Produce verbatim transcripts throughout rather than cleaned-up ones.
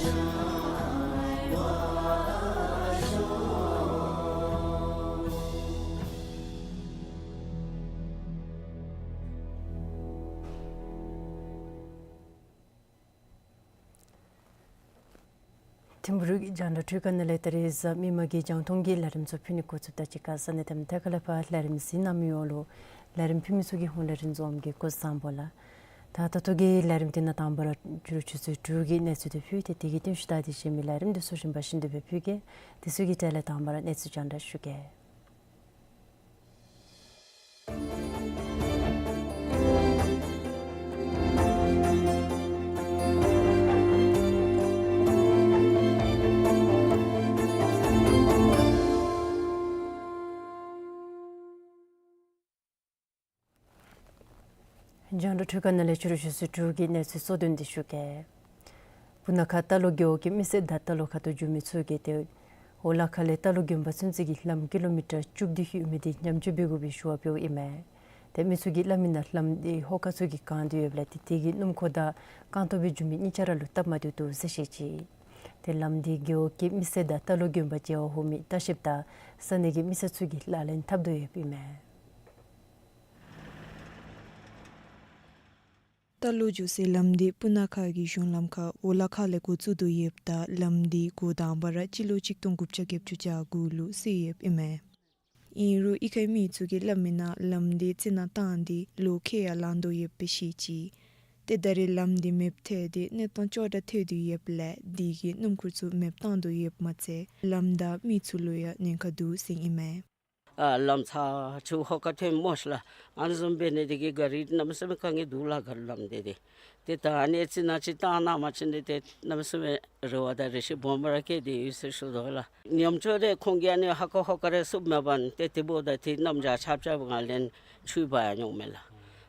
ཐིམ་ཕུག་རྒྱང་བསྒྲགས་འཕྲུལ་ཁང་ནང་ལས་ད་རིས་གཟའ་མིག་དམར་གྱི་རྒྱང་མཐོང་གི་ལས་རིམ་ཚུ་ཕུལ་ནི་འགོ་བཙུགསཔ་ད་གཅིག་ཁར་ས་གནས་དེ་མཐའ་ཁ་ལས་ཕར་ལས་རིམ་གཟིགས་གནང་མི་ཡོངས་ལུ་ལས་རིམ་ཕུལ་མི་ཚུ་གི་ཧོངས་ལས་རིན་འཛོམས་ཀྱིས་སྐུ་གཟུགས་བཟང་པོ་ལགས། ད་ད་ལྟོ་གི་ལས་རིམ་དེ་ནང་དང་པ་ར་ཕྱི་རུ་ཆུ་ཚོད་དྲུག་གི་གནས་ཚུལ་དེ་ཕུལ་ཏེ་དེ་གི་རྟིང་ཤུལ་ད་དེ་གཞན་མི་ལས་རིམ་དེ་ཚུ་རིམ་པ་བཞིན་དུ་སྦེ་ཕུལ་གེ། དེ་ཚུ་གི་གྲས་ལས་དང་པ་ར་གནས་ཚུལ་རྒྱང་བསྒྲགས་ཞུ་གེ། རྒྱང་བསྒྲགས་འཕྲུལ་ཁང་ནང་ལས་ཕྱི་རུ་ཆུ་ཚོད་དྲུག་གི་གནས་ཚུལ་གཙོ་དོན་དེ་ཞུ་གེ། སྤུ་ན་ཁ་རྟ་ལོག་རྒེད་འོག་གི་མི་སེར་དང་རྟ་ལོག་ཁ་ཐུག་འགྱོ་མི་ཚུ་གིས་ཏེ་འོ་ལ་ཁ་ལས་རྟ་ལོག་དགོན་པ་ཚུན་ཚོད་ཀྱི་ལམ་ཀི་ལོ་མི་ཊར་བཅུ་བདུན་ཡོད་མི་དེ་ཉམས་བཅོས་འབད་དགོ་པའི་ཞུ་བ་འབདཝ་ཨིན་མས། ཏེ་མི་ཚུ་གིས་སླབ་མི་ནང་ལམ་དེ་ཧོ་ཀ་ཚུ་གིས་གང་སྟེ་ཡོདཔ་ལས་ཏེ་དེ་གིས་སྣུམ་འཁོར་དང་རྐང་སྟོང་སྦེ་འགྱོ་མི་གཉིས་ཆ་ར་ལུ་སྟབས་མ་བདེཝ་འདུག་ཟེར་བཤད་ཅི། ཏེ་ལམ་དེ་རྒེད་འོག་གི་མི་སེར་དང་རྟ་ལོག་དགོན་པ་བྱེ་བ་ཧོ་མི་ལྟ་བཤལཔ་དང་ས་གནས་ཀྱི་མི་སེར་ཚུ་གིས་ལག་ལེན་འཐབ་དོ་ཡོདཔ་ཨིན་མས། རྟ་ལོག་འགྱོ་སའི་ལམ་དེ་སྤུ་ན་ཁ་གི་གཞུང་ལམ་ཁར་འོ་ལ་ཁ་ལས་འགོ་བཙུགས་དོ་ཡོདཔ་ད་ལམ་དེ་འགོ་དང་པ་ར་སྤྱི་ལོ་གཅིག་སྟོང་དགུ་བརྒྱ་བརྒྱད་ཅུ་གྱ་དགུ་ལུ་བསལ་ཡོདཔ་ཨིན་མས། ཨིན་རུང་ཨི་ཁའི་མི་ཚུ་གིས་སླབ་མི་ནང་ལམ་དེ་རྩི་ནག་བཏང་སྟེ་ལོ་ཁལ་ཡང་ལང་དོ་ཡོདཔ་སྦེ་བཤད་ཅི། ཏེ་ད་རེས་ལམ་དེ་མེདཔ་ཐལ་ཏེ་གནས་སྟངས་ཅོག་འཐདཔ་ཐལ་དོ་ཡོདཔ་ལས་དེ་གིས་སྣུམ་འཁོར་ཚུ་མེདཔ་བཏང་དོ་ཡོདཔ་མ་ཚད་ལམ་དང་མི་ཚུ་ལུ་ཡང་ཉེན་ཁ་འདུག་ཟེར་ཨིན་མས། ཨ་ལམ་ཚ་ཆུ་ཧོ་ཀ་ཐོན་སྨོ་ཤ་ལགས། ཨ་ནི་བཟུམ་འབད་ནི་དེ་གིས་ག་རི་གནམ་མེད་ས་མེད་དཀའ་ངལ་འདུག་ལགས། ག་རི་ལམ་དེ་དེ། ཏེ་ད་ཨ་ནི་རྩི་ནག་ཅིག་བཏང་གནང་མ་བྱིན་ནི་དེ་གནམ་མེད་ས་མེད་རེ་བ་དང་རེ་ཆེ་སྦོམ་ར་བསྐྱེད་དེ་ཡོད་ཟེར་ཞུ་དོ་ལགས། ཉམས་བཅོས་དེ་ཁོང་གིས་ཨ་ནི་ཧ་ཀ་ཧོ་ཀ་རེ་བསུབ་མ་འབད་ནི་དེ་དེ་འབདཝ་ད་དེ་གནམ་བྱཱར་ཆརཔ་རྐྱབ་ང་ལན་ཆུ་འབག་ཡར་འོང་མས་ལགས།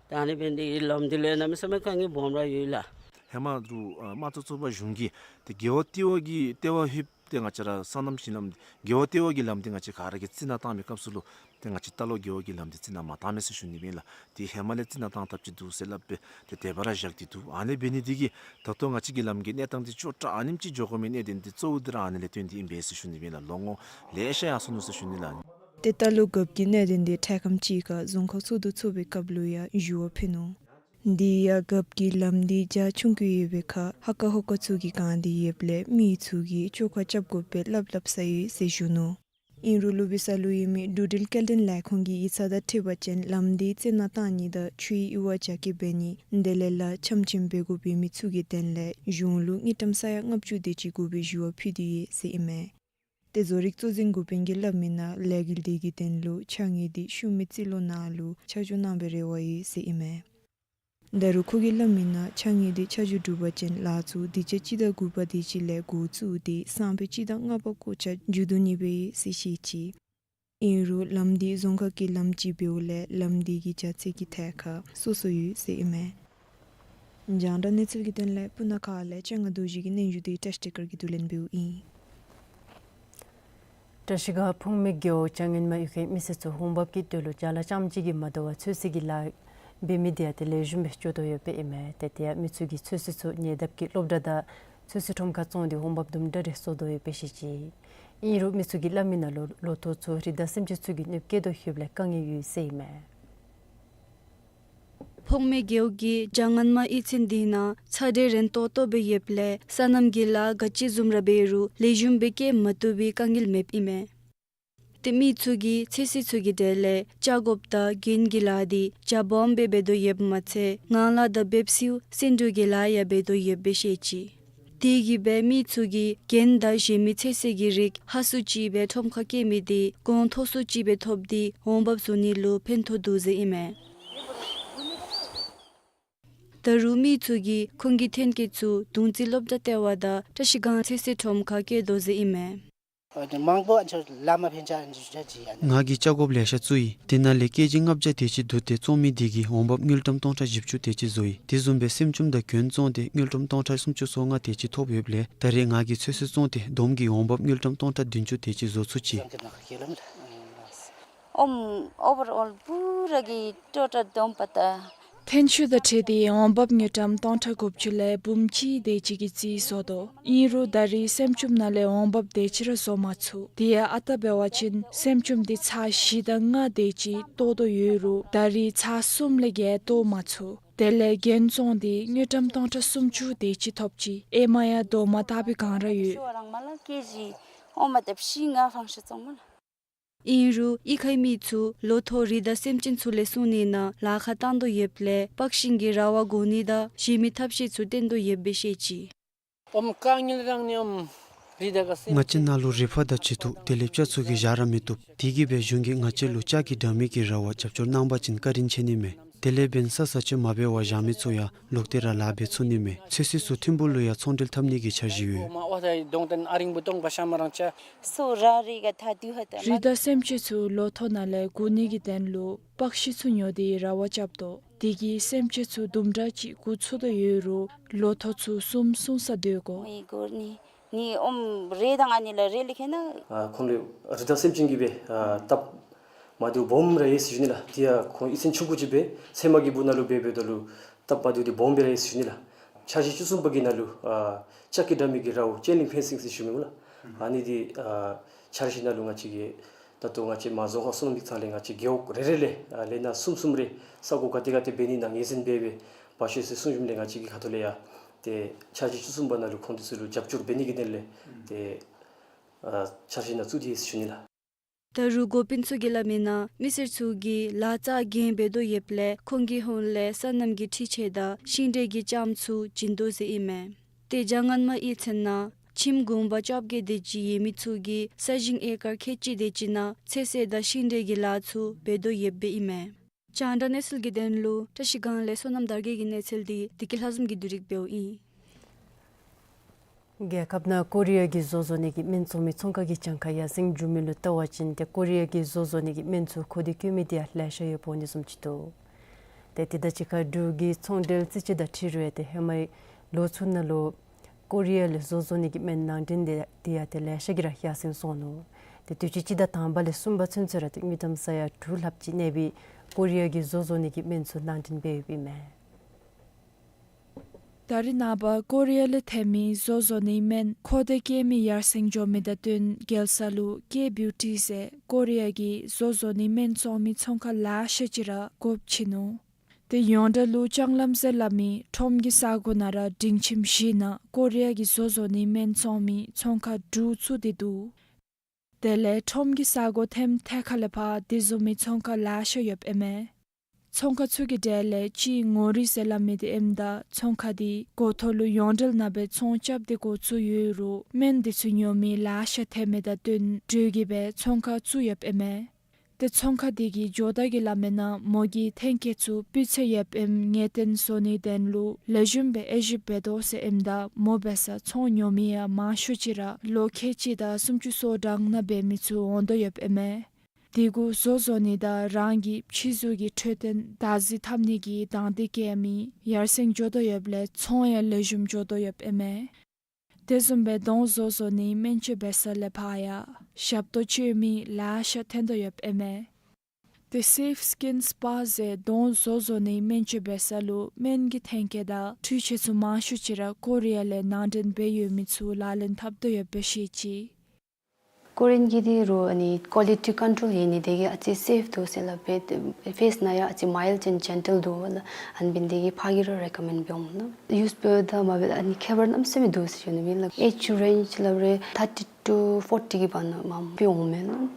ད་ཨ་ནི་འབད་ནི་དེ་གིས་ལམ་དེ་ལུ་ཡང་གནམ་མེད་ས་མེད་དཀའ་ངལ་སྦོམ་ར་ཡོད་ལགས། ཧེ་མ་རུ་ཨ་དམངས་གཙོ་བཙུགས་པ་གཞུང་གིས་ཏེ་རྒེད་འོག་ལྟེ་བ་གི་ལྟེ་བ་ལྷོདཔ་ཏེ་ང་བཅས་ར་སོ་ནམ་ཞིང་ལམ་རྒེད་འོག་ལྟེ་བ་གི་ལམ་དེ་ང་བཅས་ག་ར་གིས་རྩི་ནག་བཏང་མི་སྐབས་སུ་ལུ་ཏེ་ང་བཅས་རྟ་ལོག་རྒེད་འོག་གི་ལམ་དེ་རྩི་ནག་མ་བཏང་མས་ཟེར་ཞུ་ནི་ཨིན་ལགས། དེ་ཧེ་མ་ལས་རྩི་ནག་བཏང་ཐབས་ཅིག་འདུག་ཟེར་སླབ་སྦེ་ཏེ་དེ་སྦེ་ར་བཞག་སྟེ་འདུག། ཨ་ནི་འབད་ནི་དེ་གིས་ད་ལྟོ་ང་བཅས་ཀྱི་ལམ་གྱི་གནས་སྟངས་དེ་ཅོག་འཐད་ཨ་ནེམ་ཅིག་འགྱོ་དགོ་མི་གནད་དོན་དེ་གཙོ་བོ་དེ་ར་ཨ་ནི་ལས་བརྟེན་ཏེ་ཨིན་པས་ཟེར་ཞུ་ནི་ཨིན་ལགས། ལོ་ངོ་ལེ་ཤ་ཡར་སོ་ནུག་ཟེར་ཞུ་ནི་ལགས། ཏེ་རྟ་ལོག་རྒཔོ་གི་གནད་དོན་དེ་འཕྲལ་ཁམས་ཅིག་ཁར་རྫོང་ཁག་ཚོགས་འདུ་ཚོགས་པའི་སྐབས་ལུ་ཡང་ཞུ་བ་ཕུལ་ནུག། དེ་ཡང་རྒཔོ་གིས་ལམ་དེ་རྒྱ་ཆུང་ཀུ་ཡོད་པའི་ཁར་ཧ་ཀ་ཧོ་ཀ་ཚུ་གིས་གང་སྟེ་ཡོདཔ་ལས་མི་ཚུ་གིས་བཅོ་ཁ་རྐྱབ་དགོ་པའི་སླབ་སླབ་ས་ཡོད་ཟེར་ཞུ་ནུག། ཨིན་རུང་ལུ་བི་ས་ལུ་ཡོད་མི་འགྲུལ་འཕྲིན་སྐྱེལ་འདྲེན་ལས་ཁུངས་ཀྱི་ཡིག་ཚང་དང་འཁྲིལ་བ་ཅིན་ལམ་དེ་རྩི་ནག་བཏང་ནི་དང་ཆུའི་ཡུར་བ་རྒྱ་སྐྱེད་འབད་ནི་དེ་ལས་ལཱ་ཆམ་ཆིམ་འབད་དགོ་པའི་མི་ཚུ་གི་དོན་ལས་གཞུང་ལུ་དངུལ་ཀྲམ་ས་ཡ་ལྔ་བཅུ་དེ་ཅིག་དགོ་པའི་ཞུ་བ་ཕུལ་ཏེ་ཡོད་ཟེར་ཨིན་མས། ཏེ་བཟོ་རིག་གཙོ་འཛིན་འགོ་དཔོན་གྱིས་སླབ་མི་ནང་ལས་འགུལ་དེ་གི་དོན་ལུ་ཕྱགས་སྙིགས་དེ་ཤུལ་མའི་རྩིས་ལོ་ནང་ལུ་ཆ་འཇོག་གནང་བའི་རེ་བ་ཡོད་ཟེར་ཨིན་མས། ད་རུང་ཁོ་གིས་སླབ་མི་ནང་ཕྱགས་སྙིགས་དེ་ཆ་འཇོག་གྲུབ་པ་ཅིན་ལཱ་ཚུ་དེ་ཅིག་སྤྱི་ཟླ་དགུ་པ་དེ་ཅིག་ལས་འགོ་བཙུགས་ཏེ་སང་ཕོད་སྤྱི་ཟླ་ལྔ་པ་གོ་ཆ་མཇུག་བསྡུ་ནི་སྦེ་ཡོད་ཟེར་བཤད་ཅི། ཨིན་རུང་ལམ་དེ་རྫོང་ཁག་གི་ལམ་ཅིག་འབདཝ་ལས་ལམ་དེ་གི་རྒྱ་ཚད་ཀྱི་ཐད་ཁར་སོ་སོ་ཡོད་ཟེར་ཨིན་མས། རྒྱང་བསྒྲགས་གནས་ཚུལ་གྱི་དོན་ལས་སྤུ་ན་ཁ་ལས་སྤྱན་སྔ་རྡོ་རྗེ་གི་སྙན་ཞུ་དེ་བཀྲ་ཤིས་བདེ་སྐྱིད་ཀྱིས་བསྡུ་ལེན་འབདཝ་ཨིན། བཀྲ་ཤིས་སྒང་ཕུག་མེ་རྒེད་འོག་བྱང་ངན་མ་ཡུལ་ཁའི་མི་སེར་ཚུ་འོང་འབབ་ཀྱི་དོན་ལུ་ཅ་ལ་རྐྱངམ་གཅིག་གིས་མ་དོ་བར་ཚོད་བསྲེ་གི་ལཱ་འབད་མི་དེ་ཡང་ཏེ་ལེགས་ཤོམ་སྦེ་འགྱོ་དོ་ཡོདཔ་ཨིན་མས། ཏེ་དེ་ཡང་མི་ཚུ་གིས་ཚོད་བསྲེ་ཚུ་ཉེ་འདབས་ཀྱི་སློབ་གྲྭ་དང་ཚོད་བསྲེ་ཁྲོམ་ཁར་བཙོང་སྟེ་འོང་འབབ་དུམ་གྲ་རེ་བཟོ་དོ་ཡོདཔ་སྦེ་བཤད་ཅི། ཨིན་རུང་མི་ཚུ་གིས་སླབ་མི་ནང་ལོ་ལོ་ཐོག་ཚུ་རི་དྭགས་སེམས་ཅན་ཚུ་གིས་གནོདཔ་བཀལ་དོ་ཡོདཔ་ལས་དཀའ་ངལ་ཡོད་ཟེར་ཨིན་མས། ཕུག་མེ་རྒེད་འོག་གི་བྱང་ངན་མ་གཡུས་ཚན་དེ་ནང་ཚ་དྲོད་རན་ཏོག་ཏོ་སྦེ་ཡོདཔ་ལས་སོ་ནམ་གྱི་ལཱ་ག་ཅི་བཟུམ་ར་འབད་རུང་ལེགས་ཤོམ་སྦེ་བཀལ་མ་བཏུབ་པའི་དཀའ་ངལ་མེདཔ་ཨིན་མས། ཏེ་མི་ཚུ་གིས་ཚོད་བསྲེ་ཚུ་གི་གྲས་ལས་ཅ་དགོཔ་དང་རྒྱན་གྱི་ལཱ་དེ་རྒྱ་སྦོམ་སྦེ་འབད་དོ་ཡོདཔ་མ་ཚད་ངང་ལག་དང་འབེབས་སེལ་སེ་འབྲུ་གི་ལཱ་ཡང་འབད་དོ་ཡོདཔ་སྦེ་བཤད་ཅི། དེ་གིས་སྦེ་མི་ཚུ་གིས་རྒྱན་དང་གཞན་མི་ཚོད་བསྲེ་གི་རིགས་ཧ་སུ་ཅིག་སྦེ་ཁྲོམ་ཁར་བསྐྱལ་མི་དེ་གོང་མཐོ་སུ་ཅིག་སྦེ་ཐོབ་སྟེ་འོང་འབབ་བཟོ་ནི་ལུ་ཕན་ཐོགས་འདུག་ཟེར་ཨིན་མས། ད་རུང་མི་ཚུ་གིས་ཁོང་གི་ཐོན་སྐྱེད་ཚུ་དུང་རྩེ་སློབ་གྲྭ་ལྟེ་བ་དང་བཀྲ་ཤིས་སྒང་ཚོད་བསྲེ་ཁྲོམ་ཁར་བསྐྱལ་དོ་ཟེར་ཨིན་མས། ཨ་ནི་མང་པོ་ཨ་ནི་ཚུ་ལཱ་མ་ཕན་ཆ་ཨ་ནི་ཚུ་ཅིག་ཡ་ནི། ང་གིས་ཅ་དགོཔ་ལེ་ཤ་བཙུགས་ཡི། དེ་ནང་ལས་ཀེ་ཇི་ལྔ་བརྒྱ་དེ་ཅིག་བསྡུ་སྟེ་བཙོང་མི་དེ་གིས་འོང་འབབ་དངུལ་ཀྲམ་སྟོང་ཕྲག་བཞི་བཅུ་དེ་ཅིག་བཟོ་ཡི། དེ་བཟུམ་སྦེ་སྲནམ་ཅུམ་དང་གྱོན་བཙོང་སྟེ་དངུལ་ཀྲམ་སྟོང་ཕྲག་སུམ་ཅུ་སོ་ལྔ་དེ་ཅིག་ཐོབ་ཡོདཔ་ལས་ད་རེས་ང་གིས་ཚོད་བསྲེ་བཙོང་སྟེ་བསྡོམས་ཀྱིས་འོང་འབབ་དངུལ་ཀྲམ་སྟོང་ཕྲག་བདུན་ཅུ་དེ་ཅིག་བཟོ་ཚུགས་ཅི། ཨོམ་ཨོ་བར་ཨོལ་པུ་ར་གི་ཊོ་ཊལ་བསྡོམས་པ་ད་ ཐོན་ཤུགས་དང་འཁྲིལ་ཏེ་འོང་འབབ་དངུལ་ཀྲམ་སྟོང་ཕྲག་དགུ་བཅུ་ལས་འབུམ་གཅིག་དེ་ཅིག་གི་རྩིས་བཟོ་དོ། ཨིན་རུང་ད་རེས་སེམས་ཅན་ནང་ལས་འོང་འབབ་དེ་ཅིག་ར་བཟོ་མ་ཚུགས། དེ་ཡང་ཨ་རྟག་འབད་བ་ཅིན་སེམས་ཅན་དེ་ཚར་བཞི་དང་ལྔ་དེ་ཅིག་བཏོག་དོ་ཡོད་རུང་ད་རེས་ཚར་གསུམ་ལས་བརྒལ་བཏོག་མ་ཚུགས། དེ་ལས་རྒྱན་བཙོང་སྟེ་དངུལ་ཀྲམ་སྟོང་ཕྲག་སུམ་ཅུ་དེ་ཅིག་ཐོབ་ཅི། ཨེ་མ་ཡང་རྡོག་མ་དག་པའི་སྒང་ར་ཡོད། ཨིན་རུང་གཡུས་ཁའི་མི་ཚུ་ལོ་ཐོག་རི་དྭགས་སེམས་ཅན་ཚུ་ལས་སྲུང་ནིའི་ནང་ལཱ་ཁག་བཏང་དོ་ཡོདཔ་ལས་པགས་ཤིང་གི་ར་བ་བཀོ་ནི་དང་གཞན་མི་ཐབས་ཤེས་ཚུ་བཏོན་དོ་ཡོདཔ་སྦེ་བཤད་ཅི། ང་བཅས་ནང་ལུ་རི་ཕག་དང་བྱི་དུར་དེ་ལས་སྤྱ་ཚུ་གིས་བཞག་ར་མི་བཏུབ། དེ་གིས་སྦེ་གཞུང་གིས་ང་བཅས་ལུ་ལྕགས་ཀྱི་དྲ་མིག་གི་ར་བ་རྒྱབ་སྐྱོར་གནང་པ་ཅིན་བཀའ་དྲིན་ཆེ་ནི་མས། དེ་ལས་འབདན་ས་ས་ཆ་མ་འབད་བར་བཞག་མི་ཚུ་ཡང་ལོག་སྟེ་ར་ལཱ་འབད་ཚུགས་ནི་མས། ཚོད་བསྲེ་ཚུ་ཐིམ་ཕུག་ལུ་ཡང་ཚོང་འབྲེལ་འཐབ་ནི་གི་འཆར་གཞི་ཡོད། རི་དྭགས་སེམས་ཅན་ཚུ་ལོ་ཐོག་ནང་ལས་བཀོ་ནི་གི་དོན་ལུ་པགས་ཤིང་ཚུ་ཉོ་སྟེ་ར་བ་རྐྱབ་དོ། དེ་གིས་སེམས་ཅན་ཚུ་དུམ་གྲ་ཅིག་བཀོ་ཚུགས་དོ་ཡོད་རུང་ལོ་ཐོག་ཚུ་གསུམ་སྲུང་ས་སྡོད་དགོ། ཁོང་ལུ་རི་དྭགས་སེམས་ཅན་གྱིས་སྦེ་ཨ་སྟབས་མ་བདེཝ་སྦོམ་ར་ཡོད་ཟེར་ཞུ་ནི་ལགས། དེ་ཡང་ཁོང་གཡུས་ཚན་ཆུང་ཀུ་ཅིག་སྦེ་ཚལ་མ་གི་སྦུག་ནང་ལུ་འབད་འབདཝ་ད་ལུ་སྟབས་མ་བདེཝ་འདི་སྦོམ་སྦེ་ར་ཡོད་ཟེར་ཞུ་ནི་ལགས། འཆར་གཞི་བཅུ་གསུམ་པ་གི་ནང་ལུ་ཨ་ལྕགས་ཀྱི་དྲ་མིག་གི་ར་བ་ཅེན་ལིང་ཕེན་སིང་ཟེར་ཞུ་མི་སྨོ་ལགས། ཨ་ནི་འདི་ཨ་འཆར་གཞི་ནང་ལུ་ང་བཅས་ཀྱིས་ད་ལྟོ་ང་བཅས་མ་རྫོང་ཁག་གསུམ་ལུ་དམིགས་ཚར་ལས་ང་བཅས་རྒེད་འོག་རེ་རེ་ལས་ཨ་ལས་སྣ་གསུམ་གསུམ་རེ་ས་གོ་ག་ཏེ་ག་ཏེ་འབད་ནི་ནང་ངོས་འཛིན་འབད་འབད་བ་ཤོག་ཟེར་གསུངས་བྱུངམ་ལས་ང་བཅས་ཀྱི་ཁ་ཐུག་ལས་ཡང་ཏེ་འཆར་གཞི་བཅུ་གསུམ་པ་ནང་ལུ་ཁོང་འདི་ཚུ་ལུ་རྒྱབ་སྐྱོར་འབད་ནི་གི་དོན་ལས་ཏེ་ཨ་འཆར་གཞི་ནང་བཙུགས་ཏེ་ཡོད་ཟེར་ཞུ་ནི་ལགས། ད་རུང་འགོ་དཔོན་ཚུ་གིས་སླབ་མིའི་ནང་མི་སེར་ཚུ་གིས་ལཱ་རྩ་འགེངས་འབད་དོ་ཡོདཔ་ལས་ཁོང་གི་ཧོངས་ལས་སོ་ནམ་གྱི་འཕྲུལ་ཆས་དང་ཤིང་འབྲས་ཀྱི་ལྕངམ་ཚུ་བྱིན་དོ་ཟེར་ཨིན་མས། ཏེ་བྱང་སྔོན་མ་གཡུས་ཚན་ནང་ཁྱིམ་གུང་པ་བཅོ་བརྒྱད་དེ་ཅིག་ཡོད་མི་ཚུ་གིས་ས་ཞིང་ཨེ་ཀར་ཁལ་གཅིག་དེ་ཅིག་ནང་ཚོད་བསྲེ་དང་ཤིང་འབྲས་ཀྱི་ལཱ་ཚུ་འབད་དོ་ཡོདཔ་སྦེ་ཨིན་མས། རྒྱང་བསྒྲགས་གནས་ཚུལ་གྱི་དོན་ལུ་བཀྲ་ཤིས་སྒང་ལས་བསོད་ནམས་དར་རྒྱས་ཀྱི་གནས་ཚུལ་འདི་བདེ་སྐྱིད་ལྷ་འཛོམས་ཀྱིས་བསྡུ་སྒྲིག་འབདཝ་ཨིན། རྒྱལ་ཁབ་ནང་ཀོ་རི་ཡ་གི་བཟོ་བཟོ་ནི་གི་སྨན་བཙོང་མི་ཚོང་ཁང་གི་གྱངས་ཁ་ཡར་སེང་འགྱོ་མི་ལུ་བལྟ་བ་ཅིན་ཏེ་ཀོ་རི་ཡ་གི་བཟོ་བཟོ་ནི་གི་སྨན་ཚུ་མཁོ་འདོད་བསྐྱེད་མི་དེ་ཡང་ལེ་ཤ་ཡོདཔ་འོང་ནི་བཟུམ་ཅིག་འདུག། ཏེ་དེ་དང་གཅིག་ཁར་འབྲུག་གི་ཚོང་འབྲེལ་རྩིས་དཔྱད་དང་འཁྲིལ་རུང་ཏེ་ཧེ་མའི་ལོ་ཚུ་ནང་ལུ་ཀོ་རི་ཡ་ལས་བཟོ་བཟོ་ནི་གི་སྨན་ནང་འདྲེན་དེ་དེ་ཡང་ཏེ་ལེ་ཤ་གིས་ར་ཡར་སེང་སོང་ནུག། ཏེ་དུས་ཅི་སྤྱི་ཟླ་དང་པ་ལས་གསུམ་པ་ཚུན་ཚོད་ར་ཏེ་དངུལ་ཀྲམ་ས་ཡ་དྲུག་ལྷགཔ་ཅིག་གནས་པའི་ཀོ་རི་ཡ་གི་བཟོ་བཟོ་ནི་གི་སྨན་ཚུ་ནང་འདྲེན་འབད་ཡོདཔ་ཨིན་མས། ད་རེས་ནངས་པ་ཀོ་རི་ཡ་ལས་ཐོན་མི་བཟོ་བཟོ་ནིའི་སྨན་མཁོ་འདོད་བསྐྱེད་མི་ཡར་སེང་འགྱོ་མི་དང་བསྟུན་རྒྱལ་ས་ལུ་ཀེ་བིའུ་ཊི་ཟེར་ཀོ་རི་ཡ་གི་བཟོ་བཟོ་ནིའི་སྨན་བཙོང་མི་ཚོང་ཁང་ལེ་ཤ་ཅིག་ར་དགོཔ་ཆེ་ནུག། ཏེ་ཡོངས་གྲགས་ལུ་ལྕང་ལམ་ཟེར་སླབ་མི་ཁྲོམ་གྱི་ས་གོ་ནང་ར་སྒྲིང་ཁྱིམ་བཞི་ནང་ཀོ་རི་ཡ་གི་བཟོ་བཟོ་ནིའི་སྨན་བཙོང་མི་ཚོང་ཁང་དྲུག་བཙུགས་ཏེ་འདུག། དེ་ལས་ཁྲོམ་གྱི་ས་གོ་ཐེམ་ཐེ་ཁ་ལས་ཕར་དེ་བཟུམ་མའི་ཚོང་ཁང་ལེ་ཤ་ཡོདཔ་ཨིན་མས། ཚོང་ཁང་ཚུ་གི་གྲས་ལས་གཅིག་ངོ་རིས་ཟེར་སླབ་མི་དེ་ཨིནམ་ད་ཚོང་ཁང་དེ་འགོ་ཐོག་ལུ་ཡོངས་གྲགས་ནང་སྦེ་ཚོང་རྐྱབ་སྟེ་འགོ་བཙུགས་ཡོད་རུང་སྨན་དེ་ཚུ་ཉོ་མི་ལེ་ཤ་ཐོན་མི་དང་བསྟུན་འགྲོས་ཀྱིས་སྦེ་ཚོང་ཁང་བཙུགས་ཡོདཔ་ཨིན་མས། ཏེ་ཚོང་ཁང་དེ་གི་ཇོ་བདག་གིས་སླབ་མིའི་ནང་མོ་གིས་ཐོན་སྐྱེད་ཚུ་སྤུས་ཚད་ཡོདཔ་ཨིནམ་ངེས་བསྟན་བཟོ་ནིའི་དོན་ལུ་ལེགས་ཤོམ་སྦེ་དབྱེ་ཞིབ་འབད་དོ་ཟེར་ཨིནམ་ད་མོ་འབད་སར་ཚོང་ཉོ་མི་ཡང་མང་ཤོས་ཅིག་ར་ལོ་ཁལ་གཅིག་དང་སུམ་ཅུ་སོ་གྲངས་ནང་འབད་མི་ཚུ་འོང་དོ་ཡོདཔ་ཨིན་མས། དེ་གུ་བཟོ་བཟོ་ནི་དང་རང་གི་ཕྱི་གཟུགས་ཀྱི་འཕྲོད་བསྟེན་བདག་འཛིན་འཐབ་ནི་གི་དང་འདོད་བསྐྱེད་མི་ཡར་སེང་འགྱོ་དོ་ཡོདཔ་ལས་ཚོང་ཡང་ལེགས་ཤོམ་འགྱོ་དོ་ཡོདཔ་ཨིན་མས། དེ་བཟུམ་སྦེ་གདོང་བཟོ་བཟོ་ནིའི་སྨན་བཅོས་འབད་ས་ལས་ཕར་ཡང་ཞབས་ཏོག་སྤྱོད་མི་ལེ་ཤ་ཐོན་དོ་ཡོདཔ་ཨིན་མས། ཏེ་སེཕ་སི་ཀིན་སི་པ་ཟེར་གདོང་བཟོ་བཟོ་ནིའི་སྨན་བཅོས་འབད་ས་ལུ་སྨན་གྱི་ཐོན་སྐྱེད་དང་འཕྲུལ་ཆས་ཚུ་མང་ཤོས་ཅིག་ར་ཀོ་རི་ཡ་ལས་ནང་འདྲེན་འབད་ཡོད་མི་ཚུ་ལག་ལེན་འཐབ་དོ་ཡོདཔ་སྦེ་བཤད་ཅི། ཀོ་རི་ཡན་གྱི་འདི་རུང་ཨ་ནི་ཀོ་ལི་ཊི་ཀོན་ཊོལ་ཡོད་ནི་དེ་གིས་ཨ་ཙི་སེཕ་འདུག་ཟེར་སླབ་སྦེ་ཕེསི་ནང་ཡང་ཨ་ཙི་མའིལཌ་ཨེནཌ་ཇེན་ཊལ་འདུག་ལགས། ཨ་ནི་འབདན་དེ་གིས་ཕར་གྱིས་ར་རེ་ཀོ་མེནཌ་འབད་འོང་ལགས། ཡུསི་འབདཝ་ད་མ་འབདཝ་ད་ཨ་ནི་ཁྱད་པར་གནམ་མེད་ས་མེད་འདུག་ཟེར་ཞུ་ནི་ཨིན་ལགས། ཨེཇ་རེནཇ་སླབ་རུང་ཐར་ཊི་ཊུ་ཕོར་ཊི་གི་བར་ན་མ་འབད་འོང་མས་ལགས།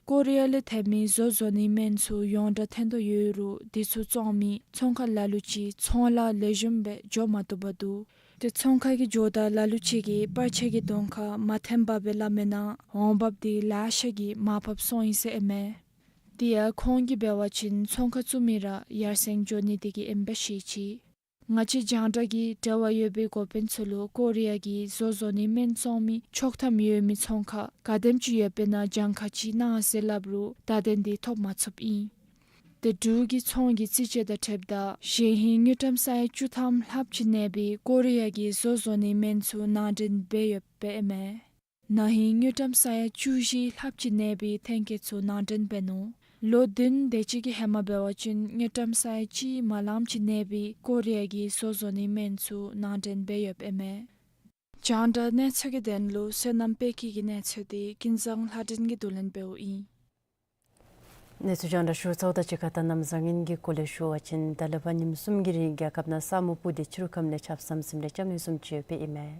ཀོ་རི་ཡ་ལས་ཐོན་མི་བཟོ་བཟོ་ནིའི་སྨན་ཚུ་ཡོངས་གྲགས་ཐོན་དོ་ཡོད་རུང་དེ་ཚུ་བཙོང་མི་ཚོང་ཁང་ལ་ལུ་ཅིག་ཚོང་ལཱ་ལེགས་ཤོམ་སྦེ་འགྱོ་མ་བཏུབ་པར་འདུག། ཏེ་ཚོང་ཁང་གི་ཇོ་བདག་ལ་ལུ་ཅིག་གིས་པར་ཆས་ཀྱི་གདོང་ཁར་མ་ཐོན་པར་སྦེ་སླབ་མིའི་ནང་འོང་འབབ་དེ་ལེ་ཤ་གིས་མར་ཕབ་སོང་ཡི་ཟེར་ཨིན་མས། དེ་ཡང་ཁོང་གིས་འབད་བ་ཅིན་ཚོང་ཁང་བཙུགས་མི་ར་ཡར་སེང་འགྱོ་ནི་དེ་གིས་ཨིནམ་སྦེ་བཤད་ཅི། ང་བཅས་རྒྱང་བསྒྲགས་ཀྱིས་འབྲེལ་བ་ཡོད་པའི་འགོ་དཔོན་ཚུ་ལུ་ཀོ་རི་ཡ་གི་བཟོ་བཟོ་ནིའི་སྨན་བཙོང་མི་ཆོག་ཐམ་ཡོད་མི་ཚོང་ཁང་ག་དེམ་ཅིག་ཡོདཔ་ཨིན་ན་གྱངས་ཁ་ཅིག་གནང་ཟེར་སླབ་རུང་བརྡ་དོན་དེ་ཐོབ་མ་ཚུགསཔ་ཨིན། ཏེ་འབྲུག་གི་ཚོང་གི་རྩིས་དཔྱད་དང་འཁྲིལཝ་ད་གཞེས་ཧིང་དངུལ་ཀྲམ་ས་ཡ་བཅུ་ཐམ་ལྷགཔ་ཅིག་གནས་པའི་ཀོ་རི་ཡ་གི་བཟོ་བཟོ་ནིའི་སྨན་ཚུ་ནང་འདྲེན་འབད་ཡོདཔ་ཨིན་མས། ན་ཧིང་དངུལ་ཀྲམ་ས་ཡ་བཅུ་བཞི་ལྷགཔ་ཅིག་གནས་པའི་ཐོན་སྐྱེད་ཚུ་ནང་འདྲེན་འབད་ནུག། ལོ་བདུན་དེ་ཅིག་གི་ཧེ་མ་འབད་བ་ཅིན་དངུལ་ཀྲམ་སའི་ཅིག་མ་ལངམ་ཅིག་གནས་པའི་ཀོ་རི་ཡ་གི་བཟོ་བཟོ་ནི་སྨན་ཚུ་ནང་འདྲེན་འབད་ཡོདཔ་ཨིན་མས། རྒྱང་བསྒྲགས་གནས་ཚུལ་གྱི་དོན་ལུ་བསོད་ནམས་དཔལ་སྐྱིད་ཀྱི་གནས་ཚུལ་དེ་ཀུན་བཟང་ལྷ་སྒྲོན་གྱིས་བསྡུ་ལེན་འབདཝ་ཨིན། གནས་ཚུལ་རྒྱང་བསྒྲགས་ཞུ་ཚརཝ་དང་གཅིག་ཁར་ད་གནམ་བཟང་ངན་གྱི་སྐོར་ལས་ཞུ་བ་ཅིན་ད་ལས་ཕར་ཉིནམ་གསུམ་གྱི་རིང་རྒྱལ་ཁབ་ནང་ས་སྨུག་སྤུབས་ཏེ་ཕྱི་རུ་ཁམས་ལས་ཆརཔ་ཟམ་ཟིམ་རེ་རྐྱབ་ནི་བཟུམ་ཅིག་ཡོདཔ་ཨིན་མས།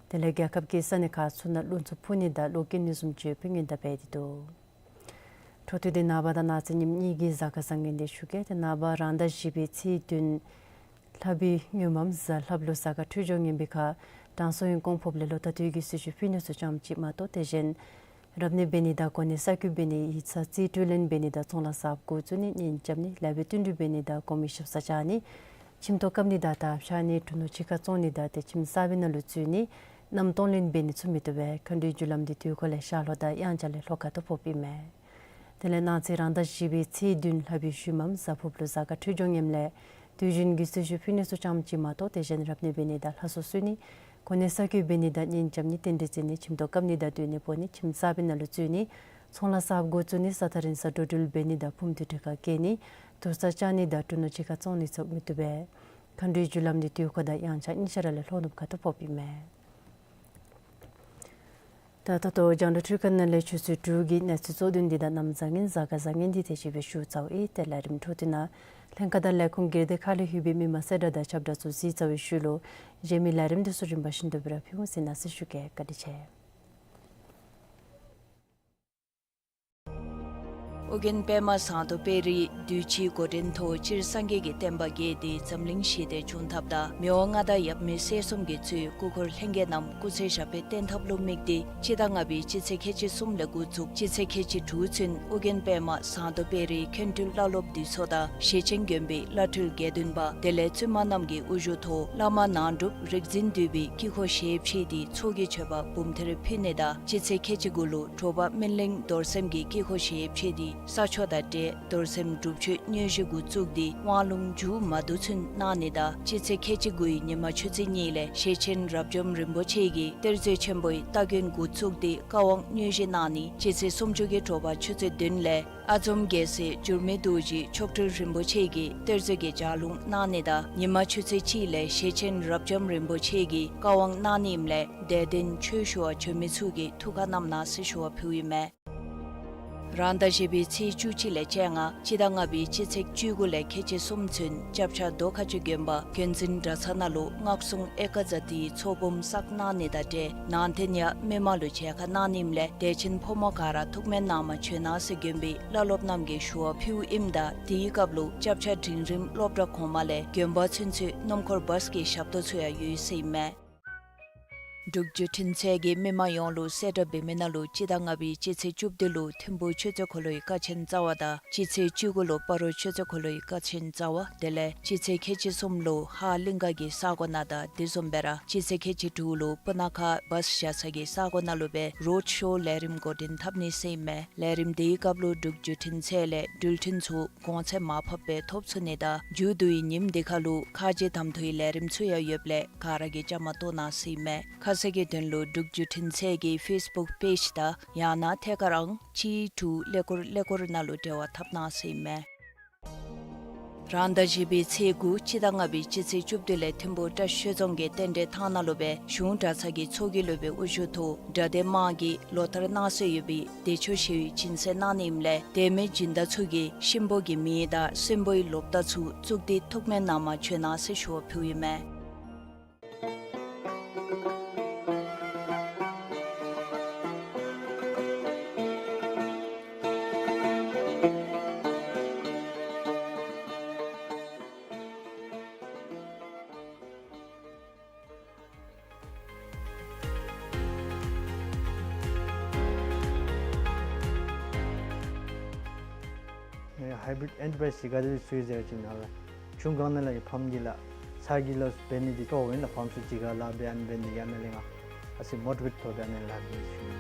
དེ་ལས་རྒྱལ་ཁབ་ཀྱི་ས་གནས་ཁག་ཚུ་ནང་རླུང་འཚུབ་འཕུ་ནི་དང་གློག་འཁྱུག་ནི་བཟུམ་ཅིག་ཡོདཔ་སྔོན་བརྡ་འབད་དེ་འདུག། འཕྲོ་མཐུད་དེ་ནངས་པ་དང་གནངས་ཚེ་ཉིནམ་གཉིས་ཀྱི་གཟའ་སྐར་བཟང་ངན་དེ་ཞུ་གེ། ཏེ་ནངས་པ་རང་ཟླ་བཞི་པའི་ཚེས་བདུན་ལྷག་པའི་སྔོན་མ་གཟའ་ལྷགཔ་ལུ་གཟའ་སྐར་འཕྲོད་སྦྱོར་ངན་པའི་ཁར་དྲང་སྲོང་གི་གོང་ཕོགཔ་ལས་ལོ་ད་དུས་ཀྱི་སྲི་ཞུ་ཕུལ་ནི་ཚུ་ཙམ་ཅིག་མ་གཏོགས་དེ་གཞན་རབ་གནས་འབད་ནི་དང་གོ་གནས་གསར་བསྐོ་འབད་ནི་ཡིག་ཚང་རྩིས་སྤྲོད་ལེན་འབད་ནི་དང་ཚོང་ལཱ་གསརཔ་འགོ་བཙུགས་ནི་གཉེན་རྐྱབ་ནི་ལེགས་པའི་བསྟུན་གྲོས་འབད་ནི་དང་གོང་མའི་ཞབས་སར་བཅར་ནི་ཁྱིམ་ཐོག་བཀབ་ནི་དང་དར་འཕྱར་ནི་གྲུ་ནོར་ཕྱི་ཁར་བཙོང་ནི་དང་ཏེ་ཁྱིམ་གསར་པའི་ནང་ལུ་འཛུལ་ནི་མནའམ་གཏོང་ལེན་འབད་ནི་ཚུ་མི་བཏུབ་པས། མཁའ་འགྲོའི་རྒྱུ་ལམ་འདི་དུས་འཁོར་ལས་ཤར་ལྷོ་དང་དབྱངས་འཆར་ལས་ལྷོ་ཁ་ཐུག་ཕོགཔ་ཨིན་མས། དེ་ལས་གནངས་ཚེ་རང་ཟླ་བཞི་པའི་ཚེས་བདུན་ལྷག་པའི་ཤུལ་མམ་གཟའ་ཕུརཔ་ལུ་གཟའ་སྐར་འཕྲོད་སྦྱོར་ངནམ་ལས་དུས་རྒྱུན་གྱི་སྲི་ཞུ་ཕུལ་ནི་ཚུ་ཙམ་ཅིག་མ་གཏོགས་དེ་གཞན་རབ་གནས་འབད་ནི་དང་ལྷ་གསོལ་གསོལ་ནི་གོ་གནས་གསར་བསྐོ་འབད་ནི་དང་གཉེན་རྐྱབ་ནི་རྟེན་འབྲེལ་བརྩི་ནི་ཁྱིམ་ཐོག་བཀབ་ནི་དང་སྡོད་གནས་སྤོ་ནི་ཁྱིམ་གསར་པའི་ནང་ལུ་འཛུལ་ནི་ཚོང་ལཱ་གསརཔ་འགོ་བཙུགས་ནི་ས་ཐག་རིང་སར་འགྲོ་འགྲུལ་འབད་ནི་དང་ཕུངམ་དུད་འགྲོའི་ཁར་བསྐྱལ་ནི་དུར་ས་བཅག་ནི་དང་གྲུ་ནོར་ཕྱི་ཁར་བཙོང་ནི་ཚུ་མི་བཏུབ་པས། མཁའ་འགྲོའི་རྒྱུ་ལམ་འདི་དུས་འཁོར་དང་དབྱངས་འཆར་གཉིས་ཆ་ར་ལས་ལྷོ་ནུབ་ཁ་ཐུག་ཕོགཔ་ཨིན་མས། ད་ད་ལྟོ་རྒྱང་བསྒྲགས་འཕྲུལ་ཁང་ནང་ལས་ཆུ་ཚོད་དྲུག་གི་གནས་ཚུལ་གཙོ་དོན་འདི་དང་གནམ་བཟང་ངན་གཟའ་སྐར་བཟང་ངན་འདི་དེ་ཅིག་སྦེ་ཞུ་ཚརཝ་ཨིན། ཏེ་ལས་རིམ་འཕྲོ་མཐུད་ནང་ལྷན་ཁག་དང་ལས་ཁུངས་སྒེར་སྡེ་ཁག་ལས་ལྷོད་པའི་མི་མང་གསལ་བསྒྲགས་དང་ཁྱབ་བསྒྲགས་ཚུ་གཟིགས་ཚར་བའི་ཤུལ་ལུ་གཞན་མི་ལས་རིམ་འདི་ཚུ་རིམ་པ་བཞིན་དུ་སྦེ་ར་ཕུལ་འོང་ཟེར་གནང་ཞུ་གེ། བཀའ་དྲིན་ཆེ། ཨོ་རྒྱན་པདྨ་ཟངས་མདོག་དཔལ་རིའི་གདུལ་བྱའི་འགོ་འདྲེན་ཐོག་སྤྱིར་སངས་རྒྱས་ཀྱི་བསྟན་པ་རྒྱས་ཏེ་འཛམ་གླིང་ཞི་བདེ་འབྱུང་ཐབས་དང་མི་དབང་མངའ་བདག་ཡབ་མེས་སྲས་གསུམ་གྱིས་གཙོས་སྐུ་འཁོར་ལྷན་རྒྱས་རྣམས་སྐུ་ཚེ་ཞབས་པད་བརྟན་ཐབས་ལུ་དམིགས་ཏེ་སྤྱི་ཟླ་ལྔ་པའི་སྤྱི་ཚེས་ཁལ་གཅིག་གསུམ་ལས་འགོ་བཙུགས་སྤྱི་ཚེས་ཁལ་གཅིག་དྲུག་ཚུན་ཨོ་རྒྱན་པདྨ་ཟངས་མདོག་དཔལ་རིའི་མཁན་སྤྲུལ་བླ་སློབ་འདུས་ཚོགས་དང་ཞེ་ཆེན་དགོན་པའི་བླ་སྤྲུལ་དགེ་འདུན་པ་དེ་ལས་བཙུན་མ་རྣམས་ཀྱི་དབུ་བཞུགས་ཐོག་བླ་མ་ནང་སྒྲུབ་རིག་འཛིན་འདུས་པའི་དཀྱིལ་འཁོར་ཞལ་ཕྱེ་སྟེ་ཚོགས་ཀྱི་མཆོད་པ་འབུམ་ཐེར་ཕུལ་ནི་དང་སྤྱི་ཚེས་ཁལ་གཅིག་དགུ་ལུ་དྲོ་པ་སྨིན་གླིང་རྡོར་སེམས་ཀྱི་དཀྱིལ་འཁོར་ཞལ་ཕྱེ་སྟེ་ས་ཆོག་དང་འབྲེལ་རྡོར་སེམས་སྒྲུབ་མཆོད་དངོས་གཞི་འགོ་བཙུགས་ཏེ་དབང་ལུང་མཇུག་མ་བསྡུ་ཚུན་གནང་ནི་དང་སྤྱི་ཚེས་ཁལ་གཅིག་དགུའི་ཉི་མ་ཆུ་ཚོད་གཉིས་ལས་ཞེ་ཆེན་རབ་འབྱམས་རིན་པོ་ཆེ་གིས་གཏེར་མཛོད་ཆེན་པོའི་སྟ་གོན་འགོ་བཙུགས་ཏེ་བཀའ་དབང་དངོས་གཞི་གནང་ནི་སྤྱི་ཚེས་སུམ་ཅུ་གི་དྲོ་པ་ཆུ་ཚོད་བདུན་ལས་ཨ་འཛོམ་རྒྱལ་སྲས་འགྱུར་མེད་རྡོ་རྗེ་མཆོག་སྤྲུལ་རིན་པོ་ཆེ་གིས་གཏེར་མཛོད་ཀྱི་ལྗགས་ལུང་གནང་ནི་དང་ཉི་མ་ཆུ་ཚོད་གཅིག་ལས་ཞེ་ཆེན་རབ་འབྱམས་རིན་པོ་ཆེ་གིས་བཀའ་དབང་གནང་ནི་ཨིནམ་ལས་དད་ལྡན་ཆོས་ཞུ་བར་བྱོན་མི་ཚུ་གིས་ཐུགས་ཁར་བསྣམས་གནང་ཟེར་ཞུ་བ་ཕུལཝ་ཨིན་མས། རང་ཟླ་བཞི་པའི་ཚེས་བཅུ་གཅིག་ལས་བཅོ་ལྔ་སྤྱི་ཟླ་ལྔ་པའི་སྤྱི་ཚེས་བཅུ་དགུ་ལས་ཁལ་གཅིག་གསུམ་ཚུན་སྐྱབས་ཆ་རྡོ་ཁ་ཆུ་དགོན་པ་དགོན་འཛིན་གྲྭ་ཚང་ནང་ལུ་སྔགས་སྲུང་ཨེ་ཀ་ཛ་ཏིའི་ཚོགས་འབུམ་བསགས་གནང་ནི་དང་འབྲེལ་ནང་རྟེན་ཡང་མི་མང་ལུ་མཇལ་ཁ་གནང་ནི་ཨིནམ་ལས་དད་ཅན་ཕོ་མོ་ག་ར་ཐུགས་སྨོན་གནང་མ་བྱོན་གནང་ཟེར་དགོན་པའི་བླ་སློབ་རྣམས་ཀྱིས་ཞུ་བ་ཕུལཝ་ཨིནམ་ད་དེའི་སྐབས་ལུ་སྐྱབས་ཆ་འབྲིང་རིམ་སློབ་གྲྭ་གོང་མ་ལས་དགོན་པ་ཚུན་ཚོད་སྣུམ་འཁོར་བཱས་ཀྱི་ཞབས་ཏོག་ཚུ་ཡང་ཡོད་ཟེར་ཨིན་མས། འབྲུག་བརྒྱུད་འཕྲིན་ཚད་ཀྱིས་མི་མང་ཡོངས་ལུ་གསལ་བསྒྲགས་འབད་མི་ནང་ལུ་སྤྱི་ཟླ་ལྔ་པའི་སྤྱི་ཚེས་བཅུ་བདུན་ལུ་ཐིམ་ཕུག་ཆུ་ཚོད་འཁོར་ལོའི་ཀ་ཆེན་རྩ་བ་དང་སྤྱི་ཚེས་བཅུ་དགུ་ལུ་སྤ་རོ་ཆུ་ཚོད་འཁོར་ལོའི་ཀ་ཆེན་རྩ་བ་དེ་ལས་སྤྱི་ཚེས་ཁལ་གཅིག་གསུམ་ལུ་ཧཱ་གླིང་ག་གི་ས་གོ་ནང་དང་དེ་བཟུམ་སྦེ་ར་སྤྱི་ཚེས་ཁལ་གཅིག་དྲུག་ལུ་སྤུ་ན་ཁ་བཱས་བཞག་ས་གི་ས་གོ་ནང་ལུ་སྦེ་རོཌ་ཤོ་ལས་རིམ་འགོ་འདྲེན་འཐབ་ནི་ཟེར་ཨིན་མས། ལས་རིམ་དེའི་སྐབས་ལུ་འབྲུག་བརྒྱུད་འཕྲིན་ཚད་ལས་འགྲུལ་འཕྲིན་ཚུ་གོང་ཚད་མར་ཕབ་སྦེ་ཐོབ་ཚུགས་ནི་དང་མཇུག་བསྡུ་བའི་ཉིནམ་དེ་ཁར་ལུ་ཁ་རྗེ་དམ་འཐུའི་ལས་རིམ་ཚུ་ཡང་ཡོདཔ་ལས་ག་ར་གིས་བཅའ་མར་གཏོགས་གནང་ཟེར་ཨིན་མས། ཁ་གསལ་གྱི་དོན་ལུ་འབྲུག་བརྒྱུད་འཕྲིན་ཚད་ཀྱི་ཕེསི་བུཀ་པེཇ་དང་ཡང་ན་ཐད་ཀར་ཨང་གཅིག་དྲུག་ཀླད་ཀོར་ཀླད་ཀོར་ནང་ལུ་འབྲེལ་བ་འཐབ་གནང་ཟེར་ཨིན་མས། རང་ཟླ་བཞི་པའི་ཚེས་དགུ་སྤྱི་ཟླ་ལྔ་པའི་སྤྱི་ཚེས་བཅུ་བདུན་ལས་ཐིམ་ཕུག་བཀྲ་ཤིས་ཆོས་རྫོང་གི་རྟེན་འབྲེལ་ཐང་ནང་ལུ་སྦེ་གཞུང་གྲྭ་ཚང་གི་ཚོགས་ཀྱི་སློབ་དཔོན་དབུ་བཞུགས་ཐོག་གྲྭ་སྡེ་དམངས་ཀྱིས་ལོ་ལྟར་གནང་སྲོལ་ཡོད་པའི་བདེ་མཆོག་ཞི་བའི་སྦྱིན་སྲེག་གནང་ནི་ཨིནམ་ལས་དད་མོས་སྦྱིན་བདག་ཚུ་གིས་གཤིན་པོ་གི་མིང་དང་གསོན་པོའི་ལོ་རྟགས་ཚུ་བཙུགས་ཏེ་ཐུགས་སྨོན་གནང་མ་བྱོན་གནང་ཟེར་ཞུ་བ་ཕུལཝ་ཨིན་མས། ཨེ་ཧའི་བི་རིཌ་ཨེན་ཊི་བཱ་ཡོ་ཊིཀ་ག་དེ་སྦེ་ཚུད་ཟེར་བ་ཅིན་ཨ་ལགས་ཆུང་སྒང་ནང་ལས་ཕམ་གྱིས་ལགས་ཚར་གྱི་ལཱ་འབད་ནི་འདི་སྤྲོ་བ་ཨིན་ལགས། ཕམ་ཚུ་གཅིག་ཁར་ལཱ་འབད་ཨ་ནི་འབད་ནི་ཨ་ནཱ་ལས་ང་ཨ་ཙི་མོ་ཊི་ཝེཊ་ཐོབ་སྦེ་ཨ་ནི་ལཱ་འབད་ནི་ཚུ།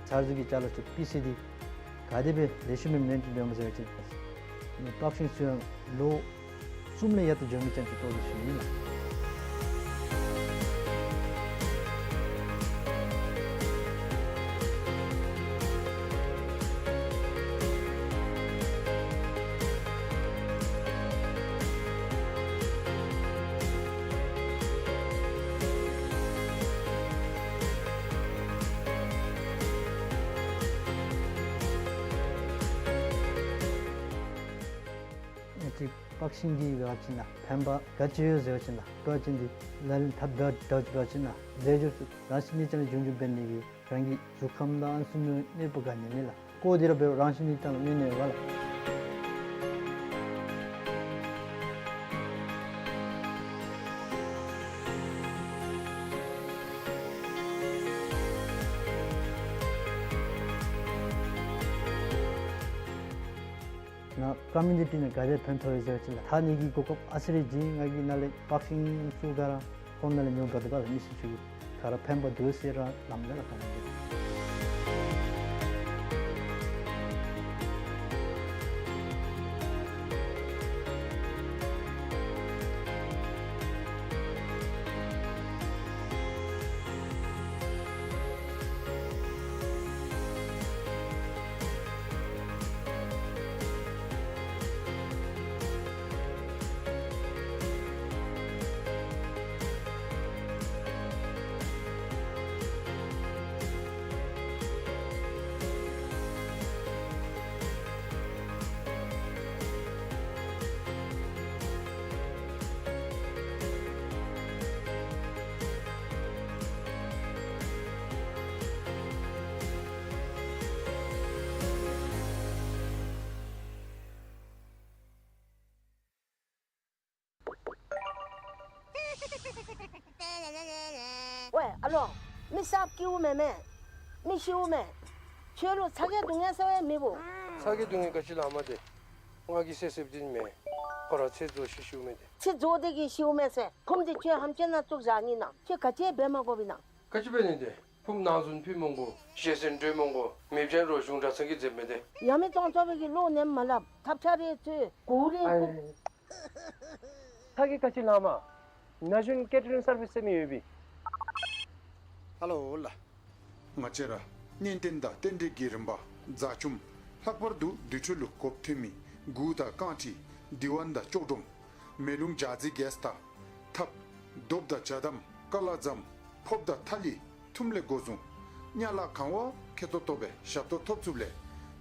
ཚར་ཚུ་གི་ཅ་ལ་ཚུ་པི་སི་ཌི། ག་དེ་སྦེ་ལེགས་ཤོམ་སྦེ་སྨན་བཅོས་འབད་འོང་ཟེར་བ་ཅིན་པག་ཤིང་ཚུ་ཡང་ལོ་གསུམ་ལས་ཡར་ལྟ་འགྱོ་མི་ཅིག་ཨིན་ཟེར་ཞུ་ནི་ལགས། ཨ་ཙི་པག་ཤིང་གིས་འབད་བ་ཅིན་ཕན་པ་ག་ཅི་ཡོད་ཟེར་བ་ཅིན་ལགས། འབད་བ་ཅིན་འདི་ལ་ལུ་ཐབས་འདྲ་འདྲཝ་ཅིག་འབད་བ་ཅིན་ལས་སྦྱོར་ཚུ་རང་བཞིན་གྱིས་རྐྱངམ་ལས་འབྱུང་འགྱུར་འབད་ནི་གིས་རང་གི་གཟུགས་ཁམས་དང་ཨ་ནི་ཚུ་ལུ་གནོད་པ་ག་ནི་མེད་ལགས། ཀོ་འདི་ར་འབད་རུང་རང་བཞིན་གྱིས་རྐྱངམ་ལས་མི་གནོད་པས་ལགས། ང་ཀོ་མིའུ་ནི་ཊི་ནང་ག་དེ་ཕན་ཐོགས་ཡི་ཟེར་བ་ཅིན་ལགས། ད་ནི་གི་གོ་སྐབས་ཨ་ཙི་རེ་བྱིན། ང་གིས་ནཱ་ལས་པག་ཤིང་ཚུ་ག་ར་ཁོང་ནང་ལས་ཉོ་འབག་སྟེ་འབག་ལགས། མི་སེར་ཚུ་གིས་ག་ར་ཕན་པ་འདུག་ཟེར་ར་ལམ་ལས་ར་ག་ར་འདུག། ཝེ་ཨ་ལོ། མི་གསརཔ་སྐྱེཝ་མེན་མས། མི་ཤིཝ་མས། ཁྱོད་ལུ་ཚ་གྱང་སྡུག་བསྔལ་ཟེར་བ་ཡང་མེད་པོ། ཚ་གྱང་སྡུག་བསྔལ་ག་ཅི་ལུ་མ་དེ། ང་གིས་བསད་བསདཔ་འདི་མེན། ཁོ་ར་ཚེ་རྫོགས་ཤི་ཤིཝ་མེན་ཏེ། ཚེ་རྫོགས་ཏེ་གི་ཤིཝ་མེན་ཟེར། ཕུངམ་འདི་ཁྱོད་ཧམ་ཅན་ནང་བཙུགས་བཞག་ནི་ན། ཁྱོད་ག་ཅི་འབད་མ་དགོ་པས་ན། ག་ཅི་འབད་ནི་དེ། ཕུངམ་ནང་བཙུགས་ཕུལ་མི་དགོ། ཞལ་གསེར་སྤྲོད་མི་དགོ། མེ་བྱང་རོ་གཞུང་གྲྭ་ཚང་གིས་མཛདཔ་མས་ཏེ། ཡང་མི་གཏོང་ཚོགས་པའི་གི་བློ་ནེམ་མ་སླབ། ཐབས་ཆག་རེ་ཚུ་གོ་རེ་ཨ་ཁུག། ཚ་གྱང་ག་ཅི་ལུ་མ། ན་གཞོན་ཀེ་ཊ་རིང་སར་བིསི་ཟེར་མི་ཡོད་པས། ཧ་ལོ་ལགས། ང་བཅས་ར་གཉེན་རྟེན་དང་རྟེན་འབྲེལ་གྱི་རིམ་པ་རྫ་ཆུམ། ལྷག་པར་དུ་དུར་ཁྲོད་ལུ་གོ་བ་ཐོན་མི་གུར་དང་རྐང་ཁྲི། དིཝན་དང་ལྕོག་སྒྲོམ། མེ་རླུང་འཇའ་རྩི་གེས་དང་ཐབ། རྡོབ་དང་ཇ་དམ་ཀ་ལ་ཛམ། ཕོརཔ་དང་ཐ་ལི་ཐུམ་ལས་འགོ་བཟུང་། དམྱལ་བ་གང་བ་ཁེ་ཏོག་ཏོ་སྦེ་ཞབས་ཏོག་ཐོབ་ཚུགསཔ་ལས་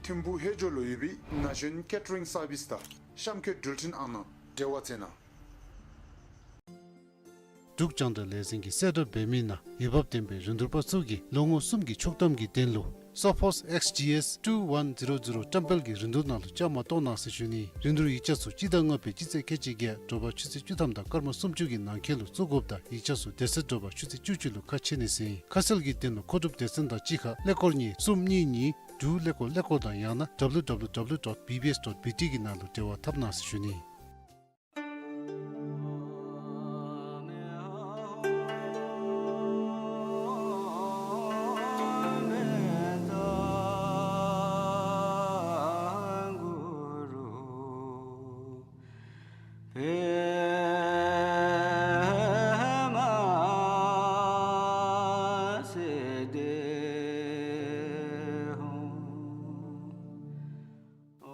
ཐིམ་ཕུག་ཧེ་ཇོ་ལུ་ཡོད་པའི་ན་གཞོན་ཀེ་ཊ་རིང་སར་བིསི་དང་གཤམ་འཁོད་འགྲུལ་འཕྲིན་ཨང་ནང་འབྲེལ་བ་མཛད་གནང་། འབྲུག་རྒྱང་བསྒྲགས་ལས་འཛིན་གྱིས་གསལ་བསྒྲགས་འབད་མི་ནང་འོས་འབབ་ལྡན་པའི་རིན་བསྡུར་པ་ཚུ་གིས་ལོ་ངོ་གསུམ་གྱི་ཕྱོགས་བསྡོམས་ཀྱི་དོན་ལུ་Sophos X G S two one zero zero བཀྲམ་སྤེལ་གྱི་རིན་བསྡུར་ནང་ལུ་བཅའ་མར་གཏོགས་གནང་ཟེར་ཞུ་ནི། རིན་བསྡུར་ཡིག་ཆ་ཚུ་སྤྱི་ཟླ་ལྔ་པའི་སྤྱི་ཚེས་ཁལ་གཅིག་བརྒྱད་དྲོ་པ་ཆུ་ཚོད་བཅུ་ཐམ་དང་སྐར་མ་སུམ་ཅུ་གི་ནང་འཁོད་ལུ་བཙུགས་དགོཔ་དང་ཡིག་ཆ་ཚུ་དེ་ཚེ་དྲོ་པ་ཆུ་ཚོད་བཅུ་གཅིག་ལུ་ཁ་ཕྱེ་ནི་ཟེར་ཨིན། ཁ་གསལ་གྱི་དོན་ལུ་མཁོ་སྒྲུབ་སྡེ་ཚན་དང་གཅིག་ཁར་ཀླད་ཀོར་གཉིས་གསུམ་གཉིས་གཉིས་དྲུག་ཀླད་ཀོར་ཀླད་ཀོར་དང་ཡང་ན་W W W dot B B S dot B T གི་ནང་ལུ་འབྲེལ་བ་འཐབ་གནང་ཟེར་ཞུ་ནི།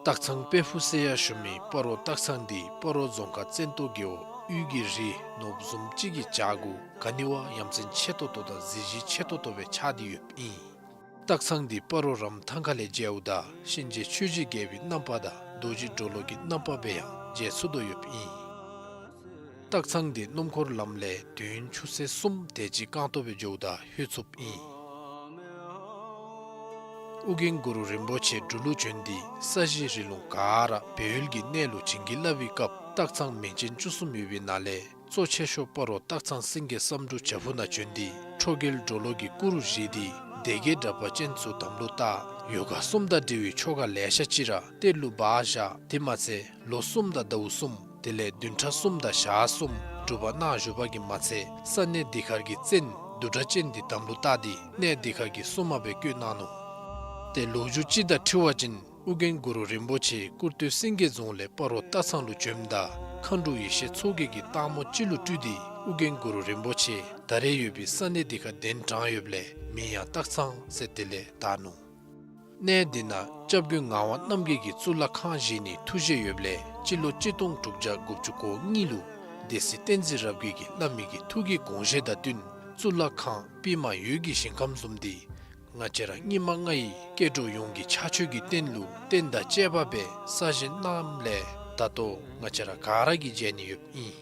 སྟག་ཚང་དཔལ་ཕུག་ཟེར་ཡང་ཞུ་མི་སྤ་རོ་སྟག་ཚང་འདི་སྤ་རོ་རྫོང་ཁག་བཙན་ཏོ་རྒེད་འོག་དབུས་ཀྱི་རི་ནོར་བུ་བཟུམ་ཅིག་གི་བྱག་གུ་ག་ནི་བ་ཡ་མཚན་ཆེ་ཏོག་ཏོ་དང་གཟི་བརྗིད་ཆེ་ཏོག་ཏོ་སྦེ་ཆགས་ཏེ་ཡོདཔ་ཨིན། སྟག་ཚང་འདི་སྤ་རོ་རམ་ཐང་ཁ་ལས་མཇལཝ་ད་གཤིན་རྗེ་ཆོས་ཀྱི་རྒྱལ་པོའི་རྣམ་པ་དང་རྡོ་རྗེ་གྲོ་ལོད་ཀྱི་རྣམ་པ་སྦེ་ཡང་མཇལ་ཚུགས་དོ་ཡོདཔ་ཨིན། སྟག་ཚང་འདི་སྣུམ་འཁོར་ལམ་ལས་དུས་ཡུན་ཆུ་ཚོད་གསུམ་དེ་ཅིག་རྐང་སྟོང་སྦེ་འགྱོཝ་ད་ལྷོད་ཚུགསཔ་ཨིན། ཨོ་རྒྱན་གུ་རུ་རིན་པོ་ཆེ་འབྲུག་ལུ་བྱོན་ཏེ་ས་གཞི་རི་ལུང་ག་ར་སྦས་ཡུལ་གྱི་གནས་ལུ་བྱིན་གྱིས་བརླབས་པའི་སྐབས་སྟག་ཚང་མིང་ཅན་བཅུ་གསུམ་ཡོད་པའི་ནང་ལས་གཙོ་ཆེ་ཤོས་སྤ་རོ་སྟག་ཚང་སེང་གེ་བསམ་འགྲུབ་བྱག་ཕུག་ནང་བྱོན་ཏེ་ཁྲོ་རྒྱལ་གྲོ་ལོད་ཀྱི་སྐུ་རུ་བཞེངས་ཏེ་སྡེ་བརྒྱད་དྲེགས་པ་ཅན་ཚུ་དམ་ལུ་བཏགས། ཡོ་ག་གསུམ་དང་འབྲེལ་བའི་ཆོ་ག་ལེ་ཤ་ཅིག་ར་གཏེར་ལུ་སྦ་བཞག། དེ་མ་ཚད་ལོ་གསུམ་དང་ཟླཝ་གསུམ་དེ་ལས་བདུན་ཕྲག་གསུམ་དང་ཞག་གསུམ་སྒྲུབ་པ་གནང་བཞུགས་པ་གིས་མ་ཚད་ས་གནས་འདི་ཁར་གྱི་བཙན་བདུད་གྲགས་ཅན་འདི་དམ་ལུ་བཏགས་ཏེ་གནས་འདི་ཁར་གྱི་སྲུང་མ་སྦེ་བསྐོས་གནང་ནུག། ཏེ་ལོ་རྒྱུས་ཅིག་དང་འཁྲིལ་བ་ཅིན་ཨོ་རྒྱན་གུ་རུ་རིན་པོ་ཆེ་ཀུར་སྟོད་སེང་གེ་རྫོང་ལས་སྤ་རོ་སྟག་ཚང་ལུ་བྱོནམ་ད་མཁའ་འགྲོ་ཡེ་ཤེས་མཚོ་རྒྱལ་གྱིས་སྟག་མོ་ཅིག་ལུ་སྤྲུལ་ཏེ་ཨོ་རྒྱན་གུ་རུ་རིན་པོ་ཆེ་ད་རེས་ཡོད་པའི་ས་གནས་འདི་ཁར་གདན་དྲངས་ཡོདཔ་ལས་མིང་ཡང་སྟག་ཚང་ཟེར་དེ་ལས་བཏགས་ནུག། གནས་འདི་ནང་སྐྱབས་མགོན་ངག་དབང་རྣམ་རྒྱལ་གྱིས་གཙུག་ལག་ཁང་བཞེངས་ནིའི་ཐུགས་བཞེད་ཡོདཔ་ལས་སྤྱི་ལོ་གཅིག་སྟོང་དྲུག་བརྒྱ་དགུ་བཅུ་གོ་གཉིས་ལུ་སྡེ་སྲིད་བསྟན་འཛིན་རབ་རྒྱས་ཀྱིས་བླ་མའི་གི་ཐུགས་ཀྱི་དགོངས་བཞེད་དང་བསྟུན་གཙུག་ལག་ཁང་པདྨ་འོད་ཀྱི་ཞིང་ཁམས་བཟུམ་འདི་ང་བཅས་ར་སྙིགས་མ་ལྔ་ཡི་སྐྱེ་འགྲོ་ཡོངས་ཀྱི་ཕྱག་མཆོད་ཀྱི་རྟེན་ལུ་རྟེན་དང་བཅས་པ་སྦེ་གསར་བཞེངས་གནངམ་ལས་ད་ལྟོ་ང་བཅས་ར་ག་ར་གིས་མཇལ་ནི་ཡོདཔ་ཨིན།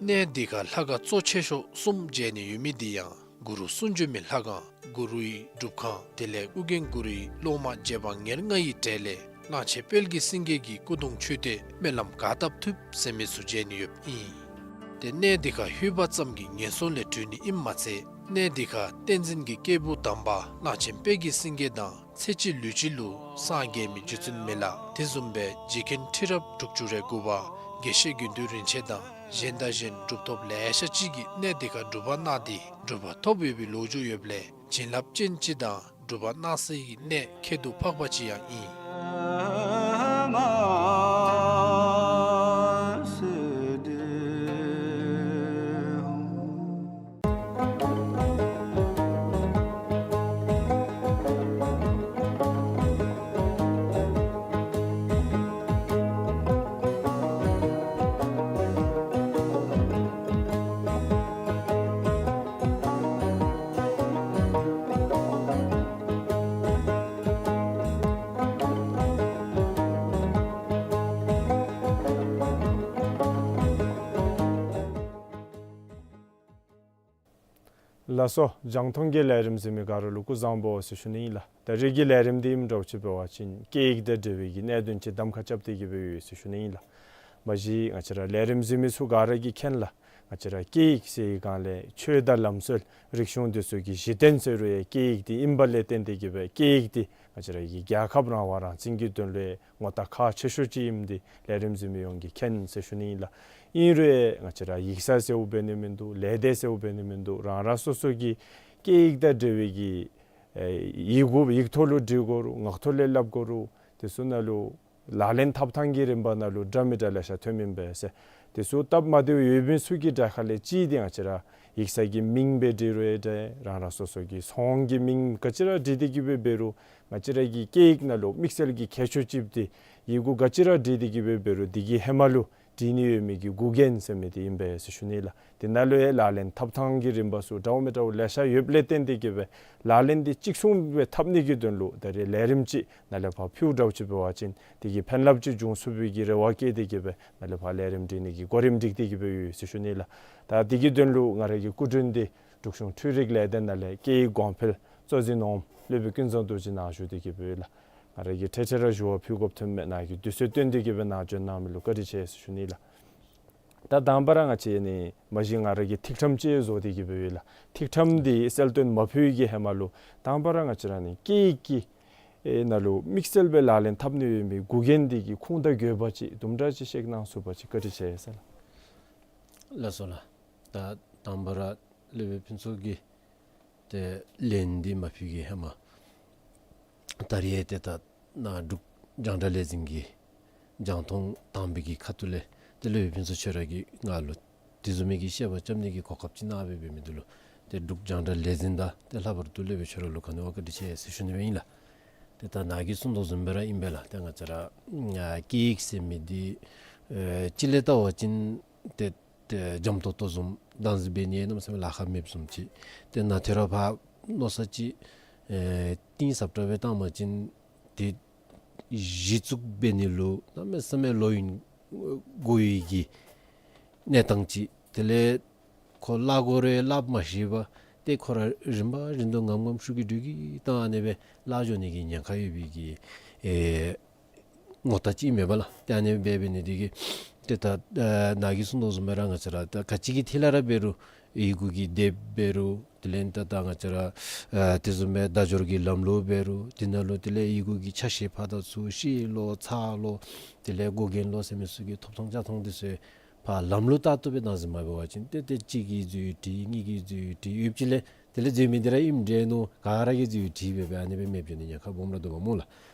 གནས་འདི་ཁར་ལྷ་ཁང་གཙོ་ཆེ་ཤོས་གསུམ་མཇལ་ནི་ཡོད་མི་འདི་ཡང་གུ་རུ་གསུང་བྱོན་མའི་ལྷ་ཁང་གུ་རུའི་སྒྲུབ་ཁང་དེ་ལས་ཨོ་རྒྱན་གུ་རུའི་སློབ་མ་རྗེ་འབངས་ཉེར་ལྔ་ཡི་གྲས་ལས་གླང་ཆེན་དཔལ་གྱི་སེང་གེ་གི་སྐུ་གདུང་མཆོད་རྟེན་སྨོན་ལམ་ག་བཏབ་ཐུབ་ཟེར་མི་ཚུ་མཇལ་ནི་ཡོདཔ་ཨིན། ཏེ་གནས་འདི་ཁར་ལྷོད་པ་ཙམ་གྱིས་ངན་སོང་ལས་གྲོལ་ནི་ཨིནམ་མ་ཚད་གནས་འདི་ཁར་བསྟན་འཛིན་གྱི་སྐྱེས་བུ་དམ་པ་གླང་ཆེན་དཔལ་གྱི་སེང་གེ་དང་ཚེ་གཅིག་ལུས་གཅིག་ལུ་སངས་རྒྱས་མི་རྗེ་བཙུན་མི་ལ་དེ་བཟུམ་སྦེ་རྗེ་མཁན་ཁྲི་རབས་དྲུག་ཅུ་རེ་དགུ་པ་དགེ་བཤེས་དགེ་འདུན་རིན་ཆེན་དང་གཞན་དང་གཞན་གྲུབ་ཐོབ་ལེ་ཤ་ཅིག་གིས་གནས་འདི་ཁར་སྒྲུབ་པ་གནང་སྟེ་གྲུབ་པ་ཐོབ་ཡོད་པའི་ལོ་རྒྱུས་ཡོདཔ་ལས་བྱིན་རླབས་ཅན་ཅིག་དང་སྒྲུབ་པ་གནང་སའི་གནས་ཁྱད་དུ་འཕགས་པ་ཅིག་ཡང་ཨིན། ལགས་སོ། རྒྱང་མཐོང་གི་ལས་རིམ་གཟིགས་མི་ག་ར་ལུ་སྐུ་གཟུགས་བཟང་པོ་ཟེར་ཞུ་ནི་ཨིན་ལགས། ད་རེས་ཀྱི་ལས་རིམ་འདི་ཨིནམ་འདྲཝ་ཅིག་འབད་བ་ཅིན་སྐད་ཡིག་དང་འབྲེལ་བའི་གི་གནད་དོན་ཅིག་གདམ་ཁ་རྐྱབ་སྟེ་གི་སྦེ་ཡོད་ཟེར་ཞུ་ནི་ཨིན་ལགས། མ་གཞི་ང་བཅས་ར་ལས་རིམ་གཟིགས་མི་ཚུ་ག་ར་གིས་མཁྱེན་ལགས། ང་བཅས་ར་སྐད་ཡིག་ཟེར་བའི་སྒང་ལས་ཆོས་དང་ལམ་སྲོལ་རིག་གཞུང་འདི་ཚུ་གི་གཞི་རྟེན་ཟེར་རུང་ཡང་སྐད་ཡིག་འདི་ཨིནམ་ལས་བརྟེན་ཏེ་གི་སྦེ་སྐད་ཡིག་འདི་ང་བཅས་ར་གི་རྒྱལ་ཁབ་རང་དབང་རང་བཙན་གྱི་དོན་ལུ་ངོ་རྟགས་ཁག་ཆེ་ཤོས་ཅིག་ཨིནམ་འདི་ལས་རིམ་གཟིགས་མི་ཡོངས་ཀྱིས་མཁྱེན་ཟེར་ཞུ་ནི་ཨིན་ལགས། ཨིན་རུང་ཡང་ང་བཅས་ར་ཡིག་ཚང་ཟེརཝ་འབད་ནི་མིན་འདུག། ལས་སྡེ་ཟེརཝ་འབད་ནི་མིན་འདུག། རང་རང་སོ་སོ་གི་སྐད་ཡིག་དང་འབྲེལ་བའི་གི་ཨེ་ཡི་གུ་ཡིག་ཐོག་ལུ་འབྲི་དགོ་རུང་ངག་ཐོག་ལས་སླབ་དགོ་རུང་དེ་ཚུ་ནང་ལུ་ལག་ལེན་འཐབ་ཐངས་ཀྱི་རིམ་པ་ནང་ལུ་འདྲ་མི་འདྲ་ལེ་ཤ་ཐོནམ་ཨིན་པས་ཟེར། དེ་ཚུ་སྟབས་མ་བདེཝ་ཡོད་མི་ཚུ་གི་གྲས་ཁ་ལས་གཅིག་འདི་ང་བཅས་ར་ཡིག་ཚང་གི་མིང་སྦེ་འབྲི་རུང་ཡང་འདྲ། རང་རང་སོ་སོ་གི་ཚོང་གི་མིང་ག་ཅི་ར་འབྲི་སྟེ་གི་སྦེ་འབད་རུང་ང་བཅས་ར་གི་སྐད་ཡིག་ནང་ལུ་དམིགས་བསལ་གྱི་ཁྱད་ཆོས་ཅིག་འདི་ཡི་གུ་ག་ཅི་ར་འབྲི་སྟེ་གི་སྦེ་འབད་རུང་འདི་གི་ཧེ་མ་ལུ་འབྲི་ནི་ཡོད་མི་གི་འགོག་རྐྱེན་ཟེར་མི་འདི་ཨིན་པས་ཟེར་ཞུ་ནི་ལགས། དེ་ནང་ལུ་ཡང་ལག་ལེན་འཐབ་ཐངས་ཀྱི་རིམ་པ་ཚུ་འདྲཝ་མི་འདྲཝ་ལེ་ཤ་ཡོདཔ་ལས་བརྟེན་ཏེ་གི་སྦེ་ལག་ལེན་འདི་གཅིག་མཚུངས་སྦེ་འཐབ་ནི་གི་དོན་ལུ་ད་རེས་ལས་རིམ་ཅིག་ནཱ་ལས་ཕར་ཕུལཝ་འདྲཝ་ཅིག་འབད་བ་ཅིན་དེ་གིས་ཕན་རླབས་ཅིག་འབྱུང་ཚུགས་པའི་གི་རེ་བ་བསྐྱེད་དེ་གི་སྦེ་ནཱ་ལས་ཕར་ལས་རིམ་སྒྲིག་ནི་གི་གོ་རིམ་སྒྲིག་སྟེ་གི་སྦེ་ཡོད་ཟེར་ཞུ་ནི་ལགས། ད་དེ་གི་དོན་ལུ་ང་ར་གི་སྐུ་མགྲོན་འདི་འབྲུག་གཞུང་འཕྲུལ་རིག་ལས་སྡེ་ནང་ལས་སྐད་ཡིག་གོང་འཕེལ་གཙོ་འཛིན་འོགམ་སློབ་དཔོན་ཀུན་བཟང་རྡོ་རྗེ་ནཱ་བཞུགས་ཏེ་གི་སྦེ་ཡོད་ལགས། ང་ར་གིས་ཁྲེ་ཁྲེ་ར་ཞུ་བ་ཕུལ་དགོཔ་ཐོནམ་མས། ནཱ་གིས་དུས་ཚོད་བཏོན་ཏེ་གི་སྦེ་ནཱ་བྱོན་གནང་མི་ལུ་བཀའ་དྲིན་ཆེ་ཟེར་ཞུ་ནི་ལགས། ད་དང་པ་ར་ང་བཅས་ནི་མ་གཞི་ང་ར་གིས་ཐིག་ཕྲེང་ཅིག་བཟོ་སྟེ་གི་སྦེ་ཡོད་ལགས། ཐིག་ཕྲེང་འདི་གསལ་སྟོན་མ་ཕུལ་བའི་གི་ཧེ་མ་ལུ་དང་པ་ར་ང་བཅས་ར་ནི་སྐད་ཡིག་གི་ཨེ་ནང་ལུ་དམིགས་བསལ་སྦེ་ལག་ལེན་འཐབ་ནི་ཡོད་མི་འགོག་རྐྱེན་འདི་གི་ཁུངས་དང་དགོས་པ་ཅིག་དུམ་གྲ་ཅིག་བཤད་གནང་ཚུགས་པ་ཅིན་བཀའ་དྲིན་ཆེ་ཟེར་ལགས། ལགས་སོ་ལགས། ད་དང་པ་ར་སློབ་དཔོན་ཕུན་ཚོགས་ཀྱིས་ཏེ་ལན་འདི་མ་ཕུལ་གི་ཧེ་མ་ད་རེས་ཏེ་ད་ནཱ་འབྲུག་རྒྱང་བསྒྲགས་ལས་འཛིན་གྱི་རྒྱང་མཐོང་དང་པའི་གི་ཁ་ཐུག་ལས་ཏེ་སློབ་དཔོན་ཕུན་ཚོགས་ཁྱོད་ར་གིས་ང་ལུ་དེ་བཟུམ་མའི་གི་བཤད་པ་རྐྱབ་ནི་གི་གོ་སྐབས་ཅིག་གནང་སྦེ་འབད་མི་འདི་ལུ་ཏེ་འབྲུག་རྒྱང་བསྒྲགས་ལས་འཛིན་དང་ཏེ་ལྷག་པར་དུ་སློབ་དཔོན་ཁྱོད་ར་ལུ་ག་ནི་བ་བཀའ་དྲིན་ཆེ་ཟེར་ཞུ་ནི་སྦེ་ཨིན་ལགས། ཏེ་ད་ནཱ་གིས་གསུངས་དོ་བཟུམ་སྦེ་ར་ཨིན་པས་ལགས། ཏེ་ང་བཅས་ར་ཨ་སྐད་ཡིག་ཟེར་མི་འདི་ཨེ་སྤྱིར་ལས་བལྟ་བ་ཅིན་ཏེ་ཏེ་འཇམ་ཏོང་ཏོ་བཟུམ་བདག་འཛིན་འབད་ནི་ཡང་གནམ་མེད་ས་མེད་ལཱ་ཁག་མེདཔ་བཟུམ་ཅིག། ཏེ་ནཱ་ཐོ་རངས་ཕར་མནོ་བསམ་ཅིག་ཨེ་གཏིང་ཟབ་དྲགས་སྦེ་བཏང་བ་ཅིན་ཏེ་གཞི་བཙུགས་འབད་ནི་ལུ་གནམ་མེད་ས་མེད་ལོ་ཡུན་འགོར་བའི་གི་གནས་སྟངས་ཅིག། དེ་ལས་ཁོ་སླབ་དགོ་རུང་སླབ་མ་ཤེས་པར་ཏེ་ཁོ་ར་རིམ་པ་བཞིན་དུ་ངམ་ངམ་ཤུགས་ཀྱིས་འགྲོས་ཀྱིས་བཏང་ཨ་ནི་སྦེ་སླབ་འགྱོ་ནི་གི་ཉེན་ཁ་ཡོད་པའི་གི་ཨེ་ངོ་རྟགས་ཅིག་མས་པ་ལགས། ཏེ་ཨ་ནི་འབད་འབད་ནི་འདི་གིས་ཏེ་ད་ཨ་ནཱ་གིས་གསུངས་དོ་བཟུམ་སྦེ་ར་ང་བཅས་ར་ད་ག་ཅི་གི་ཐད་ལས་ར་འབད་རུང་ཡི་གུ་གི་དེབ་འབད་རུང་དེ་ལས་ད་ད་ང་བཅས་ར་ཨ་དེ་བཟུམ་སྦེ་བརྡ་སྦྱོར་གྱི་ལམ་ལུགས་འབད་རུང་དེ་ནང་ལུ་དེ་ལས་ཡི་གུ་གི་ཆ་ཤས་ཕར་དང་ཚུར་ཤེས་ལོ་ཚར་ལོ་དེ་ལས་འགོག་རྐྱེན་ལོ་ཟེར་མི་ཚུ་གི་ཐོབ་ཐངས་བཅའ་ཐངས་འདི་ཚུ་ཕར་ལམ་ལུགས་ལྟར་དུ་སྦེ་བདག་འཛིན་མ་འབད་བ་ཅིན་ཏེ་ཏེ་གཅིག་གིས་འཛོལ་ཡི་འདྲ་གཉིས་ཀྱིས་འཛོལ་ཡི་འདྲ་ཡོདཔ་ཅིག་ལས་ དེ་ལས་འཛོལ་མི་འདི་ར་ཨིནམ་འདྲས་མནོ། ག་ར་གིས་འཛོལ་བའི་དྲི་འབད་སྦེ་ཨ་ནི་སྦེ་མེདཔ་འགྱོ་ནི་ཉེན་ཁ་སྦོམ་ར་འདུག་པ་སྨོ་ལགས།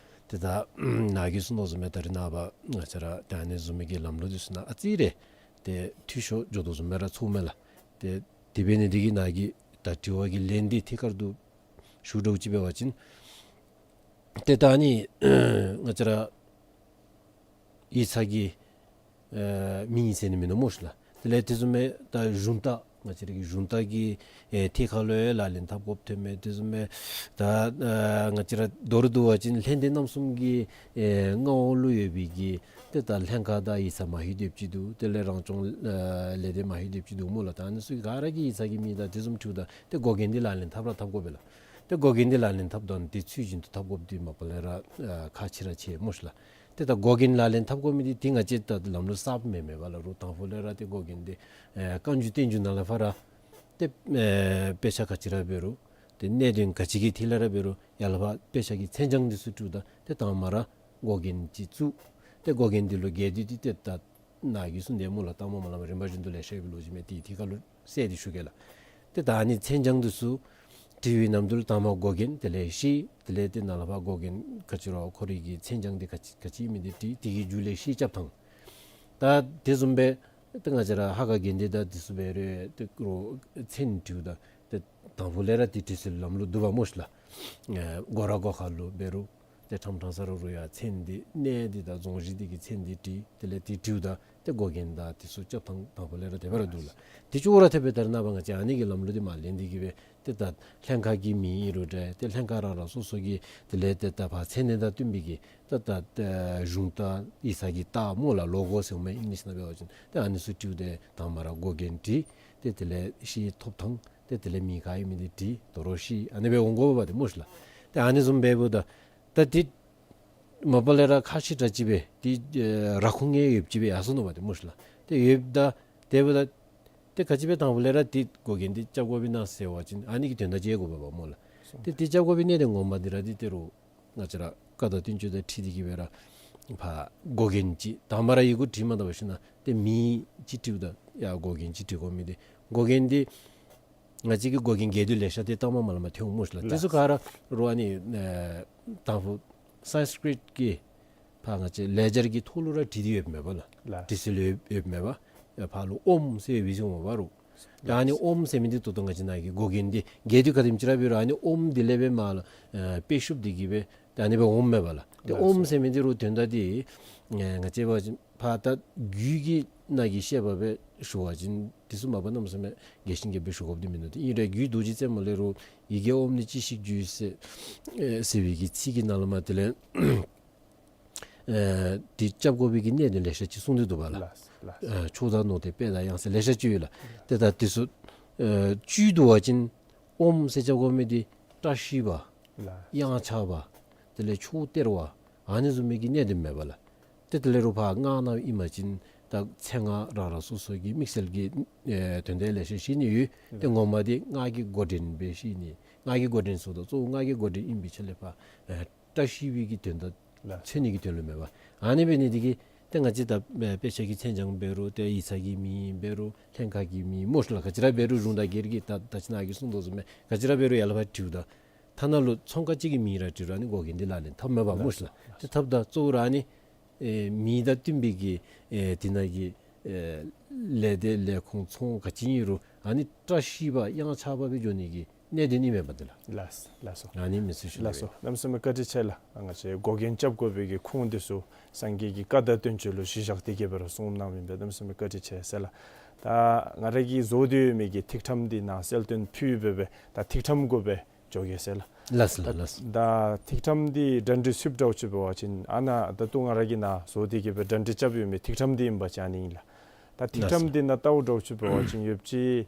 ཏེ་ད་ནཱ་གིས་གསུངས་དོ་བཟུམ་སྦེ་ད་རེས་ནངས་པ་ང་བཅས་ར་ད་ཨ་ནི་བཟུམ་མའི་གི་ལམ་ལུགས་འདི་ཚུ་ནང་ཨ་ཙི་རེ་ཏེ་འཐུས་ཤོར་འགྱོ་དོ་བཟུམ་སྦེ་ར་ཚོརཝ་མས་ལགས། ཏེ་དེ་འབད་ནི་འདི་གིས་ནཱ་གི་ད་དྲི་བ་གི་ལན་འདི་ཐད་ཀར་དུ་ཞུ་དགོཔ་ཅིག་འབད་བ་ཅིན་ཏེ་ད་ཨ་ནི་ང་བཅས་ར་ཡིག་ཚང་གི་ཨེ་མིང་ཟེར་ནི་མིན་ནུག་སྨོ་ཤིག་ལགས། དེ་ལས་དེ་བཟུམ་མའི་ད་གཞུང་རྟ་ང་བཅས་ར་གི་གཞུང་རྟ་གི་ཨེ་ཐད་ཁར་ལུ་ཡང་ལག་ལེན་འཐབ་དགོཔ་ཐོནམ་མས། དེ་བཟུམ་མའི་ད་ཨེ་ང་བཅས་ར་མདོར་བསྡུ་བ་ཅིན་ལྷ་སྡེ་རྣམ་གསུམ་གྱི་ཨེ་མངའ་འོག་ལུ་ཡོད་པའི་གི་ཏེ་ད་ལྷན་ཁག་དང་ཡིག་ཚང་མ་ཧེ་སྡོདཔ་ཅིག་འདུག། དེ་ལས་རང་སྐྱོང་ཨེ་ལས་སྡེ་མ་ཧེ་སྡོདཔ་ཅིག་འདུག་སྨོ་ལགས། ད་ཨ་ནི་ཚུ་ག་ར་གི་ཡིག་ཚང་གི་མིང་དང་དེ་བཟུམ་འཁྲིལཝ་ད་ཏེ་འགོག་འགན་འདི་ལག་ལེན་འཐབ་ར་འཐབ་དགོ་པས་ལགས། ཏེ་འགོག་འགན་འདི་ལག་ལེན་འཐབ་དོ་ནི་འདི་ཚུལ་བཞིན་དུ་འཐབ་དགོཔ་འདི་མ་པ་ལས་ར་ཨ་ཁག་ཆེ་ར་ཆེ་སྨོ་ཤིག་ལགས། ཏེ་ད་འགོག་འགན་ལག་ལེན་འཐབ་དགོ་མི་འདི་ཏེ་ང་བཅས་ད་ལམ་ལུགས་གསརཔ་མེན་མས་པ་ལགས། རོགས་དང་ཕུ་ལས་ར་ཏེ་འགོག་འགན་འདི་ཨེ་བཀའ་འགྱུར་བསྟན་འགྱུར་ནང་ལས་ཕར་ར་ཏེ་ཨེ་དཔེ་ཆ་ག་ཅི་ར་འབད་རུང་ཏེ་གནད་དོན་ག་ཅི་གི་ཐད་ལས་ར་འབད་རུང་ཡར་ལས་ཕར་དཔེ་ཆ་གི་མཚན་བྱང་འདི་ཚུ་བྲིཝ་ད་ཏེ་དང་པ་ར་འགོག་འགན་ཅིག་བཙུགས། ཏེ་འགོག་འགན་འདི་ལུ་རྒྱས་བསྡུས་ཏེ་ཏེ་ད་ནཱ་གིས་གསུངས་དེ་སྨོ་ལགས། ད་མ་མ་ལས་མ་རིམ་པ་བཞིན་དུ་ལེ་ཤ་ཡོད་པའི་ལོ་རྒྱུས་མས། ཏེ་ཐད་ཀར་ལུ་གསལ་ཏེ་ཞུ་གེ་ལགས། ཏེ་ད་ཨ་ནི་མཚན་བྱང་འདི་ཚུ་བྲི་བའི་ནམ་དུས་ལུ་དང་པ་འགོག་འགན་དེ་ལས་ཤེས། དེ་ལས་ཏེ་ནཱ་ལས་ཕར་འགོག་འགན་ག་ཅི་ར་ཁོ་རའི་གི་མཚན་བྱང་འདི་ག་ཅི་ག་ཅི་ཨིན་མི་འདི་བྲི། དེ་གི་མཇུག་ལས་ཤེས་རྐྱབ་ཐངས། ད་དེ་བཟུམ་སྦེ་ཏེ་ང་བཅས་ར་ཧ་ག་དགེ་འདུན་དང་འདི་ཚུ་འབད་རུང་ཏེ་རོགས་མཚན་བྲིཝ་ད་ཏེ་དང་ཕུ་ལས་ར་ཏེ་བྲི་སྲོལ་ལམ་ལུགས་འདུག་པ་སྨོ་ཤིག་ལགས། ཨེ་སྒོ་ར་སྒོ་ཁ་ལུ་འབད་རུང་ཏེ་ཁྲམ་ཁྲང་ས་ར་རུང་ཡང་མཚན་འདི་གནས་འདི་དང་རྫོང་གཞི་འདི་གི་མཚན་འདི་བྲི། དེ་ལས་ཏེ་བྲིཝ་ད་ཏེ་འགོག་འགན་དང་འདི་ཚུ་རྐྱབ་ཐངས་དང་ཕུ་ལས་ར་དེ་སྦེ་ར་འདུག་ལགས། དེ་ཅོག་ར་འཐདཔ་སྦེ་ད་རེས་ནངས་པ་ང་བཅས་ཨ་ནི་གི་ལམ་ལུགས་འདི་མ་ལེན་ཏེ་གི་སྦེ་ཏེ་ད་ལྷན་ཁག་གི་མིང་ཨིན་རུང་འདྲ། ཏེ་ལྷན་ཁག་རང་རང་སོ་སོ་གི་དེ་ལས་ཏེ་ད་ཕར་མཚན་གནས་དང་བསྟུན་པའི་གི་ཏེ་ད་ཨེ་གཞུང་རྟ་ཡིག་ཚང་གི་རྟགས་སྨོ་ལགས། ལོ་གོ་ཟེར་མི་ཨིང་ལིཤ་ནང་འབད་བ་ཅིན་ཏེ་ཨ་ནི་ཚུ་བྲིཝ་ད་དང་པ་ར་འགོག་འགན་བྲི། ཏེ་དེ་ལས་ཤེས་ཐོབ་ཐངས། ཏེ་དེ་ལས་མིང་ག་ཨིན་མི་འདི་བྲི། དོ་རུང་ཤེས། ཨ་ནི་སྦེ་འོང་དགོ་པས་ཏེ་སྨོ་ཤིག་ལགས། ཏེ་ཨ་ནི་བཟུམ་སྦེ་འབདཝ་ད་ད་འདི་མ་པ་ལས་ར་ཁག་ཆེ་དྲགས་ཅིག་སྦེ་འདི་ཨེ་ར་ཁུངས་ཡོདཔ་ཅིག་སྦེ་ཡར་སོ་ནུག་པ་ཏེ་སྨོ་ཤིག་ལགས། ཏེ་ཡོདཔ་ད་དེ་འབདཝ་ད་ཏེ་ག་ཅི་སྦེ་དང་ཕུ་ལས་ར་འདི་འགོག་འགན་འདི་རྐྱབ་དགོ་པས་ན་ཟེར་བ་ཅིན་ཨ་ནི་གི་དོན་དག་ཅིག་དགོ་པས་པ་སྨོ་ལགས། ཏེ་འདི་རྐྱབ་དགོ་པའི་གནད་དོན་ངོ་མ་འདི་ར་འདི་ཏེ་རོགས་ང་བཅས་ར་བཀའ་དང་བསྟན་བཅོས་དང་འཁྲིལ་ཏེ་གི་སྦེ་ར་ཕར་འགོག་འགན་ཅིག་དང་པ་ར་ཡི་གུ་བྲིས་མ་ད་པ་ཅིན་ཏེ་མིང་ཅིག་བྲིཝ་ད་ཡར་འགོག་འགན་ཅིག་བྲི་དགོ་མི་འདི་འགོག་འགན་འདི་ང་བཅས་ཀྱིས་འགོག་འགན་འགལ་འདུ་ལེ་ཤ་འདི་ད་མ་མ་ལས་མ་ཐོན་འོང་སྨོ་ཤིག་ལགས། དེ་ཚུ་ག་ར་རོགས་ཨ་ནི་ཨེ་དང་ཕུ་སཾསྐྲྀཏ་གི་ཕར་ང་བཅས་ལེ་ཇར་གྱི་ཐོག་ལུ་ར་བྲིས་ཏེ་ཡོདཔ་མས་པ་ལགས། ལགས། བྲི་སྲོལ་ཡོད་ཡོདཔ་མས་པ། ཨེ་ཕར་ལུ་ཨོམ་ཟེར་བའི་བཟུམ་མས་པ་རོགས། ད་ཨ་ནི་ཨོམ་ཟེར་མི་འདི་ད་ལྟོ་ང་བཅས་ནཱ་གི་འགོག་འགན་འདི་འགལ་འདུ་ག་དེམ་ཅིག་ར་འབད་རུང་ཨ་ནི་ཨོམ་འདི་ལས་སྦེ་མར་ལུ་ཨེ་དཔེ་ཤུབས་འདི་གིས་སྦེ་ད་ཨ་ནི་སྦེ་འོངམ་མས་པ་ལགས། ཏེ་ཨོམ་ཟེར་མི་འདི་རོགས་དོན་དག་འདི་ཨེ་ང་བཅས་འབད་བ་ཅིན་ཕར་ད་རྒྱུད་ཀྱི་ནང་གི་བཤད་པ་སྦེ་ཞུ་བ་ཅིན་འདི་ཚུ་མ་པ་གནམ་མེད་ས་མེད་རྒྱས་ཤིང་རྒྱས་པ་སྦེ་ཞུ་དགོཔ་འདི་མིན་འདུག། ཏེ་ཨིན་རུང་རྒྱུད་རྡོ་རྗེ་རྩེ་མོ་ལས་རོགས་ཡི་གེ་ཨོམ་ནི་ཅི་ཞིག་རྒྱུ་ཟེར་ཨེ་ཟེར་བའི་གི་ཚིག་གི་ནང་ལུ་མར་དེ་ལས་ཨེ་འདི་རྐྱབ་དགོ་པའི་གི་གནད་དོན་ལེ་ཤ་ཅིག་གསུངས་ཏེ་འདུག་པ་ལགས། ལགས་ལགས། ཨེ་ཕྱོགས་དང་ནོར་དེ་དཔེ་དང་དབྱངས་ཟེར་ལེ་ཤ་ཅིག་ཡོད་ལགས། ཏེ་ད་འདི་ཚུ་ཨེ་བཅུད་བསྡུ་བ་ཅིན་ཨོམ་ཟེར་རྐྱབ་དགོ་མི་འདི་བཀྲ་ཤིས་པ། ལགས། གཡང་ཆགས་པ། དེ་ལས་ཕྱོགས་སྟེར་བ། ཨ་ནི་བཟུམ་མའི་གི་གནད་དོན་མས་པ་ལགས། ཏེ་དེ་ལས་རོགས་ཕར་སྔགས་ནང་ཨིན་པ་ཅིན་ད་མཚན་སྔགས་རང་རང་སོ་སོ་གི་དམིགས་བསལ་གྱི་ཨེ་དོན་དག་ལེ་ཤ་བཤད་ནི་ཡོད། ཏེ་ངོ་མ་འདི་སྔགས་ཀྱི་འགོ་འདྲེན་སྦེ་བཤད་ནི། སྔགས་ཀྱི་འགོ་འདྲེན་ཟེརཝ་ད་གཙོ་བོ་སྔགས་ཀྱི་འགོ་འདྲེན་ཨིན་པའི་ཆ་ལས་ཕར་ཨེ་བཀྲ་ཤིས་པའི་གི་དོན་དག་ལགས། མཚོན་ནི་གི་དོན་ལུ་མས་པ། ཨ་ནི་འབད་ནི་འདི་གིས་ཏེ་ང་བཅས་ད་ཨེ་དཔེ་ཆ་གི་མཚན་བྱང་འབད་རུང་ཏེ་ཡིག་ཚང་གི་མིང་འབད་རུང་ལྷན་ཁག་གི་མིང་སྨོ་ཤིག་ལགས། ག་ཅི་ར་འབད་རུང་གཞུང་དང་སྒེར་གྱི་ད་ད་ཅི་ནཱ་གིས་གསུངས་དོ་བཟུམ་སྦེ་ག་ཅི་ར་འབད་རུང་ཡར་ལས་ཕར་བྲིཝ་ད་ཐ་ན་ལུ་ཚོང་ཁང་ཅིག་གི་མིང་ར་བྲིས་རུང་ཨ་ནི་འགོག་འགན་འདི་ལག་ལེན་འཐབ་མས་པ་སྨོ་ཤིག་ལགས། ཏེ་འཐབ་ད་གཙོ་བོ་ར་ཨ་ནི་ཨེ་མིང་དང་བསྟུན་པའི་གི་ཨེ་དེ་ནང་གི་ཨེ་ལས་སྡེ་ལས་ཁུངས་ཚོང་ག་ཅི་ཨིན་རུང་ཨ་ནི་བཀྲ་ཤིས་པ་གཡང་ཆགས་པ་སྦེ་འགྱོ་ནི་གི་གནད་དོན་ཨིན་མས་པ་འདི་ལགས། ལགས་ལགས་སོ། ཨ་ནི་མི་སྲིད་ཞུ་ལགས་སོ། གནམ་མེད་ས་མེད་བཀའ་དྲིན་ཆེ་ལགས། ང་བཅས་འགོག་འགན་རྐྱབ་དགོ་པའི་གི་ཁུངས་འདི་ཚུ་སངས་རྒྱས་ཀྱི་བཀའ་དང་བསྟན་བཅོས་ལུ་གཞི་བཞག་སྟེ་གི་སྦེ་ར་གསུངམ་གནངམ་ཨིན་པས། གནམ་མེད་ས་མེད་བཀའ་དྲིན་ཆེ་ཟེར་ལགས། ད་ང་ར་གིས་བཟོ་སྟེ་ཡོད་མི་གི་ཐིག་ཁྲམ་འདི་ནཱ་གསལ་སྟོན་ཕུལ་སྦེ་སྦེ་ད་ཐིག་ཁྲམ་གུ་སྦེ་འགྱོ་གེ་ཟེར་ལགས། ལགས་སོ་ལགས། ད་ཐིག་ཁྲམ་འདི་གྲ་སྒྲིག་ཚུགསཔ་འདྲཝ་ཅིག་འབད་བ་ཅིན་ཨ་ནཱ་ད་ལྟོ་ང་ར་གིས་ནཱ་བཟོ་སྟེ་གི་སྦེ་གྲ་སྒྲིག་རྐྱབ་ཡོད་མི་ཐིག་ཁྲམ་འདི་ཨིན་པ་ཅིན་ཨ་ནི་ཨིན་ལགས། ད་ཐིག་ཁྲམ་འདི་ནང་བལྟཝ་འདྲཝ་ཅིག་འབད་བ་ཅིན་ཡོདཔ་ཅིག་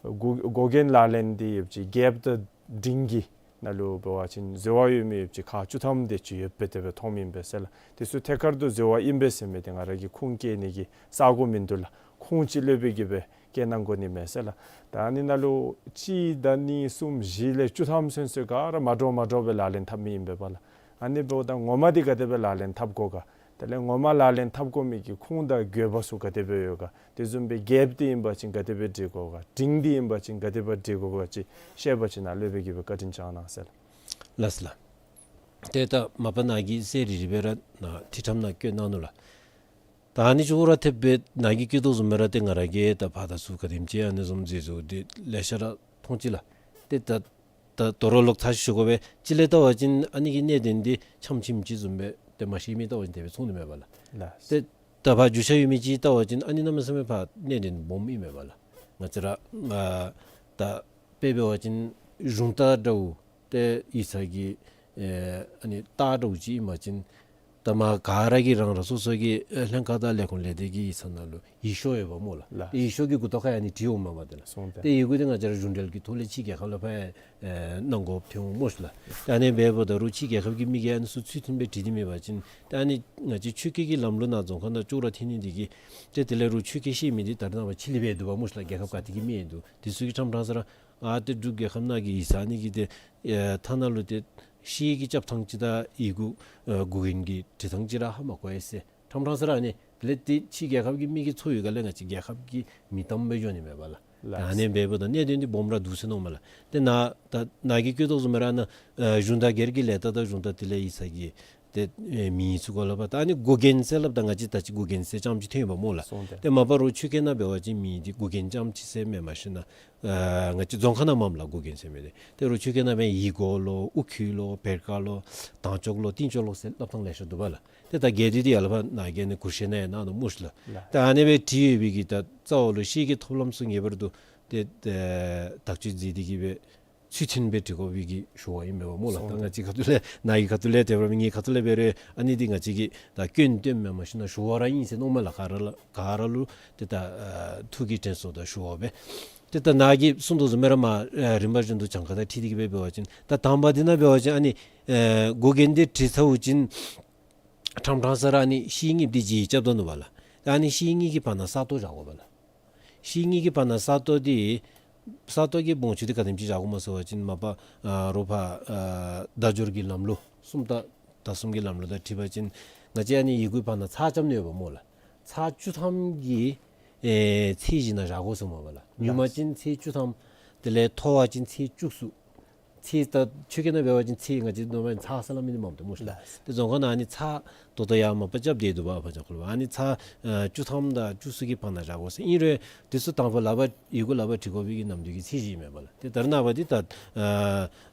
འགོག་འགོག་འགན་ལག་ལེན་འདི་ཡོདཔ་ཅིག་རྒྱལཔོ་དང་འབྲིང་གི་ནང་ལུ་འབད་བ་ཅིན་འཛོལ་བ་ཡོད་མི་ཡོདཔ་ཅིག་ཁག་བཅུ་ཐམ་དེ་ཅིག་ཡོདཔ་སྦེ་དེ་སྦེ་མཐོངམ་ཨིན་པས་ཟེར་ལགས། དེ་ཚུ་ཐད་ཀར་དུ་འཛོལ་བ་ཨིན་པས་ཟེར་མི་འདི་ང་ར་གིས་ཁུངས་བཀལ་ནི་གི་ས་གོ་མིན་འདུག་ལགས། ཁུངས་ཅིག་ལྷོད་པའི་གི་སྦེ་བཀལ་གནང་དགོ་ནི་མས་ཟེར་ལགས། ད་ཨ་ནི་ནང་ལུ་གཅིག་དང་གཉིས་གསུམ་བཞི་ལས་བཅུ་ཐམ་ཚུན་ཚོད་ག་ར་མ་འདྲཝ་མ་འདྲཝ་སྦེ་ལག་ལེན་འཐབ་མི་ཨིན་པས་པ་ལགས། ཨ་ནི་འབདཝ་ད་ངོ་མ་འདི་ག་དེ་སྦེ་ལག་ལེན་འཐབ་དགོ་ག། དེ་ལས་ངོ་མ་ལག་ལེན་འཐབ་དགོ་མི་གི་ཁུངས་དང་དགོས་པ་ཚུ་ག་དེ་སྦེ་ཡོད་ག། དེ་བཟུམ་སྦེ་རྒྱལཔོ་འདི་ཨིན་པ་ཅིན་ག་དེ་སྦེ་སྒྲིག་དགོ་ག། འབྲིང་འདི་ཨིན་པ་ཅིན་ག་དེ་སྦེ་སྒྲིག་དགོ་ག་ཅིག་བཤད་པ་ཅིན་ཨ་ལས་སྦེ་གི་སྦེ་བཀའ་དྲིན་བསྐྱང་གནང་ཟེར་ལགས། ལགས་ལགས། ཏེ་ད་མ་པ་ནཱ་གིས་གསལ་རི་རི་སྦེ་ར་ནཱ་ཁྲིད་ཁྲམ་ནང་བཀོད་གནང་ནུག་ལགས། ད་ཨ་ནི་ཅོག་ར་འཐདཔ་སྦེ་ནཱ་གིས་བཀོད་དོ་བཟུམ་སྦེ་ར་ཏེ་ང་ར་གིས་ད་ཕར་དང་ཚུར་ག་དེམ་ཅིག་ཨ་ནི་བཟུམ་མཛད་ཚུལ་འདི་ལེ་ཤ་ར་མཐོང་ཅི་ལགས། ཏེ་ད་ད་དོ་རུང་ལོག་ཐ་ཞུ་དགོ་པས། ཅིག་ལས་བལྟ་བ་ཅིན་ཨ་ནི་གི་གནད་དོན་འདི་ཆམ་ཆིམ་ཅིག་བཟུམ་སྦེ་ཏེ་མ་ཤེས་མི་བལྟ་བ་ཅིན་དེ་སྦེ་མཐོང་ནི་མས་པ་ལགས། ལགས། ཏེ་ད་ཕར་རྒྱུས་ཆ་ཡོད་མི་ཅིག་བལྟ་བ་ཅིན་ཨ་ནི་གནམ་མེད་ས་མེད་ཕར་གནད་དོན་སྦོམ་ཨིན་མས་པ་ལགས། ང་བཅས་ར་ཨ་ད་དཔེ་འབད་བ་ཅིན་གཞུང་རྟ་འདྲ་བོ་ཏེ་ཡིག་ཚང་གི་ཨེ་ཨ་ནི་རྟ་འདྲ་བོ་ཅིག་ཨིན་པ་ཅིན་ད་མ་ག་ར་གིས་རང་རང་སོ་སོ་གི་ཨེ་ལྷན་ཁག་དང་ལས་ཁུངས་ལས་སྡེ་གི་ཡིག་ཚང་ནང་ལུ་ཡིག་ཤོག་ཡོདཔ་སྨོ་ལགས། ལགས། ཡིག་ཤོག་གི་མགུ་ཏོ་ཁར་ཡང་ཨ་ནི་བྲིས་འོངམ་མས་པ་ཏེ་ལགས། སོང་སྟེ། ཏེ་ཡི་གུ་འདི་ང་བཅས་ར་གཞུང་འབྲེལ་གྱི་ཐོག་ལས་ཕྱི་རྒྱལ་ཁབ་ལུ་ཕར་ཨེ་གནང་དགོཔ་ཐོན་འོང་སྨོ་ལགས། ད་ཨ་ནི་འབདཝ་ད་རུང་ཕྱི་རྒྱལ་ཁབ་ཀྱི་མི་གིས་ཨ་ནི་ཚུ་ཚུལ་མཐུན་སྦེ་བྲིས་ཏེ་མེད་པ་ཅིན་ད་ཨ་ནི་ང་བཅས་ཆོས་བརྒྱུད་ཀྱི་ལམ་ལུགས་ནང་རྫོང་ཁ་ནང་ཅོག་ར་འཐད་ནི་འདི་གིས་ཏེ་དེ་ལས་རུང་ཆོས་བརྒྱུད་ཤེས་མི་འདི་ད་རེས་ནངས་པ་ཕྱི་གླིང་སྦེ་འདུག་པ་སྨོ་ལགས། རྒྱལ་ཁབ་ག་ཏེ་གི་མི་ཡང་འདུག། དེ་ཚུ་གིས་ཕྲང་ཕྲང་ས་ར་ཨ་ཏེ་འབྲུག་རྒྱལ་ཁབ་ནང་གི་ཡིག་ཚང་ཨ་ནི་གི་ཏེ་ཨེ་ཐ་ན་ལུ་ཏེ་ཤེལ་གྱི་རྐྱབ་ཐངས་ཅིག་དང་ཡི་གུ་ཨེ་མགུ་རྒྱན་གྱི་བྲི་ཐངས་ཅིག་ར་ཧ་མ་གོ་ཡི་ཟེར། ཕྲང་ཕྲང་ས་ར་ཨ་ནི་དེ་ལས་ཏེ་ཕྱི་རྒྱལ་ཁབ་ཀྱི་མི་གིས་ཚོར་ཡོད་ག་ལས་ང་བཅས་རྒྱལ་ཁབ་ཀྱི་མི་གཏམ་སྦེ་འགྱོ་ནི་མས་པ་ལགས། ལགས། ཨ་ནི་འབདཝ་ད་གནད་དོན་འདི་སྦོམ་ར་འདུག་ཟེར་མནོཝ་མས་ལགས། ཏེ་ནཱ་ད་ནཱ་གིས་བཀོད་དོ་བཟུམ་སྦེ་ར་ནཱ་ཨེ་གཞུང་དང་སྒེར་གྱི་ལས་རྟགས་དང་གཞུང་དང་དེ་ལས་ཡིག་ཚང་གི་ཏེ་ཨེ་མིང་ཚུ་གོ་ལ་བ་ད་ཨ་ནི་མགུ་རྒྱན་ཟེར་སླབ་ད་ང་བཅས་ད་ཅི་མགུ་རྒྱན་ཟེར་རྐྱངམ་ཅིག་ཐོན་ཡོདཔ་སྨོ་ལགས། སོང་སྟེ། ཏེ་མ་པ་རུང་ཆོས་སྐད་ནང་འབད་བ་ཅིན་མིང་འདི་མགུ་རྒྱན་རྐྱངམ་ཅིག་ཟེར་མེན། མ་གཞི་ནཱ་ཨ་ང་བཅས་རྫོང་ཁ་ནང་མས་ལགས་མགུ་རྒྱན་ཟེར་མི་འདི། ཏེ་རུང་ཆོས་སྐད་ནང་འབད་ཡི་གོ་ལོ་དབུ་ཁྱུད་ལོ་བེར་ཀ་ལོ་དང་ཅོག་ལོ་ཏིང་ཅོག་ལོ་ཟེར་སླབ་ཐངས་ལེ་ཤ་འདུག་པ་ལགས། ཏེ་ད་གལ་ཏེ་འདི་ཡར་ལས་ཕར་ནཱ་གིས་ཨ་ནི་གུར་ཤེལ་ནང་ཡང་གནང་ནུག་སྨོ་ལགས། ལགས། ཏེ་ཨ་ནི་སྦེ་བྲིས་ཡོད་པའི་གི་ད་རྩ་བ་ལུ་ཤེལ་གྱི་ཐོབ་ལམ་ཚུ་ངེས་པར་དུ་ཏེ་ཨེ་དག་བཅོས་མཛད་དེ་གི་སྦེ་ཚུལ་མཐུན་སྦེ་འབྲི་དགོ་པའི་གི་ཞུ་བ་ཨིན་པས་པ་སྨོ་ལགས། ད་སོང་། ང་བཅས་ཁ་ཐུག་ལས་ནཱ་གི་ཁ་ཐུག་ལས་དེ་སྦེ་ངེའི་ཁ་ཐུག་ལས་འབད་རུང་ཨ་ནི་འདི་ང་བཅས་ཀྱིས་ད་སྐྱོན་སྟོནམ་མེན། མ་གཞི་ནཱ་ཞུ་བ་ར་ཨིན་ཟེར་མནོཝ་མས་ལགས། ག་ར་ལུ་ག་ར་ལུ་ཏེ་ད་ཨ་ཐུགས་ཀྱི་དྲན་གསོ་དང་ཞུ་བ་སྦེ། ཏེ་ད་ནཱ་གིས་གསུངས་དོ་བཟུམ་སྦེ་ར་མར་ཨ་རིམ་པ་བཞིན་དུ་གྱངས་ཁ་དང་འཁྲིལ་ཏེ་གི་སྦེ་འབད་བ་ཅིན་ད་དང་པ་འདི་ནང་འབད་བ་ཅིན་ཨ་ནི་ཨེ་མགུ་རྒྱན་འདི་བྲིས་ཚརཝ་ཅིག་ཕྲང་ཕྲང་ས་ར་ཨ་ནི་ཤེལ་གཉིས་འདི་འཇིག་རྐྱབ་ད་ནུག་པ་ལགས། ད་ཨ་ནི་ཤེལ་གཉིས་ཀྱི་བར་ན་ས་སྟོང་བཞག་དགོ་པ་ལགས། ཤེལ་གཉིས་ཀྱི་བར་ན་ས་སྟོང་འདི་ས་སྟོང་གི་སྦོམ་ཆུང་འདི་ག་དེམ་ཅིག་བཞག་དགོཔ་སྨོ་ཟེར་བ་ཅིན་མ་པ་ཨ་རོགས་ཕར་ཨ་བརྡ་སྦྱོར་གྱི་ལམ་ལུགས་སུམ་རྟགས་དང་གསུམ་གྱི་ལམ་ལུགས་དང་འཁྲིལ་བ་ཅིན་ང་བཅས་ཨ་ནི་ཡི་གུའི་བར་ན་ཚེག་རྐྱབ་ནི་ཡོདཔ་སྨོ་ལགས། ཚེག་བཅུ་ཐམ་གྱི་ཨེ་ཚད་གཞི་ནང་བཞག་དགོ་ཟེར་མས་པ་ལགས། ཉུང་མ་ཅིན་ཚེག་བཅུ་ཐམ། དེ་ལས་མཐོ་བ་ཅིན་ཚེག་བཅུ་གསུམ། ཚེག་ད་ཆོས་སྐད་ནང་འབད་བ་ཅིན་ཚེག་ང་བཅས་ནོར་མ་ཚེག་ཟེར་སླབ་མི་འདི་མངམ་ཏེ་སྨོ་ཤིག་ལགས། ལགས། ཏེ་རྫོང་ཁ་ནང་ཨ་ནི་ཚེག་ད་ལྟོ་ཡང་མ་པ་རྐྱབ་སྟེ་འདུག་པ་ཕར་ཅང་ཁོ་ལུ་ཨ་ནི་ཚེག་ཨ་བཅུ་ཐམ་དང་བཅུ་གསུམ་གྱི་བར་ན་བཞག་དགོ་ཟེར། ཨིན་རུང་དེ་ཚུ་དང་པ་ལག་པར་ཡི་གུ་ལག་པར་བྲི་དགོ་པའི་གི་ནམ་དུས་ཀྱི་ཚད་གཞི་ཨིན་མས་པ་ལགས། ཏེ་ད་རེས་ནངས་པ་འདི་ད་ཨ་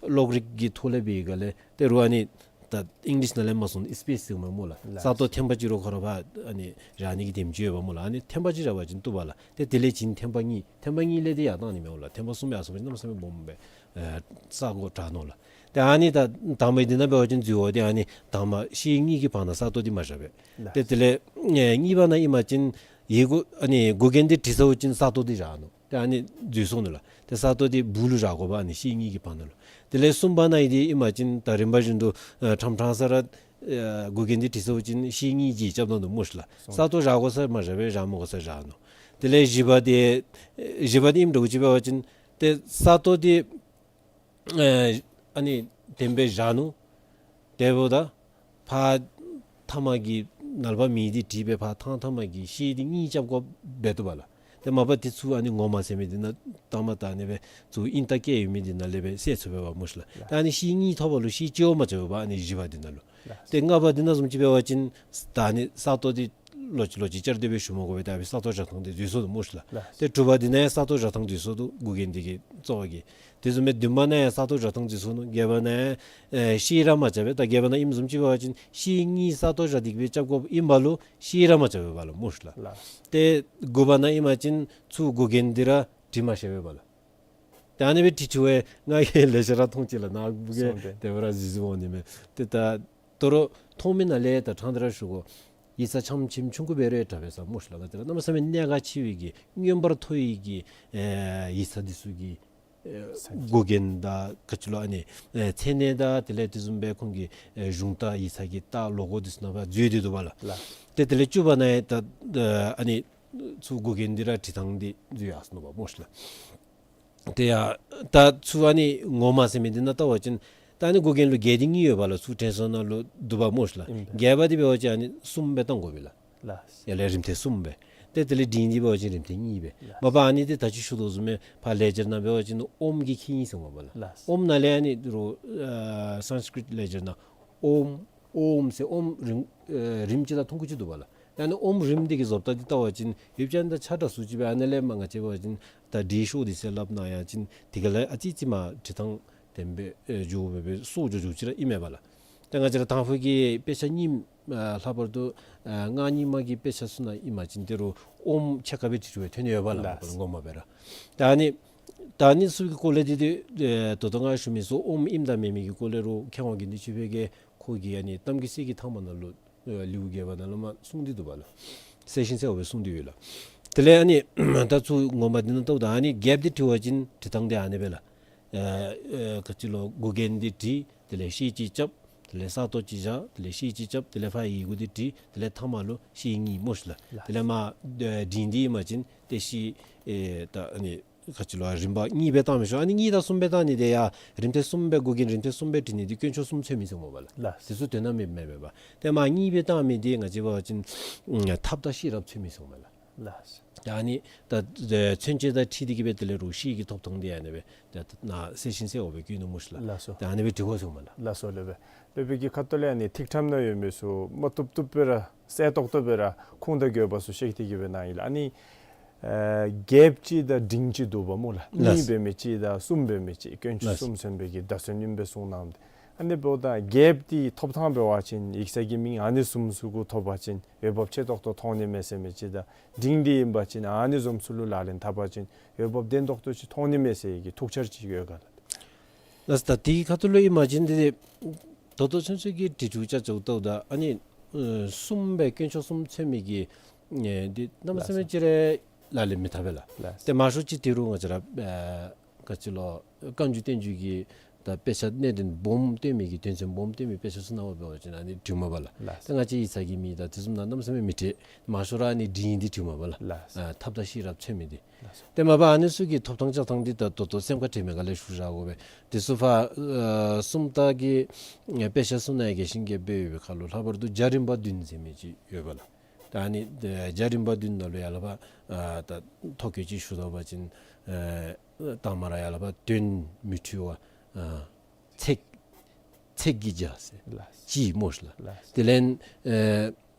གློག་རིག་གི་ཐོག་ལས་འབད་བའི་སྒང་ལས་ཏེ་རུང་ཨ་ནི་ད་ཨིང་ལིཤ་ནང་ལས་མར་སོང་ནི་སི་པེསི་ཟེར་མས་སྨོ་ལགས། ལགས། ས་སྟོང་ཐེངས་པ་གཅིག་རོགས་ཁོ་ར་ཕར་ཨ་ནི་བཞག་ནི་གི་དེམ་ཅིག་ཡོདཔ་སྨོ་ལགས། ཨ་ནི་ཐེངས་པ་གཅིག་བཞག་པ་ཅིན་བཏུབ་པ་ལགས། ཏེ་དེ་ལས་བྱིན་ཐེངས་པ་གཉིས་ཐེངས་པ་གཉིས་ལས་ཏེ་ཡར་བཏང་ནི་མས་སྨོ་ལགས། ཐེངས་པ་གསུམ་ཡར་སོང་པ་ཅིན་གནམ་མེད་ས་མེད་སྦོམ་སྦེ་ཨེ་ས་སྒོ་དྲག་ནུག་ལགས། ཏེ་ཨ་ནི་ད་དང་པའི་འདི་ནང་འབད་བ་ཅིན་འཛོལ་བ་འདི་ཨ་ནི་དང་པ་ཤེལ་གཉིས་ཀྱི་བར་ན་ས་སྟོང་འདི་མ་བཞག་པས། ལགས། ཏེ་དེ་ལས་ཨེ་གཉིས་པ་ནང་ཨིན་པ་ཅིན་ཡི་གུ་ཨ་ནི་མགུ་རྒྱན་འདི་བྲིས་ཚརཝ་ཅིག་ས་སྟོང་འདི་བཞག་ནུག། ཏེ་ཨ་ནི་འཛོལ་སོང་ནུག་ལགས། ཏེ་ས་སྟོང་འདི་སྦུག་ལུ་བཞག་དགོ་པ་ཨ་ནི་ཤེལ་གཉིས་ཀྱི་བར་ན་ལུ། དེ་ལས་གསུམ་པ་ནང་ཨིན་ཏེ་ཨིན་པ་ཅིན་ད་རིམ་པ་བཞིན་དུ་ཨེ་ཕྲང་ཕྲང་ས་ར་ཨེ་མགུ་རྒྱན་འདི་བྲིས་ཚརཝ་ཅིག་ཤེལ་གཉིས་འཇིག་རྐྱབ་ད་ནུག་སྨོ་ཤིག་ལགས། ས་སྟོང་བཞག་དགོ་ས་མ་བཞག་པས། བཞག་མི་དགོ་ས་བཞག་ནུག། དེ་ལས་བཞི་པ་འདི་ཨེ་བཞི་པ་འདི་ཨིནམ་འདྲཝ་ཅིག་འབད་བ་ཅིན་ཏེ་ས་སྟོང་འདི་ཨེ་ཨ་ནི་དེམ་སྦེ་བཞག་ནུག། དེ་འབདཝ་ད་ཕར་མཐའ་མ་གི་ནཱ་ལས་ཕར་མིང་འདི་བྲིས་སྦེ་ཕར་ཐང་མཐའ་མ་གི་ཤེལ་འདི་གཉིས་རྐྱབ་དགོཔ་འབད་བཏུབ་པ་ལགས། ཏེ་མ་པ་དེ་ཚུ་ཨ་ནི་ངོ་མ་ཟེར་མི་འདི་ནང་ལྟ་མ་ལྟ་ཨ་ནི་སྦེ་ཚུར་ཨིན་རྟགས་བཀལ་ཡོད་མི་འདི་ནང་ལས་སྦེ་བསལ་ཚུགས་པས་པ་སྨོ་ཤིག་ལགས། ལགས། ད་ཨ་ནི་ཤེལ་གཉིས་ཐོབ་པ་ལུ་ཤེལ་གཅིག་བ་མ་རྐྱབ་པས་པ་ཨ་ནི་བཞི་པ་འདི་ནང་ལུ། ལགས། ཏེ་ལྔ་པ་འདི་ནང་བཟུམ་ཅིག་འབད་བ་ཅིན་ད་ཨ་ནི་ས་སྟོང་འདི་ལོག་ཅི་ལོག་ཅི་བཅར་ཏེ་སྦེ་ཞུ་མི་དགོ་པས། ད་ཨ་ནི་ས་སྟོང་བཞག་ཐངས་འདི་འཛོལ་སོང་ནུག་སྨོ་ཤིག་ལགས། ལགས། ཏེ་དྲུག་པ་འདི་ནང་ཡང་ས་སྟོང་བཞག་ཐངས་འཛོལ་སོང་ནུག། མགུ་རྒྱན་འདི་གི་རྩ་བ་གི། དེ་བཟུམ་སྦེ་བདུན་པ་ནང་ཡང་ས་སྟོང་བཞག་ཐངས་འཛོལ་སོང་ནུག། བརྒྱད་པ་ནང་ཡང་ཨེ་ཤེལ་ར་མ་རྐྱབ་པས། ད་བརྒྱད་པ་ནང་ཨིནམ་བཟུམ་ཅིག་འབད་བ་ཅིན་ཤེལ་གཉིས་ས་སྟོང་བཞག་སྟེ་གི་སྦེ་རྐྱབ་དགོཔ་ཨིན་པ་ལུ་ཤེལ་ར་མ་རྐྱབ་པས་པ་ལགས་སྨོ་ཤིག་ལགས། ལགས། ཏེ་དགུ་པ་ནང་ཨིན་པ་ཅིན་ཚུར་མགུ་རྒྱན་འདི་ར་བྲི་མ་ཤེས་པས་པ་ལགས། ཏེ་ཨ་ནི་སྦེ་བྲིས་བྲིསཝ་ང་གིས་ལེ་ཤ་ར་མཐོང་ཅི་ལགས། ནཱ་བུ་གིས་སོང་སྟེ། དེ་སྦེ་ར་གཟིགས་གཟིགསཔ་འོང་ནི་མས། ཏེ་ད་དོ་རུང་མཐོང་མི་ནང་ལས་ད་ཕྲང་སྟེ་ར་ཞུ་དགོ། ཡིག་ཚང་ཆམ་ཆིམ་ཆུང་ཀུ་སྦེ་ར་དྲག་པས་ཟེར་སྨོ་ཤིག་ལགས། ང་བཅས་ར་གནམ་མེད་ས་མེད་གནད་འགག་ཆེ་བའི་གི་མངོན་པར་མཐོ་བའི་གི་ཨེ་ཡིག་ཚང་འདི་ཚུ་གི་ཨེ་མགུ་རྒྱན་དང་ག་ཅི་ལོ་ཨ་ནི་ཨེ་མཚན་གནས་དང་དེ་ལས་དེ་བཟུམ་སྦེ་ཁོང་གི་ཨེ་གཞུང་རྟ་ཡིག་ཚང་གི་རྟ་ལོ་གོ་འདི་ཚུ་ནང་ཕར་འཛུལ་ཏེ་འདུག་པ་ལགས། ལགས། ཏེ་དེ་ལས་བཅུ་པ་ནང་ཡང་ད་ཨ་ནི་ཚུར་མགུ་རྒྱན་འདི་ར་བྲི་ཐངས་འདི་འཛོལ་ཡར་སོང་ནུག་པ་སྨོ་ཤིག་ལགས། ཏེ་ཡ་ད་ཚུར་ཨ་ནི་ངོ་མ་ཟེར་མི་འདི་ནང་བལྟ་བ་ཅིན་ ད་ཨ་ནི་འགོག་འགེམས་ལུ་བརྒལ་ཏེ་གཉིས་ཡོད་པ་ལགས། ཚུར་དྲན་གསོ་ནང་ལུ་འདུག་པ་སྨོ་ཤིག་ལགས། ཨིན་པས། བརྒལ་བ་འདི་འབད་བ་ཅིན་ཨ་ནི་གསུམ་སྦེ་བཏང་དགོ་པས་ལགས། ལགས། ཡར་ལས་རིམ་ཐེངས་གསུམ་སྦེ། ཏེ་དེ་ལས་འབྲིང་འདི་འབད་བ་ཅིན་རིམ་ཐེངས་གཉིས་སྦེ། ལགས། མ་པ་ཨ་ནི་འདི་ད་ཅི་ཞུ་དོ་བཟུམ་སྦེ་ཕར་ལེགས་སྦྱར་ནང་འབད་བ་ཅིན་ཨོམ་གྱིས་ཁེ་ཨིན་ཟེར་སྨོ་པ་ལགས། ལགས། ཨོམ་ནང་ལས་ཨ་ནི་རོ་ཨ་སཾསྐྲྀཏ་ལེགས་སྦྱར་ནང་ཨོམ་ཨོམ་ཟེར་ཨོམ་རིམ་ཨ་རིམ་ཅིག་དང་ཐུང་ཀུ་ཅིག་འདུག་པ་ལགས། ཨ་ནི་ཨོམ་རིམ་འདི་གི་བཟོ་ལྟ་འདི་བལྟ་བ་ཅིན་ཡུདཔ་ཅིག་ད་ཆ་འདྲ་སུ་ཅིག་སྦེ་ཨ་ནི་ལས་མར་ང་བཅས་འབད་བ་ཅིན་ད་འབྲི་ཤོག་འདི་ཟེར་སླབ་ན་ཡང་ཅིན་དེ་ག་ལས་ཨ་ཙི་ཙི་མར་འབྲི་ཐངས་བདེན་པའི་ཨེ་འགྱོ་བའི་སྦེ་སོར་འཇོག་འཇོག་ཅིག་ར་ཨིན་མས་པ་ལགས། ད་ང་བཅས་ར་དང་ཕུ་གི་དཔེ་ཆ་རྙིངམ་ཨ་ལྷག་པར་དུ་ཨ་སྔགས་རྙིང་མ་གི་དཔེ་ཆ་ཚུ་ནང་ཨིན་པ་ཅིན་ད་རུང་ཨོམ་ཕྱེད་ཀ་སྦེ་བྲིས་བྲིསཝ་ཐོན་ནི་ཡོད་པ་ལགས། ལགས། ངོ་མ་སྦེ་ར། ད་ཨ་ནི་ད་ཨ་ནི་ཚུ་གི་སྐོར་ལས་འདི་ཏེ་ཨེ་ད་ལྟོ་ང་ཞུ་མི་ཚུ་ཨོམ་ཨིནམ་དང་མེན་མི་གི་སྐོར་ལས་རོགས་མཁས་དབང་དགེ་འདུན་ཆོས་འཕེལ་གྱིས་ཁོ་གི་ཨ་ནི་གཏམ་རྒྱུད་གསེར་གྱི་ཐང་པ་ནང་ལུ་ཨེ་ལེའུ་བརྒྱད་པ་ནང་ལུ་མར་གསུངས་ཏེ་འདུག་པ་ལགས། གསལ་ཞིང་གསལ་བ་སྦེ་གསུངས་ཏེ་ཡོད་ལགས། དེ་ལས་ཨ་ནི་ད་ཚུར་ངོ་མ་འདི་ནང་ལྟཝ་ད་ཨ་ནི་རྒྱལཔོ་འདི་བྲི་བ་ཅིན་བྲི་ཐངས་འདི་ཨ་ནི་སྦེ་ལགས། ཨེ་ཨེ་ག་ཅི་ལོ་འགོག་འགེམས་འདི་བྲི། དེ་ལས་ཤེལ་ཅིག་རྐྱབ། དེ་ལས་ས་སྟོང་ཅིག་བཞག། དེ་ལས་ཤེལ་ཅིག་རྐྱབ། དེ་ལས་ཕར་ཡི་གུ་འདི་བྲི། དེ་ལས་ཐ་མ་ལུ་ཤེལ་གཉིས་སྨོ་ཤིག་ལགས། ལགས། དེ་ལས་མར་ཨེ་འབྲིང་འདི་ཨིན་པ་ཅིན་ཏེ་ཤེལ་ཨེ་ད་ཨ་ནི་ག་ཅི་ལོ་རིམ་པ་གཉིས་སྦེ་བཏང་མི་ཆོག། ཨ་ནི་གཉིས་དང་གསུམ་སྦེ་བཏང་ནི་འདི་ཡང་རིམ་ཐེངས་གསུམ་སྦེ་འགོག་འགེམས་རིམ་ཐེངས་གསུམ་སྦེ་བྲི་ནི་འདི་དཀོན་མཆོག་གསུམ་མཚོན་མི་ཟེར་སྨོ་པ་ལགས། ལགས། དེ་ཚུ་དོན་དག་མེདཔ་མེན་པས་པ། ཏེ་མར་གཉིས་སྦེ་བཏང་མི་འདི་ང་བཅས་འབད་བ་ཅིན་ཨ་ཐབས་དང་ཤེས་རབ་མཚོན་མི་ཟེར་སྨོ་པ་ལགས། ལགས། ད་ཨ་ནི་ད་ཨེ་མཚོན་བྱེད་དང་འཁྲིལ་ཏེ་གི་སྦེ་དེ་ལས་རོགས་ཤེལ་གྱི་ཐོབ་ཐངས་འདི་ཨ་ནི་སྦེ་ད་ནཱ་གསལ་ཞིང་གསལ་བ་སྦེ་བཀོད་ནུག་སྨོ་ཤིག་ལགས། ལགས་སོ། ད་ཨ་ནི་སྦེ་འབྲི་དགོ་ཟེར་སྨོ་ལགས། ལགས་སོ་ལགས། སློབ་དཔོན་གྱི་ཁ་ཐུག་ལས་ཨ་ནི་ཐིག་ཕྲེང་ནང་ཡོད་མི་ཚུ་མ་བཏུབ་བཏུབ་སྦེ་ར་གསལ་ཏོག་ཏོ་སྦེ་ར་ཁུངས་དང་དགོས་པ་ཚུ་བཤད་དེ་གི་སྦེ་གནང་ཡི་ལགས། ཨ་ནི་ཨེ་རྒྱལཔོ་ཅིག་དང་འབྲིང་ཅིག་འདུག་པ་སྨོ་ལགས། ལགས། གཉིས་འབད་མི་ཅིག་དང་གསུམ་འབད་མི་ཅིག་དཀོན་མཆོག་ལགས། གསུམ་མཚོན་པའི་གི་བརྡ་མཚོན་ཨིནམ་སྦེ་གསུངས་གནངམ་ད། ཨ་ནི་འབདཝ་ད་རྒྱལཔོ་འདི་ཐོབ་ཐངས་འབད་བ་ཅིན་ཡིག་ཚང་གི་མིང་ཨ་ནི་བཟུམ་ཚུ་གུ་ཐོབ་པ་ཅིན་འོས་འབབ་ཆེ་ཏོག་ཏོ་མཐོང་ནི་མས་ཟེར་མི་ཅིག་དང་འབྲིང་འདི་ཨིན་པ་ཅིན་ཨ་ནི་བཟུམ་ཚུ་ལུ་ལག་ལེན་འཐབ་པ་ཅིན་འོས་འབབ་བརྟན་ཏོག་ཏོ་ཅིག་མཐོང་ནི་མས་ཟེར་གྱི་ཐུགས་འཆར་ཅིག་ཡོད་ག་ལགས། ལགས། ད་དེ་གི་ཁ་ཐུག་ལུ་ཨིན་པ་ཅིན་འདི་ད་ལྟོ་ཚུན་ཚོད་ཀྱི་བྲིས་འཕྲུལ་ཅ་ཅོག་ལྟཝ་ད་ཨ་ནི་ཨེ་གསུམ་སྦེ་དཀོན་མཆོག་གསུམ་མཚོན་མི་གི་ཨེ་འདི་གནམ་མེད་ས་མེད་ཅིག་ར་ལག་ལེན་མི་འཐབ་པས་ལགས། ལགས། ཏེ་མང་ཤོས་ཅིག་ད་རུང་ང་བཅས་ར་ཨེ་ག་ཅི་ལོ་བཀའ་འགྱུར་བསྟན་འགྱུར་གྱི་ད་དཔེ་ཆ་གནད་དོན་སྦོམ་སྟོན་མི་གི་དོན་ཚན་སྦོམ་སྟོན་མི་དཔེ་ཆ་ཚུ་ནང་འབད་བ་ཅིན་ཨ་ནི་བྲིཝ་མས་པ་ལགས། ལགས། ཏེ་ང་བཅས་ཡིག་ཚང་གི་མི་དང་དེ་ཚུ་ནང་གནམ་མེད་ས་མེད་མི་བྲི། མང་ཤོས་ར་ཨ་ནི་འབྲིང་འདི་བྲིཝ་མས་པ་ལགས། ལགས། ཨ་ཐབས་དང་ཤེས་རབ་མཚོན་མི་འདི། ལགས་སོ། ཏེ་མ་པ་ཨ་ནི་ཚུ་གི་ཐོབ་ཐངས་བཅའ་ཐངས་འདི་ད་ད་ལྟོ་སེམས་ཁར་དྲན་མི་ག་ལས་ཞུ་བཞག་དགོ་པས། དེ་ཚུ་ཕར་ཨེ་སུམ་རྟགས་ཀྱི་ཨེ་དཔེ་ཆ་ཚུ་ནང་ཡང་གི་ཤིང་གི་སྦེ་ཡོད་པའི་ཁར་ལུ་ལྷག་པར་དུ་རྒྱ་རིམ་པ་བདུན་ཟེར་མི་ཅིག་ཡོད་པ་ལགས། ད་ཨ་ནི་ཨེ་རྒྱ་རིམ་པ་བདུན་ནང་ལུ་ཡར་ལས་ཕར་ཨ་ད་ཐོ་བཀོད་ཅིག་ཞུ་དོ་བ་ཅིན་ཨེ་དང་པ་ར་ཡར་ལས་ཕར་དོན་མི་འཁྲུལ་བ་ཨ་ཚེག་ཚེག་གིས་བྱ་ཟེར། ལགས། གཅིག་སྨོ་ཤིག་ལགས། ལགས། དེ་ལས་ཨེ་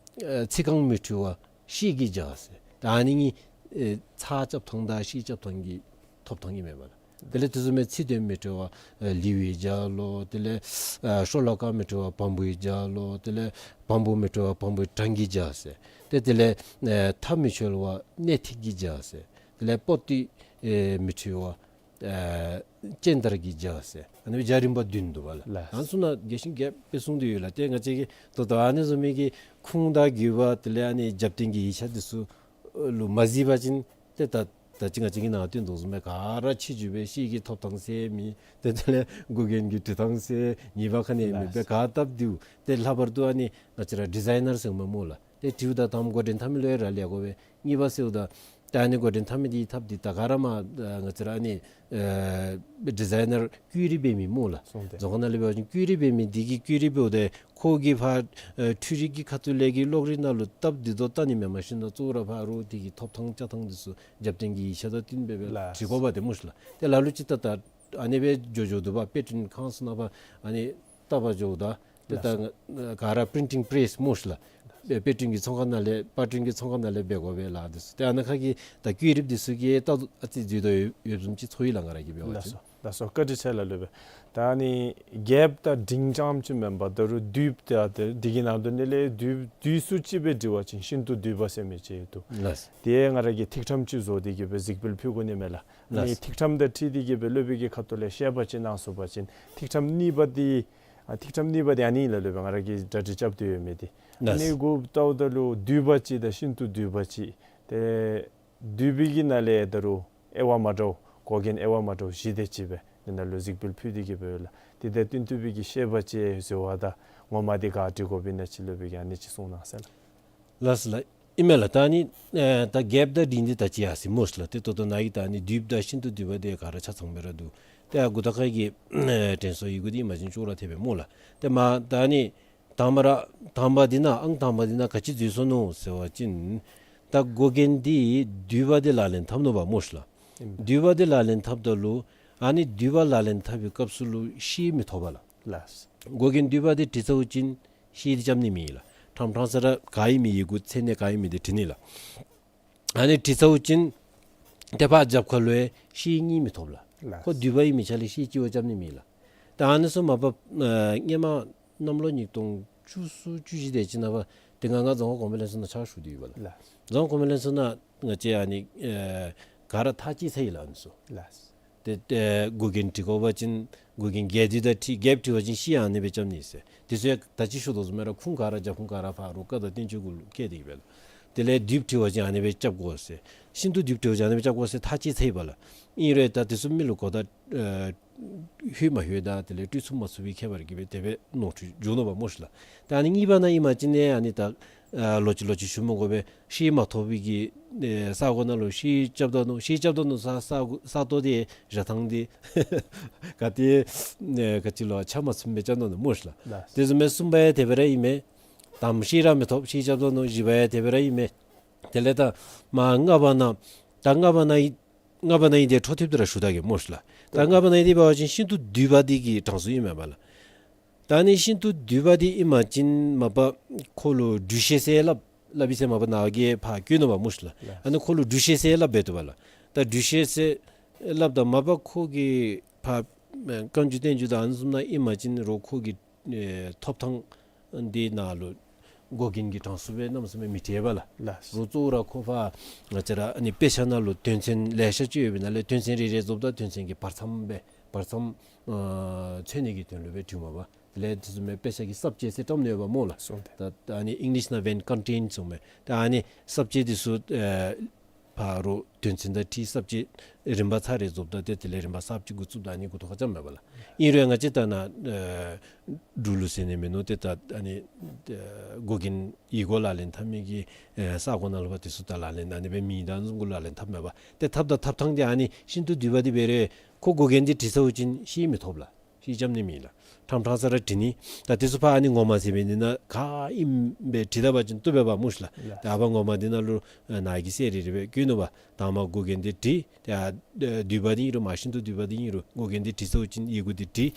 ཨེ་ཚིག་རྐང་མི་འཁྲུལ་བ་ཤེལ་གྱིས་བྱ་ཟེར། ད་ཨ་ནི་གཉིས་ཨེ་ཚར་རྐྱབ་ཐངས་དང་ཤེལ་རྐྱབ་ཐངས་ཀྱི་ཐོབ་ཐངས་ཨིན་མས་པ་ལགས། དེ་ལས་དེ་བཟུམ་མའི་ཚིག་དོན་མི་འཁྲུལ་བ་ཨེ་ལེའུ་ཡིས་བྱ་ལོ། དེ་ལས་ཨེ་ཤོ་ལོ་ཀ་མི་འཁྲུལ་བ་བམ་པོ་ཡིས་བྱ་ལོ། དེ་ལས་བམ་པོ་མི་འཁྲུལ་བ་བམ་པོའི་གྲངས་ཀྱིས་བྱ་ཟེར། ཏེ་དེ་ལས་ཨེ་མཐའ་མི་འཁྱོལ་བ་སྣེ་ཐིག་གིས་བྱ་ཟེར། དེ་ལས་པོ་ཏི་ཨེ་མི་འཁྲུལ་བ་ཨེ་སྤྱན་དར་གྱིས་བྱ་ཟེར། ཨ་ནི་རྒྱ་རིམ་པ་བདུན་འདུག་པ་ལགས། ལགས། ཨ་ནི་ཚུ་ནང་རྒྱས་ཤིང་རྒྱས་པར་གསུངས་ཏེ་ཡོད་ལགས། ཏེ་ང་བཅས་ཀྱིས་ད་ལྟོ་ཨ་ནི་བཟུམ་མའི་གི་ཁུངས་དང་དགོས་པ་དེ་ལས་ཨ་ནི་རྒྱབ་རྟེན་གྱི་ཡིག་ཆ་འདི་ཚུ་ལུ་མ་གཟིགས་པ་ཅིན་ཏེ་ད་ད་ཅི་ང་བཅས་ཀྱིས་ནཱ་སྟོན་དོ་བཟུམ་སྦེ་ག་ར་ཕྱི་འགྱུར་སྦེ་ཤེལ་གྱི་ཐོབ་ཐངས་ཟེར་མི་ཏེ་དེ་ལས་འགོག་འགེམས་ཀྱི་བྲི་ཐངས་ཟེར་ངེས་པ་ག་ནི་མེད་པར་ལགས། ག་བཏབ་སྟེ་ཏེ་ལྷག་པར་དུ་ཨ་ནི་ང་བཅས་ར་ཌི་ཛའི་ནར་ཟེར་མི་སྨོ་ལགས། ཏེ་བྲིཝ་ད་དང་པ་འགོ་འདྲེན་འཐབ་མི་ལུ་ཡང་རག་ལས་དགོ་པས། གཉིས་པ་ཟེརཝ་ད་ད་ཨ་ནི་འགོ་འདྲེན་འཐབ་མི་འདི་ཐབས་འདི་ད་ག་ར་མར་ཨ་ང་བཅས་ར་ཨ་ནི་ཨེ་ཌི་ཛའི་ནར་བཀོད་རིས་འབད་མི་སྨོ་ལགས། སོང་སྟེ་རྫོང་ཁ་ནང་ལས་འབད་བ་ཅིན་བཀོད་རིས་འབད་མི་འདི་གིས་བཀོད་རིས་འབདཝ་ད་ཁོ་གིས་ཕར་ཨེ་འཕྲུལ་རིག་གི་ཁ་ཐུག་ལས་ཀྱི་གློག་རིག་ནང་ལུ་སྟབས་བདེ་ཏོག་ཏོ་ནི་མེན། མ་གཞི་ན་གཙོ་བོ་ར་ཕར་རོགས་འདི་གི་ཐོབ་ཐངས་བཅའ་ཐངས་འདི་ཚུ་རྒྱབ་རྟེན་གྱི་ཡིག་ཆ་དང་བསྟུན་སྦེ་སྦེ་ལགས། བྲི་དགོ་པ་དེ་སྨོ་ཤིག་ལགས། ཏེ་ལ་ལུ་ཅིག་ད་ད་ཨ་ནི་སྦེ་འགྱོ་འགྱོཝ་འདུག་པ། དཔེ་སྐྲུན་ཁང་ཚུ་ནང་ཕར་ཨ་ནི་བལྟ་བར་འགྱོཝ་ད་ཏེ་ལགས་སོ། ད་ག་ར་པི་རིན་ཊིང་པེ་རེསི་སྨོ་ཤིག་ལགས། དཔེ་སྐྲུན་གྱི་ཚོང་ཁང་ནང་ལས་པར་སྐྲུན་གྱི་ཚོང་ཁང་ནང་ལས་འབད་དགོ་པས་ལགས། དེ་ཚུ་ཏེ་ཨ་ནཱ་ཁ་གི་ད་བཀོད་རིས་འདི་ཚུ་གིས་ད་ཨ་ཙི་འཛོལ་དོ་ཡོདཔ་བཟུམ་ཅིག་ཚོར་ཡི་ལགས་ང་ར་གིས་འབད་བ་ཅིན། ལགས་སོ། ལགས་སོ། བཀའ་དྲིན་ཆེ་ལགས་སློབ་དཔོན། ད་ཨ་ནི་རྒྱལཔོ་དང་འབྲིང་རྐྱངམ་ཅིག་མེན་པར་ད་རུང་བསྡུས་ཏེ་ཨ་ཏེ་འདི་གི་ནང་དོན་ནང་ལས་བསྡུས་བསྡུས་སུ་ཅིག་སྦེ་འབྲི་བ་ཅིན་ཤིན་ཏུ་བསྡུས་པ་ཟེར་མི་ཅིག་འདུག། ལགས། དེ་ང་ར་གིས་ཐིག་ཕྲེང་ཅིག་བཟོ་སྟེ་གི་སྦེ་གཟིགས་འབུལ་ཕུལ་དགོ་ནི་མས་ལགས། ཨ་ནི་ལགས། ཐིག་ཕྲེང་དང་འཁྲིལ་ཏེ་གི་སྦེ་སློབ་དཔོན་གྱི་ཁ་ཐུག་ལས་བཤད་པ་ཅིན་གནང་ཚུགས་པ་ཅིན་ཐིག་ཕྲེང་གཉིས་པ་འདི་ཨ་ཐིག་ཕྲེང་གཉིས་པ་འདི་ཨ་ནི་ལགས་སློབ་དཔོན་ང་ར་གིས་གྲ་སྒྲིག་རྐྱབ་སྟེ་ཡོད་མི་འདི། ཨ་ལགས། ནི་གུ་ལྟཝ་ད་ལུ་བསྡུས་པ་ཅིག་དང་ཤིན་ཏུ་བསྡུས་པ་ཅིག། ཏེ་བསྡུས་པའི་གི་ནང་ལས་ད་རུང་དབྱེ་བ་མ་འདྲཝ་འགོག་འགེམས་དབྱེ་བ་མ་འདྲཝ་བཞི་དེ་ཅིག་སྦེ་འདི་ནང་ལུ་གཟིགས་འབུལ་ཕུལ་ཏེ་གི་སྦེ་ཡོད་ལགས། དེ་དང་བསྟུན་ཏེ་སྦེ་གི་བཤད་པ་ཅིག་ཟེར་བ་དང་ངོ་མ་འདི་ག་འབྲི་དགོ་པས་ན་ཅིག་སློབ་དཔོན་གྱིས་ཨ་ནི་ཅིག་གསུང་གནང་ཟེར་ལགས། ལགས་སོ་ལགས། ཨིན་མས་ལགས། ད་ཨ་ནི་ཨེ་ད་རྒྱལཔོ་དང་འབྲིང་འདི་ད་ཅི་ཡར་སོ་ཡི་སྨོ་ལགས། ཏེ་ད་ལྟོ་ནཱ་གི་ད་ཨ་ནི་འདུས་པ་དང་ཤིན་ཏུ་འདུས་པ་འདི་ག་ར་ཆ་ཚང་སྦེ་ར་འདུག། ཏེ་ཨ་མགུ་ཏོ་ཁ་གི་ཨེ་དྲན་གསོ་ཡི་གུ་འདི་ཨིན་པ་ཅིན་ཅོག་ར་འཐདཔ་སྦེ་སྨོ་ལགས། ཏེ་མ་ད་ཨ་ནི་དང་པ་ར་དང་པ་འདི་ནང་ཨང་དང་པ་འདི་ནང་ག་ཅི་འཛུལ་སོ་ནུག་ཟེར་བ་ཅིན་ད་འགོག་རྐྱེན་འདི་འདུས་པ་འདི་ལག་ལེན་འཐབ་ནུག་པ་སྨོ་ལགས། ཨིན། འདུས་པ་འདི་ལག་ལེན་འཐབ་ད་ལུ་ཨ་ནི་འདུས་པ་ལག་ལེན་འཐབ་པའི་སྐབས་སུ་ལུ་ཤེས་མི་ཐོབ་པ་ལགས། ལགས། འགོག་རྐྱེན་འདུས་པ་འདི་བྲིས་ཚརཝ་ཅིན་ཤེས་འདི་རྐྱབ་ནི་མེད་ལགས། ཕྲང་ཕྲང་ས་ར་ག་ཨིན་མི་ཡི་གུ་མཚན་གནས་ག་ཨིན་མི་འདི་བྲིས་ནི་ལགས། ཨ་ནི་བྲིས་ཚརཝ་ཅིན་ཏེ་ཕར་རྒྱབ་ཁ་ལུ་ཡང་ཤེས་རྙེད་མི་ཐོབ་ལགས། ལགས། ཁོ་འདུས་པ་ཨིན་མི་ཆ་ལས་ཤེས་སྐྱེ་བ་རྐྱབ་ནི་མེད་ལགས། ད་ཨ་ནི་ཚུ་མ་པ་ཨེ་སྔོན་མ་གནམ་ལོ་ཉིས་སྟོང་བཅུ་གསུམ་བཅུ་བཞི་དེ་ཅིག་ནང་པ་ཏེ་ང་ང་རྫོང་ཁ་གོང་འཕེལ་ལྷན་ཚོགས་ནང་ཕྱག་ཞུ་སྟེ་ཡོད་པ་ལགས། ལགས། རྫོང་ཁ་གོང་འཕེལ་ལྷན་ཚོགས་ནང་ང་བཅས་ཨ་ནི་ཨེ་ག་ར་ཐག་བཅད་ཚར་ཡི་ལགས་ཨ་ནི་ཚུ། ལགས། ཏེ་ཏེ་འགོག་རྐྱེན་བྲི་དགོ་པ་ཅིན་འགོག་རྐྱེན་རྒྱས་བསྡུས་དང་འཁྲིལ་རྒྱསཔ་བྲི་བ་ཅིན་ཤེས་ཨ་ནི་སྦེ་རྐྱབ་ནི་ཟེར། དེ་ཚུ་ཡང་ད་ཅི་ཞུ་དོ་བཟུམ་སྦེ་ར་ཁུངས་ག་ར་རྒྱབ་ཁུངས་ག་ར་ཕ་རོལ་ཀ་དང་བསྟན་བཅོས་གུ་ལུ་བཀལ་ཏེ་ཡོད་པས་ལགས། དེ་ལས་འདུས་བྲི་བ་ཅིན་ཨ་ནི་སྦེ་རྐྱབ་དགོ་ཟེར། ཤིན་ཏུ་འདུས་བྲི་བ་ཅིན་ཨ་ནི་སྦེ་རྐྱབ་དགོ་ཟེར་ཐག་བཅད་ཚར་ཡི་པ་ལགས། ཨིན་རུང་ད་དེ་ཚུ་མི་ལུ་གོ་བརྡ་ཨེ་ལྷོད་མ་ལྷོད་དང་དེ་ལས་སྤྲོད་ཚུགས་མ་ཚུགས་པའི་ཁྱད་པར་གྱིས་སྦེ་དེ་སྦེ་ནོར་འཁྲུལ་འབྱུང་ནུག་པ་སྨོ་ལགས། ད་ཨ་ནི་གཉིས་པ་ནང་ཨིན་པ་ཅིན་ཨ་ནི་ད་ཨ་ལོག་ཅི་ལོག་ཅི་ཞུ་མི་དགོ་པས། ཤེས་མ་ཐོབ་པའི་གི་ཨེ་ས་གོ་ནང་ལུ་ཤེས་རྐྱབ་ད་ནུག། ཤེས་རྐྱབ་ད་ནུག་ས་ས་གོ་ས་སྟོང་དེ་ར་ཐང་དེ་ག་ཏེ་ཨེ་ག་ཅི་ལོ་ཆ་མ་ཚང་པའི་ཅ་ནོ་ནུག་སྨོ་ལགས། ལགས། དེ་བཟུམ་སྦེ་གསུམ་པ་ཡང་དེ་སྦེ་ར་ཨིན་མས། དང་པ་ཤེས་ར་མི་ཐོབ། ཤེས་རྐྱབ་ད་ནུག། བཞི་པ་ཡང་དེ་སྦེ་ར་ཨིན་མས། དེ་ལས་ད་མ་ལྔ་པ་ནང་ད་ལྔ་པ་ནང་ཨིན་ལྔ་པ་ནང་ཨིན་དེ་འཕྲོ་མཐུད་དེ་ར་ཞུ་ད་གེ་སྨོ་ལགས། ད་ལྔ་པ་ནང་ཨིན་དེ་འབད་བ་ཅིན་ཤིན་ཏུ་འདུས་པ་འདི་གི་གྲངས་སུ་ཨིན་མས་པ་ལགས། ད་ཨ་ནི་ཤིན་ཏུ་འདུས་པ་འདི་ཨིན་པ་ཅིན་མ་པ་ཁོ་ལུ་འབྲུ་ཤེས་ཟེར་སླབ་སླབ་ཨིན་ཟེར་མ་པ་ནཱ་གིས་ཕར་བཀོད་ནུག་པ་སྨོ་ལགས། ལགས། ཨ་ནི་ཁོ་ལུ་འབྲུ་ཤེས་ཟེར་སླབ་སྦེ་འདུག་པ་ལགས། ད་འབྲུ་ཤེས་ཟེར་སླབ་ད་མ་པ་ཁོ་གི་ཕར་ཨེ་བཀའ་འགྱུར་བསྟན་འགྱུར་དང་ཨ་ནི་བཟུམ་ནང་ཨིན་པ་ཅིན་རོགས་ཁོ་གི་ཨེ་ཐོབ་ཐང་འདི་ནང་ལུ་འགོག་རྐྱེན་གྱི་གྲངས་སུ་སྦེ་གནམ་མེད་ས་མེད་མི་བྲིས་པ་ལགས། ལགས། རོགས་གཙོ་བོ་ར་ཁོ་ཕར་ང་བཅས་ར་ཨ་ནི་དཔེ་ཆ་ནང་ལུ་དོན་ཚན་ལེ་ཤ་ཅིག་ཡོད་པའི་ནང་ལས་དོན་ཚན་རེ་རེ་རྫོགསཔ་ད་དོན་ཚན་གྱི་བར་མཚམས་སྦེ་བར་མཚམས་ཨ་མཚོན་ནི་གི་དོན་ལུ་སྦེ་བྲིཝ་མས་པ། དེ་ལས་དེ་བཟུམ་མའི་དཔེ་ཆ་གི་ས་བཅད་ཟེར་བཀྲམ་ནི་ཡོདཔ་སྨོ་ལགས། སོང་སྟེ། ད་ད་ཨ་ནི་ཨིང་ལིཤ་ནང་འབདན་ཀོན་ཊེནཊ་ཟེར་མས། ད་ཨ་ནི་ས་བཅད་འདི་ཚུ་ཨེ་ཕ་རོལ་དོན་ཚན་དང་འཁྲིལ་ས་བཅད་རིམ་པ་ཚར་རེ་རྫོགསཔ་ད་ཏེ་དེ་ལས་རིམ་པ་གསརཔ་ཅིག་འགོ་བཙུགསཔ་ད་ཨ་ནི་འགོ་ཐོག་ཁར་རྐྱབ་མས་པ་ལགས། ཨིན་རུང་ང་བཅས་ད་ནཱ་ཨེ་འབྲུག་ལུགས་ཟེར་ནི་མིན་ནུག། ཏེ་ད་ཨ་ནི་ཨེ་འགོག་རྐྱེན་ཡིག་མགོ་ལག་ལེན་འཐབ་མི་གི་ཨེ་ས་གོ་ནང་ལུ་འབད་དེ་ཚུ་ད་ལག་ལེན་ཨ་ནི་སྦེ་མེད། ད་ཨ་ནི་བཟུམ་གུ་ལག་ལེན་འཐབ་མས་པ། ཏེ་འཐབ་ད་འཐབ་ཐངས་འདི་ཨ་ནི་ཤིན་ཏུ་འདུས་པ་འདི་འབད་རུང་ཁོ་འགོག་རྐྱེན་འདི་བྲིས་ཚརཝ་ཅིག་ཤེས་མི་ཐོབ་ལགས། ཤེས་རྐྱབ་ནི་མེད་ལགས། ཕྲང་ཕྲང་ས་ར་བྲིས་ནི། ད་དེ་ཚུ་ཕར་ཨ་ནི་ངོ་མ་ཟེར་མི་འདི་ནང་ག་ཨིནམ་སྦེ་བྲིས་ད་པ་ཅིན་བཏུབ་པས་པ་སྨོ་ལགས། ལགས། ད་ཨ་ཕར་ངོ་མ་འདི་ནང་ལུ་ཨ་ནཱ་གིས་གསལ་རི་རི་སྦེ་བཀོད་ནུག་པ། དང་པ་འགོག་རྐྱེན་འདི་བྲིས། ད་ཨ་འདུས་པ་འདི་ཨིན་རུང་མ་ཤིན་ཏུ་འདུས་པ་འདི་ཨིན་རུང་འགོག་རྐྱེན་འདི་བྲིས་ཚརཝ་ཅིག་ཡི་གུ་འདི་བྲིས།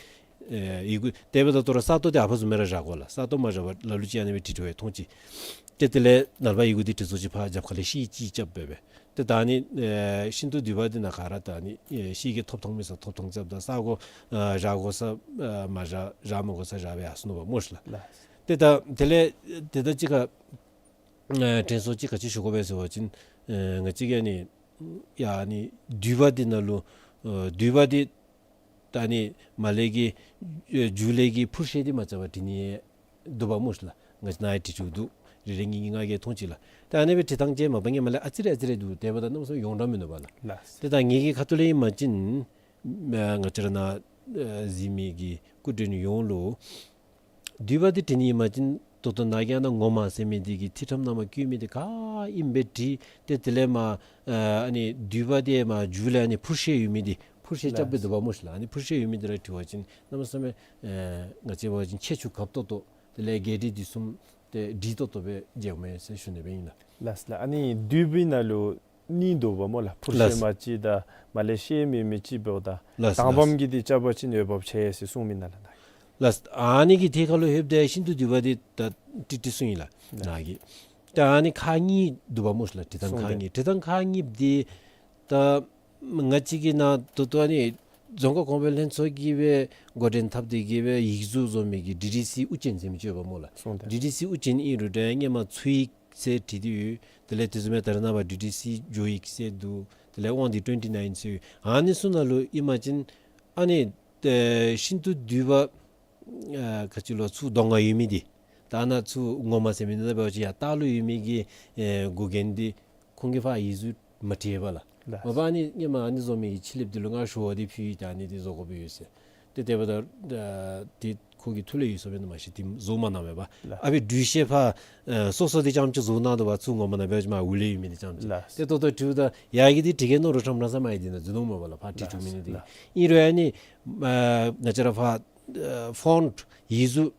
ཨེ་ཡི་གུ་དེ་འབདཝ་ད་ད་རུང་ས་སྟོང་འདི་ཨ་ཕར་བཟུམ་སྦེ་ར་བཞག་དགོ་ལགས། ས་སྟོང་མ་བཞག་པར་ལ་ལུ་ཅིག་ཨ་ནི་སྦེ་བྲིས་བྲིསཝ་ཡང་མཐོང་ཅི། ཏེ་དེ་ལས་ནངས་པ་ཡི་གུ་འདི་བྲིས་ཚརཝ་ཅིག་ཕར་རྒྱབ་ཁ་ལས་ཤེས་ཅིག་རྐྱབ་སྦེ་སྦེ། ཏེ་ད་ཨ་ནི་ཨེ་ཤིན་ཏུ་འདུས་པ་འདི་ནང་ག་ར་ད་ཨ་ནི་ཨེ་ཤེས་ཀྱི་ཐོབ་ཐངས་མེད་ས་ཐོབ་ཐངས་རྐྱབ་ད་ས་གོ་ཨ་བཞག་དགོ་ས་ཨ་མ་བཞག་བཞག་མི་དགོ་ས་བཞག་སྦེ་ཡར་སོ་ནུག་པ་སྨོ་ལགས། ལགས། ཏེ་ད་དེ་ལས་ཏེ་ད་ཅི་ཁ་ཨེ་དྲན་གསོ་ཅིག་ག་ཅི་ཞུ་དགོ་པས་ཟེར་བ་ཅིན་ཨེ་ང་བཅས་ཀྱིས་ཨ་ནི་ཡ་ཨ་ནི་འདུས་པ་འདི་ནང་ལུ་ཨེ་འདུས་པ་འདི་ད་ཨ་ནི་མར་ལས་ཀྱི་ཨེ་མཇུག་ལས་ཀྱི་འཕུར་ཤེས་འདི་མ་རྐྱབ་པར་བྲིས་ནི་འདུག་པ་སྨོ་ལགས། ང་བཅས་ནཱ་ཡང་བྲིས་བྲིསཝ་འདུག། རེ་རེ་གཉིས་གཉིས་ང་གིས་མཐོང་ཅི་ལགས། ད་ཨ་ནི་སྦེ་བྲིས་ཐངས་ཅིག་མ་པ་ངེ་མ་ལས་ཨ་ཙི་རེ་ཨ་ཙི་རེ་འདུག། དེ་འབདཝ་ད་གནམ་མེད་ས་མེད་ཡོངས་གྲགས་མིན་འདུག་པ་ལགས། ལགས། ཏེ་ད་ངེ་གི་ཁ་ཐུག་ལས་ཨིན་པ་ཅིན་ཨ་ང་བཅས་ར་ནཱ་ཨ་གཟིགས་མི་གི་སྐུ་མགྲོན་ཡོངས་ལུ་འདུས་པ་འདི་བྲིས་ནི་ཨིན་པ་ཅིན་ད་ལྟོ་ནཱ་གིས་ཨ་ནཱ་ངོ་མ་ཟེར་མི་འདི་གི་ཐིག་ཕྲེང་ནང་མར་བཀོད་མི་འདི་ག་ཨིནམ་སྦེ་བྲིས། ཏེ་དེ་ལས་མར་ཨ་ཨ་ནི་འདུས་པ་འདི་མར་མཇུག་ལས་ཨ་ནི་འཕུར་ཤེས་ཡོད་མི་འདི་འཕུར་ཤེས་རྐྱབ་སྦེ་འདུག་པ་སྨོ་ལགས། ཨ་ནི་འཕུར་ཤེས་ཡོད་མི་འདི་ར་བྲི་བ་ཅིན་གནམ་མེད་ས་མེད་ཨ་ང་བཅས་འབད་བ་ཅིན་ཁྱད་ཆོས་གབ་ཏོག་ཏོ་དེ་ལས་རྒྱས་འབྲིང་བསྡུས་གསུམ་ཏེ་འགྲིག་ཏོག་ཏོ་སྦེ་མཇལཝ་མས་ཟེར་ཞུ་ནི་སྦེ་ཨིན་ལགས། ལགས་ལགས། ཨ་ནི་འདུས་པའི་ནང་ལུ་གཉིས་འདུག་པ་སྨོ་ལགས། འཕུར་ཤེས་ལགས། མ་གཅིག་དང་མར་ལས་ཤེས་མེད་མི་གཅིག་འབདཝ་ད། ལགས་ལགས། དང་པམ་གི་འདི་རྐྱབ་པ་ཅིན་འོས་འབབ་ཆེ་ཟེར་གསུངས་མི་ནང་ལགས། ལགས། ཨ་ནི་གི་ཐད་ཁར་ལུ་ལྷོདཔ་ད་ཤིན་ཏུ་འདུས་པ་འདི་ད་ཏིག་ཏིག་གསུངས་ཡི་ལགས། ལགས། ནཱ་གིས། ད་ཨ་ནི་ཁག་གཉིས་འདུག་པ་སྨོ་ལགས། བྲི་ཐངས་ཁག་གཉིས། བྲི་ཐངས་ཁག་གཉིས་འདི་ད་ང་བཅས་ཀྱི་ནཱ་ད་ལྟོ་ཨ་ནི་རྫོང་ཁ་གོང་འཕེལ་ལྷན་ཚོགས་ཀྱིས་སྦེ་འགོ་འདྲེན་འཐབ་སྟེ་གིས་སྦེ་ཡིག་གཟུགས་བཟོ་མི་གི་ཌི་ཌི་སི་དབུ་ཅན་ཟེར་མི་ཅིག་ཡོདཔ་སྨོ་ལགས། སོང་སྟེ། ཌི་ཌི་སི་དབུ་ཅན་ཨིན་རུང་ད་སྔོན་མ་ཚུ་ཡིག་ཟེར་བྲིས་ཏེ་ཡོད། དེ་ལས་དེ་བཟུམ་སྦེ་ད་རེས་ནངས་པ་ཌི་ཌི་སི་ཇོ་ཡིག་ཟེར་འདུག། དེ་ལས་དབང་འདུས་ཊུ་ཝེན་ཊི་ནའིན་ཟེར་ཡོད། ཨ་ནི་ཚུ་ནང་ལུ་ཨིན་པ་ཅིན་ཨ་ནི་ཨེ་ཤིན་ཏུ་འདུས་པ་ཨ་ག་ཅི་ལོ་ཚུར་གདོང་ཁར་ཡོད་མི་འདི་ད་ནཱ་ཚུར་ངོ་མ་ཟེར་མི་འདི་ད་འབད་བ་ཅིན་ཡར་ལྟག་ལུ་ཡོད་མི་གི་ཨེ་འགོག་རྐྱེན་འདི་ཁོང་གིས་ཕར་ཡིག་གཟུགས་མ་བྲིས་པ་ལགས། ལགས། མ་པ་ཨ་ནི་སྔོན་མ་ཨ་ནི་བཟོ་མི་གི་ཕྱི་ལེབ་འདི་ལུ་ང་ཞུ་བ་འདི་ཕུལ་ཡི། ད་ཨ་ནི་འདི་བཟོ་དགོཔ་ཡོད་ཟེར། ཏེ་དེ་འབདཝ་ད་ཨ་ཏེ་ཁོ་གི་ཐུགས་ལས་ཡོད་སོ་བས་ན་མ་ཤེས། ཏེ་བཟོ་མ་གནང་མས་པ། ལགས། ཨ་ཕི་འབྲུག་གཞས་ཕར་ཨ་སོ་སོ་འདི་རྐྱངམ་ཅིག་བཟོ་གནང་དོ་བ། ཚུར་ངོ་མ་ནང་འབད་བ་ཅིན་མར་འུ་ལས་ཡོད་མི་འདི་རྐྱངམ་ཅིག། ལགས། ཏེ་ད་ལྟོ་བྲིཝ་ད་ཡར་གྱི་འདི་བྲི་གེ་ནོར་རོ་ཁྲམ་ར་ས་མ་ཡི་འདི་ནང་འཛུལ་ནུག་མས་པ་ལགས། ཕར་བྲིས་བཅུག་མི་ནི་འདི། ལགས། ཨིན་རུང་ཨ་ནི་ཨ་ང་བཅས་ར་ཕར་ཨ་ཕོནཊ་ཡིག་གཟུགས་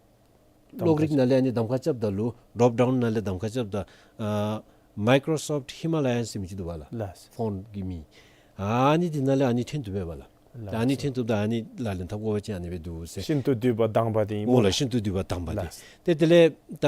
གློག་རིག་ནང་ལས་ཨ་ནི་གདམ་ཁ་རྐྱབ་ད་ལུ་ཌོབ་ཌའུན་ནང་ལས་གདམ་ཁ་རྐྱབ་ད་ཨ་མའི་ཀོརོ་སོཕཊ་ཧི་མ་ལ་ཡཱན་ཟེར་མི་ཅིག་འདུག་པ་ལགས། ལགས། ཕོནཊ་གི་མིང་། ཨ་ནི་འདི་ནང་ལས་ཨ་ནི་ཐོན་བཏུབ་པས་པ་ལགས། ལགས། ཨ་ནི་ཐོན་བཏུབ་ད་ཨ་ནི་ལག་ལེན་འཐབ་དགོ་པ་ཅིན་ཨ་ནི་སྦེ་འདུག་ཟེར། ཤིན་ཏུ་བསྡུས་པ་དང་པ་འདི་ཨིན་པ། འོ་ལགས། ཤིན་ཏུ་བསྡུས་པ་དང་པ་འདི། ལགས། ཏེ་དེ་ལས་ད་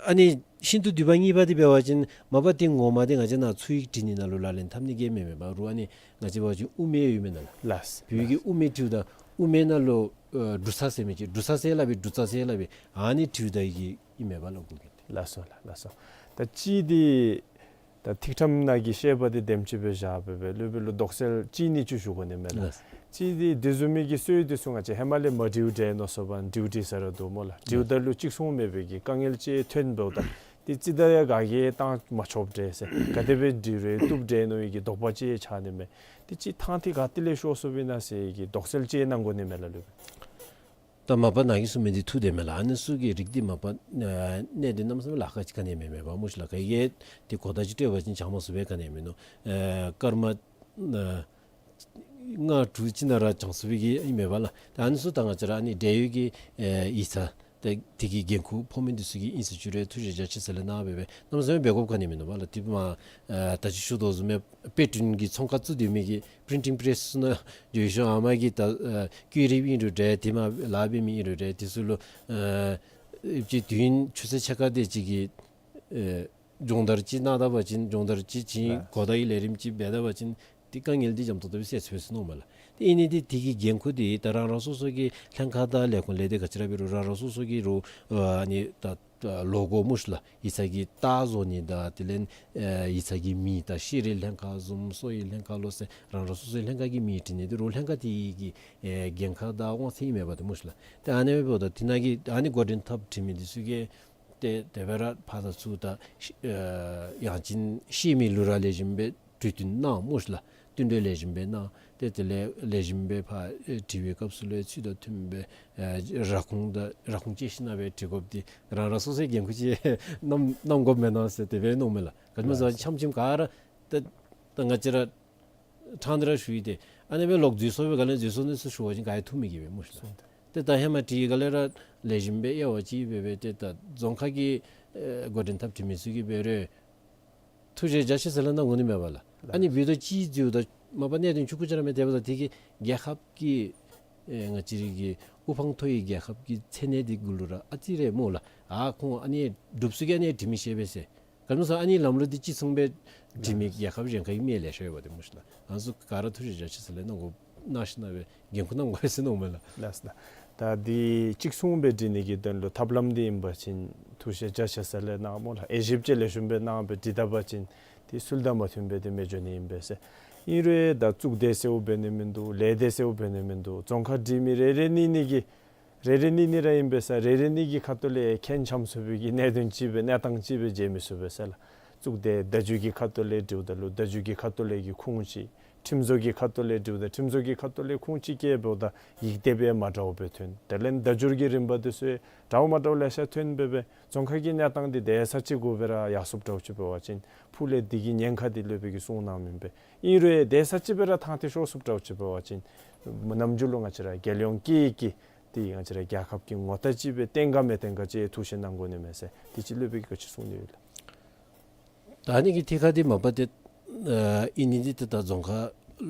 ཨ་ནི་ཤིན་ཏུ་བསྡུས་པ་གཉིས་པ་འདི་འབད་བ་ཅིན་མ་པ་ཏེ་ངོ་མ་འདི་ང་བཅས་ནཱ་ཚུ་ཡིག་བྲིས་ནི་ནང་ལུ་ལག་ལེན་འཐབ་ནི་གི་མེན་མས་པ། རུང་ཨ་ནི་ང་བཅས་འབད་བ་ཅིན་དབུ་མེད་ཡོད་མེན་ན་ལགས། ལགས། བོད་ཀྱི་དབུ་མེད་བྲིཝ་ད་དབུ་མེད་ནང་ལུ་ཨ་འབྲུག་ཚ་ཟེར་མི་ཅིག། འབྲུག་ཚ་ཟེར་སླབ་པས། འབྲུག་ཚ་ཟེར་སླབ་པས། ཨ་ནི་བྲིཝ་ད་ཡི་གེ་ཨིན་མས་པ་ལགས། གུ་གི་ཏེ། ལགས་སོ་ལགས། ལགས་སོ། ད་གཅིག་འདི་ད་ཐིག་ཁྲམ་ནང་གི་བཤད་པ་འདི་དེམ་ཅིག་སྦེ་བཞག་སྦེ་སྦེ་སློབ་དཔོན་ལུ་དོགས་སེལ་གཅིག་གཉིས་ཅིག་ཞུ་དགོ་ནི་མས་ལགས། ལགས། གཅིག་འདི་དེ་བཟུམ་མའི་གི་སྲོལ་འདི་ཚུ་ང་བཅས་ཧེ་མ་ལས་མ་འབྲིཝ་འདྲས་མནོ་སོ་བ་འབྲིཝ་འབྲི་ས་ར་འདུག་སྨོ་ལགས། འབྲིཝ་ད་ལུ་ཅིག་གསུང་མེད་པའི་གི་དཀའ་ངལ་ཅིག་ཐོན་འབདཝ་ད་ཏེ་ཅི་ད་ཡ་ག་གིས་བཏང་མ་ཆོགཔ་འདྲས་ཟེར་ག་དེ་སྦེ་འབྲི་རུང་བཏུབ་འདྲས་མནོ་བའི་གི་དོགས་པ་ཅིག་ཆགས་ནི་མས། ཏེ་ཅིག་ཐང་ཐིག་ག་ཏེ་ལས་ཤོར་སོ་བས་ན་ཟེར་གི་དོགས་སེལ་ཅིག་གནང་དགོ་ནི་མས་ལགས་སློབ་དཔོན། ད་མ་པ་ནཱ་གིས་གསུངས་མི་འདི་ཐུགས་བདེན་མས་ལགས། ཨ་ནི་ཚུ་གི་རིགས་འདི་མ་པ་ཨ་གནད་དོན་གནམ་མེད་ས་མེད་ལཱ་ཁག་ཅིག་ག་ནི་མེད་མས་པ་སྨོ་ཤི་ལགས། ག་གིས་ཏེ་གོ་བརྡ་ཅིག་སྤྲོད་པ་ཅིན་བྱང་མ་ཚུགས་པས། ག་ནི་མེད་ནོ། ཨ་སྐར་མ་ཨ་ལྔ་དྲུག་ཅིག་ནང་ར་བྱང་ཚུགས་པའི་གི་ཨིན་མས་པ་ལགས། ད་ཨ་ནི་ཚུ་ད་ང་བཅས་ར་ཨ་ནི་འབྲེལ་ཡོད་ཀྱི་ཨ་ཡིག་ཚང་ཏེ་དེ་གི་འགན་ཁུར་ཕོག་མི་འདི་ཚུ་གིས་ཨིན་ཟེར་ཅིག་རེ་ཐུགས་རྗེ་རྒྱ་ཆེ་ཟེར་ལས་གནང་སྦེ་སྦེ་གནམ་མེད་ས་མེད་འབད་དགོཔ་ག་ནི་མེད་ནོ་པ་ལགས། དེ་མ་ཨ་ད་ཅི་ཞུ་དོ་བཟུམ་སྦེ་དཔེ་སྐྲུན་གྱི་ཚོང་ཁང་བཙུགས་སྡོད་མི་གི་པི་རིན་ཊིང་པི་རེསི་ནང་འགྱོ་ཞིནམ་ཨ་མ་གི་ད་ཨ་བཀོད་རིགཔ་ཨིན་རུང་འདྲས། དེ་མ་ལཱ་འབད་མི་ཨིན་རུང་འདྲས། དེ་ཚུ་ལུ་ཨ་ཅིག་དུས་ཡུན་ཆུ་ཚོད་ཕྱེད་ཀ་དེ་ཅིག་གི་ཨ་སྦྱོང་བརྡར་ཅིག་གནང་ད་པ་ཅིན་སྦྱོང་བརྡར་ཅིག་བྱིན་ལགས། གོ་བརྡ་གི་ལས་རིམ་ཅིག་འབད་ད་པ་ཅིན་ཏེ་དཀའ་ངལ་འདི་འཇམ་ཏོང་ཏོ་སྦེ་སེལ་ཚུགས་ཟེར་མནོཝ་མས་ལགས། ཏེ་ཨིན་ནི་འདི་དེ་གི་འགན་ཁུར་འདི་ད་རང་རང་སོ་སོ་གི་ལྷན་ཁག་དང་ལས་ཁུངས་ལས་སྡེ་ག་ཅི་ར་འབད་རུང་རང་རང་སོ་སོ་གི་རུང་ཨ་ནི་ད་ད་ལོ་གོ་སྨོ་ཤི་ལགས། ཡིག་ཚང་གི་རྟགས་བཟོ་ནི་དང་དེ་ལས་ཨ་ཡིག་ཚང་གི་མིང་དང་ཤེས་རིག་ལྷན་ཁག་བཟུམ་གསོ་བའི་ལྷན་ཁག་ལོ་ཟེར་རང་རང་སོ་སོའི་ལྷན་ཁག་གི་མིང་བྲི་ནི་འདི་རུང་ལྷན་ཁག་དེ་གི་ཨ་འགན་ཁག་དང་དབང་ཚད་ཨིན་མས་པ་ཏེ་སྨོ་ཤི་ལགས། ཏེ་ཨ་ནི་འབདཝ་ད་དེ་ནང་གི་ཨ་ནི་འགོ་འདྲེན་འཐབ་བྲིས་མི་འདི་ཚུ་གིས་ཏེ་དེ་སྦེ་ར་ཕར་དང་ཚུར་ད་ཨ་ཡང་ཅིན་ཤེས་མི་ལུ་ར་ལེགས་ཤོམ་སྦེ་གྲོས་བསྟུན་གནང་སྨོ་ཤི་ལགས། བསྟུན་གྲོས་ལེགས་ཤོམ་སྦེ་གནང་། ཏེ་དེ་ལས་ལེགས་ཤོམ་སྦེ་ཕར་ཨེ་དྲི་བའི་སྐབས་སུ་ལུ་ཚུལ་དང་མཐུནམ་སྦེ་ཨེ་ར་ཁུངས་དང་ར་ཁུངས་བཅད་ཞིནམ་སྦེ་དྲི་དགོཔ་འདི་རང་རང་སོ་སོའི་འགན་ཁུར་ཅིག་གནང་གནང་དགོཔ་མེན་ན་ཟེར་དེ་སྦེ་མནོཝ་མས་ལགས། ག་ཅི་སྨོ་ཟེར་བ་ཅིན་ཆམ་ཆིམ་ག་ར་ད་ད་ང་བཅས་ར་ཕྲང་སྟེ་ར་ཞུ་ཡི། ཏེ་ཨ་ནི་སྦེ་ལོག་འཛུལ་སོང་པའི་སྒང་ལས་འཛུལ་སོང་ནི་ཚུ་ཞུ་བ་ཅིན་ག་ཡང་ཐུགས་མི་དགྱེས་པས་སྨོ་ཤི་ལགས། ཏེ་ད་ཧེ་མ་དྲིས་སྒང་ལས་ར་ལེགས་ཤོམ་སྦེ་དབྱེ་བ་ཅིག་འབད་སྦེ་ཏེ་ད་རྫོང་ཁ་གི་ཨེ་འགོ་འདྲེན་འཐབ་བྲིས་མི་ཚུ་གིས་འབད་རུང་ཐུགས་རྗེ་རྒྱ་ཆེ་ཟེར་ལས་གནང་དགོ་ནི་མས་པ་ལགས། ཨ་ནི་འབདཝ་ད་ཅིག་འཛུལཝ་ད་མ་པ་གནད་དོན་ཆུང་ཀུ་ཅིག་ར་མེན། དེ་འབདཝ་ད་དེ་གིས་རྒྱལ་ཁབ་ཀྱི་ཨེ་ང་བཅས་རའི་གི་དབུ་འཕང་མཐོ་བའི་རྒྱལ་ཁབ་ཀྱི་མཚན་གནས་འདི་གུ་ལུ་ར་ཨ་ཙི་རེ་སྨོ་ལགས། ཨ་ཁོང་ཨ་ནི་སྒྲུབ་ས་གི་ཨ་ནི་དྲི་མི་ཤེས་པས་ཟེར། ག་ཅི་སྨོ་ཟེར་བ་ཅིན་ཨ་ནི་ལམ་ལུགས་འདི་གཅིག་མཚུངས་སྦེ་དྲི་མི་རྒྱལ་ཁབ་གཞན་ཁ་གི་མི་ལེ་ཤ་ཡོད་པ་ཏེ་སྨོ་ཤི་ལགས། ཨ་ནི་ཚུ་ག་ར་ཐུགས་རྗེ་རྒྱ་ཆེ་ཟེར་ལས་གནང་དགོ་གནང་ཞིནམ་སྦེ་འགན་ཁུར་གནང་དགོ་ཟེར་མནོཝ་མས་ལགས། ལགས་སོ་ལགས། ད་འདི་གཅིག་མཚུངས་སྦེ་འབྲི་ནི་གི་དོན་ལུ་ཐབས་ལམ་འདི་ཨིན་པ་ཅིན་ཐུགས་རྗེ་རྒྱ་ཆེ་ཟེར་ལས་གནང་སྨོ་ལགས། དབྱེ་ཞིབ་ཅིག་ལེགས་ཤོམ་སྦེ་གནང་སྦེ་འབྲི་ད་པ་ཅིན་ཏེ་ཚུལ་དང་མ་མཐུནམ་སྦེ་ཏེ་མི་འགྱོ་ནི་ཨིན་པས་ཟེར། ཨིན་རུང་ད་གཙུག་སྡེ་ཟེརཝ་འབད་ནི་མིན་འདུག། ལས་སྡེ་ཟེརཝ་འབད་ནི་མིན་འདུག། རྫོང་ཁ་འབྲི་མི་རེ་རེ་གཉིས་གཉིས་ཀྱིས་རེ་རེ་གཉིས་གཉིས་ར་ཨིན་པས་ཟེར། རེ་རེ་གཉིས་ཀྱི་ཁ་ཐུག་ལས་ཁྱད་འབྱམས་ཚུགས་པའི་གི་གནད་དོན་ཅིག་སྦེ་གནས་སྟངས་ཅིག་སྦེ་མཇལ་མི་ཚུགས་པས་ཟེར་ལགས། གཙུག་སྡེ་བརྡ་བརྒྱུད་ཀྱི་ཁ་ཐུག་ལས་འབྲིཝ་ད་ལུ་བརྡ་བརྒྱུད་ཀྱི་ཁ་ཐུག་ལས་ཀྱི་ཁུངས་ཅིག། ཁྲིམས་བཟོ་གི་ཁ་ཐུག་ལས་འབྲིཝ་ད་ཁྲིམས་བཟོ་གི་ཁ་ཐུག་ལས་ཁུངས་ཅིག་བཀལ་འབདཝ་ད་ཡིག་དེབ་ཡང་མ་འདྲཝ་སྦེ་ཐོན། དེ་ལས་བརྡ་བརྒྱུད་ཀྱི་རིམ་པ་འདི་ཚུ་འདྲཝ་མ་འདྲཝ་ལེ་ཤ་ཐོན་སྦེ་སྦེ་རྫོང་ཁ་གི་གནས་སྟངས་འདི་དེ་ས་ཅིག་གུ་སྦེ་ར་ཡར་སོངམ་འདྲཝ་ཅིག་འབད་བ་ཅིན་ཕུགས་ལས་འདི་གི་ཉེན་ཁ་འདི་སློབ་དཔོན་གྱིས་གསུངས་གནངམ་ཨིན་པས། ཨིན་རུང་དེ་ས་ཅིག་སྦེ་ར་ཐང་སྟེ་ཤོར་སོངམ་འདྲཝ་ཅིག་འབད་བ་ཅིན་ནམ་རྒྱུན་ལུ་ང་བཅས་ར་རྒྱལ་ཡོངས་སྐད་ཡིག་གི་འདི་ང་བཅས་ར་རྒྱལ་ཁབ་ཀྱི་ངོ་རྟགས་ཅིག་སྦེ་བསྟན་ག་མི་བསྟན་ག་ཅིག་ཐུགས་བཞེད་གནང་དགོ་ནི་མས་ཟེར་འདི་ཅིག་སློབ་དཔོན་གྱིས་ག་ཅི་གསུང་ནི་ཡོད་ལགས། ད་ཨ་ནི་གི་ཐད་ཁར་འདི་མ་པ་ཏེ་ཨ་ཨིན་ནི་འདི་ཏེ་ད་རྫོང་ཁ་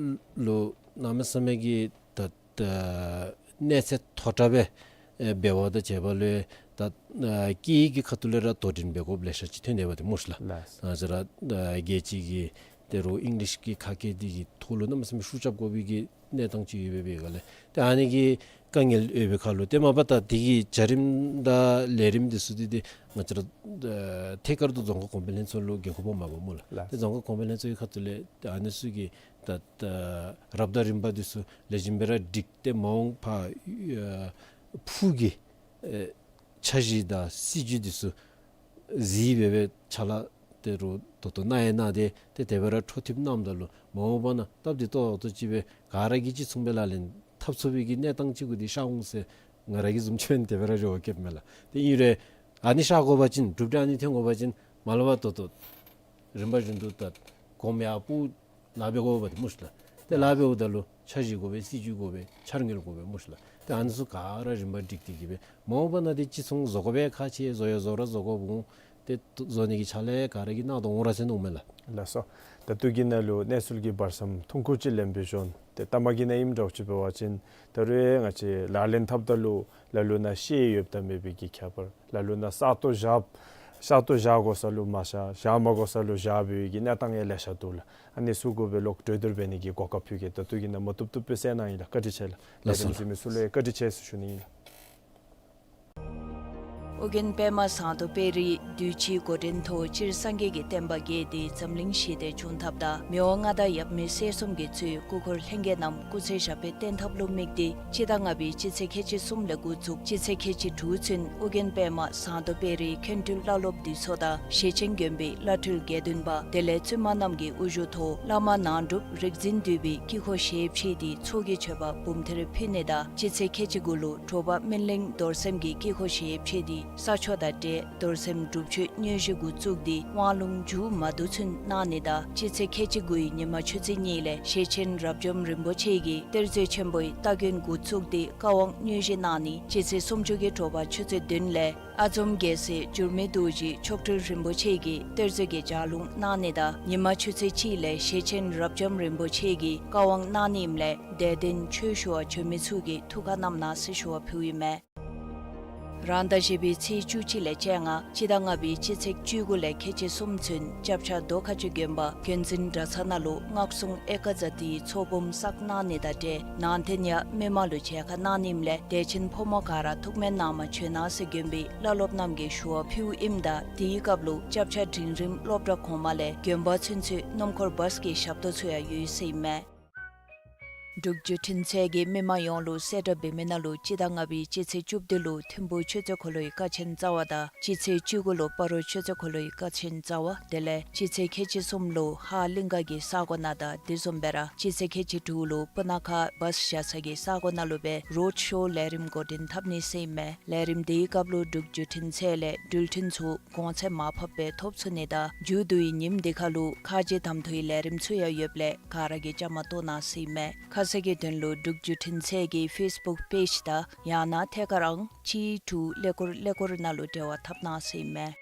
ལུ་གནམ་མེད་ས་མེད་ཀྱི་ད་ད་གནས་ཚད་མཐོ་དྲགས་སྦེ་ཨེ་འབད་བ་དང་བཅས་པ་ལུ་ད་ཨ་སྐད་ཡིག་གི་ཁ་ཐུག་ལས་ར་དོ་འགྲན་འབད་དགོཔ་ལེ་ཤ་ཅིག་ཐོན་ཏེ་འབད་དེ་སྨོ་ཤི་ལགས། ལགས། ང་བཅས་ར་ཨ་རྒྱལ་སྤྱི་གི་ད་རུང་ཨིང་ལིཤ་གི་ཁ་སྐད་འདི་གི་ཐོག་ལུ་གནམ་མེད་ས་མེད་ཤུགས་རྐྱབ་དགོ་པའི་གི་གནས་སྟངས་ཅིག་ཡོད་པའི་སྒང་ལས་ཏེ་ཨ་ནི་གི་དཀའ་ངལ་ཡོད་པའི་ཁར་ལུ་ཏེ་མ་པ་ད་འདི་གི་བྱ་རིམ་དང་ལས་རིམ་འདི་ཚུ་འདི་ཏེ་ང་བཅས་ར་ཨ་ཐད་ཀར་དུ་རྫོང་ཁ་གོང་འཕེལ་ལྷན་ཚོགས་ལུ་འགན་ཁུར་ཕོགཔ་མས་པ་སྨོ་ལགས། ལགས། ཏེ་རྫོང་ཁ་གོང་འཕེལ་ལྷན་ཚོགས་ཀྱི་ཁ་ཐུག་ལས་ཏེ་ཨ་ནི་ཚུ་གི་ད་ད་རབ་དང་རིམ་པ་འདི་ཚུ་ལེགས་ཤོམ་སྦེ་ར་སྒྲིག་སྟེ་མ་འོངས་པར་ཨ་ཕུགས་ཀྱི་ཨེ་འཆར་གཞི་དང་སྲིད་བྱུས་འདི་ཚུ་གཟིགས་སྦེ་སྦེ་ཕྱག་ལཱ་ད་རུང་ད་ལྟོ་གནང་ཡང་གནང་སྟེ་ཏེ་དེ་སྦེ་ར་འཕྲོ་མཐུད་གནངམ་ད་ལུ་མ་འོངས་པ་ནང་སྟབས་བདེ་ཏོག་ཏོ་ཅིག་སྦེ་ག་ར་གིས་གཅིག་མཚུངས་སྦེ་ལག་ལེན་ འཐབ་ཚུགས་པའི་གི་གནས་སྟངས་ཅིག་གུ་འདི་ཤར་འོང་ཟེར་ང་ར་གི་བཟུམ་ཅིག་འབད་ན་དེ་སྦེ་ར་འགྱོ་བ་བསྐྱེདཔ་མས་ལགས། ཏེ་ཨིན་རུང་ཨ་ནི་ཤར་དགོ་པ་ཅིན་གྲུབ་འབྲས་ཨ་ནི་ཐོན་དགོ་པ་ཅིན་མ་ལས་ཕར་ད་ལྟོ་རིམ་པ་བཞིན་དུ་ད་གོངམ་ཡར་སྤུ་ལཱ་འབད་དགོ་པས་ཏེ་སྨོ་ཤི་ལགས། ཏེ་ལཱ་འབདཝ་ད་ལུ་འཆར་གཞི་དགོ་པས། སྲིད་བྱུས་དགོ་པས། འཆར་དངུལ་དགོ་པས་སྨོ་ཤི་ལགས། ཏེ་ཨ་ནི་ཚུ་ག་ར་རིམ་པ་སྒྲིག་སྟེ་གི་སྦེ་མ་འོངས་པ་ནང་འདི་ཅིག་ཚུན་བཟོ་དགོ་པས། ཁག་ཆེ། བཟོ་ཡང་བཟོ་ར་བཟོ་དགོཔ་འོང་། ཏེ་བཟོ་ནི་གི་ཕྱག་ལཱ་ག་ར་གིས་གནང་དོ་འོང་ར་ཟེར་མནོཝ་མས་ལགས། ལགས་སོ། ད་ལྟོ་གི་ནང་ལུ་གནས་ཚུལ་གྱི་བར་མཚམས་ཐུང་ཀུ་ཅིག་ལེན་པའི་ཤུལ་ཏེ་ལྟ་མ་གི་ནང་ཨིནམ་འདྲཝ་ཅིག་འབད་བ་ཅིན་ད་རུང་ང་བཅས་ལག་ལེན་འཐབ་ད་ལུ་ལ་ལུ་ནང་ཤེས་ཡོདཔ་དང་མེད་པའི་གི་ཁྱད་པར། ལ་ལུ་ནང་ས་སྟོང་བཞག་ས་སྟོང་བཞག་དགོ་ས་ལུ་མ་བཞག། བཞག་མ་དགོ་ས་ལུ་བཞག་པའི་གི་གནས་སྟངས་ཡང་ལེ་ཤ་འདུག་ལགས། ཨ་ནི་ཚུ་གུ་སྦེ་ལོག་གྲོས་བསྡུར་འབད་ནི་གི་གོ་སྐབས་ཕུལ་གེ། ད་ལྟོ་གི་ནང་མ་བཏུབ་བཏུབ་སྦེ་གསན་གནང་ཡི་ལགས། བཀའ་དྲིན་ཆེ་ལགས། ལགས་སོ། ལས་རིམ་གཟིགས་མི་ཚུ་ལུ་ཡང་བཀའ་དྲིན་ཆེ་ཟེར་ཞུ་ནི་ཨིན་ལགས། ཨོ་རྒྱན་པདྨ་ཟངས་མདོག་དཔལ་རིའི་གདུལ་བྱའི་འགོ་འདྲེན་ཐོག་སྤྱིར་སངས་རྒྱས་ཀྱི་བསྟན་པ་རྒྱས་ཏེ་འཛམ་གླིང་ཞི་བདེ་འབྱུང་ཐབས་དང་མི་དབང་མངའ་བདག་ཡབ་མེས་སྲས་གསུམ་གྱིས་གཙོས་སྐུ་འཁོར་ལྷན་རྒྱས་རྣམས་སྐུ་ཚེ་ཞབས་པད་བརྟན་ཐབས་ལུ་དམིགས་ཏེ་སྤྱི་ཟླ་ལྔ་པའི་སྤྱི་ཚེས་ཁལ་གཅིག་གསུམ་ལས་འགོ་བཙུགས་སྤྱི་ཚེས་ཁལ་གཅིག་དྲུག་ཚུན་ཨོ་རྒྱན་པདྨ་ཟངས་མདོག་དཔལ་རིའི་མཁན་སྤྲུལ་བླ་སློབ་འདུས་ཚོགས་དང་ཞེ་ཆེན་དགོན་པའི་བླ་སྤྲུལ་དགེ་འདུན་པ་དེ་ལས་བཙུན་མ་རྣམས་ཀྱི་དབུ་བཞུགས་ཐོག་བླ་མ་ནང་སྒྲུབ་རིག་འཛིན་འདུས་པའི་དཀྱིལ་འཁོར་ཞལ་ཕྱེ་སྟེ་ཚོགས་ཀྱི་མཆོད་པ་འབུམ་ཐེར་ཕུལ་ནི་དང་སྤྱི་ཚེས་ཁལ་གཅིག་དགུ་ལུ་དྲོ་པ་སྨིན་གླིང་རྡོར་སེམས་ཀྱི་དཀྱིལ་འཁོར་ཞལ་ཕྱེ་སྟེ་ས་ཆོག་དང་འབྲེལ་རྡོར་སེམས་སྒྲུབ་མཆོད་དངོས་གཞི་འགོ་བཙུགས་ཏེ་དབང་ལུང་མཇུག་མ་བསྡུ་ཚུན་གནང་ནི་དང་སྤྱི་ཚེས་ཁལ་གཅིག་དགུའི་ཉི་མ་ཆུ་ཚོད་གཉིས་ལས་ཞེ་ཆེན་རབ་འབྱམས་རིན་པོ་ཆེ་གིས་གཏེར་མཛོད་ཆེན་པོའི་སྟ་གོན་འགོ་བཙུགས་ཏེ་བཀའ་དབང་དངོས་གཞི་གནང་ནི། སྤྱི་ཚེས་སུམ་ཅུ་གི་དྲོ་པ་ཆུ་ཚོད་བདུན་ལས་ཨ་འཛོམས་རྒྱལ་སྲས་འགྱུར་མེད་རྡོ་རྗེ་མཆོག་སྤྲུལ་རིན་པོ་ཆེ་གིས་གཏེར་མཛོད་ཀྱི་ལྗགས་ལུང་གནང་ནི་དང་ཉི་མ་ཆུ་ཚོད་གཅིག་ལས་ཞེ་ཆེན་རབ་འབྱམས་རིན་པོ་ཆེ་གིས་བཀའ་དབང་གནང་ནི་ཨིནམ་ལས་དད་ལྡན་ཆོས་ཞུ་བར་བྱོན་མི་ཚུ་གིས་ཐུགས་ཁར་བསྣམས་གནང་ཟེར་ཞུ་བ་ཕུལཝ་ཨིན་མས། རང་ཟླ་བཞི་པའི་ཚེས་བཅུ་གཅིག་ལས་བཅོ་ལྔ་སྤྱི་ཟླ་ལྔ་པའི་སྤྱི་ཚེས་བཅུ་དགུ་ལས་ཁལ་གཅིག་གསུམ་ཚུན་སྐྱབས་ཆ་རྡོ་ཁ་ཆུ་དགོན་པ་དགོན་འཛིན་གྲྭ་ཚང་ནང་ལུ་སྔགས་སྲུང་ཨེ་ཀ་ཛ་ཏིའི་ཚོགས་འབུམ་བསགས་གནང་ནི་དང་འབྲེལ་ནང་རྟེན་ཡང་མི་མང་ལུ་མཇལ་ཁ་གནང་ནི་ཨིནམ་ལས་དད་ཅན་ཕོ་མོ་ག་ར་ཐུགས་སྨོན་གནང་མ་བྱོན་གནང་ཟེར་དགོན་པའི་བླ་སློབ་རྣམས་ཀྱིས་ཞུ་བ་ཕུལཝ་ཨིནམ་ད་དེའི་སྐབས་ལུ་སྐྱབས་ཆ་འབྲིང་རིམ་སློབ་གྲྭ་གོང་མ་ལས་དགོན་པ་ཚུན་ཚོད་སྣུམ་འཁོར་བཱས་ཀྱི་ཞབས་ཏོག་ཚུ་ཡང་ཡོད་ཟེར་ཨིན་མས། འབྲུག་བརྒྱུད་འཕྲིན་ཚད་ཀྱིས་མི་མང་ཡོངས་ལུ་གསལ་བསྒྲགས་འབད་མི་ནང་ལུ་སྤྱི་ཟླ་ལྔ་པའི་སྤྱི་ཚེས་བཅུ་བདུན་ལུ་ཐིམ་ཕུག་ཆུ་ཚོད་འཁོར་ལོའི་ཀ་ཆེན་རྩ་བ་དང་སྤྱི་ཚེས་བཅུ་དགུ་ལུ་སྤ་རོ་ཆུ་ཚོད་འཁོར་ལོའི་ཀ་ཆེན་རྩ་བ་དེ་ལས་སྤྱི་ཚེས་ཁལ་གཅིག་གསུམ་ལུ་ཧཱ་གླིང་ག་གི་ས་གོ་ནང་དང་དེ་བཟུམ་སྦེ་ར་སྤྱི་ཚེས་ཁལ་གཅིག་དྲུག་ལུ་སྤུ་ན་ཁ་བཱས་བཞག་ས་གི་ས་གོ་ནང་ལུ་སྦེ་རོཌ་ཤོ་ལས་རིམ་འགོ་འདྲེན་འཐབ་ནི་ཟེར་ཨིན་མས། ལས་རིམ་དེའི་སྐབས་ལུ་འབྲུག་བརྒྱུད་འཕྲིན་ཚད་ལས་འགྲུལ་འཕྲིན་ཚུ་གོང་ཚད་མར་ཕབ་སྦེ་ཐོབ་ཚུགས་ནི་དང་མཇུག་བསྡུ་བའི་ཉིནམ་དེ་ཁར་ལུ་ཁ་རྗེ་གདམ་འཐུའི་ལས་རིམ་ཚུ་ཡང་ཡོདཔ་ལས་ག་ར་གིས་བཅའ་མར་གཏོགས་གནང་ཟེར་ཨིན་མས། ཁ་གསལ་གྱི་དོན་ལུ་འབྲུག་བརྒྱུད་འཕྲིན་ཚད་ཀྱི་ཕེསི་བུཀ་པེཇ་དང་ཡང་ན་ཐད་ཀར་ཨང་གཅིག་དྲུག་ཀླད་ཀོར་ཀླད་ཀོར་ནང་ལུ་འབྲེལ་བ་འཐབ་གནང་ཟེར་ཨིན་མས།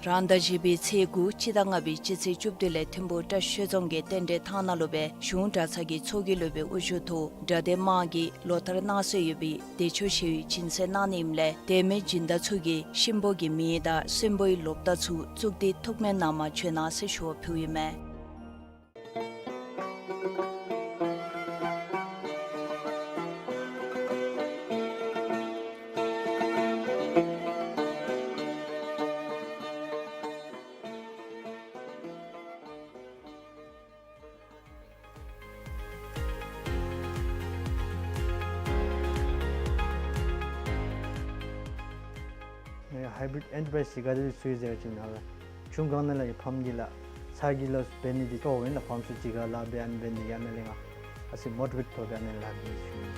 རང་ཟླ་བཞི་པའི་ཚེས་དགུ་སྤྱི་ཟླ་ལྔ་པའི་སྤྱི་ཚེས་བཅུ་བདུན་ལས་ཐིམ་ཕུག་བཀྲ་ཤིས་ཆོས་རྫོང་གི་རྟེན་འབྲེལ་ཐང་ནང་ལུ་སྦེ་གཞུང་གྲྭ་ཚང་གི་ཚོགས་ཀྱི་སློབ་དཔོན་དབུ་བཞུགས་ཐོག་གྲྭ་སྡེ་དམངས་ཀྱིས་ལོ་ལྟར་གནང་སྲོལ་ཡོད་པའི་བདེ་མཆོག་ཞི་བའི་སྦྱིན་སྲེག་གནང་ནི་ཨིནམ་ལས་དད་མོས་སྦྱིན་བདག་ཚུ་གིས་གཤིན་པོ་གི་མིང་དང་གསོན་པོའི་ལོ་རྟགས་ཚུ་བཙུགས་ཏེ་ཐུགས་སྨོན་གནང་མ་བྱོན་གནང་ཟེར་ཞུ་བ་ཕུལཝ་ཨིན་མས། ངེའི་ཧའི་བི་རིཌ་ཨེན་ཊར་པ་རའིཛ་ཅིག་ག་དེ་སྦེ་བཟོ་ཡི་ཟེར་བ་ཅིན་ཨ་ལགས་ཆུང་སྒང་ནང་ལས་ཕམ་གྱིས་ལགས་ཚ་གྱང་ལུ་འབད་ནི་འདི་ལྟོཝ་ཨིན་ལགས། ཕམ་ཚུ་གཅིག་ཁར་ལཱ་འབད་ཨ་ནི་འབད་ནི་ཡང་མེད་ལས་ང་ཨ་ཙི་མོ་ཊི་ཝེཊ་ཐོབ་སྦེ་ཨ་ནི་ལཱ་འབད་ཞུ་ནི།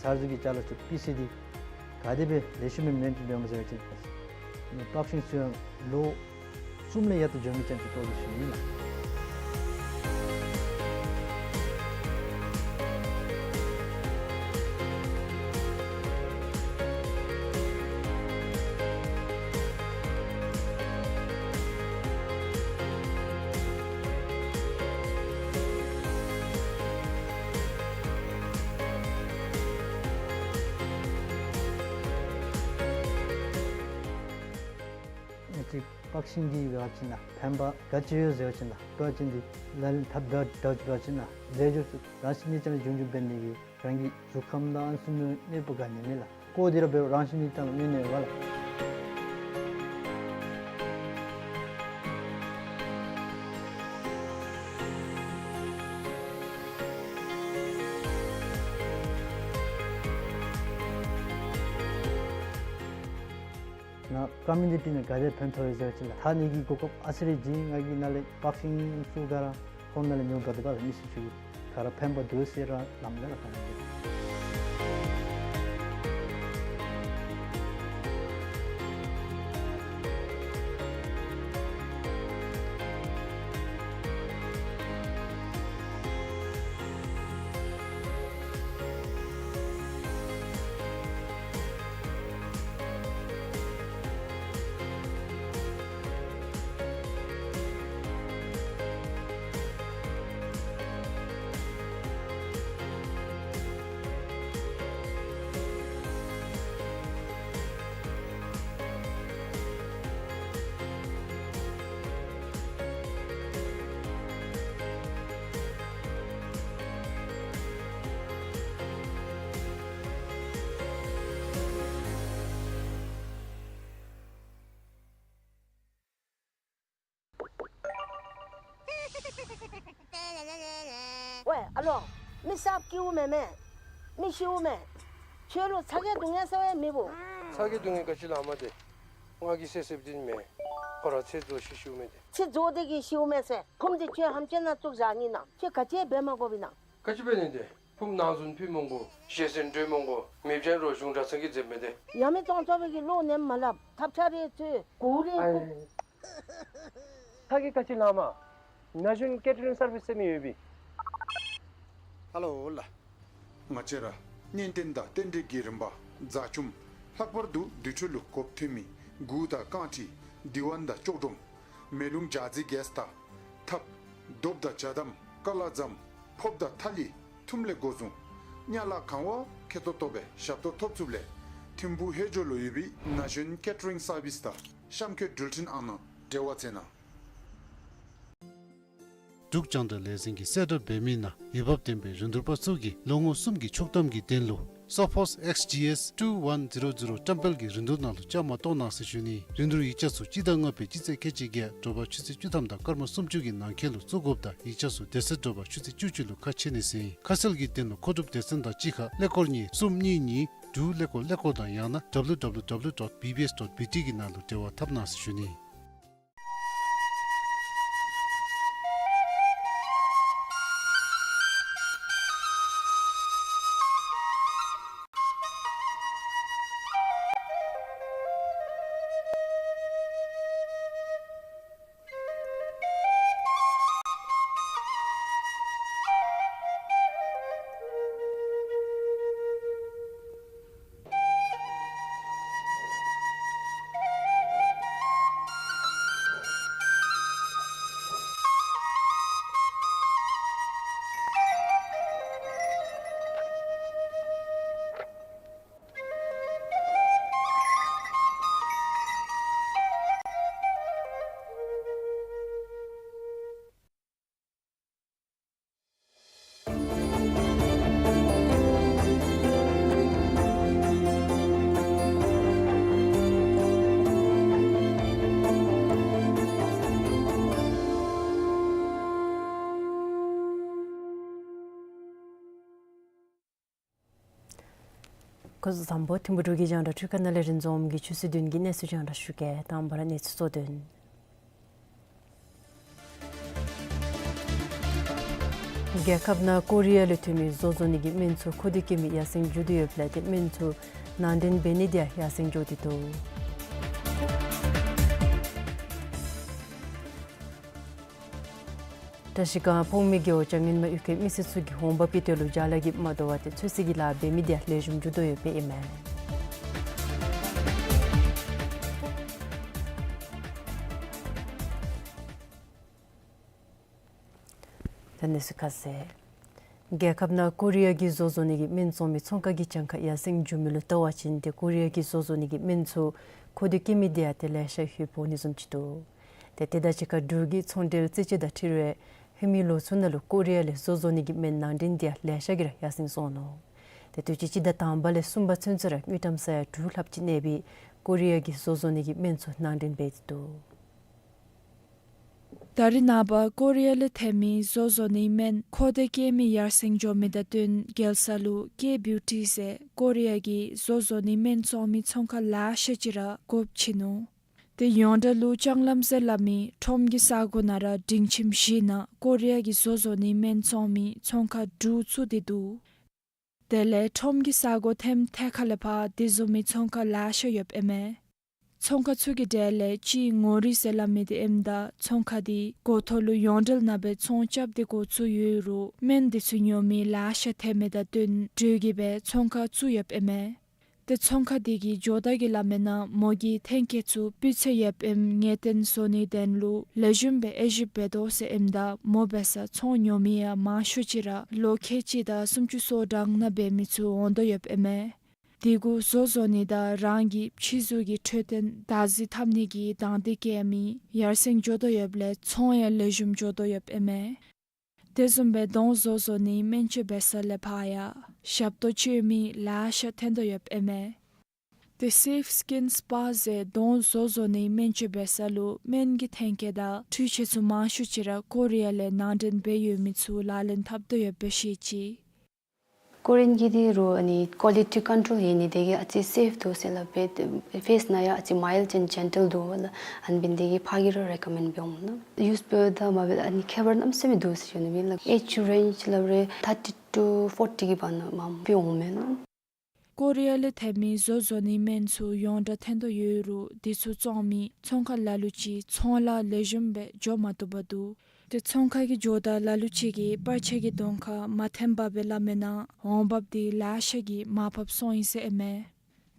ཚར་ཚུ་གི་ཅ་ལ་ཚུ་པི་སི་ཌི་ག་དེ་སྦེ་ལེགས་ཤོམ་སྦེ་མེནཊེན་འབདཝ་སྨོ་ཟེར་བ་ཅིན་པག་ཤིང་ཚུ་ཡང་ལོ་གསུམ་ལས་ཡར་ལྟ་འགྱོ་མི་ཅན་ཅིག་བཏོག་སྟེ་ཞུ་ནི་ཨིན་ལགས། ཨ་ཙི་པག་ཤིང་འདི་འབད་བ་ཅིན་ཕན་པ་ག་ཅི་ཡོད་ཟེར་བ་ཅིན་པག་ཤིང་འདི་ལཱ་ལེན་འཐབ་འདྲ་འདྲཝ་ཅིག་འབད་བ་ཅིན་ལས་སྦྱོར་ཚུ་རང་བཞིན་གྱིས་རྐྱངམ་ལས་འབྱུང་འགྱུར་འབད་ནི་གིས་རང་གི་གཟུགས་ཁམས་དང་ཨ་ནི་ཚུ་ནང་གནོད་པ་ག་ནི་མེད་ལགས། ཀོ་འདི་ར་འབད་རུང་རང་བཞིན་གྱིས་རྐྱངམ་ལས་གནོད་ནི་མེད་པ་ལགས། ཀོ་མིའུ་ནི་ཊི་ནང་ག་དེ་ཕན་ཐོགས་ཡོད་ཟེར་བ་ཅིན་ལགས། ད་ནི་གི་གོ་སྐབས་ཨ་ཙི་རེ་བྱིན། ང་གིས་ནཱ་ལས་བཀའ་དྲིན་ཚུ་ག་ར་ཁོང་ནཱ་ལས་ཉོ་དགོ་དོ་ག་ལགས། མི་སེར་ཚུ་ག་ར་ཕན་པ་འདུག་ཟེར་ར་ལམ་ལས་ར་ཕན། ཝེ་ཨ་ལོ། མི་གསརཔ་སྐྱེཝ་མེན་མས། མི་ཤིཝ་མས། ཁྱོད་ལུ་ཚ་གྱང་སྡུག་བསྔལ་ཟེར་བ་མེད་པོ། ཚ་གྱང་སྡུག་བསྔལ་ག་ཅི་ལུ་མེད་དེ། ང་གིས་བསད་བསདཔ་འདི་མེན། ཁོ་ར་ཚེ་རྫོགས་ཤི་ཤིཝ་མས་ཏེ། ཚེ་རྫོགས་ཏེ་གི་ཤིཝ་མས་ཟེར། ཕུངམ་འདི་ཁྱོད་ཧམ་ཅན་ནང་བཙུགས་བཞག་ནི་ན། ཁྱོད་ག་ཅི་འབད་མ་དགོཔ་ཨིན་ན། ག་ཅི་འབད་ནི་འདི། ཕུངམ་ནང་བཙུགས་ཕུལ་མི་དགོ། ཞལ་ཟས་སྤྲོད་མི་དགོ། མེདཔ་ཅིན་རོགས་གཞུང་གྲྭ་ཚང་གིས་མཛདཔ་མས་ཏེ། ཡང་མི་གཏོང་ཆོག་པའི་གི་བློ་ནི་མ་སླབ། ཐབས་ཆག་རེ་ཚུ་གོ་རེ། ཨའི། ཚ་གྱང་ག་ཅི་ལུ་མེད། ན་གཞོན་ཀེ་ཊ་རིང་སར་བིསི་ཟེར་མི་ཡོད་པས། ཧ་ལོ་ལགས། ང་བཅས་ར་གཉེན་རྟེན་དང་རྟེན་འབྲེལ་གྱི་རིམ་པ་བཟའ་བཅོམ། ལྷག་པར་དུ་དུར་ཁྲོད་ལུ་གོ་ཐོན་མི་གུར་དང་རྐང་ཁྲི། འདི་བ་དང་ལྕོག་སྒྲོམ། མེ་རླུང་འཇའ་ཟེར་གེས་དང་ཐབ། རྡོབ་དང་ཇ་དམ་ཀ་ལ་ཟམ། ཕོརཔ་དང་ཐ་ལི་ཐུམ་ལས་འགོ་བཟུང་། དམྱལ་བ་གང་བ་ཁེ་ཏོག་ཏོ་སྦེ་ཞབས་ཏོག་ཐོབ་ཚུགསཔ་ལས་ཐིམ་ཕུག་ཧེ་ཇོ་ལུ་ཡོད་པའི་ན་གཞོན་ཀེ་ཊ་རིང་སར་བིསི་དང་གཤམ་འཁོད་འགྲུལ་འཕྲིན་ཨང་ནང་འབྲེལ་བ་མཛད་གནང་། འབྲུག་རྒྱང་བསྒྲགས་ལས་འཛིན་གྱིས་གསལ་བསྒྲགས་འབད་མི་ནང་འོས་འབབ་ལྡན་པའི་རིན་བསྡུར་པ་ཚུ་གིས་ལོ་ངོ་གསུམ་གྱི་ཆོག་ཐམ་གྱི་དོན་ལུ་Sophos X G S two one zero zero བཀྲམ་སྤེལ་གྱི་རིན་བསྡུར་ནང་ལུ་བཅའ་མར་གཏོགས་གནང་ཟེར་ཞུ་ནི། རིན་བསྡུར་ཡིག་ཆ་ཚུ་སྤྱི་ཟླ་ལྔ་པའི་སྤྱི་ཚེས་ཁལ་གཅིག་བརྒྱད་དྲོ་པ་ཆུ་ཚོད་བཅུ་ཐམ་དང་སྐར་མ་སུམ་ཅུ་གི་ནང་འཁོད་ལུ་བཙུགས་དགོཔ་དང་ཡིག་ཆ་ཚུ་དེ་ཚེ་དྲོ་པ་ཆུ་ཚོད་བཅུ་གཅིག་ལུ་ཁ་ཕྱེ་ནི་ཟེར་ཨིན། ཁ་གསལ་གྱི་དོན་ལུ་མཁོ་སྒྲུབ་སྡེ་ཚན་དང་གཅིག་ཁར་ཀླད་ཀོར་གཉིས་གསུམ་གཉིས་གཉིས་དྲུག་ཀླད་ཀོར་ཀླད་ཀོར་དང་ཡང་ན་W W W dot B B S dot B T གི་ནང་ལུ་འབྲེལ་བ་འཐབ་གནང་ཟེར་ཞུ་ནི། སྐུ་གཟུགས་བཟང་པོ། ཐིམ་ཕུག་འབྲུག་གི་རྒྱང་བསྒྲགས་འཕྲུལ་ཁང་ནང་ལས་རིན་འཛོམས་ཀྱིས་ཆུ་ཚོད་བདུན་གྱི་གནས་ཚུལ་རྒྱང་བསྒྲགས་ཞུ་གེ། དང་པ་ར་གནས་ཚུལ་གཙོ་དོན། རྒྱལ་ཁབ་ནང་ཀོ་རི་ཡ་ལས་ཐོན་མི་བཟོ་བཟོ་ནི་གི་སྨན་ཚུ་མཁོ་འདོད་བསྐྱེད་མི་ཡར་སེང་འགྱོ་དོ་ཡོདཔ་ལས་ཏེ་སྨན་ཚུ་ནང་འདྲེན་འབད་ནི་དེ་ཡང་ཡར་སེང་འགྱོ་སྟེ་འདུག། བཀྲ་ཤིས་སྒང་ཕོངས་མི་རྒེད་འོག་བྱང་ངན་མ་གཡུས་ཁའི་མི་སེར་ཚུ་གིས་འོང་འབབ་ཀྱི་དོན་ལུ་ཅ་ལ་གིས་མ་དོ་བར་ཏེ་ཚོད་བསྲེ་གི་ལཱ་འབད་མི་དེ་ཡང་ལེགས་ཤོམ་འགྱོ་དོ་ཡོདཔ་ཨིན་མས། ད་གནས་ཚུལ་ཁ་གསལ། རྒྱལ་ཁབ་ནང་ཀོ་རི་ཡ་གི་བཟོ་བཟོ་ནི་གི་སྨན་བཙོང་མི་ཚོང་ཁང་གི་གྱངས་ཁ་ཡར་སེང་འགྱོ་མི་ལུ་བལྟ་བ་ཅིན་ཏེ་ཀོ་རི་ཡ་གི་བཟོ་བཟོ་ནི་གི་སྨན་ཚུ་མཁོ་འདོད་བསྐྱེད་མི་དེ་ཡང་ཏེ་ལེ་ཤ་ལྷོད་འོང་ནི་བཟུམ་ཅིག་འདུག། ཏེ་དེ་དང་གཅིག་ཁར་འབྲུག་གི་ཚོང་འབྲེལ་རྩིས་དཔྱད་དང་འཁྲིལ་བའི་ཧེ་མའི་ལོ་ཚུ་ནང་ལུ་ཀོ་རི་ཡ་ལས་བཟོ་བཟོ་ནི་གི་སྨན་ནང་འདྲེན་དེ་ཡང་ལེ་ཤ་གིས་ར་ཡར་སེང་སོང་ནུག། ཏེ་དུས་ཅི་སྤྱི་ཟླ་དང་པ་ལས་གསུམ་པ་ཚུན་ཚོད་ར་དངུལ་ཀྲམ་ས་ཡ་དྲུག་ལྷགཔ་ཅིག་གནས་པའི་ཀོ་རི་ཡ་གི་བཟོ་བཟོ་ནི་གི་སྨན་ཚུ་ནང་འདྲེན་འབད་དེ་འདུག། ད་རེས་ནངས་པ་ཀོ་རི་ཡ་ལས་ཐོན་མི་བཟོ་བཟོ་ནིའི་སྨན་མཁོ་འདོད་བསྐྱེད་མི་ཡར་སེང་འགྱོ་མི་དང་བསྟུན་རྒྱལ་ས་ལུ་ཀེ་བིའུ་ཊི་ཟེར་ཀོ་རི་ཡ་གི་བཟོ་བཟོ་ནིའི་སྨན་བཙོང་མི་ཚོང་ཁང་ལེ་ཤ་ཅིག་ར་སྒོ་ཕྱེ་ནུག། ཏེ་ཡོངས་གྲགས་ལུ་ལྕང་ལམ་ཟེར་སླབ་མི་ཁྲོམ་གྱི་ས་གོ་ནང་ར་སྒྲིང་ཁྱིམ་བཞི་ནང་ཀོ་རི་ཡ་གི་བཟོ་བཟོ་ནིའི་སྨན་བཙོང་མི་ཚོང་ཁང་དྲུག་བཙུགས་ཏེ་འདུག། དེ་ལས་ཁྲོམ་གྱི་ས་གོ་ཐེམ་ཐེ་ཁ་ལས་ཕར་དེ་བཟུམ་མའི་ཚོང་ཁང་ལེ་ཤ་ཡོདཔ་ཨིན་མས། ཚོང་ཁང་ཚུ་གི་གྲས་ལས་གཅིག་ངོ་རིས་ཟེར་སླབ་མི་འདི་ཨིནམ་ད་ཚོང་ཁང་འདི་འགོ་ཐོག་ལུ་ཡོངས་གྲགས་ནང་སྦེ་ཚོང་རྐྱབ་སྟེ་འགོ་བཙུགས་ཡོད་རུང་སྨན་འདི་ཚུ་ཉོ་མི་ལེ་ཤ་ཐོན་མི་དང་བསྟུན་དྲོད་ཀྱི་སྦེ་ཚོང་ཁང་བཙུགས་ཡོདཔ་ཨིན་མས། ཏེ་ཚོང་ཁང་འདི་གི་ཇོ་བདག་གིས་སླབ་མིའི་ནང་མོ་གིས་ཐོན་སྐྱེད་ཚུ་སྤུས་ཚད་ཡོདཔ་ཨིནམ་ངེས་གཏན་བཟོ་ནིའི་དོན་ལུ་ལེགས་ཤོམ་སྦེ་དབྱེ་ཞིབ་འབད་དོ་ཟེར་ཨིནམ་ད་མོ་འབད་སར་ཚོང་ཉོ་མི་ཡང་མང་ཤོས་ཅིག་ར་ལོ་ཁལ་གཅིག་དང་སུམ་ཅུ་སོ་གྲངས་ནང་འབད་མི་ཚུ་འོང་དོ་ཡོདཔ་ཨིན་མས། དེ་གུ་བཟོ་བཟོ་ནི་དང་རང་གི་ཕྱི་གཟུགས་ཀྱི་འཕྲོད་བསྟེན་བདག་འཛིན་འཐབ་ནི་གི་དང་འདོད་བསྐྱེད་མི་ཡར་སེང་འགྱོ་དོ་ཡོདཔ་ལས་ཚོང་ཡང་ལེགས་ཤོམ་འགྱོ་དོ་ཡོདཔ་ཨིན་མས། དེ་བཟུམ་སྦེ་གདོང་བཟོ་བཟོ་ནིའི་སྨན་བཅོས་འབད་ས་ལས་ཕར་ཡང་ཞབས་ཏོག་སྤྱོད་མི་ལེ་ཤ་ཐོན་དོ་ཡོདཔ་ཨིན་མས། ཏེ་སེཕ་སི་ཀིན་སི་པ་ཟེར་གདོང་བཟོ་བཟོ་ནིའི་སྨན་བཅོས་འབད་ས་ལུ་སྨན་གྱི་ཐོན་སྐྱེད་དང་འཕྲུལ་ཆས་ཚུ་མང་ཤོས་ཅིག་ར་ཀོ་རི་ཡ་ལས་ནང་འདྲེན་འབད་ཡོད་མི་ཚུ་ལག་ལེན་འཐབ་དོ་ཡོདཔ་སྦེ་བཤད་ཅི། ཀོ་རི་ཡཱན་གྱི་འདི་རུང་ཨ་ནི་ཀོ་ལི་ཊི་ཀོན་ཊོལ་ཡོད་ནི་དེ་གིས་ཨ་ཙི་སེཕ་འདུག་ཟེར་སླབ་སྦེ་ཕེསི་ནང་ཡང་ཨ་ཙི་མའིལཌ་ཨེནཌ་ཇེན་ཊལ་འདུག་ལགས། ཨ་ནི་འབད་ནི་དེ་གིས་ཕར་གྱིས་ར་རེ་ཀོ་མེནཌ་འབད་འོང་ལགས། ཡུསི་འབདཝ་ད་མ་འབད་ཨ་ནི་ཁྱད་པར་གནམ་མེད་ས་མེད་འདུག་ཟེར་ཞུ་ནི་ཨིན་ལགས། ཨེཇ་རེནཇ་སླབ་རུང་ཐར་ཊི་ཊུ་ཕོར་ཊི་གི་བར་ན་མ་འབད་འོང་མས་ལགས། ཀོ་རི་ཡ་ལས་ཐོན་མི་བཟོ་བཟོ་ནིའི་སྨན་ཚུ་ཡོངས་གྲགས་ཐོན་དོ་ཡོད་རུང་དེ་ཚུ་བཙོང་མི་ཚོང་ཁང་ལ་ལུ་ཅིག་ཚོང་ལཱ་ལེགས་ཤོམ་སྦེ་འགྱོ་མ་བཏུབ་པར་འདུག། ཏེ་ཚོང་ཁང་གི་ཇོ་བདག་ལ་ལུ་ཅིག་གིས་པར་ཆས་ཀྱི་གདོང་ཁར་མ་ཐོན་པར་སྦེ་སླབ་མིའི་ནང་འོང་འབབ་འདི་ལེ་ཤ་གིས་མར་ཕབ་སོང་ཡི་ཟེར་ཨིན་མས།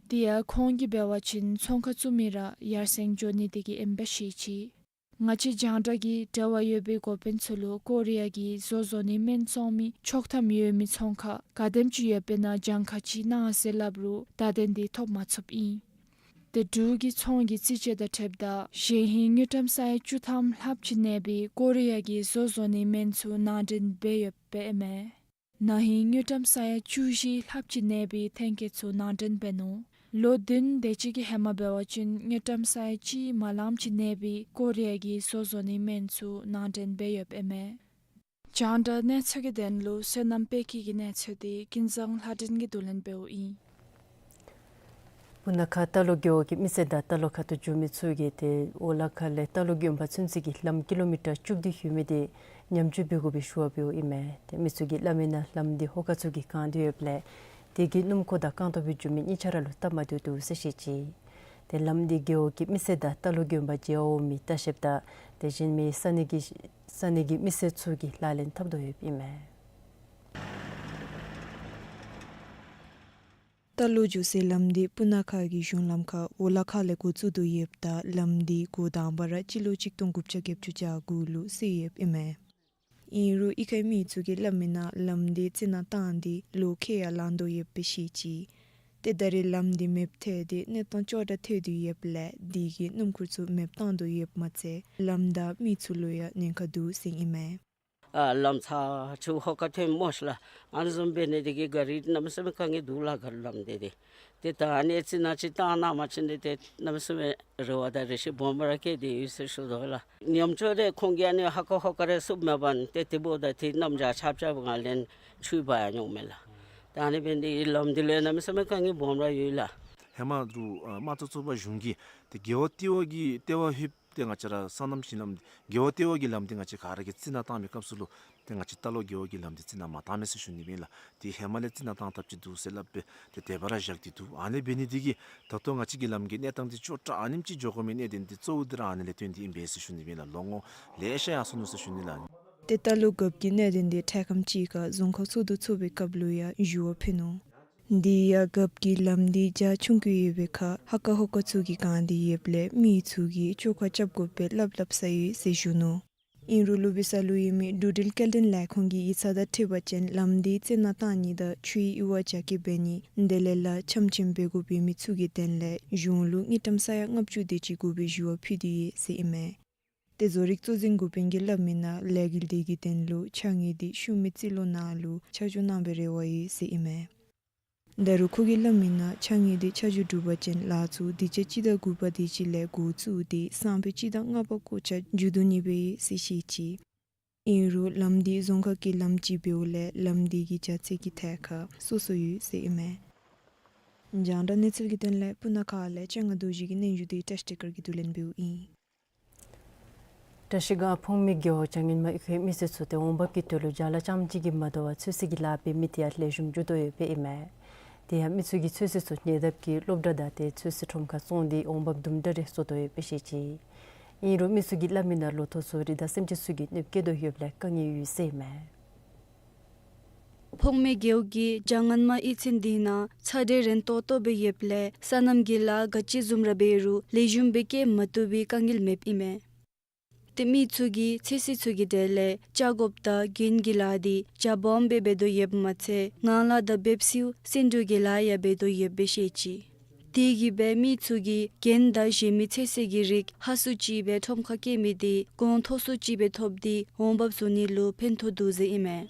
དེ་ཡང་ཁོང་གིས་འབད་བ་ཅིན་ཚོང་ཁང་བཙུགས་མི་ར་ཡར་སེང་འགྱོ་ནི་དེ་གིས་ཨིནམ་སྦེ་བཤད་ཅི། ང་བཅས་རྒྱང་བསྒྲགས་ཀྱི་འབྲེལ་བ་ཡོད་པའི་འགོ་དཔོན་ཚུ་ལུ་ཀོ་རི་ཡ་གི་བཟོ་བཟོ་ནིའི་སྨན་བཙོང་མི་ཆོག་ཐམ་ཡོད་མི་ཚོང་ཁང་ག་དེམ་ཅིག་ཡོད་པའི་ནང་གྱངས་ཁ་ཅིག་གནང་ཟེར་སླབ་རུང་བརྡ་དོན་འདི་ཐོབ་མ་ཚུགསཔ་ཨིན། ཏེ་འབྲུག་གི་ཚོང་གི་རྩིས་དཔྱད་དང་འཁྲིལཝ་ད་གཞེས་ཧིང་དངུལ་ཀྲམ་ས་ཡ་བཅུ་ཐམ་ལྷགཔ་ཅིག་གནས་པའི་ཀོ་རི་ཡ་གི་བཟོ་བཟོ་ནིའི་སྨན་ཚུ་ནང་འདྲེན་འབད་ཡོདཔ་ཨིན་མས། ན་ཧིང་དངུལ་ཀྲམ་ས་ཡ་བཅུ་བཞི་ལྷགཔ་ཅིག་གནས་པའི་ཐོན་སྐྱེད་ཚུ་ནང་འདྲེན་འབད་ནུག། ལོ་བདུན་དེ་ཅིག་གི་ཧེ་མ་འབད་བ་ཅིན་དངུལ་ཀྲམ་ས་ཡ་གཅིག་མ་ལངམ་ཅིག་གནས་པའི་ཀོ་རི་ཡ་གི་བཟོ་བཟོ་ནིའི་སྨན་ཚུ་ནང་འདྲེན་འབད་ཡོདཔ་ཨིན་མས། རྒྱང་བསྒྲགས་གནས་ཚུལ་གྱི་དོན་ལུ་བསོད་ནམས་དཔལ་སྐྱིད་ཀྱི་གནས་ཚུལ་འདི་ཀུན་བཟང་ལྷ་སྒྲོན་གྱིས་བསྡུ་ལེན་འབདཝ་ཨིན། སྤུ་ན་ཁ་རྟ་ལོག་རྒེད་འོག་གི་མི་སེར་དང་རྟ་ལོག་ཁ་ཐུག་འགྱོ་མི་ཚུ་གིས་ཏེ་འོ་ལ་ཁ་ལས་རྟ་ལོག་དགོན་པ་ཚུན་ཚོད་ཀྱི་ལམ་ཀི་ལོ་མི་ཊར་བཅུ་བདུན་ཡོད་མི་འདི་ཉམས་བཅོས་འབད་དགོ་པའི་ཞུ་བ་འབདཝ་ཨིན་མས། ཏེ་མི་ཚུ་གིས་སླབ་མིའི་ནང་ལམ་འདི་ཧོ་ཀ་ཚུ་གིས་བཀང་སྟེ་ཡོདཔ་ལས་དེ་གིས་སྣུམ་འཁོར་དང་རྐང་སྟོང་སྦེ་འགྱོ་མི་གཉིས་ཆ་ར་ལུ་སྟབས་མ་བདེཝ་འདུག་ཟེར་བཤད་ཅི། ཏེ་ལམ་འདི་རྒེད་འོག་གི་མི་སེར་དང་རྟ་ལོག་དགོན་པ་མཇལ་བར་འོང་མི་ལྟ་བཤལཔ་དང་དེ་བཞིན་མི་ས་གནས་ཀྱི་ས་གནས་ཀྱི་མི་སེར་ཚུ་གིས་ལག་ལེན་འཐབ་དོ་ཡོདཔ་ཨིན་མས། རྟ་ལོག་འགྱོ་སའི་ལམ་འདི་སྤུ་ན་ཁ་གི་གཞུང་ལམ་ཁར་འོ་ལ་ཁ་ལས་འགོ་བཙུགས་དོ་ཡོདཔ་ད་ལམ་འདི་འགོ་དང་པ་ར་སྤྱི་ལོ་གཅིག་སྟོང་དགུ་བརྒྱ་བརྒྱད་ཅུ་གྱ་དགུ་ལུ་བསལ་ཡོདཔ་ཨིན་མས། ཨིན་རུང་གཡུས་ཁའི་མི་ཚུ་གིས་སླབ་མིའི་ནང་ལམ་འདི་རྩི་ནག་བཏང་སྟེ་ལོ་ཁལ་ཡང་ལང་དོ་ཡོདཔ་སྦེ་བཤད་ཅི། ཏེ་ད་རེས་ལམ་འདི་མེདཔ་ཐལ་ཏེ་གནས་སྟངས་ཅོག་འཐདཔ་ཐལ་དོ་ཡོདཔ་ལས་དེ་གིས་སྣུམ་འཁོར་ཚུ་མེདཔ་བཏང་དོ་ཡོདཔ་མ་ཚད་ལམ་དང་མི་ཚུ་ལུ་ཡང་ཉེན་ཁ་འདུག་ཟེར་ཨིན་མས། ཨ་ལམ་ཚ་ཆུ་ཧོ་ཀ་ཐོན་སྨོ་ཤ་ལགས། ཨ་ནི་བཟུམ་འབད་ནི་དེ་གིས་ག་རི་གནམ་མེད་ས་མེད་དཀའ་ངལ་འདུག་ལགས། ག་རི་ལམ་འདི་ཏེ་ཏེ་ད་ཨ་ནི་རྩི་ནག་ཅིག་བཏང་གནང་པ་ཅིན་ཏེ་གནམ་མེད་ས་མེད་རེ་བ་དང་རེ་ཆེ་སྦོམ་ར་བསྐྱེད་དེ་ཡོད་ཟེར་ཞུ་དོ་ལགས། ཉམས་བཅོས་འདི་ཁོང་གིས་ཨ་ནི་ཧོ་ཀ་ཧོ་ཀ་རེ་བསུབ་མེད་པར་ཏེ་དེ་འབདཝ་ད་ཏེ་གནམ་བྱཱར་ཆརཔ་རྐྱབ་ང་ལན་ཆུ་འབག་ཡར་འོང་མས་ལགས། ད་ཨ་ནི་འབད་ནི་དེ་གིས་ལམ་འདི་ལུ་གནམ་མེད་ས་མེད་དཀའ་ངལ་སྦོམ་ར་ཡོད་ལགས། ཧེ་མ་རུང་ཨ་དམངས་གཙོ་ཚོགས་པ་གཞུང་གིས་ཏེ་རྒེད་འོག་ལྟེ་བ་གི་ལྟེ་བ་ཧེབ་ཏེ་ང་བཅས་ར་སོ་ནམ་ཞིང་ལམ་འདི་རྒེད་འོག་ལྟེ་བ་གི་ལམ་འདི་ང་བཅས་ག་ར་གིས་རྩི་ནག་བཏང་མི་སྐབས་སུ་ལུ་ཏེ་ང་བཅས་རྟ་ལོག་རྒེད་འོག་གི་ལམ་འདི་རྩི་ནག་མ་བཏང་མས་ཟེར་ཞུ་ནི་ཨིན་ལགས། ཏེ་ཧེ་མ་ལས་རྩི་ནག་བཏང་ཐབས་ཅིག་འདུག་ཟེར་སླབ་སྦེ་ཏེ་དེ་སྦེ་ར་བཞག་སྟེ་འདུག། ཨ་ནི་འབད་ནི་དེ་གིས་ད་ལྟོ་ང་བཅས་ཀྱི་ལམ་གྱི་གནས་སྟངས་འདི་ཅོག་འཐདཔ་ཨ་ནེམ་ཅིག་འགྱོ་དགོ་མི་གནད་དོན་འདི་གཙོ་བོ་འདི་ར་ཨ་ནི་ལས་བརྟེན་ཏེ་ཨིན་པས་ཟེར་ཞུ་ནི་ཨིན་ལགས། ལོ་ངོ་ལེ་ཤ་ཡར་སོ་ནུག་ཟེར་ཞུ་ནི་ལགས། ཏེ་རྟ་ལོག་རྒཔོ་གི་གནད་དོན་འདི་འཕྲལ་ཁམས་ཅིག་ཁར་རྫོང་ཁག་ཚོགས་འདུ་ཚོགས་པའི་སྐབས་ལུ་ཡང་ཞུ་བ་ཕུལ་ནུག། དེ་ཡང་རྒཔོ་གིས་ལམ་འདི་རྒྱ་ཆུང་ཀུ་ཡོད་པའི་ཁར་ཧོ་ཀ་ཧོ་ཀ་ཚུ་གིས་གང་སྟེ་ཡོདཔ་ལས་མི་ཚུ་གིས་བཅོ་ཁ་རྐྱབ་དགོ་པའི་སླབ་སླབ་ས་ཡོད་ཟེར་ཞུ་ནུག། ཨིན་རུང་ལུ་བི་ས་ལུ་ཡོད་མི་འབྲུག་འགྲུལ་སྐྱེལ་འདྲེན་ལས་ཁུངས་ཀྱི་ཡིག་ཚང་དང་འཁྲིལ་བ་ཅིན་ལམ་འདི་རྩི་ནག་བཏང་ནི་དང་ཆུའི་ཡུར་བ་རྒྱ་སྐྱེད་འབད་ནི་དེ་ལས་ལཱ་ཕྱམ་ཕྱིམ་འབད་དགོཔ་ཡོད་མི་ཚུ་གི་དོན་ལས་གཞུང་ལུ་དངུལ་ཀྲམ་ས་ཡ་ལྔ་བཅུ་དེ་ཅིག་དགོ་པའི་ཞུ་བ་ཕུལ་ཏེ་ཡོད་ཟེར་ཨིན་མས། ཏེ་བཟོ་རིག་གཙོ་འཛིན་འགོ་དཔོན་གྱིས་སླབ་མིའི་ནང་ལས་འགུལ་འདི་གི་དོན་ལུ་ཕྱགས་སྙིགས་འདི་ཤུལ་མའི་རྩིས་ལོ་ནང་ལུ་ཆ་འཇོག་གནང་བའི་རེ་བ་ཡོད་ཟེར་ཨིན་མས། ད་རུང་ཁོ་གིས་སླབ་མི་ནང་ཕྱགས་སྙིགས་དེ་ཆ་འཇོག་གྲུབ་པ་ཅིན་ལཱ་ཚུ་སྡིངས་ཆ་སྤྱི་ཟླ་དགུ་པ་དེ་ཅིག་ལས་འགོ་བཙུགས་ཏེ་སང་ཕོད་སྤྱི་ཟླ་ལྔ་པ་གོ་ཆ་མཇུག་བསྡུ་ནི་སྦེ་ཟེར་བཤད་ཅི། ཨིན་རུང་ལམ་འདི་རྫོང་ཁག་གི་ལམ་ཅིག་འབདཝ་ལས་ལམ་འདི་གི་རྒྱ་ཚད་ཀྱི་ཐད་ཁར་སོ་སོ་ཡོད་ཟེར་ཨིན་མས། རྒྱང་བསྒྲགས་གནས་ཚུལ་གྱི་དོན་ལས་སྤུ་ན་ཁ་ལས་ལྕང་སྒང་རྡོ་རྗེ་གི་སྙན་ཞུ་དེ་བཀྲ་ཤིས་བདེ་སྐྱིད་ཀྱིས་བསྡུ་ལེན་འབདཝ་ཨིན། བཀྲ་ཤིས་སྒང་འཕང་མི་རྒེད་འོག་བྱང་ངན་མ་གཡུས་ཁའི་མི་སེར་ཚུ་ཏེ་འོང་འབབ་ཀྱི་དོན་ལུ་ཅ་ལ་རྐྱངམ་གཅིག་གིས་མ་དོ་བར་ཚོད་བསྲེ་གི་ལཱ་འབད་མི་དེ་ཡང་ལེགས་ཤོམ་འགྱོ་དོ་ཡོདཔ་ཨིན་མས། དེ་ཡང་མི་ཚུ་གིས་ཚོད་བསྲེ་ཚུ་ཉེ་འདབས་ཀྱི་སློབ་གྲྭ་དང་ཏེ་ཚོད་བསྲེ་ཁྲོམ་ཁར་བཙོང་སྟེ་འོང་འབབ་དུམ་གྲ་རེ་བཟོ་དོ་ཡོདཔ་སྦེ་བཤད་ཅི། ཨིན་རུང་མི་ཚུ་གིས་སླབ་མི་ནང་ལོ་ཐོག་ཚུ་རི་དྭགས་སེམས་ཅན་ཚུ་གིས་གནོདཔ་བཀལ་དོ་ཡོདཔ་ལས་དཀའ་ངལ་ཡོད་ཟེར་ཨིན་མས། འཕང་མི་རྒེད་འོག་གི་བྱང་ངན་མ་གཡུས་ཚན་འདི་ནང་ཚ་དྲོད་རན་ཏོག་ཏོ་སྦེ་ཡོདཔ་ལས་སོ་ནམ་གྱི་ལཱ་ག་ཅི་བཟུམ་ར་འབད་རུང་ལེགས་ཤོམ་སྦེ་སྐྱེལ་མ་བཏུབ་པའི་དཀའ་ངལ་མེདཔ་ཨིན་མས། ཏེ་མི་ཚུ་གིས་ཚོད་བསྲེ་ཚུ་གི་གྲས་ལས་ལྕགས་སྒོབ་དང་གྱེན་གྱི་ལཱ་འདི་རྒྱ་སྦོམ་སྦེ་འབད་དོ་ཡོདཔ་མ་ཚད་ངང་ལག་དང་འབེབས་སེལ་སེ་འབྲུ་གི་ལཱ་ཡང་འབད་དོ་ཡོདཔ་སྦེ་བཤད་ཅི། དེ་གིས་སྦེ་མི་ཚུ་གིས་གྱེན་དང་གཞན་མི་ཚོད་བསྲེ་གི་རིགས་ཧ་སུ་ཅིག་སྦེ་ཁྲོམ་ཁར་བསྐྱལ་མི་དེ་གོང་མཐོ་སུ་ཅིག་སྦེ་ཐོབ་སྟེ་འོང་འབབ་བཟོ་ནི་ལུ་ཕན་ཐོགས་འདུག་ཟེར་ཨིན་མས།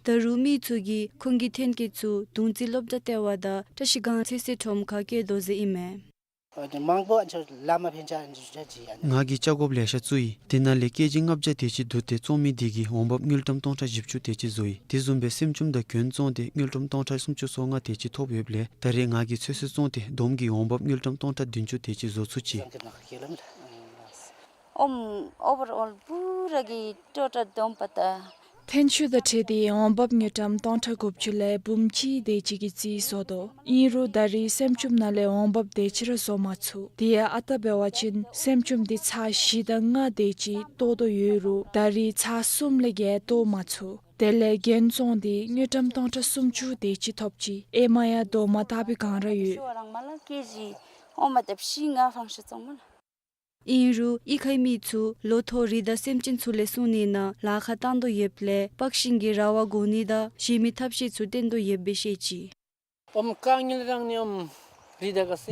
ད་རུང་མི་ཚུ་གིས་ཁོང་གི་ཐོན་སྐྱེད་ཚུ་གདུང་རྩེ་སློབ་གྲྭ་ལྟེ་བ་དང་བཀྲ་ཤིས་སྒང་ཚོད་བསྲེ་ཁྲོམ་ཁར་བསྐྱལ་དོ་ཟེར་ཨིན་མས། ཨ་ནི་མང་པོ་ཨ་ནི་ཚུ་ལཱ་མ་ཕན་ཆད་ཨ་ནི་ཚུ་ཅིག་ཨ་ནི། ང་གིས་ལྕགས་སྒོབ་ལེ་ཤ་བཙུགས་ཡི། དེ་ནང་ལས་ཀེ་ཇི་ལྔ་བརྒྱ་དེ་ཅིག་བསྡུ་སྟེ་བཙོང་མི་དེ་གིས་འོང་འབབ་དངུལ་ཀྲམ་སྟོང་ཕྲག་བཞི་བཅུ་དེ་ཅིག་བཟོ་ཡི། དེ་བཟུམ་སྦེ་སེམས་ཅུམ་དང་གྱོན་བཙོང་སྟེ་དངུལ་ཀྲམ་སྟོང་ཕྲག་སུམ་ཅུ་སོ་ལྔ་དེ་ཅིག་ཐོབ་ཡོདཔ་ལས་ད་རེས་ང་གིས་ཚོད་བསྲེ་བཙོང་སྟེ་བསྡོམས་ཀྱིས་འོང་འབབ་དངུལ་ཀྲམ་སྟོང་ཕྲག་བདུན་ཅུ་དེ་ཅིག་བཟོ་ཚུགས་ཅི། ཨོམ་ཨོ་བར་ཨོལ་པུ་ར་གི་ཊོ་ཊལ་བསྡོམས་པ་ད་ཐོན་ཤུགས་དང་འཁྲིལ་ཏེ་འོང་འབབ་དངུལ་ཀྲམ་སྟོང་ཕྲག་དགུ་བཅུ་ལས་འབུམ་གཅིག་དེ་ཅིག་གི་རྩིས་བཟོ་དོ། ཨིན་རུང་ད་རེས་སེམས་ཅུམ་ནང་ལས་འོང་འབབ་དེ་ཅིག་ར་བཟོ་མ་ཚུགས། དེ་ཡང་ཨ་རྟག་འབད་བ་ཅིན་སེམས་ཅུམ་དེ་ཚར་བཞི་དང་ལྔ་དེ་ཅིག་བཏོག་དོ་ཡོད་རུང་ད་རེས་ཚར་གསུམ་ལས་བརྒལ་བཏོག་མ་ཚུགས། དེ་ལས་གྱོན་བཙོང་དེ་དངུལ་ཀྲམ་སྟོང་ཕྲག་སུམ་ཅུ་དེ་ཅིག་ཐོབ་ཅི། ཨེ་མ་ཡང་རྡོག་མ་བཏགས་པའི་སྒང་ར་ཡོད། ཨིན་རུང་གཡུས་ཁའི་མི་ཚུ་ལོ་ཐོག་རི་དྭགས་སེམས་ཅན་ཚུ་ལས་སྲུང་ནི་ནང་ལཱ་ཁག་བཏང་དོ་ཡོདཔ་ལས་སྤགས་ཤིང་གི་ར་བ་བཀོག་ནི་དང་གཞན་མི་ཐབས་ཤེས་ཚུ་བཏོན་དོ་ཡོདཔ་སྦེ་བཤད་ཅི།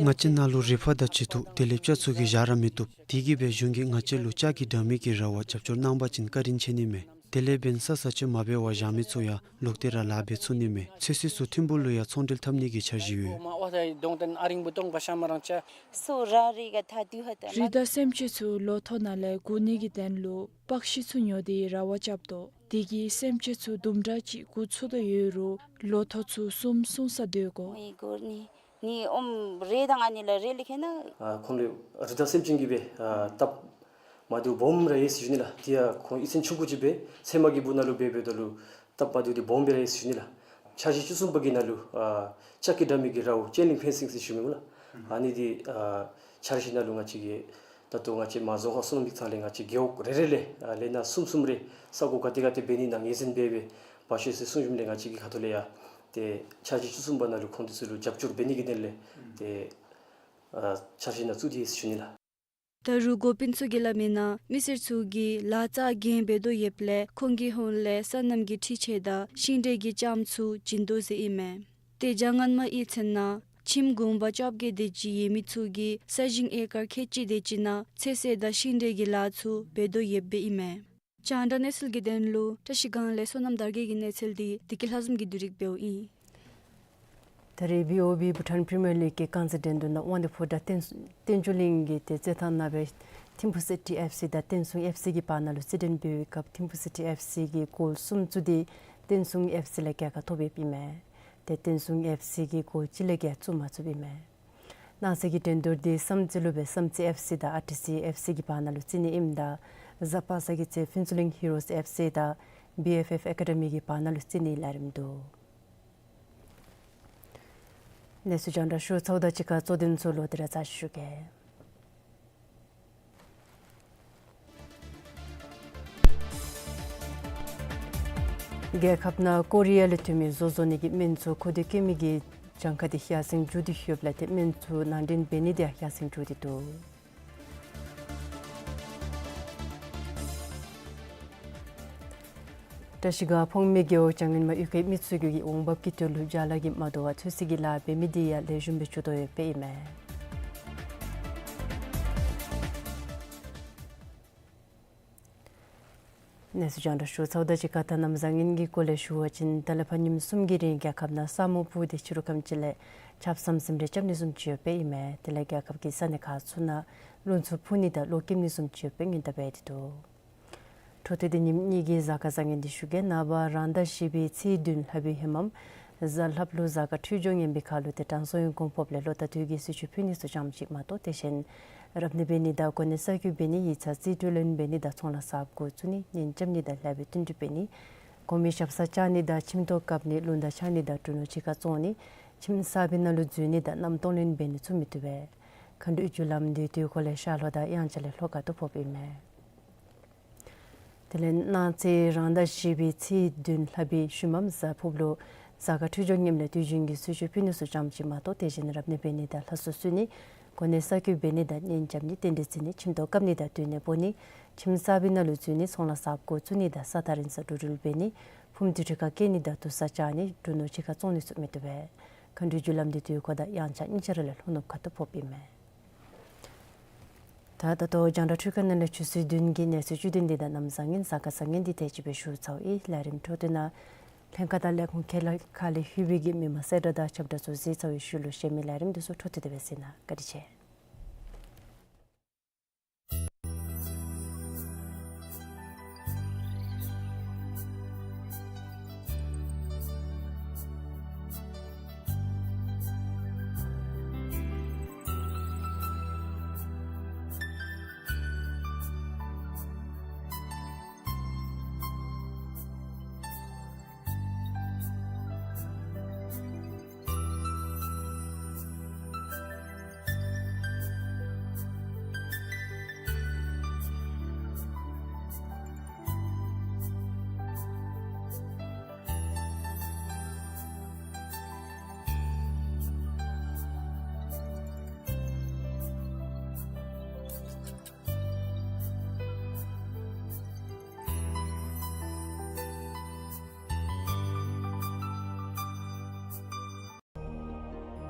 ང་བཅས་ནང་ལུ་རི་ཕག་དང་བྱི་ཐུག་དེ་ལས་སྤྱ་ཚུ་གིས་བཞག་ར་མི་བཏུབ། དེ་གིས་སྦེ་གཞུང་གིས་ང་བཅས་ལུ་ལྕགས་ཀྱི་དྲ་མིག་གི་ར་བ་རྒྱབ་སྐྱོར་གནང་པ་ཅིན་བཀའ་དྲིན་ཆེ་ནི་མས། དེ་ལས་འབདན་ས་ས་ཆ་མ་འབད་བར་བཞག་མི་ཚུ་ཡང་ལོག་སྟེ་ར་ལཱ་འབད་ཚུགས་ནི་མས། ཚོད་བསྲེ་ཚུ་ཐིམ་ཕུག་ལུ་ཡང་ཚོང་འབྲེལ་འཐབ་ནི་གི་འཆར་གཞི་ཡོད། རི་དྭགས་སེམས་ཅན་ཚུ་ལོ་ཐོག་ནང་ལས་འགོ་ནི་གི་དོན་ལུ་སྤགས་ཤིང་ཚུ་ཉོ་སྟེ་ར་བ་རྐྱབ་དོ། དེ་གིས་སེམས་ཅན་ཚུ་དུམ་གྲ་ཅིག་འགོ་བཙུགས་དོ་ཡོད་རུང་ལོ་ཐོག་ཚུ་གསུམ་སོང་ས་སྡོད་དགོ། ནི་ཨོམ་རེ་དང་ཨ་ནི་ལ་རེ་ལི་ཁེ་ན། ཨ་ཁོང་ལུ་རི་དྭགས་སེམས་ཅན་གྱིས་སྦེ་ཨ་སྟབས་མ་བདེཝ་སྦོམ་ར་ཡོད་ཟེར་ཞུ་ནི་ལགས། དེ་ཡང་ཁོང་གཡུས་ཚན་ཆུང་ཀུ་ཅིག་སྦེ་ཚལ་མ་གི་སྦུག་ན་ལུ་སྦེ་འབདཝ་ད་ལུ་སྟབས་མ་བདེཝ་འདི་སྦོམ་སྦེ་ར་ཡོད་ཟེར་ཞུ་ནི་ལགས། འཆར་གཞི་བཅུ་གསུམ་པ་གི་ནང་ལུ་ཨ་ལྕགས་ཀྱི་དྲ་མིག་གི་རཝ་ཅེན་ལིང་ཕེན་སིང་ཟེར་ཞུ་མི་སྨོ་ལགས། ཨ་ནི་འདི་ཨ་འཆར་གཞི་ནང་ལུ་ང་བཅས་ཀྱིས་ད་ལྟོ་ང་བཅས་མ་རྫོང་ཁག་སོ་ནམ་གྱི་ཚང་ལས་ང་བཅས་རྒེད་འོག་རེ་རེ་ལས་ཨ་ལས་སྣ་གསུམ་གསུམ་རེ་ས་གོ་ག་ཏེ་ག་ཏེ་འབད་ནི་ནང་ངོས་འཛིན་འབད་སྦེ་འབད་ཤིག་ཟེར་གསུངས་བྱུངམ་ལས་ང་བཅས་ཀྱི་ཁ་ཐུག་ལས་ཡང་ཏེ་འཆར་གཞི་བཅུ་གསུམ་པ་ནང་ལུ་ཁོང་དེ་ཚུ་ལུ་རྒྱབ་སྐྱོར་འབད་ནི་གི་དོན་ལས་ཏེ་ཨ་འཆར་གཞི་ནང་བཙུགས་ཏེ་ཡོད་ཟེར་ཞུ་ནི་ལགས། ད་རུང་འགོ་དཔོན་ཚུ་གིས་སླབ་མི་ནང་མི་སེར་ཚུ་གིས་ལཱ་རྩ་འགེངས་འབད་དོ་ཡོདཔ་ལས་ཁོང་གི་ཧོངས་ལས་སོ་ནམ་གྱི་འཕྲུལ་ཆས་དང་ཤིང་འབྲས་ཀྱི་ལྕངམ་ཚུ་བྱིན་དོ་ཟེར་ཨིན་མས། ཏེ་བྱང་ངན་མ་གཡུས་ཚན་ནང་ཁྱིམ་གུང་པ་བཅོ་བརྒྱད་དེ་ཅིག་ཡོད་མི་ཚུ་གིས་ས་ཞིང་ཨེ་ཀར་ཁལ་གཅིག་དེ་ཅིག་ནང་ཚོད་བསྲེ་དང་ཤིང་འབྲས་ཀྱི་ལཱ་ཚུ་འབད་དོ་ཡོདཔ་སྦེ་ཨིན་མས། རྒྱང་བསྒྲགས་གནས་ཚུལ་གྱི་དོན་ལུ་བཀྲ་ཤིས་སྒང་ལས་བསོད་ནམས་དར་རྒྱས་ཀྱི་གནས་ཚུལ་འདི་བདེ་སྐྱིད་ལྷ་འཛོམས་ཀྱིས་བསྡུ་སྒྲིག་འབདཝ་ཨིན། ད་རེས་བི་ཨོ་བི་བྷུ་ཊཱན་པི་རི་མི་ཡར་ལིག་གི་རྐང་རྩེད་འགྲན་བསྡུར་ནང་དབང་འདུས་ཕོ་བྲང་བསྟན་བསྟན་འབྱུང་གླིང་གིས་ཏེ་རྩེད་ཐང་ནང་སྦེ་ཐིམ་ཕུ་སི་ཊི་ཨེཕ་སི་དང་བསྟན་སྲུང་ཨེཕ་སི་གི་བར་ན་ལུ་རྩེད་འགྲན་འབད་བའི་སྐབས་ཐིམ་ཕུ་སི་ཊི་ཨེཕ་སི་གིས་གོལ་གསུམ་བཙུགས་ཏེ་བསྟན་སྲུང་ཨེཕ་སི་ལས་རྒྱལ་ཁ་ཐོབ་ཡོདཔ་ཨིན་མས། ཏེ་བསྟན་སྲུང་ཨེཕ་སི་གིས་གོལ་གཅིག་ལས་བརྒལ་བཙུགས་མ་ཚུགསཔ་ཨིན་མས། གནངས་ཚེ་གི་འགྲན་བསྡུར་འདི་བསམ་རྩེ་ལུ་སྦེ་བསམ་རྩེ་ཨེཕ་སི་དང་ཨར་ཊི་སི་ཨེཕ་སི་གི་བར་ན་ལུ་རྩེད་ནི་ཨིནམ་ད་གཟའ་པ་སངས་ཀྱི་ཚེ་ཕུན་ཚོགས་གླིང་ཧི་རོས་ཨེཕ་སི་དང་བི་ཨེཕ་ཨེཕ་ཨེ་ཀ་ཌི་མི་གི་བར་ན་ལུ་རྩེད་ནིའི་ལས་རིམ་འདུག། གནས་ཚུལ་རྒྱང་བསྒྲགས་ཞུ་ཚརཝ་དང་གཅིག་ཁར་གཙོ་དོན་ཚུ་ལོག་སྟེ་ར་བརྩི་ཞུ་གེ། རྒྱལ་ཁབ་ནང་ཀོ་རི་ཡ་ལས་ཐོན་མི་བཟོ་བཟོ་ནི་གི་སྨན་ཚུ་མཁོ་འདོད་བསྐྱེད་མི་གི་གྱངས་ཁ་དེ་ཡར་སེང་འགྱོ་སྟེ་ཡོདཔ་ལས་ཏེ་སྨན་ཚུ་ནང་འདྲེན་འབད་ནི་དེ་ཡང་ཡར་སེང་འགྱོ་སྟེ་འདུག། བཀྲ་ཤིས་སྒང་འཕང་མི་རྒེད་འོག་བྱང་ངན་མ་གཡུས་ཁའི་མི་ཚུ་གིས་འོང་འབབ་ཀྱི་དོན་ལུ་ཅ་ལ་གིས་མ་དོ་བར་ཚོད་བསྲེ་གི་ལཱ་འབད་མི་དེ་ཡང་ལེགས་ཤོམ་སྦེ་འགྱོ་དོ་ཡོདཔ་ཨིན་མས། གནས་ཚུལ་རྒྱང་བསྒྲགས་ཞུ་ཚརཝ་ད་གཅིག་ཁར་ད་གནམ་བཟང་ངན་གྱི་སྐོར་ལས་ཞུ་བ་ཅིན་ད་ལས་ཕར་ཉིནམ་གསུམ་གྱི་རིང་རྒྱལ་ཁབ་ནང་ས་སྨུག་སྤུབས་ཏེ་ཕྱི་རུ་ཁམས་ཅིག་ལས་ཆརཔ་ཟམ་ཟིམ་རེ་རྐྱབ་ནི་བཟུམ་ཅིག་ཡོདཔ་ཨིན་མས། དེ་ལས་རྒྱལ་ཁབ་ཀྱི་ས་གནས་ཁག་ཚུ་ནང་རླུང་འཚུབ་འཕུ་ནི་དང་གློག་འཁྱུག་ནི་བཟུམ་ཅིག་ཡོདཔ་སྦེ་སྔོན་བརྡ་འབད་དེ་འདུག། འཕྲོ་མཐུད་དེ་ཉིནམ་གཉིས་ཀྱི་གཟའ་སྐར་བཟང་ངན་འདི་ཞུ་གེ། ནངས་པ་རང་ཟླ་བཞི་པའི་ཚེས་བདུན་ལྷག་པའི་ཧེ་མམ་གཟའ་ལྷགཔ་ལུ་གཟའ་སྐར་འཕྲོད་སྦྱོར་ངན་པའི་ཁར་ལུ་ཏེ་དྲང་སྲོང་གི་གོ་འཕང་ལས་ལོག་ལྟ་དུས་ཀྱི་གསོལ་མཆོད་ཕུལ་ནི་ཚུ་ཙམ་ཅིག་མ་གཏོགས་དེ་བཞིན་རབ་གནས་འབད་ནི་དང་གོ་གནས་གསར་བསྐོ་འབད་ནི་ཡིག་ཚང་རྩིས་སྤྲོད་ལེན་འབད་ནི་དང་ཚོང་ལཱ་གསརཔ་འགོ་བཙུགས་ནི་གཉེན་རྐྱབ་ནི་དང་ལྷ་བུ་བསྟུན་གྲོས་འབད་ནི་གོང་མའི་ཞབས་སར་བཅར་ནི་དང་ཁྱིམ་ཐོག་བཀབ་ནི་རླུང་རྟ་འཕྱར་ནི་དང་འབྲུ་ནོར་ཕྱི་ཁར་བཙོང་ནི་ཁྱིམ་གསར་པའི་ནང་ལུ་འཛུལ་ནི་དང་མནའམ་གཏོང་ལེན་འབད་ནི་ཚུ་མི་བཏུབ་པས། མཁའ་འགྲོའི་རྒྱུ་ལམ་འདི་དུས་འཁོར་ལས་ཤར་ལྷོ་དང་དབྱངས་འཆར་ལས་ལྷོ་ཁ་ཐུག་ཕོགཔ་ཨིན་མས། དེ་ལས་གནངས་ཚེ་རང་ཟླ་བཞི་པའི་ཚེས་བདུན་ལྷག་པའི་ཤུལ་མམ་གཟའ་ཕུརཔ་ལུ་གཟའ་སྐར་འཕྲོད་སྦྱོར་ངནམ་ལས་དུས་རྒྱུན་གྱི་གསོལ་མཆོད་ཕུལ་ནི་ཚུ་ཙམ་ཅིག་མ་གཏོགས་དེ་བཞིན་རབ་གནས་འབད་ནི་དང་ལྷ་གསོལ་གསོལ་ནི་གོ་གནས་གསར་བསྐོ་འབད་ནི་དང་གཉེན་རྐྱབ་ནི་རྟེན་འབྲེལ་བརྩི་ནི་ཁྱིམ་ཐོག་བཀབ་ནི་དང་སྡོད་གནས་སྤོ་ནི་ཁྱིམ་གསར་པའི་ནང་ལུ་འཛུལ་ནི་ཚོང་ལཱ་གསརཔ་འགོ་བཙུགས་ནི་དང་ས་ཐག་རིང་སར་འགྲོ་འགྲུལ་འབད་ནི་ཕུངམ་དུར་ཁྲོད་ཁར་བསྐྱལ་ནི་དང་དུར་སར་བཅར་ནི་འབྲུ་ནོར་ཕྱི་ཁར་བཙོང་ནི་ཚུ་མི་བཏུབ་པས། མཁའ་འགྲོའི་རྒྱུ་ལམ་འདི་དུས་འཁོར་དང་དབྱངས་འཆར་གཉིས་ཆ་ར་ལས་ལྷོ་ནུབ་ཁ་ཐུག་ཕོགཔ་ཨིན་མས། ད་ད་ལྟོ་རྒྱང་བསྒྲགས་འཕྲུལ་ཁང་ནང་ལས་ཆུ་ཚོད་བདུན་གྱི་གནས་ཚུལ་བཅུད་དོན་འདི་དང་གནམ་བཟང་ངན་གཟའ་སྐར་བཟང་ངན་འདི་དེ་ཅིག་སྦེ་ཞུ་ཚརཝ་ཨིན། ལས་རིམ་འཕྲོ་མཐུད་ནང་ལྷན་ཁག་དང་ལས་ཁུངས་ཁག་ལས་ཁག་ལས་ལྷོད་པའི་གི་མི་མང་གསལ་བསྒྲགས་དང་ཁྱབ་བསྒྲགས་ཚུ་གཟིགས་ཚར་བའི་ཤུལ་ལུ་གཞན་མི་ལས་རིམ་འདི་ཚུ་འཕྲོ་མཐུད་དེ་སྦེ་གཟིགས་གནང་། བཀའ་དྲིན་ཆེ།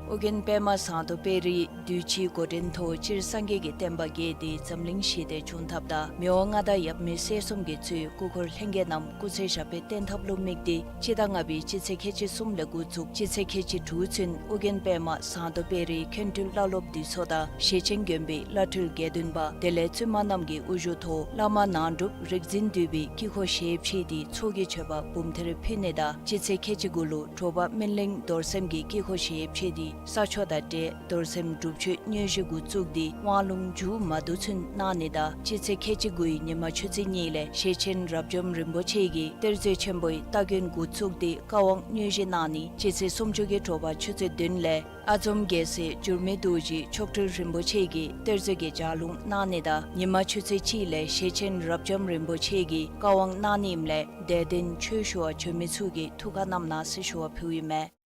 ཨོ་རྒྱན་པདྨ་ཟངས་མདོག་དཔལ་རིའི་གདུལ་བྱའི་འགོ་འདྲེན་ཐོག་སྤྱིར་སངས་རྒྱས་ཀྱི་བསྟན་པ་རྒྱས་ཏེ་འཛམ་གླིང་ཞི་བདེ་འབྱུང་ཐབས་དང་མི་དབང་མངའ་བདག་ཡབ་མེས་སྲས་གསུམ་གྱིས་གཙོས་སྐུ་འཁོར་ལྷན་རྒྱས་རྣམས་སྐུ་ཚེ་ཞབས་པད་བརྟན་ཐབས་ལུ་དམིགས་ཏེ་སྤྱི་ཟླ་ལྔ་པའི་སྤྱི་ཚེས་ཁལ་གཅིག་གསུམ་ལས་འགོ་བཙུགས་སྤྱི་ཚེས་ཁལ་གཅིག་དྲུག་ཚུན་ཨོ་རྒྱན་པདྨ་ཟངས་མདོག་དཔལ་རིའི་མཁན་སྤྲུལ་བླ་སློབ་འདུས་ཚོགས་དང་ཞེ་ཆེན་དགོན་པའི་བླ་སྤྲུལ་དགེ་འདུན་པ་དེ་ལས་བཙུན་མ་རྣམས་ཀྱི་དབུ་བཞུགས་ཐོག་བླ་མ་ནང་སྒྲུབ་རིག་འཛིན་འདུས་པའི་དཀྱིལ་འཁོར་ཞལ་ཕྱེ་སྟེ་ཚོགས་ཀྱི་མཆོད་པ་འབུམ་ཐེར་ཕུལ་ནི་དང་སྤྱི་ཚེས་ཁལ་གཅིག་དགུ་ལུ་དྲོ་པ་སྨིན་གླིང་རྡོར་སེམས་ཀྱི་དཀྱིལ་འཁོར་ཞལ་ཕྱེ་སྟེ་ས་ཆོག་དང་འབྲེལ་རྡོར་སེམས་སྒྲུབ་མཆོད་དངོས་གཞི་འགོ་བཙུགས་ཏེ་དབང་ལུང་མཇུག་མ་བསྡུ་ཚུན་གནང་ནི་དང་སྤྱི་ཚེས་ཁལ་གཅིག་དགུའི་ཉི་མ་ཆུ་ཚོད་གཉིས་ལས་ཞེ་ཆེན་རབ་འབྱམས་རིན་པོ་ཆེ་གིས་གཏེར་མཛོད་ཆེན་པོའི་སྟ་གོན་འགོ་བཙུགས་ཏེ་བཀའ་དབང་དངོས་གཞི་གནང་ནི་སྤྱི་ཚེས་སུམ་ཅུ་གི་དྲོ་པ་ཆུ་ཚོད་བདུན་ལས་ཨ་འཛོམ་རྒྱལ་སྲས་འགྱུར་མེད་རྡོ་རྗེ་མཆོག་སྤྲུལ་རིན་པོ་ཆེ་གིས་གཏེར་མཛོད་ཀྱི་ལྗགས་ལུང་གནང་ནི་དང་ཉི་མ་ཆུ་ཚོད་གཅིག་ལས་ཞེ་ཆེན་རབ་འབྱམས་རིན་པོ་ཆེ་གིས་བཀའ་དབང་གནང་ནི་ཨིནམ་ལས་དད་ལྡན་ཆོས་ཞུ་བར་བྱོན་མི་ཚུ་གིས་ཐུགས་ཁར་བསྣམ་གནང་ཟེར་ཞུ་བ་ཕུལཝ་ཨིན་མས།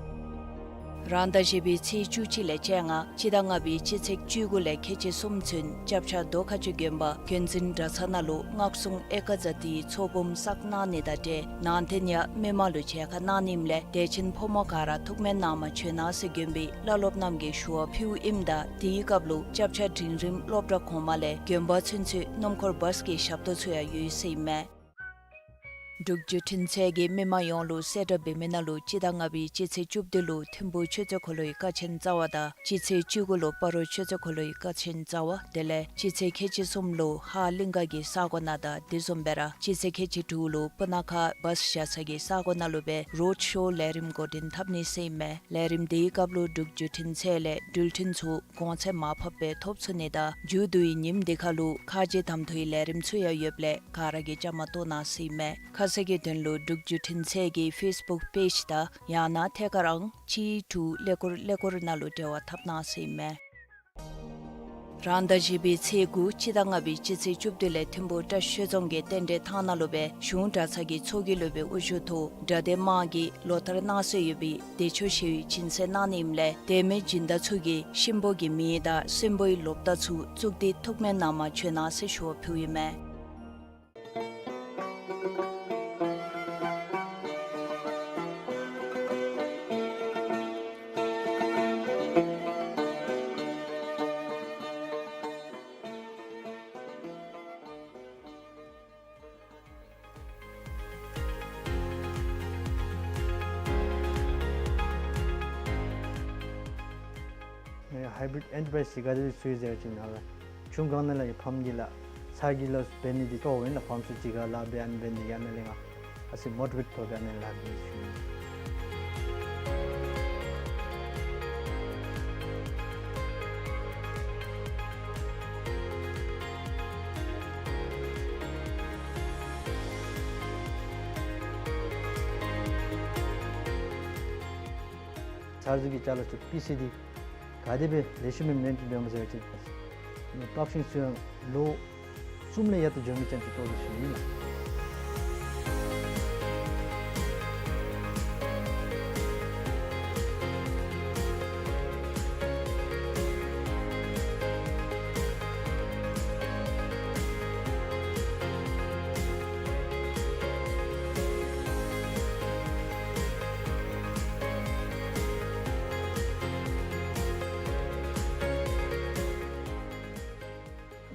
རང་ཟླ་བཞི་པའི་ཚེས་བཅུ་གཅིག་ལས་བཅོ་ལྔ་སྤྱི་ཟླ་ལྔ་པའི་སྤྱི་ཚེས་བཅུ་དགུ་ལས་ཁལ་གཅིག་གསུམ་ཚུན་སྐྱབས་ཆ་རྡོ་ཁ་ཆུ་དགོན་པ་དགོན་འཛིན་གྲྭ་ཚང་ནང་ལུ་སྔགས་སྲུང་ཨེ་ཀ་ཛ་ཏིའི་ཚོགས་འབུམ་བསགས་གནང་ནི་དང་འབྲེལ་ནང་རྟེན་ཡང་མི་མང་ལུ་མཇལ་ཁ་གནང་ནི་ཨིནམ་ལས་དད་ཅན་ཕོ་མོ་ག་ར་ཐུགས་སྨོན་གནང་མ་བྱོན་གནང་ཟེར་དགོན་པའི་བླ་སློབ་རྣམས་ཀྱིས་ཞུ་བ་ཕུལཝ་ཨིནམ་ད་དེའི་སྐབས་ལུ་སྐྱབས་ཆ་འབྲིང་རིམ་སློབ་གྲྭ་གོང་མ་ལས་དགོན་པ་ཚུན་ཚོད་སྣུམ་འཁོར་བཱས་ཀྱི་ཞབས་ཏོག་ཚུ་ཡང་ཡོད་ཟེར་ཨིན་མས། འབྲུག་བརྒྱུད་འཕྲིན་ཚད་ཀྱིས་མི་མང་ཡོངས་ལུ་གསལ་བསྒྲགས་འབད་མི་ནང་ལུ་སྤྱི་ཟླ་ལྔ་པའི་སྤྱི་ཚེས་བཅུ་བདུན་ལུ་ཐིམ་ཕུ་ཆུ་ཚོད་འཁོར་ལོའི་ཀ་ཆེན་རྩ་བ་དང་སྤྱི་ཚེས་བཅུ་དགུ་ལུ་སྤ་རོ་ཆུ་ཚོད་འཁོར་ལོའི་ཀ་ཆེན་རྩ་བ་དེ་ལས་སྤྱི་ཚེས་ཁལ་གཅིག་གསུམ་ལུ་ཧཱ་གླིང་ག་གི་ས་གོ་ནང་དང་དེ་བཟུམ་སྦེ་ར་སྤྱི་ཚེས་ཁལ་གཅིག་དྲུག་ལུ་སྤུ་ན་ཁ་བཱས་བཞག་ས་གི་ས་གོ་ནང་ལུ་སྦེ་རོཌ་ཤོ་ལས་རིམ་འགོ་འདྲེན་འཐབ་ནི་ཟེར་ཨིན་མས། ལས་རིམ་དེའི་སྐབས་ལུ་འབྲུག་བརྒྱུད་འཕྲིན་ཚད་ལས་འགྲུལ་འཕྲིན་ཚུ་གོང་ཚད་མར་ཕབ་སྦེ་ཐོབ་ཚུགས་ནི་དང་མཇུག་བསྡུ་བའི་ཉིནམ་དེ་ཁར་ལུ་ཁ་རྗེ་གདམ་འཐུའི་ལས་རིམ་ཚུ་ཡང་ཡོདཔ་ལས་ག་ར་གིས་བཅའ་མར་གཏོགས་གནང་ཟེར་ཨིན་མས། ཁ་གསལ་གྱི་དོན་ལུ་འབྲུག་བརྒྱུད་འཕྲིན་ཚད་ཀྱི་ཕེསི་བུཀ་པེཇ་དང་ཡང་ན་ཐད་ཀར་ཨང་གཅིག་དྲུག་ཀླད་ཀོར་ཀླད་ཀོར་ནང་ལུ་འབྲེལ་བ་འཐབ་གནང་ཟེར་ཨིན་མས། རང་ཟླ་བཞི་པའི་ཚེས་དགུ་སྤྱི་ཟླ་ལྔ་པའི་སྤྱི་ཚེས་བཅུ་བདུན་ལས་ཐིམ་ཕུ་བཀྲ་ཤིས་ཆོས་རྫོང་གི་རྟེན་འབྲེལ་ཐང་ནང་ལུ་སྦེ་གཞུང་གྲྭ་ཚང་གི་ཚོགས་ཀྱི་སློབ་དཔོན་དབུ་བཞུགས་ཐོག་གྲྭ་སྡེ་དམངས་ཀྱིས་ལོ་ལྟར་གནང་སྲོལ་ཡོད་པའི་བདེ་མཆོག་ཞི་བའི་སྦྱིན་སྲེག་གནང་ནི་ཨིནམ་ལས་དད་མོས་སྦྱིན་བདག་ཚུ་གིས་གཤིན་པོ་གི་མིང་དང་གསོན་པོའི་ལོ་རྟགས་ཚུ་བཙུགས་ཏེ་ཐུགས་སྨོན་གནང་མ་བྱོན་གནང་ཟེར་ཞུ་བ་ཕུལཝ་ཨིན་མས། Hybrid enterprise ཅིག་ག་དེ་སྦེ་བཟོ་ཡི་ཟེར་བ་ཅིན་ནཱ་ལས་ཆུ་སྒང་ནང་ལས་ཕམ་གྱི་ལགས་ཚར་གྱི་ལགས་འབད་ནི་འདི་ལྟོ་འོང་ལགས། ཕམ་ཚུ་ཅིག་ཁར་ལཱ་འབད་ཨ་ནི་འབད་ནི་ཡང་ན་ལས་ང་ཨ་ཙི་མོ་ཊ་བེཊ་ཐོག་འབད་ཨ་ནི་ལཱ་འབད་ཞུ་ནི། ཚར་ཚུ་གི་ཅ་ལ་ཚུ་པི་སི་ཌི་ག་དེ་སྦེ་ལེགས་ཤོམ་སྦེ་མེན་ཊེན་འབདཝ་མས་ཟེར་བ་ཅིན་པག་ཤིང་ཚུ་ཡང་ལོ་གསུམ་ལས་ཡར་ལྟོ་འགྱོ་མི་ཅན་ཚུ་ལྟོ་འདི་ཞུ་ནི་ལགས།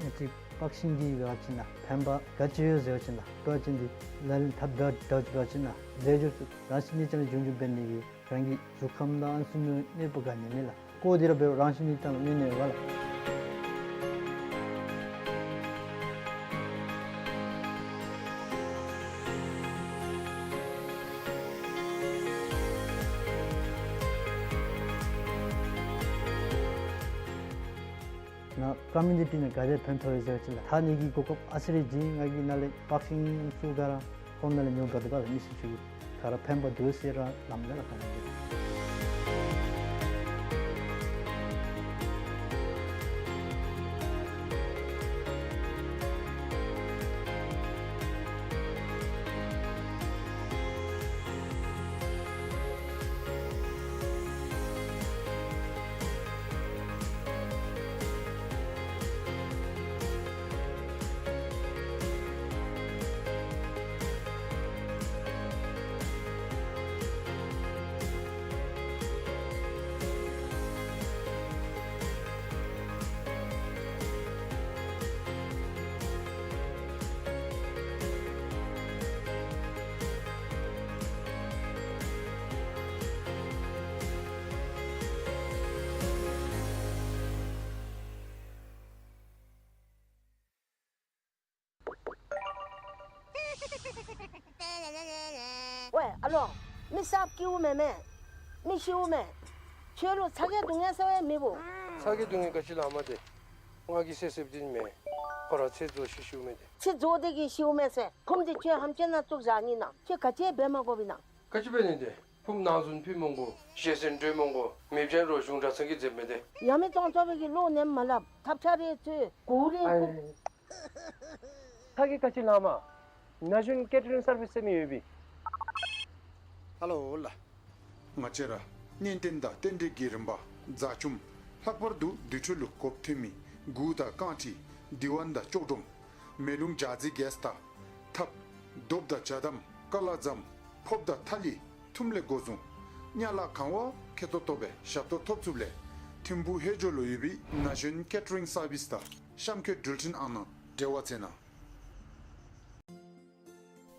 ཨ་ཙི་པག་ཤིང་གི་འབད་བ་ཅིན་ཕན་པ་ག་ཅི་ཡོད་ཟེར་བ་ཅིན་ལགས་འབད་བ་ཅིན་འདི་ལ་ལུ་ཐབས་འབད་འབད་བ་ཅིན་ལགས་ལེགས་ཤོམ་ཚུ་རང་བཞིན་གྱིས་ཙམ་ལས་འབྱུང་འབྱུང་འབད་ནི་གི་རང་གི་གཟུགས་ཁམས་དང་ཨ་ནི་ཚུ་ནང་གནོད་པ་ག་ནི་མེད་ལགས། ཀོ་འདི་ར་འབད་རང་བཞིན་གྱིས་ཙམ་ལས་གནོད་ནི་ཡོད་ག་ལགས། ང་ཀོ་མིའུ་ནི་ཊི་ནང་ག་དེ་ཕན་ཐོགས་ཡི་ཟེར་བ་ཅིན་ལགས་ད་ནི་གི་གོ་སྐབས་ཨ་ཙི་རེ་བྱིན། ང་གིས་ནཱ་ལས་པག་ཤིང་ཚུ་ག་ར་ཁོང་ནང་ལས་ཉོ་དགོ་དོ་ག་ལགས། མི་སེར་ཚུ་ག་ར་ཕན་པ་འདུག་ཟེར་ར་ལམ་ལས་ར་ག་ར་འདུག། ཝའེ་ཨ་ལོ། མི་གསརཔ་སྐྱེཝ་མེན་མས། མི་ཤིཝ་མས། ཁྱོད་ལུ་ཚ་གྱང་སྡུག་བསྔལ་ཟེར་བ་མེད་པོ། ཚ་གྱང་སྡུག་བསྔལ་ག་ཅི་ལུ་མ་དེ། ང་གིས་སེལ་སེལཝ་ཅིག་མེན། ཁོ་ར་ཚེ་རྫོགས་ཤི་ཤིཝ་མས་ཏེ། ཚེ་རྫོགས་ཏེ་གི་ཤིཝ་མས་ཟེར། ཕུངམ་འདི་ཁྱོད་ཧམ་ཅན་ནང་བཙུགས་བཞག་ནི་ན། ཁྱོད་ག་ཅི་འབད་མ་དགོ་པས་ན། ག་ཅི་འབད་ནི་དེ། ཕུངམ་ནང་བཙུགས་ཕུལ་མི་དགོ། ཞལ་ཟས་སྤྲོད་མི་དགོ། མེདཔ་ཅིན་རོགས་གཞུང་གྲྭ་ཚང་གིས་མཛདཔ་མས་ཏེ། ཡང་མི་གཏང་ཚོགས་པའི་གི་བློ་ནེམ་མ་སླབ། ཐབས་ཆག་རེ་ཚུ་གོ་རེ་ཨ་ཚུ། ཚ་གྱང་ག་ཅི་ལུ་མ། ན་གཞོན་ཀེ་ཊ་རིང་སར་བིསི་ཟེར་མི་ཡོད་པས། ཧ་ལོ་ལགས། ང་བཅས་ར་གཉེན་རྟེན་དང་རྟེན་འབྲེལ་གྱི་རིམ་པ་བཟའ་ཆུམ། ལྷག་པར་དུ་དུར་ཁྲོད་ལུ་དགོཔ་ཐོན་མི་གུར་དང་རྐང་ཁྲི། འདི་བ་དང་ལྕོག་སྒྲོམ། མེ་རླུང་འཇའ་རྩི་གེས་དང་ཐབ། རྡོབ་དང་ཇ་དམ་ཀ་ལ་ཟམ། ཕོརཔ་དང་ཐ་ལི་ཐུམ་ལས་འགོ་བཟུང་གཉའ་ལག་གང་བ་ཁེ་ཏོག་ཏོ་སྦེ་ཞབས་ཏོག་ཐོབ་ཚུགསཔ་ལས་ཐིམ་ཕུག་ཧེ་ཇོ་ལུ་ཡོད་པའི་ན་གཞོན་ཀེ་ཊ་རིང་སར་བིསི་དང་གཤམ་འཁོད་འགྲུལ་འཕྲིན་ཨང་ནང་འབྲེལ་བ་མཛད་གནང་།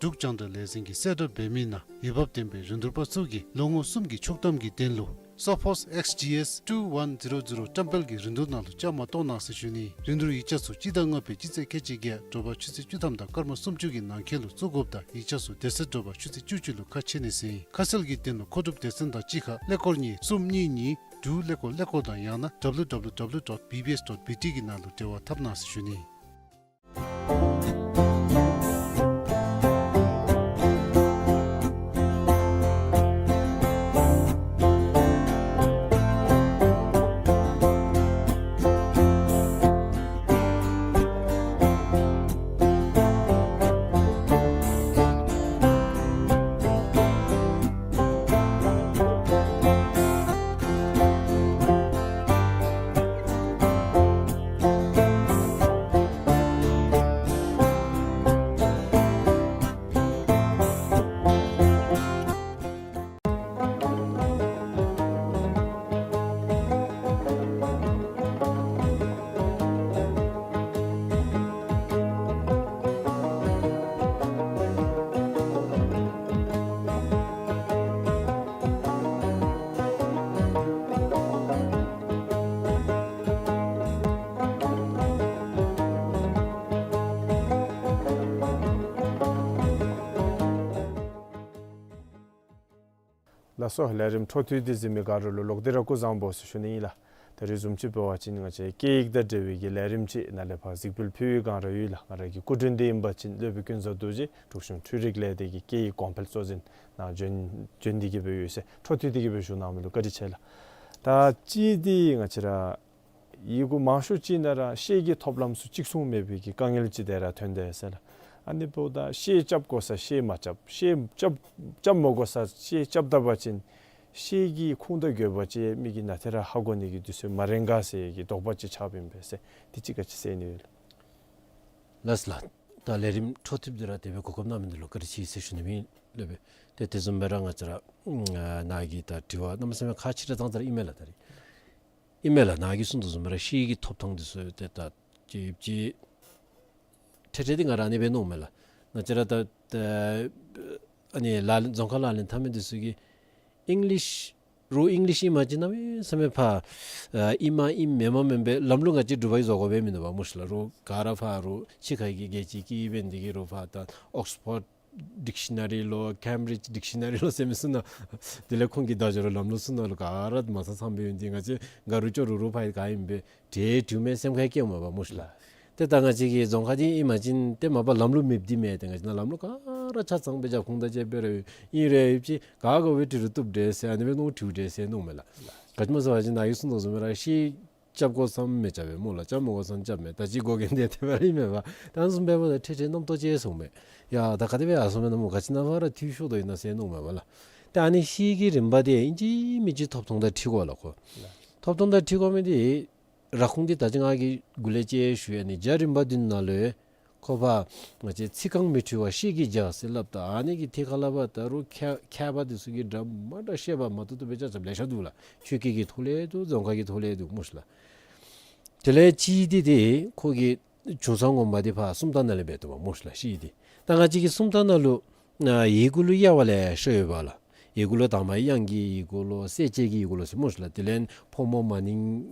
འབྲུག་རྒྱང་བསྒྲགས་ལས་འཛིན་གྱིས་གསལ་བསྒྲགས་འབད་མི་ནང་འོས་འབབ་ལྡན་པའི་རིན་བསྡུར་པ་ཚུ་གིས་ལོ་ངོ་གསུམ་གྱི་ཕྱུག་གཏམ་གྱི་དོན་ལུ་Sophos X G S two one zero zero བཀྲམ་སྤེལ་གྱི་རིན་བསྡུར་ནང་ལུ་བཅའ་མར་གཏོགས་གནང་ཟེར་ཞུ་ནི། རིན་བསྡུར་ཡིག་ཆ་ཚུ་སྤྱི་ཟླ་ལྔ་པའི་སྤྱི་ཚེས་ཁལ་གཅིག་བརྒྱད་དྲོ་པ་ཆུ་ཚོད་བཅུ་ཐམ་དང་སྐར་མ་སུམ་ཅུ་གི་ནང་འཁོད་ལུ་བཙུགས་དགོཔ་དང་ཡིག་ཆ་ཚུ་དེ་ཚེ་དྲོ་པ་ཆུ་ཚོད་བཅུ་གཅིག་ལུ་ཁ་ཕྱེ་ནི་ཟེར་ཨིན། ཁ་གསལ་གྱི་དོན་ལུ་མཁོ་སྒྲུབ་སྡེ་ཚན་དང་གཅིག་ཁར་ཀླད་ཀོར་གཉིས་གསུམ་གཉིས་གཉིས་དྲུག་ཀླད་ཀོར་ཀླད་ཀོར་དང་ཡང་ན་W W W dot B B S dot B T གི་ནང་ལུ་འབྲེལ་བ་འཐབ་གནང་ཟེར་ཞུ་ནི། ལགས་སོ། ལས་རིམ་འཕྲོ་མཐུད་དེ་གཟིགས་མི་ག་ར་ལུ་ལོག་སྟེ་ར་སྐུ་གཟུགས་བཟང་པོ་ཟེར་ཞུ་ནི་ཨིན་ལགས། ད་རེས་བཟུམ་ཅིག་འབད་བ་ཅིན་ང་བཅས་སྐད་ཡིག་དང་འབྲེལ་བའི་གི་ལས་རིམ་ཅིག་ནཱ་ལས་ཕར་གཟིགས་འབུལ་ཕུལ་བའི་བསྒང་ར་ཡོད་ལགས། ང་ར་གི་སྐུ་མགྲོན་འདི་ཨིན་པ་ཅིན་སློབ་དཔོན་ཀུན་བཟང་རྡོ་རྗེ་འབྲུག་གཞུང་འཕྲུལ་རིག་ལས་སྡེ་གི་སྐད་ཡིག་གོང་འཕེལ་གཙོ་འཛིན་ནཱ་བྱོན་བྱོན་ཏེ་གི་སྦེ་ཡོད་ཟེར། འཕྲོ་མཐུད་དེ་གི་སྦེ་ཞུ་གནང་མི་ལུ་བཀའ་དྲིན་ཆེ་ལགས། ད་ཅིག་འདི་ང་བཅས་ར་ཡི་གུ་མང་ཤོས་ཅིག་ནང་ར་ཤེལ་གྱི་ཐོབ་ལམ་ཚུ་གཅིག་མཚུངས་མེད་པའི་གི་དཀའ་ངལ་ཅིག་དེ་ར་ཐོན་དེས་ཟེར་ལགས། ཨ་ནི་འབདཝ་ད་ཤེལ་རྐྱབ་དགོ་ས་ཤེལ་མ་རྐྱབ། ཤེལ་རྐྱབ་རྐྱབ་མ་དགོ་ས་ཤེལ་རྐྱབ་ད་པ་ཅིན་ཤེལ་གྱི་ཁུངས་དང་དགོས་པ་ཅིག་མི་གིས་ནཱ་ཏེ་ར་ཧ་གོ་ནི་གི་དུས་ཚོད་མ་རན་ག་ཟེར་གྱི་དོགས་པ་ཅིག་ཆགསཔ་ཨིན་པས་ཟེར། དེ་ཅིག་ག་ཅི་ཟེར་ནི་ཡོད་ལགས། ལགས་ལགས། ད་ལས་རིམ་འཕྲོ་མཐུད་དེ་ར་དེ་སྦེ་གོ་སྐབས་གནང་མི་འདི་ལུ་བཀའ་དྲིན་ཆེ་ཟེར་ཞུ་ནི་ཨིན་ལགས། ཏེ་དེ་བཟུམ་སྦེ་ར་ང་བཅས་ར་ནཱ་གི་ད་དྲི་བ་གནམ་མེད་ས་མེད་ཁག་ཆེ་དྲགས་ཙང་ཙ་ར་ཨིན་མས་ལགས། ད་རེས་ཨིན་མས་ལགས། ནཱ་གིས་གསུངས་དོ་བཟུམ་སྦེ་ར་ཤེལ་གྱི་ཐོབ་ཐང་འདི་ཚུ་ཏེ་ད་ཅིག་ཅིག་ཐད་ཐད་འདི་ང་ར་ཨ་ནི་སྦེ་མནོཝ་མས་ལགས། ང་བཅས་ར་ད་ད་ཨ་ནི་ལག་ལེན་རྫོང་ཁ་ལག་ལེན་འཐབ་མི་འདི་ཚུ་གིས་ཨིང་ལིཤ་རོགས་ཨིང་ལིཤ་ཨིནམ་ཅིག་གནམ་མེད་ས་མེད་ཕར་ཨ་ཨིནམ་ཨིན་མེནམ་མེན་པའི་ལམ་ལུགས་ང་བཅས་འབྲུག་པ་གིས་བཟོ་དགོ་པས་མིན་འདུག་པ་སྨོ་ཤིག་ལགས། རོགས་ག་ར་ཕར་རོགས་ཕྱི་ཁ་གི་རྒྱལ་སྤྱིའི་སྐད་ཡིག་འབད་ནི་འདི་གིས་རོགས་ཕར་ད་ཨོགསི་ཕོཌ་ཌིཀ་ཤི་ན་རི་ལོ་ཀེམ་བི་རིཇ་ཌིཀ་ཤི་ན་རི་ལོ་ཟེར་མི་ཚུ་ནང་དེ་ལས་ཁོང་གི་དལ་འབྱོར་ལམ་ལུགས་ཚུ་ནང་ལུ་ག་ར་མ་ཚང་ཚངམ་སྦེ་ཡོད། འདི་ང་བཅས་ག་རུང་ཅོག་རུང་རུང་ཕར་ག་ཨིན་པས་དེ་དྲིཝ་མས་སེམས་ཁར་བསྐྱེདཔ་མས་པ་སྨོ་ཤིག་ལགས། ཏེ་ད་ང་བཅས་ཀྱི་རྫོང་ཁ་འདི་ཨིནམ་ཅིན་ཏེ་མ་པ་ལམ་ལུགས་མེདཔ་འདི་མེན། ཏེ་ང་བཅས་ནཱ་ལམ་ལུགས་ག་ར་ཆ་ཚང་སྦེ་རྒྱབ་ཁུངས་དང་བཅས་སྦེ་ར་ཡོད། ཨིན་རུང་ཡོད་ཅི་ག་དགོ་པའི་འབྲི་རུང་བཏུབ་འདྲས་ཟེར་ཨ་ནི་སྦེ་མནོ་དྲིཝ་འདྲས་ཟེར་མནོཝ་མས་ལགས། ག་ཅི་སྨོ་ཟེར་བ་ཅིན་ནཱ་གིས་གསུངས་དོ་བཟུམ་སྦེ་ར་ཤེལ་རྐྱབ་དགོ་བསམ་མི་རྐྱབ་པས་སྨོ་ལགས། རྐྱབ་མི་དགོ་བསམ་རྐྱབ་མས། ད་ཅི་དགོ་མཁན་འདི་དེ་སྦེ་ར་ཨིན་མས་པ། ད་ཨ་ནི་བཟུམ་འབདཝ་ད་ཐད་ཐད་རྣམ་རྟོག་སྐྱེ་སོང་མས། ཡ་ད་ག་དེ་སྦེ་ཡར་སོང་མས་ན་སྨོ། ག་ཅི་ནང་ཕར་འཐུས་ཤོར་དོ་ཨིན་ན་ཟེར་མནོཝ་མས་པ་ལགས། ད་ཨ་ནི་ཤེལ་གྱི་རིམ་པ་འདི་ཨིན་ཅི་མིན་ཅི་ཐོབ་ཐང་དང་འཁྲིལ་དགོ་ལགས་ཁོ། ཐོབ་ཐང་དང་འཁྲིལ་དགོ་མི་འདི་ར་ཁུངས་འདི་ད་ཅི་ང་གིས་འགོ་ལས་ཅིག་ཞུ་ཡི། ཨ་ནི་རྒྱ་རིམ་པ་འདི་ནང་ལུ་ཁོ་པ་ང་བཅས་ཚིག་རྐང་མི་འཁྲུལ་བ་ཤེལ་གྱི་རྒྱ་ཟེར་སླབ་ད་ཨ་ནི་གི་ཐད་ཁར་ལས་ཕར་ད་རུང་མཁས་མཁས་པ་འདི་ཚུ་གིས་འདྲ་མ་འདྲ་བཤད་པ་མ་བཏུབ་བཏུབ་སྦེ་རྐྱབ་རྐྱབ་ལེ་ཤ་འདུག་ལགས། ཆོས་སྐད་ཀྱི་ཐོག་ལས་འདུག། རྫོང་ཁ་གི་ཐོག་ལས་འདུག་སྨོ་ཤིག་ལགས། དེ་ལས་ཅིག་འདི་འདི་ཁོ་གི་བྱུང་ས་ངོ་མ་འདི་ཕར་སུམ་རྟགས་ནང་ལས་འབད་དོ་བ་སྨོ་ཤིག་ལགས། ཤེལ་འདི་ད་ང་བཅས་ཀྱི་སུམ་རྟགས་ནང་ལུ་ཨ་ཡི་གུ་ལུ་དབྱེ་བ་ལེ་ཤ་ཡོད་པ་ལགས། ཡི་གུ་ལུ་དང་པ་དབྱངས་ཀྱི་ཡི་གུ་ལོ་གསལ་བྱེད་ཀྱི་ཡི་གུ་ལོ་ཟེར་སྨོ་ཤིག་ལགས། དེ་ལས་ཕོ་མོ་མ་ནིང་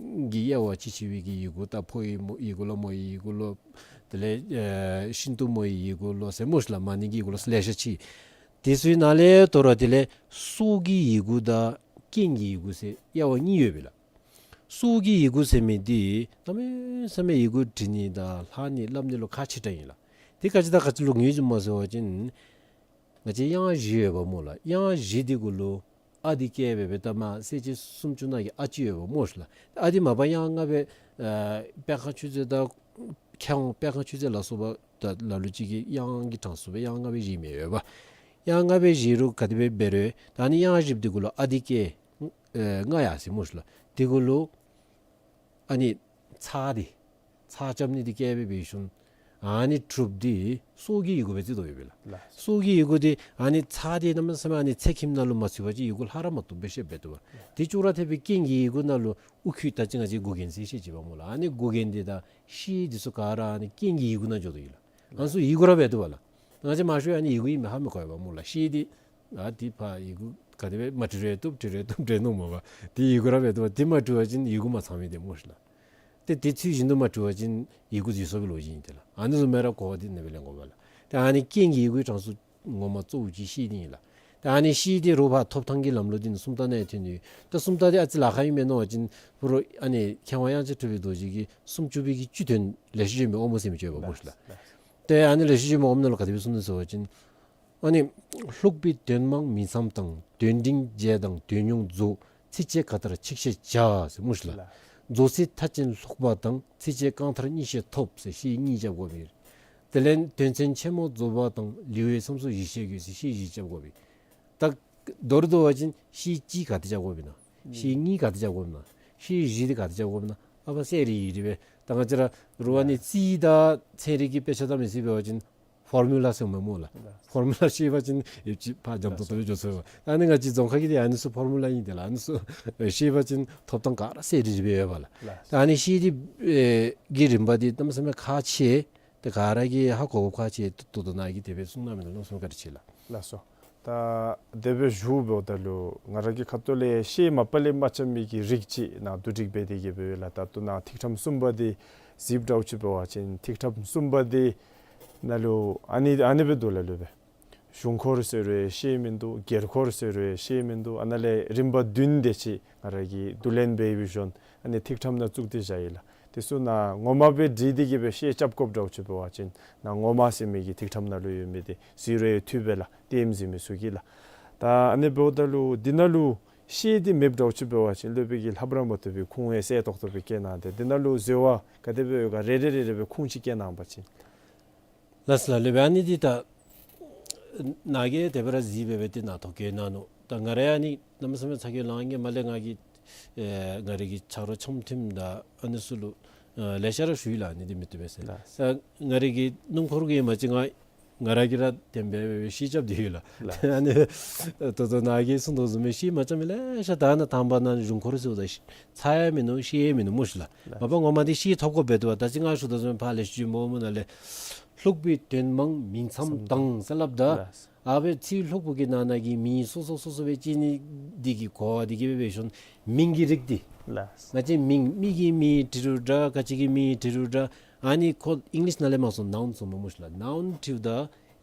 གི་དབྱེ་བ་ཅིག་ཅིག་སྦེ་གི་ཡི་གུ་ད་ཕོ་ཡི་མོ་ཡི་གུ་ལོ་མོ་ཡི་ཡི་གུ་ལོ་དེ་ལས་ཨེ་ཤིན་ཏུ་མོ་ཡི་ཡི་གུ་ལོ་ཟེར་སྨོ་ཤིག་ལགས། མ་ནིང་གི་ཡི་གུ་ལོ་ལེ་ཤ་ཅིག། དེ་ཚུ་ནང་ལས་དོ་རུང་དེ་ལས་སྲོག་གི་ཡི་གུ་དང་རྐྱེན་གྱི་ཡི་གུ་ཟེར་དབྱེ་བ་གཉིས་ཡོད་པས་ལགས། སྲོག་གི་ཡི་གུ་ཟེར་མི་འདི་གནམ་མེད་ས་མེད་ཡི་གུ་འབྲི་ནི་དང་ལྷག་ནི་སླབ་ནི་ལུ་ཁག་ཆེ་དྲགས་ཨིན་ལགས། དེ་ག་ཅི་དང་ག་ཅི་ལུ་ངེས་བྱུངམ་སྨོ་ཟེར་བ་ཅིན་ང་བཅས་དབྱངས་བཞི་ཡོད་པ་སྨོ་ལགས། དབྱངས་བཞི་འདི་གུ་ལུ་ཨ་འདི་བཀལ་སྦེ་སྦེ་ད་མར་གསལ་བྱེད་སུམ་ཅུ་ནང་གི་ཨ་ཅིག་ཡོད་པ་སྨོ་ཤིག་ལགས། ཨ་འདི་མ་པ་དབྱངས་ལྔ་སྦེ་ཨ་དཔལ་ཁང་ཆོས་མཛོད་དང་མཁས་དབང་དཔལ་ཁང་ཆོས་མཛོད་ལ་སོགས་པ་ད་ལ་ལུ་ཅིག་གིས་དབྱངས་ཀྱི་གྲངས་སུ་སྦེ་དབྱངས་ལྔ་སྦེ་བཞེས་མི་ཡོད་པ། དབྱངས་ལྔ་སྦེ་བཞེས་རུང་ག་དེ་སྦེ་འབད་རུང་ད་ཨ་ནི་དབྱངས་བཞི་པོ་འདི་གུ་ལུ་ཨ་འདི་བཀལ་ཨེ་ལྔ་ཡར་སོ་སྨོ་ཤིག་ལགས། དེ་གུ་ལུ་ཨ་ནི་ཚེག་འདི་ཚེག་རྐྱབ་ནི་འདི་བཀལ་སྦེ་འབད་ཞིནམ་ཨ་ནི་དྲུག་འདི་སྲོག་གི་ཡི་གུ་སྦེ་བརྩི་དོ་ཡོད་པས་ལགས། ལགས། སྲོག་གི་ཡི་གུ་འདི་ཨ་ནི་ཚེག་འདི་གནམ་མེད་ས་མེད་ཨ་ནི་ཚེག་ཁྱིམ་ནང་ལུ་མ་ཚུད་པ་ཅིན་ཡི་གུ་ལྷག་ར་མ་བཏུབ་སྦེ་བཤདཔ་འབད་དོ་བ། ལགས། དེ་ཅོག་ར་འཐདཔ་སྦེ་རྐྱེན་གྱི་ཡི་གུ་ནང་ལུ་དབུ་ཁྱུད་ད་ཅི་ང་བཅས་མགུ་རྒྱན་ཟེར་བཤད་ཅི་པ་སྨོ་ལགས། ཨ་ནི་མགུ་རྒྱན་འདི་དང་ཤེལ་འདི་ཚུ་ག་ར་ཨ་ནི་རྐྱེན་གྱི་ཡི་གུ་ནང་འགྱོ་དོ་ཡོད་ལགས། ཨ་ནི་ཚུ་ཡི་གུ་ར་འབད་དོ་བ་ལགས། ང་བཅས་མང་ཤོས་ཨ་ནི་ཡི་གུ་ཨིན་མས་ཧ་མི་གོ་བས་པ་སྨོ་ལགས། ཤེལ་འདི་ཨ་འདི་ཕར་ཡི་གུ་ག་དེ་སྦེ་མ་བྲི་རུང་བཏུབ་བྲི་རུང་བཏུབ་འདྲས་མནོཝ་མས་པ། དེ་ཡི་གུ་ར་འབད་དོ་བ། དེ་མ་བྲི་བ་ཅིན་ཡི་གུ་མ་ཚང་མི་འདི་སྨོ་ཤིག་ལགས། ཏེ་དེ་ཚུལ་བཞིན་དུ་མ་བྲི་བ་ཅིན་ཡི་གུ་འཛོལ་སོང་བའི་ལོ་རྒྱུས་ཨིན་ཏེ་ལགས། ཨ་ནི་བཟུམ་སྦེ་ར་གོ་བ་འདི་ཨ་ནི་སྦེ་ལེན་དགོ་པས་ལགས། ཏེ་ཨ་ནི་རྐྱེན་གྱི་ཡི་གུའི་གྲངས་སུ་ངོ་མ་གཙོ་བོ་ཅིག་ཤེལ་འདི་ཨིན་ལགས། ཏེ་ཨ་ནི་ཤེལ་འདི་རོགས་ཕར་ཐོབ་ཐང་གི་ལམ་ལུགས་འདི་ནི་སུམ་རྟགས་ནང་ཐོན་ནི། ཏེ་སུམ་རྟགས་འདི་ཨ་ཙི་ལཱ་ཁག་ཨིན་མས་མནོ་བ་ཅིན་ཕུ་རོ་ཨ་ནི་མཁས་དབང་དབྱངས་ཅན་གྲུབ་པའི་རྡོ་རྗེ་གིས་སུམ་ཅུ་པའི་གི་བཅུ་དོན་ལེགས་བཤད་ལྗོན་པའི་དབང་པོ་ཟེར་མི་ཅིག་ཡོད་པ་སྨོ་ཤིག་ལགས། ཏེ་ཨ་ནི་ལེགས་བཤད་ལྗོན་པའི་དབང་པོ་ནང་ལུ་ག་དེ་སྦེ་གསུངས་ནུག་ཟེར་བ་ཅིན་ཨ་ནི་ལྷུག་པའི་དོན་མང་མིང་ཙམ་དང་། དོན་འབྲིང་རྒྱས་དང་དོན་ཉུང་རྫོགས། ཚིགས་བཅད་ག་མཐར་ཆིག་ཤད་བྱ་ཟེར་སྨོ་ཤིག་ལགས། ལགས། རྫོགས་ཚིག་མཐའ་ཅན་ལྷུག་པ་དང་། ཚིགས་བཅད་རྐང་མཐར་གཉིས་ཤད་ཐོབ་ཟེར་ཤེལ་གཉིས་རྐྱབ་དགོ་པས། དེ་ལས་དོན་ཚན་ཆེན་མོ་རྫོགས་པ་དང་། ལེའུའི་མཚམས་སུ་བཞི་ཤད་དགོས་ཟེར་ཤེལ་བཞི་རྐྱབ་དགོ་པས། ད་མདོར་བསྡུ་བ་ཅིན་ཤེལ་གཅིག་ག་དེ་རྐྱབ་དགོ་པས་ན། ཤེལ་གཉིས་ག་དེ་རྐྱབ་དགོ་པས་ན། ཤེལ་བཞི་འདི་ག་དེ་རྐྱབ་དགོ་པས་ན། ཨ་ཕར་གསལ་རི་རི་སྦེ་ད་ང་བཅས་ར་རུང་ཨ་ནི་རྩིས་དང་ཚན་རིག་གི་དཔེ་ཆ་བལྟ་མི་ཚུ་འབད་བ་ཅིན་ཕོར་མུ་ལ་ཟེར་མི་སྨོ་ལགས། ལགས། ཕོར་མུ་ལ་ཤེས་པ་ཅིན་ཡོད་ཅིག་ཕར་འཇམ་ཏོང་ཏོ་སྦེ་འགྱོ་ཚུགས་པས། ཨ་ནི་ང་བཅས་རྫོང་ཁ་གི་འདི་ཨ་ནི་ཚུ་ཕོར་མུ་ལ་ཨིན་ཏེ་ལགས། ཨ་ནི་ཚུ་ཤེས་པ་ཅིན་ཐོབ་ཐང་ག་ར་གསལ་རི་རི་སྦེ་ཡོད་པས་ལགས། ལགས། ད་ཨ་ནི་ཤེལ་འདི་ཨེ་གི་རིམ་པ་འདི་གནམ་མེད་ས་མེད་ཁག་ཆེ། ཏེ་ག་ར་གིས་ཧ་གོ་དགོཔ་ཁག་ཆེ་ཏོག་ཏོ། ནཱ་གིས་དེ་སྦེ་གསུངས་གནང་མི་ལུ་གནམ་མེད་ས་མེད་བཀའ་དྲིན་ཆེ་ལགས། ལགས་སོ། ད་དེ་སྦེ་ཞུ་འབདཝ་ད་ལུ་ང་ར་གི་ཁ་ཐུག་ལས་ཤེལ་མ་པ་ལས་མ་རྐྱབ་མི་གི་རིགས་ཅིག་ནཱ་བསྡུ་སྒྲིག་འབད་དེ་གི་སྦེ་ཡོད་ལགས། ད་ལྟོ་ནཱ་ཐིག་ཕྲེང་གསུམ་པ་འདི་གཟིགསཔ་འདྲཝ་ཅིག་འབད་བ་ཅིན་ཐིག་ཕྲེང་གསུམ་པ་འདི་ནང་ལུ་ཨ་ནི་ཨ་ནི་སྦེ་འདུག་ལགས། ལུ་སྦེ་ གཞུང་འཁོར་ཟེར་རུང་ཤེས་མིན་འདུག། སྒེར་འཁོར་ཟེར་རུང་ཤེས་མིན་འདུག། ཨ་ནཱ་ལས་རིམ་པ་བདུན་དེ་ཅིག་ང་ར་གིས་བསྡུ་ལེན་འབད་བའི་ཤུལ་ཨ་ནི་ཐིག་ཕྲེང་ནང་བཙུགས་ཏེ་བཞག་ཡི་ལགས། དེ་ཚུ་ནཱ་ངོ་མ་སྦེ་བྲིས་ཏེ་གི་སྦེ་ཤེས་རྐྱབ་དགོཔ་འདྲཝ་ཅིག་འབད་བ་ཅིན་ནཱ་ངོ་མ་ཟེར་མི་གི་ཐིག་ཕྲེང་ནང་ལུ་ཡོད་མི་དེ་གཟིགས་རུང་འཐུས་པས་ལགས། ལྟདམོ་གཟིགས་མི་ཚུ་གིས་ལགས། ད་ཨ་ནི་འབདཝ་ད་ལུ་འདི་ནང་ལུ་ཤེས་དེ་མེདཔ་འདྲཝ་ཅིག་འབད་བ་ཅིན་སློབ་དཔོན་གྱིས་ལྷབ་ར་མ་བཏུབ་པའི་ཁུངས་ཡང་གསལ་ཏོག་ཏོ་སྦེ་བཀལ་གནང་སྟེ་འདི་ནང་ལུ་འཛོལ་བ་ག་དེ་སྦེ་ཡོད་ག་རེ་རེ་རེ་རེ་སྦེ་ཁུངས་ཅིག་བཀལ་གནང་པ་ཅིན། ལགས་སོ་ལགས། སློབ་དཔོན་ཨ་ནི་འདི་ད་ནཱ་གིས་དེ་སྦེ་ར་གཟིགས་སྦེ་སྦེ་ཏེ་ནཱ་ཐོ་བཀོད་གནང་ནུག། ད་ང་ར་ཨ་ནི་གནམ་མེད་ས་མེད་ཚ་གྱང་ལང་ཡི། མ་ལས་ང་གིས་ཨེ་ང་རའི་གི་ཆ་རོགས་འཆམ་མཐུན་དང་ཨ་ནི་ཚུ་ལུ་ཨེ་ལེ་ཤ་ར་ཞུ་ཡི་ལགས། ཨ་ནི་འདི་མི་བཏུབ་པས་ཟེར། ལགས། ཨེ་ང་རའི་གི་སྣུམ་འཁོར་གྱི་མ་གཅིག་ང་ང་ར་གིས་ར་དེ་སྦེ་སྦེ་ཤེས་རྐྱབ་སྟེ་ཡོད་ལགས། ལགས། ཨ་ནི་ད་ལྟོ་ནཱ་གིས་གསུངས་དོ་བཟུམ་སྦེ་ཤེས་མ་རྐྱབ་མི་ལེ་ཤ་ད་ནཱ་དང་པ་ནཱ་གཞུང་འཁོར་ཟེརཝ་ད་ཤེས་ཚར་ཡང་མིན་ནུག། ཤེས་ཡང་མིན་ནུག་སྨོ་ཤི་ལགས། ལགས། མ་པ་ངོ་མ་འདི་ཤེས་ཐོབ་དགོཔ་འབད་དོ་བ། ད་ཅི་ང་ཞུ་དོ་བཟུམ་སྦེ་ཕར་ལས་ཤུལ་མོ་མོ་ནང་ལས་ལྷུག་པའི་དོན་མང་མིང་མཚམས་དྭངས་ཟེར་སླབ་ད། ལགས། ཨ་སྦེ་ཚིག་ལྷུག་པོ་གི་ནང་ན་གི་མིང་སོ་སོ་སོ་སོ་སྦེ་བཅད་ནི་འདི་གི་གོ་བ་འདི་གིས་སྦེ་འབད་ཞིནམ་མིང་གི་རིགས་འདི། ལགས། ང་བཅས་མིང་མི་གི་མིང་བྲི་རུང་འདྲ་ག་ཅི་གི་མིང་བྲི་རུང་འདྲ། ཨ་ནི་ཁོ་ཨིང་ལིཤ་ནང་ལས་མར་སོང་ནའུན་ཟེར་མི་སྨོ་ཤི་ལགས། ནའུན་བྲིཝ་ད་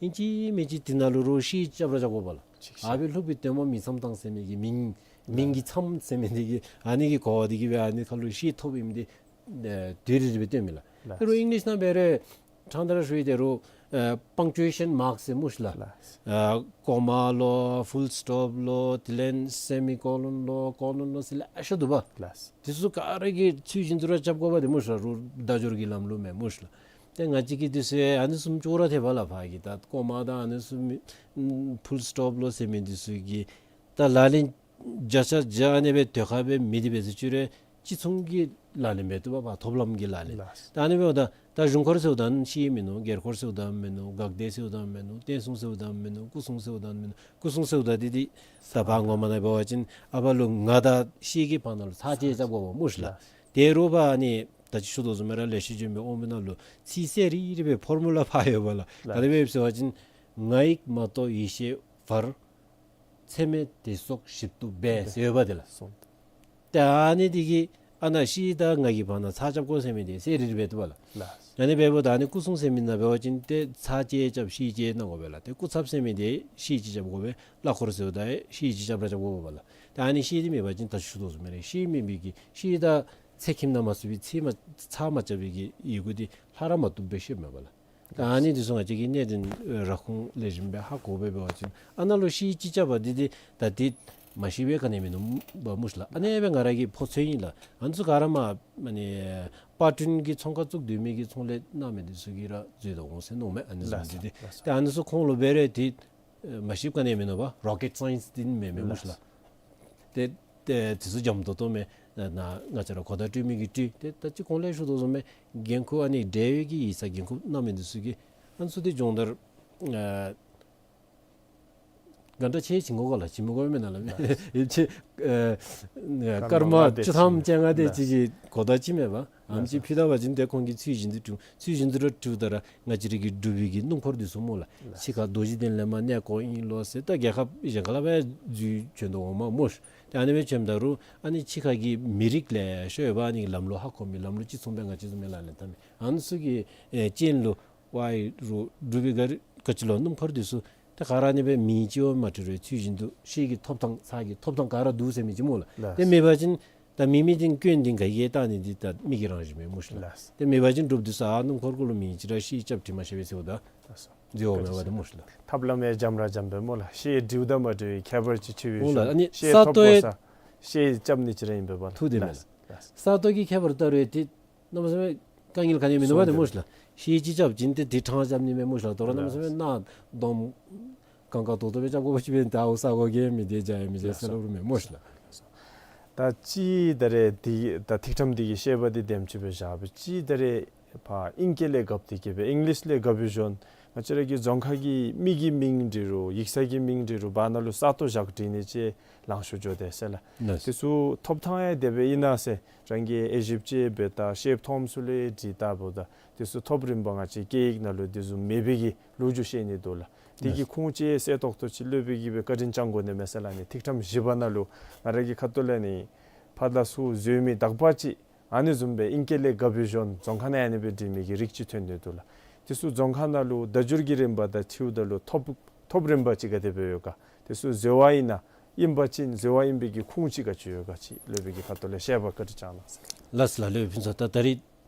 ཨིན་ཅི་མིན་ཅི་འདི་ནང་ལུ་རོགས་ཤེས་རྐྱབ་ར་རྐྱབ་དགོ་པས་ལགས། ཅིག་ཤེས། ཨ་སྦེ་ལྷུག་པའི་དོན་མང་མིང་མཚམས་དྭངས་ཟེར་མི་གི་མིང་མིང་གི་མཚམས་ཟེར་མི་འདི་གིས་ཨ་ནི་གི་གོ་བ་འདི་གིས་སྦེ་ཨ་ནི་ཁ་ལུ་ཤེས་ཐོབ་ཨིནམ་འདི་ཨེ་དེ་རེ་རེ་སྦེ་སྟོནམ་མས་ལགས། ལགས། དེ་རུང་ཨིང་ལིཤ་ནང་འབད་རུང་ཕྲང་སྟེ་ར་ཞུ་ཡི། དེ་རུང་ཨེ་པང་ཅུ་ཨེ་ཤཱན་མཱརཀ་ཟེར་སྨོ་ཤི་ལགས། ལགས། ཨེ་ཀོ་མ་ལོ་ཕུལ་སི་ཊོཔ་ལོ་དེ་ལས་སེ་མི་ཀོ་ལོན་ལོ་ཀོ་ལོན་ལོ་ཟེར་ལེ་ཤ་འདུག་པ། ལགས། དེ་ཚུ་ག་ར་གི་ཚུལ་བཞིན་དུ་ར་རྐྱབ་དགོ་པས་ཏེ་སྨོ་ཤི་ལགས། རུང་བརྡ་སྦྱོར་གྱི་ལམ་ལུ་མས་སྨོ་ཤི་ལགས། ཏེ་ང་བཅས་ཀྱིས་དེ་ཚུ་ཨ་ནི་བཟུམ་ཅོག་ར་འཐདཔ་ལགས། ཕར་གྱི་ད་ཀོ་མ་དང་ཨ་ནི་བཟུམ་མི་ཕུལ་སི་ཊོཔ་ལོ་ཟེར་མི་དེ་ཚུ་གི་ད་ལག་ལེན་བརྒྱ་ཆ་བརྒྱ་ཨ་ནི་སྦེ་དེ་ཁར་སྦེ་མེད་དེ་འབད་ཟེར་ཅི་རུང་ཅིག་མཚུངས་ཀྱི་ལག་ལེན་འབད་བཏུབ་པས། ཕར་ཐོབ་ལམ་གྱི་ལག་ལེན། ལགས། ད་ཨ་ནི་འབདཝ་ད་ད་གཞུང་འཁོར་ཟེརཝ་ད་ཤེས་མིན་ནུག། སྒེར་འཁོར་ཟེརཝ་ད་མིན་ནུག། འགག་སྡེ་ཟེརཝ་ད་མིན་ནུག། བསྟན་སྲུང་ཟེརཝ་ད་མིན་ནུག། སྐུ་སྲུང་ཟེརཝ་ད་མིན་ནུག། སྐུ་སྲུང་ཟེརཝ་ད་འདི་འདི་ད་ཕར་ངོ་མ་ནང་འབད་བ་ཅིན་ཨ་ཕར་ལུ་ང་དང་ཤེས་ཀྱི་བར་ན་ལུ་ཚར་བཅད་རྐྱབ་དགོ་པས་སྨོ་ཤི་ལགས། ལགས། དེ་རུང་ཕར་ཨ་ནི་ད་ཅི་ཞུ་དོ་བཟུམ་སྦེ་ར་ལེགས་བཤད་ལྗོན་པའི་དབང་པོའི་ནང་ལུ་ཚིག་གསལ་རི་རི་སྦེ་ཕོར་མུ་ལ་ཕར་ཡོད་པས་ལགས། ལགས། ག་དེ་སྦེ་ཟེར་བ་ཅིན་ང་ཡིག་མ་གཏོགས་ཡེ་ཤེས་བར། ཚད་མེད་དེ་སོགས་ཞིབ་ཏུ་སྦས་ཟེར་ཡོད་པ་དེ་ལགས། སོང་། ཏེ་ཨ་ནི་འདི་གིས་ཨ་ནཱ་ཤེས་དང་ང་གི་བར་ན་ཚར་རྐྱབ་དགོ་ཟེར་མི་འདི་གསལ་རི་རི་སྦེ་འདུག་པ་ལགས། ལགས། ཨ་ནི་འབདཝ་ད་ཨ་ནི་སྐུ་སྲུང་ཟེར་མི་ནང་འབད་བ་ཅིན་ཏེ་ཚར་བཅད་རྐྱབ་ཤེས་བཅད་གནང་དགོ་པས་ལགས། ཏེ་སྐུ་ཚབ་ཟེར་མི་འདི་ཤེས་བཅད་རྐྱབ་དགོ་པས། གླ་འཁོར་ཟེརཝ་ད་ཤེས་བཅད་རྐྱབ་ར་རྐྱབ་དགོ་པས་ལགས། ཏེ་ཨ་ནི་ཤེས་འདི་མེད་པ་ཅིན་ད་ཞུ་དོ་བཟུམ་སྦེ་ར་ཤེས་མེད་པའི་གི་ཤེས་དང་ཚེགས་ཁྱིམ་ནང་མ་ཚུད་པའི་ཚེགས་མ་ཚར་མ་རྐྱབ་པའི་གི་ཡི་གུ་འདི་ལྷག་ར་མ་བཏུབ་སྦེ་ཤེསཔ་མས་པ་ལགས། ད་ཨ་ནི་འདི་ཚུ་ང་བཅས་ཀྱིས་གནད་དོན་ར་ཁུངས་ལེགས་ཤོམ་སྦེ་ཧ་གོ་སྦེ་འབད་བ་ཅིན་ཨ་ནཱ་ལུ་ཤེས་ཅིག་རྐྱབ་པ་འདི་འདི་ད་འདི་མ་ཤེས་པའི་ག་ནི་མིན་ནུག་པ་སྨོ་ཤི་ལགས། ཨ་ནི་སྦེ་ང་ར་གིས་ཕོ་ཚོད་ཨིན་ལགས། ཨ་ནི་ཚུ་ག་ར་མ་ཨ་ནི་པར་སྐྲུན་གྱི་ཚོང་ཁང་བཙུགས་སྡོད་མི་གི་ཚོང་ལས་གནང་མི་འདི་ཚུ་གིས་ར་འཛོལ་དོ་འོང་ཟེར་མནོཝ་མས། ཨ་ནི་བཟུམ་ལགས་འདི་འདི་ལགས། ད་ཨ་ནི་ཚུ་ཁོང་ལུ་འབད་རུང་འདི་མ་ཤེསཔ་ག་ནི་མིན་ནུག་པ། རོ་ཀེཊ་སའིནསི་འདི་མེན་མས་སྨོ་ཤི་ལགས། ཏེ་ཏེ་དེ་ཚུ་འཇམ་ཏོང་ཏོ་མས། ན་ང་བཅས་ར་གོ་བརྡ་སྤྲོད་མི་གིས་སྤྲོད། ཏེ་ད་ཅི་གོང་ལས་ཞུ་དོ་བཟུམ་སྦེ་འགན་ཁུར་ཨ་ནི་འབྲེལ་ཡོད་ཀྱི་ཡིག་ཚང་འགན་ཁུར་གནང་མི་འདི་ཚུ་གིས་ཨ་ནི་ཚུ་འདི་སྦྱོང་བརྡར་ཨ་ག་འདྲ་ཅིག་བྱིན་དགོ་ག་ལགས། བྱིན་མི་དགོ་མེན་ན་ལགས། ཨེ་ཅིག་ཨ་སྐར་མ་བཅུ་ཐམ་བཅོ་ལྔ་དེ་ཅིག་གི་གོ་བརྡ་ཅིག་མས་པ། ཨམ་ཅིག་ཕུལ་ད་པ་ཅིན་ཏེ་ཁོང་གིས་ཚུལ་བཞིན་དུ་སྒྲུབ། ཚུལ་བཞིན་དུ་ར་སྒྲུབ་ད་ར་ང་བཅས་ར་གི་སྒྲུབ་པའི་གི་སྣུམ་འཁོར་འདི་ཚུ་སྨོ་ལགས། ཕྱི་ཁར་རྡོ་རྗེ་གདན་ལས་མར་གནས་སྐོར་ཨིན་ལོ་ཟེར་ད་རྒྱལ་ཁབ་གཞན་ཁ་ལས་འབད་འཛུལ་བྱོན་དོ་འོང་མས་སྨོ་ཤི། ཏེ་ཨ་ནི་སྦེ་བྱོནམ་ད་རུང་ཨ་ནི་ཕྱི་ཁ་གི་མི་རིགས་ལེ་ཤ་ཡོད་པ། ཨ་ནི་ལམ་ལུགས་ཧ་གོ་མི་ལམ་ལུགས་ཅིག་མཚུངས་པའི་ང་བཅས་བཟུམ་སྦེ་ལག་ལེན་འཐབ་མི་ཨ་ནི་ཚུ་གི་ཨེ་རྐྱེན་ལུ་ཝའི་རུ་འབྲུག་པའི་ག་ར་ག་ཅི་ལོ་སྣུམ་འཁོར་འདི་ཚུ་ཏེ་ག་ར་ཨ་ནི་སྦེ་མིང་ཅིག་ཡང་མ་བྲི་རུང་ཚུལ་བཞིན་དུ་ཤེས་ཀྱི་ཐོབ་ཐང་ཚར་གྱི་ཐོབ་ཐང་ག་ར་འདུག་ཟེར་མི་ཅིག་སྨོ་ལགས། ལགས། ཏེ་མེད་པ་ཅིན་ད་མི་མི་འདི་སྐྱོན་འདི་ག་གིས་བལྟ་ནི་འདི་ད་མི་གི་རང་བཞིན་མས་སྨོ་ཤི་ལགས། ལགས། ཏེ་མེད་པ་ཅིན་འབྲུགཔ་འདི་ཚུ་ཨ་སྣུམ་འཁོར་གུ་ལུ་མིང་ཅིག་ར་ཤེས་རྐྱབ་བྲི་མ་ཤེས་པས་ཟེརཝ་ད་ལགས་སོ། འཛོལ་འོང་མས་པ་ཏེ་སྨོ་ཤི་ལགས། ཐབས་ལམ་ཡང་འཇམ་ར་འཇམ་པས་སྨོ་ལགས། ཤེས་འབྲིཝ་དང་མ་འབྲིཝ་ཁྱད་པར་ཅིག་ཆེ་བའི་ཤུལ་ལགས། ཨ་ནི་ཤེས་ཐོབ་དགོ་ས་ཤེས་རྐྱབ་ནི་ཅིག་ར་ཨིན་པས་པ་ལགས། ཐུགས་བདེ་མས་ལགས། ལགས། ས་སྟོང་གི་ཁྱད་པར་ལྟ་རུང་ཏེ་གནམ་མེད་ས་མེད་དཀའ་ངལ་ག་ནི་མིན་ནུག་པ་ཏེ་སྨོ་ཤི་ལགས། ཤེས་ཅིག་རྐྱབ་ཅིན་ཏེ་དེ་དྲང་རྐྱབ་ནི་མས་སྨོ་ཤི་ལགས། དོ་རུང་གནམ་མེད་ས་མེད་ནང་སྡོམ་གང་ག་དོག་དོག་སྦེ་རྐྱབ་དགོ་པ་ཅིན་ད་འོ་ས་གོ་གེ་མི་དེ་བྱ་ཡི་མི་དེ་ཟེར་སླབ་རུང་མེན་སྨོ་ཤི་ལགས། ད་ཅི་ད་རེས་འདི་ད་ཐིག་ཕྲེང་འདི་གི་བཤད་པ་འདི་དེམ་ཅིག་སྦེ་བཞག་སྦེ་ཅི་ད་རེས་ཕར་ཨིང་སྐད་ལས་བཀབ་སྟེ་གི་སྦེ་ཨིང་ལིཤ་ལས་བཀབ་པའི་ཤུལ་ང་བཅས་ར་གི་རྫོང་ཁག་གི་མི་གི་མིང་འབྲི་རུང་ཡིག་ཚང་གི་མིང་འབྲི་རུང་བར་ན་ལུ་ས་སྟོང་བཞག་བྲིས་ནི་ཅིག་ལང་ཤོར་འགྱོ་དེས་ཟེར་ལགས། ལགས། དེ་ཚུ་ཐོབ་ཐང་ཡང་དེ་སྦེ་ཨིན་ན་ཟེར་རང་གིས་དབྱེ་ཞིབ་ཅིག་འབད་ད་ཤེསཔ་མཐོངམ་ཚུ་ལས་བྲིས་ད་འབདཝ་ད་དེ་ཚུ་ཐོབ་རིམ་པ་ང་བཅས་སྐད་ཡིག་ནང་ལུ་དེ་བཟུམ་མེད་པའི་གི་ལོ་རྒྱུས་བཤད་ནི་འདུག་ལགས། དེ་གི་ཁུངས་ཅིག་གསལ་ཏོག་ཏོ་ཅིག་སློབ་དཔོན་གྱིས་སྦེ་བཀའ་དྲིན་བསྐྱང་དགོ་ནི་མས་ཟེར་ལགས། ཨ་ནི་ཐིག་ཕྲེང་བཞི་པ་ནང་ལུ་ང་ར་གི་ཁ་ཐུག་ལས་ནི་ཕར་ད་ཚུར་འཛོལ་མི་དག་པ་ཅིག་ཨ་ནི་བཟུམ་སྦེ་ཨིང་སྐད་ལས་བཀབ་པའི་ཤུལ་རྫོང་ཁ་ནང་ཨ་ནི་སྦེ་བྲིས་མི་གི་རིགས་ཅིག་ཐོན་ནི་འདུག་ལགས། དེ་ཚུ་རྫོང་ཁ་ནང་ལུ་བརྡ་སྦྱོར་གྱི་རིམ་པ་དང་འཁྲིལཝ་ད་ལུ་ཐོབ་ ཐོབ་རིམ་པ་ཅིག་ག་དེ་སྦེ་ཡོད་ག། དེ་ཚུ་འཛོལ་བ་ཨིན་ན་ཨིན་པ་ཅིན་འཛོལ་བ་ཨིན་པའི་གི་ཁུངས་ཅིག་ག་ཅི་ཡོད་ག་ཅིག་སློབ་དཔོན་གྱི་ཁ་ཐུག་ལས་བཤད་པ་བཀའ་དྲིན་བསྐྱང་གནང་ཟེར། ལགས་སོ་ལགས། སློབ་དཔོན་ཕུན་ཚོགས། ད་ད་རིས་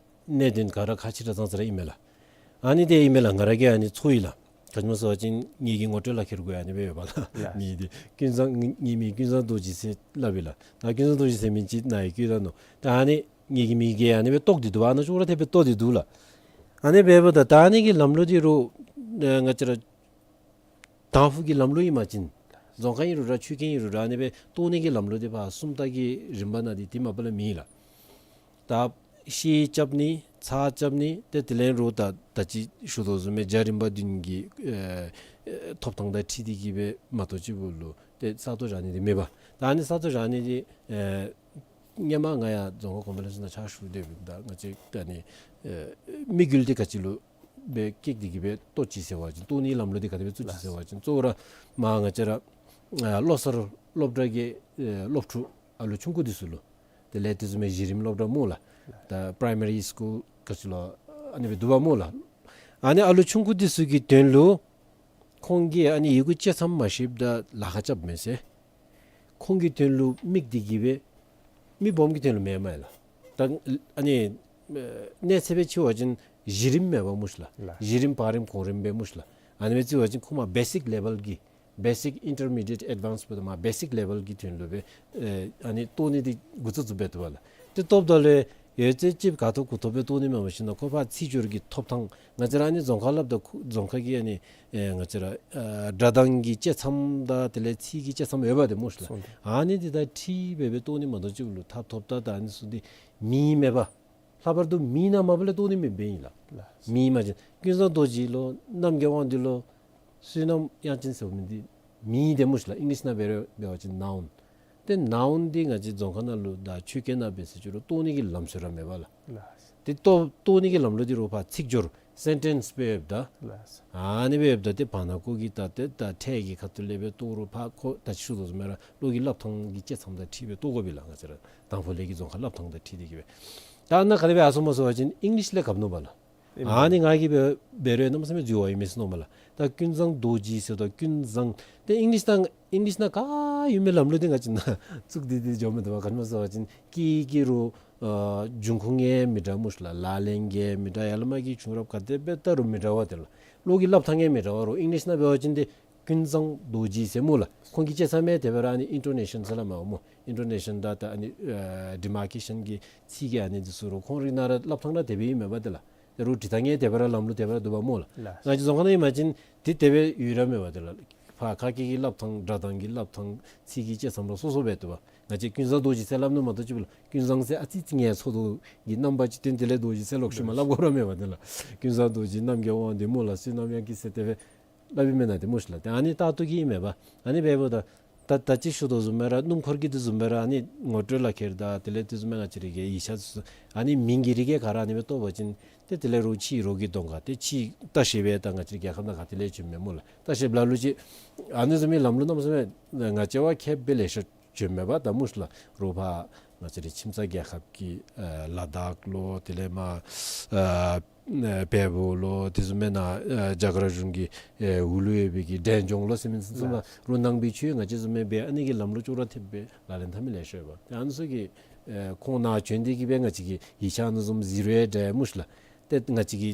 གནད་དོན་ག་ར་ཁག་ཆེ་དྲགས་ཙང་ཙ་ར་ཨིན་མས་ལགས། ཨ་ནི་དེ་ཨིན་མས་ལགས། ང་ར་གིས་ཨ་ནི་ཚོར་ཡི་ལགས། ག་ཅི་སྨོ་ཟེར་བ་ཅིན་ངེ་གི་ངོ་སྤྲོད་ལག་ཁྱེར་གུ་ཡང་ཨ་ནི་སྦེ་ཡོད་པ་ལགས། ལགས། ངེ་དེ་ཀུན་བཟང་ངེ་ངེ་མིང་ཀུན་བཟང་རྡོ་རྗེ་ཟེར་སླབ་ཨིན་ལགས། ད་ཀུན་བཟང་རྡོ་རྗེ་ཟེར་མི་ཅིག་ནཱ་ཡང་བཀོད་ད་ནུག། ད་ཨ་ནི་ངེ་གི་མིང་གིས་ཨ་ནི་སྦེ་བཏོག་སྟེ་འདུག་པ། ཨ་ནཱ་ཅོག་ར་འཐདཔ་སྦེ་བཏོག་སྟེ་འདུག་ལགས། ཨ་ནི་འབདཝ་ད་ད་ཨ་ནི་གི་ལམ་ལུགས་འདི་རུང་ཨེ་ང་བཅས་ར་དང་ཕུ་གི་ལམ་ལུགས་ཨིན་པ་ཅིན་རྫོང་ཁ་ཨིན་རུང་ར་ཆོས་ཁང་ཨིན་རུང་ར་ཨ་ནི་སྦེ་བཏོག་ནི་གི་ལམ་ལུགས་འདི་ཕར་སུམ་རྟགས་ཀྱི་རིམ་པ་ནང་འདི་དེ་མ་པ་ལས་མེད་ལགས། ད་ཤེལ་རྐྱབ་ནི་ཚགས་རྐྱབ་ནི་ཏེ་དེ་ལས་རུང་ད་ད་ཅི་ཞུ་དོ་བཟུམ་སྦེ་རྒྱ་རིམ་པ་བདུན་གྱི་ཨེ་ཨེ་ཐོབ་ཐངས་དང་འཁྲིལ་ཏེ་གི་སྦེ་མ་གཏོགས་ཅིག་པོ་ལུ་ཏེ་ས་སྟོང་བཞག་ནི་འདི་མེད་པ། ད་ཨ་ནི་ས་སྟོང་བཞག་ནི་འདི་ཨེ་སྔོན་མ་ང་ཡང་རྫོང་ཁ་གོང་མ་ལས་ཚུར་ནང་ཕྱག་ཞུ་སྡོདཔ་ད་ང་བཅས་ཨ་ནི་ཨེ་དམིགས་ཡུལ་འདི་ག་ཅི་ལུ་སྦེ་བསྐྱེད་དེ་གི་སྦེ་བཏོག་ཅི་ཟེར་བ་ཅིན་བཏོག་ནིའི་ལམ་ལུགས་འདི་ག་དེ་སྦེ་བཙུགས་ཅི་ཟེར་བ་ཅིན་གཙོ་བོ་ར་མར་ང་བཅས་ར་ཨ་བློ་གསར་སློབ་གྲྭ་གི་ཨེ་སློབ་ཕྲུག་ཨ་ལུ་ཆུང་ཀུ་འདི་ཚུ་ལུ་དེ་ལས་དེ་བཟུམ་མའི་གཞི་རིམ་སློབ་གྲྭ་སྨོ་ལགས། ད་པ་རའི་མ་རི་སི་ཀུལ་ག་ཅི་ལོ་ཨ་ནི་སྦེ་འདུག་པ་སྨོ་ལགས། ཨ་ནི་ཨ་ལུ་ཆུང་ཀུ་འདི་ཚུ་གི་དོན་ལུ་ཁོང་གིས་ཨ་ནི་ཡི་གུ་བཅད་མཚམས་མ་ཤེསཔ་ད་ལཱ་ཁག་རྐྱབ་མས་ཟེར། ཁོང་གི་དོན་ལུ་དམིགས་ཏེ་གི་སྦེ་མི་སྦོམ་གྱི་དོན་ལུ་མེན་མས་ལགས། ད་ཨ་ནི་ཨེ་གནས་ཚད་སྦེ་ཕྱེ་བ་ཅིན་གཞི་རིམ་མེན་པ་སྨོ་ཤིག་ལགས། ལགས། གཞི་རིམ་བར་རིམ་གོང་རིམ་སྦེ་སྨོ་ཤིག་ལགས། ཨ་ནི་སྦེ་བརྩི་བ་ཅིན་ཁོང་མར་བེ་སིཀ་ལེ་བཱལ་གྱི་བེ་སིཀ་ཨིན་ཊར་མི་ཌི་ཡེཊ་ཨེཌ་ཝཱནསི་འབདཝ་ད་མར་བེ་སིཀ་ལེ་བཱལ་གྱི་དོན་ལུ་སྦེ་ཨེ་ཨ་ནི་བཏོག་ནི་འདི་འགོ་བཙུགས་བཙུགསཔ་སྦེ་འདུག་པ་ལགས། ཏེ་བཏོགཔ་ད་ལུ་ཡོད་ཚད་ཅིག་ག་ཐོབ་གུ་ཐོབ་སྦེ་བཏོག་ནི་མེན་པར་ཞིན་ན་ཁོ་ཕར་ཚིག་སྦྱོར་གྱི་ཐོབ་ཐངས་ང་བཅས་ར་ཨ་ནི་རྫོང་ཁ་སླབ་ད་ཁོ་རྫོང་ཁ་གི་ཨ་ནི་ཨེ་ང་བཅས་ར་ཨ་སྒྲ་གདངས་ཀྱི་བཅད་མཚམས་དང་དེ་ལས་ཚིག་གི་བཅད་མཚམས་ཡོད་པ་དེ་སྨོ་ཤིག་ལགས། སོང་སྟེ། ཨ་ནི་འདི་དང་འཁྲིལ་སྦེ་སྦེ་བཏོག་ནི་མ་གཏོགས་ཅིག་ལུ་ད་ཐོབ་ཐངས་དང་ཨ་ནི་ཚུ་འདི་མིང་མེད་པ། ལྷག་པར་དུ་མིང་ནང་མ་པ་ལས་བཏོག་ནི་མེདཔ་ཨིན་ལགས། ལགས། མིང་མ་ཅིན་ཀུན་བཟང་རྡོ་རྗེ་ལོ་རྣམ་རྒྱལ་དབང་འདུས་ལོ་བསོད་ནམས་དབྱངས་ཅན་ཟེར་མི་འདི་མིང་དེ་སྨོ་ཤིག་ལགས། ཨིང་ལིཤ་ནང་འབད་རུང་འབད་བ་ཅིན་ནའུན། ཏེ་ནའུན་འདི་ང་བཅས་རྫོང་ཁ་ནང་ལུ་དང་ཆོས་སྐད་ནང་འབད་ཟེར་ཅི་རུང་བཏོག་ནི་གི་ལམ་སྲོལ་ར་མེད་པ་ལགས། ལགས། ཏེ་བཏོག་བཏོག་ནི་གི་ལམ་ལུགས་འདི་རུང་ཕར་ཚིག་སྦྱོར་སེན་ཊེནསི་སྦེ་ཡོདཔ་ད། ལགས། ཨ་ནི་སྦེ་ཡོདཔ་ད་ཏེ་བར་ན་ཀོ་གི་ད་ཏེ་ད་ཕྲད་ཀྱི་ཁ་ཐུག་ལས་སྦེ་བཏོག་རུང་ཕར་ཁོ་ད་ཅི་ཞུ་དོ་བཟུམ་སྦེ་ར་བློ་གི་སླབ་ཐངས་ཀྱི་བཅད་མཚམས་དང་འཁྲིལ་སྦེ་བཏོག་དགོ་པས་ལགས། ང་བཅས་ར་དང་ཕུ་ལས་ཀྱི་རྫོང་ཁ་སླབ་ཐངས་དང་འཁྲིལ་ཏེ་གི་སྦེ། ད་ནཱ་ག་དེ་སྦེ་ཡར་སོང་སྨོ་ཟེར་བ་ཅིན་ཨིང་ལིཤ་ལས་གབ་ནུག་པ་ལགས། ཨིན། ཨ་ནི་ང་གིས་འབད་འབད་རུང་གནམ་མེད་ས་མེད་འཛོལ་བ་ཨིན་མས་ཟེར་མནོཝ་མས་ལགས། ད་ཀུན་བཟང་རྡོ་རྗེ་ཟེར་དོ་ཀུན་བཟང་། ཏེ་ཨིང་ལིཤ་ནང་ཨིང་ལིཤ་ནང་ག་ཡོད་མི་ལམ་ལུགས་འདི་ང་བཅས་ནང་བཙུགས་ཏེ་འདི་འགྱོ་མི་འདུག་པ། ག་ཅི་སྨོ་ཟེར་བ་ཅིན་སྐད་ཀྱི་རུང་ཨ་འབྱུང་ཁུངས་ཡང་མི་འདྲ་སྨོ་ཤིག་ལགས། ལག་ལེན་ཡང་མི་འདྲ། ཡར་ལས་མར་གྱི་བྱུང་རབས་ག་དེ་སྦེ་བལྟ་རུང་མི་འདྲ་བ་དེ་ལགས། བློ་གི་སླབ་ཐངས་ཡང་མི་འདྲ་བ་རུང་ཨིང་ལིཤ་ནང་འབད་བ་ཅིན་ཏེ་ཀུན་བཟང་རྡོ་རྗེ་ཟེར་སྨོ་ལགས། ཁོང་གི་བཅད་མཚམས་ཡང་དེ་སྦེ་ར་ཨ་ནི་ཨིན་ཊོ་ནེ་ཤཱན་ཟེར་སླབ་མས་པ་སྨོ། ཨིན་ཊོ་ནེ་ཤཱན་དང་ད་ཨ་ནི་ཨ་ཌི་མར་ཀེ་ཤཱན་གྱི་ཚིག་གི་ཨ་ནི་འདི་ཚུ་རུང་ཁོང་རའི་ནང་ར་སླབ་ཐངས་ར་དེ་སྦེ་ཨིན་མས་པ་དེ་ལགས། དེ་རུང་འབྲི་ཐངས་ཡང་དེ་སྦེ་ར་ལམ་ལུགས་དེ་སྦེ་ར་འདུག་པ་སྨོ་ལགས། ལགས། ང་བཅས་རྫོང་ཁ་ནང་ཨིན་པ་ཅིན་དེ་དེ་སྦེ་ཡོད་ར་མས་པ་དེ་ལགས། ཕར་ཁ་སྐད་ཀྱི་སླབ་ཐངས་སྒྲ་གདངས་ཀྱི་སླབ་ཐངས་ཚིག་གི་བཅད་མཚམས་ར་སོ་སོ་སྦེ་འདུག་པ། ང་བཅས་ཀུན་བཟང་རྡོ་རྗེ་ཟེར་སླབ་ནི་མ་གཏོགས་ཅིག་པོ་ལགས། ཀུན་བཟང་ཟེར་ཨ་ཙི་ཙི་ངལ་འཚོ་དོ་གི་རྣམ་པ་ཅིག་སྟོན། དེ་ལས་རྡོ་རྗེ་ཟེར་ལོག་ཤུལ་མ་སླབ་དགོ་ར་མས་པ་དེ་ལགས། ཀུན་བཟང་རྡོ་རྗེ་རྣམ་རྒྱལ་དབང་འདུས་སྨོ་ལགས། བསོད་ནམས་དབྱངས་སྐྱིད་ཟེར་དེ་སྦེ་སླབ་ཨིན་མེན་ན་དེ་སྨོ་ཤིག་ལགས། ཏེ་ཨ་ནི་ད་ལྟོ་གི་ཨིན་མས་པ། ཨ་ནི་འབདཝ་ད་ད་ད་ཅི་ཞུ་དོ་བཟུམ་སྦེ་ར་སྣུམ་འཁོར་གྱི་དེ་བཟུམ་སྦེ་ར་ཨ་ནི་ངོ་སྤྲོད་ལག་ཁྱེར་དང་དེ་ལས་དེ་བཟུམ་སྦེ་ང་བཅས་རའི་གི་ཡིག་ཆ་ཚུ་ཨ་ནི་མིང་གི་རིགས་ག་ར་ཨ་ནི་སྦེ་བཏོག་པ་ཅིན་ཏེ་དེ་ལས་རོགས་ཕྱིའི་རོགས་ཀྱིས་གཏང་ག། ཏེ་ཕྱིའི་ལྟ་བཤལཔ་ད་ང་བཅས་རའི་རྒྱལ་ཁབ་ནང་ག་ཏེ་ལས་བྱོན་མས་སྨོ་ལགས། ལྟ་བཤལཔ་ལ་ལུ་ཅིག་ཨ་ནི་བཟུམ་མའི་ལམ་ལུགས་གནམ་མེད་ས་མེད་ང་བཅས་བ་མཁསཔ་སྦེ་ལེ་ཤ་བྱོན་མས་པ་ད་སྨོ་ཤིག་ལགས། རོགས་ཕར་ང་བཅས་རའི་ཁྱིམ་ཚང་རྒྱལ་ཁབ་ཀྱི་ཨ་ལ་དྭགས་ལོ་དེ་ལས་མར་ཨ་ཨ་བལ་པོ་ལོ་དེ་བཟུམ་སྦེ་ནཱ་ཨ་རྒྱ་གར་གཞུང་གི་ཨེ་འོག་ལུ་ཡོད་པའི་གི་འབྲས་ལྗོངས་ལོ་ཟེར་མི་ཚུ་ཚུ་ནང་རོགས་ནང་པའི་ཆོས་ང་བཅས་བཟུམ་སྦེ་ཨ་ནི་གི་ལམ་ལུགས་ཅོག་ར་འཐདཔ་སྦེ་ལག་ལེན་འཐབ་མི་ལེ་ཤ་ཡོད་པ། ཏེ་ཨ་ནི་ཚུ་གིས་ཨེ་ཁོང་ནཱ་བྱོན་ཏེ་གི་སྦེ་ང་བཅས་ཀྱི་ཡིག་ཆ་ཨ་ནི་བཟུམ་གཟིགས་རུང་འདྲ་སྨོ་ཤིག་ལགས། ཏེ་ང་བཅས་ཀྱི་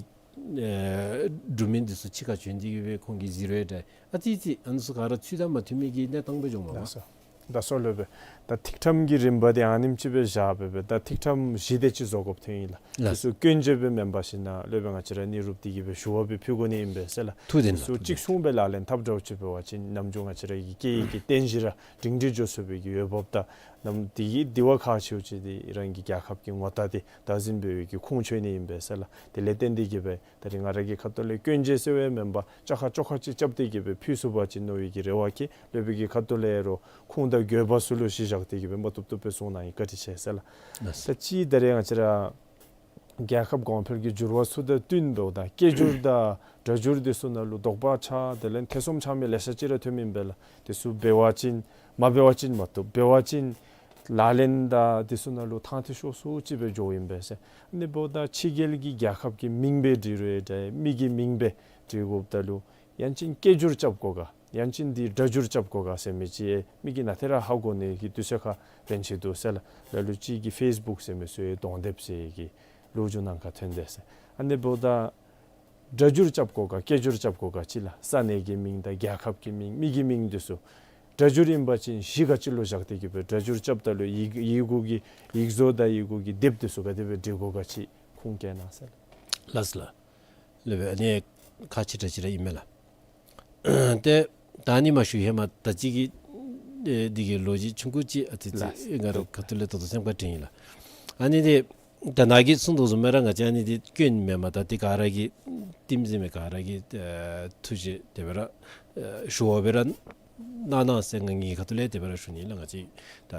ཨེ་འབྲུག་མི་འདི་ཚུ་ཕྱི་ཁར་བྱོན་ཏེ་གི་སྦེ་ཁོང་གིས་གཟིགས་རུང་འདྲ། ཨ་ཙི་ཙི་ཨ་ནི་ཚུ་ག་ར་ཚུལ་དང་མ་མཐུན་མི་གི་གནས་སྟངས་སྦེ་འགྱོཝ་མས་པ། ལགས་སོ། ད་སོ་ལོ་པས། ད་ཐིག་ཕྲེང་གི་རིམ་པ་འདི་ཨ་ནེམ་ཅིག་སྦེ་བཞག་སྦེ་སྦེ་ད་ཐིག་ཕྲེང་བཞི་དེ་ཅིག་བཟོ་དགོཔ་ཐོན་ཡི་ལགས། ལགས། དེ་ཚུ་སྐྱོན་བརྗོད་སྦེ་མེན་པར་ཞིན་ན་སློབ་དཔོན་ང་བཅས་ར་གནས་རུབ་སྟེ་གི་སྦེ་ཞུ་བ་སྦེ་ཕུལ་དགོ་ནི་ཨིན་པས་ཟེར་ལགས། ཐུགས་བདེན་ལགས། དེ་ཚུ་ཐུགས་བདེན། གཅིག་མཚུངས་སྦེ་ལག་ལེན་འཐབ་འདྲཝ་ཅིག་འབད་བ་ཅིན་ནམ་རྒྱུན་ང་བཅས་ར་གི་སྐད་ཡིག་གི་རྟེན་གཞི་ར་སྒྲིང་སྒྲི་འགྱོ་ཚུགས་པའི་གི་འོས་འབབ་དང་ནམ་དེ་གི་དེ་བ་ཁག་ཆེཝ་ཅིག་འདི་རང་གི་རྒྱལ་ཁབ་ཀྱི་ངོ་རྟགས་འདི་བདག་འཛིན་འབད་བའི་གི་ཁུངས་འཁྱོལ་ནི་ཨིན་པས་ཟེར་ལགས། དེ་ལས་བརྟེན་ཏེ་གི་སྦེ་ད་རིས་ང་ར་གི་ཁ་ཐུག་ལས་སྐྱོན་བརྗོད་ཟེར་བའི་མེན་པར་བཅད་ཁ་བཅད་ཁ་ཅིག་རྐྱབ་སྟེ་གི་སྦེ་ཕུལ་ཚུགས་པ་ཅིན་མནོ་བའི་གི་རེ་བ་བསྐྱེད། སློབ་དཔོན་གྱི་ཁ་ཐུག་ལས་རོགས་ཁུངས་དང་དགོས་པ་ཚུ་ལུ་གཞི་བཞག་སྟེ་གི་སྦེ་མ་བཏུབ་བཏུབ་སྦེ་གསུང་གནང་ཡི། བཀའ་དྲིན་ཆེ་ཟེར་ལགས། ལགས་སོ། ད་ཅི་ད་རིས་ང་བཅས་ར་རྒྱལ་ཁབ་གོང་འཕེལ་གྱི་འགྱུར་བ་ཚུ་དང་བསྟུན་དོ་ད་སྐད་སྒྱུར་དང་སྒྲ་སྒྱུར་དེ་ཚུ་ནང་ལུ་དོགས་པ་ཆགས་དེ་ལས་ཐེ་ཚོམ་ཆགས་མི་ལེ་ཤ་ཅིག་ར་ཐོན་མི་ཨིན་པས་ལགས། དེ་ཚུ་འབད་བ་ཅིན་མ་འབད་བ་ཅིན་མ་བཏུབ། འབད་བ་ཅིན་ལག་ལེན་དང་དེ་ཚུ་ནང་ལུ་ཐང་ཐི་ཤོར་སུ་ཅིག་སྦེ་འགྱོཝ་ཨིན་པས་ཟེར། ཨ་ནི་འབདཝ་ད་ཕྱི་རྒྱལ་གྱི་རྒྱལ་ཁབ་ཀྱི་མིང་སྦེ་བྲིས་རུང་འདྲ་མི་གི་མིང་སྦེ་བྲིས་དགོཔ་ད་ལུ་ ཡང་ཅིན་སྐད་སྒྱུར་རྐྱབ་དགོ་ག། ཡང་ཅིན་འདི་སྒྲ་སྒྱུར་རྐྱབ་དགོ་ག་ཟེར་མི་ཅིག་མི་གིས་ནཱ་ཏེ་ར་ཧ་གོ་ནི་གི་དུས་ཚོད་ཁར་ཕན་ཆེ་དོ་ཟེར་ལགས། ལ་ལུ་ཅིག་གིས་ཕེསི་བུཀ་ཟེར་མི་ཚུ་གདོང་དེབ་ཟེར་གི་ལོ་རྒྱུས་ནང་ཁར་ཐོན་དེས་ཟེར། ཨ་ནི་འབདཝ་ད་སྒྲ་སྒྱུར་རྐྱབ་དགོ་ག་སྐད་སྒྱུར་རྐྱབ་དགོ་ག་ཅིག་ལགས། ས་གནས་ཀྱི་མིང་དང་རྒྱལ་ཁབ་ཀྱི་མིང་མི་གི་མིང་འདི་ཚུ་སྒྲ་སྒྱུར་ཨིན་པ་ཅིན་གཞི་ག་ཅི་ལུ་བཞག་སྟེ་གི་སྦེ་སྒྲ་སྒྱུར་རྐྱབ་ད་ལུ་ཡི་ཡི་གུ་གི་ཡིག་བཟོ་དང་ཡི་གུ་གི་དེབ་འདི་ཚུ་ག་དེ་སྦེ་འབྲི་དགོ་ག་ཅིག་ཁུངས་བཀལ་གནང་ཟེར་ལགས། ལགས་ལགས། ལགས་སྦེ་ཨ་ནི་ཁག་ཆེ་དྲགས་ཅིག་ར་ཨིན་མས་ལགས། ཏེ་ད་ཨ་ནི་མ་ཞུ་ཧེ་མ་ད་ཅི་གི་ཨེ་འདི་གི་ལོ་རྒྱུས་ཆུང་ཀུ་ཅིག་ཨ་ཙི་ཙི་ལགས། ང་ར་ཁ་ཐུག་ལས་ད་ལྟོ་སེམས་ཁར་དྲན་ཡི་ལགས། ཨ་ནི་འདི་ད་ནཱ་གིས་གསུངས་དོ་བཟུམ་སྦེ་ར་ང་བཅས་ཨ་ནི་འདི་སྐྱོན་མེན་མས། ད་འདི་ག་ར་གི་རྟིང་ཟེར་མི་ག་ར་གི་ཨེ་ཐུགས་རྗེ་དེ་སྦེ་ར་ཨེ་ཞུ་བ་སྦེ་ར་གནང་གནང་ཟེར་ང་ངེའི་ཁ་ཐུག་ལས་དེ་སྦེ་ར་ཞུ་ནི་ལགས། ང་བཅས་ད་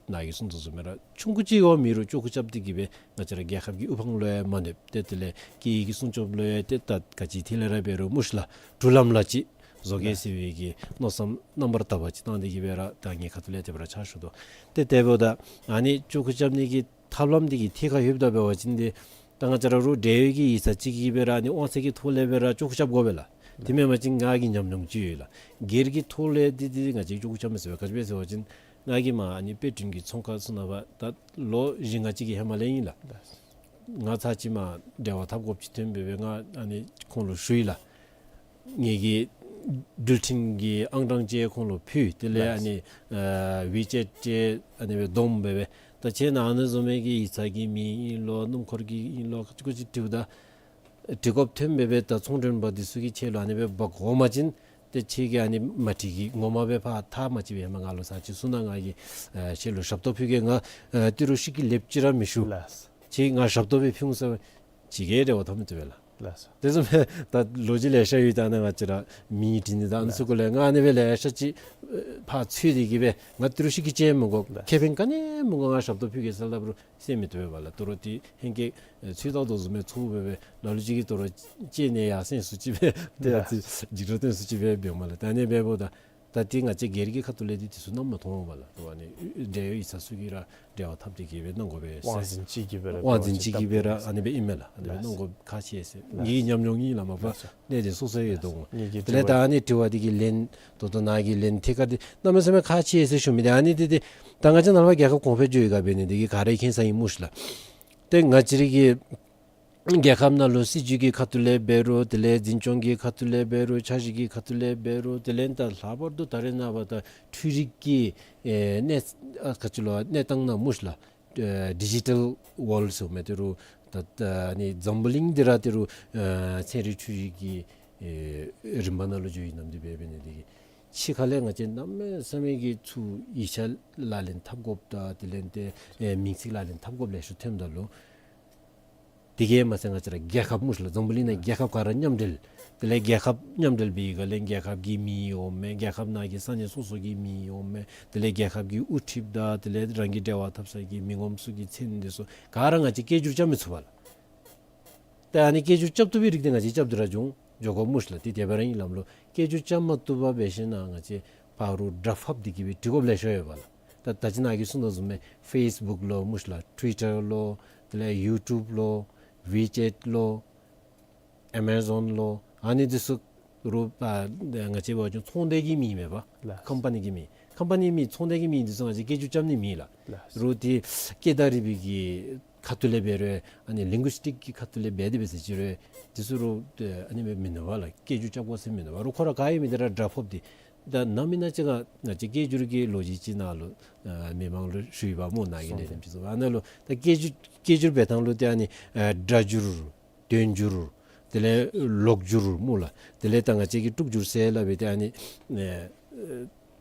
ནཱ་གིས་གསུངས་དོ་བཟུམ་སྦེ་ར་ཆུང་ཀུ་ཅིག་འོང་མི་རུང་ཅོག་ཁུ་རྐྱབ་སྟེ་གི་སྦེ་ང་བཅས་ར་རྒྱལ་ཁབ་ཀྱི་དབུ་འཕང་ལུ་ཡང་མ་གནོདཔ་ཏེ་དེ་ལས་སྐད་ཡིག་གི་སྲུང་སྐྱོབ་ལུ་ཡང་ཏེ་ད་ག་ཅི་ཐད་ལས་ར་འབད་རུང་མུ་ཤི་ལ་འགྲུལ་ལམ་ལ་ཅིག་བཟོ་གེ་ཟེར་བའི་གི་མནོ་བསམ་རྣམ་པར་དག་པ་ཅིག་བཏང་སྟེ་གི་སྦེ་ར་ད་ངེའི་ཁ་ཐུག་ལས་དེ་སྦེ་ར་ཕྱག་ཞུ་དོ། ཏེ་དེ་འབདཝ་ད་ཨ་ནི་ཅོག་ཁུ་རྐྱབ་ནི་གི་ཐབས་ལམ་འདི་གི་ཐད་ཁར་ལྷོདཔ་ད་འབད་བ་ཅིན་འདི་ད་ང་བཅས་ར་རུང་འབྲེལ་ཡོད་ཀྱི་ཡིག་ཚང་ཅིག་གིས་སྦེ་ར་ཨ་ནི་དབང་ཚད་ཀྱི་ཐོག་ལས་སྦེ་ར་ཅོག་ཁུ་རྐྱབ་དགོ་པས་ལགས། དེ་མེན་པ་ཅིན་ང་གི་ཉམས་མྱོང་ཅིག་ཡོད་ལགས། སྒེར་གྱི་ཐོག་ལས་འདི་འདི་ང་བཅས་ཅོག་ཁུ་རྐྱབ་མི་ཚུགས་པས། ག་ཅི་སྦེ་ཟེར་བ་ཅིན་ང་གིས་མར་ཨ་ནི་དཔེ་སྐྲུན་གྱི་ཚོང་ཁང་ཚུ་ནང་ཕར་ད་ལོ་བཞི་ལྔ་ཅིག་གི་ཧེ་མ་ལས་ཨིན་ལགས། ང་ཚར་ཅིག་མར་འབྲེལ་བ་འཐབ་དགོཔ་ཅིག་ཐོན་སྦེ་སྦེ་ང་ཨ་ནི་ཁོང་ལུ་ཞུ་ཡི་ལགས། ངེ་གི་འགྲུལ་འཕྲིན་གྱི་ཨང་གྲངས་ཅིག་ཁོང་ལུ་ཕུལ། དེ་ལས་ཨ་ནི་ཨ་ཝི་ཅེཊ་ཅིག་ཨ་ནི་སྦེ་བསྡོམས་སྦེ་སྦེ་ད་ཁྱེད་ནཱ་ཨ་ནི་བཟུམ་མའི་གི་ཡིག་ཚང་གི་མིང་ཨིན་ལོ་སྣུམ་འཁོར་གྱི་ཨིན་ལོ་ཁ་ཅིག་ཁ་ཅིག་འབྲི་དགོཔ་ད་འབྲི་དགོཔ་ཐོན་སྦེ་སྦེ་ད་ཚོང་མགྲོན་པ་འདི་ཚུ་གིས་ཁྱེད་ལུ་ཨ་ནི་སྦེ་འབག་འོང་པ་ཅིན་ཏེ་ཁྱེད་ཀྱིས་ཨ་ནི་མ་འགྲིག་གི་ངོ་མ་སྦེ་ཕར་ཐག་མ་བཅད་པའི་ཧེ་མ་ང་ལུ་ཚར་ཅིག་གསུངས་གནང་། ང་གིས་ཨ་ཁྱེད་ལུ་ཞབས་ཏོག་ཕུལ་གེ། ང་ཨ་ཏི་རུ་ཤི་གི་ལེབ་ཅིག་ར་མི་ཞུ། ལགས། ཁྱེད་ང་ཞབས་ཏོག་སྦེ་ཕུལ་འོང་ཟེར་ཅིག་གིས་འབྲེལ་བ་འཐབ་མི་བཏུབ་པས་ལགས། ལགས་སོ། དེ་བཟུམ་སྦེ་ད་ལོ་རྒྱུས་ལེ་ཤ་ཡོད། ད་ནཱ་ང་བཅས་ར་མིང་བྲིས་ནི་དང་ཨ་ནི་ཚུ་གུ་ལས་ང་ཨ་ནི་སྦེ་ལེ་ཤ་ཅིག་ཕར་འཚོལ་ཏེ་གི་སྦེ་ང་ཏི་རུ་ཤི་གི་ཅིག་མི་དགོ། ལགས། ཁེ་ཕན་ག་ནི་མི་དགོ། ང་ཞབས་ཏོག་ཕུལ་གེ་ཟེར་སླབ་རུང་ཟེར་མི་བཏུབ་པས་ལགས། དོ་རུང་ཏེ་ཧེང་སྐལ་ཚུ་བལྟ་དོ་བཟུམ་སྦེ་ཚུ་སྦེ་སྦེ་ལ་ལུ་ཅིག་གིས་དོ་རུང་ཅིག་ནི་ཡར་སེང་སུ་ཅིག་སྦེ་ཏེ་ཡར་ཅིག་འཇིགས་སྐྲག་སྟོན་སུ་ཅིག་སྦེ་འབདཝ་མས་ལགས། ད་ཨ་ནི་འབདཝ་ད་ད་ཏེ་ང་བཅས་སྒེར་གྱི་ཁ་ཐུག་ལས་འདི་དེ་ཚུ་ནམ་མ་མཐོང་བས་ལགས། ཨ་ནི་འབྲེལ་ཡོད་ཡིག་ཚང་ཚུ་གིས་ར་འབྲེལ་བ་འཐབ་སྟེ་གི་སྦེ་གནང་དགོ་པས་ཟེར། དབང་འཛིན་ཅིག་གིས་སྦེ་ར་དབང་འཛིན་ཅིག་གིས་སྦེ་ར་ཨ་ནི་སྦེ་ཨིན་མས་ལགས། ཨ་ནི་སྦེ་གནང་དགོཔ་ཁག་ཆེ་ཟེར། ངེའི་ཉམས་མྱོང་ཨིན་ལགས། མ་པ་གནད་དོན་སོ་སོ་ཡོད་དོ་འོང་། དེ་ལས་ད་ཨ་ནི་དྲི་བ་འདི་གི་ལན་ད་ལྟོ་ནཱ་གི་ལན་ཐད་ཀར་འདི་གནམ་མེད་ས་མེད་ཁག་ཆེ་ཟེར་ཞུ་མི་འདི་ཨ་ནི་འདི་འདི་ད་ང་བཅས་ནཱ་ལས་ཕར་རྒྱལ་ཁབ་གོང་འཕེལ་འགྱོ་ཡི་ག་འབད་ནི་འདི་གིས་ག་ར་མཁྱེན་ས་ཨིནམ་སྨོ་ཤི་ལགས། ཏེ་ང་བཅས་ར་གི་རྒྱལ་ཁབ་ནང་ལུ་སྲིད་བྱུས་ཀྱི་ཁ་ཐུག་ལས་འབད་རུང་དེ་ལས་འཛིན་སྐྱོང་གི་ཁ་ཐུག་ལས་འབད་རུང་འཆར་གཞི་གི་ཁ་ཐུག་ལས་འབད་རུང་དེ་ལས་ད་ལྷག་པར་དུ་ད་རེས་ནངས་པ་ད་འཕྲུལ་རིག་གི་ཨེ་གནས་ཨ་ག་ཅི་ལོ་གནས་སྟངས་ནང་སྨོ་ཤི་ལགས། ཨེ་ཌི་ཇི་ཊལ་ཝཱལཌ་ཟེར་མི་དེ་རུ་ད་ད་ཨ་ནི་འཛམ་བུ་གླིང་འདི་ར་དེ་རུ་ཨེ་ཚན་རིག་འཕྲུལ་རིག་གི་ཨེ་རིམ་པ་ནང་ལུ་འགྱོ་ཡི་ནམ་འདི་འབད་འབད་ནི་འདི་གིས་ཕྱི་ཁ་ལས་ང་བཅས་གནམ་མེད་ས་མེད་ཀྱི་ཚུར་ཡིག་ཆ་ལག་ལེན་འཐབ་དགོཔ་དང་དེ་ལས་ཏེ་ཨེ་མིང་ཚིག་ལག་ལེན་འཐབ་དགོཔ་ལེ་ཤ་ཐོནམ་ད་ལུ་དེ་གིས་མ་ཚད་ང་བཅས་ར་རྒྱལ་ཁབ་སྨོ་ཤི་ལགས། འཛམ་བུ་གླིང་ནང་རྒྱལ་ཁབ་ག་ར་མཉམ་འབྲེལ། དེ་ལས་རྒྱལ་ཁབ་མཉམ་འབྲེལ་འབད་བའི་སྒང་ལས་རྒྱལ་ཁབ་ཀྱི་མིང་འོང་མས། རྒྱལ་ཁབ་ནང་གི་ས་གནས་སོ་སོ་གི་མིང་འོང་མས། དེ་ལས་རྒྱལ་ཁབ་ཀྱི་དབུ་ཁྲིདཔ་དང་དེ་ལས་རང་གི་འབྲེལ་བ་འཐབ་ས་གི་མི་ངོམ་ཚུ་གི་མཚན་འདི་ཚུ་ག་ར་ང་བཅས་སྐད་སྒྱུར་རྐྱབ་མི་ཚུགས་པས་ལགས། ཏེ་ཨ་ནི་སྐད་སྒྱུར་རྐྱབ་བཏུབ་པའི་རིགས་འདི་ང་བཅས་རྐྱབ་སྟེ་ར་འགྱོ་འགྱོ་དགོ་སྨོ་ཤི་ལགས། ཏེ་དེ་སྦེ་ར་ཨིན་ལགས་ལོ། སྐད་སྒྱུར་རྐྱབ་མ་བཏུབ་པར་འབད་ཞིན་ན་ང་བཅས་ཕར་རུ་སྒྲ་ཕབ་སྟེ་གི་སྦེ་འབྲི་དགོཔ་ལེ་ཤ་ཡོད་པས་ལགས། ད་ད་ཅི་ནཱ་གིས་གསུངས་དོ་བཟུམ་སྦེ་ཕེསི་བུཀ་ལོ་སྨོ་ཤི་ལགས། ཊུ་ཝི་ཊར་ལོ། དེ་ལས་ཡུ་ཊུབ་ལོ། ཝི་ཅེཊ་ལོ། ཨེ་མ་ཟོན་ལོ། ཨ་ནི་འདི་ཚུ་རུ་ཨ་ང་བཅས་འབད་བ་ཅིན་ཚོང་སྡེ་གི་མིང་མས་པ། ལགས། ཀམ་པ་ནི་གི་མིང་། ཀམ་པ་ནི་མིང་ཚོང་སྡེ་གི་མིང་འདི་ཚུ་ང་བཅས་སྐད་སྒྱུར་རྐྱབ་ནི་མེད་ལགས། ལགས། རུང་འདི་སྐད་དང་རིག་པའི་གི་ཁ་ཐུག་ལས་འབད་རུང་ཨ་ནི་ལིང་གུ་སི་ཊིཀ་གི་ཁ་ཐུག་ལས་འབད་དེ་འབད་ཟེར་ཅི་རུང་འདི་ཚུ་རུང་ཨ་ནི་མེན་མེན་ན་པ་ལགས། སྐད་སྒྱུར་རྐྱབ་དགོ་ཟེར་མེན་ན་པ། རུང་ཁོ་ར་ག་ཡོད་མི་འདི་ར་སྒྲ་ཕབ་སྟེ། ད་ནམ་ཨིན་ན་ཅིག་ང་ང་བཅས་སྐད་སྒྱུར་གྱི་ལོ་རྒྱུས་ཅིག་ནང་ལུ་ཨ་མི་མང་ལུ་ཞུ་ཡི་པ་སྨོ། ནཱ་གི་ལས་རིམ་ཅིག་ཚུ་ཨ་ནཱ་ལུ་ད་སྐད་སྒྱུར་སྐད་སྒྱུར་འབད་ཐངས་ལུ་ཏེ་ཨ་ནི་ཨ་སྒྲ་སྒྱུར། དོན་སྒྱུར། དེ་ལས་ལོག་སྒྱུར་སྨོ་ལགས། དེ་ལས་ད་ང་བཅས་ཀྱིས་དཀྲུག་སྒྱུར་ཟེར་སླབ་པའི་ཏེ་ཨ་ནི་ཨེ་ཨེ་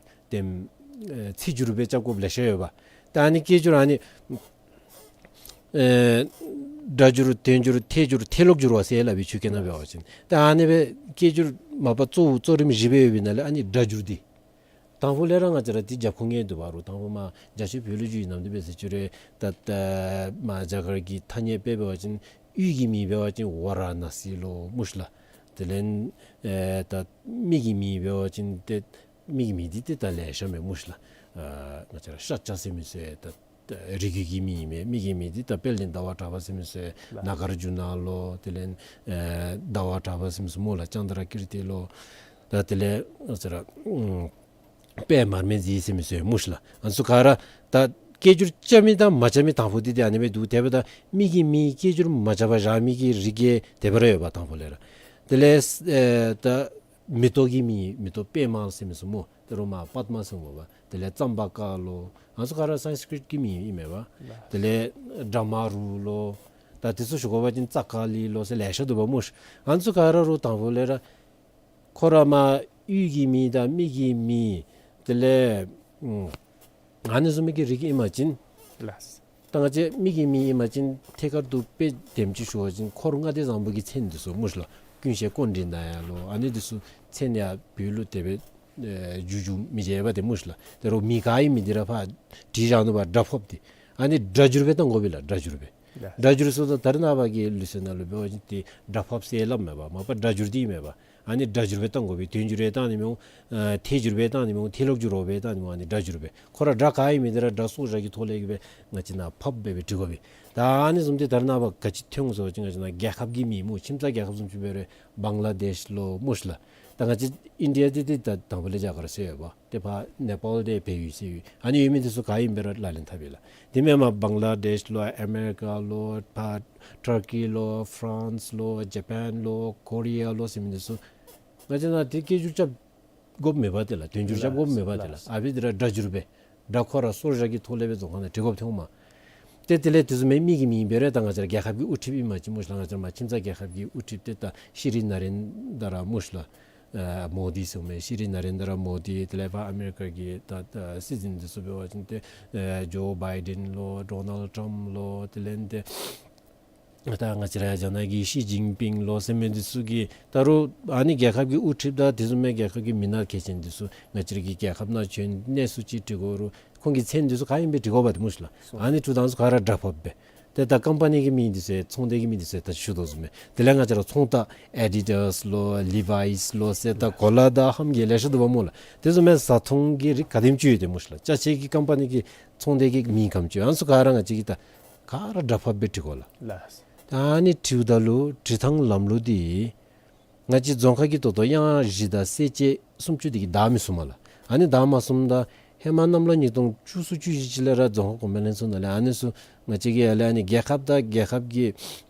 དེམ་ཨེ་ཚིག་སྒྱུར་སྦེ་རྐྱབ་དགོཔ་ལེ་ཤ་ཡོད་པས། ད་ཨ་ནི་སྐད་སྒྱུར་ཨ་ནི་ཨེ་སྒྲ་སྒྱུར་དོན་སྒྱུར་ཐད་སྒྱུར་ཐད་ལོག་སྒྱུར་བ་ཟེར་སླབ་པའི་ཆོས་སྐད་ནང་འབད་བ་ཅིན། ད་ཨ་ནི་སྦེ་སྐད་སྒྱུར་མ་པ་གཙོ་བོ་གཙོ་རིམ་བཞི་སྦེ་ཡོད་པའི་ནང་ལས་ཨ་ནི་སྒྲ་སྒྱུར་འདི། དང་ཕུ་ལས་ར་ང་བཅས་ར་འདི་རྒྱབ་ཁུངས་ངེས་འདུག་པ། རུང་དང་ཕུ་མར་རྒྱ་ཆེ་བོད་ལུ་བསྒྱུར་ཡི་ནམ་འདི་འབད་ཟེར་ཅི་རུང་ད་ད་མར་རྒྱ་གར་གྱི་ཐ་སྙད་དཔེ་འབད་བ་ཅིན་ཡུལ་གྱི་མིང་འབད་བ་ཅིན་ཝ་ར་ཎ་སི་ལོ་སྨོ་ཤི་ལགས། དེ་ལས་ཨེ་ད་མི་གི་མིང་འབད་བ་ཅིན་ཏེ་མི་གི་མིང་འདི་ཏེ་ད་ལེ་ཤ་མས་སྨོ་ཤི་ལགས། ཨ་ང་བཅས་ར་ཤ་ཅ་ཟེར་མི་ཚུ་ད་ རིགས་རྒྱུད་ཀྱི་མིང་ཨིན་མས། མི་གི་མིང་འདི་ད་དཔལ་ལྡན་ཟླ་བ་གྲགས་པ་ཟེར་མི་ཚུ་ནཱ་གཱར་ཇུ་ན་ལོ། དེ་ལས་ཨེ་ཟླ་བ་གྲགས་པ་ཟེར་མི་ཚུ་སྨོ་ལགས། ཙནྡྲ་ཀིརྟི་ལོ། ད་དེ་ལས་ཨ་ཙི་ར་ཨུམ་པདྨ་རིག་འཛིན་ཟེར་མི་ཚུ་ཡང་སྨོ་ཤ་ལགས། ཨ་ནི་ཚུ་ག་ར་ད་སྐད་སྒྱུར་རྐྱབ་མི་དང་མ་རྐྱབ་མི་དང་ཕུ་འདི་ཏེ་ཨ་ནི་སྦེ་འདུག། དེ་འབདཝ་ད་མི་གི་མིང་སྐད་སྒྱུར་མ་རྐྱབ་པར་བཞག་མི་གི་རིགས་ཀྱི་དེ་སྦེ་ར་ཡོདཔ་དང་ཕུ་ལས་ར། དེ་ལས་ཨེ་ད་མེ་ཏོག་གི་མིང་མེ་ཏོག་པདྨ་ཟེར་མི་ཚུ་སྨོ། ད་རུང་མར་པདྨ་ཟེར་སྨོ་བ། དེ་ལས་ཙམ་པ་ཀ་ལོ། ཨ་ནི་ཚུ་ག་ར་སཾ་སྐྲྀ་ཏ་གི་མིང་ཨིན་མས་པ། དེ་ལས་བྲཧྨ་རུ་ལོ། ད་དེ་ཚུ་ཞུ་དགོ་པ་ཅིན་ཙཀ་ལི་ལོ་ཟེར་ལེ་ཤ་འདུག་པ་སྨོ་ཤ། ཨ་ནི་ཚུ་ག་ར་རུང་དང་ཕུ་ལས་ར་ཁོ་ར་མར་གཡུས་ཀྱི་མིང་དང་མི་གི་མིང་དེ་ལས་ཨུམ་ཨ་ནི་བཟུམ་མའི་གི་རིགས་ཨིན་པ་ཅིན་ལགས། ད་ང་བཅས་མི་གི་མིང་ཨིན་པ་ཅིན་ཐད་ཀར་དུ་དཔེ་དེམ་ཅིག་ཞུ་བ་ཅིན་འཁོར་ལྔ་སྡེ་བཟང་པོ་གི་མཚན་འདི་ཚུ་སྨོ་ཤ་ལགས། ཀུན་ཤེས་ཀཽཎྜི་ནྱ་ལོ། ཨ་ནི་འདི་ཚུ་མཚན་ཡང་བོད་ལུ་དེ་སྦེ་ཨེ་འགྱུར་འགྱུར་མི་བྱེད་པ་ཏེ་སྨོ་ཤ་ལགས། དེ་རུང་མིང་ག་ཨིན་མི་འདི་ར་ཕར་བྲིས་བཞག་ནུག་པ། སྒྲ་ཕབ་འདི། ཨ་ནི་སྒྲ་སྒྱུར་སྦེ་བཏང་དགོ་པས་ལགས། སྒྲ་སྒྱུར་སྦེ། ལགས། སྒྲ་སྒྱུར་ཟེརཝ་ད་ད་རེས་ནངས་པ་གི་ལུགས་སྲོལ་ནང་ལུ་འབད་བ་ཅིན་ཏེ་སྒྲ་ཕབ་ཟེར་སླབ་མས་པ། མ་པ་སྒྲ་སྒྱུར་འདི་ཨིན་མས་པ། ཨ་ནི་སྒྲ་སྒྱུར་སྦེ་བཏང་དགོ་པས། དོན་སྒྱུར་སྦེ་བཏང་ནི་མི་འོང་། ཨ་ཐད་སྒྱུར་སྦེ་བཏང་ནི་མི་འོང་། ཐད་ལོག་སྒྱུར་ར་འབད་བཏང་ནི་མི་འོང་། ཨ་ནི་སྒྲ་སྒྱུར་སྦེ། ཁོ་ར་སྒྲ་ག་ཨིན་མི་འདི་ར་སྒྲ་སོར་བཞག་གི་ཐོག་ལས་ཀྱི་སྦེ་ང་བཅས་ནཱ་ཕབ་སྦེ་སྦེ་འབྲི་དགོ་པས། ད་ཨ་ནི་བཟུམ་འདི་ད་རེས་ནངས་པ་ག་ཅི་ཐོན་སོང་ཟེར་བ་ཅིན་ང་བཅས་ནཱ་རྒྱལ་ཁབ་ཀྱི་མིང་སྨོ། ཁྱིམ་ཚང་རྒྱལ་ཁབ་བཟུམ་ཅིག་འབད་རུང་བང་ལ་དེཤ་ལོ་སྨོ་ཤ་ལགས། ད་ང་བཅས་ཨིན་ཌི་ཡ་འདི་ཏེ་ད་དང་ཕུ་ལས་རྒྱ་གར་ཟེར་ཡོད་པ། ཏེ་ཕར་ནེ་པཱལ་འདི་བལ་ཡུལ་ཟེར་ཡོད། ཨ་ནི་ཡོད་མི་འདི་ཚུ་ག་ཨིནམ་སྦེ་ར་ལག་ལེན་འཐབ་ཡི་ལགས། དེ་མེན་པར་བང་ལ་དེཤ་ལོ། ཨ་མེ་རི་ཀ་ལོ། ཕར་ཊར་ཀི་ལོ། ཕ་རན་སི་ལོ། ཇ་པཱན་ལོ། ཀོ་རི་ཡ་ལོ་ཟེར་མི་འདི་ཚུ་ང་བཅས་ནཱ་ཏེ་སྐད་སྒྱུར་རྐྱབ་དགོཔ་མེད་པ་ཏེ་ལགས། དོན་སྒྱུར་རྐྱབ་དགོཔ་མེད་པ་ཏེ་ལགས། ཨ་ཕི་འདི་ར་སྒྲ་སྒྱུར་སྦེ། སྒྲ་ཁོ་ར་སོར་བཞག་གི་ཐོག་ལས་སྦེ་རྫོང་ཁ་ནང་བྲི་དགོཔ་ཐོནམ་མས། ཏེ་དེ་ལས་དེ་བཟུམ་མའི་མི་གི་མིང་འབད་རུང་ད་ང་བཅས་ར་རྒྱལ་ཁབ་ཀྱི་དབུ་ཁྲིདཔ་ཨིན་པ་ཅིན་སྨོ་ཤ་ལགས། ང་བཅས་ར་མར་ཁྱིམ་ཚང་རྒྱལ་ཁབ་ཀྱི་དབུ་ཁྲིདཔ་ཏེ་ད་ཤྲི་ན་རེན་དྲ་མོ་དི་ཟེར་མི་ཤྲི་ན་རེན་དྲ་མོ་དི། དེ་ལས་ཕར་ཨ་མེ་རི་ཀ་གི་ད་ད་སྲིད་འཛིན་འདི་ཚུ་འབད་བ་ཅིན་ཏེ་ཨེ་ཇོ་བའི་ཌེན་ལོ། ཌོ་ནལ་ཊམཔ་ལོ། དེ་ལས་ཏེ་ད་ང་བཅས་ར་རྒྱ་ནག་གི་ཞི་ཅིན་ཕིང་ལོ་ཟེར་མི་འདི་ཚུ་གིས་ད་རུང་ཨ་ནི་རྒྱལ་ཁབ་ཀྱི་དབུ་ཁྲིདཔ་དང་དེ་བཟུམ་མའི་རྒྱལ་ཁབ་ཀྱི་མི་སྣ་གལ་ཆེན་འདི་ཚུ་ང་བཅས་ར་གི་རྒྱལ་ཁབ་ནང་བྱོན་གནས་ཚུལ་ཅིག་འབྲི་དགོ་རུང་ཁོང་གི་མཚན་འདི་ཚུ་ག་ཨིནམ་སྦེ་འབྲི་དགོཔ་ཏེ་སྨོ་ཤ་ལགས། ཨ་ནི་འབྲི་ཐངས་ཚུ་ག་ར་སྒྲ་ཕབ་སྦེ། ཏེ་ད་ཀམ་པ་ནི་གི་མིང་འདི་ཚུ་ཚོང་སྡེ་གི་མིང་འདི་ཚུ་ད་ཞུ་དོ་བཟུམ་སྦེ། དེ་ལས་ང་བཅས་ར་ཚོང་རྟགས་ཨེ་ཌི་ཌཱས་ལོ། ལི་ཝའིས་ལོ་ཟེར་ད་གོ་ལ་དང་ཧམ་གྱི་ལེ་ཤ་འདུག་པ་སྨོ་ལགས། དེ་བཟུམ་མའི་བཟའ་འཐུང་གི་རིགས་ག་དེམ་ཅིག་ཡོད་ཏེ་སྨོ་ཤ་ལགས། ཅ་ཆས་ཀྱི་ཀམ་པ་ནི་གི་ཚོང་སྡེ་གི་མིང་ག་དེམ་ཅིག་ཡོད། ཨ་ནི་ཚུ་ག་ར་ང་བཅས་ཀྱིས་ད་ག་ར་སྒྲ་ཕབ་སྦེ་འབྲི་དགོ་ལགས། ལགས། ད་ཨ་ནི་འབྲིཝ་ད་ལུ་འབྲི་ཐངས་ལམ་ལུགས་འདི་ང་བཅས་རྫོང་ཁ་གི་ད་ལྟོ་དབྱངས་བཞི་དང་གསལ་བྱེད་སུམ་ཅུ་འདི་གིས་བདའ་མི་ཚུགས་པས་ལགས། ཨ་ནི་བདའ་མ་ཚུགསཔ་ད་ཧེ་མ་གནམ་ལོ་ཉིས་སྟོང་བཅུ་གསུམ་བཅུ་བཞི་ཅིག་ལས་ར་རྫོང་ཁ་གོང་འཕེལ་ལྷན་ཚོགས་ནང་ལས་ཨ་ནི་ཚུ་ང་བཅས་ཀྱིས་ཡར་ལས་ཨ་ནི་རྒྱལ་ཁབ་དང་རྒྱལ་ཁབ་ཀྱི་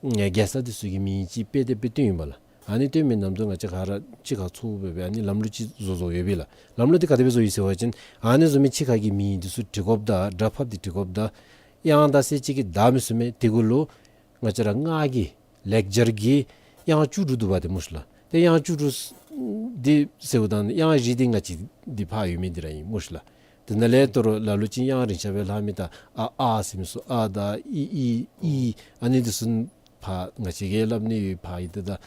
ཨེ་རྒྱལ་ས་འདི་ཚུ་གི་མིང་ཅིག་དཔེ་དེབ་སྦེ་བཏོན་ཡི་པ་ལགས། ཨ་ནི་བཏོན་མི་ནང་དུ་ང་བཅས་ག་ར་གཅིག་ཁར་ཚོགས་སྦེ་སྦེ་ཨ་ནི་ལམ་ལུགས་ཅིག་བཟོ་བཟོཝ་ཡོད་པས་ལགས། ལམ་ལུགས་འདི་ག་དེ་སྦེ་བཟོ་ཡི་ཟེར་བ་ཅིན་ཨ་ནི་བཟོ་མི་ཕྱི་ཁ་གི་མིང་འདི་ཚུ་འབྲི་དགོཔ་དང་སྒྲ་ཕབ་སྟེ་འབྲི་དགོཔ་དང་དབྱངས་དང་གསལ་བྱེད་ཀྱིས་བདའ་མི་ཚུགས་མས། དེ་གུ་ལུ་ང་བཅས་ར་སྔགས་ཀྱི་ལེགས་སྦྱར་གྱི་དབྱངས་བཅུ་དྲུག་འདུག་པ་ཏེ་སྨོ་ཤ་ལགས། ཏེ་དབྱངས་བཅུ་དྲུག་འདི་ཟེརཝ་ད་དབྱངས་བཞི་འདི་ང་བཅས་འདི་ཕར་ཡོད་མི་འདི་ར་ཨིན་སྨོ་ཤ་ལགས། དེ་ནང་ལས་ད་རུང་ལ་ལུ་ཅིག་དབྱངས་རིང་ཤོས་སྦེ་ལྷག་མི་ད་ཨ་ཨ་ཟེར་མི་ཚུ་ཨ་དང་ཨི་ཨི་ཨི་ཨ་ནི་འདི་ཚུ་ཕར་ང་བཅས་ཀྱིས་སླབ་ནི་ཡོད། ཕར་ཨིན་ཏེ་ད་ཨ་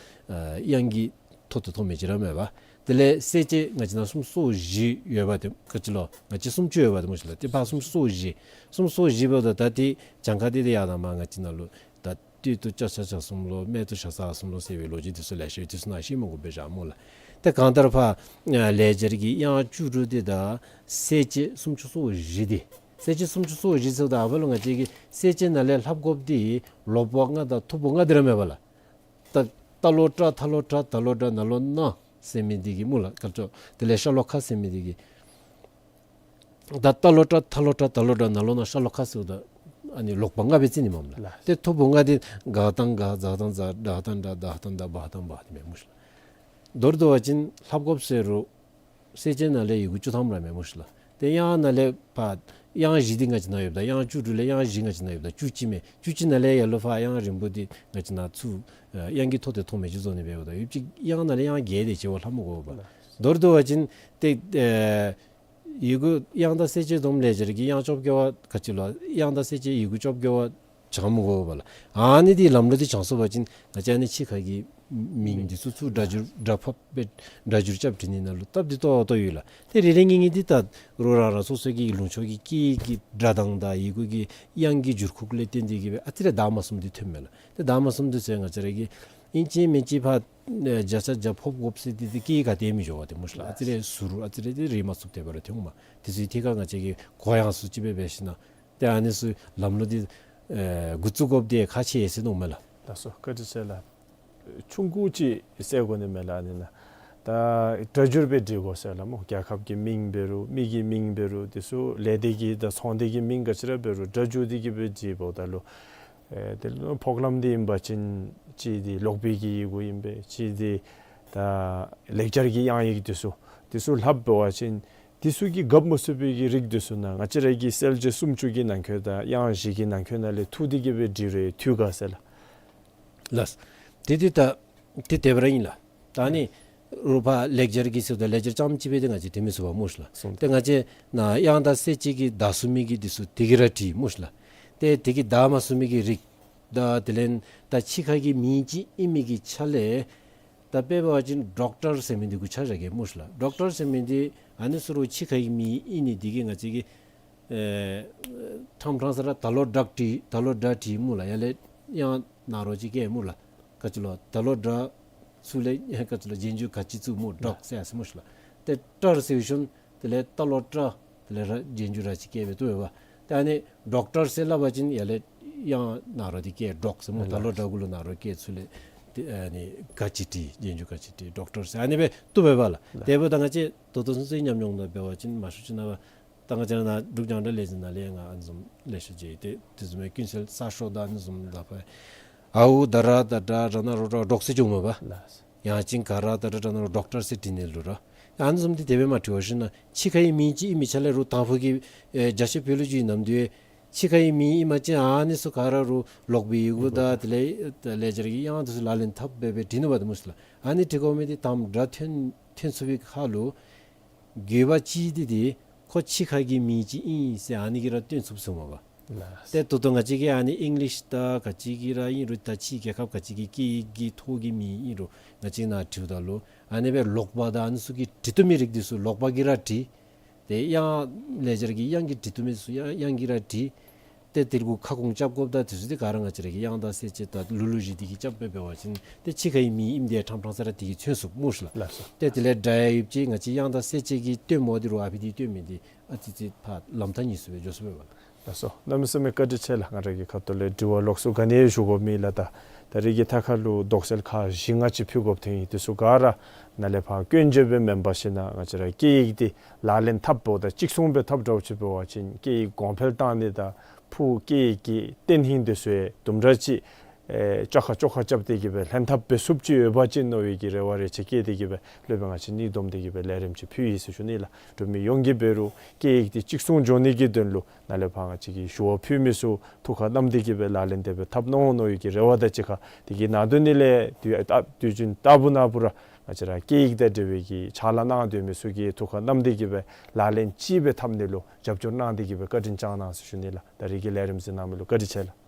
དབྱངས་ཀྱི་ཐོགས་ཏེ་ཐོགས་མེད་ཅིག་ར་མས་པ། དེ་ལས་གསལ་བྱེད་ང་བཅས་ནང་སུམ་ཅུ་སོ་བཞི་ཡོད་པ་ཏེ་ག་ཅི་ལོ། ང་བཅས་སུམ་ཅུ་ཡོད་པ་ཏེ་སྨོ་ཤ་ལགས། ཏེ་ཕར་སུམ་ཅུ་སོ་བཞི་སུམ་ཅུ་སོ་བཞི་འབདཝ་ད་ད་ཏེ་གྱངས་ཁ་འདི་ཏེ་ཡར་དང་མར་ང་བཅས་ནང་ལུ་ད་སྟོད་དུ་ལྕགས་བྱ་གསུམ་ལོ། སྨད་དུ་ཤ་ཟ་གསུམ་ལོ་ཟེར་བའི་ལོ་རྒྱུས་འདི་ཚུ་ལེ་ཤ་ཡོད། འདི་ཚུ་ནཱ་བཤད་མི་དགོ་པས་བཞག་སྨོ་ལགས། ཏེ་གང་ལྟར་ཕར་ཨ་ལེགས་སྦྱར་གྱི་དབྱངས་བཅུ་དྲུག་འདི་དང་གསལ་བྱེད་སུམ་ཅུ་སོ་བཞི་འདི། གསལ་བྱེད་སུམ་ཅུ་སོ་བཞི་ཟེརཝ་ད་ཨ་ཕར་ལུ་ང་བཅས་ཀྱིས་གསལ་བྱེད་ནང་ལས་ལྷབ་དགོཔ་འདི་ལོག་པ་ལྔ་དང་ཐུབ་པ་ལྔ་འདི་ར་མས་པ་ལགས། ད་ཏ་ལོ་ཏྲ་ཐ་ལོ་ཏྲ་ད་ལོ་ཏྲ་ན་ལོ་ན་ཟེར་མི་འདི་གིས་སྨོ་ལགས། ག་ཅི་ལོ། དེ་ལས་ཤ་ལོ་ཁ་ཟེར་མི་འདི་གིས། ད་ཏ་ལོ་ཏྲ་ཐ་ལོ་ཏྲ་ད་ལོ་ཏྲ་ན་ལོ་ན་ཤ་ལོ་ཁ་ཟེརཝ་ད་ཨ་ནི་ལོག་པ་ལྔ་སྦེ་རྩི་ནི་མས་ལགས། ལགས། ཏེ་ཐུབ་པ་ལྔ་འདི་ག་དང་ག་ཛ་དང་ཛ་ཌ་དང་ཌ་དྷ་དང་དྷ་བ་དང་བྷ་འདི་མས་སྨོ་ཤ་ལགས། མདོར་བསྡུ་བ་ཅིན་ལྷབ་དགོཔ་ཟེར་རུང་གསལ་བྱེད་ནང་ལས་ཡི་གུ་བཅུ་ཐམ་ར་མས་སྨོ་ཤ་ལགས། ཏེ་དབྱངས་ནང་ལས་ཕར་དབྱངས་བཞི་འདི་ང་བཅས་ནང་ཡོདཔ་ད་དབྱངས་བཅུ་དྲུག་ལས་དབྱངས་བཞི་ང་བཅས་ནང་ཡོདཔ་ད་བཅུ་གཅིག་མས། བཅུ་གཅིག་ནང་ལས་ཡར་ལུ་ཕར་དབྱངས་རིང་པོ་འདི་ང་བཅས་ནང་ཚུར་ཨ་དབྱངས་ཀྱི་ཐོགས་ཏེ་ཐོགས་མེད་ཅིག་བཟོ་ནི་འབདཝ་ད་ཡོད་ཅིག་དབྱངས་ནང་ལས་དབྱངས་བརྒྱད་དེ་ཅིག་བ་ལྷབ་མི་དགོ་པས། མདོར་བསྡུ་བ་ཅིན་ཏེ་ཨེ་ཡི་གུ་དབྱངས་དང་གསལ་བྱེད་སྡོམ་ལེགས་སྦྱར་གྱི་དབྱངས་བཅོ་བརྒྱད་པ་ག་ཅི་ལོ། དབྱངས་དང་གསལ་བྱེད་ཡི་གུ་བཅོ་བརྒྱད་པ་བྱང་མི་དགོ་པས་ལགས། ཨ་ནི་འདི་ལམ་ལུགས་འདི་བྱང་སོང་པ་ཅིན་ང་བཅས་ཨ་ནི་ཕྱི་ཁ་གི་མིང་འདི་ཚུ་ཚུར་སྒྲ་སྒྱུར་སྒྲ་ཕབ་སྦེ་སྒྲ་སྒྱུར་རྐྱབ་འབྲི་ནི་ནང་ལུ་སྟབས་བདེ་ཏོག་ཏོ་ཡོད་ལགས། ཏེ་རེ་རེ་གཉིས་གཉིས་འདི་ད་རུང་རང་རང་སོ་སོ་གི་ལུང་ཕྱོགས་ཀྱི་སྐད་ཀྱི་སྒྲ་གདངས་དང་ཡི་གུ་གི་དབྱངས་ཀྱི་འགྱུར་ཁུག་ལས་བརྟེན་ཏེ་གིས་སྦེ་ཨ་ཙི་རེ་བདའ་མ་ཚུགསཔ་འདི་ཐོནམ་མས་ལགས། ཏེ་བདའ་མ་ཚུགསཔ་འདི་ཚུ་ང་བཅས་ར་གི་ཨིན་ཅི་མིན་ཅི་ཕར་ཨེ་བརྒྱ་ཆ་བརྒྱ་ཕབ་དགོཔ་ཟེར་འདི་ཏེ་སྐད་ག་ཏེ་མི་འགྱོ་བས་ཏེ་སྨོ་ཤ་ལགས། ཨ་ཙི་རེ་ཟུར་ཨ་ཙི་རེ་འདི་རེག་མ་ཚུགསཔ་དེ་སྦེ་ར་ཐོནམ་མས། དེ་ཚུ་ཐད་ཁར་ང་བཅས་ཀྱིས་གོ་ཡངས་སུ་ཅིག་སྦེ་འབད་ཞིན་ན་ ཏེ་ཨ་ནི་ཚུ་ལམ་ལུགས་འདི་ཨེ་འགོ་བཙུགས་དགོཔ་འདི་ཁག་ཆེ་ཟེར་མནོཝ་མས་ལགས། ལགས་སོ། བཀའ་དྲིན་ཆེ་ལགས། ཆུང་ཀུ་ཅིག་ཟེར་དགོ་ནི་མས་ལགས། ཨ་ནི་ནང་ད་སྒྲ་སྒྱུར་སྦེ་འབྲི་དགོ་ཟེར་ལགས་སྨོ། རྒྱལ་ཁབ་ཀྱི་མིང་འབད་རུང་མི་གི་མིང་འབད་རུང་དེ་ཚུ་ལས་སྡེ་གི་དང་ཚོང་སྡེ་གི་མིང་ག་ཅི་ར་འབད་རུང་སྒྲ་སྒྱུར་ཏེ་གི་སྦེ་འབྲི་འབདཝ་ད་ལུ་ཨེ་དེ་ལུ་ཕོགས་ལམ་འདི་ཨིན་པ་ཅིན་གཅིག་འདི་ཀློག་པའི་གི་ཡི་གུ་ཨིན་པས། གཅིག་འདི་ད་ལེགས་སྦྱར་གྱི་དབྱངས་ཡིག་དེ་ཚུ་དེ་ཚུ་ལྷགཔ་འབད་བ་ཅིན་དེ་ཚུ་གིས་རྒཔོ་མ་ཚུགས་པའི་གི་རིགས་དེ་ཚུ་ནང་ང་བཅས་ར་གི་གསལ་བྱེད་སུམ་ཅུ་གི་ནང་འཁོད་དང་དབྱངས་བཞི་གི་ནང་འཁོད་ནང་ལས་འཐུ་སྟེ་གི་སྦེ་འབྲི་རུང་འཐུས་ག་ཟེར་ལགས། ལགས། དེ་དེ་ད་དེ་དེ་སྦེ་ར་ཨིན་ལགས། ད་ཨ་ནི་རོགས་ཕར་ལེགས་སྦྱར་གྱི་ཟེརཝ་ད་ལེགས་སྦྱར་རྐྱངམ་ཅིག་སྦེ་ཏེ་ང་བཅས་འབྲི་མི་ཚུགས་པས་སྨོ་ཤི་ལགས། སོང་། ཏེ་ང་བཅས་ནཱ་དབྱངས་དང་གསལ་བྱེད་ཀྱི་བརྡ་ཚུགས་མི་གི་དེ་ཚུ་དེ་གིས་ར་བྲིས་སྨོ་ཤི་ལགས། ཏེ་དེ་གི་བརྡ་མ་ཚུགས་མི་གི་རིགས་ད་དེ་ལས་ད་ཕྱི་ཁ་གི་མིང་ཅིག་ཨིན་མི་གི་ཆ་ལས་ད་དཔེ་འབད་བ་ཅིན་ཌོག་ཊར་ཟེར་མི་འདི་གུ་ཆ་བཞག་གེ་སྨོ་ཤི་ལགས། ཌོག་ཊར་ཟེར་མི་འདི་ཨ་ནི་ཚུ་རོགས་ཕྱི་ཁ་གི་མིང་ཨིན་ནི་འདི་གིས་ང་བཅས་ཀྱིས་ཨེ་ཕྲང་ཕྲང་ས་ར་ད་ལོག་སྒྲ་བྲིས་ད་ལོག་སྒྲ་བྲིས་སྨོ་ལགས། ཡར་ལས་དབྱངས་ནཱ་རོ་ཅིག་བཀལ་སྨོ་ལགས། ག་ཅི་ལོ་ད་ལོག་སྒྲ་ཚུར་ལས་ག་ཅི་ལོ་རྗེས་འཇུག་ག་ཅི་བཙུགས་སྨོ། ཌོག་ཟེར་ཡར་སོ་སྨོ་ཤི་ལགས། ཏེ་ཊར་ཟེར་ཞིནམ་དེ་ལས་ད་ལོག་ཊར་དེ་ལས་ར་རྗེས་འཇུག་ར་ཅིག་བཀལ་སྦེ་བཏུབ་པས། ཏེ་ཨ་ནི་ཌོག་ཊར་ཟེར་སླབ་པ་ཅིན་ཡར་ལས་དབྱངས་ནཱ་རོ་འདི་བཀལ་ཌོག་ཟེར་སྨོ། ད་ལོག་སྒྲ་གུ་ལུ་ནཱ་རོ་བཀལ་ཚུར་ལས་ཏེ་ཨ་ནི་ག་ཅི་བྲིས་རྗེས་འཇུག་ག་ཅི་བྲིས་ཌོག་ཊར་ཟེར་ཨ་ནི་སྦེ་བཏུབ་པས་ལགས། དེ་འབདཝ་ད་ང་བཅས་ད་ལྟོ་ཚུན་ཚོད་ཉམས་མྱོང་ནང་འབད་བ་ཅིན་མང་ཤོས་ཅིག་ནང་ད་ང་བཅས་ར་ནཱ་འབྲུག་རྒྱང་བསྒྲགས་ལས་འཛིན་ནང་ལས་ཡང་ཨ་ནི་བཟུམ་ལེ་ཤ་མཇལ་ཡི། ཏེ་དེ་བཟུམ་མའི་ཀུན་གསལ་གསར་ཤོག་དང་ཨ་ནི་བཟུམ་ལུ་ཕར་ཨའུ་ད་ར་ད་དྲ་ད་ནཱ་རོ་ད་ཌོག་ཟེར་འགྱོཝ་མས་པ། ལགས། ཡང་ཅིན་ག་ར་ད་དྲ་ད་ནཱ་རོ་ཌོག་ཊར་ཟེར་བྲི་ནི་ལུ་ར། ཨ་ནི་བཟུམ་འདི་དེ་སྦེ་མ་བྲི་བར་ཞིན་ན་ཕྱི་ཁ་གི་མིང་ཅིག་ཨིན་མི་ཆ་ལས་རོགས་དང་ཕུ་གི་ཨེ་རྒྱ་ཆེ་བོད་ལུ་ཅིག་ཨིན་ནམ་དེ་ཕྱི་ཁ་གི་མིང་ཨིན་པ་ཅིན་ཨ་ནི་ཚུ་ག་ར་རོགས་ཀློག་པའི་ཡི་གུ་དང་དེ་ལས་ལེགས་སྦྱར་གྱི་དབྱངས་དེ་ཚུ་ལག་ལེན་འཐབ་སྦེ་སྦེ་བྲི་ནི་པ་དེ་སྨོ་ཤི་ལགས། ཨ་ནི་བྲི་དགོ་མི་འདི་དང་སྒྲ་ཐོན་ཐོན་ཚུགས་པའི་ཁར་ལུ་དགོས་པ་ཅིག་འདི་འདི་ཁོ་ཕྱི་ཁ་གི་མིང་ཅིག་ཨིན་ཟེར་ཨ་ནི་གིས་ར་སྟོན་ཚུགསཔ་ཟེརཝ་མས་པ། ལགས། ཏེ་ད་ལྟོ་ང་བཅས་ཀྱི་ཨ་ནི་ཨིང་ལིཤ་དང་ག་ཅི་གི་ར་ཨིན་རུང་ད་ཕྱི་རྒྱལ་ཁབ་ག་ཅི་གི་སྐད་ཡིག་གི་ཐོག་གི་མིང་ཨིན་རུང་ང་བཅས་ནཱ་བྲིཝ་ད་ལུ་ཨ་ནི་སྦེ་ཀློག་པ་དང་ཨ་ནི་ཚུ་གིས་བྲི་བཏུབ་མི་རིགས་འདི་ཚུ་ཀློག་པ་གིས་ར་བྲི། ཏེ་དབྱངས་ལེགས་སྦྱར་གྱི་དབྱངས་ཀྱིས་བྲི་བཏུབ་མི་ཚུ་དབྱངས་དབྱངས་ཀྱིས་ར་བྲི། ཏེ་དེ་གུ་ཁ་སྐོང་རྐྱབ་དགོཔ་དང་དེ་ཚུ་འདི་ག་ར་ང་བཅས་ར་གི་དབྱངས་དང་གསལ་བྱེད་དང་ལུགས་ལུགས་བཞི་འདི་གིས་རྐྱབ་སྦེ་འབད་བ་ཅིན་ཏེ་ཕྱི་ཁ་གི་མིང་ཨིནམ་འདི་ཕྲང་ཕྲང་ས་ར་དེ་གིས་མཚོན་ཚུགས་སྨོ་ཤི་ལགས། ལགས་སོ། ཏེ་དེ་ལས་སྒྲ་ཡང་ཡོདཔ་ཅིག་ང་བཅས་དབྱངས་དང་གསལ་བྱེད་ཀྱིས་སྟོནམ་འདི་རོགས་ཨ་ཕི་འདི་སྟོན་མི་འདི་ཨ་ཙི་ཙི་ཕར་ལམ་ཐག་ཉེ་སུ་སྦེ་འགྱོ་སུ་སྦེ་འབད་ལགས། ལགས་སོ། གནམ་མེད་ས་མེད་བཀའ་དྲིན་ཆེ་ལགས། ང་ར་གི་ཁ་ཐུག་ལས་དྲི་བ་ལོགས་སུ་ག་ནི་ཞུ་དགོཔ་མེད་ལགས། ད་ད་རིས་ཀྱི་ཐད་ཁར་ལུ་དོགས་སེལ་ཁག་བཞི་ལྔ་ཅིག་ཕུལ་དགོཔ་ཐོན་ཡི། དེ་ཚུ་ག་ར་ནཱ་ལས་ཕར་སྐྱོན་བརྗོད་སྦེ་མེན་པར་ཞིན་ན་ང་བཅས་ར་སྐད་ཡིག་འདི་ལག་ལེན་འཐབ་འབདཝ་ད་གཅིག་མཚུངས་སྦེ་འཐབ་འདྲཝ་ཅིག་འབད་བ་ཅིན་སྐད་ཡིག་གོང་འཕེལ་བཏང་ནི་དང་ཕུགས་སྐད་ཡིག་གི་བརྟན་ལྷིང་འདི་ཚུ་ཡང་དུམ་གྲ་ཅིག་ཨེ་བཅོ་ཁ་བཅོ་ཁ་རྐྱབ་སྟེ་གི་སྦེ་ལྷན་ཐབས་འབད་ཚུགསཔ་ཅིག་ཡོད་པ་ཅིན་མནོ་བའི་གི་རེ་བ་རེ་ཆེ་བསྐྱེད་དེ་གི་སྦེ་སློབ་དཔོན་ང་བཅས་གཉིས་བསྡོམས་ཏེ་གི་སྦེ་ལས་རིམ་ཅིག་ཕུལ་ཡི་ཟེར་ཞུ་ནི་ལགས། འབྲུག་མི་ཡོངས་ཀྱིས་འབད་རུང་སྐད་ཡིག་འདི་གཅིག་མཚུངས་འགྱོ་ནི་གི་དོན་ལུ་ནཱ་ལས་ཕར་ང་བཅས་ཀྱིས་ཞུ་བ་ཕུལ་མི་ཚུ་ཐུགས་ཁར་བསྣམས་ཏེ་གི་སྦེ་ལག་ལེན་འདི་སྦེ་འཐབ་གནང་འོང་མནོ་བའི་གི་རེ་བ་དང་གཅིག་ཁར་དེ་གི་ནང་དོན་ནི་ལས་དུས་ཨ་དུས་རྒྱུན་ལྟ་བུ་ན་བུ་ར་ང་བཅས་ར་སྐད་ཡིག་དང་འབྲེལ་བའི་གི་ཕྱག་ལཱ་གནང་སྡོད་མི་ཚུ་གིས་ཐུགས་ཁར་བསྣམས་ཏེ་གི་སྦེ་ལག་ལེན་ཅིག་སྦེ་འཐབ་ནི་ལུ་རྒྱབ་སྐྱོར་གནང་སྟེ་གི་སྦེ་བཀའ་དྲིན་བསྐྱང་གནང་ཟེར་ཞུ་ནི་ལགས། ད་རིས་ཀྱི་ལས་རིམ་གཟིགས་གནང་མི་ལུ་བཀའ་དྲིན་ཆེ་ལགས།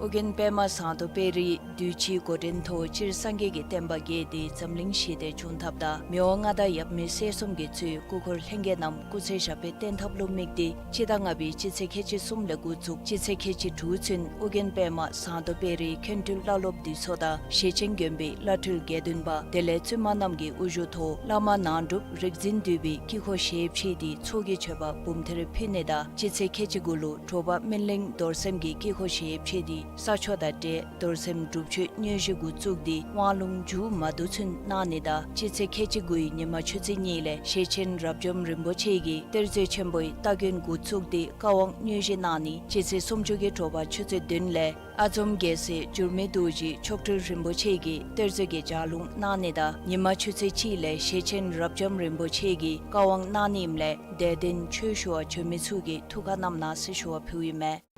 ཨོ་རྒྱན་པདྨ་ཟངས་མདོག་དཔལ་རིའི་གདུལ་བྱའི་འགོ་འདྲེན་ཐོག་སྤྱིར་སངས་རྒྱས་ཀྱི་བསྟན་པ་རྒྱས་ཏེ་འཛམ་གླིང་ཞི་བདེ་འབྱུང་ཐབས་དང་མི་དབང་མངའ་བདག་ཡབ་མེས་སྲས་གསུམ་གྱིས་གཙོས་སྐུ་འཁོར་ལྷན་རྒྱས་རྣམས་སྐུ་ཚེ་ཞབས་པད་བརྟན་ཐབས་ལུ་དམིགས་ཏེ་སྤྱི་ཟླ་ལྔ་པའི་སྤྱི་ཚེས་ཁལ་གཅིག་གསུམ་ལས་འགོ་བཙུགས་སྤྱི་ཚེས་ཁལ་གཅིག་དྲུག་ཚུན་ཨོ་རྒྱན་པདྨ་ཟངས་མདོག་དཔལ་རིའི་མཁན་སྤྲུལ་བླ་སློབ་འདུས་ཚོགས་དང་ཞེ་ཆེན་དགོན་པའི་བླ་སྤྲུལ་དགེ་འདུན་པ་དེ་ལས་བཙུན་མ་རྣམས་ཀྱི་དབུ་བཞུགས་ཐོག་བླ་མ་ནང་སྒྲུབ་རིག་འཛིན་འདུས་པའི་དཀྱིལ་འཁོར་ཞལ་ཕྱེ་སྟེ་ཚོགས་ཀྱི་མཆོད་པ་འབུམ་ཐེར་ཕུལ་ནི་དང་སྤྱི་ཚེས་ཁལ་གཅིག་དགུ་ལུ་དྲོ་པ་སྨིན་གླིང་རྡོར་སེམས་ཀྱི་དཀྱིལ་འཁོར་ཞལ་ཕྱེ་སྟེ་ས་ཆོག་དང་འབྲེལ་རྡོར་སེམས་སྒྲུབ་མཆོད་དངོས་གཞི་འགོ་བཙུགས་ཏེ་དབང་ལུང་མཇུག་མ་བསྡུ་ཚུན་གནང་ནི་དང་སྤྱི་ཚེས་ཁལ་གཅིག་དགུའི་ཉི་མ་ཆུ་ཚོད་གཉིས་ལས་ཞེ་ཆེན་རབ་འབྱམས་རིན་པོ་ཆེ་གིས་གཏེར་མཛོད་ཆེན་པོའི་སྟ་གོན་འགོ་བཙུགས་ཏེ་བཀའ་དབང་དངོས་གཞི་གནང་ནི། སྤྱི་ཚེས་སུམ་ཅུ་གི་དྲོ་པ་ཆུ་ཚོད་བདུན་ལས་ཨ་འཛོམ་རྒྱལ་སྲས་འགྱུར་མེད་རྡོ་རྗེ་མཆོག་སྤྲུལ་རིན་པོ་ཆེ་གིས་གཏེར་མཛོད་ཀྱི་ལྗགས་ལུང་གནང་ནི་དང་ཉི་མ་ཆུ་ཚོད་གཅིག་ལས་ཞེ་ཆེན་རབ་འབྱམས་རིན་པོ་ཆེ་གིས་བཀའ་དབང་གནང་ནི་ཨིནམ་ལས་དད་ལྡན་ཆོས་ཞུ་བར་བྱོན་མི་ཚུ་གིས་ཐུགས་ཁར་བསྣམས་གནང་ཟེར་ཞུ་བ་ཕུལཝ་ཨིན་མས།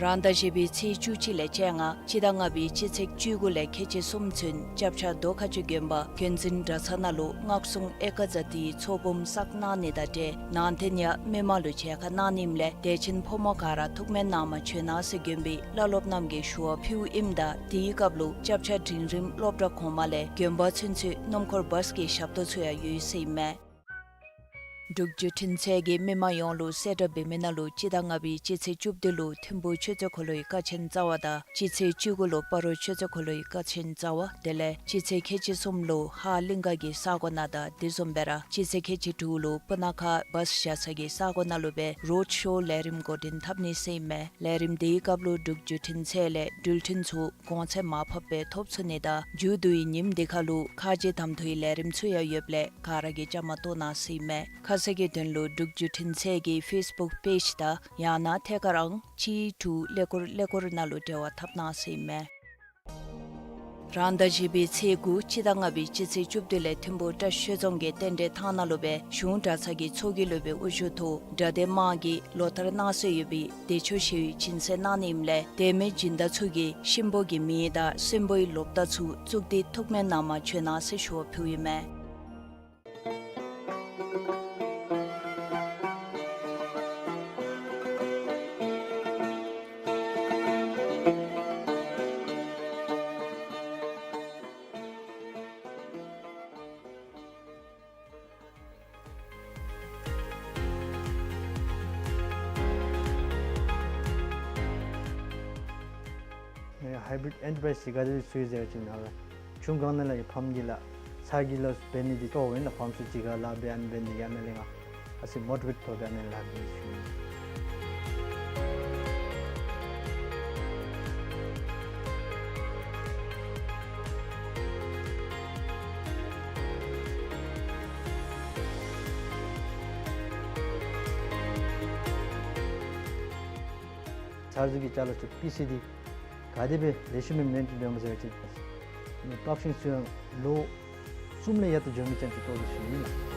རང་ཟླ་བཞི་པའི་ཚེས་བཅུ་གཅིག་ལས་བཅོ་ལྔ་སྤྱི་ཟླ་ལྔ་པའི་སྤྱི་ཚེས་བཅུ་དགུ་ལས་ཁལ་གཅིག་གསུམ་ཚུན་སྐྱབས་ཆ་རྡོ་ཁ་ཆུ་དགོན་པ་དགོན་འཛིན་གྲྭ་ཚང་ནང་ལུ་སྔགས་སྲུང་ཨེ་ཀ་ཛ་ཏིའི་ཚོགས་འབུམ་བསགས་གནང་ནི་དང་འབྲེལ་ནང་རྟེན་ཡང་མི་མང་ལུ་མཇལ་ཁ་གནང་ནི་ཨིནམ་ལས་དད་ཅན་ཕོ་མོ་ག་ར་ཐུགས་སྨོན་གནང་མ་བྱོན་གནང་ཟེར་དགོན་པའི་བླ་སློབ་རྣམས་ཀྱིས་ཞུ་བ་ཕུལཝ་ཨིནམ་ད་དེའི་སྐབས་ལུ་སྐྱབས་ཆ་འབྲིང་རིམ་སློབ་གྲྭ་གོང་མ་ལས་དགོན་པ་ཚུན་ཚོད་སྣུམ་འཁོར་བཱས་ཀྱི་ཞབས་ཏོག་ཚུ་ཡང་ཡོད་ཟེར་ཨིན་མས། འབྲུག་བརྒྱུད་འཕྲིན་ཚད་ཀྱིས་མི་མང་ཡོངས་ལུ་གསལ་བསྒྲགས་འབད་མི་ནང་ལུ་སྤྱི་ཟླ་ལྔ་པའི་སྤྱི་ཚེས་བཅུ་བདུན་ལུ་ཐིམ་ཕུག་ཆུ་ཚོད་འཁོར་ལོའི་ཀ་ཆེན་རྩ་བ་དང་སྤྱི་ཚེས་བཅུ་དགུ་ལུ་སྤ་རོ་ཆུ་ཚོད་འཁོར་ལོའི་ཀ་ཆེན་རྩ་བ་དེ་ལས་སྤྱི་ཚེས་ཁལ་གཅིག་གསུམ་ལུ་ཧཱ་གླིང་ག་གི་ས་གོ་ནང་དང་དེ་བཟུམ་སྦེ་ར་སྤྱི་ཚེས་ཁལ་གཅིག་དྲུག་ལུ་སྤུ་ན་ཁ་བཱས་བཞག་ས་གི་ས་གོ་ནང་ལུ་སྦེ་རོཌ་ཤོ་ལས་རིམ་འགོ་འདྲེན་འཐབ་ནི་ཟེར་ཨིན་མས། ལས་རིམ་དེའི་སྐབས་ལུ་འབྲུག་བརྒྱུད་འཕྲིན་ཚད་ལས་འགྲུལ་འཕྲིན་ཚུ་གོང་ཚད་མར་ཕབ་སྦེ་ཐོབ་ཚུགས་ནི་དང་མཇུག་བསྡུའི་ཉིནམ་དེ་ཁར་ལུ་ཁ་རྗེ་གདམ་འཐུའི་ལས་རིམ་ཚུ་ཡང་ཡོདཔ་ལས་ག་ར་གིས་བཅའ་མར་གཏོགས་གནང་ཟེར་ཨིན་མས། ཁ་གསལ་གྱི་དོན་ལུ་འབྲུག་བརྒྱུད་འཕྲིན་ཚད་ཀྱི་ཕེསི་བུཀ་པེཇ་དང་ཡང་ན་ཐད་ཀར་ཨང་གཅིག་དྲུག་ཀླད་ཀོར་ཀླད་ཀོར་ནང་ལུ་འབྲེལ་བ་འཐབ་གནང་ཟེར་ཨིན་མས། རང་ཟླ་བཞི་པའི་ཚེས་དགུ་སྤྱི་ཟླ་ལྔ་པའི་སྤྱི་ཚེས་བཅུ་བདུན་ལས་ཐིམ་ཕུག་བཀྲ་ཤིས་ཆོས་རྫོང་གི་རྟེན་འབྲེལ་ཐང་ནང་ལུ་སྦེ་གཞུང་གྲྭ་ཚང་གི་ཚོགས་ཀྱི་སློབ་དཔོན་དབུ་བཞུགས་ཐོག་གྲྭ་སྡེ་དམངས་ཀྱིས་ལོ་ལྟར་གནང་སྲོལ་ཡོད་པའི་བདེ་མཆོག་ཞི་བའི་སྦྱིན་སྲེག་གནང་ནི་ཨིནམ་ལས་དད་མོས་སྦྱིན་བདག་ཚུ་གིས་གཤིན་པོ་གི་མིང་དང་གསོན་པོའི་ལོ་རྟགས་ཚུ་གཙུག་སྡེ་ཐུགས་སྨོན་ནང་མར་བྱོན་གནང་ཟེར་ཞུ་བ་ཕུལཝ་ཨིན་མས། ཧའི་བི་རིཌ་ཨེན་ཊར་པ་རའིཛ་ཅིག་ག་དེ་སྦེ་བཟོ་ཡི་ཟེར་བ་ཅིན་ཨ་ལགས་ཆུ་སྒང་ནང་ལས་ཕམ་གྱི་ལགས་ཚ་གྱང་ལས་འབད་ནི་འདི་ལྟོ་འོང་ལགས། ཕམ་ཚུ་གཅིག་ཁར་ལཱ་འབད་ཨ་ནི་འབད་ནི་འདི་ཡང་ཨ་ནི་ལས་ང་ཨ་ཙི་མོ་ཊི་བེཊ་ཐོབ་སྦེ་ཨ་ནི་ལཱ་འབད་ཞུ་ནི། ཚར་ཚུ་གི་ཅ་ལ་ཚུ་པི་སི་ཌི་ག་དེ་སྦེ་ལེགས་ཤོམ་སྦེ་མེན་ཊེན་འབདཝ་སྨོ་ཟེར་བ་ཅིན་ཨ་ནི་པག་ཤིང་ཚུ་ཡང་ལོ་གསུམ་ལས་ཡར་ལྟོ་འགྱོ་མི་ཅན་ཚུ་བཏོག་སྟེ་ཞུ་ནི་ཨིན་ལགས།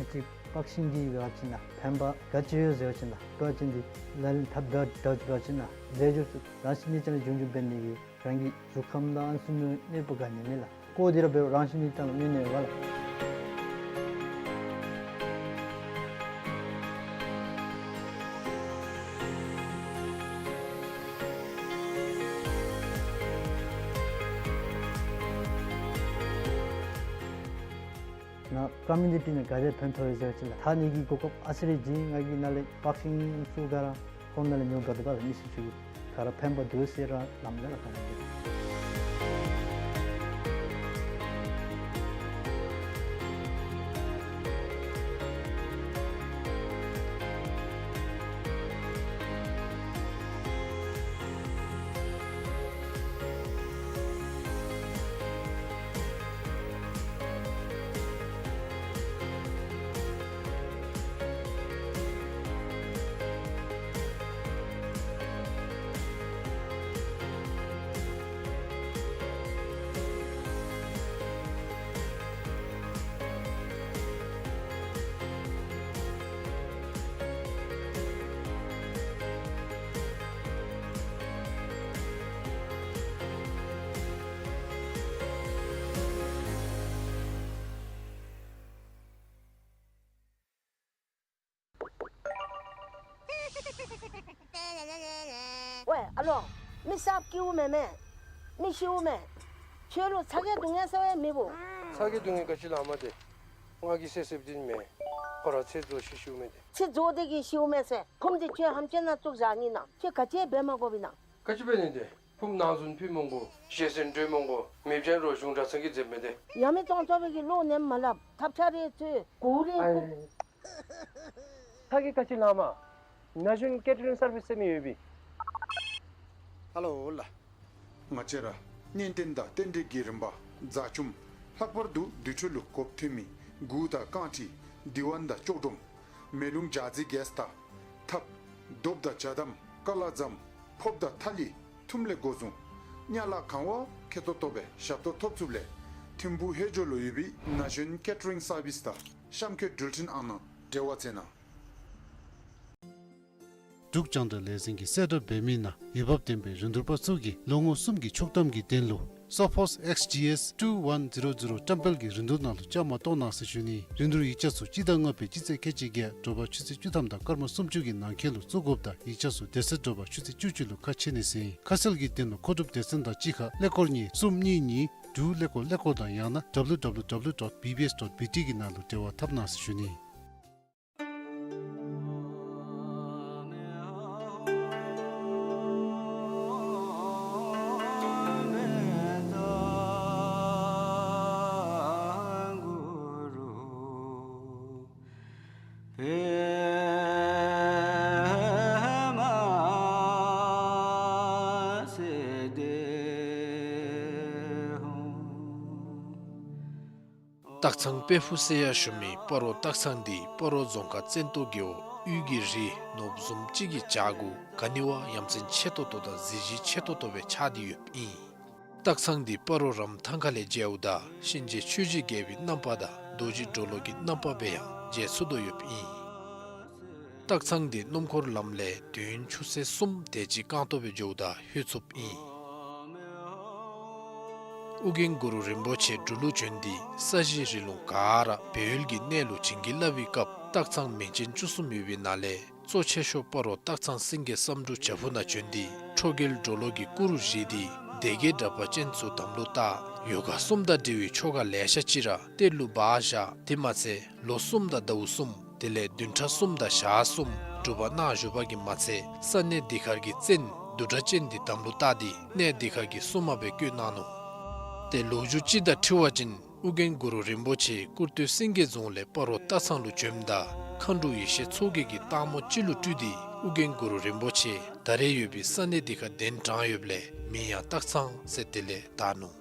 ཨ་ཙི་པག་ཤིང་གི་འབད་བ་ཅིན་ལགས་ཕན་པ་ག་ཅི་ཡོད་ཟེར་བ་ཅིན་ལགས་པག་ཤིང་འདི་ལག་ལེན་འཐབ་འབད་བ་ཅིན་ལགས་ལེགས་ཤོམ་ཚུ་རང་བཞིན་གྱིས་ཀྱང་འབྱུང་འགྱུར་འབད་ནི་གི་རང་གི་གཟུགས་ཁམས་དང་ཨ་ནི་ཚུ་ནང་གནོད་པ་ག་ནི་མེད་ལགས། ཀོ་འདི་ར་འབད་རང་བཞིན་གྱིས་ཀྱང་གནོད་ནི་མེད་པས་ལགས། ང་ཀོ་མིའུ་ནི་ཊི་ནང་ག་དེ་ཕན་ཐོགས་ཡི་ཟེར་བ་ཅིན་ལགས་ཐང་ནི་གི་གོ་སྐབས་ཨ་ཙི་རེ་བྱིན། ང་གིས་ནཱ་ལས་པག་ཤིང་ཚུ་ག་ར་ཁོང་ནང་ལས་ཉོ་དགོ་དོ་བ་ལགས། མི་སེར་ཚུ་ག་ར་ཕན་པ་འདུག་ཟེར་ར་སླབ་ནི་ལགས། ཝའེ་ཨ་ལོ། མི་གསརཔ་སྐྱེཝ་མེན་མས། མི་ཤིཝ་མས། ཁྱོད་ལུ་ཚ་གྱང་སྡུག་བསྔལ་ཟེར་བ་མེད་པོ། ཚ་གྱང་སྡུག་བསྔལ་ག་ཅི་ལུ་མ་སྟེར། ང་གིས་བསད་བསདཔ་འདི་ནི་མེན། ཁོ་ར་ཚེ་རྫོགས་ཤི་ཤིཝ་མས་ཏེ། ཚེ་རྫོགས་ཏེ་གིས་ཤིཝ་མས་ཟེར། ཕུངམ་འདི་ཁྱོད་ཧམ་ཅན་ནང་བཙུགས་བཞག་ནི་ན། ཁྱོད་ག་ཅི་འབད་མ་དགོ་པས་ན། ག་ཅི་འབད་ནི་ཏེ། ཕུངམ་ནང་བཙུགས་ཕུལ་མི་དགོ། ཞལ་གསེར་སྤྲོད་མི་དགོ། མེདཔ་ཅིན་རོགས་གཞུང་གྲྭ་ཚང་གིས་མཛདཔ་མས་ཏེ། ཡང་མི་གཏང་ཚུགས་པའི་གི་བློ་ནི་མ་སླབ། ཐབས་ཆག་རེ་ཚུ་གོ་རེ། ཨའི། ཚ་གྱང་ག་ཅི་ལུ་མ། ན་གཞོན་ཀེ་ཊ་རིང་སར་བིསི་ཟེར་མི་ཡོད་པས། ཧ་ལོ་ལགས། ང་བཅས་ར་གཉེན་རྟེན་དང་རྟེན་འབྲེལ་གྱི་རིམ་པ་རྫ་ཆུམ་ལྷག་པར་དུ་དུར་ཁྲོད་ལུ་གོ་ཐོན་མི་གུར་དང་རྐང་ཁྲི་འདི་ཝན་དང་ལྕོག་སྒྲོམ་མེ་རླུང་འཇའ་རྩི་གེས་དང་ཐབ་རྡོབ་དང་ཇ་དམ་ཀ་ལ་ཟམ་ཕོརཔ་དང་ཐ་ལི་ཐུམ་ལས་འགོ་བཟུང་གཉའ་ལག་གང་བ་ཁེ་ཏོག་ཏོ་སྦེ་ཞབས་ཏོག་ཐོབ་ཚུགསཔ་ལས་ཐིམ་ཕུག་ཧེ་ཇོ་ལུ་ཡོད་པའི་ན་གཞོན་ཀེ་ཊ་རིང་སར་བིསི་དང་གཤམ་འཁོད་འགྲུལ་འཕྲིན་ཨང་ནང་འབྲེལ་བ་མཛད་གནང་། འབྲུག་རྒྱང་བསྒྲགས་ལས་འཛིན་གྱིས་གསལ་བསྒྲགས་འབད་མི་ནང་འོས་འབབ་ལྡན་པའི་རིན་བསྡུར་པ་ཚུ་གིས་ལོ་ངོ་གསུམ་གྱི་ཆོག་ཐམ་གྱི་དོན་ལུ་Sophos X G S two one zero zero བཀྲམ་སྤེལ་གྱི་རིན་བསྡུར་ནང་ལུ་བཅའ་མར་གཏོགས་གནང་ཟེར་ཞུ་ནི། རིན་བསྡུར་ཡིག་ཆ་ཚུ་སྤྱི་ཟླ་ལྔ་པའི་སྤྱི་ཚེས་ཁལ་གཅིག་བརྒྱད་དྲོ་པ་ཆུ་ཚོད་བཅུ་ཐམ་དང་སྐར་མ་སུམ་ཅུ་གི་ནང་འཁོད་ལུ་བཙུགས་དགོཔ་དང་ཡིག་ཆ་ཚུ་དེ་ཚེ་དྲོ་པ་ཆུ་ཚོད་བཅུ་གཅིག་ལུ་ཁ་ཕྱེ་ནི་ཟེར་ཨིན། ཁ་གསལ་གྱི་དོན་ལུ་མཁོ་སྒྲུབ་སྡེ་ཚན་དང་གཅིག་ཁར་ཀླད་ཀོར་གཉིས་གསུམ་གཉིས་གཉིས་དྲུག་ཀླད་ཀོར་ཀླད་ཀོར་དང་ཡང་ན་W W W dot B B S dot B T གི་ནང་ལུ་འབྲེལ་བ་འཐབ་གནང་ཟེར་ཞུ་ནི། སྟག་ཚང་དཔལ་ཕུག་ཟེར་ཡང་ཞུ་མི་སྤ་རོ་སྟག་ཚང་འདི་སྤ་རོ་རྫོང་ཁག་བཙན་ཏོ་རྒེད་འོག་དབུས་ཀྱི་རི་ནོར་བུ་བཟུམ་ཅིག་གི་བྱག་གུ་ག་ནི་བ་ཡ་མཚན་ཆེ་ཏོག་ཏོ་དང་གཟི་བརྗིད་ཆེ་ཏོག་ཏོ་སྦེ་ཆགས་ཏེ་ཡོདཔ་ཨིན། སྟག་ཚང་འདི་སྤ་རོ་རམ་ཐང་ཁ་ལས་མཇལཝ་ད་གཤིན་རྗེ་ཆོས་རྗེ་རྒྱལ་པོའི་རྣམ་པ་དང་རྡོ་རྗེ་གྲོ་ལོད་ཀྱི་རྣམ་པ་སྦེ་ཡང་མཇལ་ཚུགས་དོ་ཡོདཔ་ཨིན། སྟག་ཚང་འདི་སྣུམ་འཁོར་ལམ་ལས་དུས་ཡུན་ཆུ་ཚོད་གསུམ་དེ་ཅིག་རྐང་སྟོང་སྦེ་འགྱོཝ་ད་ལྷོད་ཚུགསཔ་ཨིན། ཨོ་རྒྱན་གུ་རུ་རིན་པོ་ཆེ་འབྲུག་ལུ་བྱོན་ཏེ་ས་གཞི་རི་ལུང་ག་ར་སྦས་ཡུལ་གྱི་གནས་ལུ་བྱིན་གྱིས་བརླབས་པའི་སྐབས་སྟག་ཚང་མིང་ཅན་བཅུ་གསུམ་ཡོད་པའི་ནང་ལས་གཙོ་ཆེ་ཤོས་སྤ་རོ་སྟག་ཚང་སེང་གེ་བསམ་འགྲུབ་བྱག་ཕུག་ནང་བྱོན་ཏེ་ཁྲོ་རྒྱལ་གྲོ་ལོད་ཀྱི་སྐུ་རུ་བཞེངས་ཏེ་སྡེ་བརྒྱད་དྲེགས་པ་ཅན་ཚུ་དམ་ལུ་བཏགས། ཡོ་ག་གསུམ་དང་འབྲེལ་བའི་ཆོ་ག་ལེ་ཤ་ཅིག་ར་གཏེར་ལུ་སྦ་བཞག། དེ་མ་ཚད་ལོ་གསུམ་དང་ཟླཝ་གསུམ་དེ་ལས་བདུན་ཕྲག་གསུམ་དང་ཞག་གསུམ་སྒྲུབ་པ་གནང་བཞུགས་པ་གིས་མ་ཚད་ས་གནས་འདི་ཁར་གྱི་བཙན་བདུད་དྲེགས་ཅན་འདི་དམ་ལུ་བཏགས་ཏེ་གནས་འདི་ཁར་གྱི་སྲུང་མ་སྦེ་བསྐོས་གནང་ནུག། ཏེ་ལོ་རྒྱུས་ཅིག་དང་འཁྲིལ་བ་ཅིན་ཨོ་རྒྱན་གུ་རུ་རིན་པོ་ཆེ་སྐུར་སྟོད་སེང་གེ་རྫོང་ལས་སྤ་རོ་སྟག་ཚང་ལུ་བྱོནམ་ད་མཁའ་འགྲོ་ཡེ་ཤེས་མཚོ་རྒྱལ་གྱིས་སྟག་མོ་ཅིག་ལུ་སྤྲུལ་ཏེ་ཨོ་རྒྱན་གུ་རུ་རིན་པོ་ཆེ་ད་རེས་ཡོད་པའི་ས་གནས་འདི་ཁར་གདན་དྲངས་ཡོདཔ་ལས་མིང་ཡང་སྟག་ཚང་ཟེར་དེ་ལས་བཏགས་ནུག།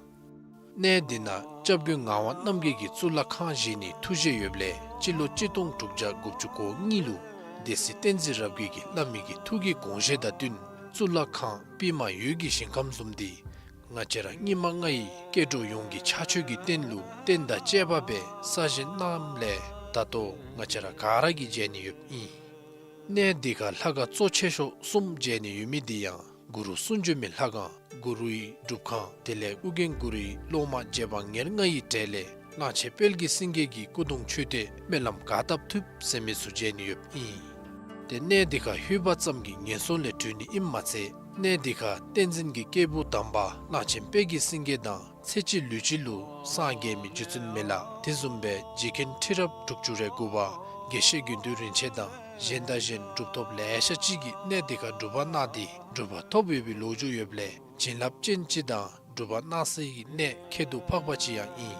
གནས་འདི་ནང་སྐྱབས་མགོན་ངག་དབང་རྣམ་རྒྱལ་གྱིས་གཙུག་ལག་ཁང་བཞེངས་ནིའི་ཐུགས་བཞེད་ཡོདཔ་ལས་སྤྱི་ལོ་གཅིག་སྟོང་དྲུག་བརྒྱ་དགུ་བཅུ་གོ་གཉིས་ལུ་སྡེ་སྲིད་བསྟན་འཛིན་རབ་རྒྱས་ཀྱིས་བླ་མའི་གི་ཐུགས་ཀྱི་དགོངས་བཞེད་དང་བསྟུན་གཙུག་ལག་ཁང་པདྨ་འོད་ཀྱི་ཞིང་ཁམས་བཟུམ་འདི་ང་བཅས་ར་སྙིགས་མ་ལྔ་ཡི་སྐྱེ་འགྲོ་ཡོངས་ཀྱི་ཕྱག་མཆོད་ཀྱི་རྟེན་ལུ་རྟེན་དང་བཅས་པ་སྦེ་གསར་བཞེངས་གནངམ་ལས་ད་ལྟོ་ང་བཅས་ར་ག་ར་གིས་མཇལ་ནི་ཡོདཔ་ཨིན། གནས་འདི་ཁར་ལྷ་ཁང་གཙོ་ཆེ་ཤོས་གསུམ་མཇལ་ནི་ཡོད་མི་འདི་ཡང་གུ་རུ་གསུང་བྱོན་མའི་ལྷ་ཁང་གུ་རུའི་སྒྲུབ་ཁང་དེ་ལས་ཨོ་རྒྱན་གུ་རུའི་སློབ་མ་རྗེ་འབངས་ཉེར་ལྔ་ཡི་གྲས་ལས་གླང་ཆེན་དཔལ་གྱི་སེང་གེ་གི་སྐུ་གདུང་མཆོད་རྟེན་སྨོན་ལམ་ག་བཏབ་ཐུབ་ཟེར་མི་ཚུ་མཇལ་ནི་ཡོདཔ་ཨིན། ཏེ་གནས་འདི་ཁར་ལྷོད་པ་ཙམ་གྱིས་ངན་སོང་ལས་གྲོལ་ནི་ཨིནམ་མ་ཚད་གནས་འདི་ཁར་བསྟན་འཛིན་གྱི་སྐྱེས་བུ་དམ་པ་གླང་ཆེན་དཔལ་གྱི་སེང་གེ་དང་ཚེ་གཅིག་ལུས་གཅིག་ལུ་སངས་རྒྱས་མི་རྗེ་བཙུན་མི་ལ་དེ་བཟུམ་སྦེ་རྗེ་མཁན་ཁྲི་རབས་དྲུག་ཅུ་རེ་དགུ་པ་དགེ་བཤེས་དགེ་འདུན་རིན་ཆེན་དང་གཞན་དང་གཞན་གྲུབ་ཐོབ་ལེ་ཤ་ཅིག་གིས་གནས་འདི་ཁར་སྒྲུབ་པ་གནང་སྟེ་གྲུབ་པ་ཐོབ་ཡོད་པའི་ལོ་རྒྱུས་ཡོདཔ་ལས་བྱིན་རླབས་ཅན་ཅིག་དང་སྒྲུབ་པ་གནང་སའི་གནས་ཁྱད་དུ་འཕགས་པ་ཅིག་ཡང་ཨིན།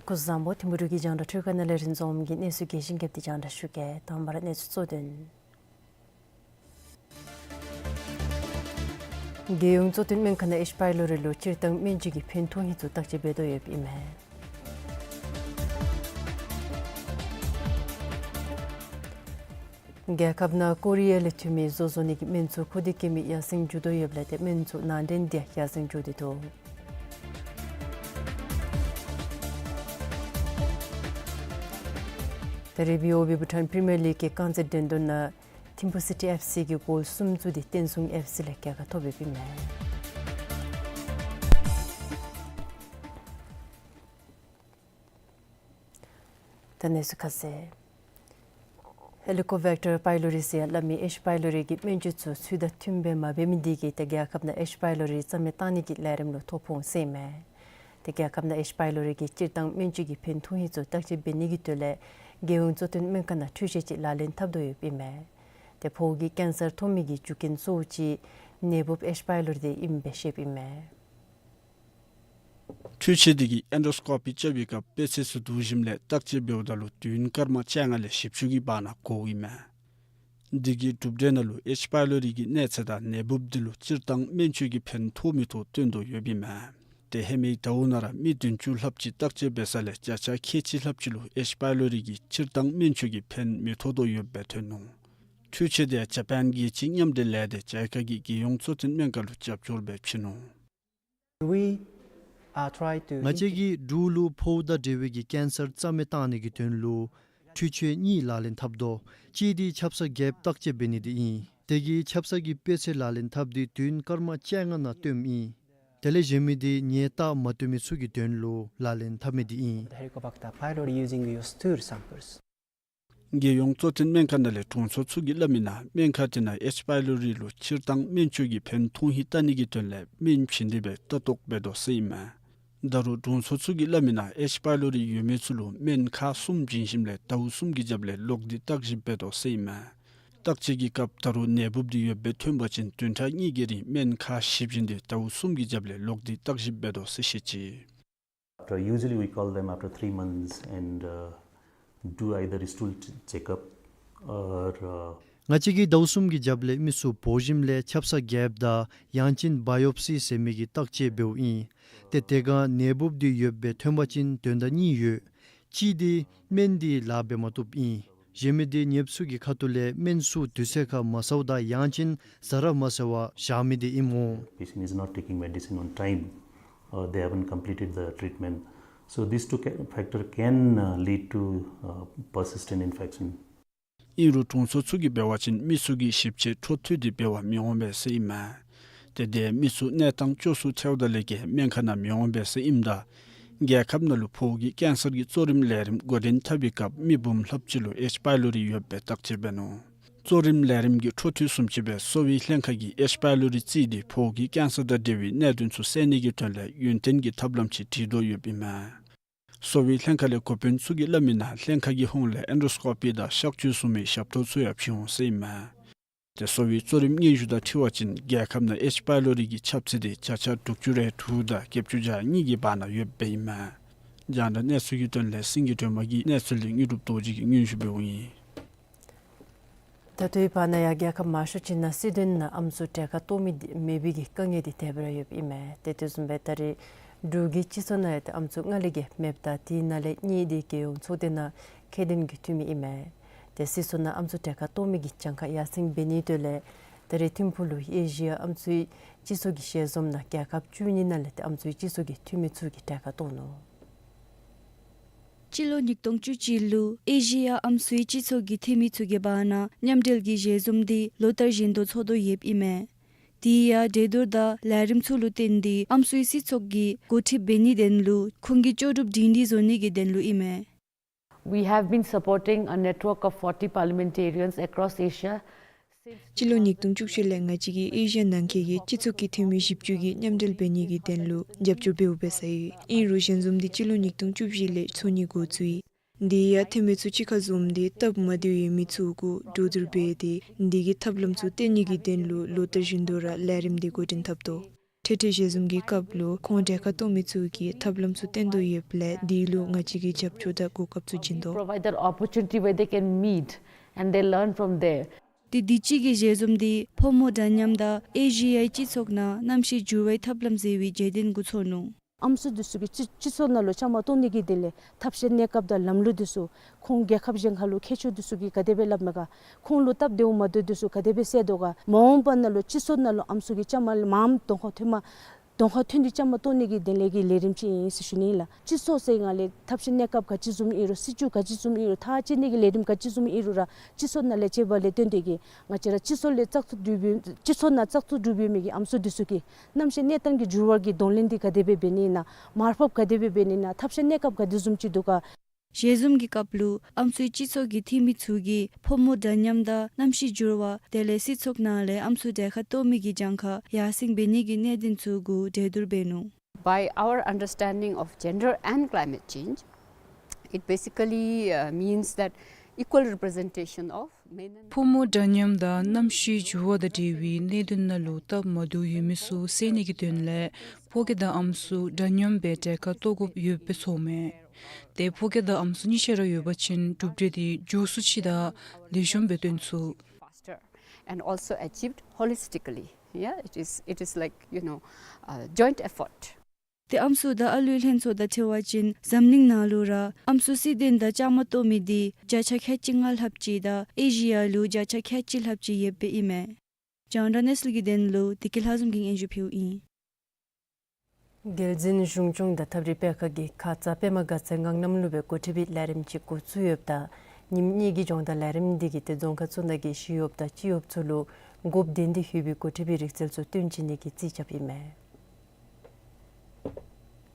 སྐུ་གཟུགས་བཟང་པོ། ཐིམ་ཕུ་འབྲུག་གི་རྒྱང་བསྒྲགས་འཕྲུལ་ཁང་ནང་ལས་རིན་འཛོམས་ཀྱིས་གནས་ཚུལ་རྒྱས་ཤིང་རྒྱསཔ་འདི་རྒྱང་བསྒྲགས་ཞུ་གེ། དང་པ་ར་གནས་ཚུལ་གཙོ་དོན། རྒྱལ་ཡོངས་གཙོ་བསྟེན་སྨན་ཁང་ནང་ཨེཆ་པའི་ལོ་རི་ལུ་སྤྱིར་བཏང་སྨན་བཅོས་ཀྱི་ཕན་ཐོགས་ཧིང་ཚུ་བརྟག་དཔྱད་འབད་དོ་ཡོདཔ་ཨིན་མས། རྒྱལ་ཁབ་ནང་ཀོ་རི་ཡ་ལས་ཐོན་མི་བཟོ་བཟོ་ནི་གི་སྨན་ཚུ་མཁོ་འདོད་བསྐྱེད་མི་ཡར་སེང་འགྱོ་དོ་ཡོདཔ་ལས་ཏེ་སྨན་ཚུ་ནང་འདྲེན་འདི་ཡར་སེང་འགྱོ་སྟེ་འདུག། ད་རེས་བི་ཨོ་བི་བྷུ་ཊཱན་པི་རི་མི་ཡར་ལིག་གི་རྐང་རྩེད་འགྲན་བསྡུར་ནང་ཐིམ་ཕུ་སི་ཊི་ཨེཕ་སི་གིས་གོལ་གསུམ་བཙུགས་ཏེ་བསྟན་སྲུང་ཨེཕ་སི་ལས་རྒྱལ་ཁ་ཐོབ་ཡོདཔ་ཨིན་མས། གནས་ཚུལ་ཁ་གསལ། ཧེ་ལི་ཀོ་བེག་ཊར་པའི་ལོ་རི་ཟེར་སླབ་མི་ཨེཆ་པའི་ལོ་རི་གི་སྨན་བཅོས་ཚུ་ཚུལ་དང་མཐུནམ་སྦེ་མ་འབད་མི་འདི་གིས་ཏེ་རྒྱལ་ཁབ་ནང་ཨེཆ་པའི་ལོ་རི་རྩ་མེད་བཏང་ནི་གི་ལས་རིམ་ལུ་ཐོ་ཕོག་འོང་ཟེར་ཨིན་མས། ཏེ་རྒྱལ་ཁབ་ནང་ཨེཆ་པའི་ལོ་རི་གི་སྤྱིར་བཏང་སྨན་བཅོས་ཀྱི་ཕན་ཐོགས་ཧིང་ཚུ་བརྟག་དཔྱད་འབད་ནི་གི་དོན་ལས་རྒྱལ་ཡོངས་གཙོ་བསྟེན་སྨན་ཁང་ནང་འཕྲུལ་ཆས་ཅིག་ལག་ལེན་འཐབ་དོ་ཡོདཔ་ཨིན་མས། ཏེ་ཕོཝ་གི་ཀེན་སར་ཐོབ་མི་གི་རྒྱུ་རྐྱེན་གཙོ་བོ་ཅིག་ནད་འབུཔ་ཨེཆ་པའི་ལོ་རི་དེ་ཨིནམ་སྦེ་བཤདཔ་ཨིན་མས། འཕྲུལ་ཆས་འདི་གིས་ཨེན་ཌོ་སི་ཀོ་པི་རྐྱབ་པའི་སྐབས་དཔེ་ཚད་ཚུ་བསྡུ་ཞིནམ་ལས་བརྟག་དཔྱད་འབདཝ་ད་ལུ་དུས་ཡུན་སྐར་མ་བཅོ་ལྔ་ལས་བཞི་བཅུ་གི་བར་ན་འགོརཝ་ཨིན་མས། འདི་གི་གྲུབ་འབྲས་ནང་ལུ་ཨེཆ་པའི་ལོ་རི་གི་གནས་ཚད་དང་ནད་འབུཔ་འདི་ལུ་སྤྱིར་བཏང་སྨན་བཅོས་ཀྱི་ཕན་ཐོགས་མི་ཐོགས་སྟོན་དོ་ཡོདཔ་ཨིན་མས། ཏེ་ཧེ་མའི་ཟླཝ་ནང་ར་མི་བདུན་ཅུ་ལྷགཔ་ཅིག་བརྟག་དཔྱད་འབད་ས་ལས་བརྒྱ་ཆ་ཁལ་གཅིག་ལྷགཔ་ཅིག་ལུ་ཨེཆ་པའི་ལོ་རི་གིས་སྤྱིར་བཏང་སྨན་བཅོས་ཀྱི་ཕན་མི་ཐོགས་དོ་ཡོདཔ་སྦེ་ཐོན་ནུག། འཕྲུལ་ཆས་དེ་ཇ་པཱན་རྒྱལ་སྤྱིའི་མཉམ་འབྲེལ་ལས་སྡེ་ཇའི་ཀ་གིས་རྒྱལ་ཡོངས་གཙོ་བསྟེན་སྨན་ཁང་ལུ་རྒྱབ་སྐྱོར་འབད་བྱིན་ནུག། We, uh, try to ང་བཅས་ཀྱིས་འབྲུག་ལུ་ཕོཝ་དང་འབྲེལ་བའི་གི་ཀེན་སར་རྩ་མེད་བཏང་ནི་གི་དོན་ལུ་འཕྲུལ་ཆས་གཉིས་ལག་ལེན་འཐབ་དོ། གཅིག་འདི་ཆབ་གསང་བརྒྱདཔ་བརྟག་དཔྱད་འབད་ནི་འདི་ཨིན། དེ་གིས་ཆབ་གསང་གི་དཔེ་ཚད་ལག་ལེན་འཐབ་སྟེ་དུས་ཡུན་སྐར་མ་བཅོ་ལྔ་ནང་སྟོནམ་ཨིན། དེ་ལས་གཞན་མི་འདི་ཉལ་ལྟ་མ་སྟོན་མི་ཚུ་གི་དོན་ལུ་ལག་ལེན་འཐབ་མི་འདི་ཨིན། The Helicobacter pylori using your stool samples. རྒྱལ་ཡོངས་གཙོ་བསྟེན་སྨན་ཁང་ནང་ལས་དྲུང་འཚོ་ཚུ་གིས་སླབ་མི་ནང་སྨན་ཁང་དེ་ནང་ཨེཆ་པའི་ལོ་རི་ལུ་སྤྱིར་བཏང་སྨན་བཅོས་ཀྱི་ཕན་ཐོགས་ཧིང་བལྟ་ནི་གི་དོན་ལས་སྨན་བྱིན་ཏེ་སྦེ་ལྟ་རྟོག་འབད་དོ་ཟེར་ཨིན་མས། ད་རུང་དྲུང་འཚོ་ཚུ་གིས་སླབ་མི་ནང་ཨེཆ་པའི་ལོ་རི་ཡོད་མི་ཚུ་ལུ་སྨན་ཁག་གསུམ་བྱིན་ཞིནམ་ལས་ཟླཝ་གསུམ་གྱི་རྒྱབ་ལས་ལོག་སྟེ་བརྟག་ཞིབ་འབད་དོ་ཟེར་ཨིན་མས། བརྟག་དཔྱད་ཀྱི་སྐབས་ད་རུང་ནད་འབུཔ་འདི་ཡོདཔ་སྦེ་ཐོན་པ་ཅིན་བདུན་ཕྲག་གཉིས་ཀྱི་རིང་སྨན་ཁག་བཞི་བྱིན་ཏེ་ཟླཝ་གསུམ་གྱི་རྒྱབ་ལས་ལོག་སྟེ་བརྟག་ཞིབ་འབད་དོ་ཟེར་བཤད་ཅི། After, usually we call them after three months and, uh, do either stool ch-, checkup or, uh, ང་བཅས་ཀྱིས་ཟླཝ་གསུམ་གྱི་རྒྱབ་ལས་མི་ཚུ་འབོ་ཞིནམ་ལས་ཆབ་གསང་བརྒྱདཔ་དང་ཡང་ཅིན་བཱ་ཡོབ་སི་ཟེར་མི་གི་བརྟག་དཔྱད་འབདཝ་ཨིན། ཏེ་དེ་སྒང་ནད་འབུཔ་འདི་ཡོདཔ་སྦེ་ཐོན་པ་ཅིན་དོན་དག་གཉིས་ཡོད། གཅིག་འདི་སྨན་འདི་ལཱ་འབད་མ་བཏུབ་ཨིན། གཞན་མི་འདི་ནདཔ་ཚུ་གི་ཁ་ཐུག་ལས་སྨན་ཚུ་དུས་ཚོད་ཁར་མ་ཟཝ་དང་ཡང་ཅིན་ཟ་ར་མ་ཟ་བར་བཞག་མི་འདི་ཨིནམ་འོང་། Patient is not taking medicine on time, uh, they haven't completed the treatment. So these two ca-, factor can, uh, lead to, uh, persistent infection. ཨིན་རུང་དྲུང་འཚོ་ཚུ་གིས་འབད་བ་ཅིན་མི་ཚུ་གིས་ཞིབ་དཔྱད་འཕྲོ་མཐུད་དེ་འབད་བར་མི་འོང་པས་ཟེར་ཨིན་མས། ཏེ་དེ་མི་ཚུ་གནས་སྟངས་སྐྱོ་སུ་ཐལཝ་ད་ལས་བརྒལ་སྨན་ཁང་ནང་མི་འོང་པས་ཟེར་ཨིནམ་ད་རྒྱལ་ཁབ་ནང་ལུ་ཕོཝ་གི་ཀེན་སར་གྱི་གཙོ་རིམ་ལས་རིམ་འགོ་འདྲེན་འཐབ་པའི་སྐབས་མི་འབུམ་ལྷགཔ་ཅིག་ལུ་ཨེཆ་པའི་ལོ་རི་ཡོདཔ་སྦེ་བརྟག་དཔྱད་འབད་ནུག། གཙོ་རིམ་ལས་རིམ་གྱི་འཕྲོ་མཐུད་བཟུམ་ཅིག་སྦེ་གསོ་བའི་ལྷན་ཁག་གིས་ཨེཆ་པའི་ལོ་རི་བརྩིས་ཏེ་ཕོཝ་གི་ཀེན་སར་དང་འབྲེལ་བའི་གནད་དོན་ཚུ་སེལ་ནི་གི་དོན་ལས་ཡུན་བརྟན་གྱི་ཐབས་ལམ་ཅིག་སྒྲིག་དོ་ཡོདཔ་ཨིན་མས། གསོ་བའི་ལྷན་ཁག་ལས་འགོ་དཔོན་ཚུ་གིས་སླབ་མི་ནང་ལྷན་ཁག་གི་ཧོངས་ལས་ཨེན་ཌོ་སི་ཀོ་པི་དང་གཤག་བཅོས་བཟུམ་མའི་ཞབས་ཏོག་ཚུ་ཡང་བྱིན་འོང་ཟེར་ཨིན་མས། ཏེ་གསོ་བའི་གཙོ་རིམ་སྙན་ཞུ་དང་འཁྲིལ་བ་ཅིན་རྒྱལ་ཁབ་ནང་ཨེཆ་པའི་ལོ་རི་གི་ཁྱབ་ཚད་དེ་བརྒྱ་ཆ་དྲུག་ཅུ་རེ་དྲུག་དང་བརྒྱད་ཅུ་གྱ་གཉིས་ཀྱི་བར་ན་ཡོདཔ་ཨིན་མས། རྒྱང་བསྒྲགས་གནས་ཚུལ་གྱི་དོན་ལས་སེང་གེ་སྒྲོལ་མ་གིས་གནས་ཚུལ་འདི་དངོས་གྲུབ་རྡོ་རྗེ་གིས་སྙན་ཞུ་འབདཝ་ཨིན། ད་ལྟོའི་བར་ན་ཡང་རྒྱལ་ཁབ་མང་ཤོས་ཅིག་ནང་སྲིད་དོན་ནང་ཨམ་སྲུ་གྲལ་ཁར་གཏོགས་མི་འདི་མེད་པའི་གི་དཀའ་ངལ་འདི་དེ་སྦེ་ར་ཡོདཔ་ཨིན་མས། ཏེ་དེ་བཟུམ་སྦེ་ད་རེས་འབྲུག་གི་སྤྱི་ཚོགས་ནང་ཡང་ཏེ་ཨམ་སྲུ་ལྔ་ལས་བརྒལ་མེདཔ་དང་དེ་ནང་ལས་གཉིས་འདི་རྒྱལ་ཡོངས་ཚོགས་སྡེ་ནང་ཁྱད་ལྡན་གྱི་འཐུས་མི་ཨིན་མས། ཏེ་སྲིད་ཚོགས་ནང་ཨམ་སྲུ་གྲལ་ཁར་གཏོགས་མི་གི་གྱངས་ཁ་ཡར་སེང་འབད་ནིའི་དོན་ལས་ད་རེས་ཐིམ་ཕུག་ལུ་ཨེ་ཤི་ཡ་ཨམ་སྲུའི་སྤྱི་ཚོགས་ཀྱི་ཞལ་འཛོམས་ནང་རྒྱལ་ཁབ་བཅུ་གཉིས་ནང་ལས་ཏེ་ཨམ་སྲུའི་སྤྱི་ཚོགས་ཀྱི་འཐུས་མི་ཚུ་གིས་གྲལ་ཁར་གཏོགས་ནུག། སྤྱི་ལོ་ཉིས་སྟོང་བཅུ་གཅིག་ལུ་ཨེ་ཤི་ཡ་ཨམ་སྲུའི་སྤྱི་ཚོགས་ཀྱི་འཐུས་མི་ཚུ་གི་བར་ན་མཉམ་འབྲེལ་གྱི་ཞལ་འཛོམས་འདི་ལོ་ལྟར་བཞིན་དུ་ཚོགས་དོ་ཡོདཔ་ཨིན་མས། དེ་ཡང་གྲོས་བསྡུར་དང་ལས་རིམ་ཚུ་ལུ་བརྟེན་ཏེ་ཨམ་སྲུའི་སྲིད་ཚོགས་ཀྱིས་འགོ་ཁྲིདཔ་འབད་ནིའི་དོན་ལུ་ཁོང་གི་ལྕོགས་གྲུབ་སྒྲིང་སྒྲི་བཟོ་ནི་གི་དོན་ལུ་ཨིན་མས། We have been supporting a network of forty parliamentarians across Asia. སྤྱི་ལོ་ཉིས་སྟོང་བཅུ་བཞི་ལས་ང་བཅས་ཀྱིས་ཨེ་ཤི་ཡ་ནང་འཁོད་ཀྱི་སྤྱི་ཚོགས་ཀྱི་འཐུས་མི་བཞི་བཅུ་གིས་མཉམ་འབྲེལ་འབད་ནི་གི་དོན་ལུ་རྒྱབ་སྐྱོར་འབདཝ་འབད་ས་ཡོད། ཨིན་རུང་ཞལ་འཛོམས་འདི་སྤྱི་ལོ་ཉིས་སྟོང་བཅུ་བཞི་ལས་ཚོགས་ནི་འགོ་བཙུགས་ཡི། དེ་ཡང་འཐུས་མི་ཚུ་གཅིག་ཁར་འཛོམས་ཏེ་སྟབས་མ་བདེཝ་ཡོད་མི་ཚུ་གུ་གྲོས་བསྡུར་འབད་དེ་འདི་གི་ཐབས་ལམ་ཚུ་བཏོན་ནི་གི་དོན་ལུ་ལོ་ལྟར་བཞིན་དུ་ར་ལས་རིམ་འདི་འགོ་འདྲེན་འཐབ་དོ། འཕྲལ་འཕྲལ་ཞལ་འཛོམས་ཀྱི་སྐབས་ལུ་ཁོང་གྲལ་ཁར་གཏོགས་མི་ཚུ་གིས་ཐབས་ལམ་ཚུ་བཏོན་དོ་ཡོདཔ་ལས་འདི་ལུ་ང་བཅས་ཀྱིས་རྒྱབ་སྐྱོར་དང་གོ་སྐབས་ཚུ་བྱིན་དོ། Provide that opportunity where they can meet and they learn from there. ཏེ་དུས་ཅི་གི་ཞལ་འཛོམས་འདི་ཕོ་མོ་འདྲ་མཉམ་དང་ཨེ་ཤི་ཡའི་སྤྱི་ཚོགས་ནང་རྣམ་ཤེས་འགྱུར་བའི་ཐབས་ལམ་ཟེར་བའི་བརྗོད་དོན་གུ་ཚོགས་ནུག། ཨམ་སྲུ་འདི་ཚུ་གིས་སྤྱི་སྤྱི་ཚོགས་ནང་ལུ་བཅའ་མར་གཏོགས་ནི་གི་དོན་ལས་ཐབས་ཤེས་གནས་སྐབས་དང་ལམ་ལུགས་འདི་ཚུ་ཁོང་རྒྱལ་ཁབ་གཞན་ཁར་ལུ་མཁས་མཆོག་འདི་ཚུ་གིས་ག་དེ་སྦེ་སླབ་མས་ག། ཁོང་ལུ་སྟབས་བདེཝ་མ་བདེཝ་འདི་ཚུ་ག་དེ་སྦེ་སེལ་དོ་ག། མ་འོངས་པ་ནང་ལུ་སྤྱི་ཚོགས་ནང་ལུ་ཨམ་སྲུ་གི་བཅའ་མར་མངམ་གདོང་ཁར་ཐོན་མ་གདོང་ཁར་ཐོན་ཏེ་བཅའ་མར་གཏོགས་ནི་གི་དོན་ལས་ཀྱི་ལས་རིམ་ཅིག་ཨིན་ཟེར་ཞུ་ནི་ཨིན་ལགས། སྤྱི་ཚོགས་ཟེར་ང་ལས་ཐབས་ཤེས་གནས་སྐབས་ག་ཅི་བཟུམ་ཨིན་རུང་སྲིད་བྱུས་ག་ཅི་བཟུམ་ཨིན་རུང་ཐག་བཅད་ནི་གི་ལས་རིམ་ག་ཅི་བཟུམ་ཨིན་རུང་ར་སྤྱི་ཚོགས་ནང་ལས་བཅས་པ་ལས་བརྟེན་ཏེ་གིས་ང་བཅས་ར་སྤྱི་ཚོགས་ལས་བཙག་འཐུ་གྲུབ་ཡོད་སྤྱི་ཚོགས་ནང་བཙག་འཐུ་གྲུབ་ཡོད་མི་གི་ཨམ་སྲུ་འདི་ཚུ་གིས་རྣམ་ཤེས་གནས་སྟངས་ཀྱི་འགྱུར་བ་གི་གདོང་ལེན་འདི་ག་དེ་སྦེ་འབད་ནི་ཨིན་ན། མར་ཕབ་ག་དེ་སྦེ་འབད་ནི་ཨིན་ན། ཐབས་ཤེས་གནས་སྐབས་ག་དེ་བཟུམ་ཅིག་འདུག་ག། ཞལ་འཛོམས་ཀྱི་སྐབས་ལུ་ཨམ་སྲུའི་སྤྱི་ཚོགས་ཀྱི་འཐུས་མི་ཚུ་གིས་ཕོ་མོ་འདྲ་མཉམ་དང་གནམ་གཤིས་འགྱུར་བ་དེ་ལས་སྲིད་ཚོགས་ནང་ལས་ཨམ་སྲུ་གྲལ་ཁར་གཏོགས་མི་གི་གྱངས་ཁ་ཡར་སེང་འབད་ནི་གི་གནད་དོན་ཚུ་གུ་གྲོས་བསྡུར་འབད་ནུག། By our understanding of gender and climate change, it basically, uh, means that equal representation of men and ཕོ་མོ་འདྲ་མཉམ་དང་གནམ་གཤིས་འགྱུར་བ་དང་འབྲེལ་བའི་གནད་དོན་ནང་ལུ་སྟབས་མ་བདེཝ་ཡོད་མི་ཚུ་སེལ་ནི་གི་དོན་ལས་ཕོ་སྐྱེས་དང་ཨམ་སྲུ་འདྲ་མཉམ་སྦེ་གྲལ་ཁར་གཏོགས་དགོཔ་ཡོདཔ་སྦེ་ཚོརཝ་མས། ཏེ་ཕོ་སྐྱེས་དང་ཨམ་སྲུ་གཉིས་ཆ་ར་ཡོད་པ་ཅིན་གྲུབ་འབྲས་འདི་མགྱོགས་སུ་ཅིག་དང་ལེགས་ཤོམ་སྦེ་སྟོན་ཚུགས། Faster and also achieved holistically. Yeah, it is, it is like, you know, a joint effort. ཏེ་ཨམ་སྲུ་དང་ཨ་ལུའི་ལྷན་ཚོགས་དང་འཁྲིལ་བ་ཅིན་འཛམ་གླིང་ནང་ལུ་ར་ཨམ་སྲུ་སྲིད་དོན་དང་བཅའ་མར་གཏོགས་མི་འདི་བརྒྱ་ཆ་ཁལ་གཅིག་ལྔ་ལྷགཔ་ཅིག་དང་ཨེ་ཤི་ཡ་ལུ་བརྒྱ་ཆ་ཁལ་གཅིག་ལྷགཔ་ཅིག་ཡོདཔ་ཨིན་མས། རྒྱང་བསྒྲགས་གནས་ཚུལ་གྱི་དོན་ལུ་བདེ་སྐྱིད་ལྷ་འཛོམས་ཀྱིས་སྙན་ཞུ་ཕུལཝ་ཨིན། རྒྱལ་འཛིན་གཞུང་སྐྱོང་དང་ཐབས་རིག་སྤེལ་ཁང་གིས་ཁ་ཙ་པདྨ་དགའ་ཚལ་ངང་ལམ་ལུ་སྦེ་འགོ་ཁྲིད་པའི་ལས་རིམ་ཅིག་འགོ་བཙུགས་ཡོདཔ་ད་ཉིནམ་གཉིས་ཀྱི་སྦྱོང་བརྡར་ལས་རིམ་འདི་གིས་ཏེ་རྫོང་ཁག་ཚུ་ནང་གི་ཞི་གཡོགཔ་དང་སྤྱི་གཡོགཔ་ཚུ་ལུ་དགོཔ་དོན་འདི་ཡོད་པའི་འགོ་ཁྲིད་པའི་རིག་རྩལ་ཚུ་སྟོན་བྱིན་ནི་གི་རྩིས་རྐྱབ་ཨིན་མས།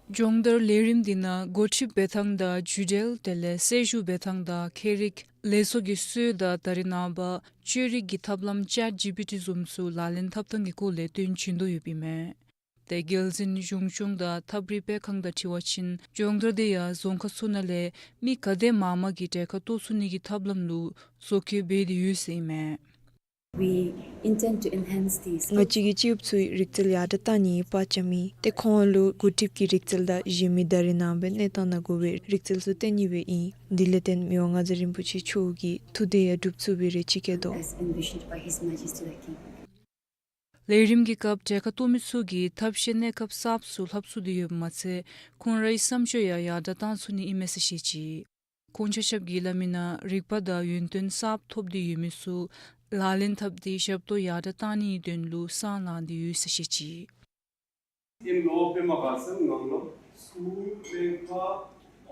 སྦྱོང་བརྡར་ལས་རིམ་འདི་ནང་འགོ་ཁྲིདཔ་འབད་ཐངས་དང་རྒྱུད་འགྲེལ་དེ་ལས་གསལ་ཞུ་འབད་ཐངས་དང་ཁྱད་རིག་ལས་ཚོགས་ཀྱི་སྲོལ་དང་ད་རེས་ནངས་པ་བཅོས་རིག་གི་ཐབས་ལམ་ཅེཊ་ཇི་པི་ཊི་བཟུམ་ཚུ་ལག་ལེན་འཐབ་ཐངས་ཀྱི་སྐོར་ལས་སྟོན་བྱིན་དོ་ཡོདཔ་ཨིན་མས། ཏེ་རྒྱལ་འཛིན་གཞུང་སྐྱོང་དང་ཐབས་རིག་སྤེལ་ཁང་དང་འཁྲིལ་བ་ཅིན་སྦྱོང་བརྡར་འདི་ཡང་རྫོང་ཁག་ཚུ་ནང་ལས་མི་ག་དེ་མང་མང་གིས་གྲལ་ཁར་གཏོགས་ཚུགས་ནི་གི་ཐབས་ལམ་ལུ་བཟོ་བཀོད་འབད་དེ་ཡོད་ཟེར་ཨིན་མས། We intend to enhance these. ང་བཅས་ཀྱིས་སྤྱི་གཡོགཔ་ཚུའི་རིག་རྩལ་ཡར་དྲགས་གཏང་ནིའི་དཔའ་བཅམ་ཨིན། ཏེ་ཁོང་ལུ་འགོ་ཁྲིདཔ་ཀྱི་རིག་རྩལ་དང་གཞན་མི་ད་རེས་ནངས་པའི་གནས་སྟངས་ནང་དགོ་པའི་རིག་རྩལ་ཚུ་སྟོན་ནི་སྦེ་ཨིན། དེ་ལས་བརྟེན་མི་དབང་མངའ་བདག་རིན་པོ་ཆེ་མཆོག་གིས་ཐུགས་དོན་ཡང་སྒྲུབ་ཚུགས་པའི་རེ་ཆེ་བསྐྱེད་དོ། As envisioned by His Majesty the King. ལས་རིམ་གྱི་སྐབས་གྲལ་ཁར་གཏོགས་མི་ཚུ་གིས་ཐབས་ཤེས་གནས་སྐབས་གསརཔ་ཚུ་ལྷབ་ཚུགས་ཏེ་ཡོདཔ་མ་ཚད་ཁོང་རའི་བསམ་སྤྱོད་ཡང་ཡར་དྲགས་གཏང་ཚུགས་ནི་ཨིན་མས་ཟེར་བཤད་ཅི། ཁོང་ཆ་ཁྱབ་ཀྱིས་སླབ་མི་ནང་རིག་པ་དང་ཡོན་ཏན་གསརཔ་ཐོབ་སྟེ་ཡོད་མི་ཚུ་ལག་ལེན་འཐབ་སྟེ་ཞབས་ཏོག་ཡར་དྲགས་གཏང་ནིའི་དོན་ལུ་བསམ་བློ་བཏང་སྟེ་ཡོད་ཟེར་བཤད་ཅི། In Lower Pema Gatshel, Nganglam, school, bank,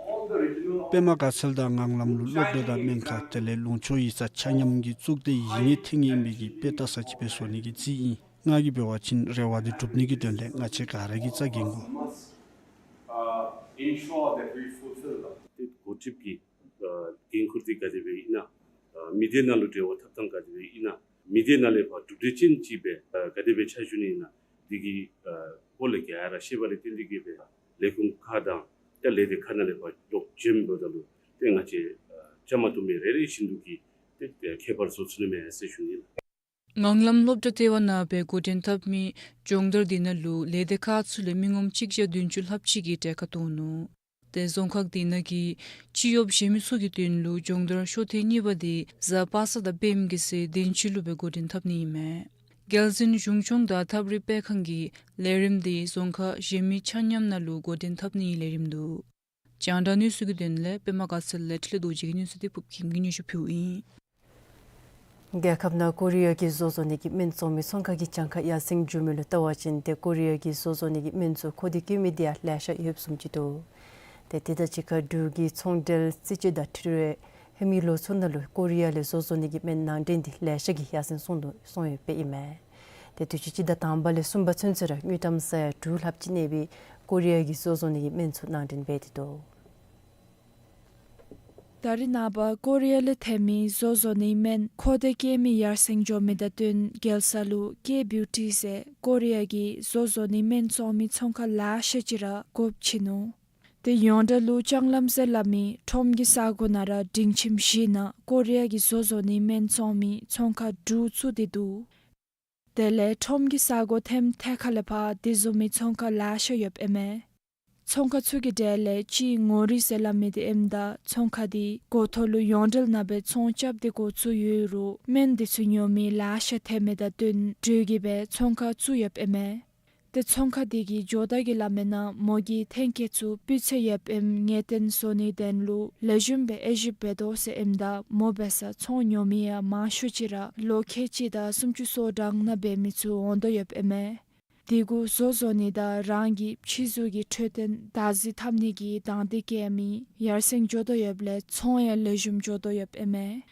all the regional པདྨ་དགའ་ཚལ་དང་ངང་ལམ་ལུ་སློབ་གྲྭ་དང་སྨན་ཁང་དེ་ལས་ལུང་ཕྱོགས་ཡིག་ཚང་ཆ་མཉམ་གྱི་གཙུག་སྡེ་ཡིན་ངེས་ཐེངས་ངེས་མེད་ཀྱི་དཔེ་ལྟ་ས་ཅིག་སྦེ་བཟོ་ནི་གི་རྩིས་ཨིན། ང་གིས་འབད་བ་ཅིན་རེ་བ་འདི་འགྲུབ་ནི་གི་དོན་ལས་ང་བཅས་ག་ར་གིས་རྩ་འགེངས་དགོ། Uh, ensure that we fulfill the ཏེ་འགོ་ཁྲིདཔ་ཀྱི་ཨ་འགན་ཁུར་འདི་ག་དེ་སྦེ་ཨིན་ན། ཨ་མི་སྡེ་ནང་ལུ་འབྲེལ་བ་འཐབ་ཐངས་ག་དེ་སྦེ་ཨིན་ན། མི་སྡེ་ནང་ལས་ཕར་གྲུབ་འབྲས་ཅན་ཅིག་སྦེ་ཨ་ག་དེ་སྦེ་ཆ་བཞག་ནི་ཨིན་ན། འདི་གི་ཨ་སྐོར་ལས་ག་ར་ཤེས་པ་ལས་བརྟེན་ཏེ་གིས་སྦེ་ལས་ཁུངས་ཁག་དང་ཏེ་ལས་སྡེ་ཁག་ནང་ལས་ཕར་ལོག་བྱོནམ་ད་ལུ་ཏེ་ང་བཅས་ཨ་བཅའ་མར་གཏོགས་མི་རེ་རེ་བཞིན་དུ་གིས་ཏེ་ཁྱད་པར་བཟོ་ཚུགས་ནི་མས་ཟེར་ཞུ་ནི་ལགས། ངང་ལམ་སློབ་གྲྭ་ལྟེ་བ་ནང་སྦེ་འགོ་འདྲེན་འཐབ་མི་སྦྱོང་བརྡར་འདི་ནང་ལུ་ལས་སྡེ་ཁག་ཚུ་ལས་མི་ངོམ་གཅིག་བརྒྱ་བདུན་ཅུ་ལྷགཔ་ཅིག་གིས་གྲལ་ཁར་གཏོགས་ནུག། ཏེ་རྫོང་ཁག་འདི་ནང་གི་སྤྱི་གཡོགཔ་གཞན་མི་ཚུ་གི་དོན་ལུ་སྦྱོང་བརྡར་ཤོག་ཐེངས་གཉིས་པ་འདི་གཟའ་པ་སངས་དང་དཔྱེ་མགོན་གྱི་ཚེ་བདུན་ཅུ་ལུ་སྦེ་འགོ་འདྲེན་འཐབ་ནི་ཨིན་མས། རྒྱལ་འཛིན་གཞུང་སྐྱོང་དང་ཐབས་རིག་སྤེལ་ཁང་གིས་ལས་རིམ་འདི་རྫོང་ཁག་གཞན་མི་ཆ་མཉམ་ནང་ལུ་འགོ་འདྲེན་འཐབ་ནིའི་ལས་རིམ་འདུག། རྒྱང་བསྒྲགས་གནས་ཚུལ་གྱི་དོན་ལས་པདྨ་དགའ་ཚལ་ལས་འཕྲིན་ལས་རྡོ་རྗེ་གི་གནས་ཚུལ་འདི་ཕུརཔ་ཁྱིམ་གྱིས་སྙན་ཞུ་ཕུལཝ་ཨིན། རྒྱལ་ཁབ་ནང་ཀོ་རི་ཡ་གི་བཟོ་བཟོ་ནི་གི་སྨན་བཙོང་མི་ཚོང་ཁང་གི་གྱངས་ཁ་ཡར་སེང་འགྱོ་མི་ལུ་བལྟ་བ་ཅིན་ཏེ་ཀོ་རི་ཡ་གི་བཟོ་བཟོ་ནི་གི་སྨན་ཚུ་མཁོ་འདོད་བསྐྱེད་མི་འདི་ཡང་ལེ་ཤ་ཡོདཔ་བཟུམ་ཅིག་འདུག། ཏེ་དེ་དང་གཅིག་ཁར་འབྲུག་གི་ཚོང་འབྲེལ་རྩིས་དཔྱད་དང་འཁྲིལ་བའི་ཧེ་མའི་ལོ་ཚུ་ནང་ལུ་ཀོ་རི་ཡ་ལས་བཟོ་བཟོ་ནི་གི་སྨན་ནང་འདྲེན་འདི་ལེ་ཤ་གིས་ཡར་སེང་སོང་དོ་སོང་ཡོདཔ་ཨིན་མས། ཏེ་དུས་ཅི་སྤྱི་ཟླ་དང་པ་ལས་གསུམ་པ་ཚུན་ཚོད་ར་དངུལ་ཀྲམ་ས་ཡ་དྲུག་ལྷགཔ་ཅིག་གནས་པའི་ཀོ་རི་ཡ་གི་བཟོ་བཟོ་ནི་གི་སྨན་ཚུ་ནང་འདྲེན་འབད་དེ་འདུག། ད་རེས་ནངས་པ་ཀོ་རི་ཡ་ལས་ཐོན་མི་བཟོ་བཟོ་ནི་སྨན་མཁོ་འདོད་བསྐྱེད་མི་ཡར་སེང་འགྱོ་མི་དང་བསྟུན་རྒྱལ་ས་ལུ་ཀེ་བིའུ་ཊི་ཟེར་ཀོ་རི་ཡ་གི་བཟོ་བཟོ་ནི་སྨན་བཙོང་མི་ཚོང་ཁང་ལེ་ཤ་ཅིག་ར་སྒོ་ཕྱེ་ནུག། ཏེ་ཡོངས་གྲགས་ལུ་ལྕང་ལམ་ཟེར་སླབ་མི་ཁྲོམ་གྱི་ས་གོ་ནང་ར་སྒྲིང་ཁྱིམ་བཞི་ནང་ཀོ་རི་ཡ་གི་བཟོ་བཟོ་ནི་སྨན་བཙོང་མི་ཚོང་ཁང་དྲུག་བཙུགས་ཏེ་འདུག། དེ་ལས་ཁྲོམ་གྱི་ས་གོ་ཐེམ་ཐད་ཁ་ལས་ཕར་དེ་བཟུམ་མའི་ཚོང་ཁང་ལེ་ཤ་ཡོདཔ་ཨིན་མས། ཚོང་ཁང་ཚུ་གི་གྲས་ལས་གཅིག་ངོ་རིས་ཟེར་སླབ་མི་འདི་ཨིནམ་ད་ཚོང་ཁང་འདི་འགོ་ཐོག་ལུ་ཡོངས་གྲགས་ནང་སྦེ་ཚོང་རྐྱབ་སྟེ་འགོ་བཙུགས་ཡོད་རུང་སྨན་འདི་ཚུ་ཉོ་མི་ལེ་ཤ་ཐོན་མི་དང་བསྟུན་འགྲོས་ཀྱིས་སྦེ་ཚོང་ཁང་བཙུགས་ཡོདཔ་ཨིན་མས། ཏེ་ཚོང་ཁང་འདི་གི་ཇོ་བདག་གིས་སླབ་མི་ནང་མོ་གིས་ཐོན་སྐྱེད་ཚུ་སྤུས་ཚད་ཡོདཔ་ཨིནམ་ངེས་གཏན་བཟོ་ནིའི་དོན་ལུ་ལེགས་ཤོམ་སྦེ་དབྱེ་ཞིབ་འབད་དོ་ཟེར་ཨིནམ་ད་མོ་འབད་སར་ཚོང་ཉོ་མི་ཡང་མང་ཤོས་ཅིག་ར་ལོ་ཁལ་གཅིག་དང་སུམ་ཅུ་སོ་གྲངས་ནང་འབད་མི་ཚུ་འོང་དོ་ཡོདཔ་ཨིན་མས། དེ་གུ་བཟོ་བཟོ་ནི་དང་རང་གི་ཕྱི་གཟུགས་ཀྱི་འཕྲོད་བསྟེན་བདག་འཛིན་འཐབ་ནི་གི་དང་འདོད་བསྐྱེད་མི་ཡར་སེང་འགྱོ་དོ་ཡོདཔ་ལས་ཚོང་ཡང་ལེགས་ཤོམ་འགྱོ་དོ་ཡོདཔ་ཨིན་མས།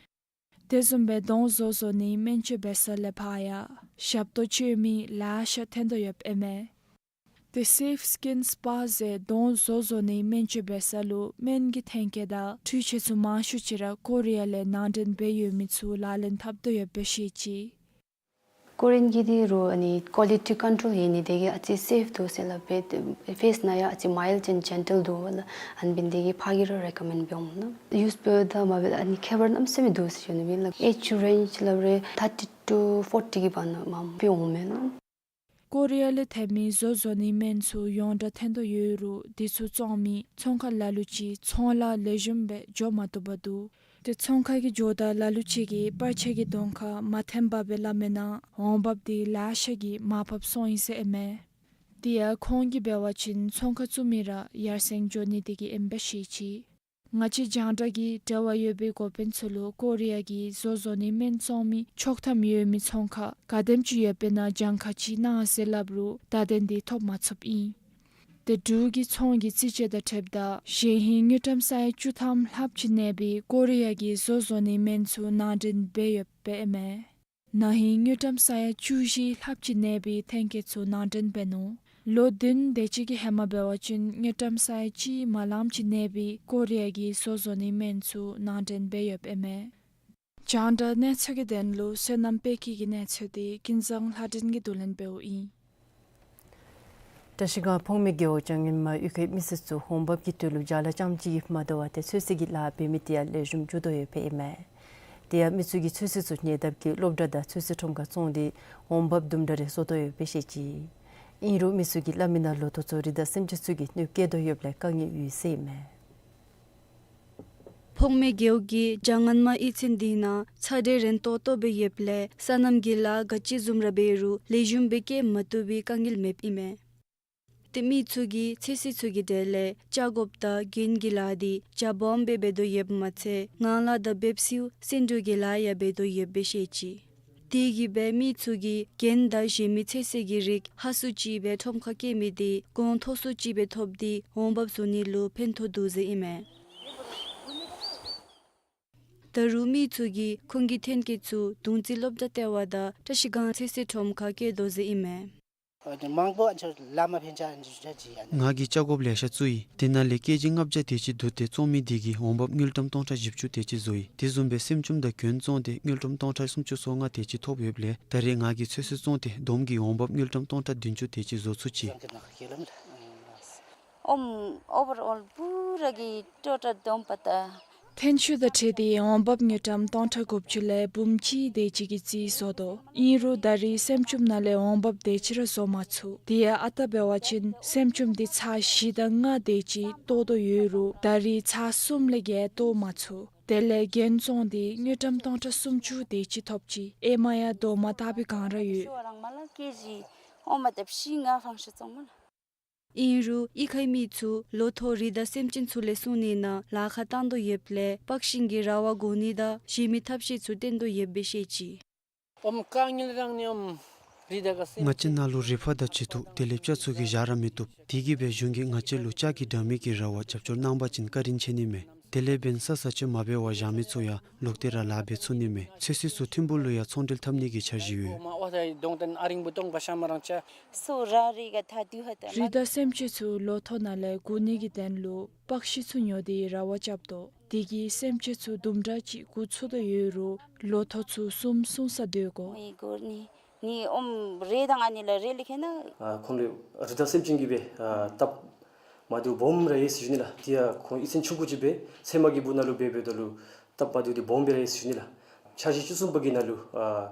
དེ་བཟུམ་སྦེ་གདོང་བཟོ་བཟོ་ནི་སྨན་བཅོས་འབད་ས་ལས་ཕར་ཡང་ཞབས་ཏོག་སྤྱོད་མི་ལེ་ཤ་ཐོན་དོ་ཡོདཔ་ཨིན་མས། ཏེ་སེཕ་སི་ཀིན་སྤ་ཟེར་གདོང་བཟོ་བཟོ་ནི་སྨན་བཅོས་འབད་ས་ལུ་སྨན་གྱི་ཐོན་སྐྱེད་དང་འཕྲུལ་ཆས་ཚུ་མང་ཤོས་ཅིག་ར་ཀོ་རི་ཡ་ལས་ནང་འདྲེན་འབད་ཡོད་མི་ཚུ་ལག་ལེན་འཐབ་དོ་ཡོདཔ་སྦེ་ཤེས་ཅི། ཀོ་རི་ཡཱན་གྱི་འདི་རུ་ཨ་ནི་ཀོ་ལི་ཊི་ཀོན་ཊོལ་ཡོད་ནི་དེ་གིས་ཨ་ཙི་སེཕ་འདུག་ཟེར་སླབ་པས། ཏེ་ཕེསི་ནང་ཡང་ཨ་ཙི་མའིལཌ་ཨེནཌ་ཇེན་ཊལ་འདུག་ལགས། ཨ་ནི་འབད་ནི་དེ་གིས་ཕར་གྱིས་ར་རེ་ཀོ་མེནཌ་འབད་འོང་ལགས། ཡུསི་འབདཝ་ད་མ་འབད་ཨ་ནི་ཁྱད་པར་གནམ་མེད་ས་མེད་འདུག་ཟེར་ཞུ་ནི་ཨིན་ལགས། ཨེཇ་རེནཇ་སླབ་རུང་ཐར་ཊི་ཊུ་ཕོར་ཊི་གི་བར་ན་མ་འབད་འོང་མས་ལགས། ཀོ་རི་ཡ་ལས་ཐོན་མི་བཟོ་བཟོ་ནི་སྨན་ཚུ་ཡོངས་གྲགས་ཐོན་དོ་ཡོད་རུང་དེ་ཚུ་བཙོང་མི་ཚོང་ཁང་ལ་ལུ་ཅིག་ཚོང་ལཱ་ལེགས་ཤོམ་སྦེ་འགྱོ་མ་བཏུབ་པར་འདུག། ཏེ་ཚོང་ཁང་གི་ཇོ་བདག་ལ་ལུ་ཅིག་གིས་པར་ཆས་ཀྱི་གདོང་ཁར་མ་ཐོན་པར་སྦེ་སླབ་མི་ནང་འོང་འབབ་འདི་ལེ་ཤ་གིས་མར་ཕབ་སོང་ཡི་ཟེར་ཨིན་མས། དེ་ཡང་ཁོང་གིས་འབད་བ་ཅིན་ཚོང་ཁང་བཙུགས་མི་ར་ཡར་སེང་འགྱོ་ནི་དེ་གིས་ཨིནམ་སྦེ་ཤེས་ཅི། ང་བཅས་རྒྱང་བསྒྲགས་ཀྱིས་འབྲེལ་བ་ཡོད་པའི་འགོ་དཔོན་ཚུ་ལུ་ཀོ་རི་ཡ་གི་བཟོ་བཟོ་ནི་སྨན་བཙོང་མི་ཆོག་ཐམ་ཡོད་མི་ཚོང་ཁང་ག་དེམ་ཅིག་ཡོད་པའི་ནང་གྱངས་ཁ་ཅིག་གནང་ཟེར་སླབ་རུང་བརྡ་དོན་འདི་ཐོབ་མ་ཚུགསཔ་ཨིན། ཏེ་འབྲུག་གི་ཚོང་གི་རྩིས་དཔྱད་དང་འཁྲིལཝ་ད་གཞེས་ཧིང་དངུལ་ཀྲམ་ས་ཡ་བཅུ་ཐམ་ལྷགཔ་ཅིག་གནས་པའི་ཀོ་རི་ཡ་གི་བཟོ་བཟོ་ནི་སྨན་ཚུ་ནང་འདྲེན་འབད་ཡོདཔ་ཨིན་མས། ན་ཧིང་དངུལ་ཀྲམ་ས་ཡ་བཅུ་བཞི་ལྷགཔ་ཅིག་གནས་པའི་ཐོན་སྐྱེད་ཚུ་ནང་འདྲེན་འབད་ནུག། ལོ་བདུན་དེ་ཅིག་གི་ཧེ་མ་འབད་བ་ཅིན་དངུལ་ཀྲམ་ས་ཡ་གཅིག་མ་ལངམ་ཅིག་གནས་པའི་ཀོ་རི་ཡ་གི་བཟོ་བཟོ་ནི་སྨན་ཚུ་ནང་འདྲེན་འབད་ཡོདཔ་ཨིན་མས། རྒྱང་བསྒྲགས་གནས་ཚུལ་གྱི་དོན་ལུ་བསོད་ནམས་དཔལ་སྐྱིད་ཀྱི་གནས་ཚུལ་འདི་ཀུན་བཟང་ལྷ་སྒྲོན་གྱིས་བསྡུ་ལེན་འབདཝ་ཨིན། བཀྲ་ཤིས་སྒང་ཕོངས་མེད་རྒེད་འོག་བྱང་ངན་མ་གཡུས་ཁའི་མི་སེར་ཚུ་འོང་འབབ་ཀྱི་དོན་ལུ་ཅ་ལ་རྐྱངམ་གཅིག་གིས་མ་དོ་བར་ཏེ་ཚོད་བསྲེ་གི་ལཱ་འབད་མི་དེ་ཡང་ལེགས་ཤོམ་འགྱོ་དོ་ཡོདཔ་ཨིན་མས། དེ་ཡང་མི་ཚུ་གིས་ཚོད་བསྲེ་ཚུ་ཉོ་དཝ་ད་སློབ་གྲྭ་དང་ཚོད་བསྲེ་ཁྲོམ་ཁར་བཙོང་སྟེ་འོང་འབབ་དུམ་གྲ་རེ་བཟོ་དོ་ཡོདཔ་སྦེ་ཤེས་ཅི། ཨིན་རུང་མི་ཚུ་གིས་སླབ་མི་ནང་ལོ་ཐོག་ཚུ་རི་དྭགས་སེམས་ཅན་ཚུ་གིས་གནོདཔ་བཀལ་དོ་ཡོདཔ་ལས་དཀའ་ངལ་ཡོད་ཟེར་ཨིན་མས། ཕོངས་མེད་རྒེད་འོག་གི་བྱང་ངན་མ་གཡུས་ཚན་འདི་ནང་ཚ་འདྲེན་རན་ཏོག་ཏོ་སྦེ་ཡོདཔ་ལས་སོ་ནམ་གྱི་ལཱ་ག་ཅི་བཟུམ་ར་འབད་རུང་ལེགས་ཤོམ་སྦེ་སྐྱེལ་མ་བཏུབ་པའི་དཀའ་ངལ་མེདཔ་ཨིན་མས། ཏེ་མི་ཚུ་གིས་ཚོད་བསྲེ་ཚུ་གི་གྲས་ལས་ཅ་གོབ་དང་གྱོན་གྱི་ལཱ་འདི་རྒྱ་སྦོམ་སྦེ་འབད་དོ་ཡོདཔ་མ་ཚད་ངང་ལག་དང་འབེབས་སེལ་སེ་འབྲུ་གི་ལཱ་ཡང་འབད་དོ་ཡོདཔ་སྦེ་ཤེས་ཅི། དེ་གིས་སྦེ་མི་ཚུ་གིས་གྱོན་དང་གཞན་མི་ཚོད་བསྲེ་གི་རིགས་ཧ་སུ་ཅིག་སྦེ་ཁྲོམ་ཁར་བསྐྱལ་མི་དེ་གོང་མཐོ་སུ་ཅིག་སྦེ་ཐོབ་སྟེ་འོང་འབབ་བཟོ་ནི་ལུ་ཕན་ཐོགས་འདུག་ཟེར་ཨིན་མས། ད་རུང་མི་ཚུ་གིས་ཁོང་གི་ཐོན་སྐྱེད་ཚུ་དུང་རྩེ་སློབ་གྲྭ་ལྟེ་བ་དང་བཀྲ་ཤིས་སྒང་ཚོད་བསྲེ་ཁྲོམ་ཁར་བསྐྱལ་དོ་ཟེར་ཨིན་མས། ཨ་ནི་མང་པོ་ཨ་ནི་ཚུ་ལཱ་མ་ཕན་ཆ་ཨ་ནི་ཚུ་ཅིག་ཨ་ནི། ང་གིས་ཅ་གོབ་ལེ་ཤ་བཙུགས་ཡི། དེ་ནང་ལས་ཀེ་ཇི་ལྔ་བརྒྱ་དེ་ཅིག་བསྡུ་སྟེ་བཙོང་མི་དེ་གིས་འོང་འབབ་དངུལ་ཀྲམ་སྟོང་ཕྲག་བཞི་བཅུ་དེ་ཅིག་བཟོ་ཡི། དེ་བཟུམ་སྦེ་སེམ་ཅུམ་དང་གྱོན་བཙོང་སྟེ་དངུལ་ཀྲམ་སྟོང་ཕྲག་སུམ་ཅུ་སོ་ལྔ་དེ་ཅིག་ཐོབ་ཡོདཔ་ལས་ད་རེས་ང་གིས་ཚོད་བསྲེ་བཙོང་སྟེ་བསྡོམས་ཀྱིས་འོང་འབབ་དངུལ་ཀྲམ་སྟོང་ཕྲག་བདུན་ཅུ་དེ་ཅིག་བཟོ་ཚུགས་ཅི། ཨོམ་ཨོ་བར་ཨོལ་པུ་ར་གི་ཊོ་ཊལ་བསྡོམས་པ་ད་ཐོན་ཤུགས་དང་འཁྲིལ་ཏེ་འོང་འབབ་དངུལ་ཀྲམ་སྟོང་ཕྲག་དགུ་བཅུ་ལས་འབུམ་གཅིག་དེ་ཅིག་གི་རྩིས་བཟོ་དོ། ཨིན་རུང་ད་རེས་སེམ་ཅུམ་ནང་ལས་འོང་འབབ་དེ་ཅིག་ར་བཟོ་མ་ཚུགས། དེ་ཡང་ཨ་རྟག་འབད་བ་ཅིན་སེམ་ཅུམ་དེ་ཚར་བཞི་དང་ལྔ་དེ་ཅིག་བཏོག་དོ་ཡོད་རུང་ད་རེས་ཚར་གསུམ་ལས་བརྒལ་བཏོག་མ་ཚུགས། དེ་ལས་གྱོན་བཙོང་དེ་དངུལ་ཀྲམ་སྟོང་ཕྲག་སུམ་ཅུ་དེ་ཅིག་ཐོབ་ཅི། ཨེ་མ་ཡང་རྡོག་མ་བཏགས་པའི་སྒང་ར་ཡོད། ཨིན་རུང་གཡུས་ཁའི་མི་ཚུ་ལོ་ཐོག་རི་དྭགས་སེམས་ཅན་ཚུ་ལས་སྲུང་ནི་ནང་ལཱ་ཁག་བཏང་དོ་ཡོདཔ་ལས་པགས་ཤིང་གི་ར་བ་བཀོག་ནི་དང་གཞན་མི་ཐབས་ཤེས་ཚུ་བཏོན་དོ་ཡོདཔ་སྦེ་ཤེས་ཅི། ང་བཅས་ནང་ལུ་རི་ཕག་དང་བྱི་དུག་དེ་ལས་སྤྱ་ཚུ་གིས་བཞག་ར་མི་བཏུབ། དེ་གིས་སྦེ་གཞུང་གིས་ང་བཅས་ལུ་ལྕགས་ཀྱི་དྲ་མིག་གི་ར་བ་རྒྱབ་སྐྱོར་གནང་པ་ཅིན་བཀའ་དྲིན་ཆེ་ནི་མས། དེ་ལས་འབདན་ས་ས་ཆ་མ་འབད་བར་བཞག་མི་ཚུ་ཡང་ལོག་སྟེ་ར་ལཱ་འབད་ཚུགས་ནི་མས། ཚོད་བསྲེ་ཚུ་ཐིམ་ཕུག་ལུ་ཡང་ཚོང་འབྲེལ་འཐབ་ནི་གི་འཆར་གཞི་ཡོད། རི་དྭགས་སེམས་ཅན་ཚུ་ལོ་ཐོག་ནང་ལས་འགུལ་ནི་གི་དོན་ལུ་པགས་ཤིང་ཚུ་ཉོ་སྟེ་ར་བ་རྐྱབ་དོ། དེ་གིས་སེམས་ཅན་ཚུ་དུམ་གྲ་ཅིག་འགོ་བཙུགས་དོ་ཡོད་རུང་ལོ་ཐོག་ཚུ་གསུམ་སོང་ས་སྡོད་དགོ། ནི་ཨོམ་རེ་དང་ཨ་ནི་ལ་རེ་ལི་ཁེ་ན། ཨ་ཁོང་ལུ་རི་དྭགས་སེམས་ཅན་གྱིས་སྦེ་ཨ་སྟབས་མ་བདེཝ་སྦོམ་ར་ཡོད་ཟེར་ཞུ་ནི་ལགས། དེ་ཡང་ཁོང་གཡུས་ཚན་ཆུང་ཀུ་ཅིག་སྦེ་ཚལ་མ་གི་སྦུག་ནང་ལུ་འབད་འབདཝ་ད་ལུ་སྟབས་མ་བདེཝ་འདི་སྦོམ་སྦེ་ར་ཡོད་ཟེར་ཞུ་ནི་ལགས། འཆར་གཞི་བཅུ་གསུམ་པ་གི་ནང་ལུ་ཨ་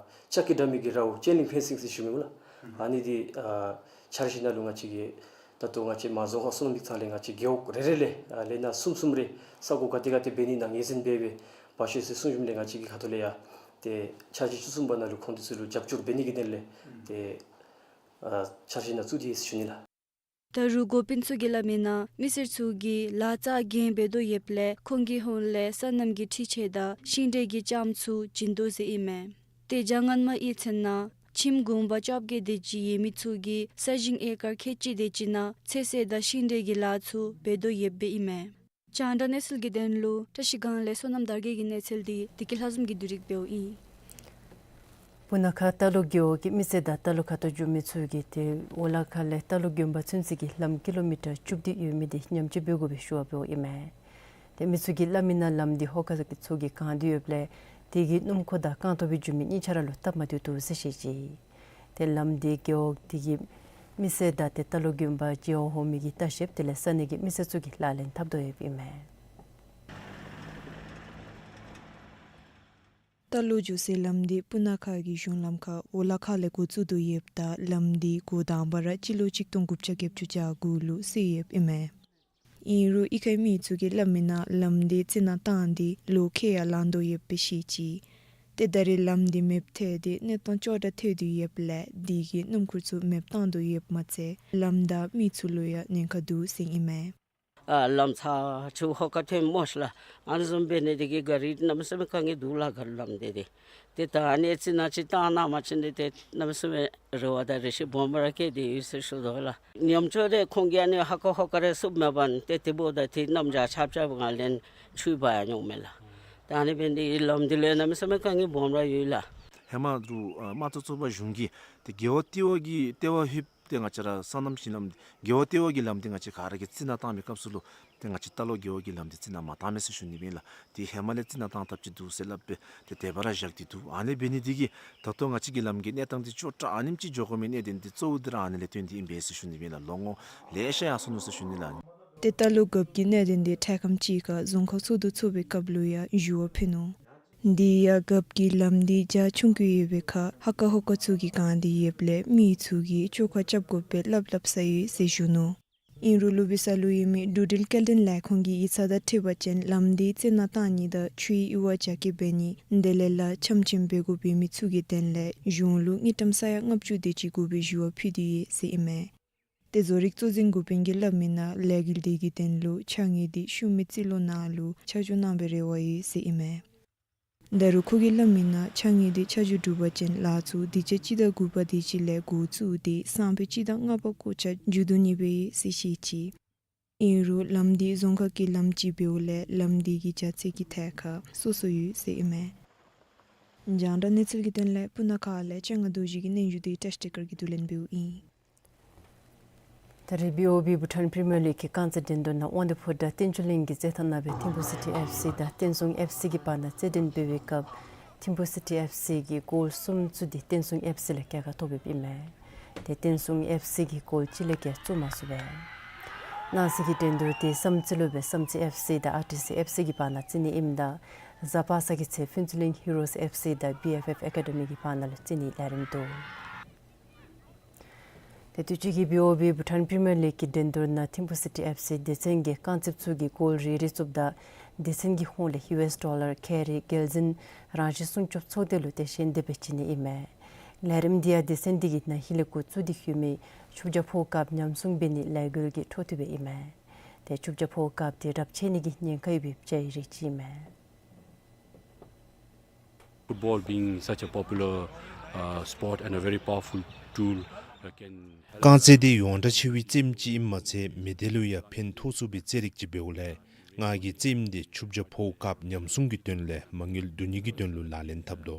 ལྕགས་ཀྱི་དྲ་མིག་གི་ར་བ་ཅེན་ལིང་ཕེན་སིང་ཟེར་ཞུ་མི་འོང་ལགས། ཨ་ནི་འདི་ཨ་འཆར་གཞི་ནང་ལུ་ང་བཅས་ཀྱིས་ད་ལྟོ་ང་བཅས་མ་རྫོང་ཁག་སོ་ནམ་སྡིངས་ཚང་ལས་ང་བཅས་རྒེད་འོག་རེ་རེ་ལས་ཨ་ལས་སྣ་གསུམ་གསུམ་རེ་ས་གོ་ག་ཏེ་ག་ཏེ་འབད་ནི་ནང་ངོས་འཛིན་འབད་འབད་བཞག་ཡི་ཟེར་གསུངས་བཞུགས་མི་ལས་ང་བཅས་ཀྱི་ཁ་ཐུག་ལས་ཡང་ཏེ་འཆར་གཞི་བཅུ་གསུམ་པ་ནང་ལུ་ཁོང་འདི་ཚུ་ལུ་རྒྱབ་སྐྱོར་འབད་ནི་གི་དོན་ལས་ཏེ་ཨ་འཆར་གཞི་ནང་བཙུགས་ཏེ་ཡོད་ཟེར་ཞུ་ནི་ལགས། ད་རུང་འགོ་དཔོན་ཚུ་གིས་སླབ་མི་ནང་མི་སེར་ཚུ་གིས་ལཱ་རྩ་འགེངས་འབད་དོ་ཡོདཔ་ལས་ཁོང་གི་ཧོངས་ལས་སོ་ནམ་གྱི་འཕྲུལ་ཆས་དང་ཤིང་འབྲས་ཀྱི་ལྕངམ་ཚུ་བྱིན་དོ་ཟེར་ཨིན་མས། ཏེ་བྱང་ངན་མ་གཡུས་ཚན་ནང་ཁྱིམ་གུང་པ་བཅོ་བརྒྱད་དེ་ཅིག་ཡོད་མི་ཚུ་གིས་ས་ཞིང་ཨེ་ཀར་ཁལ་གཅིག་དེ་ཅིག་ནང་ཚོད་བསྲེ་དང་ཤིང་འབྲས་ཀྱི་ལཱ་ཚུ་འབད་དོ་ཡོདཔ་ཨིན་མས། རྒྱང་བསྒྲགས་གནས་ཚུལ་གྱི་དོན་ལུ་བཀྲ་ཤིས་སྒང་ལས་བསོད་ནམས་དར་རྒྱས་ཀྱི་གནས་ཚུལ་འདི་བདེ་སྐྱིད་ལྷ་འཛོམས་ཀྱིས་བསྡུ་སྒྲིག་འབདཝ་ཨིན། སྤུ་ན་ཁ་རྟ་ལོག་རྒེད་འོག་གི་མི་སེར་དང་རྟ་ལོག་ཁ་ཐུག་འགྱོ་མི་ཚུ་གིས་ཏེ་འོ་ལ་ཁ་ལས་རྟ་ལོག་དགོན་པ་ཚུན་ཚོད་ཀྱི་ལམ་ཀི་ལོ་མི་ཊར་བཅུ་བདུན་ཡོད་མི་འདི་ཉམས་བཅོས་འབད་དགོ་པའི་ཞུ་བ་འབདཝ་ཨིན་མས། ཏེ་མི་ཚུ་གིས་སླབ་མི་ནང་ལམ་འདི་ཧོ་ཀ་ཚུ་གིས་གང་སྟེ་ཡོདཔ་ལས་དེ་གིས་སྣུམ་འཁོར་དང་རྐང་སྟོང་སྦེ་འགྱོ་མི་གཉིས་ཆ་ར་ལུ་སྟབས་མ་བདེཝ་འདུག་ཟེར་བཤད་ཅི། ཏེ་ལམ་འདི་རྒེད་འོག་དེ་གི་མི་སེར་དང་ཏེ་རྟ་ལོག་དགོན་པ་རྒེད་འོག་ཧོ་མི་གིས་བལྟ་ཞིནམ་དེ་ལས་ས་གནས་ཀྱི་མི་སེར་ཚུ་གིས་ལག་ལེན་འཐབ་དོ་ཡོདཔ་ཨིན་མས། རྟ་ལོག་འགྱོ་སའི་ལམ་འདི་སྤུ་ན་ཁ་གི་གཞུང་ལམ་ཁར་འོ་ལ་ཁ་ལས་འགོ་བཙུགས་དོ་ཡོདཔ་ད་ལམ་འདི་འགོ་དང་པ་ར་སྤྱི་ལོ་གཅིག་སྟོང་དགུ་བརྒྱ་བརྒྱད་ཅུ་གྱ་དགུ་ལུ་བསལ་ཡོདཔ་ཨིན་མས། ཨིན་རུང་གཡུས་ཁའི་མི་ཚུ་གིས་སླབ་མི་ནང་ལམ་འདི་རྩི་ནག་བཏང་སྟེ་ལོ་ཁལ་ཡང་ལང་དོ་ཡོདཔ་སྦེ་བཤད་ཅི། ཏེ་ད་རེས་ལམ་འདི་མེདཔ་ཐལ་ཏེ་གནས་སྟངས་ཅོག་འཐདཔ་ཐལ་དོ་ཡོདཔ་ལས་དེ་གིས་སྣུམ་འཁོར་ཚུ་མེདཔ་བཏང་དོ་ཡོདཔ་མ་ཚད་ལམ་དང་མི་ཚུ་ལུ་ཡང་ཉེན་ཁ་འདུག་ཟེར་ཨིན་མས། ཨ་ལམ་ཚ་ཆུ་ཧོ་ཀ་ཐོན་སྨོ་ཤ་ལགས། ཨ་ནི་བཟུམ་འབད་ནི་དེ་གིས་ག་རི་གནམ་མེད་ས་མེད་དཀའ་ངལ་འདུག་ལགས། ག་རི་ལམ་འདི་ཏེ་ཏེ་ད་ཨ་ནི་རྩི་ནག་ཅིག་བཏང་གནང་པ་ཅིན་ཏེ་གནམ་མེད་ས་མེད་རེ་བ་དང་རེ་ཆེ་སྦོམ་ར་བསྐྱེད་དེ་ཡོད་ཟེར་ཞུ་དོ་ལགས། ཉམས་བཅོས་འདི་ཁོང་གིས་ཨ་ནི་ཧོ་ཀ་ཧོ་ཀ་རེ་བཙུགསཔ་མེན་པས། ཏེ་དེ་འབདཝ་ད་ཏེ་གནམ་བྱཱར་ཆརཔ་རྐྱབ་ང་ལན་ཆུ་འབག་ཡར་འོང་མས་ལགས། ད་ཨ་ནི་འབད་ནི་དེ་གིས་ལམ་འདི་ལུ་གནམ་མེད་ས་མེད་དཀའ་ངལ་སྦོམ་ར་ཡོད་ལགས། ཧེ་མ་རུང་ཨ་དམངས་གཙོ་གཙོས་པ་གཞུང་གིས་ཏེ་རྒེད་འོག་ལྟེ་བ་གི་ལྟེ་བ་ལྷོདཔ་ཏེ་ང་བཅས་ར་སོ་ནམ་ཞིང་ལམ་འདི་རྒེད་འོག་ལྟེ་བ་གི་ལམ་འདི་ང་བཅས་ག་ར་གིས་རྩི་ནག་བཏང་བའི་སྐབས་སུ་ལུ་ཏེ་ང་བཅས་རྟ་ལོག་རྒེད་འོག་གི་ལམ་འདི་རྩི་ནག་མ་བཏང་མས་ཟེར་ཞུ་ནི་ཨིན་ལགས། ཏེ་ཧེ་མ་ལས་རྩི་ནག་བཏང་ཐབས་ཅིག་འདུག་ཟེར་སླབ་སྦེ་ཏེ་དེ་སྦེ་ར་བཞག་སྟེ་འདུག། ཨ་ནི་འབད་ནི་དེ་གིས་ད་ལྟོ་ང་བཅས་ཀྱི་ལམ་གྱི་གནས་སྟངས་འདི་ཅོག་འཐདཔ་ཨ་ནེམ་ཅིག་འགྱོ་དགོ་མི་གནད་དོན་འདི་གཙོ་བོ་འདི་ར་ཨ་ནི་ལས་བརྟེན་ཏེ་ཨིན་པས་ཟེར་ཞུ་ནི་ཨིན་ལགས། ལོ་ངོ་ལེ་ཤ་ཡར་སོ་ནུག་ཟེར་ཞུ་ནི་ལགས། ཏེ་རྟ་ལོག་རྒཔོ་གི་གནད་དོན་འདི་འཕྲལ་ཁམས་ཅིག་ཁར་རྫོང་ཁག་ཚོགས་འདུ་ཚོགས་པའི་སྐབས་ལུ་ཡང་ཞུ་བ་ཕུལ་ནུག། དེ་ཡང་རྒཔོ་གིས་ལམ་འདི་རྒྱ་ཆུང་ཀུ་ཡོད་པའི་ཁར་ཧོ་ཀ་ཧོ་ཀ་ཚུ་གིས་གང་སྟེ་ཡོདཔ་ལས་མི་ཚུ་གིས་བཅོ་ཁ་རྐྱབ་དགོ་པའི་སླབ་སླབ་ས་ཡོད་ཟེར་ཞུ་ནུག། ཨིན་རུང་ལུ་བི་ས་ལུ་ཡོད་མི་འགྲུལ་འགྲིལ་སྐྱེལ་འདྲེན་ལས་ཁུངས་ཀྱི་ཡིག་ཚང་དང་འཁྲིལ་བ་ཅིན་ལམ་འདི་རྩི་ནག་བཏང་ནི་དང་ཆུའི་ཡུར་བ་རྒྱ་སྐྱེད་འབད་ནི་དེ་ལས་ལཱ་འཆམ་འཆམ་འབད་དགོཔ་ཡོད་མི་ཚུ་གི་དོན་ལས་གཞུང་ལུ་དངུལ་ཀྲམ་ས་ཡ་ལྔ་བཅུ་དེ་ཅིག་དགོ་པའི་ཞུ་བ་ཕུལ་ཏེ་ཡོད་ཟེར་ཨིན་མས། ཏེ་བཟོ་རིག་གཙོ་འཛིན་འགོ་དཔོན་གྱིས་སླབ་མི་ནང་ལས་འགུལ་འདི་གི་དོན་ལུ་ཕྱགས་སྙིགས་འདི་ཤུལ་མའི་རྩིས་ལོ་ནང་ལུ་ཆ་འཇོག་གནང་བའི་རེ་བ་ཡོད་ཟེར་ཨིན་མས། ད་རུང་ཁོ་གིས་སླབ་མི་ནང་ཕྱགས་སྙིགས་འདི་ཆ་འཇོག་གྲུབ་པ་ཅིན་ལཱ་ཚུ་དུས་ཅི་སྤྱི་ཟླ་དགུ་པ་དེ་ཅིག་ལས་འགོ་བཙུགས་ཏེ་སང་ཕོད་སྤྱི་ཟླ་ལྔ་པ་གོ་ཆ་མཇུག་བསྡུ་ནི་སྦེ་ཨིན་ཟེར་བཤད་ཅི། ཨིན་རུང་ལམ་འདི་རྫོང་ཁག་གི་ལམ་ཅིག་འབདཝ་ལས་ལམ་འདི་གི་རྒྱ་ཚད་ཀྱི་ཐད་ཁར་སོ་སོ་ཡོད་ཟེར་ཨིན་མས། རྒྱང་བསྒྲགས་གནས་ཚུལ་གྱི་དོན་ལས་སྤུ་ན་ཁ་ལས་ལྕང་སྒ་རྡོ་རྗེ་གི་སྙན་ཞུ་འདི་བཀྲ་ཤིས་བདེ་དཀར་གྱིས་བསྡུ་ལེན་འབདཝ་ཨིན། ད་རེས་བི་ཨོ་བི་བྷུ་ཊཱན་པི་རི་མི་ཡར་ལིག་གི་རྐང་རྩེད་འགྲན་བསྡུར་ནང་དབང་འདུས་ཕོ་བྲང་བསྟན་ཆོས་གླིང་གིས་རྩེད་ཐང་ནང་སྦེ་ཐིམ་ཕུ་སི་ཊི་ཨེཕ་སི་དང་བསྟན་སྲུང་ཨེཕ་སི་གི་བར་ན་རྩེད་འགྲན་འབད་བའི་སྐབས་ཐིམ་ཕུ་སི་ཊི་ཨེཕ་སི་གིས་གོལ་གསུམ་བཙུགས་ཏེ་བསྟན་སྲུང་ཨེཕ་སི་ལས་རྒྱལ་ཁ་ཐོབ་ཡོདཔ་ཨིན་མས། ཏེ་བསྟན་སྲུང་ཨེཕ་སི་གིས་གོལ་གཅིག་ལས་བརྒལ་བཙུགས་མ་ཚུགས་པས། གནངས་ཚེ་གི་འགྲན་བསྡུར་འདི་བསམ་རྩེ་ལུ་སྦེ་བསམ་རྩེ་ཨེཕ་སི་དང་ཨར་ཊི་སི་ཨེཕ་སི་གི་བར་ན་རྩེ་ནི་ཨིནམ་ད་གཟའ་པ་སངས་ཀྱི་ཚེ་ཕུན་ཚོགས་གླིང་ཧི་རོས་ཨེཕ་སི་དང་བི་ཨེཕ་ཨེཕ་ཨེ་ཀ་ཌི་མི་གི་བར་ན་ལུ་རྩེ་ནིའི་ལས་རིམ་འདུག། ཏེ་དུས་ཅི་གི་བི་ཨོ་བི་བྷུ་ཊཱན་པི་རི་མི་ཡར་ལིག་གི་འགྲན་བསྡུར་ནང་ཐིམ་ཕུ་སི་ཊི་ཨེཕ་སི་སྡེ་ཚན་གྱི་རྐང་རྩེདཔ་ཚུ་གིས་གོལ་རེ་རེ་བཙུགསཔ་ད་སྡེ་ཚན་གྱི་ཧོངས་ལས་ཡུ་ཨེསི་ཌོ་ལར་ཁལ་རེ་རྒྱལ་འཛིན་རང་བཞིན་སྲུང་སྐྱོབ་ཚོགས་སྡེ་ལུ་དེ་བཞིན་དེ་སྦེ་བྱིན་ནི་ཨིན་མས། ལས་རིམ་འདི་ཡང་སྡེ་ཚན་འདི་གིས་ན་ཧིང་ལས་འགོ་བཙུགས་ཏེ་ཡོད་མི་ཆུ་བྱ་ཕོ་སྐབས་ཉམས་སྲུང་འབད་ནིའི་ལས་འགུལ་གྱི་འཕྲོ་མཐུད་སྦེ་ཨིན་མས། ཏེ་ཆུ་བྱ་ཕོ་སྐབས་འདི་རབས་ཆད་ནི་གི་ཉེན་ཁ་ཡོད་པའི་བྱ་ཡི་རིགས་ཅིག་ཨིན་མས། Football being such a popular, uh, sport and a very powerful tool, uh, can help རྐང་རྩེད་འདི་ཡོངས་གྲགས་ཆེ་བའི་རྩེདམོ་ཅིག་ཨིནམ་མ་ཚད་མི་སྡེ་ལུ་ཡང་ཕན་ཐོགས་ཚུགས་པའི་རྩེད་རིགས་ཅིག་འབདཝ་ལས་ང་གིས་རྩེདམོ་འདི་ཆུ་བྱ་ཕོ་སྐབས་ཉམས་སྲུང་གི་དོན་ལས་མ་དངུལ་བསྡུ་ནི་གི་དོན་ལུ་ལག་ལེན་འཐབ་དོ།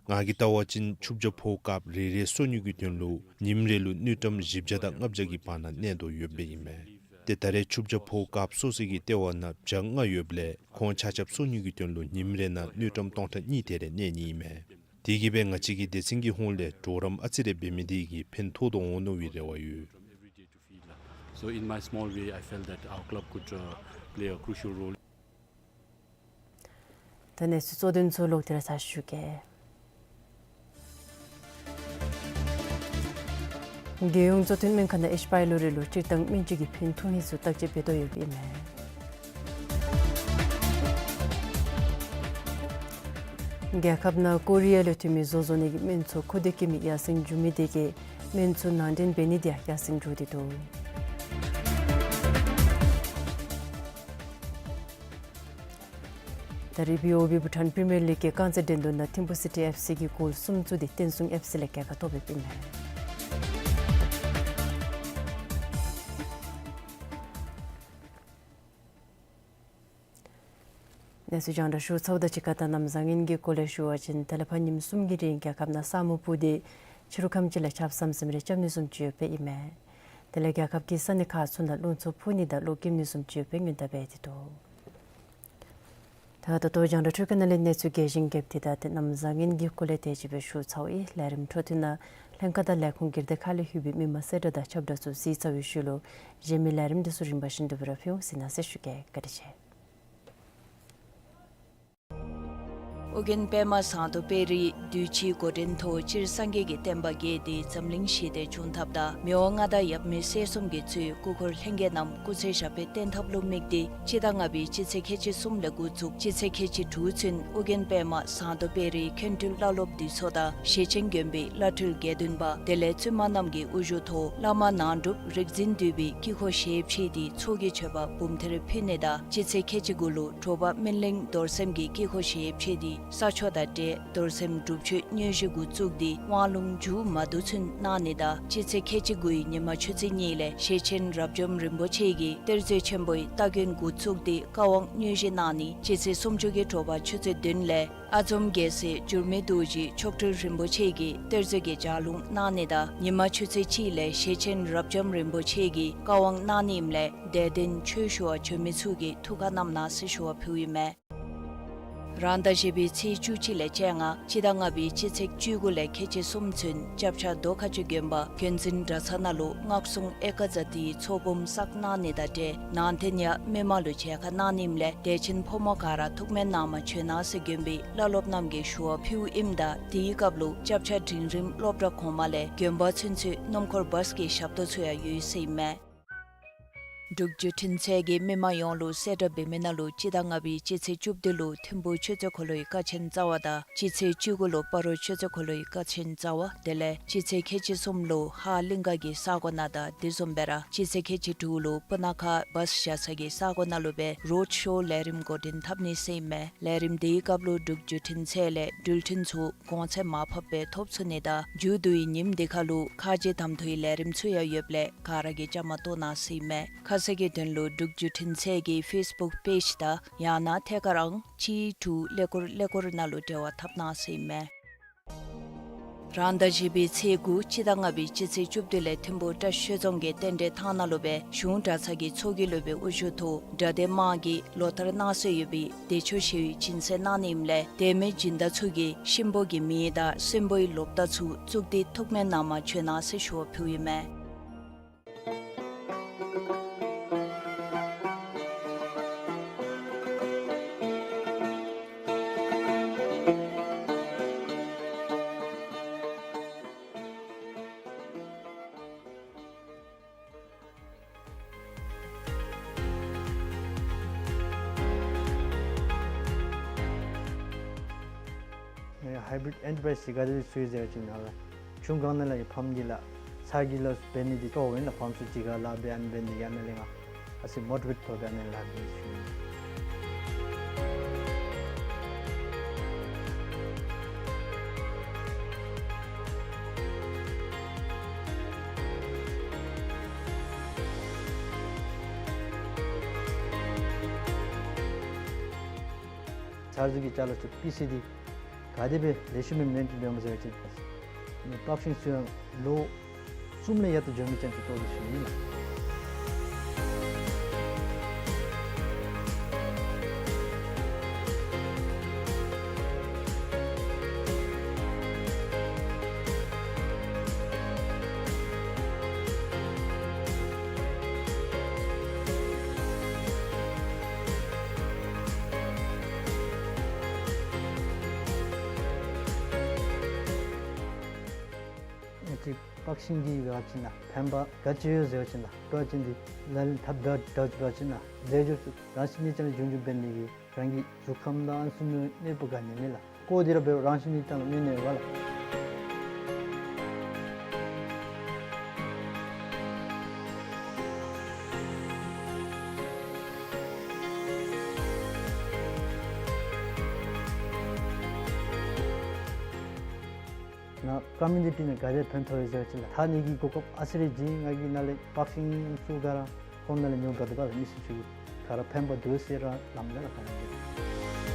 ང་གིས་བལྟ་བ་ཅིན་ཆུ་བྱ་ཕོ་སྐབས་རེ་རེ་གསོ་ནི་གི་དོན་ལུ་ཉིནམ་རེ་ལུ་དངུལ་ཀྲམ་བཞི་བརྒྱ་དང་ལྔ་བརྒྱ་གི་བར་ན་གནས་དོ་ཡོདཔ་ཨིན་མས། ཏེ་ད་རེས་ཆུ་བྱ་ཕོ་སྐབས་གསོ་སའི་གི་ལྟེ་བ་ནང་བྱ་ལྔ་ཡོདཔ་ལས་ཁོང་ཆ་ཁྱབ་གསོ་ནི་གི་དོན་ལུ་ཉིནམ་རེ་ནང་དངུལ་ཀྲམ་སྟོང་ཕྲག་གཉིས་དེ་རེ་གནས་ནི་ཨིན་མས། དེ་གིས་སྦེ་ང་བཅས་ཀྱི་སྡེ་ཚན་གྱི་ཧོངས་ལས་གྲོགས་རམ་ཨ་ཙི་རེ་འབད་མི་དེ་གིས་ཕན་ཐོགས་དོ་འོང་མནོ་བའི་རེ་བ་ཡོད། So in my small way, I felt that our club could, uh, play a crucial role. ད་གནས་ཚུལ་གཙོ་དོན་ཚུ་ལོག་སྟེ་ར་ཚར་ཞུ་གེ། རྒྱལ་ཡོངས་གཙོ་བསྟེན་སྨན་ཁང་དང་ཨེ་ཤི་པའི་ལོ་རེ་ལུ་སྤྱིར་བཏང་སྨན་བཅོས་ཀྱི་ཕན་ཐོགས་ཧིང་སུ་བརྟག་དཔྱད་འབད་དོ་ཡོདཔ་ཨིན་མས། རྒྱལ་ཁབ་ནང་ཀོ་རི་ཡ་ལས་ཐོན་མི་བཟོ་བཟོ་ནི་གི་སྨན་ཚུ་མཁོ་འདོད་བསྐྱེད་མི་ཡར་སེང་འགྱོ་མི་དེ་གིས་སྨན་ཚུ་ནང་འདྲེན་འབད་ནི་དེ་ཡང་ཡར་སེང་འགྱོ་སྟེ་འདུག། ད་རེས་བི་ཨོ་བི་བྷུ་ཊཱན་པི་རི་མི་ཡར་ལིག་གི་རྐང་རྩེད་འགྲན་བསྡུར་ནང་ཐིམ་ཕུ་སི་ཊི་ཨེཕ་སི་གིས་གོལ་གསུམ་བཙུགས་ཏེ་བསྟན་སྲུང་ཨེཕ་སི་ལས་རྒྱལ་ཁ་ཐོབ་ཡོདཔ་ཨིན་མས། གནས་ཚུལ་རྒྱང་བསྒྲགས་ཞུ་ཚརཝ་ད་གཅིག་ཁར་ད་གནམ་བཟང་ངན་གྱི་སྐོར་ལས་ཞུ་བ་ཅིན་དེ་ལས་ཕར་ཉིནམ་གསུམ་གྱི་རིང་རྒྱལ་ཁབ་ནང་ས་སྨུག་སྤུབས་ཏེ་ཕྱི་རུ་ཁམས་ཅིག་ལས་ཆརཔ་ཟམ་ཟིམ་རེ་རྐྱབ་ནི་བཟུམ་ཅིག་ཡོདཔ་ཨིན་མས། དེ་ལས་རྒྱལ་ཁབ་ཀྱི་ས་གནས་ཁག་ཚུ་ནང་རླུང་འཚུབ་འཕུ་ནི་དང་གློག་འཁྱུག་ནི་བཟུམ་ཅིག་ཡོདཔ་སྦེ་སྔོན་བརྡ་འབད་དེ་འདུག། ད་ད་ལྟོ་རྒྱང་བསྒྲགས་འཕྲུལ་ཁང་ནང་ལས་གནས་ཚུལ་རྒྱས་ཤིང་རྒྱསཔ་འདི་ད་ཏེ་གནམ་བཟང་ངན་གྱི་སྐོར་ལས་དེ་ཅིག་སྦེ་ཞུ་ཚརཝ་ཨིན། ལས་རིམ་འཕྲོ་མཐུད་ནང་ལྷན་ཁག་དང་ལས་ཁུངས་སྒེར་སྡེ་ཁག་ལས་ལྷོད་པའི་མི་མང་གསལ་བསྒྲགས་དང་ཁྱབ་བསྒྲགས་ཚུ་གཟིགས་ཚར་བའི་ཤུལ་ལུ་གཞན་མི་ལས་རིམ་འདི་ཚུ་རིམ་པ་བཞིན་དུ་སྤེལ་ར་ཕུལ་འོང་། གཟིགས་གནང་ཟེར་ཞུ་གེ། བཀའ་དྲིན་ཆེ། ཨོ་རྒྱན་པདྨ་ཟངས་མདོག་དཔལ་རིའི་གདུལ་བྱའི་འགོ་འདྲེན་ཐོག་སྤྱིར་སངས་རྒྱས་ཀྱི་བསྟན་པ་རྒྱས་ཏེ་འཛམ་གླིང་ཞི་བདེ་འབྱུང་ཐབས་དང་མི་དབང་མངའ་བདག་ཡབ་མེས་སྲས་གསུམ་གྱིས་གཙོས་སྐུ་འཁོར་ལྷན་རྒྱས་རྣམས་སྐུ་ཚེ་ཞབས་པད་བརྟན་ཐབས་ལུ་དམིགས་ཏེ་སྤྱི་ཟླ་ལྔ་པའི་སྤྱི་ཚེས་ཁལ་གཅིག་གསུམ་ལས་འགོ་བཙུགས་སྤྱི་ཚེས་ཁལ་གཅིག་དྲུག་ཚུན་ཨོ་རྒྱན་པདྨ་ཟངས་མདོག་དཔལ་རིའི་མཁན་སྤྲུལ་བླ་སློབ་འདུས་ཚོགས་དང་ཞེ་ཆེན་དགོན་པའི་བླ་སྤྲུལ་དགེ་འདུན་པ་དེ་ལས་བཙུན་མ་རྣམས་ཀྱི་དབུ་བཞུགས་ཐོག་བླ་མ་ནང་སྒྲུབ་རིག་འཛིན་འདུས་པའི་དཀྱིལ་འཁོར་ཞལ་ཕྱེ་སྟེ་ཚོགས་ཀྱི་མཆོད་པ་འབུམ་ཐེར་ཕུལ་ནི་དང་སྤྱི་ཚེས་ཁལ་གཅིག་དགུ་ལུ་དྲོ་པ་སྨིན་གླིང་རྡོར་སེམས་ཀྱི་དཀྱིལ་འཁོར་ཞལ་ཕྱེ་སྟེ་ས་ཆོག་དང་འབྲེལ་རྡོར་སེམས་སྒྲུབ་མཆོད་དངོས་གཞི་འགོ་བཙུགས་ཏེ་དབང་ལུང་མཇུག་མ་བསྡུ་ཚུན་གནང་ནི་དང་སྤྱི་ཚེས་ཁལ་གཅིག་དགུའི་ཉི་མ་ཆུ་ཚོད་གཉིས་ལས་ཞེ་ཆེན་རབ་འབྱམས་རིན་པོ་ཆེ་གིས་གཏེར་མཛོད་ཆེན་པོའི་སྟ་གོན་འགོ་བཙུགས་ཏེ་བཀའ་དབང་དངོས་གཞི་གནང་ནི་སྤྱི་ཚེས་སུམ་ཅུ་གི་དྲོ་པ་ཆུ་ཚོད་བདུན་ལས་ཨ་འཛོམ་རྒྱལ་སྲས་འགྱུར་མེད་རྡོ་རྗེ་མཆོག་སྤྲུལ་རིན་པོ་ཆེ་གིས་གཏེར་མཛོད་ཀྱི་ལྗགས་ལུང་གནང་ནི་དང་ཉི་མ་ཆུ་ཚོད་གཅིག་ལས་ཞེ་ཆེན་རབ་འབྱམས་རིན་པོ་ཆེ་གིས་བཀའ་དབང་གནང་ནི་ཨིནམ་ལས་དད་ལྡན་ཆོས་ཞུ་བར་འབྱོན་མི་ཚུ་གིས་ཐུགས་ཁར་བསྣམས་གནང་ཟེར་ཞུ་བ་ཕུལཝ་ཨིན་མས། རང་ཟླ་བཞི་པའི་ཚེས་བཅུ་གཅིག་ལས་བཅོ་ལྔ་སྤྱི་ཟླ་ལྔ་པའི་སྤྱི་ཚེས་བཅུ་དགུ་ལས་ཁལ་གཅིག་གསུམ་ཚུན་སྐྱབས་ཆ་རྡོ་ཁ་ཆུ་དགོན་པ་དགོན་འཛིན་གྲྭ་ཚང་ནང་ལུ་སྔགས་སྲུང་ཨེ་ཀ་ཛ་ཏིའི་ཚོགས་འབུམ་བསགས་གནང་ནི་དང་འབྲེལ་ནང་རྟེན་ཡང་མི་མང་ལུ་མཇལ་ཁ་གནང་ནི་ཨིནམ་ལས་དད་ཅན་ཕོ་མོ་ག་ར་ཐུགས་སྨོན་གནང་བར་བྱོན་གནང་ཟེར་དགོན་པའི་བླ་སློབ་རྣམས་ཀྱིས་ཞུ་བ་ཕུལཝ་ཨིནམ་ད་དེའི་སྐབས་ལུ་སྐྱབས་ཆ་འབྲིང་རིམ་སློབ་གྲྭ་གོང་མ་ལས་དགོན་པ་ཚུན་ཚོད་སྣུམ་འཁོར་བཱས་ཀྱི་ཞབས་ཏོག་ཚུ་ཡང་ཡོད་ཟེར་ཨིན་མས། འབྲུག་བརྒྱུད་འཕྲིན་ཚད་ཀྱིས་མི་མང་ཡོངས་ལུ་གསལ་བསྒྲགས་འབད་མི་ནང་ལུ་སྤྱི་ཟླ་ལྔ་པའི་སྤྱི་ཚེས་བཅུ་བདུན་ལུ་ཐིམ་ཕུག་ཆུ་ཚོད་འཁོར་ལོའི་ཀ་ཆེན་རྩ་བ་དང་སྤྱི་ཚེས་བཅུ་དགུ་ལུ་སྤ་རོ་ཆུ་ཚོད་འཁོར་ལོའི་ཀ་ཆེན་རྩ་བ་དེ་ལས་སྤྱི་ཚེས་ཁལ་གཅིག་གསུམ་ལུ་ཧཱ་གླིང་ག་གི་ས་གོ་ནང་དང་དེ་བཟུམ་སྦེ་ར་སྤྱི་ཚེས་ཁལ་གཅིག་དྲུག་ལུ་སྤུ་ན་ཁ་བཱས་བཞག་ས་གི་ས་གོ་ནང་ལུ་སྦེ་རོཌ་ཤོ་ལས་རིམ་འགོ་འདྲེན་འཐབ་ནི་ཟེར་ཨིན་མས། ལས་རིམ་དེའི་སྐབས་ལུ་འབྲུག་བརྒྱུད་འཕྲིན་ཚད་ལས་འགྲུལ་འཕྲིན་ཚུ་གོང་ཚད་མར་ཕབ་སྦེ་ཐོབ་ཚུགས་ནི་དང་མཇུག་བསྡུ་བའི་ཉིནམ་དེ་ཁར་ལུ་ཁ་རྗེ་དམ་འདོགས་ཀྱི་ལས་རིམ་ཚུ་ཡང་ཡོདཔ་ལས་ག་ར་གིས་བཅའ་མར་གཏོགས་གནང་ཟེར་ཨིན་མས། ཁ་གསལ་གྱི་དོན་ལུ་འབྲུག་བརྒྱུད་འཕྲིན་ཚད་ཀྱི་ཕེསི་བུཀ་པེཇ་དང་ཡང་ན་ཐད་ཀར་ཨང་གཅིག་དྲུག་ཀླད་ཀོར་ཀླད་ཀོར་ནང་ལུ་འབྲེལ་བ་འཐབ་གནང་ཟེར་ཨིན་མས། རང་ཟླ་བཞི་པའི་ཚེས་དགུ་སྤྱི་ཟླ་ལྔ་པའི་སྤྱི་ཚེས་བཅུ་བདུན་ལས་ཐིམ་ཕུག་བཀྲ་ཤིས་ཆོས་རྫོང་གི་རྟེན་འབྲེལ་ཐང་ནང་ལུ་སྦེ་གཞུང་གྲྭ་ཚང་གི་ཚོགས་ཀྱི་སློབ་དཔོན་དབུ་བཞུགས་ཐོག་གྲྭ་སྡེ་དམངས་ཀྱིས་ལོ་ལྟར་གནང་སྲོལ་ཡོད་པའི་བདེ་མཆོག་ཞི་བའི་སྦྱིན་སྲེག་གནང་ནི་ཨིནམ་ལས་དད་མོས་སྦྱིན་བདག་ཚུ་གིས་གཤིན་པོ་གི་མེ་དང་གསོན་པོའི་ལོ་འདབ་ཚུ་བཙུགས་ཏེ་ཐུགས་སྨོན་གནང་བར་བྱོན་གནང་ཟེར་ཞུ་བ་ཕུལཝ་ཨིན་མས། ཨེ་ཧའི་བི་རིཌ་ཨེན་ཊི་བཱ་ཡོ་ཊིཀ་ག་དེ་སྦེ་བཙུགས་ཡི་ཟེར་བ་ཅིན་ཨ་ལགས་ཆུང་སྒང་ནང་ལས་ཕམ་གྱིས་ལགས་ཚ་གྱང་ལ་སོགས་འབད་ནི་འདི་ལྟོཝ་ཨིན་ལགས། ཕམ་ཚུ་གཅིག་ཁར་ལཱ་འབད་ཨ་ནི་འབད་ནི་འདི་གིས་ཨ་ནཱ་ལས་ང་ཨ་ཙི་མོ་ཊི་བེཊ་ཐོབ་སྦེ་ཨ་ནཱ་ལས་ལཱ་འབད་ཞུ་ནི། ཚར་ཚུ་གི་ཅ་ལ་ཚུ་པི་སི་འདི་ག་དེ་སྦེ་ལེགས་ཤོམ་སྦེ་མེན་ཊེན་འབདཝ་སྨོ་ཟེར་བ་ཅིན་ཨ་ནི་པག་ཤིང་ཚུ་ཡང་ལོ་གསུམ་ལས་ཡར་ད་འགྱོ་མི་ཅན་ཅིག་བཏོག་སྟེ་ཞུ་ནི་ལགས། ཨ་ཙི་པག་ཤིང་གིས་འབད་བ་ཅིན་ལགས་ཕན་པ་ག་ཅི་ཡོད་ཟེར་བ་ཅིན་ལགས་པག་ཤིང་འདི་ལག་ལེན་འཐབ་འདྲ་འདྲཝ་ཅིག་འབད་བ་ཅིན་ལགས་ལས་སྦྱོར་ཚུ་རང་བཞིན་གྱིས་ཀྱང་འབྱུང་འབྱུང་འབད་ནི་གིས་རང་གི་གཟུགས་ཁམས་དང་ཨ་ནི་ཚུ་གནོད་པ་ག་ནི་མེད་ལགས། ཀོ་འདི་ར་འབད་རང་བཞིན་གྱིས་ཀྱང་གནོད་ནི་མེད་པས་ལགས། ང་ཀོ་མིའུ་ནི་ཊི་ནང་ག་དེ་ཕན་ཐོགས་ཡི་ཟེར་བ་ཅིན་ལགས་ད་ནི་གི་གོ་སྐབས་ཨ་ཙི་རེ་བྱིན། ང་གིས་ནཱ་ལས་པག་ཤིང་ཚུ་ག་ར་ཁོང་ནང་ལས་ཉོ་དགའ་དོ་པ་ལགས། མི་སེར་ཚུ་གིས་ག་ར་ཕན་པ་འདུག་ཟེར་ར་སླབ་ནི་ལགས། ད་ནི་གི་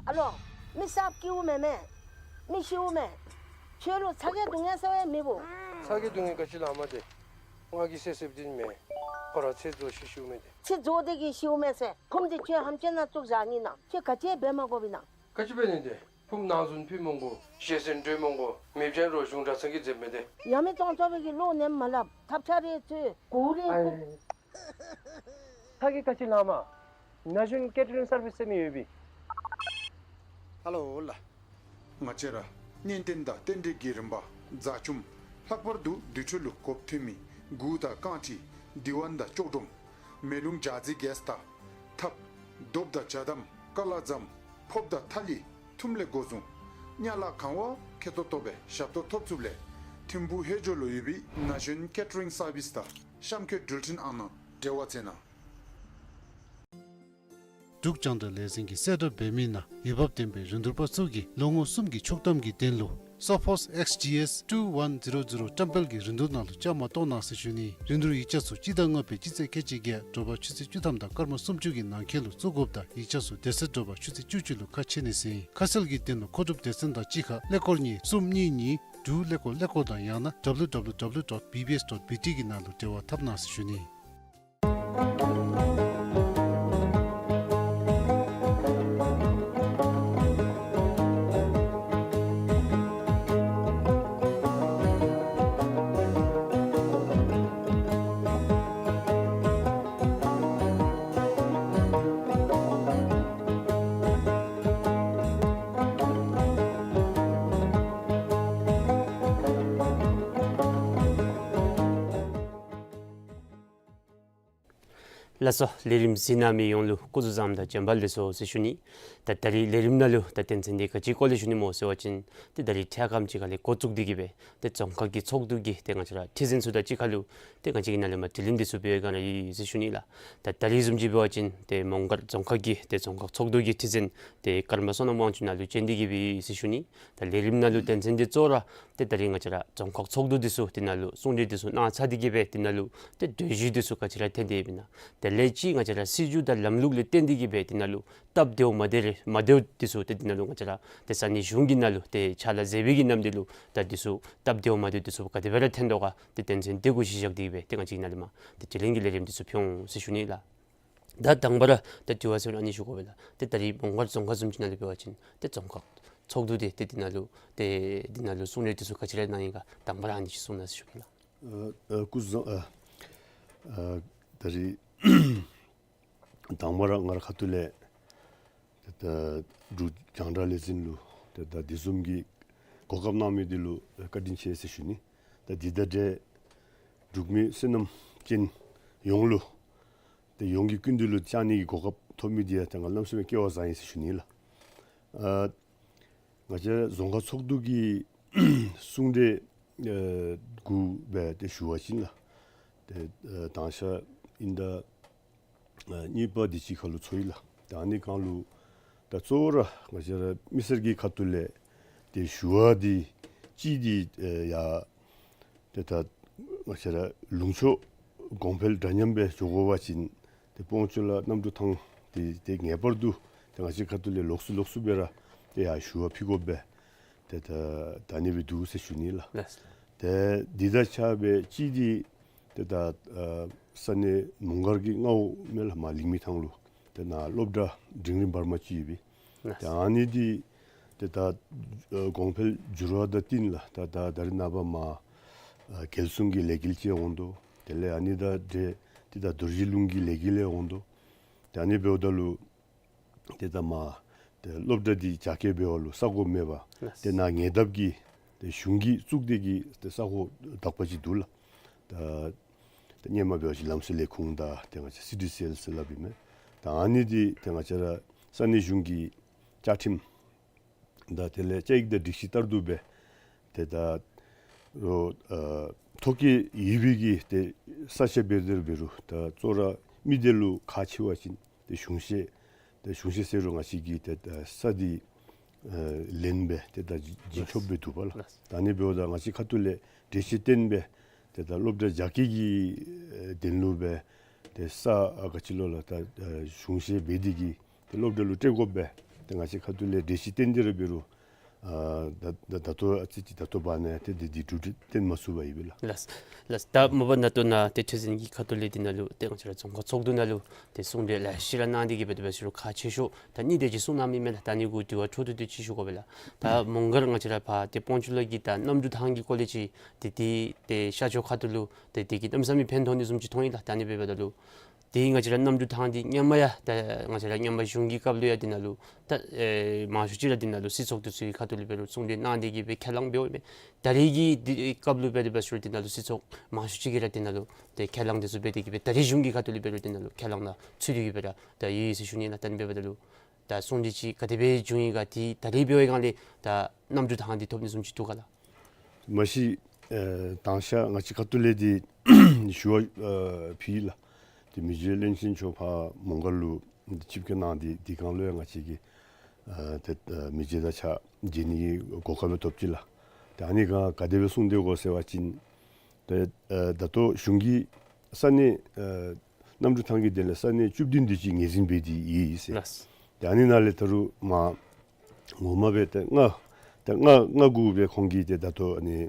ཨ་ལོ། མི་གསརཔ་སྐྱེཝ་མེན་མས། མི་ཤིཝ་མས། ཁྱོད་ལུ་ཚ་གྱང་སྡུག་བསྔལ་ཟེར་བའི་མེད་བོ། ཚ་གྱང་སྡུག་བསྔལ་ག་ཅི་ལུ་མ་སྟེར། ང་གིས་བསད་བསདཔ་འདི་མེན། ཁོ་ར་ཚེ་རྫོགས་ཤི་ཤིཝ་མས་ཏེ། ཚེ་རྫོགས་ཏེ་གིས་ཤིཝ་མས་ཟེར། ཕུངམ་འདི་ཁྱོད་ཧམ་ཅན་ནང་བཙུགས་བཞག་ནི་ན། ཁྱོད་ག་ཅི་འབད་མ་དགོ་པས་ན། ག་ཅི་འབད་ནི་ཏེ། ཕུངམ་ནང་བཙུགས་ཕུལ་མི་དགོ། ཞལ་གསེར་སྤྲོད་མི་དགོ། མེ་བྱང་རོ་གཞུང་གྲྭ་ཚང་གིས་མཛདཔ་མས་ཏེ། ཡང་མི་གཏོང་ཆོག་པའི་གི་བློ་ནི་མ་སླབ། ཐབས་ཆག་རེ་ཚུ་གོ་རེ། ཨའི། ཚ་གྱང་ག་ཅི་ལུ་མ། ན་གཞོན་ཀེ་ཊ་རིང་སར་བིསི་ཟེར་མི་ཡོད་པས། ཧ་ལོ་ལགས། ང་བཅས་ར་གཉེན་རྟེན་དང་རྟེན་འབྲེལ་གྱི་རིམ་པ་རྫ་ཆུམ། ལྷག་པར་དུ་དུར་ཁྲོད་ལུ་གོ་ཐོབ་མི་གུར་དང་རྐང་ཁྲི། འདི་ཝན་དང་ལྕོག་སྒྲོམ། མེ་རླུང་འཇའ་རྩི་གེས་དང་ཐབ། རྡོབ་དང་ཇ་དམ་ཀ་ལ་ཛམ། ཕོརཔ་དང་ཐ་ལི། ཐུམ་ལས་འགོ་བཟུང་། ཉ་ལ་གང་བ་ཁེ་ཏོག་ཏོ་སྦེ་ཞབས་ཏོག་ཐོབ་ཚུགསཔ་ལས་ཐིམ་ཕུག་ཧེ་ཇོ་ལུ་ཡོད་པའི་ན་གཞོན་ཀེ་ཊ་རིང་སར་བིསི་དང་གཤམ་འཁོད་འགྲུལ་འཕྲིན་ཨང་ནང་འབྲེལ་བ་མཛད་གནང་། འབྲུག་རྒྱང་བསྒྲགས་ལས་འཛིན་གྱིས་གསལ་བསྒྲགས་འབད་མི་ནང་འོས་འབབ་ལྡན་པའི་རིན་བསྡུར་པ་ཚུ་གིས་ལོ་ངོ་གསུམ་གྱི་ཆོག་ཐམ་གྱི་དོན་ལུ་Sophos X G S two one zero zero བཀྲམ་སྤེལ་གྱི་རིན་བསྡུར་ནང་ལུ་བཅའ་མར་གཏོགས་གནང་ཟེར་ཞུ་ནི། རིན་བསྡུར་ཡིག་ཆ་ཚུ་སྤྱི་ཟླ་ལྔ་པའི་སྤྱི་ཚེས་ཁལ་གཅིག་བརྒྱད་དྲོ་པ་ཆུ་ཚོད་བཅུ་ཐམ་དང་སྐར་མ་སུམ་ཅུ་གི་ནང་འཁོད་ལུ་བཙུགས་དགོཔ་དང་ཡིག་ཆ་ཚུ་དེ་ཚེ་དྲོ་པ་ཆུ་ཚོད་བཅུ་གཅིག་ལུ་ཁ་ཕྱེ་ནི་ཟེར་ཨིན། ཁ་གསལ་གྱི་དོན་ལུ་མཁོ་སྒྲུབ་སྡེ་ཚན་དང་གཅིག་ཁར་ཀླད་ཀོར་གཉིས་གསུམ་གཉིས་གཉིས་དྲུག་ཀླད་ཀོར་ཀླད་ཀོར་དང་ཡང་ན་W W W dot B B S dot B T གི་ནང་ལུ་འབྲེལ་བ་འཐབ་གནང་ཟེར་ཞུ་ནི། ལགས་སོ། ལས་རིམ་གཟིགས་གནང་མི་ཡོངས་ལུ་སྐུ་གཟུགས་བཟང་དང་བྱོན་པ་ལེགས་སོ་ཟེར་ཞུ་ནི། ད་ད་རིས་ལས་རིམ་ནང་ལུ་ད་དོན་ཚན་འདི་ག་ཅིའི་སྐོར་ལས་ཞུ་ནི་སྨོ་ཟེར་བ་ཅིན་ཏེ་ད་རིས་འཕྲལ་ཁམས་ཅིག་ཁ་ལས་འགོ་བཙུགས་ཏེ་གི་སྦེ་ཏེ་རྫོང་ཁག་གི་ཚོགས་འདུ་གི་ཏེ་ང་བཅས་ར་ཁྲི་འཛིན་ཚུ་དང་གཅིག་ཁར་ལུ་ཏེ་ང་བཅས་ཀྱི་ནང་ལུ་མར་དྲི་ལན་འདི་ཚུ་འབད་བའི་སྒང་ར་ཨིན་ཟེར་ཞུ་ནི་ལགས། ད་ད་རིས་བཟུམ་ཅིག་འབད་བ་ཅིན་ཏེ་མོང་སྒར་རྫོང་ཁག་གི་ཏེ་རྫོང་ཁག་ཚོགས་འདུ་གི་ཁྲི་འཛིན་ཏེ་ཀརྨ་བསོད་ནམས་དབང་ཕྱུག་ནཱ་ལུ་བྱོན་ཏེ་གི་སྦེ་ཨིན་ཟེར་ཞུ་ནི། ད་ལས་རིམ་ནང་ལུ་དོན་ཚན་འདི་གཙོ་བོ་ར་ཏེ་ད་རིས་ང་བཅས་ར་རྫོང་ཁག་ཚོགས་འདུ་འདི་ཚུ་འདི་ནང་ལུ་གསུང་གྲོས་འདི་ཚུ་གནང་ཚར་ཏེ་གི་སྦེ་འདི་ནང་ལུ་ཏེ་གྲོས་གཞི་འདི་ཚུ་ག་ཅི་ར་ཐོན་ཏེ་ཡོདཔ་ཨིན་ན། དེ་ལས་ཅིག་ང་བཅས་ར་སྲིད་བྱུས་དང་ལམ་ལུགས་ལས་བརྟེན་ཏེ་གི་སྦེ་འདི་ནང་ལུ་སྟབས་བདེཝ་མ་བདེ་རེ་མ་བདེཝ་འདི་ཚུ་ཏེ་འདི་ནང་ལུ་ང་བཅས་ར་ཏེ་ས་གནས་གཞུང་གི་ནང་ལུ་ཏེ་ཕྱག་ལཱ་མཛད་པའི་གི་ནམ་དུས་ལུ་ད་འདི་ཚུ་སྟབས་བདེཝ་མ་བདེཝ་འདི་ཚུ་ག་དེ་སྦེ་ར་ཐོན་དོ་ག་ཏེ་དོན་ཚན་འདི་གུ་གཞི་བཞག་སྟེ་གི་སྦེ་ཏེ་ང་བཅས་ཀྱི་ནང་ལུ་མར་ཏེ་དྲི་ལན་གྱི་ལས་རིམ་འདི་ཚུ་ཕུལ་འོང་ཟེར་ཞུ་ནི་ལགས། ད་དང་པ་ར་ད་དྲི་བ་ཟེར་བ་ཨ་ནི་ཞུ་དགོ་པས་ལགས། ཏེ་ད་རིས་མོང་སྒར་རྫོང་ཁག་བཟུམ་ཅིག་ནང་ལུ་འབད་བ་ཅིན་ཏེ་རྫོང་ཁག་ཚོགས་འདུ་འདི་ཏེ་འདི་ནང་ལུ་ཏེ་འདི་ནང་ལུ་གསུང་གྲོས་འདི་ཚུ་ག་ཅི་ར་གནང་ཡི་ག་དང་པ་ར་ཨ་ནི་ཅིག་གསུང་གནང་ཟེར་ཞུ་གེ་ལགས། ཨ་ཨ་སྐུ་གཟུགས་བཟང་། ཨ་ཨ་ད་རིས་དང་པ་ར་ང་ར་ཁ་ཐུག་ལས་ཏེ་ད་འབྲུག་རྒྱང་བསྒྲགས་ལས་འཛིན་ལུ་ཏེ་ད་འདི་བཟུམ་གྱི་གོ་སྐབས་གནང་མི་འདི་ལུ་བཀའ་དྲིན་ཆེ་ཟེར་ཞུ་ནི། ད་འདི་དང་འབྲེལ་འབྲུག་མི་བསོད་ནམས་ཅན་ཡོངས་ལུ་ཏེ་ཡོངས་ཀྱི་སྐུ་མདུན་ལུ་བཅར་ནི་གི་གོ་སྐབས་ཐོབ་མི་འདི་ཡང་ཏེ་ང་གནམ་མེད་ས་མེད་སྐལ་བ་བཟང་ཡི་ཟེར་ཞུ་ནི་ལགས། ཨ་ང་བཅས་རྫོང་ཁག་ཚོགས་འདུ་གི་གསུང་གྲོས་ཨ་གུ་སྦེ་ཏེ་ཞུ་བ་ཅིན་ལགས། ཏེ་ཨ་དང་ཤ་ཨིན་ད་ཨ་གཉིས་པ་འདི་ཅིག་ཁར་ལུ་ཚོར་ཡི་ལགས། ད་ཨ་ནི་སྒང་ལུ་ད་གཙོ་བོ་ར་ང་བཅས་ར་མི་སེར་གྱི་ཁ་ཐུག་ལས་ཏེ་ཞུ་བ་འདི་གཅིག་འདི་ཨེ་ཡ་ཏེ་ད་ང་བཅས་ར་ལུང་ཕྱོགས་གོང་འཕེལ་འདྲ་མཉམ་སྦེ་འགྱོ་དགོ་པ་ཅིན་ཏེ་སྤོང་ཆུ་ལ་གནམ་གྲུ་ཐང་ཏེ་ཏེ་ངེས་པར་དུ་ཏེ་ང་བཅས་ཁ་ཐུག་ལས་ལོགས་སུ་ལོགས་སུ་སྦེ་ར་ཏེ་ཡར་ཞུ་བ་ཕུལ་དགོ་པས། ཏེ་ད་ད་ཨ་ནི་སྦེ་འདུག་ཟེར་ཞུ་ནི་ལགས། ལགས། ཏེ་འདི་དང་ཆ་བཞག་སྦེ་གཅིག་འདི་ཏེ་ད་ཨ་ས་གནས་མོང་སྒར་གྱི་མངའ་འོག་མས་ལགས། མར་ལིང་མི་ཐང་ལུ་ཏེ་ནཱ་སློབ་གྲྭ་འབྲིང་རིམ་བར་མ་ཅིག་ཡོད་པས། ལགས། ཏེ་ཨ་ནི་འདི་ཏེ་ད་ཨ་གོང་འཕེལ་འགྱུར་བ་དང་བསྟུན་ལགས། ད་ད་ད་རེས་ནངས་པ་མར་ཨ་རྒྱལ་སྲུང་གི་ལས་འགུལ་ཅིག་འོང་དོ། དེ་ལས་ཨ་ནི་དང་འབྲེལ་ཏེ་ད་རྡོ་རྗེ་ལུང་གི་ལས་འགུལ་ལས་འོང་དོ། ཏེ་ཨ་ནི་འབདཝ་ད་ལུ་ཏེ་ད་མར་ཏེ་སློབ་གྲྭ་འདི་རྒྱ་སྐྱེད་འབད་བ་ལུ་ས་གོ་མེད་པར། ལགས། ཏེ་ནཱ་ཉེ་འདབས་ཀྱི་ཏེ་གཞུང་གིས་བཙུགས་ཏེ་གི་ཏེ་ས་གོ་དག་པ་ཅིག་འདུག་ལགས། ད་ཏེ་སྔོན་མ་འབད་བ་ཅིན་ལམ་སྲོལ་ལས་ཁུངས་དང་ཏེ་ང་བཅས་སི་ཌི་སི་ཨེལ་ཟེར་སླབ་ཨིན་མས། ད་ཨ་ནི་འདི་ཏེ་ང་བཅས་ར་ས་གནས་གཞུང་གི་བཅའ་ཁྲིམས་དང་དེ་ལས་བཅའ་ཡིག་དང་སྒྲིག་གཞི་ལྟར་དུ་སྦེ་ཏེ་ད་རོགས་ཨ་ཐོ་བཀོད་ཡོད་པའི་གི་ཏེ་ས་ཆ་འབད་དེ་ར་འབད་རུང་ད་གཙོ་བོ་ར་མི་སྡེ་ལུ་ཁག་ཆེ་བ་ཅིན་ཏེ་གཞུང་བཞེས་ཏེ་གཞུང་བཞེས་ཟེར་རུང་ང་བཅས་ཀྱིས་ཏེ་ད་ས་འདི་ཨ་ལེན་སྦེ་ཏེ་ད་བྱིན་ཆོགཔ་སྦེ་འདུག་པ་ལགས། ལགས། ད་ཨ་ནི་འབདཝ་ད་ང་བཅས་ཁ་ཐུག་ལས་གྲོས་ཆོད་བཏོན་སྦེ་ཏེ་ད་སློབ་གྲྭ་རྒྱ་སྐྱེད་ཀྱི་ཨ་དོན་ལུ་སྦེ་ཏེ་ས་ཨ་ག་ཅི་ལོ་ལགས། ད་ཨ་གཞུང་བཞེས་འབད་དེ་གི་ཏེ་སློབ་གྲྭ་ལུ་སྤྲོད་དགོ་པས། ཏེ་ང་བཅས་ཁ་ཐུག་ལས་གྲོས་གཞི་བཏོན་ཏེ་ར་འབད་རུང་ཨ་ད་ད་ད་ལྟོ་ཨ་ཙི་ཅིག་ད་ལྟོ་བར་ན་ཏེ་འདི་འདི་གྲུབ་འབྲས་བཏོན་མ་ཚུགས་པར་ཡོད་པས་ལགས། ལགས་ལགས། ད་མ་པ་ནཱ་ལྟོ་ནཱ་ཏེ་ཁྲི་འཛིན་གྱི་ཁ་ཐུག་ལས་འདི་ནང་ལུ་ཏེ་ང་བཅས་ར་རྫོང་ཁག་ཚོགས་འདུ་ནང་ལུ་ཏེ་གསུང་གྲོས་ལེ་ཤ་ར་གནང་སྟེ་གིས་འབད་དེ་འབད་ཞུ་རུང་ཁག་ཆེ་ཤོས་ད་གཉིས་དེ་ཅིག་གསུངས་གནང་མི་མས་ལགས། ད་ཨ་ནི་གུ་དྲི་བ་འཕྲོ་མཐུད་དེ་ཅིག་ཞུ་དགོ་པས་ལགས། ད་མོང་སྒར་ང་བཅས་ར་ཕར་ཏེ་སྤོན་ཆུ་ལ་གི་ད་གནམ་གྲུ་ཐང་གི་སྐོར་ལས་ཅིག་ཏེ་ཏེ་ཏེ་ཤར་ཕྱོགས་ཁ་ཐུག་ལུ་ཏེ་དེ་གིས་གནམ་མེད་ས་མེད་ཕན་ཐོགས་ནི་བཟུམ་ཅིག་མཐོང་ཡི་ལགས། ད་ཨ་ནི་འབདཝ་ད་ལུ་ཏེ་ང་བཅས་ར་གནམ་གྲུ་ཐང་འདི་སྔོན་མ་ཡང་ད་ང་བཅས་ར་སྔོན་མ་གཞུང་གི་སྐབས་ལུ་ཡང་འདི་ནང་ལུ་ད་ཨེ་མང་ཤོས་ཅིག་ར་འདི་ནང་ལུ་སྲིད་ཚོགས་འདི་ཚུ་གི་ཁ་ཐུག་ལས་འབད་རུང་གསུང་གྲོས་གནང་སྟེ་གིས་སྦེ་ཁས་བླངས་འབདཝ་མས། ད་རེས་ཀྱི་འདི་སྐབས་ལུ་འབད་དེ་འབད་ཞུ་རུང་འདི་ནང་ལུ་སྲིད་ཚོགས་མང་ཤོས་ཅིག་གིས་ར་འདི་ནང་ལུ་ཏེ་ཁས་བླངས་འདི་ཚུ་འབད་དེ་གིས་སྦེ་ད་རེས་གཞུང་གི་ཁ་ཐུག་ལས་འབད་རུང་འདི་ནང་ལུ་ཁས་བླངས་ནང་ཚུད་དེ་གིས་སྦེ་ར་ད་ཡོད་ཡོད་ཟེར་ཞུ་ནི་ལགས། ད་ཨ་ནི་འབདཝ་ད་ལུ་ད་གསུང་གྲོས་ཅིག་ག་དེ་སྦེ་བྱུང་ཡི་ག། ཏེ་ད་རེས་འབད་བའི་སྒང་ལས་ད་གནམ་གྲུ་ཐང་འདི་ཐོབ་ནི་བཟུམ་ཅིག་འདུག་ག་ལགས། མ་གཞི་ཨེ་དང་ཤ་ང་བཅས་ཁ་ཐུག་ལས་འདི་ཞུ་བ་ཨེ་ཕུལ་ཡི་ལགས། ཏེ་མི་རྗེ་བློན་ཆེན་མཆོག་ཕར་མོང་སྒར་ལུ་འདི་ཆིབས་བསྐྱོད་གནང་སྟེ་འདི་སྒང་ལུ་ཡང་ང་བཅས་ཀྱིས་ཨེ་ཏེ་ཨེ་མི་རྗེ་དང་ཕྱག་མཇལ་ནི་གི་གོ་སྐབས་ཡང་ཐོབ་ཅི་ལགས། ཏེ་ཨ་ནི་སྒང་ག་དེ་སྦེ་གསུང་སྟེ་གོ་ཟེར་བ་ཅིན་ཏེ་ཨེ་ད་ལྟོ་གཞུང་གིས་ས་གནས་ཨེ་གནམ་གྲུ་ཐང་གི་དེ་ལས་ས་གནས་བཅུ་བདུན་དེ་ཅིག་ངོས་འཛིན་འབད་དེ་ཡོད་ཟེར། ལགས། ཏེ་ཨ་ནི་ནང་ལས་ད་རུང་མ་ངོ་མ་སྦེ་ཏེ་ལྔ་ཏེ་ལྔ་ལྔ་དགུ་སྦེ་ཁོང་གིས་ཏེ་ད་ལྟོ་ཨ་ནི་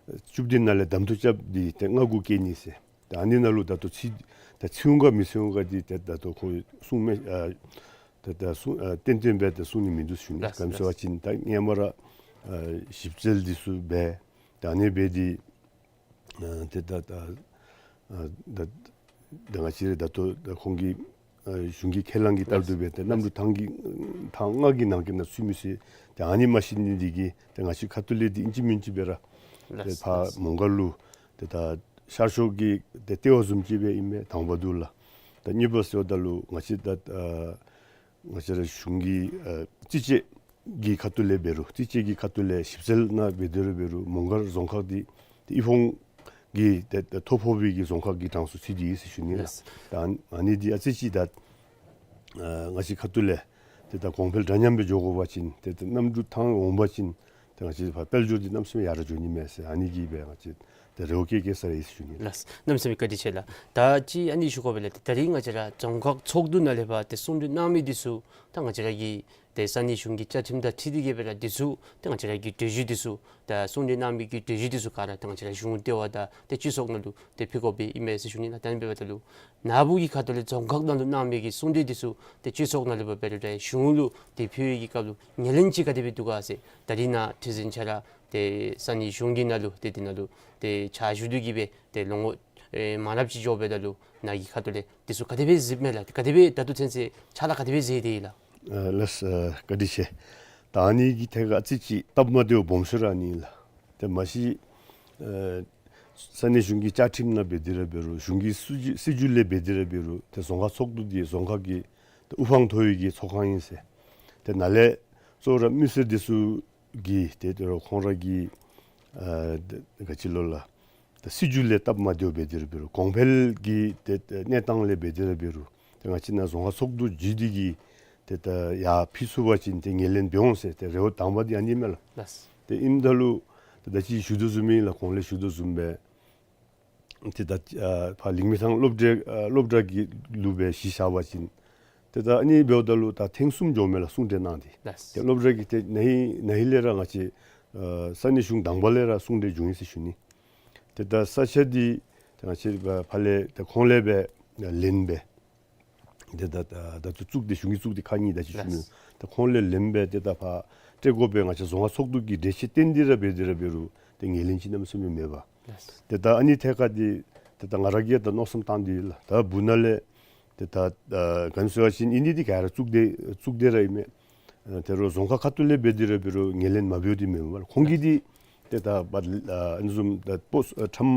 བཅུ་བདུན་ནང་ལས་གདམ་འཐུ་རྐྱབ་སྟེ་ཏེ་ལྔ་དགུ་བཀལ་ནི་ཟེར། ཏེ་ཨ་ནི་ནང་ལུ་ད་ལྟོ་ཚུད་ད་ཚུད་འོང་ག་མི་ཚུད་འོང་ག་འདི་ཏེ་ད་ལྟོ་ཁོ་གསུང་མེད། ཨ་ཏེ་ད་གསུང་ཨ་ཏན་ཏན་སྦེ་ཏེ་གསུང་ནི་མིན་འདུག་ཞུ་ནི། ལགས་ག་ཅི་ཟེར་བ་ཅིན་ད་སྔོན་མ་ར་ཨ་ཞིབ་འཚོལ་འདི་ཚུ་འབད་ད་ཨ་ནི་འབད་དེ་ཨ་ཏེ་ད་ད་ཨ་ད་ད་ང་བཅས་ར་ད་ལྟོ་ད་ཁོང་གི་ཨ་གཞུང་གི་ཁས་བླངས་ཀྱི་ལྟར་དུ་སྦེ་ཏེ་གནམ་གྲུ་ཐང་གི་ཐང་ལྔ་གི་ནང་གི་ནང་ཚུད་མི་ཚུད་ཏེ་ཨ་ནི་མ་ཤེས་ནི་འདི་གིས་ཏེ་ང་བཅས་ཁ་ཐུག་ལས་འདི་ཨིན་ཅི་མིན་ཅི་སྦེ་ར་ཏེ་ལགས་ཕར་ལགས། མོང་སྒར་ལུ་ཏེ་ད་ཤར་ཕྱོགས་ཀྱི་ཏེ་ལྟེ་བ་བཟུམ་ཅིག་སྦེ་ཨིན་མས་དང་པ་འདི་ལགས། ད་གཉིས་པ་ཟེརཝ་ད་ལུ་ང་བཅས་ད་ཨ་ང་བཅས་ར་གཞུང་གི་ཨ་རྩིས་དཔྱད་ཀྱི་ཁ་ཐུག་ལས་འབད་རུང་རྩིས་དཔྱད་ཀྱི་ཁ་ཐུག་ལས་ཞིབ་འཚོལ་ནང་འབད་དེ་ར་འབད་རུང་མོང་སྒར་རྫོང་ཁག་འདི་ཏེ་དབུལ་ཕོངས་ཀྱི་ཏེ་ཏེ་ཐོ་ཕོག་པའི་གི་རྫོང་ཁག་གི་གྲངས་སུ་ཚུད་དེ་ཡོད་ཟེར་ཞུ་ནི་ལགས། ལགས། ད་ཨ་ནི་འདི་ཨ་ཙི་ཅིག་ད་ཨ་ང་བཅས་ཁ་ཐུག་ལས་ཏེ་ད་གོང་འཕེལ་འདྲ་མཉམ་སྦེ་འགྱོ་དགོ་པ་ཅིན་ཏེ་ད་གནམ་གྲུ་ཐང་འོང་པ་ཅིན་ཏེ་ང་བཅས་ཕར་དཔལ་འབྱོར་འདི་གནམ་མེད་ས་མེད་ཡར་འགྱོ་ནི་མས་ཟེར་ཨ་ནི་གིས་སྦེ་ང་བཅས་ཏེ་རེ་བ་བསྐྱེད་བསྐྱེད་ས་ར་ཨིན་ཟེར་ཞུ་ནི། ལགས། གནམ་མེད་ས་མེད་བཀའ་དྲིན་ཆེ་ལགས། ད་ཅི་ཨ་ནི་ཞུ་དགོ་པས་ལགས། ད་རིས་ང་བཅས་ར་རྫོང་ཁག་ཚོགས་འདུ་ནང་ལས་ཕར་ཏེ་གསུང་གྲོས་གནང་མི་འདི་ཚུ་ད་ང་བཅས་ར་གི་ཏེ་ས་གནས་གཞུང་གི་བཅའ་ཁྲིམས་དང་འཁྲིལ་ཏེ་གིས་སྦེ་ར་འདི་ཚུ་ཏེ་ང་བཅས་ར་གི་གྲོས་གཞི་འདི་ཚུ་ད་གསུང་གྲོས་གནང་མི་གི་གྲོས་གཞི་འདི་ཚུ་ག་ར་ཏེ་ང་བཅས་ར་གཞུང་ལྟེ་བ་དང་ཏེ་སྤྱི་ཚོགས་ནང་ལུ་ཏེ་ཕུལ་དགོ་པའི་ཨིན་མས་ཟེར་ཞུ་ནི་ལགས། ད་ཨ་ནི་འབདཝ་ད་ལུ་ནཱ་བུ་གི་ཁ་ཐུག་ལས་རྫོང་ཁག་ནང་ལུ་གནང་མི་གི་གསུང་གྲོས་འདི་ཚུ་ཏེ་སྤྱི་ཚོགས་ནང་ལུ་འབད་རུང་ཏེ་གཞུང་ལུ་ཏེ་ཕུལ་བའི་གི་སྐབས་ལུ་ངོས་ལེན་ཅིག་ག་དེ་སྦེ་འདུག་ག་ཟེར། ད་རིས་ནཱ་ཁྲི་འཛིན་ཁྱོད་ར་ཏེ་ས་གནས་གཞུང་གི་ནང་ལུ་ཏེ་འདི་ནང་ལུ་ཏེ་ཕྱག་ཞུ་སྡོད་ཀྱི་སྦེ་ཏེ་ལོ་ངོ་ཨེ་མང་རབས་ཅིག་འགྱོ་བའི་ད་ལུ་ནཱ་གི་ཁ་ཐུག་ལས་འདི་ཚུ་ག་དེ་སྦེ་གཟིགསཔ་མས་ལགས། ག་དེ་སྦེ་ད་ལྟོ་ཚུན་ཚོད་ཕྱག་ལཱ་ག་དེ་སྦེ་མཛད་དེ་ཡོད་ལགས། ཨ་ལགས་སོ། བཀའ་དྲིན་ཆེ། ད་ཨ་ནི་གི་ཐད་ཁར་ཨ་ཙི་ཅིག་སྟབས་མ་བདེཝ་སྦོམ་ཤོས་ར་ཨ་ནི་ལགས། ཏེ་མ་གཞི་ཨ་ས་གནས་གཞུང་གི་བཅའ་ཁྲིམས་ནང་འབད་དེ་ར་འབད་རུང་གཞུང་གི་སྲིད་བྱུས་སྲིད་བྱུས་ལས་འབད་དེ་ར་འབད་རུང་ཏེ་རྫོང་ཁག་ཚོགས་འདུ་འདི་རྫོང་ཁག་གི་ཏེ་དབུ་འཕང་མཐོ་བའི་གི་ཚོགས་ཁང་ཨིན་ཟེར། ཏེ་ནཱ་ལས་གཙོ་བོ་ར་མི་སེར་འདི་ཚུ་གིས་ཏེ་ཏེ་ར་ཁོང་ར་གི་ཨ་ཏེ་ག་ཅི་ལོ་ལགས། ཏེ་སྲིད་བྱུས་ལས་སྟབས་མ་བདེཝ་འབད་དེ་ར་འབད་རུང་གོང་འཕེལ་གྱི་ཏེ་ཏེ་གནས་སྟངས་ལས་འབད་དེ་ར་འབད་རུང་ཏེ་ང་བཅས་ནཱ་རྫོང་ཁག་ཚོགས་འདུ་བརྒྱུད་དེ་གིས་ཏེ་ད་ཡར་ཕུལ་ཚུགས་པ་ཅིན་ཏེ་ངོས་ལེན་འབད་འོང་ཟེར་ཏེ་རེ་བ་དང་པ་འདི་ཨ་ནི་མས་ལགས། ལགས། ཏེ་ཨིནམ་ད་ལུ་ཏེ་ད་ཅི་ཞུ་དོ་བཟུམ་ཨིན་ལགས། གོང་ལས་ཞུ་དོ་བཟུམ་སྦེ་ཏེ་ད་ཨ་ཕར་ལིང་མི་ཐང་སློབ་གྲྭ་ཨ་སློབ་གྲྭ་གི་ལུ་སྦེ་གཞི་བཞག་པ་ཅིན་ཏེ་ད་ཨ་ནི་འབདཝ་ད་ལུ་ད་ཐེངས་གསུམ་འགྱོཝ་མས་ལགས་གསུང་གྲོས་གནང་སྟེ། ལགས། ཏེ་སློབ་གྲྭ་གི་ཏེ་ན་ཧིང་ན་ཧིང་ལས་ར་ང་བཅས་ཨ་ས་གནས་གཞུང་དང་པ་ལས་ར་གསུང་གྲོས་བྱུང་ཡི་ཟེར་ཞུ་ནི། ཏེ་ད་ས་ཆ་འདི་ཏེ་ང་བཅས་ཕར་ལས་ཏེ་ཁོང་ལས་སྦེ་ལེན་སྦེ་ཏེ་ད་ད་ད་ལྟོ་གཙུག་སྡེ་གཞུང་གི་གཙུག་སྡེ་ཁག་གཉིས་ད་ཅི་ཞུ་ནི། ལགས། ད་ཁོང་ལས་ལེན་སྦེ་ཏེ་ད་ཕར་སྤྲོད་དགོ་པའི་ང་བཅས་རྫོང་ཁག་ཚོགས་འདུ་གི་གྲོས་ཆོད་བཏོན་ཏེ་ར་འབད་དེ་ར་འབད་རུང་ཏེ་ངོས་ལེན་ཅིག་གནམ་མེད་ས་མེད་མེད་པས། ལགས། ཏེ་ད་ཨ་ནི་ཐད་ཁར་འདི་ཏེ་ད་ང་ར་གིས་ད་མནོ་བསམ་བཏང་སྟེ་ཡོད་ལགས། ད་བུ་ན་ལས་ཏེ་ད་ཨ་ག་ནི་ཟེར་བ་ཅིན་ཨིན་ནི་འདི་ག་ར་གཙུག་སྡེ་གཙུག་སྡེ་ར་ཨིན་མས། ཨ་དེ་རུང་རྫོང་ཁག་ཁ་ཐུག་ལས་འབད་དེ་ར་འབད་རུང་ངོས་ལེན་མ་འབདཝ་འདི་མེན་པས། ཁོང་གིས་འདི་ཏེ་ད་པ་ཨ་ཨ་ནི་བཟུམ་ད་པོསཊ་ཨ་ཁྲམ་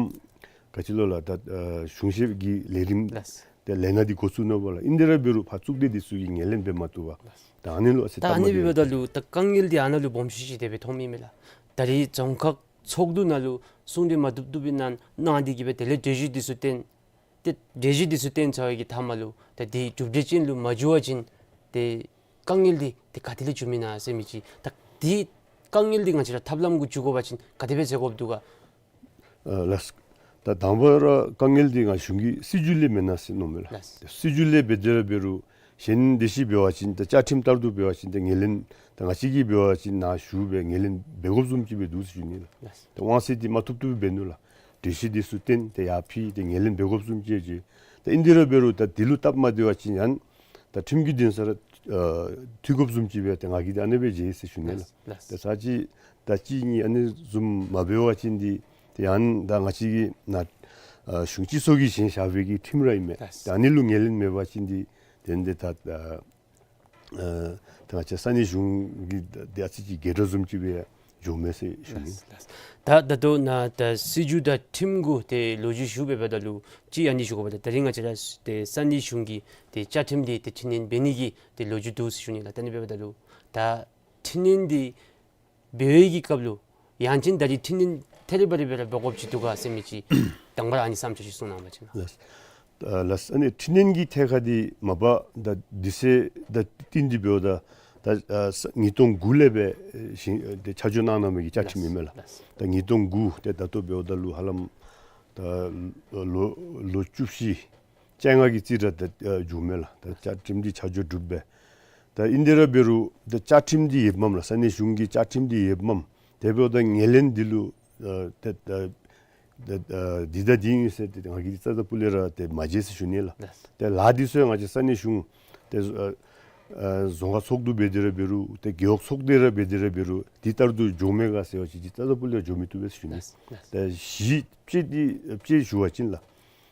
ག་ཅི་ལོ་ལགས། ད་ཨ་གཞུང་གཤེགས་ཀྱི་ལས་རིམ་ལགས། ཏེ་ལས་སྣ་འདི་འགོ་བཙུགས་ནུག་པ་ལགས། ཨིན་དེ་ར་འབད་རུང་ཕར་གཙུག་སྡེ་འདི་ཚུ་གིས་ངོས་ལེན་འབད་མ་བཏུབ་པས། ལགས། ད་ཨ་ནི་ལུ་ཨ་ཙི་ད་ཨ་ནི་འབདཝ་ད་ལུ་ད་དཀའ་ངལ་འདི་ཨ་ནཱ་ལུ་སྦོམ་ཤོས་ཅིག་དེ་སྦེ་མཐོང་མི་མས་ལགས། ད་རེས་རྫོང་ཁག་ཚོགས་འདུ་ནང་ལུ་གསུང་གྲོས་མ་བཏུབ་བཏུབ་པའི་ནང་གནང་སྟེ་གིས་སྦེ་དེ་ལས་གྲོས་གཞི་འདི་ཚུ་བཏོན། ཏེ་གྲོས་གཞི་འདི་ཚུ་བཏོན་ཚར་བའི་གི་མཐའ་མ་ལུ་ད་འདི་གྲུབ་འབྲས་ཅན་ལུ་མ་འགྱུར་བ་ཅིན་ཏེ་དཀའ་ངལ་འདི་ཏེ་ག་ཏེ་ལས་འགྱོ་མི་ན་ཟེར་མི་ཅིག། ད་འདི་དཀའ་ངལ་འདི་ང་བཅས་ར་ཐབས་ལམ་གུ་འགྱུར་དགོ་པ་ཅིན་ག་དེ་སྦེ་མཛད་དགོཔ་འདུག་ག། ཨ་ལགས། ད་དང་པ་ར་དཀའ་ངལ་འདི་ང་གཞུང་གི་སྲིད་བྱུས་ལས་མེན་ན་ཟེར་མནོཝ་མས་ལགས། ལགས། སྲིད་བྱུས་ལས་འབད་དེ་ར་འབད་རུང་ གཞན་དེ་ཅིག་འབད་བ་ཅིན་ད་བཅའ་ཁྲིམས་ལྟར་དུ་འབད་བ་ཅིན་ད་ངོས་ལེན་ད་ང་བཅས་ཀྱིས་འབད་བ་ཅིན་ནཱ་ཞུ་སྦེ་ངོས་ལེན་འབད་དགོཔ་བཟུམ་ཅིག་སྦེ་འདུག་ཟེར་ཞུ་ནི་ལགས། ལགས། ད་དབང་ཚད་འདི་མ་ཐུབ་ཐུབ་འབད་ནུག་ལགས། གྲོས་གཞི་འདི་ཚུ་བཏོན་ཏེ་ཡར་ཕུལ་ཏེ་ངོས་ལེན་འབད་དགོཔ་བཟུམ་ཅིག་མཇལ། ད་ཨིན་དེ་ར་འབད་རུང་ད་དེ་ལུ་སྟབས་མ་བདེ་བ་ཅིན་ཡང་ད་ཁྲིམས་ཀྱི་འདུན་ས་ར་ཨ་འཐུས་དགོཔ་བཟུམ་ཅིག་སྦེ་ད་ང་གིས་ད་ཨ་ནེ་སྦེ་མཇལ་ཟེར་ཞུ་ནི་ལགས། ལགས། ད་ཚར་གཅིག་ད་གཅིག་གཉིས་ཨ་ནི་བཟུམ་མ་འབད་བ་ཅིན་འདི་ཏེ་ཡང་ད་ང་བཅས་ཀྱི་ནཱ་ཨ་གཞུང་སྤྱི་ཚོགས་ཀྱིས་བཞེངས་བཞག་པའི་གི་ཁྲིམས་ར་ཨིན་མས། ལགས། ད་ཨ་ནི་ལུ་ངོས་ལེན་མེད་པ་ཅིན་འདི་དེ་འདི་ད་ཨ་ཨ་ད་ང་བཅས་ས་གནས་གཞུང་གི་ད་ཨ་ཙི་ཅིག་འགལ་ཟླ་བཟུམ་ཅིག་སྦེ་འགྱོཝ་མས་ཟེར་ཞུ་ནི། ལགས། ད་ད་ལྟོ་ནཱ་ད་སྲིད་བྱུས་དང་ཁྲིམས་གུ་ཏེ་ལོ་རྒྱུས་ཞུ་འབདཝ་ད་ལུ་ཅིག་ཨ་ནི་ཞུ་དགོ་པས། ད་ད་རིས་ང་བཅས་ར་ཏེ་ས་གནས་གཞུང་གི་ཏེ་བཅའ་ཁྲིམས་འདི་ཏེ་འཕྲི་སྣོན་འབད་ནི་གི་ཏེ་ལོ་རྒྱུས་འདུག་ཟེར་ཞུ་ནི་ལགས། ད་ཨ་ནི་འབདཝ་ད་ལུ་ད་འཕྲི་སྣོན་འདི་འབད་བའི་གི་སྐབས་ལུ་ཡང་ཅིན་ད་རིས་འཕྲི་སྣོན་ཐད་རི་བ་རི་སྦེ་ར་འབད་དགོཔ་ཅིག་འདུག་ག་ཟེར་མི་ཅིག་དང་པ་ར་ཨ་ནི་བསམ་འཆར་ཅིག་གསུང་གནང་བ་ཅིན། ལགས། ཨ་ལགས། ཨ་ནི་འཕྲི་སྣོན་གྱི་ཐད་ཁར་འདི་མ་པ་ད་དུས་ཚོད་ད་བསྟུན་ཏེ་འབདཝ་ད་ད་ཨ་ས་ཉིས་སྟོང་དགུ་ལས་སྦེ་ཨེ་ཞིང་ཨེ་ཏེ་ཆ་འཇོག་གནང་གནང་མི་གི་བཅའ་ཁྲིམས་ཨིན་མས་ལགས། ལགས། ད་ཉིས་སྟོང་དགུ་ཏེ་ད་ལྟོ་འབདཝ་ད་ལུ་ཧ་ལམ་ད་ལོ་ལོ་བཅུ་བཞི་བཅོ་ལྔ་གི་རྩིས་ར་ད་ཨ་འགྱོཝ་མས་ལགས། ད་བཅའ་ཁྲིམས་འདི་ཆ་འཇོག་གྲུབ་སྦེ། ད་ཨིན་དེ་ར་འབད་རུང་ད་བཅའ་ཁྲིམས་འདི་ཡོདཔ་མས་ལགས། ས་གནས་གཞུང་གི་བཅའ་ཁྲིམས་འདི་ཡོདཔ་མས། དེ་འབདཝ་ད་ངོས་ལེན་འདི་ལུ་ཨ་ད་ད་ད་ཨ་འདི་ད་འདི་ཨིན་ཟེར་ཏེ་ང་གིས་རྩ་ད་སྤུ་ལས་ར་ཏེ་མ་མཇལ་ཟེར་ཞུ་ནི་ལགས། ལགས། ཏེ་ལཱ་འདི་ཚུ་ཡང་ང་བཅས་ས་གནས་གཞུང་ཏེ་ཨ་ཨ་རྫོང་ཁག་ཚོགས་འདུ་འབད་དེ་ར་འབད་རུང་ཏེ་རྒེད་འོག་ཚོགས་སྡེ་ར་འབད་དེ་ར་འབད་རུང་འདི་ལྟར་དུ་འགྱོ་མས་ག་ཟེར་བ་ཅིན་འདི་རྩ་ད་སྤུ་ལས་འགྱོ་མི་བཏུབ་པས་ཟེར་ཞུ་ནི། ལགས། ལགས། ཏེ་གཞི་དཔྱེ་འདི་དཔྱེ་ཞུ་བ་ཅིན་ལགས།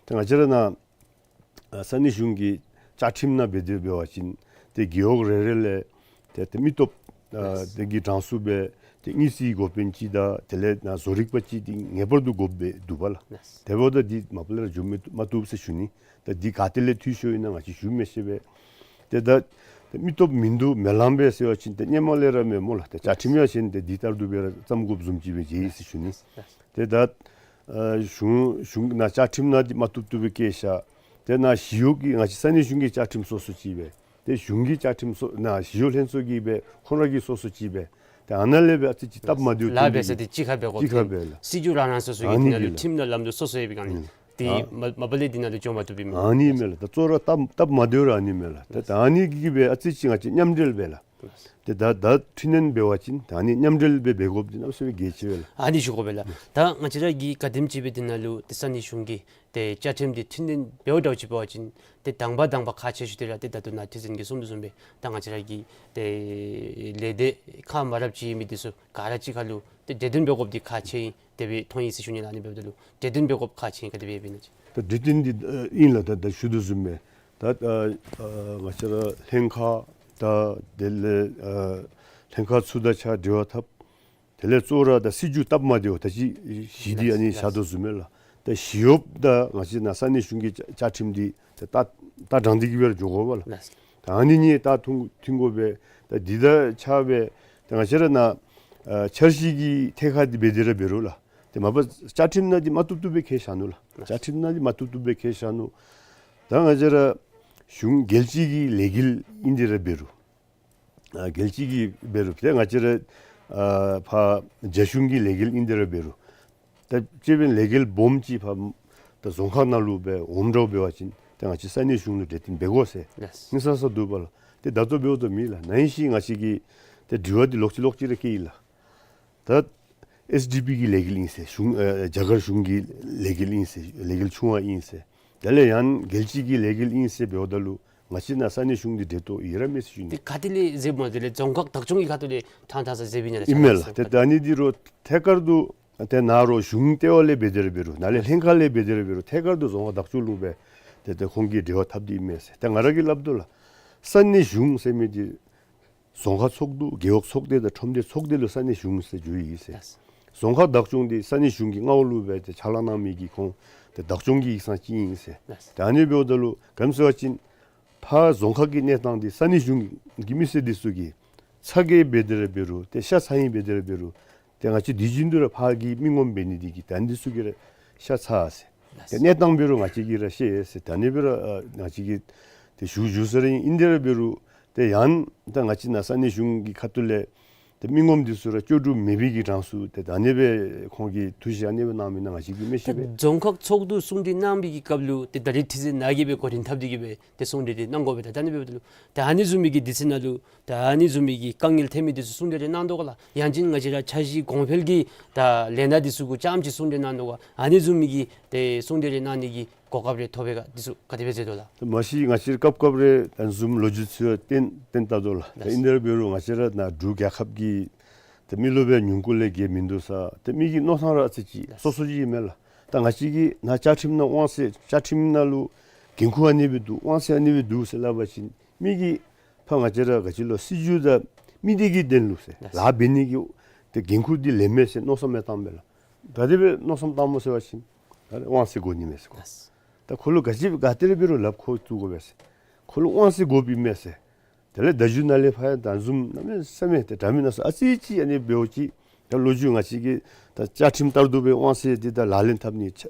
ཏེ་ང་བཅས་ར་ནཱ་ཨ་ས་གནས་གཞུང་གི་བཅའ་ཁྲིམས་ནང་འབད་དེ་འབད་བ་ཅིན་ཏེ་རྒེད་འོག་རེ་རེ་ལས་ཏེ་ཏེ་མི་སྟོབས་ཨ་ལགས། དེ་གི་གྲངས་སུ་སྦེ་ཏེ་དངུལ་རྩིས་འགོ་དཔོན་ཅིག་དང་དེ་ལས་ནཱ་བཟོ་རིག་པ་ཅིག་འདི་ངེས་པར་དུ་དགོཔ་སྦེ་འདུག་པ་ལགས། ལགས། དེ་འབདཝ་ད་འདི་མ་པ་ལས་ར་འགྱོ་མི་མ་བཏུབ་ཟེར་ཞུ་ནི། ད་འདི་ག་ཏེ་ལས་འཐུས་ཤོར་ཡི་ན་ང་བཅས་ཞུ་མི་ཤེས་པས། ཏེ་ད་ཏེ་མི་སྟོབས་མིན་འདུག་མེད་ལམ་སྦེ་ཟེར་བ་ཅིན་ཏེ་སྔོན་མ་ལས་ར་མེད་སྨོ་ལགས། ཏེ་བཅའ་ཁྲིམས་ཡང་གཞན་ཏེ་འདི་ལྟར་དུ་སྦེ་ར་བརྩམ་དགོཔ་བཟུམ་ཅིག་སྦེ་མཇལ་ཡི་ཟེར་ཞུ་ནི། ལགས། ཏེ་ད་ཨ་གཞུང་གཞུང་ནཱ་བཅའ་ཁྲིམས་ནང་འདི་མ་བཏུབ་བཏུབ་སྦེ་བཀལ་བཞག། ཏེ་ནཱ་ཞི་གཡོག་གི་ང་བཅས་ས་གནས་གཞུང་གི་བཅའ་ཁྲིམས་སོ་སོ་ཅིག་སྦེ། ཏེ་གཞུང་གི་བཅའ་ཁྲིམས་སོ་ནཱ་ཞི་གཡོག་ལྷན་ཚོགས་ཀྱི་སྦེ་ཁོང་ར་གི་སོ་སོ་ཅིག་སྦེ། ཏེ་ཨ་ནཱ་ལས་སྦེ་ཨ་ཙི་ཅིག་སྟབས་མ་བདེཝ་ལཱ་འབད་ས་འདི་གཅིག་ཁར་འབད་དགོ། གཅིག་ཁར་འབད་ལགས། སྲིད་བྱུས་རང་རང་སོ་སོ་ཡོད། ཨ་ནི་དེ་ནང་ལུ་གི་ལགས། ཁྲིམས་ནང་ལམ་ལུགས་སོ་སོ་ཡོད་པའི་སྒང་ལས། ཨ་ཏེ་མ་མ་པ་ལས་འདི་ནང་ལུ་འགྱོ་མ་བཏུབ་པས་མས། ཨ་ནི་མས་ལགས། ད་གཙོ་བོ་ར་སྟབས་སྟབས་མ་བདེཝ་ར་ཨ་ནི་མས་ལགས། ད་ད་ཨ་ནི་གིས་སྦེ་ཨ་ཙི་ཅིག་ང་བཅས་མཉམ་འབྲེལ་འབད་ལགས། ཏེ་ད་ད་འཕྲི་སྣོན་འབད་བ་ཅིན་ད་ཨ་ནི་མཉམ་འབྲེལ་སྦེ་འབད་དགོཔ་འདི་གནམ་མེད་ས་མེད་གལ་ཆེ་བས་ལགས། ཨ་ནི་ཞུ་དགོ་པས་ལགས། ད་ང་བཅས་ར་གི་ག་དེམ་ཅིག་སྦེ་འདི་ནང་ལུ་ཏེ་ས་གནས་གཞུང་གི་ཏེ་བཅའ་ཁྲིམས་འདི་འཕྲི་སྣོན་འབདཝ་འདྲཝ་ཅིག་འབད་བ་ཅིན་ཏེ་དང་པ་དང་པ་ཁག་ཆེ་ཤོས་འདི་ར་ཏེ་ད་ལྟོ་ནཱ་ཁྲི་འཛིན་གྱིས་གསུངས་དོ་བཟུམ་སྦེ་ད་ང་བཅས་ར་གི་ཏེ་ལས་སྡེ་ཁག་མ་འདྲཝ་ཅིག་ཨིན་མི་འདི་ཚུ་ག་ར་གཅིག་ཁར་ལུ་ཏེ་གྲོས་བསྟུན་འབད་དགོཔ་འདི་ཁག་ཆེ་ཨིན་དེ་སྦེ་མཐོང་ཡི་ཟེར་ཞུ་ནི་ལགས། ཨ་ནི་འབདཝ་ད་ལུ་གྲོས་བསྟུན་འབད་དགོཔ་ཁག་ཆེ་ཨིན་ག་དེ་སྦེ་འབད་ནི་ཅིག། ད་གྲོས་བསྟུན་འདི་ཨ་ཨིན་ལགས། ད་ད་ཞུ་དོ་བཟུམ་སྦེ་ད་ཨ་ཨ་ང་བཅས་ར་ལྷན་ཁག་དང་དེ་ལས་ཨ་ལྷན་ཁག་ཚུ་དང་གཅིག་ཁར་འབྲེལ་བ་འཐབ། དེ་ལས་གཙོ་བོ་ར་ད་སྲིད་བྱུས་སྟབས་མ་བདེཝ་ད་ཅི་གཞི་འདི་ཨ་ནི་བཞག་དོ་བཟུམ་སྦེ་ལགས། ད་ཞི་གཡོགཔ་དང་ང་བཅས་ནཱ་ས་གནས་གཞུང་གི་བཅའ་བཅའ་ཁྲིམས་འདི་ད་ད་ད་དྲང་སྟེ་གི་སྦེ་ར་འགྱོ་དགོ་པས་ལགས། ད་ཨ་ནི་གཉིས་ད་མཐུན་མཐུན་དགོ་པས། ད་འདི་དང་ཆ་སྦེ་ད་ང་བཅས་ར་ནཱ་ཨ་འཆར་གཞི་གི་ཐད་ཁར་འདི་འབད་དེ་ར་འབད་རུང་ལགས། ཏེ་མ་པ་བཅའ་ཁྲིམས་ནང་འདི་མ་བཏུབ་བཏུབ་སྦེ་བཀལ་བཞག་ནུག་ལགས། བཅའ་ཁྲིམས་ནང་འདི་མ་བཏུབ་བཏུབ་སྦེ་བཀལ་བཞག་ནུག། ད་ང་བཅས་ར་གཞུང་རྒྱལ་སྤྱི་གི་ལས་འགུལ་ཨིན་དེ་ར་འབད་རུང་ཨ་རྒྱལ་སྤྱི་གི་འབད་རུང་ཏེ་ང་བཅས་ར་ཨ་ཕར་རྒྱ་གཞུང་གི་ལས་འགུལ་ཨིན་དེ་ར་འབད་རུང་ད་ཅིག་སྦེ་ལས་འགུལ་སྦོམ་ཅིག་ཕར་ད་རྫོང་ཁག་ནང་ལུ་སྦེ་འོངམ་འདྲཝ་འབད་བ་ཅིན་ཏེ་ང་བཅས་ས་གནས་གཞུང་ལུ་གྲོས་བསྟུན་འབད་དགོ་ཟེར་ལགས། ཨིན་ས་ས་འདུག་པ་ལགས། ཏེ་ད་ལྟོ་འབདཝ་ད་མེད་ལགས། ནང་བཞིན་ང་བཅས་ཀྱིས་ཏེ་དྲི་བ་འདི་ལོག་ཅི་ལོག་ཅི་ར་བཀོད་ཡི་ལགས། ད་ཨེསི་ཌི་པི་གི་ལས་འགུལ་ཨིན་ཟེར། གཞུང་ཨ་རྒྱ་གར་གཞུང་གི་ལས་འགུལ་ཨིན་ཟེར། ལས་འགུལ་ཆུང་བ་ཨིན་ཟེར། དེ་ལས་ཡང་རྒྱལ་སྤྱི་གི་ལས་འགུལ་ཨིན་ཟེར་འབདཝ་ད་ལུ་ང་བཅས་ནཱ་ས་གནས་གཞུང་འདི་འབྲེལ་གཏོགས་ཡོད་ར་མས་ཟེར་ཞུ་ནི། ཏེ་ག་ཏེ་ལས་མཛདཔ་སྨོ། དེ་ལས་རྫོང་ཁག་བདག་སྐྱོང་གི་ཁ་ཐུག་ལས་ཐང་ཐང་ས་མཛདཔ་ཨིན་ན་ལགས། ཨིན་མས་ལགས། ཏེ་ད་ཨ་ནི་འདི་རུང་ཐད་ཀར་དུ་ཏེ་ནཱ་ར་གཞུང་ལྟེ་བ་ལས་འབད་དེ་ར་འབད་རུང་ནཱ་ལས་ལྷན་ཁག་ལས་འབད་དེ་ར་འབད་རུང་ཐད་ཀར་དུ་རྫོང་ཁག་བདག་སྐྱོང་ལུ་སྦེ་ཏེ་ཏེ་ཁོང་གིས་འབྲེལ་བ་འཐབ་སྟེ་ཨིན་མས་ཟེར། ཏེ་ང་ར་གིས་སླབ་དོ་ལགས། ས་གནས་གཞུང་ཟེར་མི་འདི་རྫོང་ཁག་ཚོགས་འདུ་རྒེད་འོག་ཚོགས་སྡེ་དང་ཁྲོམ་སྡེ་ཚོགས་སྡེ་ལུ་ས་གནས་གཞུང་ཟེར་བརྗོད་ཡི་ཟེར། ལགས། རྫོང་ཁག་བདག་སྐྱོང་འདི་ས་གནས་གཞུང་གི་མངའ་འོག་ལུ་སྦེ་ཏེ་ཕྱག་ལཱ་གནང་མི་གི་ཁོང་ཏེ་བདག་སྐྱོང་གི་ཡིག་ཚང་ཅིག་ཨིན་ཟེར། ལགས། ཏེ་ཨ་ནི་འབདཝ་ད་ལུ་ག་ཅི་སྨོ་ཟེར་བ་ཅིན་ཕར་རྫོང་ཁག་གི་གནས་སྟངས་འདི་ས་གནས་གཞུང་གི་མི་སེར་འདི་ཚུ་གིས་ཚ་གྱང་འབད་དེ་ར་འབད་རུང་ཏེ་ཤ་ཚ་ཡི་འབད་དེ་ར་འབད་རུང་ཏེ་ང་བཅས་དུས་རྒྱུན་དུ་ར་ཕར་གྱི་མི་ངོམ་འབད་ནི་འདི་གིས་ད་འདི་ཚུ་གིས་ར་ཤ་ཚ་ཟེར། ཏེ་གནས་སྟངས་འབད་རུང་ང་བཅས་ཀྱིས་ར་ཤེས་ཟེར། ད་ཨ་ནི་འབད་རུང་ཨ་ང་བཅས་ཀྱིས་ཏེ་ཞུ་ཞུ་ས་ར་ཨིན། ཨིན་དེ་ར་འབད་རུང་ཏེ་ཡང་ད་ང་བཅས་ནཱ་ས་གནས་གཞུང་གི་ཁ་ཐུག་ལས་ ཏེ་མི་ངོམ་འདི་ཚུ་ར་སྐྱོ་སྒྲུབ་མེད་པའི་གི་གྲངས་སུ་ཏེ་ད་ཨ་ནི་སྦེ་ཁོང་གིས་འདུ་ཤེས་ཨ་ནི་སྦེ་གནང་མི་ནང་ང་བཅས་ཀྱིས་མི་ཤེས་པས། ད་རྫོང་ཁག་ཚོགས་འདུ་གསུང་གྲོས་གནང་བའི་གི་སྐབས་ལུ་ཏེ་ད་རེས་ཁྲི་འཛིན་ནཱ་གིས་སྦེ་གོ་རིམ་འཐབ་སྟེ་གིས་སྦེ་ཏེ་གསུང་གྲོས་འདི་གནང་དགོ་པས། ད་ད་ཨ་ནི་སྦེ་འབདཝ་ད་ལུ་ད་ཨ་ནི་བཟུམ་མའི་གི་སྡེ་ཚན་ནང་ལུ་ད་ཨ་ནི་བཟུམ་མའི་གི་དཀའ་ངལ་ཐོན་མི་འདི་ཚུ་གསུང་གྲོས་རེ་གནང་དོ་ག་ལགས། ཡང་ཅིན་ང་བཅས་ར་འཆར་གཞི་གོང་འཕེལ་གྱི་ད་ལས་སྣ་འདི་ཚུ་གུ་རྐྱངམ་ཅིག་གསུང་གྲོས་གནང་དོ་ག། ཨ་ནི་བཟུམ་མའི་གི་ཏེ་གསུང་གྲོས་རེ་གནང་ནི་གི་གོ་སྐབས་རེ་ཐོབ་པས་ག། འདི་ཚུ་ག་དེ་སྦེ་མཛད་དོ་ལགས། ད་མ་གཞི་ང་བཅས་ར་སྐབས་སྐབས་རེ་ཨ་ནི་བཟུམ་ལོ་རྒྱུས་ཚུ་བཏོན་བཏོན་བལྟ་དོ་ལགས། ད་ལགས། ཨིན་དེ་ར་འབད་རུང་ང་བཅས་ར་ནཱ་འབྲུག་རྒྱལ་ཁབ་ཀྱི་ད་མི་རློབས་སྦེ་ཉུང་ཀུ་ལས་བརྒལ་མིན་འདུག་ས། ད་མི་གི་མནོ་བསམ་ར་ཨ་ཙི་ཅིག་ལགས། སོ་སོ་ཅིག་མས་ལགས། ད་ང་བཅས་ཀྱི་ནཱ་བཅའ་ཁྲིམས་ནང་དབང་ཚད་བཅའ་ཁྲིམས་ནང་ལུ་འགན་ཁུར་ཨ་ནི་སྦེ་འདུག། དབང་ཚད་ཨ་ནི་སྦེ་འདུག་ཟེར་སླབ་པ་ཅིན་མི་གིས་ཕར་ང་བཅས་ར་ག་ཅི་ལོ་སྲིད་བྱུས་དང་མི་སྡེ་གི་དོན་ལུ་ཟེར་ལགས། ལཱ་འབད་ནི་གི་ཏེ་འགན་ཁུར་འདི་ལེན་མས་ཟེར་མནོ་བསམ་མི་བཏངམ་མས་ལགས། ག་དེ་སྦེ་མནོ་བསམ་བཏངམ་སྨོ་ཟེར་བ་ཅིན་ད་དབང་ཚད་དགོ་ནི་མས་ཟེར་གོ། ལགས། ད་ཁོ་ལུ་ག་ཅི་ག་ཏེ་ར་འབད་རུང་ལགཔ་ཁོ་བཙུགས་དགོ་པས་ཟེར། ཁོ་ལུ་དབང་ཚད་དགོཔ་ཨིན་མས་ཟེར། དེ་ལས་བརྡ་བརྒྱུད་ནང་ལས་ཕར་ཡང་ད་ཨ་ནི་བཟུམ་གནམ་མེད་ས་མེད་ཏེ་འདྲ་མིན་སྣ་ཚོགས་ཨ་ཙི་ཅིག་ཨ་ནི་འབདཝ་ཅིག། ད་ལོ་རྒྱུས་ང་བཅས་ཀྱི་ད་བཅའ་ཁྲིམས་ལྟར་དུ་སྦེ་དབང་ཚད་འདི་ད་ལག་ལེན་འཐབ་ནི་ཆ་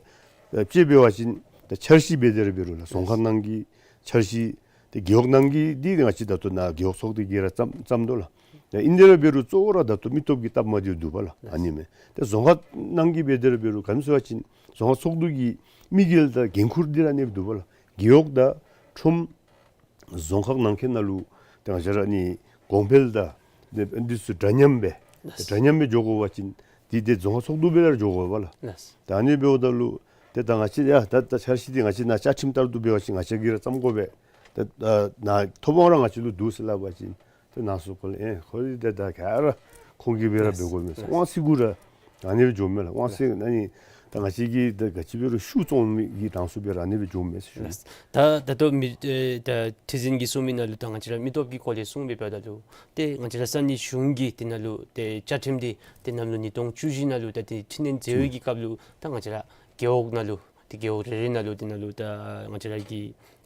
ཨ་དཔྱེ་འབད་བ་ཅིན་ད་འཆར་གཞི་འབད་དེ་ར་འབད་རུང་ལགས། རྫོང་ཁག་ནང་གི་འཆར་གཞི་ཏེ་རྒེད་འོག་ནང་གི་འདི་ང་བཅས་ད་ལྟོ་ནཱ་རྒེད་འོག་ཚོགས་སྡེ་གིས་ར་བརྩམ་བརྩམ་དོ་ལགས། ད་ཨིན་དེ་ར་འབད་རུང་གཙོ་བོ་ར་ད་ལྟོ་མི་སྟོབས་ཀྱི་སྟབས་མ་བདེཝ་འདུག་པ་ལགས། ཨ་ནི་མས། ཏེ་རྫོང་ཁག་ནང་གི་འབད་དེ་ར་འབད་རུང་ག་ཨིནམ་ཟེར་བ་ཅིན་རྫོང་ཁག་ཚོགས་འདུ་གི་མི་སྒེར་དང་འགན་ཁུར་འདི་ར་ཨ་ནི་འདུག་པ་ལགས། རྒེད་འོག་དང་ཁྲོམ་རྫོང་ཁག་ནང་འཁོད་ནང་ལུ་ཏེ་ང་བཅས་ར་ཨ་ནི་གོང་འཕེལ་དང་ཏེ་འདི་ཚུ་འདྲ་མཉམ་སྦེ་ལགས། འདྲ་མཉམ་སྦེ་འགྱོ་དགོ་པ་ཅིན་འདི་ཏེ་རྫོང་ཁག་ཚོགས་འདུ་སྦེ་ར་འགྱོ་དགོ་པས་ལགས། ལགས། ད་ཨ་ནི་འབདཝ་ད་ལུ་ཏེ་ད་ང་བཅས་ཡ་ད་ད་འཆར་གཞི་འདི་ང་བཅས་ནཱ་བཅའ་ཁྲིམས་ལྟར་དུ་འབད་བ་ཅིན་ང་བཅས་ཀྱིས་ར་བརྩམ་དགོ་པས། ཏེ་ད་ནཱ་ཐོབ་དབང་ར་ང་བཅས་ལུ་འདུག་ཟེར་སླབ་པ་ཅིན་ཏེ་ནཱ་སོ་ཁོ་ལས་ཨེ་ཁོ་འདི་ད་ད་ག་ར་ཁོང་གིས་འབད་ར་འབད་དགོ་མས་ཟེར། དབང་ཚད་གུ་ར་ཨ་ནི་སྦེ་འགྱོཝ་མས་ལགས། དབང་ཚད་ཨ་ནི་ད་ང་བཅས་ཀྱིས་ད་ག་ཅི་འབད་རུང་ཤུགས་བཙོང་མི་གི་གྲངས་སུ་འབད་ར་ཨ་ནི་སྦེ་འགྱོཝ་མས་ཟེར་ཞུ་ནི། ད་ད་ལྟོ་མི་ཨེ་ད་ཁྲི་འཛིན་གྱིས་གསུང་མི་ནང་ལུ་ད་ང་བཅས་ར་མི་སྟོབས་ཀྱི་སྐོར་ལས་གསུངས་པའི་བར་ད་ལུ་ཏེ་ང་བཅས་ར་ས་གནས་གཞུང་གི་དེ་ནང་ལུ་ཏེ་བཅའ་ཁྲིམས་འདི་ཏེ་གནམ་ལོ་ཉིས་སྟོང་བཅུ་བཞི་ནང་ལུ་ད་ཏེ་འཕྲི་སྣོན་མཛད་པའི་གི་སྐབས་ལུ་ད་ང་བཅས་ར་རྒེད་འོག་ནང་ལུ་ཏེ་རྒེད་འོག་རེ་རེ་ནང་ལུ་དེ་ནང་ལུ་ད་ང་བཅས་ར་གི་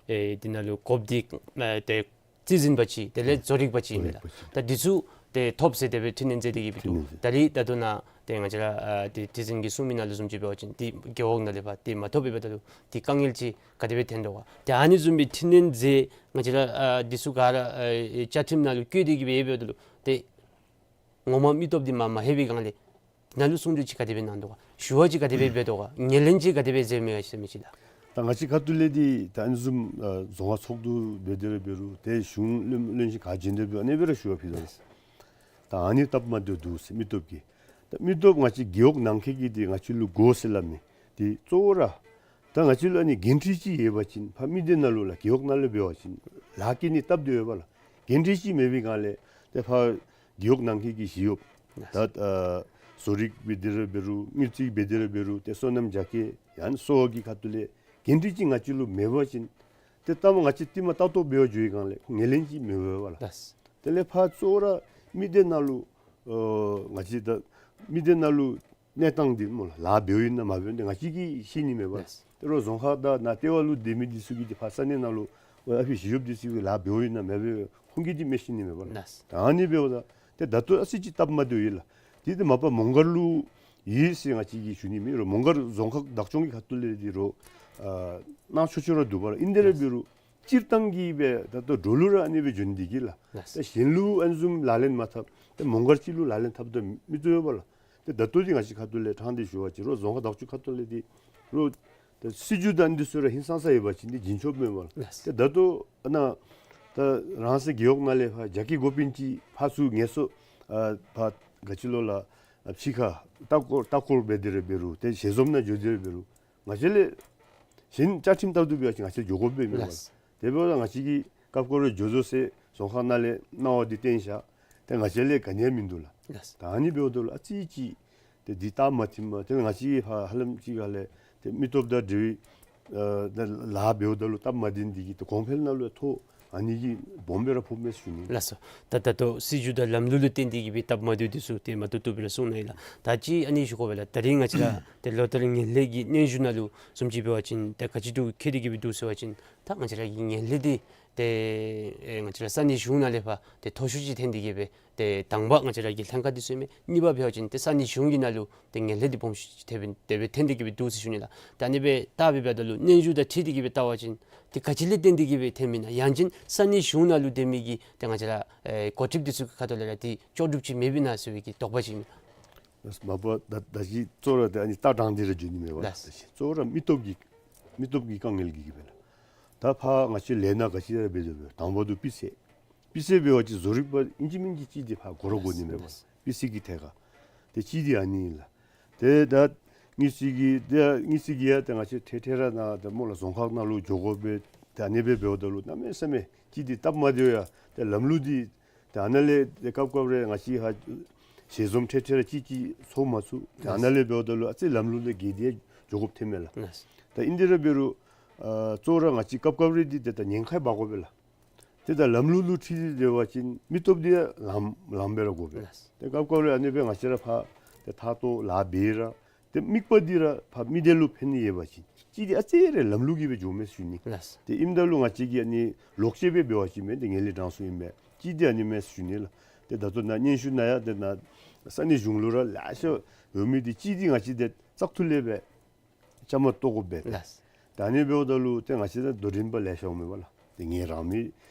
ཨེ་དེ་ནང་ལུ་དགོཔ་འདི་ཨེ་ཏེ་རྩིས་འཛིན་པ་ཅིག་དེ་ལས་བཟོ་རིག་པ་ཅིག་ཨིན་མས་ལགས། བཟོ་རིག་པ་ཅིག། ད་འདི་ཚུ་ཏེ་ཐོབ་ཟེར་དེ་སྦེ་འཕྲི་སྣོན་མཛད་དེ་གི་སྦེ་འདུག། འཕྲི་སྣོན་མཛད། ད་རེས་ད་ལྟོ་ནཱ་ཏེ་ང་བཅས་ར་ཨ་ཏེ་ཁྲི་འཛིན་གྱིས་གསུང་མི་ནང་ལུ་བཟུམ་ཅིག་འབད་བ་ཅིན་ཏེ་རྒེད་འོག་ནང་ལས་ཕར་ཏེ་མ་ཐོབ་པའི་བར་ད་ལུ་ཏེ་དཀའ་ངལ་ཅིག་ག་དེ་སྦེ་ཐོན་དོ་ག། ཏེ་ཨ་ནི་བཟུམ་སྦེ་འཕྲི་སྣོན་མཛད་ང་བཅས་ར་ཨ་འདི་ཚུ་ག་ར་ཨ་བཅའ་ཁྲིམས་ནང་ལུ་བཀོད་དེ་གི་སྦེ་འབདཝ་ད་ལུ་ཏེ་ངོ་མ་མི་སྟོབས་འདི་མ་མ་ལྷོད་པའི་སྒང་ལས་ནཱ་ལུ་གསུང་གྲོས་ཅིག་ག་དེ་སྦེ་གནང་དོ་ག། ཞུ་བ་ཅིག་ག་དེ་སྦེ་འབད་དོ་ག། ངོས་ལེན་ཅིག་ག་དེ་སྦེ་མཛད་མི་ག་ཟེར་མི་ཅིག་ལགས། ད་ང་བཅས་ཁ་ཐུག་ལས་འདི་ད་ཨ་ནི་བཟུམ་ཨ་རྫོང་ཁག་ཚོགས་འདུ་འབད་དེ་ར་འབད་རུང་ཏེ་གཞུང་བློན་བློན་ཆེན་ག་བྱོན་ཏེ་འབད་ཨ་ནི་སྦེ་ར་ཞུ་བ་ཕུལ་དོ་ལགས། ད་ཨ་ནི་སྟབས་མ་བདེཝ་འདུག་ཟེར་མི་སྟོབས་ཀྱི། ད་མི་སྟོབས་ང་བཅས་རྒེད་འོག་ནང་འཁོད་ཀྱི་འདི་ང་བཅས་ལུ་དགོ་ཟེར་སླབ་མི་འདི་གཙོ་བོ་ར་ད་ང་བཅས་ལུ་ཨ་ནི་འགན་འཁྲི་ཅིག་ཡོད་པ་ཅིན་ཕར་མི་སྡེ་ནང་ལུ་ལགས་རྒེད་འོག་ནང་ལུ་འབད་བ་ཅིན་ལཱ་བཀལ་ནི་སྟབས་བདེ་ཡོད་པ་ལགས། འགན་འཁྲི་ཅིག་མེད་པའི་སྒང་ལས་ཏེ་ཕར་རྒེད་འོག་ནང་འཁོད་ཀྱི་ཞི་གཡོགཔ་ད་ཨ་བཟོ་རིག་འབད་དེ་ར་འབད་རུང་དངུལ་རྩིས་འབད་དེ་ར་འབད་རུང་ཏེ་སོ་ནམ་རྒྱ་སྐྱེད་ཡང་ན་གསོ་བ་གི་ཁ་ཐུག་ལས་འགན་འཁྲི་ཅིག་ང་བཅས་ལུ་མེད་པ་ཅིན་ཏེ་ལྟ་མ་ང་བཅས་ལྟ་མ་ལྟ་རྟོག་འབད་བར་འགྱོ་བའི་སྒང་ལས་ཁོ་ངོས་ལེན་ཅིག་མེད་པ་ལགས། ལགས། དེ་ལས་ཕར་གཙོ་བོ་ར་མི་སྡེ་ནང་ལུ་ཨ་ང་བཅས་ད་མི་སྡེ་ནང་ལུ་གནས་སྟངས་འདི་སྨོ་ལགས་ལཱ་འབདཝ་ཨིན་ན་མ་འབདཝ་ཨིན་ན་ང་བཅས་ཀྱིས་ཤེས་ནི་མེད་པ་ལགས། ལགས། དེ་རུང་རྫོང་ཁག་དང་ནཱ་ལྟེ་བ་ལུ་སྡོད་མི་འདི་ཚུ་གིས་འདི་ཕར་ས་གནས་ནང་ལུ་ཨ་ཕི་ཞི་གཡོགཔ་འདི་ཚུ་གིས་ལཱ་འབདཝ་ཨིན་ན་མ་འབདཝ་ཁོང་གིས་འདི་མི་ཤེས་ནི་མེད་པ་ལགས། ལགས། ད་ཨ་ནི་འབདཝ་ད་ཏེ་ད་ལྟོ་ཨ་ཙི་ཅིག་སྟབས་མ་བདེཝ་ཡོད་ལགས། འདི་ཏེ་མ་པ་མོང་སྒར་ལུ་ཡོད་ཟེར་ང་བཅས་ཀྱིས་ཞུ་ནི་མེད་རུང་མོང་སྒར་རྫོང་ཁག་བདག་སྐྱོང་གི་ཁ་ཐུག་ལས་འདི་རོགས་ཨ་གནང་ཆོག་ཆོག་ར་འདུག་པ་ལགས། ཨིན་དེ་ར་འབད་རུང་སྤྱིར་བཏང་གི་སྦེ་ད་ལྟོ་འབྲོག་ལུ་ར་ཨ་ནི་སྦེ་འགྱོ་ནི་འདི་གིས་ལགས། ལགས། ད་གཞན་ལུ་ཨ་ནི་བཟུམ་ལག་ལེན་མ་འཐབ་ཏེ་མོང་སྒར་ཅིག་ལུ་ལག་ལེན་འཐབ་ད་མི་བཏུབ་པས་ལགས། ཏེ་ད་ལྟོ་འདི་ང་བཅས་ཁ་ཐུག་ལས་ཕྲང་སྟེ་ཞུ་བ་ཅིན་རོགས་རྫོང་ཁག་བདག་སྐྱོང་ཁ་ཐུག་ལས་འདི་རོགས་ཏེ་སྲིད་བྱུས་དང་འདི་ཚུ་ར་ཧིང་སངས་ས་ཡོད་པ་ཅིན་འདི་བྱིན་ཆོགཔ་མས་པ་ལགས། ལགས། ཏེ་ད་ལྟོ་ཨ་ནཱ་ད་རང་སོའི་རྒེད་འོག་ནང་ལས་ཕར་རྒྱ་སྐྱེད་འགོ་དཔོན་ཅིག་ཕར་ཚུར་ངལ་གསོ་ཨ་ཕར་ག་ཅི་ལོ་ལགས་ཕྱི་ཁར་ལྟ་སྐོར་ལྟ་སྐོར་འབད་དེ་ར་འབད་རུང་ཏེ་ཞལ་འཛོམས་ནང་འགྱོ་དེ་ར་འབད་རུང་ང་བཅས་ལས་གཞན་བཅའ་ཁྲིམས་ལྟར་དུ་འབད་བ་ཅིན་ང་བཅས་འགྱོ་དགོཔ་མས་པ་ལགས། ལགས། དེ་འབདཝ་ད་ང་བཅས་ཀྱིས་སྐབས་སྐོར་རེ་འགྱོ་བཟོ་ཟེར་རྫོང་ཁག་ནང་ལས་གནང་བ་འདི་བཏོན་བཞག། ཏེ་ང་བཅས་ལས་ག་ནི་ཡང་མིན་འདུག་ལགས། ལགས། ད་ཨ་ནི་འབདཝ་ད་ལུ་ཨ་ཙི་ཅིག་ཏེ་འདི་སྟབས་མ་བདེཝ་མས། ཏེ་ང་བཅས་ཕར་ཧ་ལམ་ཅིག་ཁ་ལས་ཏེ་མི་སྟོབས་དང་འབྲེལ་བའི་ཨ་ད་ལཱ་འབདཝ་ད་ལུ་སྟབས་མ་བདེ་ནི་འདི་གིས་ཏེ་གོང་འཕེལ་ནང་ལུ་ཡང་ཐོ་ཨ་ནི་གི་སྦོམ་སྦེ་ར་ཕོགཔ་མས་ཟེར་ཞུ་ནི། ལགས་སོ། ད་ད་ལྟོ་སྲིད་བྱུས་དང་ལམ་ལུགས་ལུ་བརྟེན་ཏེ་གི་སྦེ་སྟབས་མ་བདེཝ་འདི་ཚུ་ཏེ་མ་བཏུབ་བཏུབ་སྦེ་ར་གསུངས་གནང་ཡི་ལགས། ད་ཅི་ཨ་ནི་ཞུ་དགོ་པས་ལགས། ད་རིས་ང་བཅས་ར་ཏེ་ལོ་ལྟར་ངན་ལྷད་ཀྱི་སྙན་ཞུ་ནང་ལུ་བཟུམ་ཅིག་འབད་བ་ཅིན་ད་ག་ཅི་ལུ་འཁྱིད་དེ་གི་སྦེ་འདུག་ཟེར་བ་ཅིན་ད་ང་བཅས་ར་གི་ངན་ལྷད་འདི་ ཏེ་ཨེ་ང་བཅས་ར་ས་གནས་གཞུང་ནང་ལས་ཕར་ཏེ་མཐོ་ཤོས་ཅིག་ཐོན་ཏེ་གི་སྦེ་ཏེ་དང་པ་ང་བཅས་ར་གི་ལྷན་ཁག་འདི་ཚུ་ཨིན་མས། གཉིས་པ་འབད་བ་ཅིན་ཏེ་ས་གནས་གཞུང་གི་ནང་ལུ་ཏེ་ངན་ལྷད་འདི་སྦོམ་ཤོས་ཅིག་ཐོན་སྦེ་ཐོན་ཏེ་གི་སྦེ་འདུག་ཟེར་ཞུ་ནི་ལགས། ད་ཨ་ནི་སྦེ་བལྟ་སྦེ་འབདཝ་ད་ལུ་སྙན་ཞུ་དང་འཁྲིལ་ཏེ་གི་སྦེ་བལྟ་བ་ཅིན་ཏེ་ག་ཅི་ལས་བརྟེན་ཏེ་གི་སྦེ་ཐོནམ་ཨིན་ན། ཡང་ཅིན་ས་གནས་གཞུང་ནང་ལུ་སྡོད་མི་གི་ཏེ་ང་བཅས་ར་ཨེ་འགོ་ཁྲིདཔ་འདི་ཚུ་གི་ཁ་ཐུག་ལས་ར་ཏེ་ལྕོགས་གྲུབ་ཅིག་མེདཔ་ཨིན་ན་ཟེར་བའི་གི་དོགས་པ་ཅིག་ཨིན་མས། ལགས། མ་པ་ད་ད་ཅི་གཙོ་བོ་ར་ཏེ་ཨ་ནི་ལྟ་སྟངས་འདི་ར་བརྗོད་ནི་མས་པ། ལགས། ད་ཅི་གཙོ་བོ་ར་མི་སྟོབས་ཀྱི་མི་སྟོབས་ཀྱི་དཀའ་ངལ་གྱིས་གི་སྦེ་ལགས། ད་ཕར་ང་བཅས་ལས་སྣ་ག་ཅི་ར་འབད་དོ་འབད་དང་པ་དུ་སྤུས་ཚད། སྤུས་ཚད་འབད་བ་ཅིན་བཟོ་རིག་པ་ཨིན་ཅི་མིན་ཅི་ཅིག་འདི་ཕར་དགོ་ར་དགོ་ནི་མས་པ། ལགས། སྤུས་ཚད་ཀྱི་ཐད་ཁར། ཏེ་ཅིག་འདི་ཨ་ནི་ཨིན་ལགས། ཏེ་ད་དངུལ་རྩིས་ཀྱི་ཏེ་དངུལ་རྩིས་ཀྱི་ཡང་ཏེ་ང་བཅས་འཕྲལ་འཕྲལ་ར་ནཱ་ཏེ་སྨོ་ལགས་རྫོང་ཁག་ནང་ལུ་འགྱོ་དགོ་པས། ཏེ་ཨ་ནི་སྦེ་འབདཝ་ད་ལུ་གནམ་མེད་ས་མེད་ཅིག་འདི་སྟབས་མ་བདེཝ་ཡང་ཏེ་ལམ་ལུགས་འདི་ཏེ་ཨ་ནཱ་ལས་ཏེ་སྐབས་སྐབས་རེ་ང་བཅས་ཧ་ཞལ་འཛོམས་འཕྲལ་འཕྲལ་ར་ཅིག་ཅིག་ཚོགས་མ་ཚུགས། ཏེ་ཨ་ནཱ་ལས་འབདཝ་ད་ལུ་ཨ་ཙི་ལམ་ལུགས་ལས་འགལ་ཏེ་འགྱོ་དགོཔ་ཐོནམ་མས་ལགས། ལགས། ད་ཨིན་དེ་ར་འབད་རུང་ཨ་གཙོ་བོ་ར་ང་བཅས་སྐབས་སྐབས་རེ་འདི་ཏེ་ད་ཉེན་ཁ་འབག་དགོ་པས་ལགས། ཏེ་ད་ལམ་ལུགས་ལུ་འཁྲིལ་ཏེ་སྡོད་པ་ཅིན་མི་སྟོབས་འདི་ཡང་ལངམ་ལངམ་སྦེ་ར་དགོ་པས། ལགས། ཏེ་སྐབས་སྐབས་རེ་ཨ་ནི་སྦེ་ང་བཅས་ར་ཕར་ཏེ་ཐག་ཐོག་ལཱ་འབད་ར་ཏེ་དམིགས་པ་འདི་ར་ཕར་མི་སྡེ་ལུ་ཕན་ནི་ཡོད་པ་ཅིན་ཅིག་འདི་ཨ་ཙི་རེ་ལམ་ལུགས་ཀྱིས་སྦེ་འགྱོཝ་མས་ཟེར་ཞུ་ནི། ལགས། ཏེ་ཨིནམ་ད་ལུ་ང་བཅས་ཀྱིས་ཨ་ནི་ལོག་སྤྱོད་སྦེ་འབད་བ་ཅིན་མེན་ཏེ་ངན་ལྷད་དྲག་སོང་ཨིན་མས། ཅིག་འདི་ཨ་ནི་མས་ཟེར་ཞུ་ནི་ལགས། ཏེ་ད་ལྟོ་ནཱ་སྙན་ཞུ་ནང་ཡང་ཏེ་ནཱ་ས་གནས་གཞུང་ལུ་ར་ལེ་ཤ་འོང་མི་འདི་ཅིག་འདི་ང་བཅས་ཏེ་བཙག་འཐུ་ལས་སྦེ་བཅའ་མར་གཏོགས་དགོ་པས། ལགས། ད་ཨ་ནི་འབདཝ་ད་ལུ་ཏེ་ང་བཅས་ད་དོ་འགྲན་པ་ལེ་ཤ་འོང་མས་པ་ལགས། ཏེ་ངལ་རངས་མི་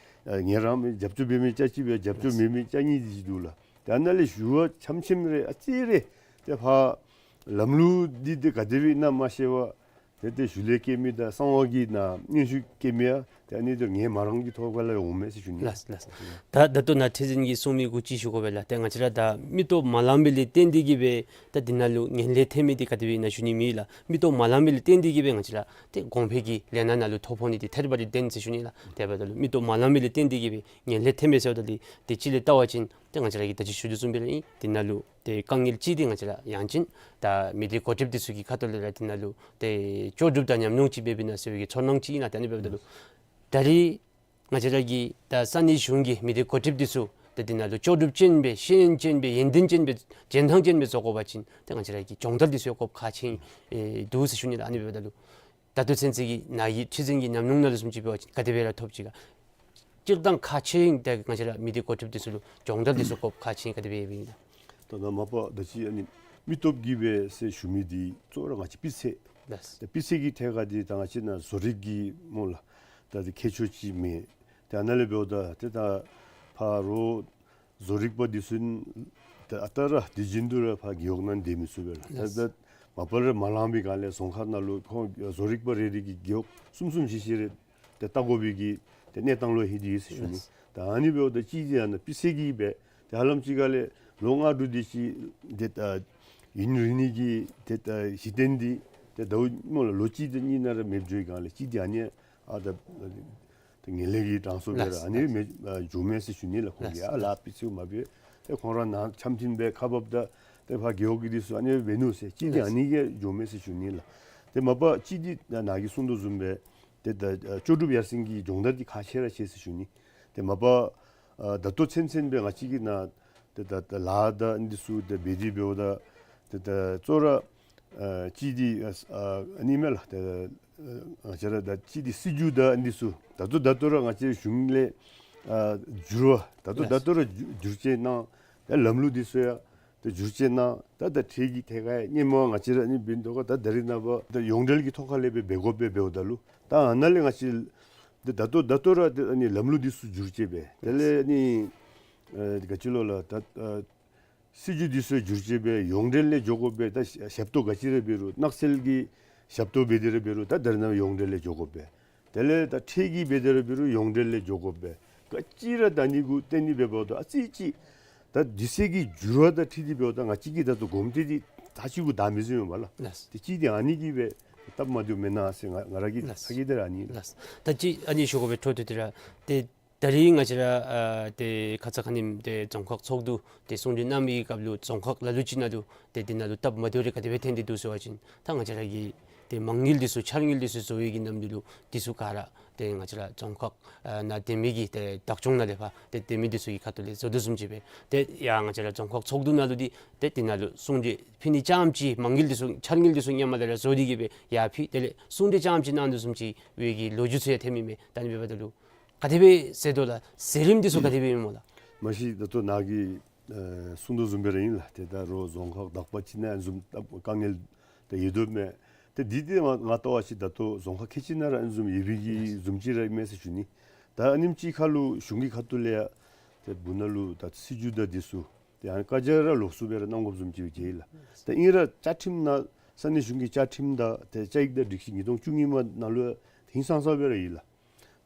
ཨ་ངལ་རངས་མི་རྒྱབ་སྐྱོར་འབད་མི་ཅ་ཅིག་སྦེ་རྒྱབ་སྐྱོར་ལགས། མེད་མི་ཅ་གཉིས་འདི་ཅིག་འདུག་ལགས། ཏེ་ཨ་ནཱ་ལས་ཞུ་བ་འཆམ་འཆམ་རེ་ཨ་ཙི་རེ་ཏེ་ཕར་ལམ་ལུགས་འདི་ཏེ་ག་དེ་སྦེ་ཨིན་ན་མ་ཤེས་པར་ཏེ་ཏེ་ཞུ་ལས་བཀལ་མི་དང་གསང་བ་གི་ནང་སྙན་ཞུ་བཀལ་མི་ཡང་ཏེ་ཨ་ནི་ཏེ་ངལ་མ་རངས་ཀྱི་ཐོག་ཁ་ལས་འོང་མས་ཟེར་ཞུ་ནི། ལགས་ལགས། ད་ད་ལྟོ་ནཱ་ཁྲི་འཛིན་གྱིས་གསུང་མི་གུ་ཅིག་ཞུ་དགོ་པས་ལགས། ཏེ་ང་བཅས་ར་ད་མི་སྟོབས་མ་ལངམ་པ་ལས་བརྟེན་ཏེ་གི་སྦེ་ད་འདི་ནང་ལུ་ངན་ལྷད་ཐོན་མི་འདི་ག་དེ་སྦེ་ཨིན་ན་ཞུ་ནི་མེད་ལགས། མི་སྟོབས་མ་ལངམ་པ་ལས་བརྟེན་ཏེ་གི་སྦེ་ང་བཅས་ར་ཏེ་གོང་འཕེལ་གྱི་ལས་སྣ་ནང་ལུ་ཐོ་ཕོག་ནི་འདི་ཐད་རི་བ་རི་བདེན་ཟེར་ཞུ་ནི་ལགས། དེ་འབདཝ་ད་ལུ་མི་སྟོབས་མ་ལངམ་པ་ལས་བརྟེན་ཏེ་གི་སྦེ་ངན་ལྷད་ཐོན་མས་ཟེརཝ་ད་ལུ་ཏེ་ཅིག་ལས་བལྟ་བ་ཅིན་ཏེ་ང་བཅས་ར་གིས་ད་ཅི་ཞུ་དོ་བཟུམ་སྦེ་ར་ཨིན། འདི་ནང་ལུ་ཏེ་དཀའ་ངལ་ཅིག་འདི་ང་བཅས་ར་ཡང་ཅིན་ད་མི་སྡེ་འགོ་ཁྲིདཔ་འདི་ཚུ་གི་ཁ་ཐུག་ལས་ར་འདི་ནང་ལུ་ཏེ་ལྕོགས་གྲུབ་དང་ཉམས་མྱོང་ཅིག་འབད་བ་ཅིན་ཟེར་བའི་གི་ཚོར་སྣང་ཅིག་ཨིན་ལགས། ད་ཨ་ནི་འབདཝ་ད་ལུ་ད་རིས་ང་བཅས་ར་གི་ད་ས་གནས་གཞུང་གི་མི་སྡེ་འགོ་ཁྲིདཔ་འདི་ཚུ་ད་འདི་ནང་ལུ་ལྕོགས་གྲུབ་ཅན་སྦེ་ཤེས་ཡོན་ཅན་སྦེ་ཡོན་ཏན་ཅན་སྦེ་འཇོན་ཐང་ཅན་སྦེ་བཟོ་དགོ་པ་ཅིན་ཏེ་ང་བཅས་ར་གི་སྦྱོང་བརྡར་འདི་ཚུ་ཡང་དགོཔ་ཁག་ཆེ་ཨེ་འདུག་ཟེར་ཞུ་ནི་ལགས། ཨ་ནི་འབདཝ་ད་ལུ་ད་ལྟོ་ཚུན་ཚོད་ཀྱི་ནཱ་གི་ཁྲི་འཛིན་གྱི་ཉམས་མྱོང་ནང་ལུ་བཟུམ་ཅིག་འབད་བ་ཅིན་ག་དེ་སྦེ་ར་ཐོབ་ཅི་ག། སྤྱིར་བཏང་ཁག་ཆེ་ཨིན། ཏེ་ང་བཅས་ར་མི་སྡེ་འགོ་ཁྲིདཔ་འདི་ཚུ་ལུ་སྦྱོང་བརྡར་འདི་ཚུ་དགོཔ་ཁག་ཆེ་ཨིན་ག་དེ་སྦེ་ཨིན་ན། ད་ནཱ་མ་པ་ད་ཅི་ཨ་ནི་མི་སྟོབས་ཀྱིས་སྦེ་ཟེར་ཞུ་མི་འདི་གཙོ་བོ་ར་ང་བཅས་སྤུས་ཚད། ལགས། ཏེ་སྤུས་ཚད་ཀྱི་ཐད་ཁར་འདི་ད་ང་བཅས་ནཱ་བཟོ་རིག་གི་སྨོ་ལགས། ད་འདི་ཁྱད་ཆོས་ཅིག་མེད། ཏེ་ཨ་ནཱ་ལས་འབདཝ་ད་ཏེ་ད་ཕར་རོགས་བཟོ་རིག་པ་འདི་ཚུ་ད་ཨ་རྟག་ར་དུས་རྒྱུན་དུ་ར་ཕར་རྒེད་འོག་ནང་སྡོད་མི་ཚུགས་པས་ལགས། ད་ལགས། ད་མ་པ་ར་མ་ལངམ་པའི་སྒང་ལས་རྫོང་ཁག་ནང་ལུ་ཁོང་བཟོ་རིག་པ་རེ་རེ་གིས་རྒེད་འོག་གསུམ་གསུམ་བཞི་བཞི་རེ་ཏེ་བལྟ་དགོ་པའི་གི་ཏེ་གནས་སྟངས་ལུ་ལྷོད་དེ་ཡོད་ཟེར་ཞུ་ནི། ལགས། ད་ཨ་ནི་འབདཝ་ད་ཅིག་འདི་ཡང་ན་སྤུས་ཚད་ཀྱིས་སྦེ་ཏེ་ཧ་ལམ་ཅིག་ཁ་ལས་ལོ་ལྔ་དྲུག་དེ་ཅིག་ཏེ་ད་ཡུན་རིང་ནི་གི་ཏེ་ད་གཞི་རྟེན་འདི་ཏེ་ཟླཝ་སྨོ་ལགས་ལོ་གཅིག་དང་གཉིས་ནང་ར་མེདཔ་འགྱོ་བའི་སྒང་ལས་ཅིག་འདི་ཨ་ནི་ཨ་ད་ཏེ་ངན་ལྷད་ཀྱིས་དྲག་སོང་སྦེ་ར་ལགས། ཨ་ནི་མེདཔ་འགྱོཝ་མས་ཟེར་ཞུ་ནི་ལགས། ཁོང་གིས་ལགས། ཨ་ལཱ་སྤུས་ཚད་མ་འབད་ཏེ་ཁོང་ར་ནཱ་འཆམ་མཐུན་སྦེ་ཁ་འབབ་ད་ཏེ་ཕར་རྒེད་འོག་གི་འདི་ཚུ་ཨ་ནི་འབད་ནུག་ཟེར་ཅིག་འདི་ལགས། ཨ་ནི་གིས་འགྱོཝ་མས་ཟེར་ཞུ་ནི་ལགས། ཏེ་མ་པ་ཅིག་འདི་ནཱ་གིས་གསུང་དོ་བཟུམ་སྦེ་ཏེ་ད་ལྕོགས་གྲུབ་ཡར་སེང་གི་སྦྱོང་བརྡར་འདི་ཁག་ཆེ་ར་ཆེ་ཟེར་ཞུ་ནི། ཏེ་མ་པ་ཨ་ད་ལྟོ་ཚུན་ཚོད་སྦེ་ང་བཅས་ཀྱི་ནཱ་ཏེ་ད་ད་ལཱ་དང་འདི་ཚུ་ཏེ་འབད་དེ་འབདཝ་ད་ཏེ་ད་གཙོ་བོ་ར་ཨ་ཅིག་འདི་ཨ་ཨ་ཨ་ནི་མས་ལགས། ཏེ་ཨ་ང་བཅས་ར་ད་ཅིག་འདི་སྲིད་བྱུས་དང་འདི་ཚུ་ད་ལྟོ་ད་ལྟོ་ར་ང་བཅས་གཞུང་ལས་ཨ་འགྱུར་བ་ད་ལྟོ་ད་ལྟོ་ར་བསྒྱུར་བཅོས་གནང་། ད་ལམ་ལུགས་འདི་ཚུ་ཡང་ཏེ་བསྒྱུར་བཅོས་གནང་། ད་ད་ཁྲལ་གྱི་ཐད་ཁར་ཡང་སྔོན་མ་ང་བཅས་ར་ཨ་ནི་འབད་དོ་ག་ད་ད་རིས་ནངས་པ་ད་ཡོངས་འབྲེལ་གྱི་ཐོག་ཁ་ལས་སྦེ་འབད་དགོཔ་སྦེ་འབདཝ་ད་ལུ་ད་ཨ་ནཱ་ལས་ང་བཅས་ད་ལྟོ་ད་ལྟོ་ར་ཏེ་ཨ་ནི་ལམ་ལུགས་འདི་ཚུ་བསྒྱུར་བཅོས་འབད། དེ་ལས་ཨ་ནི་ཨ་ག་ཅི་ལོ་ལགས་ད་ཨ་སྲིད་བྱུས་འདི་ཚུ་བསྒྱུར་བཅོས་འབད་ཡོངས་འབྲེལ་ལས་འགྱོ་དགོ་པས། ད་ཞབས་ཏོག་ག་ཅི་ར་འབད་རུང་ནགས་ཚལ་གྱི་ཞབས་ཏོག་འབད་དེ་ར་འབད་རུང་ད་ད་རིས་ནངས་པ་ཡོངས་འབྲེལ་ལས་འགྱོ་དགོ་པས། དེ་ལས་ད་ཁྲལ་གྱི་འབད་དེ་ར་འབད་རུང་ཡོངས་འབྲེལ་ལས་འགྱོ་དགོ་པས། ག་ཅི་ར་ད་ཨ་ནི་གུ་བརྟེན་ནི་འབདཝ་ད་ཨ་ཙི་ཅིག་ད་དུས་ཚོད་ཀྱི་འགྱུར་བ་དང་འཁྲིལ་ཏེ་འབདཝ་ད་ང་བཅས་ཀྱིས་ད་ལྟོ་གོམ་ཏེ་འདི་ད་ཅི་གུ་ད་མི་བཟུང་ཡོད་པ་ལགས། ལགས། ཏེ་ཅིག་འདི་ཨ་ནི་གིས་སྦེ་སྟབས་མ་བདེཝ་མེན་ན་ཟེར་ང་ང་ར་གི་ལགས། ཐག་གི་དེ་ར་ཨ་ནི་ལགས། ད་ཅི་ཨ་ནི་ཞུ་དགོ་པའི་འཕྲོ་མཐུད་དེ་ར་ཏེ་ད་རིས་ང་བཅས་ར་ཨ་ཏེ་ཁ་ཙ་ཁ་ཉིནམ་ཏེ་རྫོང་ཁག་ཚོགས་འདུ་ཏེ་གསུང་གྲོས་གནང་མི་གི་སྐབས་ལུ་རྫོང་ཁག་ལ་ལུ་ཅིག་ནང་ལུ་ཏེ་འདི་ནང་ལུ་སྟབས་མ་བདེཝ་རེ་ག་དེ་སྦེ་ཐོན་ཏེ་འདུག་ཟེར་བ་ཅིན་ད་ང་བཅས་ར་གི་ཏེ་མ་དངུལ་འདི་ཚུ་འཆར་དངུལ་འདི་ཚུ་བཟོ་བའི་གི་ནམ་དུས་ལུ་འདི་ཚུ་ག་ར་ཏེ་ང་བཅས་ར་རྫོང་ཁག་ཨ་ནང་སྡོད་མི་གི་ཏེ་བདག་སྐྱོང་ནང་ལས་ཕར་ཏེ་སྡོད་མི་འདི་ཚུ་གི་ཁ་ཐུག་ལས་བཟོ་དོ་བཟུམ་ཅིག་སྦེ་ཏེ་ཡ་ང་བཅས་ར་རྫོང་ཁག་ཚོགས་འདུ་ནང་ལུ་འདི་ཏེ་འདི་ནང་ལུ་གསུང་གྲོས་ཕུལ་ནི་རྐྱངམ་ཅིག་མ་དངུལ་འདི་ཚུ་འཆར་དངུལ་འདི་ཚུ་སྔོན་མ་ལས་ར་བཟོ་སྟེ་གི་སྦེ་ཡར་ཕུལ། དེ་ལས་གསུང་གྲོས་རྐྱངམ་ཅིག་གནང་དོ་བཟུམ་ཅིག་སྦེ་གི་ལོ་རྒྱུས་ཚུ་ཡང་ཐོན་མི་མས། ད་ཨ་ནི་འབདཝ་ད་ལུ་ ག་དེ་སྦེ་ཟེར་དོ་ལགས། ཟེར་རིམ་འདི་ཚུ་ག་དེ་སྦེ་ཨིན་མོ་ལགས། མ་གཞི་ད་ལྟོ་ནཱ་གིས་ཨ་གསུང་དོ་བཟུམ་སྦེ་ར་ཨིན་ལགས། ཏེ་ད་རོགས་རྫོང་ཁག་དག་པ་ཅིག་ནང་ཨ་ནི་བཟུམ་དཀའ་ངལ་ད་ཡོད་དོ་མས། ཏེ་འདི་ཏེ་ང་ང་ལྟ་བ་ཅིན་ད་ལྟོ་རྫོང་ཁག་ཁལ་གཅིག་ནང་ར་ཨ་ནི་བཟུམ་ཡོད་པའི་གི་བཟུམ་ཅིག་ར་ཨིན་མས་ཟེར་ཞུ་ནི། ད་ཨ་ནེམ་ཅིག་ཁར་ལུ་གཞུང་གི་ཁ་ཐུག་ལས་ཡང་ཏེ་སྦུག་ན་ལུ་ད་སྲིད་བྱུས་དང་འདི་ཚུ་ཏེ་ཨ་ནི་བཀའ་རྒྱ་ར་ལོགས་སུ་སྦེ་ར་གནང་དགོཔ་བཟུམ་ཅིག་སྦེ་མཇལ་ཡི་ལགས། ད་ཨིན་ར་བཅའ་ཁྲིམས་ནང་ས་གནས་གཞུང་གི་བཅའ་ཁྲིམས་དང་ཏེ་བཅའ་ཡིག་དང་སྒྲིག་གཞི་ཉིས་སྟོང་བཅུ་གཉིས་མ་ནང་ལུ་ཡང་ཧིང་སངས་ས་སྦེ་ར་ཡོད་ལགས།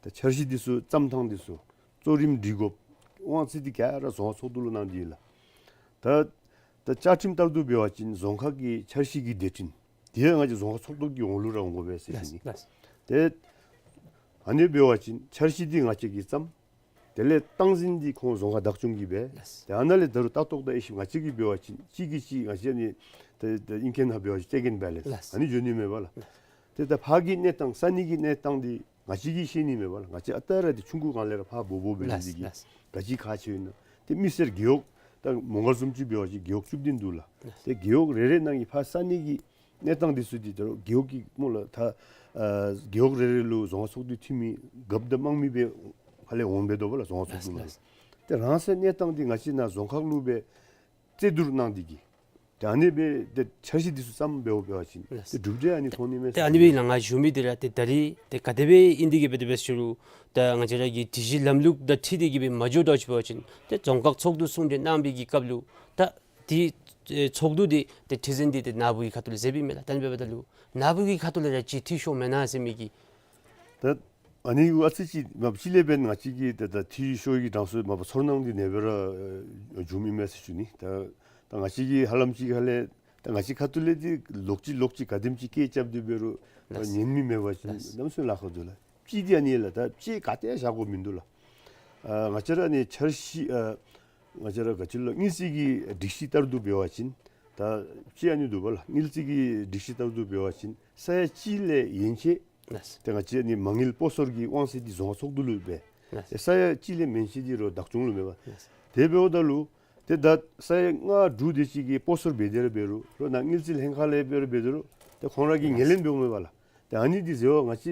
ད་འཆར་གཞི་འདི་ཚུ་བརྩམ་ཐངས་འདི་ཚུ་གཙོ་རིམ་སྒྲིག་དགོཔ་དབང་ཚད་འདི་ག་ར་རྫོང་ཁག་ཚོགས་འདུ་ལུ་གནང་སྟེ་ཡོད་ལགས། ད་ད་བཅའ་ཁྲིམས་ལྟར་དུ་འབད་བ་ཅིན་རྫོང་ཁག་གི་འཆར་གཞི་གི་སྡེ་ཕྲན་དེ་ཡང་ང་བཅས་རྫོང་ཁག་ཚོགས་འདུ་གི་འོག་ལུ་ར་འོང་དགོ་པས་ཟེར་ཞུ་ནི། ལགས། ཏེ་ཨ་ནི་འབད་བ་ཅིན་འཆར་གཞི་འདི་ང་བཅས་ཀྱིས་བརྩམ། དེ་ལས་སྟངས་འཛིན་འདི་ཁོང་རྫོང་ཁག་བདག་སྐྱོང་གིས་འབད། ལགས། ཏེ་ཨ་ནཱ་ལས་ད་རུང་ལྟ་རྟོག་དང་དབྱེ་ཞིབ་ང་བཅས་ཀྱིས་འབད་བ་ཅིན་གཅིག་གིས་གཅིག་ང་བཅས་ནི་ཏེ་ཏེ་ཨིན་མཁན་ཧ་འབད་བ་ཅིན་ཏེ་གིན་འབད་ལས། ལགས། ཨ་ནི་འགྱོ་ནི་མེད་པ་ལགས། ཏེ་ད་ཕར་གྱི་གནས་སྟངས་ས་གནས་ཀྱི་གནས་སྟངས་འདི་ང་བཅས་ཀྱིས་ཤེས་ནི་མེད་པ་ལགས། ང་བཅས་ཨ་རྟག་ར་འདི་ཆུང་ཀུ་སྒང་ལས་ར་ཕར་འབོ་འབོ་འབད་ནི་འདི་གིས། ལགས། ལགས། ག་ཅི་ཁག་ཆེ་ཡོད་ན། ཏེ་མི་སེར་རྒེད་འོག་ད་མོང་སྒར་བཟུམ་ཅིག་འབད་བ་ཅིན་རྒེད་འོག་བཅུ་བདུན་འདུག་ལགས། ལགས། ཏེ་རྒེད་འོག་རེ་རེ་ནང་གི་ཕར་ས་གནས་ཀྱི་གནས་སྟངས་འདི་ཚུ་འདི་ད་རུང་རྒེད་འོག་གི་སྨོ་ལགས། ད་ཨ་རྒེད་འོག་རེ་རེ་ལུ་རྫོང་ཁག་ཚོགས་འདུ་འཐུས་མི་རྒཔོ་དང་དམངས་མི་སྦེ་ཕར་ལས་འོང་འབད་དོ་བ་ལགས་རྫོང་ཁག་ཚོགས་འདུ་ནང་། ལགས། ཏེ་རང་སའི་གནས་སྟངས་འདི་ང་བཅས་ནཱ་རྫོང་ཁག་ལུ་སྦེ་རྩོད་བསྡུར་གནང་སྟེ་གིས། ཏེ་ཨ་ནི་སྦེ་ཏེ་འཆར་གཞི་འདི་ཚུ་བརྩམ་འབདཝ་འབད་བ་ཅིན། ལགས། ཏེ་གྲུབ་འབྲས་ཨ་ནི་ཐོན་ནི་མས་ཏེ་ཟེར་ཨ་ནི་སྦེ་ཞུ་ནི། ལགས་ང་ཞུ་མི་འདི་ར་ཏེ་ད་རིས་ཏེ་ག་དེ་སྦེ་ཨིན་འདི་གིས་འབད་དེ་འབད་ཞུ་རུང་ད་ང་བཅས་ར་གི་སྒྲིག་གཞི་ལམ་ལུགས་དང་འཁྲིལ་ཏེ་གིས་སྦེ་མ་འགྱོ་དོ་ཅིག་འབད་བ་ཅིན་ཏེ་རྫོང་ཁག་ཚོགས་འདུ་གསུང་གྲོས་གནང་བའི་གི་སྐབས་ལུ་ད་འདི་ཨེ་ཚོགས་འདུ་འདི་ཏེ་ཁྲི་འཛིན་འདི་ཏེ་ནཱ་བུ་གི་ཁ་ཐུག་ལས་མཛད་པའི་མས་ལགས། ད་ཨ་ནི་འབདཝ་ད་ལུ་ནཱ་བུ་གི་ཁ་ཐུག་ལས་ར་ཅིག་འཐུས་ཤོར་མེན་ན་ཟེར་མི་གི། ད་ཨ་ནི་ཨ་ཙི་ཅིག་མ་པ་ཅིག་ལས་འབདན་ང་བཅས་ཀྱི་ད་ད་འཐུས་ཤོར་གྱི་གྲངས་སུ་མ་པ་ཚོར་སྣང་འདི་ཨ་ནེ་སྦེ་ར་ཨེ་བྱུངམ་ཨིན་མས་ཟེར་ཞུ་ནི། ད་ད་ང་བཅས་ཀྱིས་ཧ་ལམ་ཅིག་ཁ་ལས་ད་ང་བཅས་ཁ་ཐུག་ལས་འདི་ལོག་ཅི་ལོག་ཅི་ག་དེམ་ཅིག་སྐད་རྐྱབ་སྟེ་འབད་རུང་ད་ལགས། ཉན་མི་མེད་པ་ཅིན། ལགས། གནམ་མེད་ས་མེད་ལཱ་ཁག་འདུག་ལགས། ཅིག་འདི་ཨ་ནི་ལགས། ད་ཅིག་ག་ཏེ་བཞག་དགོཔ་མིན་འདུག་ལགས། ཨ་ང་བཅས་ར་ཨ་ནི་འཆར་གཞི་ཨ་ང་བཅས་ར་ག་ཅི་ལོ་དངུལ་རྩིས་ཀྱི་སྒྲིག་གཞི་ལྟར་དུ་འབད་བ་ཅིན་ད་ཅིག་ཨ་ནི་འདུག་པ་ལགས། དངུལ་རྩིས་ཀྱི་སྒྲིག་གཞི་ལྟར་དུ་འབད་བ་ཅིན་ས་ཡ་གཅིག་ལས་ཡན་ཆད། ལགས། ཏེ་ང་བཅས་ཨ་ནི་མ་དངུལ་སྤོ་སོར་གྱི་དབང་ཚད་འདི་རྫོང་ཁག་ཚོགས་འདུ་ལུ་འབད། ལགས། ཏེ་ས་ཡ་གཅིག་ལས་མན་ཆད་འདི་རོགས་བདག་སྐྱོང་ལུ་འབད་བ། ལགས། དེ་འབདཝ་ད་ལུ་ཏེ་ད་ས་ཡ་ལྔ་དྲུག་དེ་ཅིག་གིས་སྤོ་སོར་འབད་དེ་ར་འབད་རུང་རོགས་ནཱ་དངུལ་རྩིས་ལྷན་ཁག་ལས་འབད་རུང་འབད་དེ་རུང་ཏེ་ཁོང་ར་གིས་ངོས་ལེན་འབདཝ་མས་པ་ལགས། ཏེ་ཨ་ནི་འདི་ཟེར་བ་ང་བཅས་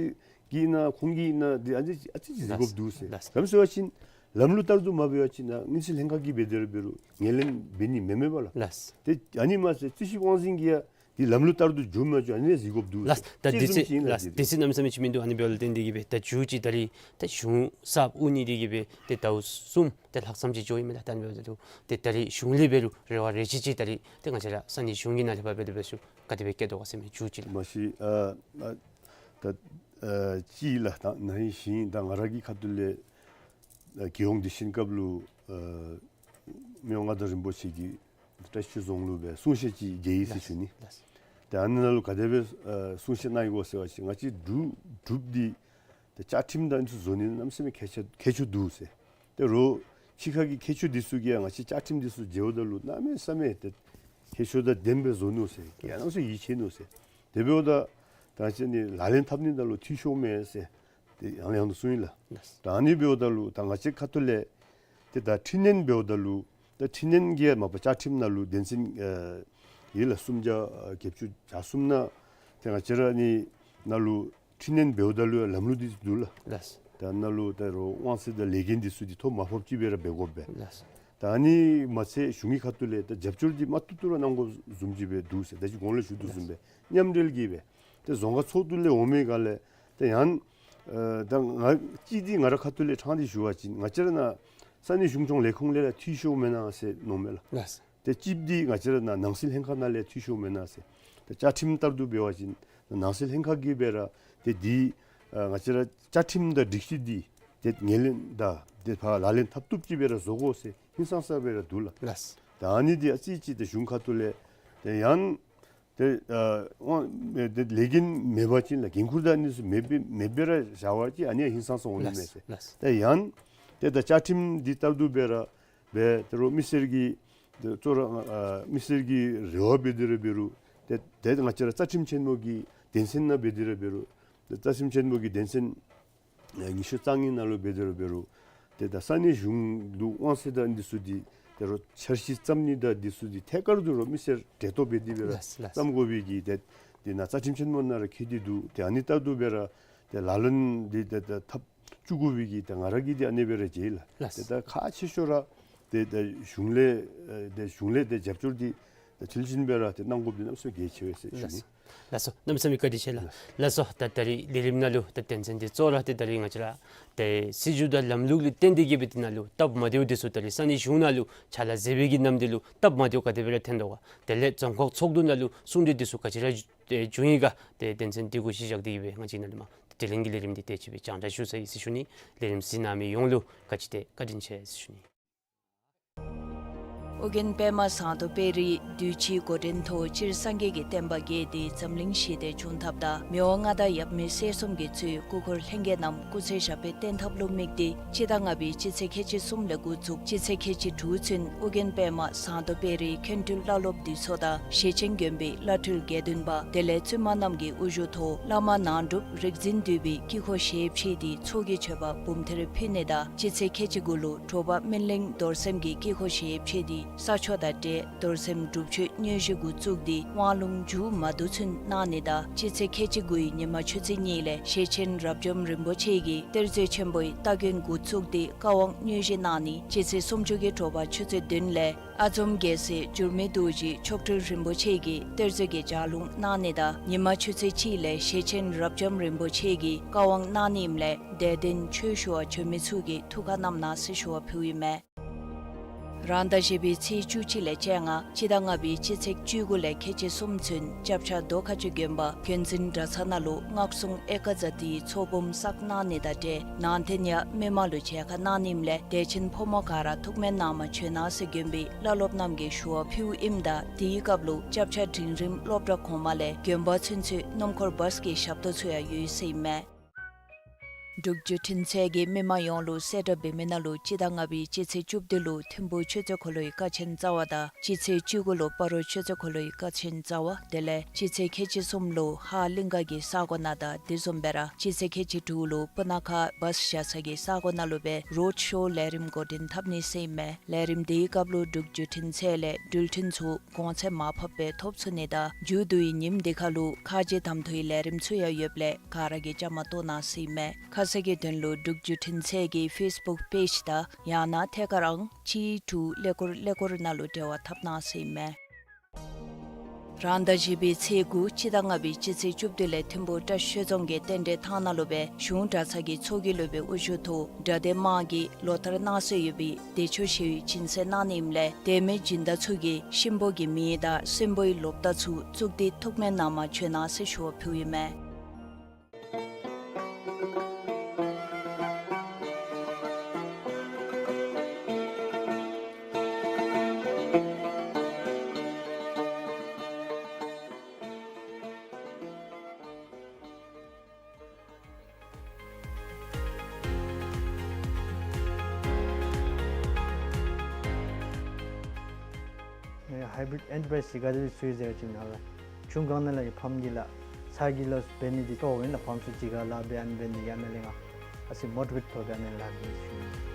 ཀྱིས་ཨིན་ན་ཁོང་གིས་ཨིན་ན་འདི་ཨ་ཙི་ཨ་ཙི་ཅིག་གཟིགས་དགོཔ་འདུག་ཟེར། ལགས། ག་དེམ་ཟེར་བ་ཅིན་ལམ་ལུགས་ལྟར་དུ་མ་འབད་བ་ཅིན་ནཱ་དངུལ་རྩིས་ལྷན་ཁག་གིས་འབད་དེ་ར་འབད་རུང་ངོས་ལེན་འབད་ནི་མེད་མས་པ་ལགས། ལགས། ཏེ་ཨ་ནི་མ་ཚད་རྩིས་ཞིབ་དབང་འཛིན་གྱིས་ཡང་འདི་ལམ་ལུགས་ལྟར་དུ་འགྱོཝ་མ་འགྱོཝ་ཨ་ནི་གཟིགས་དགོཔ་འདུག་ཟེར། ལགས། ད་དེ་ཚུ་ཅིག་ཨིན་ལགས། ལགས། དེ་ཚུ་གནམ་མེད་ས་མེད་ཅིག་མིན་འདུག། ཨ་ནི་འབདཝ་ལས་བརྟེན་ཏེ་གིས་སྦེ་ད་མཇུག་ཅིག་ད་རིས་ད་གཞུང་གསརཔ་དབུ་བརྙེས་ཏེ་གིས་སྦེ་ཏེ་ཟླཝ་གསུམ་ཏེ་ལྷག་ཙམ་ཅིག་འགྱོ་ཡི་མས་ལགས། ད་ཨ་ནི་འབདཝ་ད་ལུ་ཏེ་ད་རིས་གཞུང་ལས་འབད་རུང་རེ་བ་རེ་ཆེ་ཅིག་ད་རིས་ཏེ་ང་བཅས་ར་ས་གནས་གཞུང་གི་ནང་ལས་ཕར་འབད་དེ་འབད་ཞུ་ག་དེ་སྦེ་བསྐྱེད་དོ་ག་ཟེར་མི་མཇུག་ཅིག་ལགས། མ་གཞི་ཨ་ཨ་ད་ཨ་ཅིག་ལགས། ད་ན་ཧིང་ཞིང་ད་ང་ར་གི་ཁ་ཐུག་ལས་ཨ་རྒྱལ་ཡོངས་བདེ་ཆེན་སྐབས་ལུ་ཨ་མི་དབང་མངའ་བདག་རིན་པོ་ཆེ་གིས་བཀྲ་ཤིས་རྫོང་ལུ་སྦེ་གསུང་བཤད་ཅིག་མཇལ་ཡི་ཟེར་ཞུ་ནི། ལགས། ཏེ་ཨ་ནི་ནང་ལུ་ག་དེ་སྦེ་ཨ་གསུང་བཤད་གནང་ཡི་གོ་ཟེར་བ་ཅིན་ང་བཅས་འབྲུག་འབྲུགཔ་འདི་ཏེ་བཅའ་ཁྲིམས་དང་འདི་ཚུ་བཟོ་ནི་གནམ་མེད་ས་མེད་ཁག་ཆེ་ཁག་ཆེཝ་འདུག་ཟེར། ཏེ་རོགས་ཕྱི་ཁ་གི་མཁས་མཆོག་འདི་ཚུ་གིས་ཡང་ང་བཅས་བཅའ་ཁྲིམས་འདི་ཚུ་མཇལཝ་ད་ལུ་གནམ་མེད་ས་མེད་ཏེ་མཁས་མཆོག་དང་ལྡནམ་སྦེ་བཟོ་ནུག་ཟེར། ཡང་གནམ་མེད་ས་མེད་ཡིད་ཆེས་ནུག་ཟེར། དེ་འབདཝ་ད་ད་ཅི་ནི་ལག་ལེན་འཐབ་ནི་ད་ལུ་འཐུས་ཤོར་མས་ཟེར། ཏེ་ཡང་ཡང་དུ་གསུངས་ཡི་ལགས། ལགས། ད་ཨ་ནི་འབདཝ་ད་ལུ་ད་ང་བཅས་ཁ་ཐུག་ལས་ཏེ་ད་འཕྲི་སྣོན་འབདཝ་ད་ལུ་ད་འཕྲི་སྣོན་གྱི་མ་པ་བཅའ་ཁྲིམས་ནང་ལུ་དོན་ཚན་ཨེ་ཡོད་ལགས། སུམ་བརྒྱ་ཨེ་བརྒྱད་ཅུ་གྱ་གསུམ་ནང་ཏེ་ང་བཅས་ར་ནི་ནང་ལུ་འཕྲི་སྣོན་འབདཝ་ད་ལུ་ལམ་ལུགས་འདི་འདུག་ལགས། ལགས། ད་ནང་ལུ་ད་རོགས་དབང་ཚད་དང་ལས་འགན་འདི་ཚུ་འདི་ཐོ་མ་ཕོགཔ་ཅིག་སྦེ་ར་འབད་དགོ་པས། ལགས། ད་ཨ་ནི་མ་ཚད་གཞུང་གི་ཁ་ཐུག་ལས་ད་རྒྱབ་སྐྱོར་འདི་མ་ཐུབ་ཐུབ་ར་གནང་དགོཔ་བཟུམ་ཅིག་སྦེ་འདུག་ཟེར། ད་ཅི་གོང་ལས་ཞུ་དོ་བཟུམ་སྦེ་མཉམ་འབྲེལ་གྱིས་སྦེ་ཏེ་རྫོང་ཁག་ཚོགས་འདུ་ལས་འོང་མི་ག་ལས་ཏེ་ཡང་ཨེ་ད་ང་གཅིག་འདི་ང་ར་ཁ་ཐུག་ལས་ཕྲང་སྟེ་ཞུ་བ་ཅིན་ང་བཅས་ར་ནཱ་ས་གནས་གཞུང་སྐྱོང་ལས་ཁུངས་ལས་ར་འཐུས་ཤོར་མེན་ན་ཟེར་མནོཝ་མས་ལགས། ལགས། ཏེ་གཅིག་འདི་ང་བཅས་ར་ནཱ་ནང་སྲིད་ལྷན་ཁག་ནང་ལས་འཐུས་ཤོར་མེན་ན་ཟེར། ཏེ་བཅའ་ཁྲིམས་ལྟར་དུ་འབད་བ་ཅིན་ནང་སྲིད་ལྷན་ཁག་གིས་སྦེ་ར་ཏེ་འདི་ཨ་ང་བཅས་ར་བཅའ་ཁྲིམས་དང་སྒྲིག་གཞི་འདི་ཏེ་ངོས་ལེན་དང་ཏེ་ཕར་ལག་ལེན་འཐབ་བཏུབ་ཅིག་སྦེ་ར་བཟོ་དགོ་ཟེར་ཧིང་སངས་ས་སྦེ་ར་འདུག་ལགས། ལགས། ད་ཨ་ནི་འདི་ཨ་ཙི་ཅིག་ཏེ་གཞུང་ཁ་ཐུག་ལས་ཏེ་ཡང་ཏེ་ཨ་དབང་ཏེ་ལས་འགན་མེད་པ་ཅིན་ལགས། འགན་ཁུར་དང་ཨ་ནི་ཚུ་མེད་པའི་མེད་པའི་ར་བཞག་པ་ཅིན་ཨ་ནི་ཡང་ཧིང་སངས་ས་འོང་ནི་མས་ཟེར། ལགས། ལགས། ཏེ་ཡང་ཏེ་ད་བཅའ་ཁྲིམས་འདི་ལྟར་དུ་འབད་ར་འབད་དེ་རུང་མི་སེར་གྱི་ཏེ་གཙོ་ར་ཨ་མི་སེར་གྱི་རེ་བ་འབད་དེ་ར་འབད་རུང་ཏེ་ཏེ་ང་བཅས་ར་རྩ་ཁྲིམས་ཆེན་མོ་གི་དོན་ཚན་ནང་འབད་དེ་ར་འབད་རུང་ཏེ་རྩ་ཁྲིམས་ཆེན་མོ་གི་དོན་ཚན་ཉི་ཤུ་རྩ་གཉིས་ནང་ལུ་འབད་དེ་ར་འབད་རུང་ཏེ་ད་ས་གནས་གཞུང་ལུ་དབང་ཚད་དང་འདི་ཚུ་འདི་དེ་རུང་འཆར་གཞི་བརྩམ་ནི་དང་འདི་ཚུ་འདི་ཐད་ཀར་དུ་རོགས་མི་སེར་གྲལ་གཏོགས་འབད་དེ་སྦེ་ར་ལགས་ལགས། བརྩམ་དགོ་པའི་གི་ཏེ་འདི་ནང་རྩ་ཁྲིམས་ཆེན་མོ་ནང་ར་འཁོད་དེ་འདུག། ཏེ་ཨ་ནི་ལྟར་དུ་སྦེ་ར་ཏེ་ལག་ལེན་འདི་ཏེ་ཏེ་འཐབ་ བཅུག་དགོ་པའི་གི་ད་ང་ར་གིས་འདི་ཨ་ནི་སྦེ་ར་མཇལ་ལགས། ལགས། ཏེ་ད་ཁག་ཆེ་ཤོས་ར་ཏེ་ད་གཞུང་ལས་ཨེ་ཏེ་གཞུང་ལས་ཏེ་རྒྱབ་སྐྱོར་འདི་ད་མཐིལ་ཕྱིན་སྦེ་ར་ཏེ་གནང་དགོཔ་འདི་གནམ་མེད་ས་མེད་གལ་ཆེ་བས་ཟེར་ཞུ་ནི། ལགས་སོ། གནམ་མེད་ས་མེད་བཀའ་དྲིན་ཆེ་ལགས། ལགས་སོ། ད་ད་རིས་ལས་རིམ་ནང་ལུ་ད་དོན་ཚན་འདི་གཙོ་བོ་ར་ཏེ་ད་རིས་ང་བཅས་ར་ཏེ་སྲིད་བྱུས་དང་ལམ་ལུགས་ལུ་བརྟེན་ཏེ་གི་སྦེ་འདི་ནང་ལུ་སྟབས་མ་བདེཝ་འདི་ཚུ་ད་རིས་ས་གནས་གཞུང་ནང་ལུ་ཕྱག་ལཱ་མཛད་པའི་གི་ནམ་དུས་ལུ་སྟབས་མ་བདེཝ་ག་དེ་སྦེ་ར་ཐོན་དོ་ག། དེ་ལས་རྫོང་ཁག་ཚོགས་འདུ་ནང་ལུ་གསུང་གྲོས་འདི་ཚུ་ག་ཅི་ར་ཏེ་བྱུང་ཡི་ག། ཏེ་དོན་ཚན་འདི་གུ་གཞི་བཞག་སྟེ་གི་སྦེ་ང་བཅས་ནཱ་ལས་མར་ཏེ་དྲི་ལན་གྱི་ལས་རིམ་འདི་དེ་ཅིག་སྦེ་རྒྱང་བསྒྲགས་ཞུ་ཚར་ཡི་ཟེར་ཞུ་ནི། ལས་རིམ་གཟིགས་གནང་མི་ཡོངས་ལུ་བཀའ་དྲིན་ཏེ་བཀའ་དྲིན་ཆེ་ཟེར་ཞུ་ནི། ཨོ་རྒྱན་པདྨ་ཟངས་མདོག་དཔལ་རིའི་གདུལ་བྱའི་འགོ་འདྲེན་ཐོག་སྤྱིར་སངས་རྒྱས་ཀྱི་བསྟན་པ་རྒྱས་ཏེ་འཛམ་གླིང་ཞི་བདེ་འབྱུང་ཐབས་དང་མི་དབང་མངའ་བདག་ཡབ་མེས་སྲས་གསུམ་གྱིས་གཙོས་སྐུ་འཁོར་ལྷན་རྒྱས་རྣམས་སྐུ་ཚེ་ཞབས་པད་བརྟན་ཐབས་ལུ་དམིགས་ཏེ་སྤྱི་ཟླ་ལྔ་པའི་སྤྱི་ཚེས་ཁལ་གཅིག་གསུམ་ལས་འགོ་བཙུགས་སྤྱི་ཚེས་ཁལ་གཅིག་དྲུག་ཚུན་ཨོ་རྒྱན་པདྨ་ཟངས་མདོག་དཔལ་རིའི་མཁན་སྤྲུལ་བླ་སློབ་འདུས་ཚོགས་དང་ཞེ་ཆེན་དགོན་པའི་བླ་སྤྲུལ་དགེ་འདུན་པ་དེ་ལས་བཙུན་མ་རྣམས་ཀྱི་དབུ་བཞུགས་ཐོག་བླ་མ་ནང་སྒྲུབ་རིག་འཛིན་འདུས་པའི་དཀྱིལ་འཁོར་ཞལ་ཕྱེ་སྟེ་ཚོགས་ཀྱི་མཆོད་པ་འབུམ་ཐེར་ཕུལ་ནི་དང་སྤྱི་ཚེས་ཁལ་གཅིག་དགུ་ལུ་དྲོ་པ་སྨིན་གླིང་རྡོར་སེམས་ཀྱི་དཀྱིལ་འཁོར་ཞལ་ཕྱེ་སྟེ་ས་ཆོག་དང་འབྲེལ་རྡོར་སེམས་སྒྲུབ་མཆོད་དངོས་གཞི་འགོ་བཙུགས་ཏེ་དབང་ལུང་མཇུག་མ་བསྡུ་ཚུན་གནང་ནི་དང་སྤྱི་ཚེས་ཁལ་གཅིག་དགུའི་ཉི་མ་ཆུ་ཚོད་གཉིས་ལས་ཞེ་ཆེན་རབ་འབྱམས་རིན་པོ་ཆེ་གིས་གཏེར་མཛོད་ཆེན་པོའི་སྟ་གོན་འགོ་བཙུགས་ཏེ་བཀའ་དབང་དངོས་གཞི་གནང་ནི། སྤྱི་ཚེས་སུམ་ཅུ་གི་དྲོ་པ་ཆུ་ཚོད་བདུན་ལས་ཨ་འཛོམས་རྒྱལ་སྲས་འགྱུར་མེད་རྡོ་རྗེ་མཆོག་སྤྲུལ་རིན་པོ་ཆེ་གིས་གཏེར་མཛོད་ཀྱི་ལྗགས་ལུང་གནང་ནི་དང་ཉི་མ་ཆུ་ཚོད་གཅིག་ལས་ཞེ་ཆེན་རབ་འབྱམས་རིན་པོ་ཆེ་གིས་བཀའ་དབང་གནང་ནི་ཨིནམ་ལས་དད་ལྡན་ཆོས་ཞུ་བར་བྱོན་མི་ཚུ་གིས་ཐུགས་ཁར་བསྣམས་གནང་ཟེར་ཞུ་བ་ཕུལཝ་ཨིན་མས། རང་ཟླ་བཞི་པའི་ཚེས་བཅུ་གཅིག་ལས་བཅོ་ལྔ་སྤྱི་ཟླ་ལྔ་པའི་སྤྱི་ཚེས་བཅུ་དགུ་ལས་ཁལ་གཅིག་གསུམ་ཚུན་སྐྱབས་ཆ་རྡོ་ཁ་ཆུ་དགོན་པ་དགོན་འཛིན་གྲྭ་ཚང་ནང་ལུ་སྔགས་སྲུང་ཨེ་ཀ་ཛ་ཏིའི་ཚོགས་འབུམ་བསགས་གནང་ནི་དང་འབྲེལ་ནང་རྟེན་ཡང་མི་མང་ལུ་མཇལ་ཁ་གནང་ནི་ཨིནམ་ལས་དད་ཅན་ཕོ་མོ་ག་ར་ཐུགས་སྨོན་གནང་མ་བྱོན་གནང་ཟེར་དགོན་པའི་བླ་སློབ་རྣམས་ཀྱིས་ཞུ་བ་ཕུལཝ་ཨིནམ་ད་དེའི་སྐབས་ལུ་སྐྱབས་ཆ་འབྲིང་རིམ་སློབ་གྲྭ་གོང་མ་ལས་དགོན་པ་ཚུན་ཚོད་སྣུམ་འཁོར་བཱས་ཀྱི་ཞབས་ཏོག་ཚུ་ཡང་ཡོད་ཟེར་ཨིན་མས། འབྲུག་བརྒྱུད་འཕྲིན་ཚད་ཀྱིས་མི་མང་ཡོངས་ལུ་གསལ་བསྒྲགས་འབད་མི་ནང་ལུ་སྤྱི་ཟླ་ལྔ་པའི་སྤྱི་ཚེས་བཅུ་བདུན་ལུ་ཐིམ་ཕུག་ཆོས་རྩེ་འཁོར་ལོའི་ཀ་ཆེན་རྩ་བ་དང་སྤྱི་ཚེས་བཅུ་དགུ་ལུ་སྤ་རོ་ཆོས་རྩེ་འཁོར་ལོའི་ཀ་ཆེན་རྩ་བ་དེ་ལས་སྤྱི་ཚེས་ཁལ་གཅིག་གསུམ་ལུ་ཧཱ་གླིང་ག་གི་ས་གོ་ནང་དང་དེ་བཟུམ་སྦེ་ར་སྤྱི་ཚེས་ཁལ་གཅིག་དྲུག་ལུ་སྤུ་ན་ཁ་བཱས་བཞག་ས་གི་ས་གོ་ནང་ལུ་སྦེ་རོཌ་ཤོ་ལས་རིམ་འགོ་འདྲེན་འཐབ་ནི་ཟེར་ཨིན་མས། ལས་རིམ་དེའི་སྐབས་ལུ་འབྲུག་བརྒྱུད་འཕྲིན་ཚད་ལས་འགྲུལ་འཕྲིན་ཚུ་གོང་ཚད་མར་ཕབ་སྦེ་ཐོབ་ཚུགས་ནི་དང་མཇུག་བསྡུ་བའི་ཉིནམ་དེ་ཁར་ལུ་ཁ་རྗེ་དམ་འཐུའི་ལས་རིམ་ཚུ་ཡང་ཡོདཔ་ལས་ག་ར་གིས་བཅའ་མར་གཏོགས་གནང་ཟེར་ཨིན་མས། ཁ་གསལ་གྱི་དོན་ལུ་འབྲུག་བརྒྱུད་འཕྲིན་ཚད་ཀྱི་ཕེསི་བུཀ་པེཇ་དང་ཡང་ན་ཐད་ཀར་ཨང་གཅིག་དྲུག་ཀླད་ཀོར་ཀླད་ཀོར་ནང་ལུ་འབྲེལ་བ་འཐབ་གནང་ཟེར་ཨིན་མས། རང་ཟླ་བཞི་པའི་ཚེས་དགུ་སྤྱི་ཟླ་ལྔ་པའི་སྤྱི་ཚེས་བཅུ་བདུན་ལས་ཐིམ་ཕུག་བཀྲ་ཤིས་ཆོས་རྫོང་གི་རྟེན་འབྲེལ་ཐང་ནང་ལུ་སྦེ་གཞུང་གྲྭ་ཚང་གི་ཚོགས་ཀྱི་སློབ་དཔོན་དབུ་བཞུགས་ཐོག་གྲྭ་སྡེ་དམངས་ཀྱིས་ལོ་ལྟར་གནང་སྲོལ་ཡོད་པའི་བདེ་མཆོག་ཞི་བའི་སྦྱིན་སྲེག་གནང་ནི་ཨིནམ་ལས་དད་མོས་སྦྱིན་བདག་ཚུ་གིས་གཤིན་པོ་གི་མིང་དང་གསོན་པོའི་ལོ་རྟགས་ཚུ་བཙུགས་ཏེ་ཐུགས་སྨོན་གནང་མ་བྱོན་གནང་ཟེར་ཞུ་བ་ཕུལཝ་ཨིན་མས། ཨེ་ཧའི་བི་རིཌ་ཨེན་ཊི་བཱ་ཡོ་ཊིཀ་ག་དེ་སྦེ་འཚོལ་ཡི་ཟེར་བ་ཅིན་ཨ་ལགས་ཆུང་སྒང་ནང་ལས་ཕམ་གྱིས་ལགས་ཚ་གྱང་ལུ་འབད་ནི་འདི་ལྟོཝ་ཨིན་ལགས། ཕམ་ཚུ་ཅིག་ཁར་ལཱ་འབད་ཨ་ནི་འབད་ནི་ཡང་ན་ལས་ང་ཨ་ཙི་མོ་ཊི་ཝེཊ་ཐོབ་སྦེ་ཨ་ནི་ལཱ་འབད་ཞུ་ནི།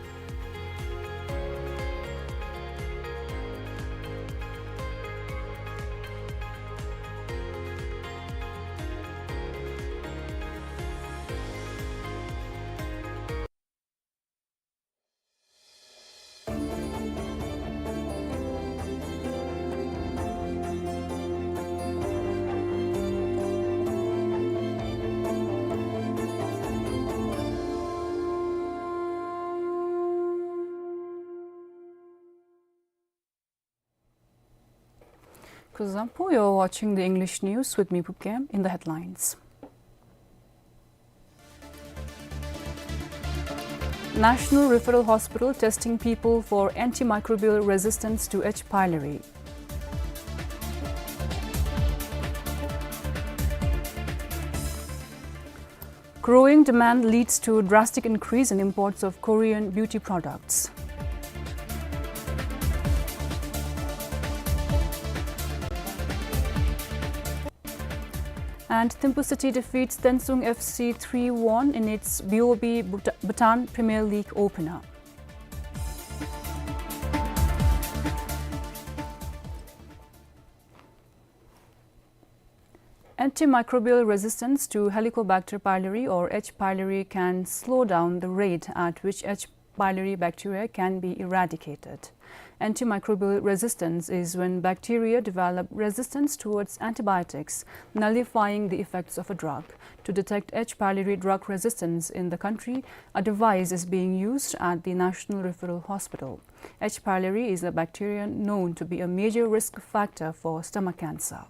Kuzuzangpo, you're watching the English news with me, Phupkem. In the headlines. National Referral Hospital testing people for antimicrobial resistance to H. pylori. Growing demand leads to drastic increase in imports of Korean beauty products. And Thimphu City defeats Tensung F C three one in its B O B Bhuta-, Bhutan Premier League opener. Antimicrobial resistance to Helicobacter pylori or H. pylori can slow down the rate at which H. pylori bacteria can be eradicated. Antimicrobial resistance is when bacteria develop resistance towards antibiotics, nullifying the effects of a drug. To detect H. pylori drug resistance in the country, a device is being used at the National Referral Hospital. H. pylori is a bacteria known to be a major risk factor for stomach cancer.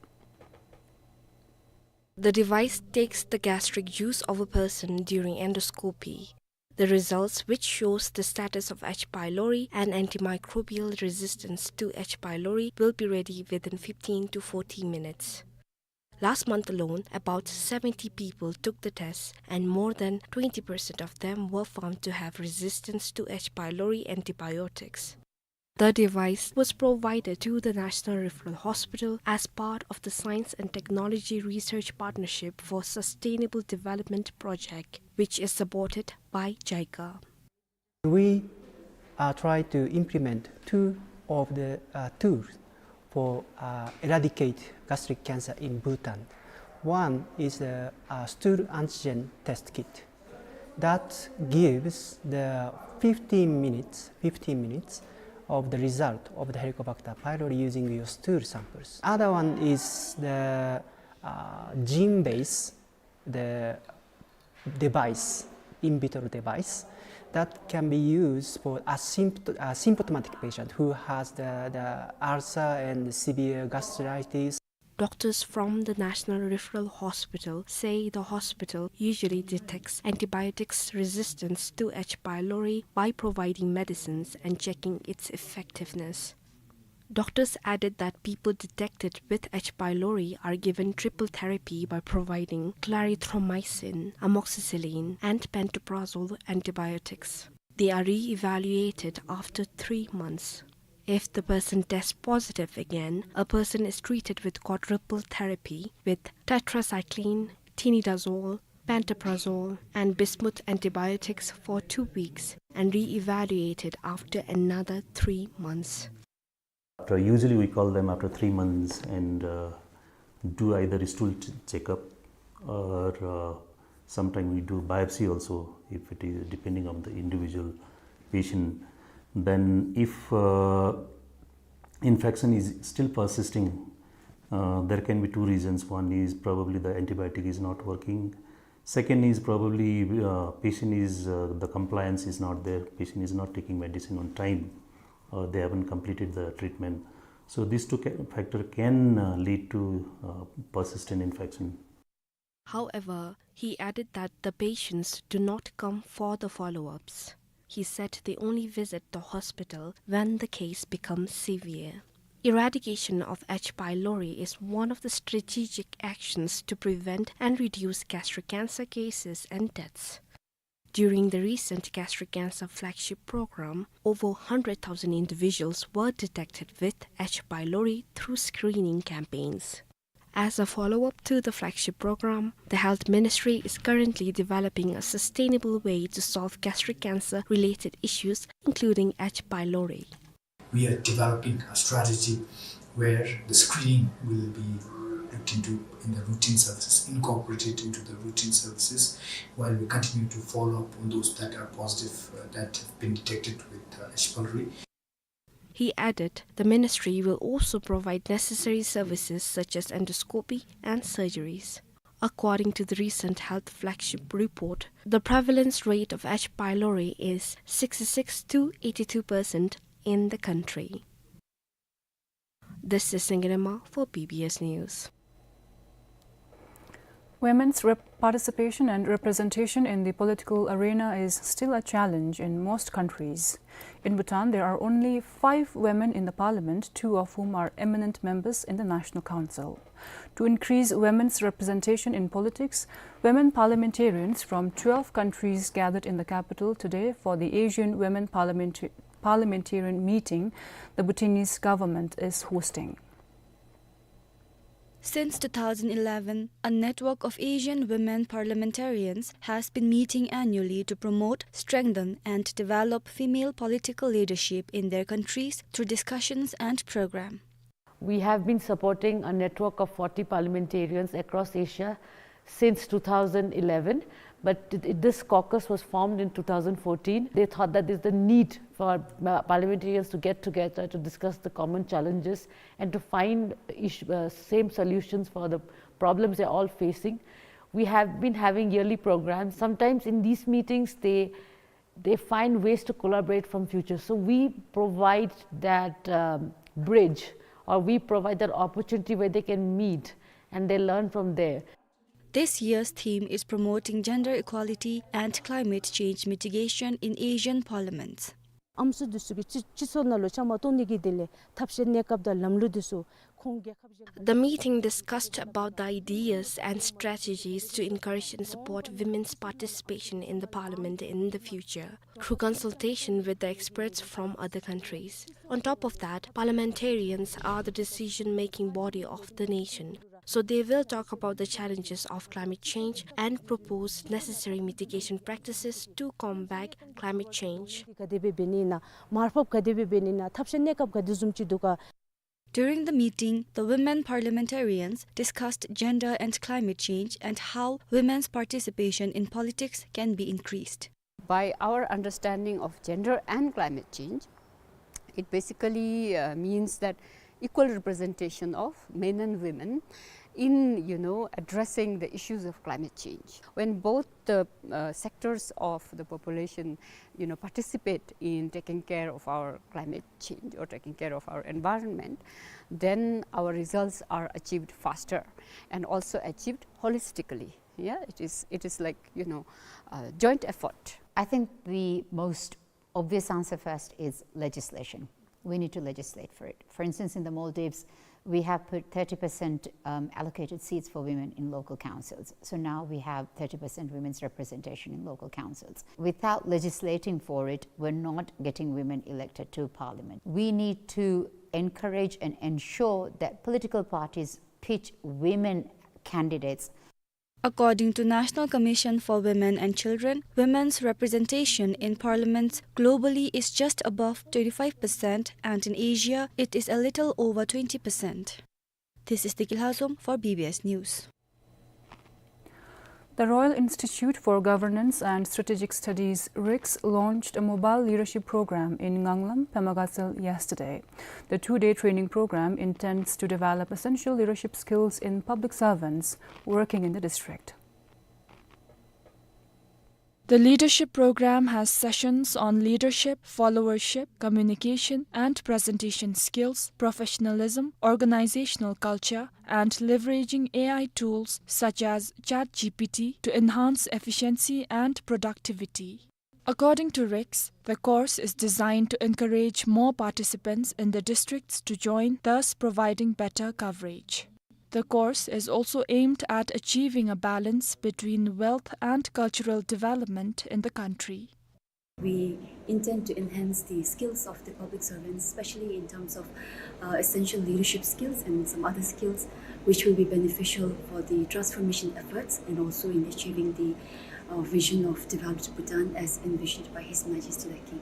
The device takes the gastric juice of a person during endoscopy. The results, which shows the status of H. pylori and antimicrobial resistance to H. pylori, will be ready within fifteen to forty minutes. Last month alone, about seventy people took the test, and more than twenty percent of them were found to have resistance to H. pylori antibiotics. The device was provided to the National Referral Hospital as part of the Science and Technology Research Partnership for Sustainable Development Project, which is supported by JICA. We, uh, try to implement two of the, uh, tools for, uh, eradicate gastric cancer in Bhutan. One is the, uh, stool antigen test kit. That gives the fifteen minutes, fifteen minutes of the result of the Helicobacter pylori using your stool samples. Other one is the, uh, gene-based, the device, in vitro device that can be used for asympt-, asymptomatic patient who has the, the ulcer and severe gastritis. Doctors from the National Referral Hospital say the hospital usually detects antibiotics resistance to H. pylori by providing medicines and checking its effectiveness. Doctors added that people detected with H. pylori are given triple therapy by providing clarithromycin, amoxicillin, and pantoprazole antibiotics. They are re-evaluated after three months. If the person tests positive again, a person is treated with quadruple therapy with tetracycline, tinidazole, pantoprazole, and bismuth antibiotics for two weeks and re-evaluated after another three months. After, usually we call them after three months and, uh, do either a stool ch-, checkup or, uh, sometime we do biopsy also if it is depending on the individual patient. Then if, uh, infection is still persisting, uh, there can be two reasons. One is probably the antibiotic is not working. Second is probably, uh, patient is, uh, the compliance is not there. Patient is not taking medicine on time. Uh, they haven't completed the treatment. So these two ca-, factor can, uh, lead to, uh, persistent infection. However, he added that the patients do not come for the follow-ups. He said they only visit the hospital when the case becomes severe. Eradication of H. pylori is one of the strategic actions to prevent and reduce gastric cancer cases and deaths. During the recent gastric cancer flagship program, over hundred thousand individuals were detected with H. pylori through screening campaigns. As a follow-up to the flagship program, the Health Ministry is currently developing a sustainable way to solve gastric cancer-related issues, including H. pylori. We are developing a strategy where the screening will be looked into in the routine services, incorporated into the routine services, while we continue to follow up on those that are positive, uh, that have been detected with, uh, H. pylori. He added the ministry will also provide necessary services such as endoscopy and surgeries. According to the recent health flagship report, the prevalence rate of H. pylori is sixty-six to eighty-two percent in the country. This is Singirema for B B S News. Women's rep-, participation and representation in the political arena is still a challenge in most countries. In Bhutan, there are only five women in the parliament, two of whom are eminent members in the National Council. To increase women's representation in politics, women parliamentarians from twelve countries gathered in the capital today for the Asian Women Parliament-, Parliamentarian meeting the Bhutanese government is hosting. Since two thousand eleven, a network of Asian women parliamentarians has been meeting annually to promote, strengthen, and develop female political leadership in their countries through discussions and program. We have been supporting a network of forty parliamentarians across Asia since two thousand eleven, but it, it, this caucus was formed in two thousand fourteen. They thought that there's the need for, uh, parliamentarians to get together to discuss the common challenges and to find iss-, uh, same solutions for the problems they're all facing. We have been having yearly programs. Sometimes in these meetings, they, they find ways to collaborate from future. So we provide that, um, bridge, or we provide that opportunity where they can meet and they learn from there. This year's theme is promoting gender equality and climate change mitigation in Asian parliaments. ཨམ་སྲུ་འདི་ཚུ་གིས་སྤྱི་སྤྱི་ཚོགས་ནང་ལུ་བཅའ་མར་གཏོགས་ནི་གི་དོན་ལས་ཐབས་ཤེས་གནས་སྐབས་དང་ལམ་ལུགས་འདི་ཚུ་ཁོང་རྒྱལ་ཁབ་གཞན་དང་། The meeting discussed about the ideas and strategies to encourage and support women's participation in the parliament in the future, through consultation with the experts from other countries. On top of that, parliamentarians are the decision-making body of the nation, so they will talk about the challenges of climate change and propose necessary mitigation practices to combat climate change. ག་དེ་སྦེ་འབད་ནི་ཨིན་ན། མར་ཕབ་ག་དེ་སྦེ་འབད་ནི་ཨིན་ན། ཐབས་ཤེས་གནས་སྐབས་ག་དེ་བཟུམ་ཅིག་འདུག་ག། During the meeting, the women parliamentarians discussed gender and climate change and how women's participation in politics can be increased. By our understanding of gender and climate change, it basically, uh, means that equal representation of men and women in, you know, addressing the issues of climate change. When both the, uh, sectors of the population, you know, participate in taking care of our climate change or taking care of our environment, then our results are achieved faster and also achieved holistically. Yeah, it is, it is like, you know, a joint effort. I think the most obvious answer first is legislation. We need to legislate for it. For instance, in the Maldives, we have put thirty percent, um, allocated seats for women in local councils. So now we have thirty percent women's representation in local councils. Without legislating for it, we're not getting women elected to parliament. We need to encourage and ensure that political parties pitch women candidates. According to National Commission for Women and Children, women's representation in parliaments globally is just above twenty-five percent, and in Asia, it is a little over twenty percent. This is Deki Lhazom for B B S News. The Royal Institute for Governance and Strategic Studies, RICS, launched a mobile leadership program in Nganglam, Pema Gatshel yesterday. The two-day training program intends to develop essential leadership skills in public servants working in the district. The leadership program has sessions on leadership, followership, communication and presentation skills, professionalism, organizational culture, and leveraging A I tools such as ChatGPT to enhance efficiency and productivity. According to RICS, the course is designed to encourage more participants in the districts to join, thus providing better coverage. The course is also aimed at achieving a balance between wealth and cultural development in the country. We intend to enhance the skills of the public servants, especially in terms of, uh, essential leadership skills and some other skills which will be beneficial for the transformation efforts and also in achieving the, uh, vision of developed Bhutan as envisioned by His Majesty the King.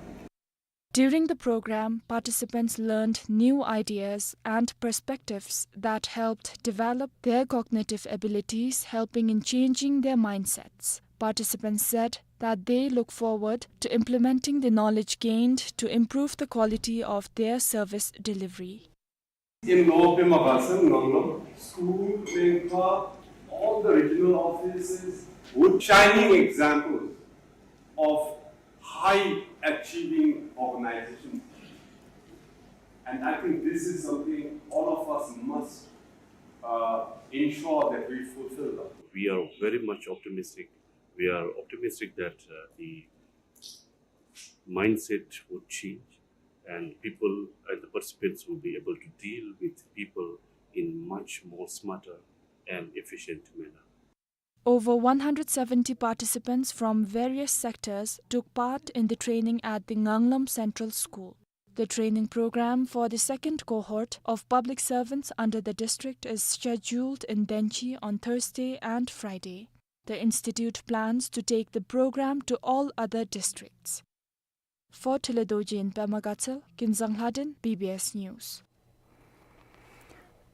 During the program, participants learned new ideas and perspectives that helped develop their cognitive abilities, helping in changing their mindsets. Participants said that they look forward to implementing the knowledge gained to improve the quality of their service delivery. In Lower Pema Gatshel, Nganglam, school, Pengpa, all the regional offices would shining examples of high achieving organizations. And I think this is something all of us must, uh, ensure that we fulfill. We are very much optimistic. We are optimistic that, uh, the mindset would change and people and the participants will be able to deal with people in much more smarter and efficient manner. Over one hundred seventy participants from various sectors took part in the training at the Nganglam Central School. The training program for the second cohort of public servants under the district is scheduled in Denchi on Thursday and Friday. The institute plans to take the program to all other districts. For Thulledorji in Pema Gatshel, Kinzang Lhaden, B B S News.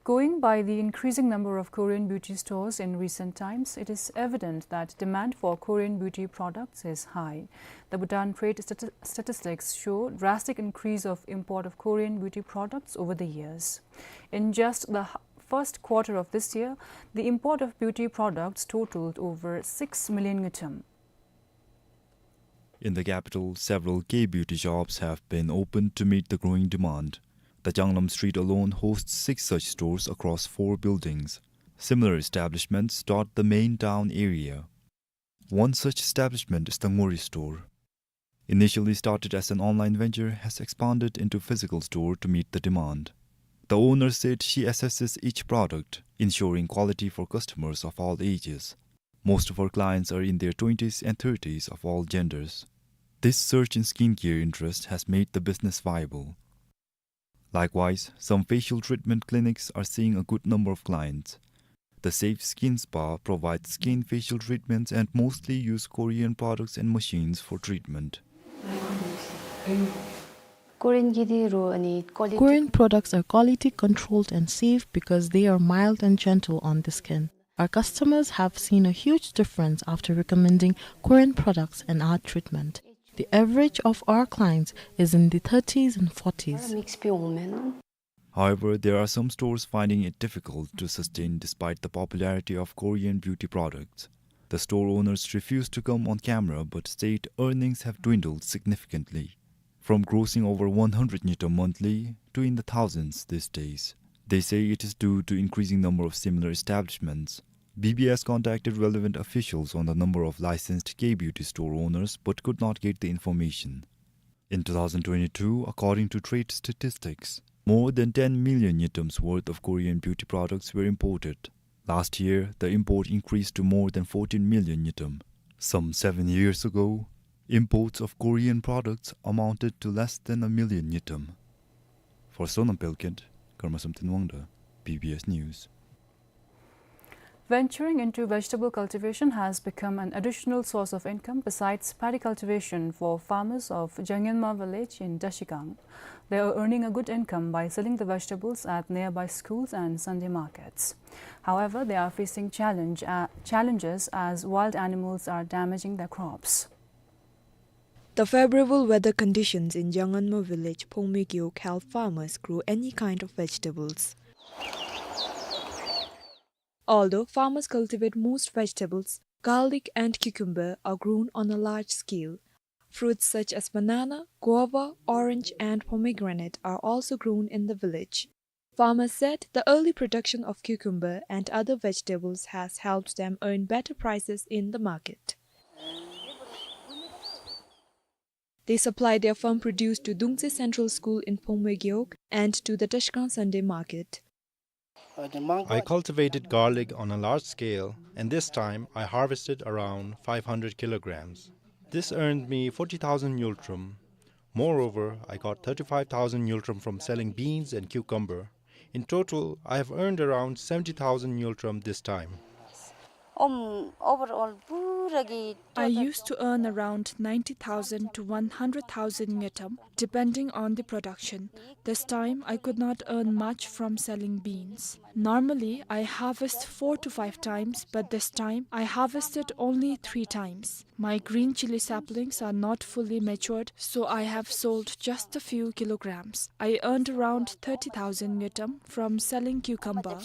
Going by the increasing number of Korean beauty stores in recent times, it is evident that demand for Korean beauty products is high. The Bhutan Trade Stati-, Statistics show drastic increase of import of Korean beauty products over the years. In just the h-, first quarter of this year, the import of beauty products totaled over six million ngultrum. In the capital, several K-beauty shops have been opened to meet the growing demand. The Changlam Street alone hosts six such stores across four buildings. Similar establishments dot the main town area. One such establishment is the Ngori store. Initially started as an online venture, has expanded into physical store to meet the demand. The owner said she assesses each product, ensuring quality for customers of all ages. Most of her clients are in their twenties and thirties of all genders. This surge in skincare interest has made the business viable. Likewise, some facial treatment clinics are seeing a good number of clients. The Safe Skin Spa provides skin facial treatments and mostly use Korean products and machines for treatment. Korean products are quality controlled and safe because they are mild and gentle on the skin. Our customers have seen a huge difference after recommending Korean products and our treatment. The average of our clients is in the thirties and forties. However, there are some stores finding it difficult to sustain despite the popularity of Korean beauty products. The store owners refuse to come on camera but state earnings have dwindled significantly, from grossing over one hundred ngultrum monthly to in the thousands these days. They say it is due to increasing number of similar establishments. B B S contacted relevant officials on the number of licensed K-beauty store owners but could not get the information. In two thousand twenty-two, according to trade statistics, more than ten million ngultrums worth of Korean beauty products were imported. Last year, the import increased to more than fourteen million ngultrum. Some seven years ago, imports of Korean products amounted to less than a million ngultrum. For Sonam Pelkhet, Karma Samten Wangda, B B S News. Venturing into vegetable cultivation has become an additional source of income besides paddy cultivation for farmers of Jangenma village in Trashigang. They are earning a good income by selling the vegetables at nearby schools and Sunday markets. However, they are facing challenge, uh, challenges as wild animals are damaging their crops. The favorable weather conditions in Jangenma village, Phongmyo Gewog, help farmers grow any kind of vegetables. Although farmers cultivate most vegetables, garlic and cucumber are grown on a large scale. Fruits such as banana, guava, orange, and pomegranate are also grown in the village. Farmers said the early production of cucumber and other vegetables has helped them earn better prices in the market. They supply their farm produce to Dungtse Central School in Phongmyo Gewog and to the Trashigang Sunday Market. I cultivated garlic on a large scale, and this time I harvested around five hundred kilograms. This earned me forty thousand ngultrum. Moreover, I got thirty-five thousand ngultrum from selling beans and cucumber. In total, I have earned around seventy thousand ngultrum this time. Um, overall, I used to earn around ninety thousand to one hundred thousand ngultrum, depending on the production. This time, I could not earn much from selling beans. Normally, I harvest four to five times, but this time, I harvested only three times. My green chili saplings are not fully matured, so I have sold just a few kilograms. I earned around thirty thousand ngultrum from selling cucumber.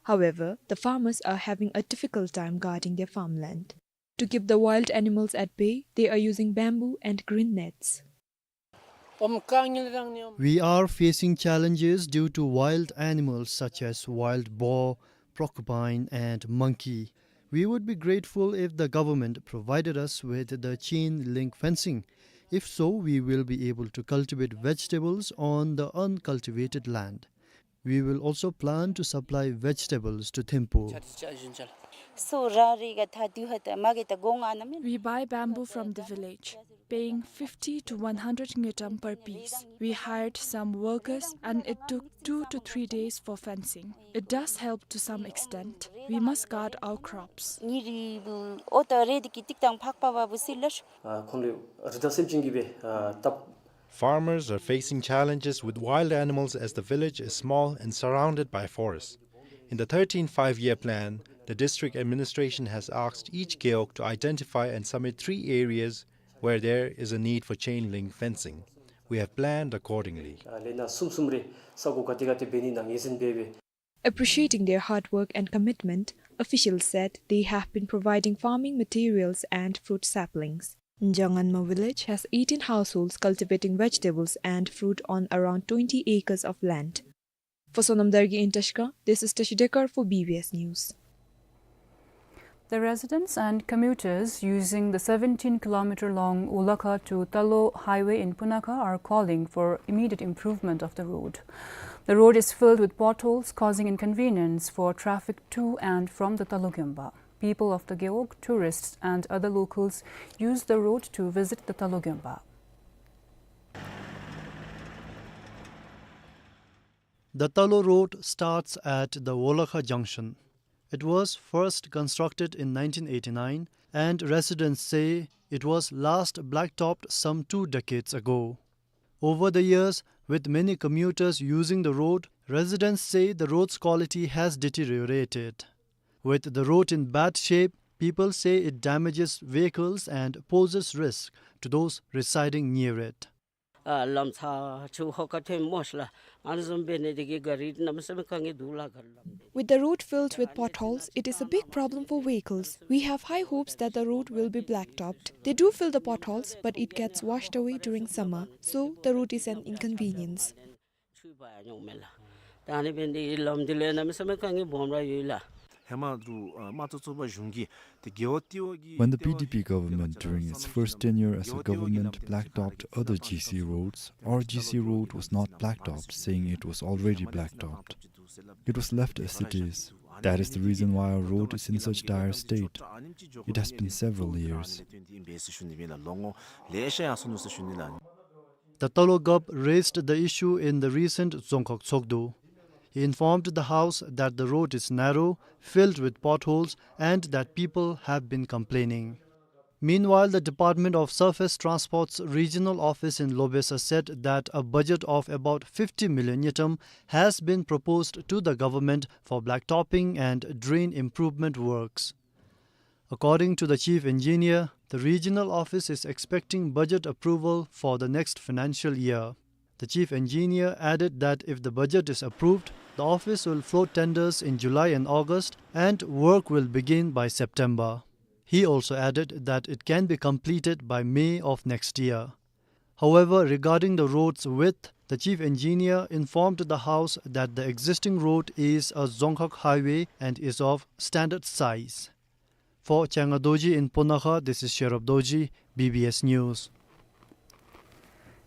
However, the farmers are having a difficult time guarding their farmland. To keep the wild animals at bay, they are using bamboo and green nets. We are facing challenges due to wild animals such as wild boar, porcupine, and monkey. We would be grateful if the government provided us with the chain link fencing. If so, we will be able to cultivate vegetables on the uncultivated land. We will also plan to supply vegetables to Thimphu. We buy bamboo from the village, paying fifty to one hundred ngultrum per piece. We hired some workers and it took two to three days for fencing. It does help to some extent. We must guard our crops. ཨ་ཁོང་ལུ་རི་དྭགས་སེམས་ཅན་གྱིས་སྦེ་ཨ་བཏབ་ Farmers are facing challenges with wild animals as the village is small and surrounded by forests. In the thirteenth five-year plan, the district administration has asked each Gewog to identify and submit three areas where there is a need for chain link fencing. We have planned accordingly. ཨ་ལས་སྣ་གསུམ་གསུམ་རེ་ས་གོ་ག་ཏེ་ག་ཏེ་འབད་ནི་ཨིན་ན་ངོས་འཛིན་འབད་འབད། Appreciating their hard work and commitment, officials said they have been providing farming materials and fruit saplings. Njanganma village has eighteen households cultivating vegetables and fruit on around twenty acres of land. For Sonam Dargye in Tashi Kang, this is Tashi Dekar for B B S News. The residents and commuters using the seventeen kilometer long Wolakha to Talo highway in Punakha are calling for immediate improvement of the road. The road is filled with potholes, causing inconvenience for traffic to and from the Talo Gyomba. People of the Gewog, tourists and other locals use the road to visit the Talo Gyomba. The Talo Road starts at the Wolakha junction. It was first constructed in nineteen eighty-nine, and residents say it was last blacktopped some two decades ago. Over the years, with many commuters using the road, residents say the road's quality has deteriorated. With the road in bad shape, people say it damages vehicles and poses risk to those residing near it. ཨ་ལམ་ཚ་ཆུ་ཧོ་ཀ་ཐོན་མོ་ཤ་ལ་ཨ་ནི་བཟུམ་འབད་ནི་དེ་གིས་ག་རི་གནམ་མེད་ས་མེད་དཀའ་ངལ་འདུག་ལགས། ག་རི་ལམ་འདི། With the road filled with potholes, it is a big problem for vehicles. We have high hopes that the road will be blacktopped. They do fill the potholes, but it gets washed away during summer, so the road is an inconvenience. ཆུ་བ་ཡང་མེད་ལགས། ད་ཨ་ནི་འབད་ནི་དེ་གིས་ལམ་འདི་ལས་གནམ་མེད་ས་མེད་དཀའ་ངལ་སྦོམ་ར་ཡོད་ལགས། ཧེ་མ་རུ་ཨ་དམངས་གཙོ་གཙོས་པ་གཞུང་གིས་ཏེ་རྒེད་འོག་ལྟེ་བ་གི་When the P D P government, during its first tenure as a government, blacktopped other G C roads, our G C road was not blacktopped, saying it was already blacktopped. It was left as it is. That is the reason why our road is in such dire state. It has been several years. The Talo Gap raised the issue in the recent Dzongkhag Tshogdu. He informed the House that the road is narrow, filled with potholes, and that people have been complaining. Meanwhile, the Department of Surface Transport's regional office in Lobesa said that a budget of about fifty million ngultrum has been proposed to the government for blacktopping and drain improvement works. According to the chief engineer, the regional office is expecting budget approval for the next financial year. The chief engineer added that if the budget is approved, the office will float tenders in July and August, and work will begin by September. He also added that it can be completed by May of next year. However, regarding the road's width, the chief engineer informed the House that the existing road is a Dzongkhag highway and is of standard size. For Changa Dorji in Punakha, this is Sherab Dorji, B B S News.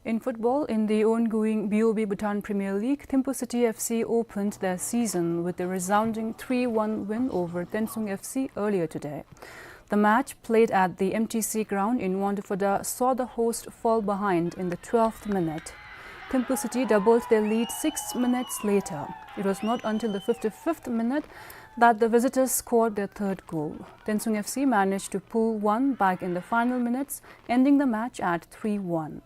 In football, in the ongoing B O B Bhutan Premier League, Thimphu City F C opened their season with a resounding three one win over Tensung F C earlier today. The match, played at the M T C ground in Wangdue Phodrang, saw the host fall behind in the twelfth minute. Thimphu City doubled their lead six minutes later. It was not until the fifty-fifth minute that the visitors scored their third goal. Tensung F C managed to pull one back in the final minutes, ending the match at three one.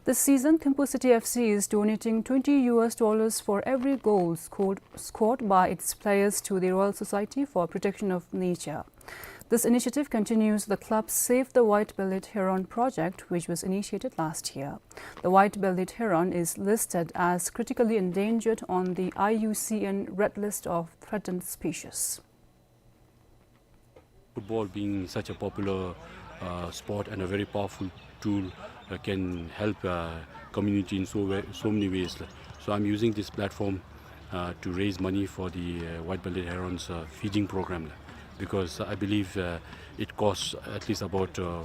This season, Thimphu City F C is donating twenty U S dollars for every goal scored, scored by its players to the Royal Society for Protection of Nature. This initiative continues the club's Save the White-Bellied Heron project, which was initiated last year. The white-bellied heron is listed as critically endangered on the I U C N Red List of Threatened Species. Football being such a popular, uh, sport and a very powerful tool, uh, can help, uh, community in so wa-, so many ways. So I'm using this platform, uh, to raise money for the, uh, white-bellied herons, uh, feeding program, because I believe, uh, it costs at least about, uh,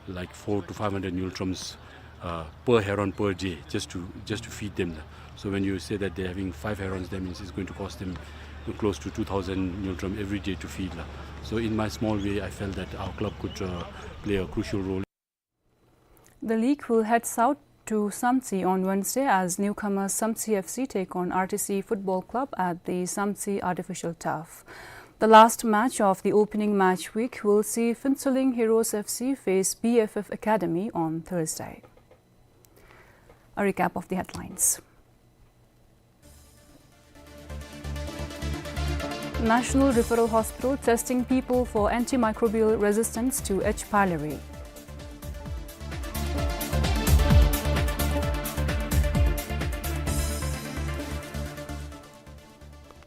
like, four to five hundred ngultrums uh, per heron per day just to, just to feed them. So when you say that they're having five herons, that means it's going to cost them close to two thousand ngultrum every day to feed. So in my small way, I felt that our club could, uh, play a crucial role. The league will head south to Samtse on Wednesday as newcomers Samtse F C take on R T C Football Club at the Samtse Artificial Turf. The last match of the opening match week will see Phuentsholing Heroes F C face B F F Academy on Thursday. A recap of the headlines. National Referral Hospital testing people for antimicrobial resistance to H. pylori.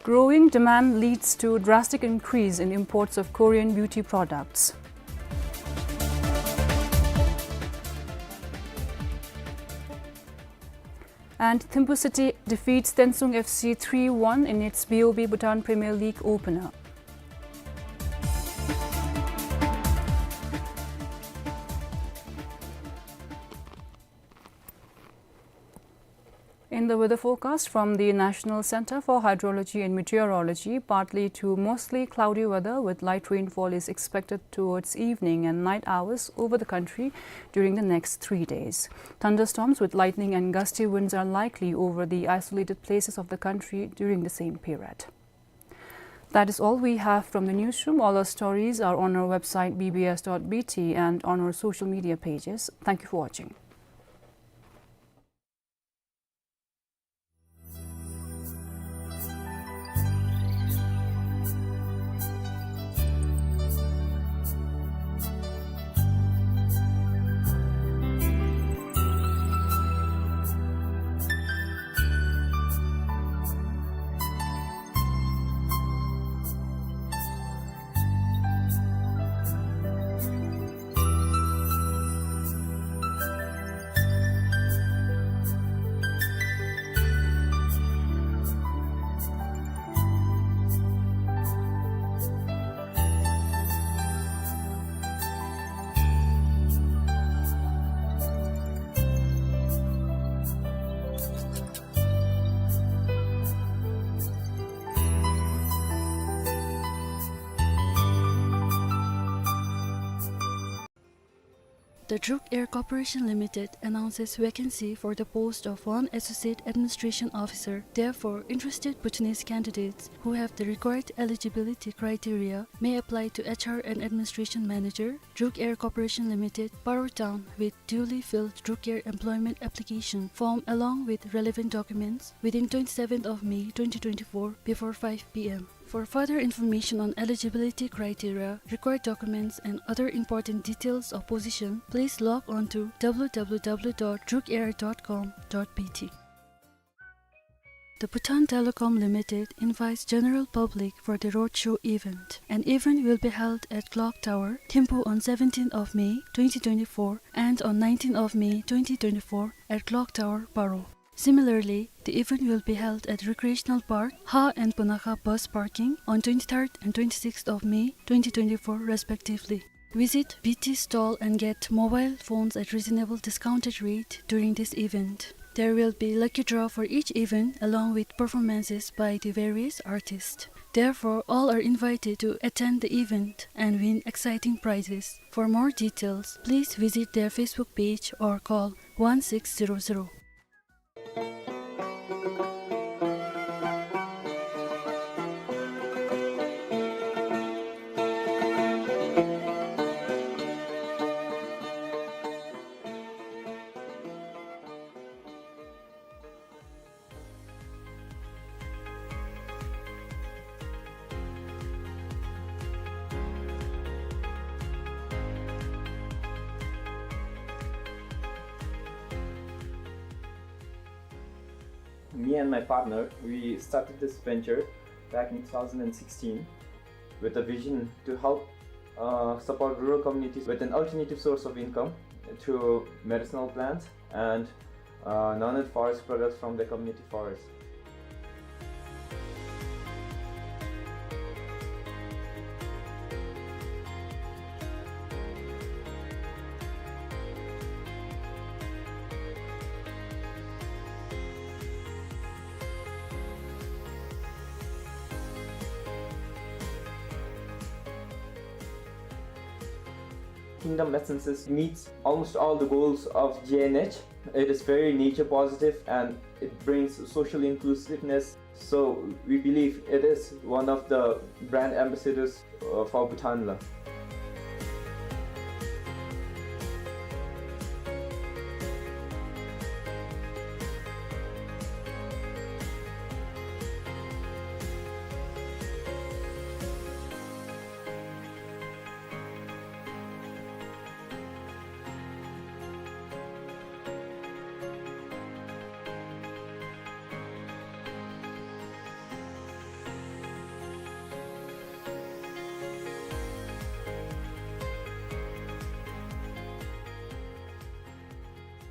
Growing demand leads to drastic increase in imports of Korean beauty products. And Thimphu City defeats Tensung F C three one in its B O B Bhutan Premier League opener. In the weather forecast from the National Center for Hydrology and Meteorology, partly to mostly cloudy weather with light rainfall is expected towards evening and night hours over the country during the next three days. Thunderstorms with lightning and gusty winds are likely over the isolated places of the country during the same period. That is all we have from the newsroom. All our stories are on our website, B B S dot B T, and on our social media pages. Thank you for watching. The Druk Air Corporation Limited announces vacancy for the post of one Associate Administration Officer. Therefore, interested Bhutanese candidates who have the required eligibility criteria may apply to H R and Administration Manager, Druk Air Corporation Limited, Paro Town, with duly filled Druk Air employment application form along with relevant documents within twenty-seventh of May twenty twenty-four before five P M. For further information on eligibility criteria, required documents, and other important details of position, please log on to W W W dot druk air dot com dot B T. The Bhutan Telecom Limited invites general public for the roadshow event. An event will be held at Clock Tower, Thimphu on seventeenth of May twenty twenty-four and on nineteenth of May twenty twenty-four at Clock Tower, Paro. Similarly, the event will be held at Recreational Park, Ha and Punakha bus parking on twenty-third and twenty-sixth of May twenty twenty-four respectively. Visit B T stall and get mobile phones at reasonable discounted rate during this event. There will be lucky draw for each event along with performances by the various artists. Therefore, all are invited to attend the event and win exciting prizes. For more details, please visit their Facebook page or call one six zero zero. Me and my partner, we started this venture back in two thousand sixteen with a vision to help, uh, support rural communities with an alternative source of income through medicinal plants and, uh, non-aid forest products from the community forest. Kingdom Essences meets almost all the goals of G N H. It is very nature positive and it brings social inclusiveness. So we believe it is one of the brand ambassadors, uh, for Bhutan la.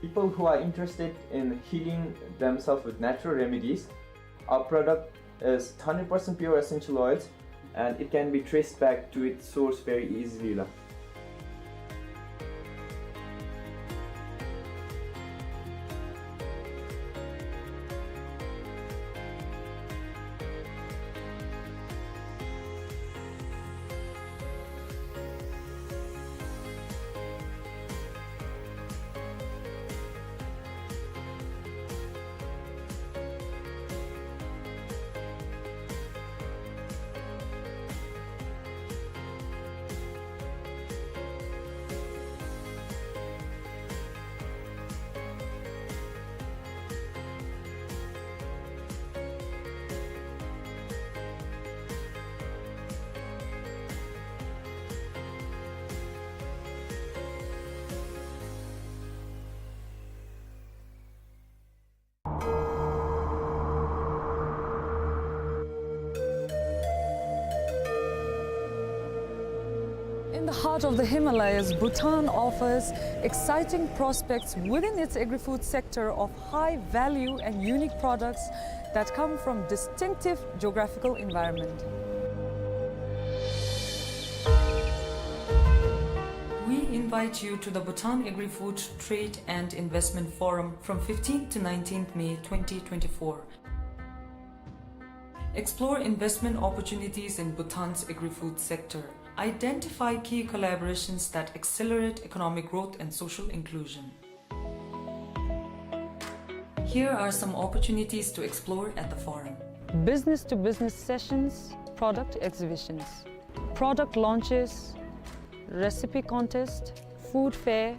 People who are interested in healing themselves with natural remedies, our product is hundred percent pure essential oils, and it can be traced back to its source very easily, la. In the heart of the Himalayas, Bhutan offers exciting prospects within its agri-food sector of high value and unique products that come from distinctive geographical environment. We invite you to the Bhutan Agri-Food Trade and Investment Forum from fifteenth to nineteenth May twenty twenty-four. Explore investment opportunities in Bhutan's agri-food sector. Identify key collaborations that accelerate economic growth and social inclusion. Here are some opportunities to explore at the forum. Business-to-business sessions, product exhibitions, product launches, recipe contest, food fair.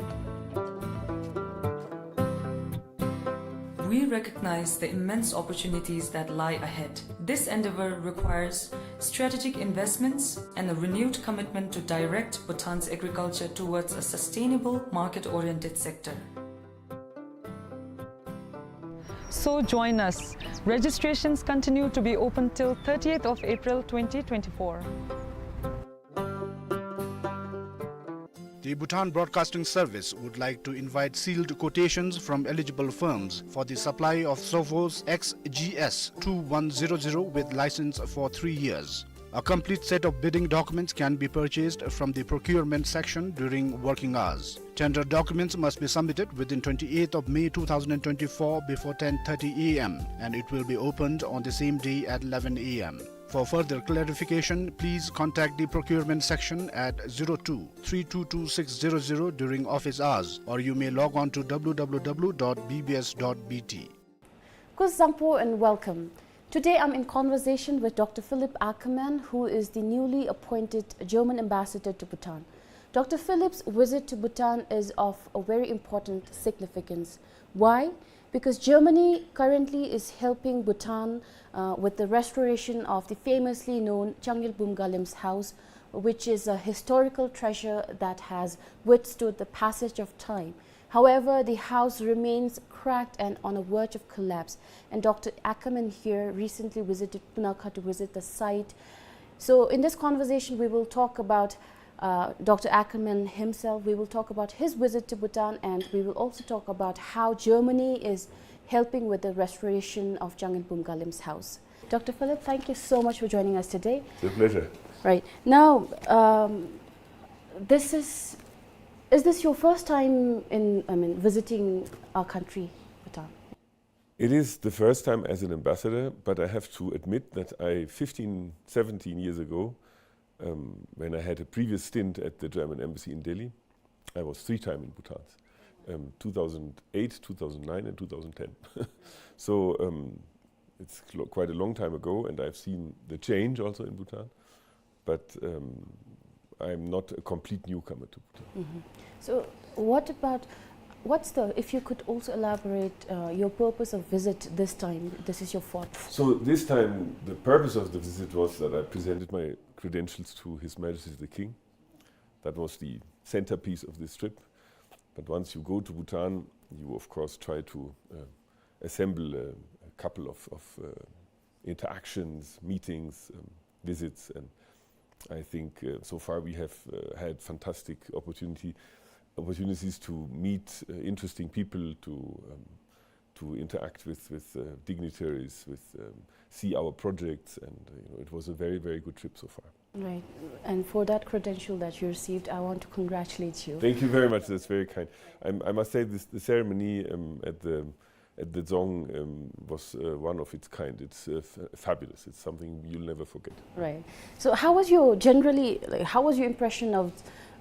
We recognize the immense opportunities that lie ahead. This endeavor requires strategic investments and a renewed commitment to direct Bhutan's agriculture towards a sustainable, market-oriented sector. So join us. Registrations continue to be open till thirtieth of April twenty twenty-four. The Bhutan Broadcasting Service would like to invite sealed quotations from eligible firms for the supply of Sophos X G S two one zero zero with license for three years. A complete set of bidding documents can be purchased from the procurement section during working hours. Tender documents must be submitted within twenty-eighth of May two thousand twenty-four before ten thirty A M, and it will be opened on the same day at eleven A M. For further clarification, please contact the procurement section at zero two three two two six zero zero during office hours, or you may log on to W W W dot B B S dot B T. Kuzuzangpo and welcome. Today I'm in conversation with Doctor Philipp Ackermann, who is the newly appointed German ambassador to Bhutan. Doctor Philipp's visit to Bhutan is of a very important significance. Why? Because Germany currently is helping Bhutan, uh, with the restoration of the famously known Changyul Bumgalim's house, which is a historical treasure that has withstood the passage of time. However, the house remains cracked and on a verge of collapse. And Doctor Ackermann here recently visited Punakha to visit the site. So in this conversation, we will talk about, uh, Doctor Ackermann himself. We will talk about his visit to Bhutan, and we will also talk about how Germany is helping with the restoration of Changyul Bumgalim's house. Doctor Philipp, thank you so much for joining us today. It's a pleasure. Right. Now, um, this is, is this your first time in, I mean, visiting our country, Bhutan? It is the first time as an ambassador, but I have to admit that I, fifteen, seventeen years ago, um, when I had a previous stint at the German embassy in Delhi, I was three times in Bhutan, um, two thousand eight, two thousand nine, and two thousand ten. So, um, it's cl-, quite a long time ago, and I've seen the change also in Bhutan. But, um, I'm not a complete newcomer to Bhutan. Mm-hmm. So what about, what's the, if you could also elaborate, uh, your purpose of visit this time, this is your fourth. So this time, the purpose of the visit was that I presented my credentials to His Majesty the King. That was the centerpiece of this trip. But once you go to Bhutan, you of course try to, uh, assemble a, a couple of, of, uh, interactions, meetings, um, visits, and I think, uh, so far we have, uh, had fantastic opportunity. opportunities to meet, uh, interesting people, to, um, to interact with, with, uh, dignitaries, with, um, see our projects, and, uh, you know, it was a very, very good trip so far. Right. And for that credential that you received, I want to congratulate you. Thank you very much. That's very kind. I'm, I must say this, the ceremony, um, at the, at the Dzong, um, was, uh, one of its kind. It's, uh, f-, fabulous. It's something you'll never forget. Right. So how was your, generally, like, how was your impression of,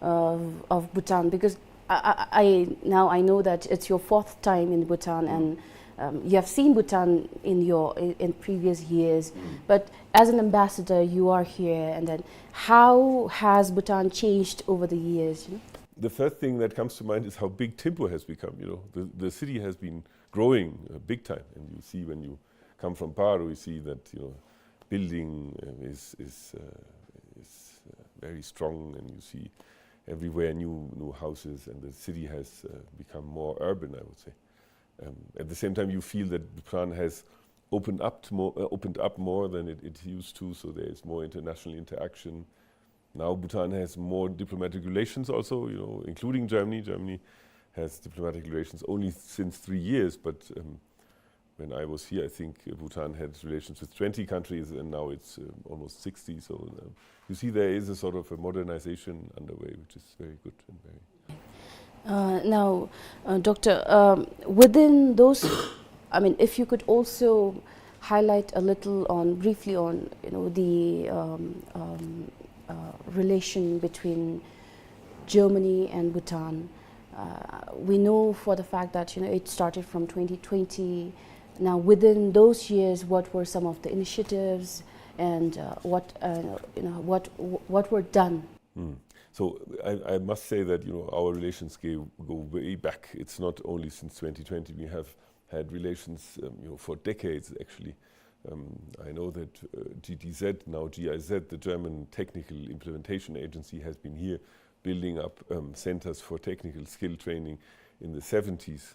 of, of Bhutan? Because I, I, I, now I know that it's your fourth time in Bhutan, and, um, you have seen Bhutan in your, in, in previous years. But as an ambassador, you are here, and then how has Bhutan changed over the years, you know? The first thing that comes to mind is how big Thimphu has become, you know. The, the city has been growing, uh, big time, and you see when you come from Paro, you see that, you know, building, uh, is, is, uh, is, uh, very strong, and you see everywhere new, new houses, and the city has, uh, become more urban, I would say. Um, at the same time, you feel that Bhutan has opened up to more, uh, opened up more than it, it used to, so there is more international interaction. Now Bhutan has more diplomatic relations also, you know, including Germany. Germany has diplomatic relations only since three years, but, um, when I was here, I think, uh, Bhutan had relations with twenty countries, and now it's, uh, almost sixty. So, uh, you see, there is a sort of a modernization underway, which is very good and very Uh, now, uh, Doctor, um, within those, I mean, if you could also highlight a little on, briefly on, you know, the, um, um, uh, relation between Germany and Bhutan. Uh, we know for the fact that, you know, it started from twenty twenty. Now, within those years, what were some of the initiatives and, uh, what, uh, you know, what, what were done? Mm. So I, I must say that, you know, our relations go, go way back. It's not only since twenty twenty. We have had relations, um, you know, for decades, actually. Um, I know that, uh, G D Z, now G I Z, the German Technical Implementation Agency, has been here building up, um, centers for technical skill training in the seventies.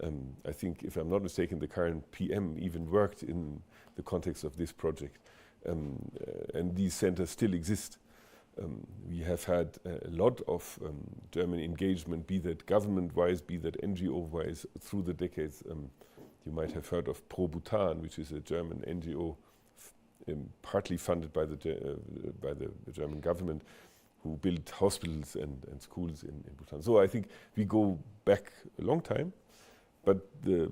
Um, I think, if I'm not mistaken, the current P M even worked in the context of this project. Um, uh, and these centers still exist. Um, we have had a lot of, um, German engagement, be that government-wise, be that N G O-wise, through the decades. Um, you might have heard of Pro Bhutan, which is a German N G O, f-, um, partly funded by the Ge-, uh, by the German government, who built hospitals and, and schools in, in Bhutan. So I think we go back a long time, but the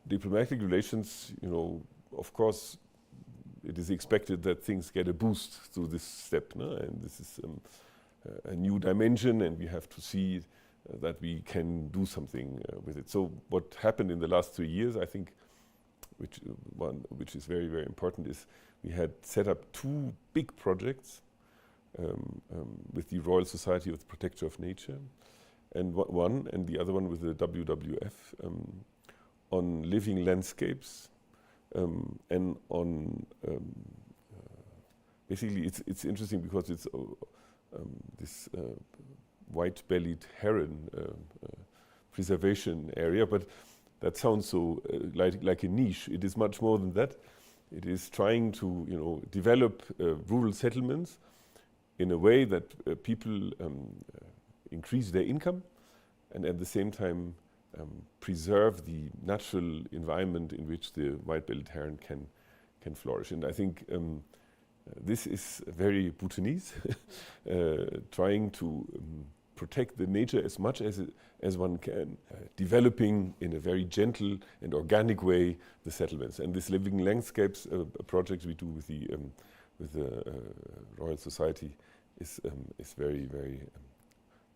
diplomatic relations, you know, of course, it is expected that things get a boost through this step, no? And this is, um, a new dimension, and we have to see, uh, that we can do something, uh, with it. So what happened in the last three years, I think, which, uh, one, which is very, very important, is we had set up two big projects, um, um, with the Royal Society of the Protector of Nature, and wa-, one, and the other one with the W W F, um, on living landscapes, um, and on, um, uh, basically, it's, it's interesting because it's, uh, um, this, uh, white-bellied heron, uh, uh, preservation area, but that sounds so, uh, like, like a niche. It is much more than that. It is trying to, you know, develop, uh, rural settlements in a way that, uh, people, um, uh, increase their income and at the same time, um, preserve the natural environment in which the white-bellied heron can, can flourish. And I think, um, uh, this is very Bhutanese, uh, trying to, um, protect the nature as much as it, as one can, uh, developing in a very gentle and organic way the settlements. And this Living Landscapes, uh, project we do with the, um, with the, uh, Royal Society is, um, is very, very, um,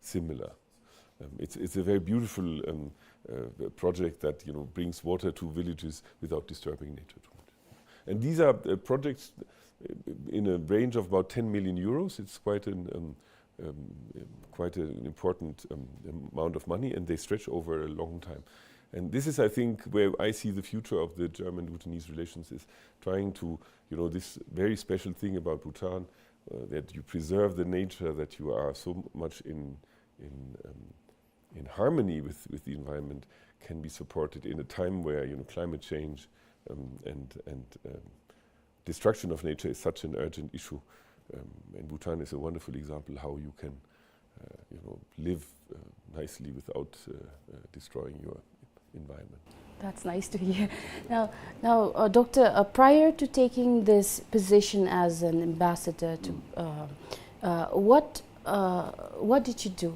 similar. Um, it's, it's a very beautiful, um, uh, project that, you know, brings water to villages without disturbing nature too much. And these are, uh, projects, uh, in a range of about ten million euros. It's quite an, um, um, quite an important, um, amount of money, and they stretch over a long time. And this is, I think, where I see the future of the German-Bhutanese relations, is trying to, you know, this very special thing about Bhutan, uh, that you preserve the nature, that you are so much in, in, um, in harmony with, with the environment, can be supported in a time where, you know, climate change, um, and, and, um, destruction of nature is such an urgent issue. Um, and Bhutan is a wonderful example how you can, uh, you know, live uh, nicely without uh, uh, destroying your environment. That's nice to hear. Now, now, uh, Doctor, uh, prior to taking this position as an ambassador to, uh, uh, what, uh, what did you do?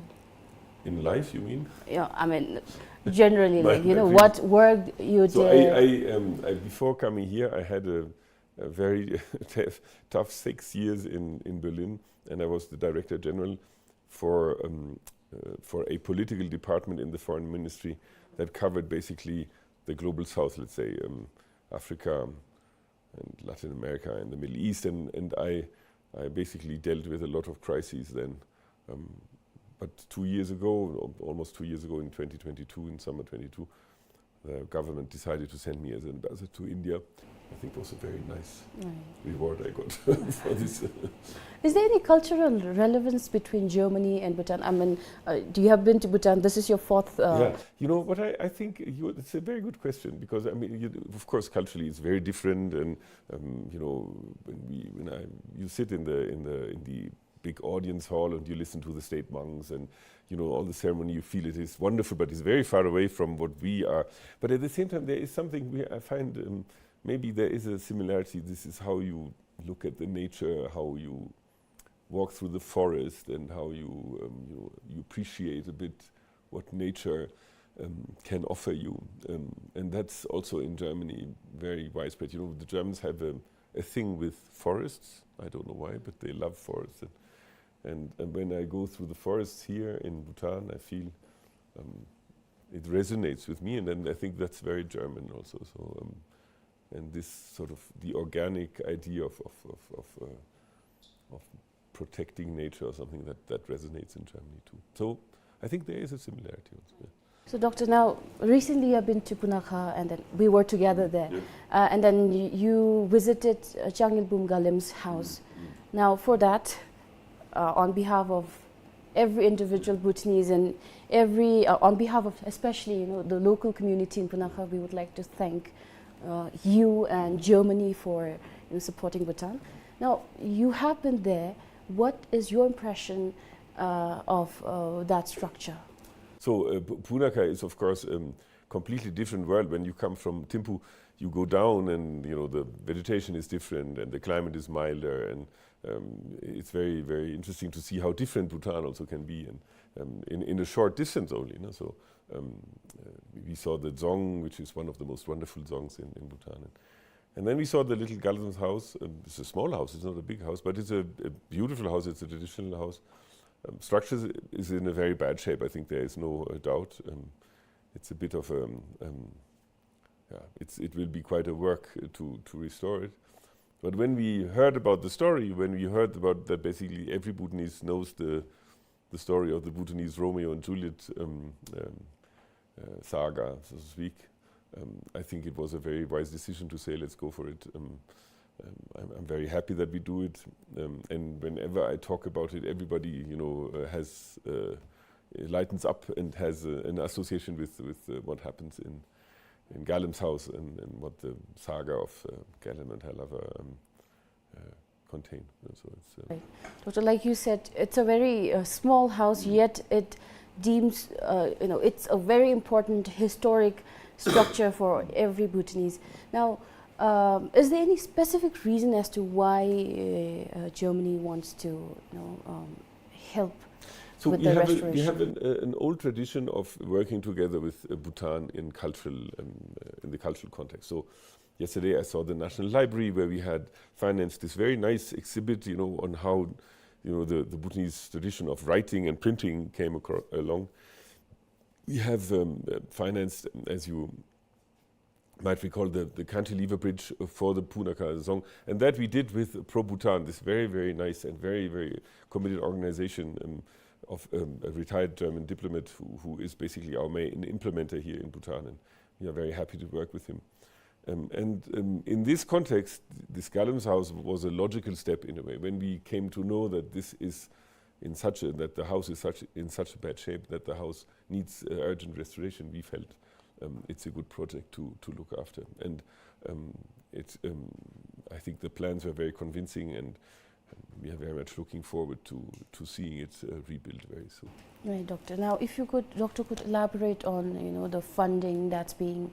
In life, you mean? Yeah, I mean, generally, like, you know, what work you did? So I, I, um, I, before coming here, I had a, a very tough, tough six years in, in Berlin, and I was the director general for, um, uh, for a political department in the foreign ministry that covered basically the global south, let's say, um, Africa and Latin America and the Middle East. And, and I, I basically dealt with a lot of crises then. Um, but two years ago, al-, almost two years ago in twenty twenty-two, in summer twenty-two, the government decided to send me as an ambassador to India. I think it was a very nice reward I got for this. Is there any cultural relevance between Germany and Bhutan? I mean, uh, do you have been to Bhutan? This is your fourth. Uh, yeah, you know what I, I think you, it's a very good question because I mean, you, of course, culturally it's very different, and um, you know, when we when I you sit in the in the in the big audience hall and you listen to the state monks and you know all the ceremony, you feel it is wonderful, but it's very far away from what we are. But at the same time, there is something we, I find um, maybe there is a similarity. This is how you look at the nature, how you walk through the forest, and how you um, you, know, you appreciate a bit what nature um, can offer you. Um, and that's also in Germany very widespread. You know, the Germans have a, a thing with forests. I don't know why, but they love forests. And, and, and when I go through the forests here in Bhutan, I feel um, it resonates with me, and, and I think that's very German also. So, um, and this sort of the organic idea of, of, of, of, uh, of protecting nature or something that, that resonates in Germany too. So I think there is a similarity also. Yeah. So, Doctor, now recently I've been to Punakha, and then we were together there. Yeah. Uh, and then y- you visited uh, Changilbum Galem's house. Mm. Now, for that, uh, on behalf of every individual Bhutanese and every, uh, on behalf of especially, you know, the local community in Punakha, we would like to thank uh, you and Germany for, you know, supporting Bhutan. Now, you have been there. What is your impression uh, of uh, that structure? So uh, Pu- Punakha is, of course, a um, completely different world. When you come from Thimphu, you go down, and you know the vegetation is different, and the climate is milder, and um, it's very, very interesting to see how different Bhutan also can be, and um, in, in a short distance only. No? So um, uh, we saw the dzong, which is one of the most wonderful dzongs in, in Bhutan. And, and then we saw the little Galem's house. Um, it's a small house, it's not a big house, but it's a, a beautiful house, it's a traditional house. Um, structure is in a very bad shape, I think there is no uh, doubt. Um, it's a bit of a, um, yeah, it's, it will be quite a work uh, to, to restore it. But when we heard about the story, when we heard about that basically every Bhutanese knows the, the story of the Bhutanese Romeo and Juliet um, um, uh, saga, so to speak, um, I think it was a very wise decision to say, let's go for it. Um, um, I'm, I'm very happy that we do it. Um, and whenever I talk about it, everybody, you know, uh, has uh, lightens up and has uh, an association with, with uh, what happens in, in Galem's house and, and what the saga of uh, Galem and Halava um, uh, contain. And so it's, uh, Right. Doctor, like you said, it's a very uh, small house, yet it deems, uh, you know, it's a very important historic structure for every Bhutanese. Now, um, is there any specific reason as to why uh, uh, Germany wants to, you know, um, help So with we the have a, we restoration? have an, uh, an old tradition of working together with uh, Bhutan in cultural, um, uh, in the cultural context. So yesterday I saw the National Library, where we had financed this very nice exhibit, you know, on how, you know, the, the Bhutanese tradition of writing and printing came acro- along. We have um, uh, financed, as you might recall, the, the cantilever bridge for the Punakha dzong, and that we did with Pro Bhutan, this very, very nice and very, very committed organization um, of um, a retired German diplomat who, who is basically our main implementer here in Bhutan, and we are very happy to work with him. Um, and um, in this context, this Galem's house was a logical step in a way. When we came to know that this is in such a, that the house is such, in such a bad shape that the house needs uh, urgent restoration, we felt um, it's a good project to, to look after. And um, it's, um, I think the plans were very convincing, and We are very much looking forward to, to seeing it, uh, rebuilt very soon. Right, Doctor. Now, if you could, Doctor, could elaborate on, you know, the funding that's being,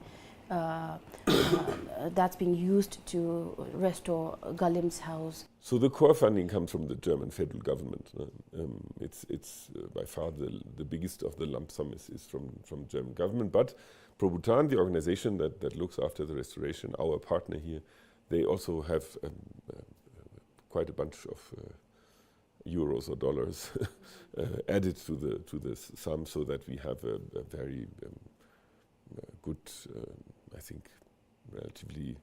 uh, uh, that's being used to restore Galim's house. So the core funding comes from the German federal government, uh, um, it's, it's, uh, by far the, the biggest of the lump sum is, is from, from German government. But Pro Bhutan, the organization that, that looks after the restoration, our partner here, they also have, um, uh, quite a bunch of, uh, euros or dollars, uh, added to the, to this sum, so that we have a, a very, um, uh, good, um, I think, relatively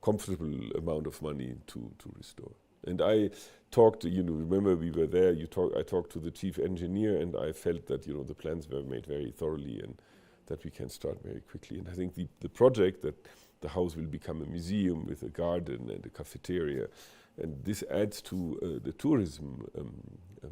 comfortable amount of money to, to restore. And I talked, you know, remember we were there, you talk-, I talked to the chief engineer, and I felt that, you know, the plans were made very thoroughly and that we can start very quickly. And I think the, the project that the house will become a museum with a garden and a cafeteria, and this adds to, uh, the tourism, um, um,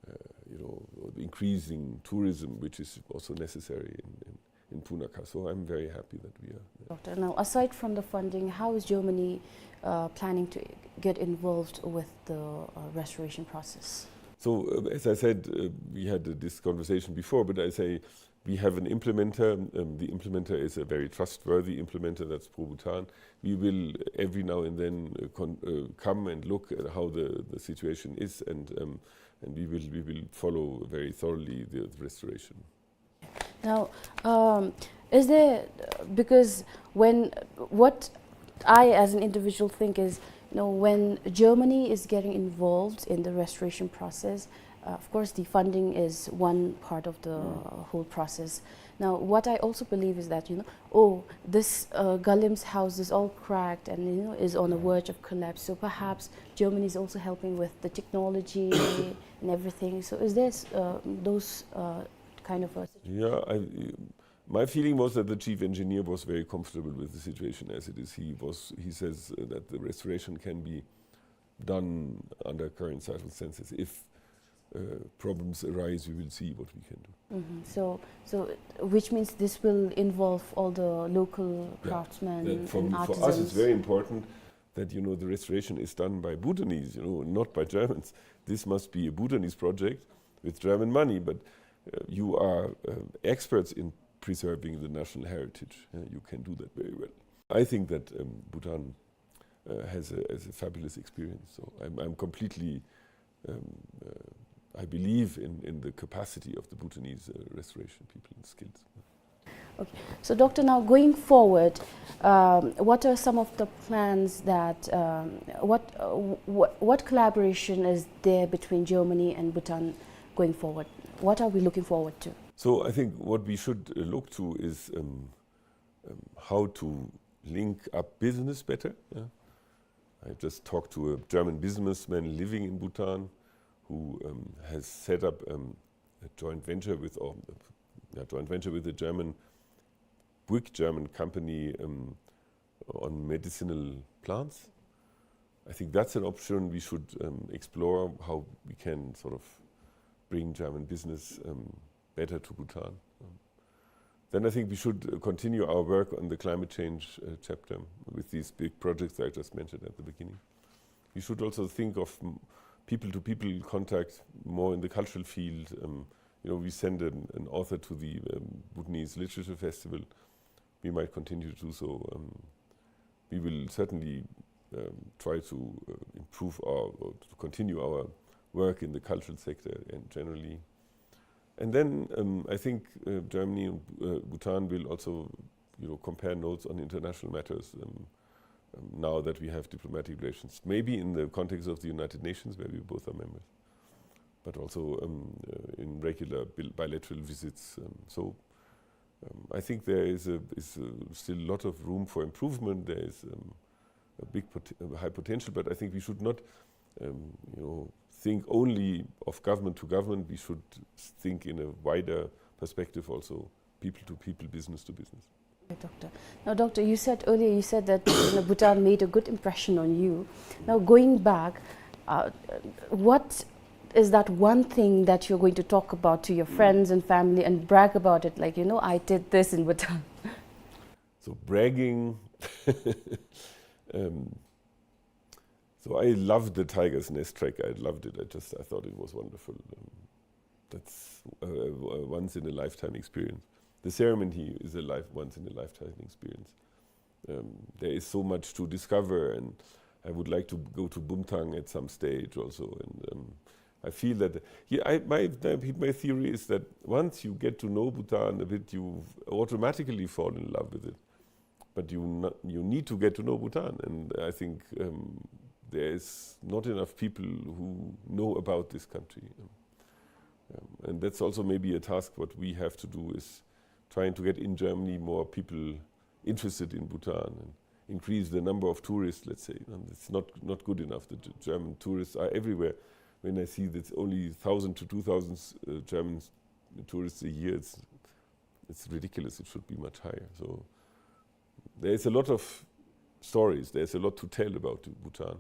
uh, you know, the increasing tourism, which is also necessary in, in, in Punakha. So I'm very happy that we are there. Doctor, now, aside from the funding, how is Germany, uh, planning to get involved with the, uh, restoration process? So, uh, as I said, uh, we had, uh, this conversation before, but I say we have an implementer. Um, the implementer is a very trustworthy implementer, that's Pro Bhutan. We will every now and then, uh, con-, uh, come and look at how the, the situation is, and, um, and we will, we will follow very thoroughly the, the restoration. Now, um, is there, because when, what I as an individual think is, you know, when Germany is getting involved in the restoration process, uh, of course, the funding is one part of the whole process. Now, what I also believe is that, you know, oh, this, uh, Galim's house is all cracked and, you know, is on the verge of collapse. So perhaps Germany is also helping with the technology and everything. So is there, uh, those, uh, kind of a situation? Yeah, I, my feeling was that the chief engineer was very comfortable with the situation as it is. He was, he says, uh, that the restoration can be done under current circumstances. If, uh, problems arise, we will see what we can do. Mhm. So, so, uh, which means this will involve all the local craftsmen and artisans. Yeah. That from, for us, it's very important that, you know, the restoration is done by Bhutanese, you know, not by Germans. This must be a Bhutanese project with German money, but, uh, you are, uh, experts in preserving the national heritage. Uh, you can do that very well. I think that, um, Bhutan, uh, has a, has a fabulous experience. So I'm, I'm completely, um, uh, I believe in, in the capacity of the Bhutanese, uh, restoration people and skills. Okay. So, Doctor, now going forward, um, what are some of the plans that, um, what, uh, wh-, what collaboration is there between Germany and Bhutan going forward? What are we looking forward to? So I think what we should, uh, look to is, um, um, how to link up business better. Yeah? I just talked to a German businessman living in Bhutan who, um, has set up, um, a joint venture with, or, a joint venture with a German, big German company, um, on medicinal plants. I think that's an option we should, um, explore, how we can sort of bring German business, um, better to Bhutan. Um, then I think we should, uh, continue our work on the climate change, uh, chapter with these big projects I just mentioned at the beginning. We should also think of, mm, people-to-people contact more in the cultural field. Um, you know, we send an, an author to the, um, Bhutanese Literature Festival. We might continue to do so. Um, we will certainly, um, try to, uh, improve our, or to continue our work in the cultural sector and generally. And then, um, I think, uh, Germany and, uh, Bhutan will also, you know, compare notes on international matters, um, um, now that we have diplomatic relations. Maybe in the context of the United Nations, where we both are members, but also, um, uh, in regular bil-, bilateral visits. Um, so, um, I think there is a, is a still lot of room for improvement. There is, um, a big pot-, a high potential, but I think we should not, um, you know, think only of government to government. We should think in a wider perspective also, people to people, business to business. Right, Doctor. Now, Doctor, you said earlier, you said that, you know, Bhutan made a good impression on you. Now, going back, uh, what is that one thing that you're going to talk about to your friends and family and brag about it? Like, you know, "I did this in Bhutan." So bragging, um, So I loved the Tiger's Nest trek. I loved it. I just, I thought it was wonderful. Um, that's a, a, a once in a lifetime experience. The ceremony is a life, once in a lifetime experience. Um, there is so much to discover, and I would like to go to Bumthang at some stage also. And, um, I feel that, yeah, I, my, my theory is that once you get to know Bhutan a bit, you automatically fall in love with it. But you not, you need to get to know Bhutan, and I think, um, there is not enough people who know about this country. Um, and that's also maybe a task what we have to do, is trying to get in Germany more people interested in Bhutan and increase the number of tourists, let's say. And it's not, not good enough. The G-, German tourists are everywhere. When I see that only thousand to two thousand, uh, German tourists a year, it's, it's ridiculous. It should be much higher. So there is a lot of stories. There's a lot to tell about Bhutan.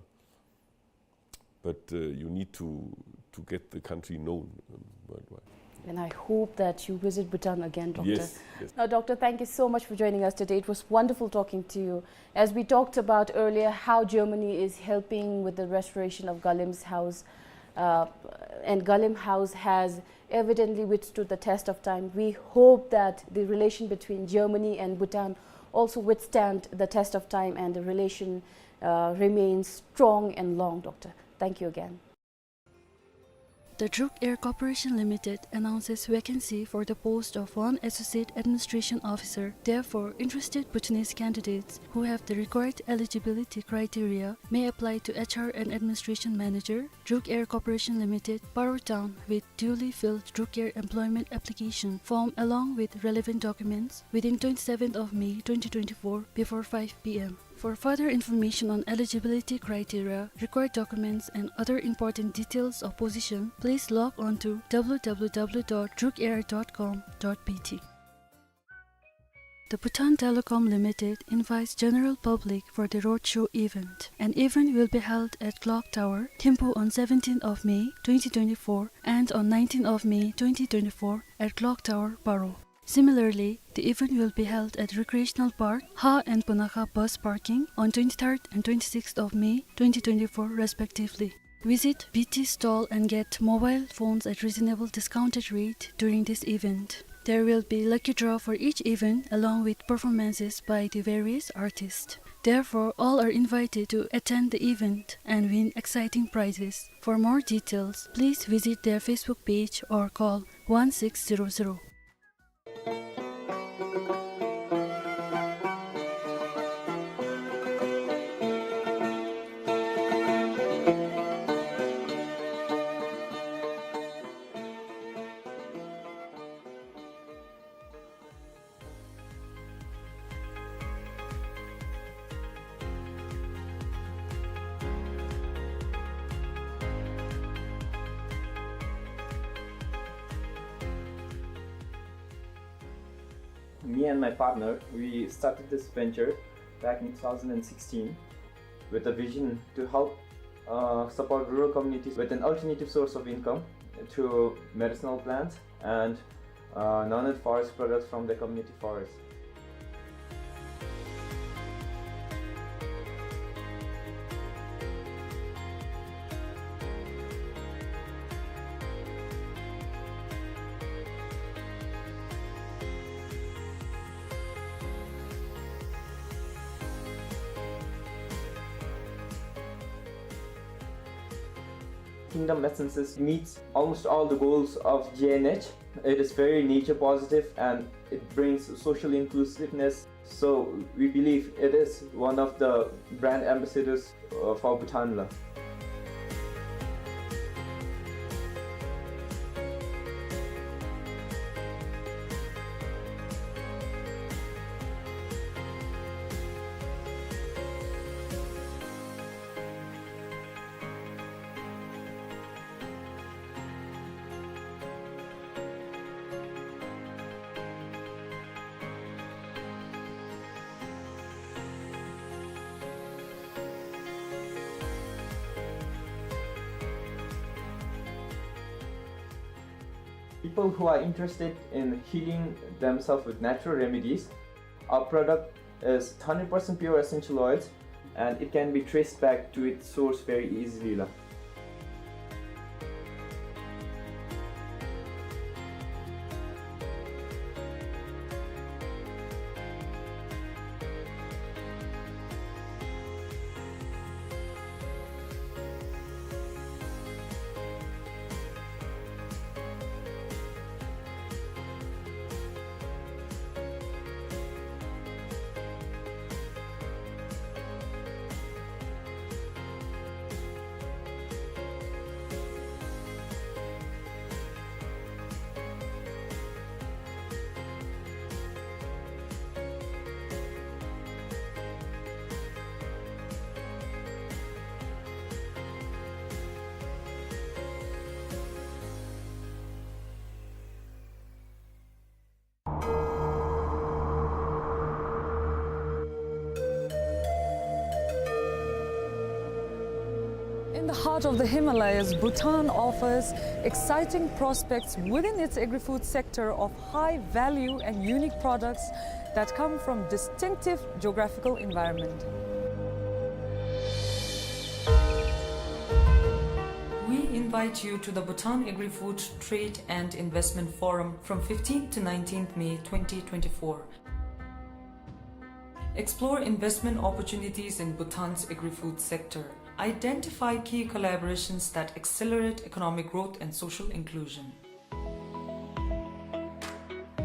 But, uh, you need to, to get the country known, um, worldwide. And I hope that you visit Bhutan again, Doctor. Yes, yes. Now, Doctor, thank you so much for joining us today. It was wonderful talking to you. As we talked about earlier, how Germany is helping with the restoration of Galim's house, uh, and Galim House has evidently withstood the test of time. We hope that the relation between Germany and Bhutan also withstand the test of time and the relation, uh, remains strong and long, Doctor. Thank you again. The Druk Air Corporation Limited announces vacancy for the post of one Associate Administration Officer. Therefore, interested Bhutanese candidates who have the required eligibility criteria may apply to H R and Administration Manager, Druk Air Corporation Limited, Paro Town, with duly filled Druk Air employment application form along with relevant documents within twenty-seventh of May twenty twenty-four before five P M. For further information on eligibility criteria, required documents, and other important details of position, please log on to W W W dot drukair dot com dot B T. The Bhutan Telecom Limited invites general public for the roadshow event. An event will be held at Clock Tower, Thimphu on seventeenth of May twenty twenty-four and on nineteenth of May twenty twenty-four at Clock Tower, Paro. Similarly, the event will be held at Recreational Park, Ha and Punakha bus parking on twenty-third and twenty-sixth of May twenty twenty-four respectively. Visit B T stall and get mobile phones at reasonable discounted rate during this event. There will be lucky draw for each event along with performances by the various artists. Therefore, all are invited to attend the event and win exciting prizes. For more details, please visit their Facebook page or call one six zero zero. Me and my partner, we started this venture back in two thousand sixteen with a vision to help, uh, support rural communities with an alternative source of income through medicinal plants and, uh, non-aid forest products from the community forest. Kingdom Essences meets almost all the goals of G N H. It is very nature positive and it brings social inclusiveness. So we believe it is one of the brand ambassadors, uh, for Bhutan la. People who are interested in healing themselves with natural remedies, our product is hundred percent pure essential oils. And it can be traced back to its source very easily la. In the heart of the Himalayas, Bhutan offers exciting prospects within its agri-food sector of high value and unique products that come from distinctive geographical environment. We invite you to the Bhutan Agri-Food Trade and Investment Forum from fifteenth to nineteenth May twenty twenty-four. Explore investment opportunities in Bhutan's agri-food sector. Identify key collaborations that accelerate economic growth and social inclusion.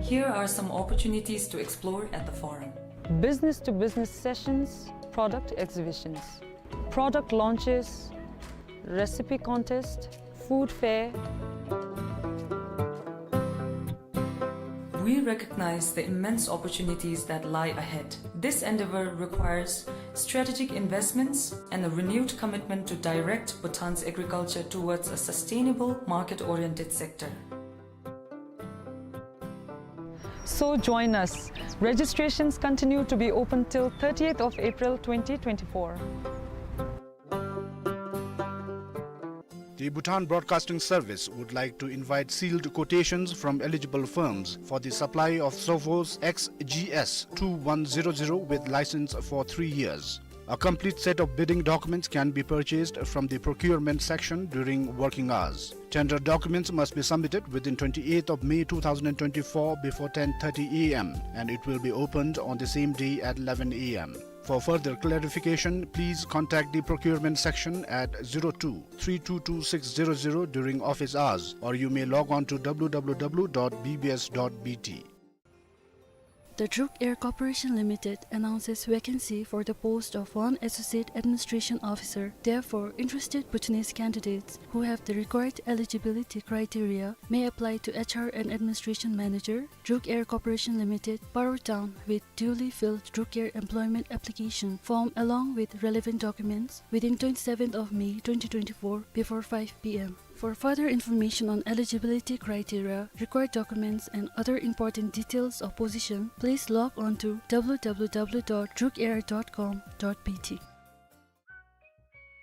Here are some opportunities to explore at the forum. Business-to-business sessions, product exhibitions, product launches, recipe contest, food fair. We recognize the immense opportunities that lie ahead. This endeavor requires strategic investments and a renewed commitment to direct Bhutan's agriculture towards a sustainable, market-oriented sector. So join us. Registrations continue to be open till thirtieth of April twenty twenty-four. The Bhutan Broadcasting Service would like to invite sealed quotations from eligible firms for the supply of Sophos X G S two one zero zero with license for three years. A complete set of bidding documents can be purchased from the procurement section during working hours. Tender documents must be submitted within twenty-eighth of May two thousand twenty-four before ten thirty A M, and it will be opened on the same day at eleven A M. For further clarification, please contact the procurement section at zero two three two two six zero zero during office hours, or you may log on to W W W dot B B S dot B T. The Druk Air Corporation Limited announces vacancy for the post of one Associate Administration Officer. Therefore, interested Bhutanese candidates who have the required eligibility criteria may apply to H R and Administration Manager, Druk Air Corporation Limited, Paro Town, with duly filled Druk Air employment application form along with relevant documents within twenty-seventh of May twenty twenty-four before five P M. For further information on eligibility criteria, required documents, and other important details of position, please log on to W W W dot druk air dot com dot B T.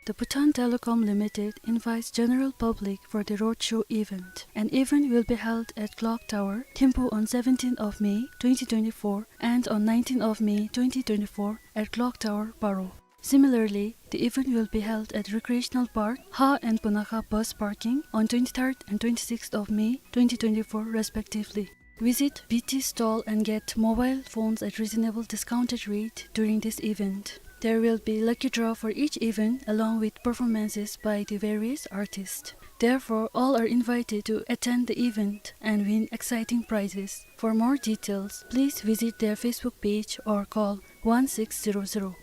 The Bhutan Telecom Limited invites general public for the roadshow event. An event will be held at Clock Tower, Thimphu on seventeenth of May twenty twenty-four and on nineteenth of May twenty twenty-four at Clock Tower, Paro. Similarly, the event will be held at Recreational Park, Ha and Punakha bus parking on twenty-third and twenty-sixth of May twenty twenty-four respectively. Visit B T stall and get mobile phones at reasonable discounted rate during this event. There will be lucky draw for each event along with performances by the various artists. Therefore, all are invited to attend the event and win exciting prizes. For more details, please visit their Facebook page or call one six zero zero.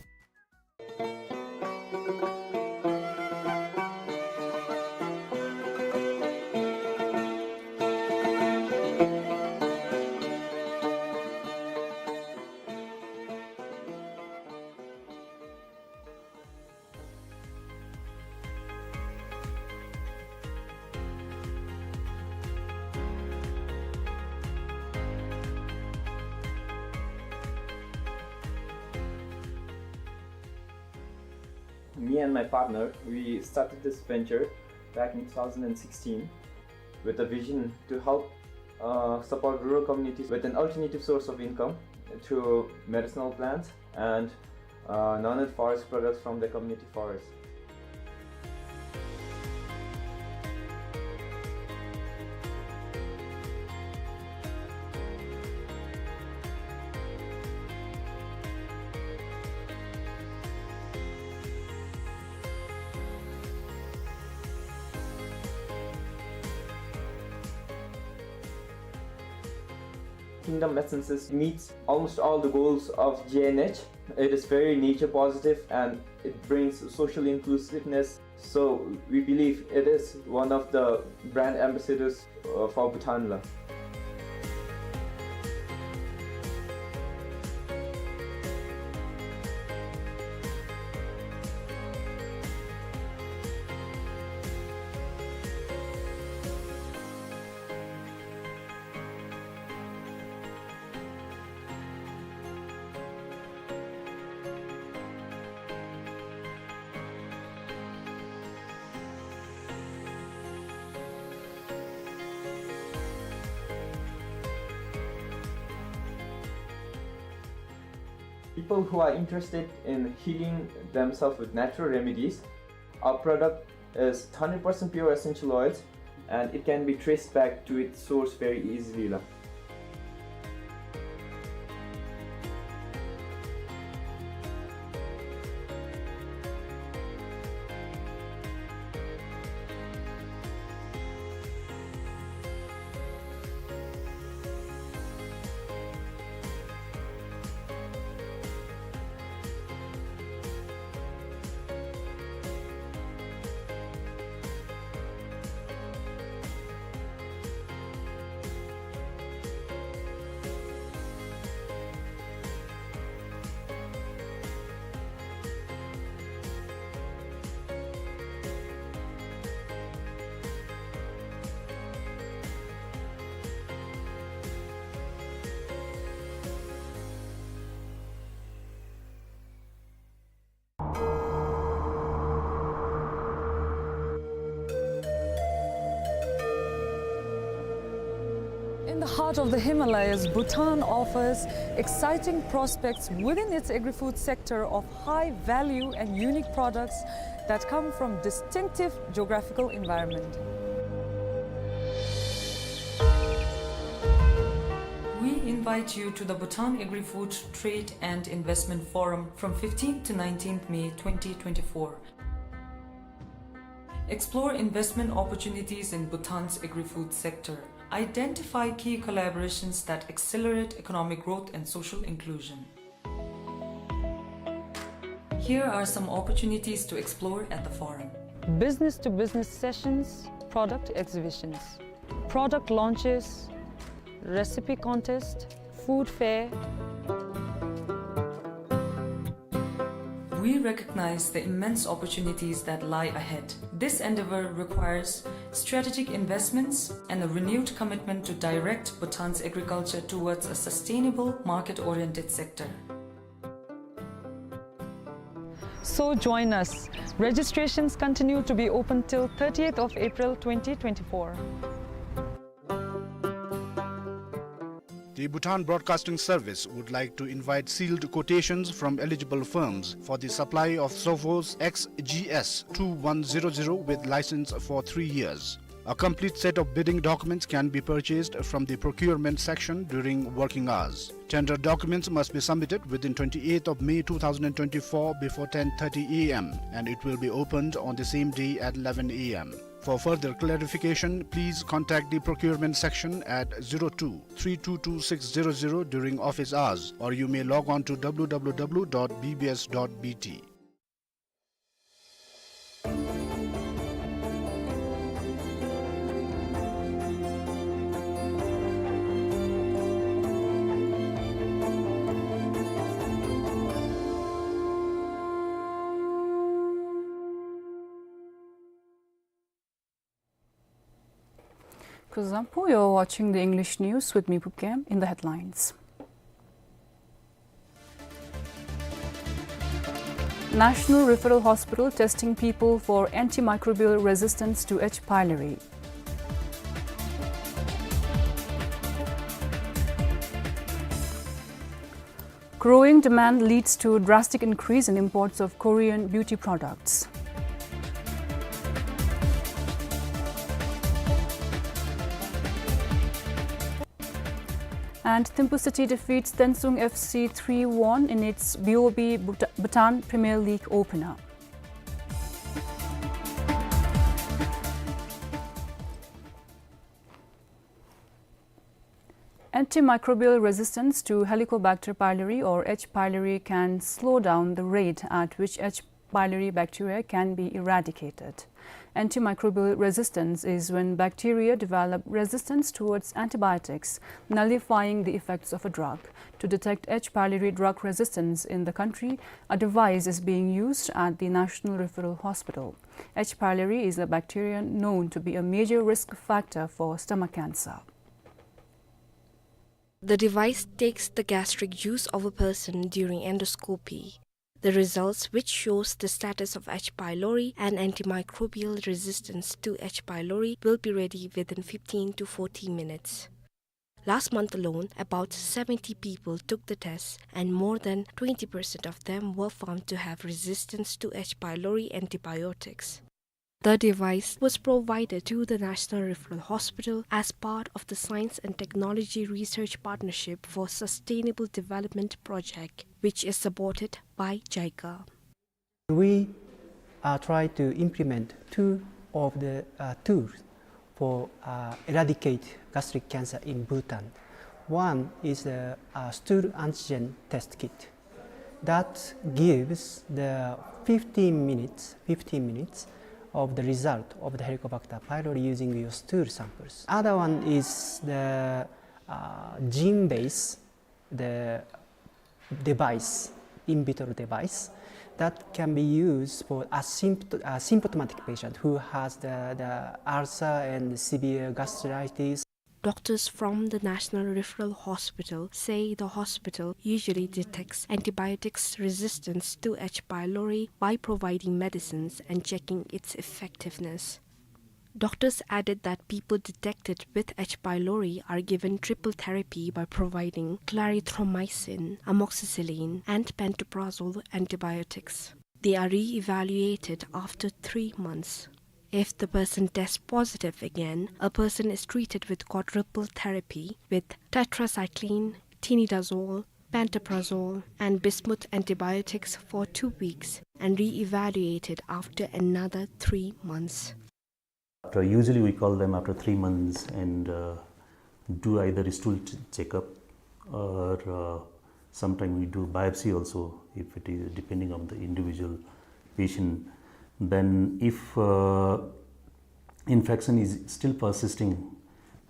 Me and my partner, we started this venture back in two thousand sixteen with a vision to help, uh, support rural communities with an alternative source of income through medicinal plants and uh, Nanad Forest products from the community forest. Kingdom Essences meets almost all the goals of G N H. It is very nature positive and it brings social inclusiveness. So we believe it is one of the brand ambassadors, uh, for Bhutan la. People who are interested in healing themselves with natural remedies, our product is hundred percent pure essential oils, and it can be traced back to its source very easily la. In the heart of the Himalayas, Bhutan offers exciting prospects within its agri-food sector of high value and unique products that come from distinctive geographical environment. We invite you to the Bhutan Agri-Food Trade and Investment Forum from fifteenth to nineteenth May twenty twenty-four. Explore investment opportunities in Bhutan's agri-food sector. Identify key collaborations that accelerate economic growth and social inclusion. Here are some opportunities to explore at the forum. Business-to-business sessions, product exhibitions, product launches, recipe contest, food fair. We recognize the immense opportunities that lie ahead. This endeavor requires strategic investments and a renewed commitment to direct Bhutan's agriculture towards a sustainable, market-oriented sector. So join us. Registrations continue to be open till thirtieth of April twenty twenty-four. The Bhutan Broadcasting Service would like to invite sealed quotations from eligible firms for the supply of Sovos X G S two one zero zero with license for three years. A complete set of bidding documents can be purchased from the procurement section during working hours. Tender documents must be submitted within twenty-eighth of May two thousand twenty-four before ten thirty A M, and it will be opened on the same day at eleven A M. For further clarification, please contact the procurement section at zero two three two two six zero zero during office hours, or you may log on to W W W dot B B S dot B T. Kuzuzangpo, you're watching the English news with me, Pupkem. In the headlines. National Referral Hospital testing people for antimicrobial resistance to H. pylori. Growing demand leads to drastic increase in imports of Korean beauty products. And Thimphu City defeats Tensung F C three one in its B O B Bhuta-, Bhutan Premier League opener. Antimicrobial resistance to Helicobacter pylori, or H. pylori, can slow down the rate at which H. pylori bacteria can be eradicated. Antimicrobial resistance is when bacteria develop resistance towards antibiotics, nullifying the effects of a drug. To detect H. pylori drug resistance in the country, a device is being used at the National Referral Hospital. H. pylori is a bacteria known to be a major risk factor for stomach cancer. The device takes the gastric juice of a person during endoscopy. The results, which shows the status of H. pylori and antimicrobial resistance to H. pylori, will be ready within fifteen to forty minutes. Last month alone, about seventy people took the test, and more than twenty percent of them were found to have resistance to H. pylori antibiotics. The device was provided to the National Referral Hospital as part of the Science and Technology Research Partnership for Sustainable Development Project, which is supported by JICA. We, uh, try to implement two of the, uh, tools for, uh, eradicate gastric cancer in Bhutan. One is the, uh, stool antigen test kit. That gives the fifteen minutes, fifteen minutes of the result of the Helicobacter pylori using your stool samples. Other one is the, uh, gene-based, the device, in vitro device that can be used for asympt-, asymptomatic patient who has the, the ulcer and severe gastritis. Doctors from the National Referral Hospital say the hospital usually detects antibiotics resistance to H. pylori by providing medicines and checking its effectiveness. Doctors added that people detected with H. pylori are given triple therapy by providing clarithromycin, amoxicillin, and pantoprazole antibiotics. They are re-evaluated after three months. If the person tests positive again, a person is treated with quadruple therapy with tetracycline, tinidazole, pantoprazole, and bismuth antibiotics for two weeks and re-evaluated after another three months. After, usually we call them after three months and, uh, do either a stool ch-, checkup or, uh, sometime we do biopsy also if it is depending on the individual patient. Then if, uh, infection is still persisting,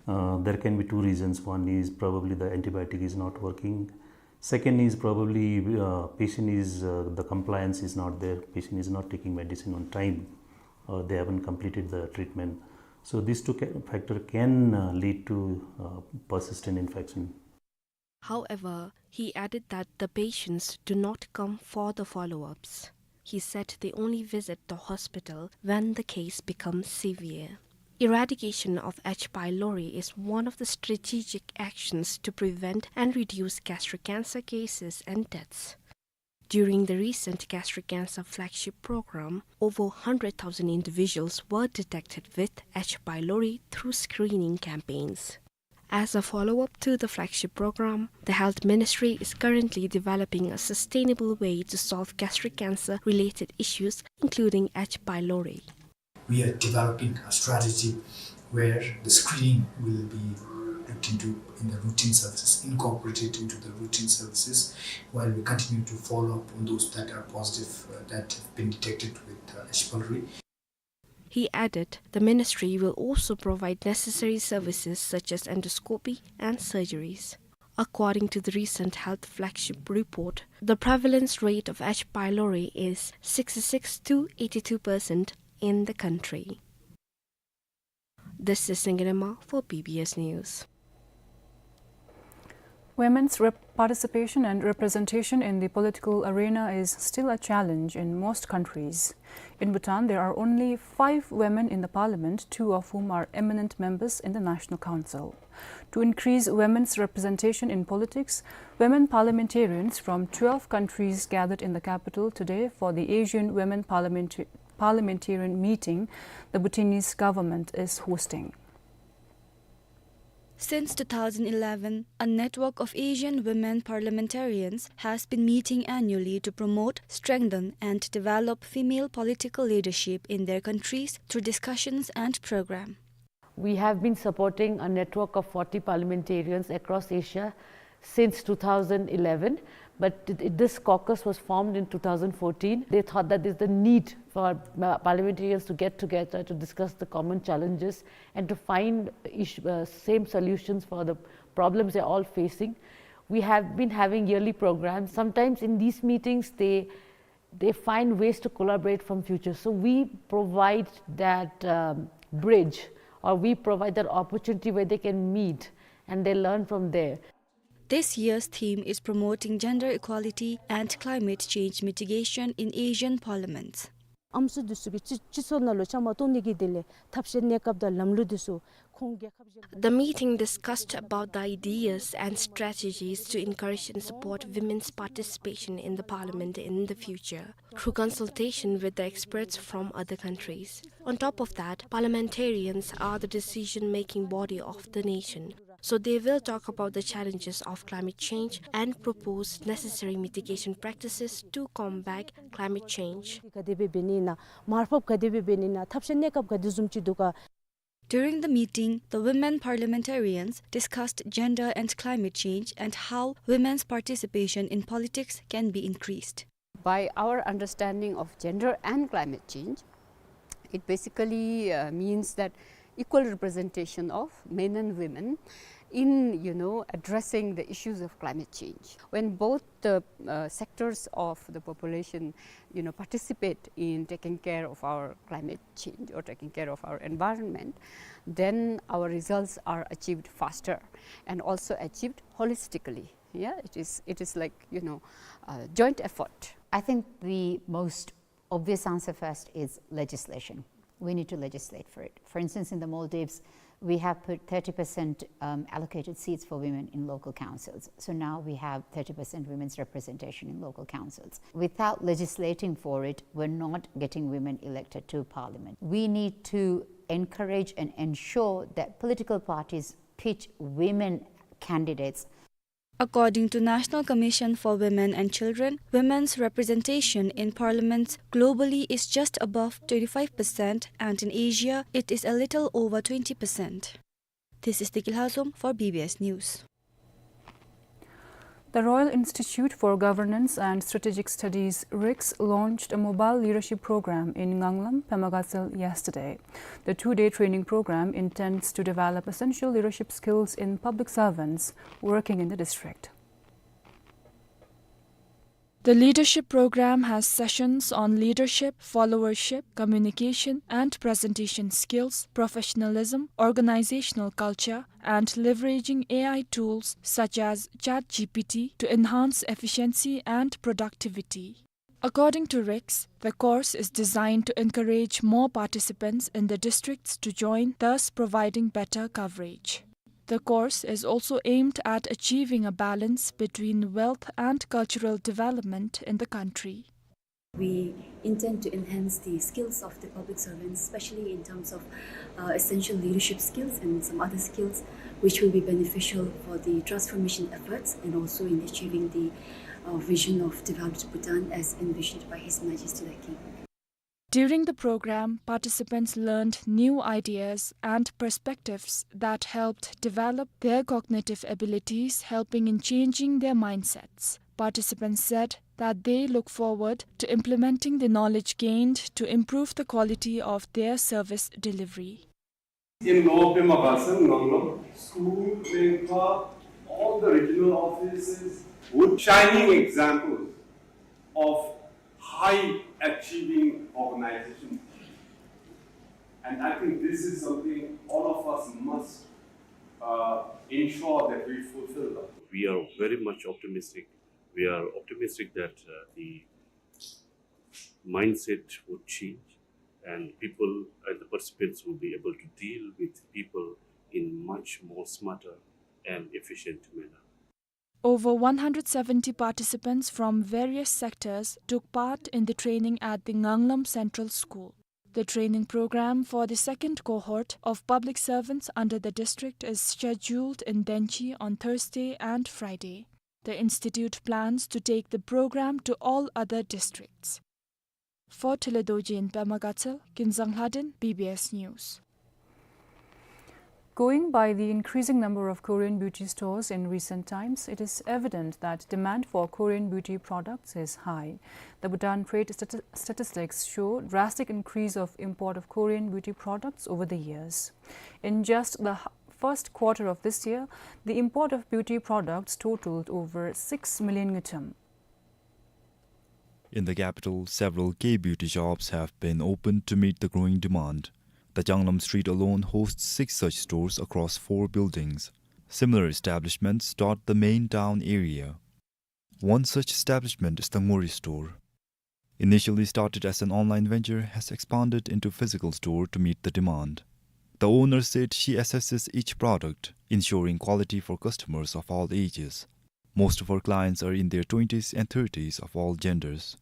uh, there can be two reasons. One is probably the antibiotic is not working. Second is probably, uh, patient is, uh, the compliance is not there. Patient is not taking medicine on time. Uh, they haven't completed the treatment. So these two ca-, factor can, uh, lead to, uh, persistent infection. However, he added that the patients do not come for the follow-ups. He said they only visit the hospital when the case becomes severe. Eradication of H. pylori is one of the strategic actions to prevent and reduce gastric cancer cases and deaths. During the recent gastric cancer flagship program, over hundred thousand individuals were detected with H. pylori through screening campaigns. As a follow-up to the flagship program, the Health Ministry is currently developing a sustainable way to solve gastric cancer-related issues, including H. pylori. We are developing a strategy where the screening will be looked into in the routine services, incorporated into the routine services, while we continue to follow up on those that are positive, uh, that have been detected with, uh, H. pylori. He added the ministry will also provide necessary services such as endoscopy and surgeries. According to the recent health flagship report, the prevalence rate of H. pylori is sixty-six to eighty-two percent in the country. This is Singirema for B B S News. Women's rep-, participation and representation in the political arena is still a challenge in most countries. In Bhutan, there are only five women in the parliament, two of whom are eminent members in the National Council. To increase women's representation in politics, women parliamentarians from twelve countries gathered in the capital today for the Asian Women Parliament-, Parliamentarian meeting the Bhutanese government is hosting. Since two thousand eleven, a network of Asian women parliamentarians has been meeting annually to promote, strengthen, and develop female political leadership in their countries through discussions and program. We have been supporting a network of forty parliamentarians across Asia since two thousand eleven, but it, it, this caucus was formed in two thousand fourteen. They thought that there's the need for, uh, parliamentarians to get together to discuss the common challenges and to find iss-, uh, same solutions for the problems they're all facing. We have been having yearly programs. Sometimes in these meetings, they, they find ways to collaborate from future. So we provide that, um, bridge, or we provide that opportunity where they can meet and they learn from there. This year's theme is promoting gender equality and climate change mitigation in Asian parliaments. ཨམ་སྲུ་འདི་ཚུ་གིས་སྤྱི་སྤྱི་ཚོགས་ནང་ལུ་བཅའ་མར་གཏོགས་ནི་གི་དོན་ལས་ཐབས་ཤེས་གནས་སྐབས་དང་ལམ་ལུགས་འདི་ཚུ་ཁོང་རྒྱལ་ཁབ་གཞན། The meeting discussed about the ideas and strategies to encourage and support women's participation in the parliament in the future, through consultation with the experts from other countries. On top of that, parliamentarians are the decision-making body of the nation. So they will talk about the challenges of climate change and propose necessary mitigation practices to combat climate change. ག་དེ་སྦེ་འབད་ནི་ཨིན་ན། མར་ཕབ་ག་དེ་སྦེ་འབད་ནི་ཨིན་ན། ཐབས་ཤེས་གནས་སྐབས་ག་དེ་བཟུམ་ཅིག་འདུག་ག། During the meeting, the women parliamentarians discussed gender and climate change and how women's participation in politics can be increased. By our understanding of gender and climate change, it basically, uh, means that equal representation of men and women in, you know, addressing the issues of climate change. When both the, uh, sectors of the population, you know, participate in taking care of our climate change or taking care of our environment, then our results are achieved faster and also achieved holistically. Yeah, it is, it is like, you know, a joint effort. I think the most obvious answer first is legislation. We need to legislate for it. For instance, in the Maldives, we have put thirty percent, um, allocated seats for women in local councils. So now we have thirty percent women's representation in local councils. Without legislating for it, we're not getting women elected to parliament. We need to encourage and ensure that political parties pitch women candidates. According to National Commission for Women and Children, women's representation in parliaments globally is just above twenty-five percent, and in Asia, it is a little over twenty percent. This is Deki Lhazom for B B S News. The Royal Institute for Governance and Strategic Studies, RICS, launched a mobile leadership program in Nganglam, Pema Gatshel yesterday. The two-day training program intends to develop essential leadership skills in public servants working in the district. The leadership program has sessions on leadership, followership, communication and presentation skills, professionalism, organizational culture, and leveraging A I tools such as ChatGPT to enhance efficiency and productivity. According to RICS, the course is designed to encourage more participants in the districts to join, thus providing better coverage. The course is also aimed at achieving a balance between wealth and cultural development in the country. We intend to enhance the skills of the public servants, especially in terms of, uh, essential leadership skills and some other skills which will be beneficial for the transformation efforts and also in achieving the, uh, vision of developed Bhutan as envisioned by His Majesty the King. During the program, participants learned new ideas and perspectives that helped develop their cognitive abilities, helping in changing their mindsets. Participants said that they look forward to implementing the knowledge gained to improve the quality of their service delivery. In Lower Pema Gatshel, Nganglam, school, Pengpa, all the regional offices would shining examples of high achieving organization. And I think this is something all of us must, uh, ensure that we fulfill. We are very much optimistic. We are optimistic that uh, the mindset would change and people and the participants will be able to deal with people in much more smarter and efficient manner. Over one hundred seventy participants from various sectors took part in the training at the Nganglam Central School. The training program for the second cohort of public servants under the district is scheduled in Denchi on Thursday and Friday. The institute plans to take the program to all other districts. For Tile Dorji in Pema Gatshel, Kinzang Lhaden, B B S News. Going by the increasing number of Korean beauty stores in recent times, it is evident that demand for Korean beauty products is high. The Bhutan Trade Stati- Statistics show drastic increase of import of Korean beauty products over the years. In just the h- first quarter of this year, the import of beauty products totaled over six million ngultrum. In the capital, several K-beauty shops have been opened to meet the growing demand. The Janglam street alone hosts six such stores across four buildings. Similar establishments dot the main town area. One such establishment is the Ngori store. Initially started as an online venture, has expanded into physical store to meet the demand. The owner said she assesses each product, ensuring quality for customers of all ages. Most of her clients are in their twenties and thirties of all genders.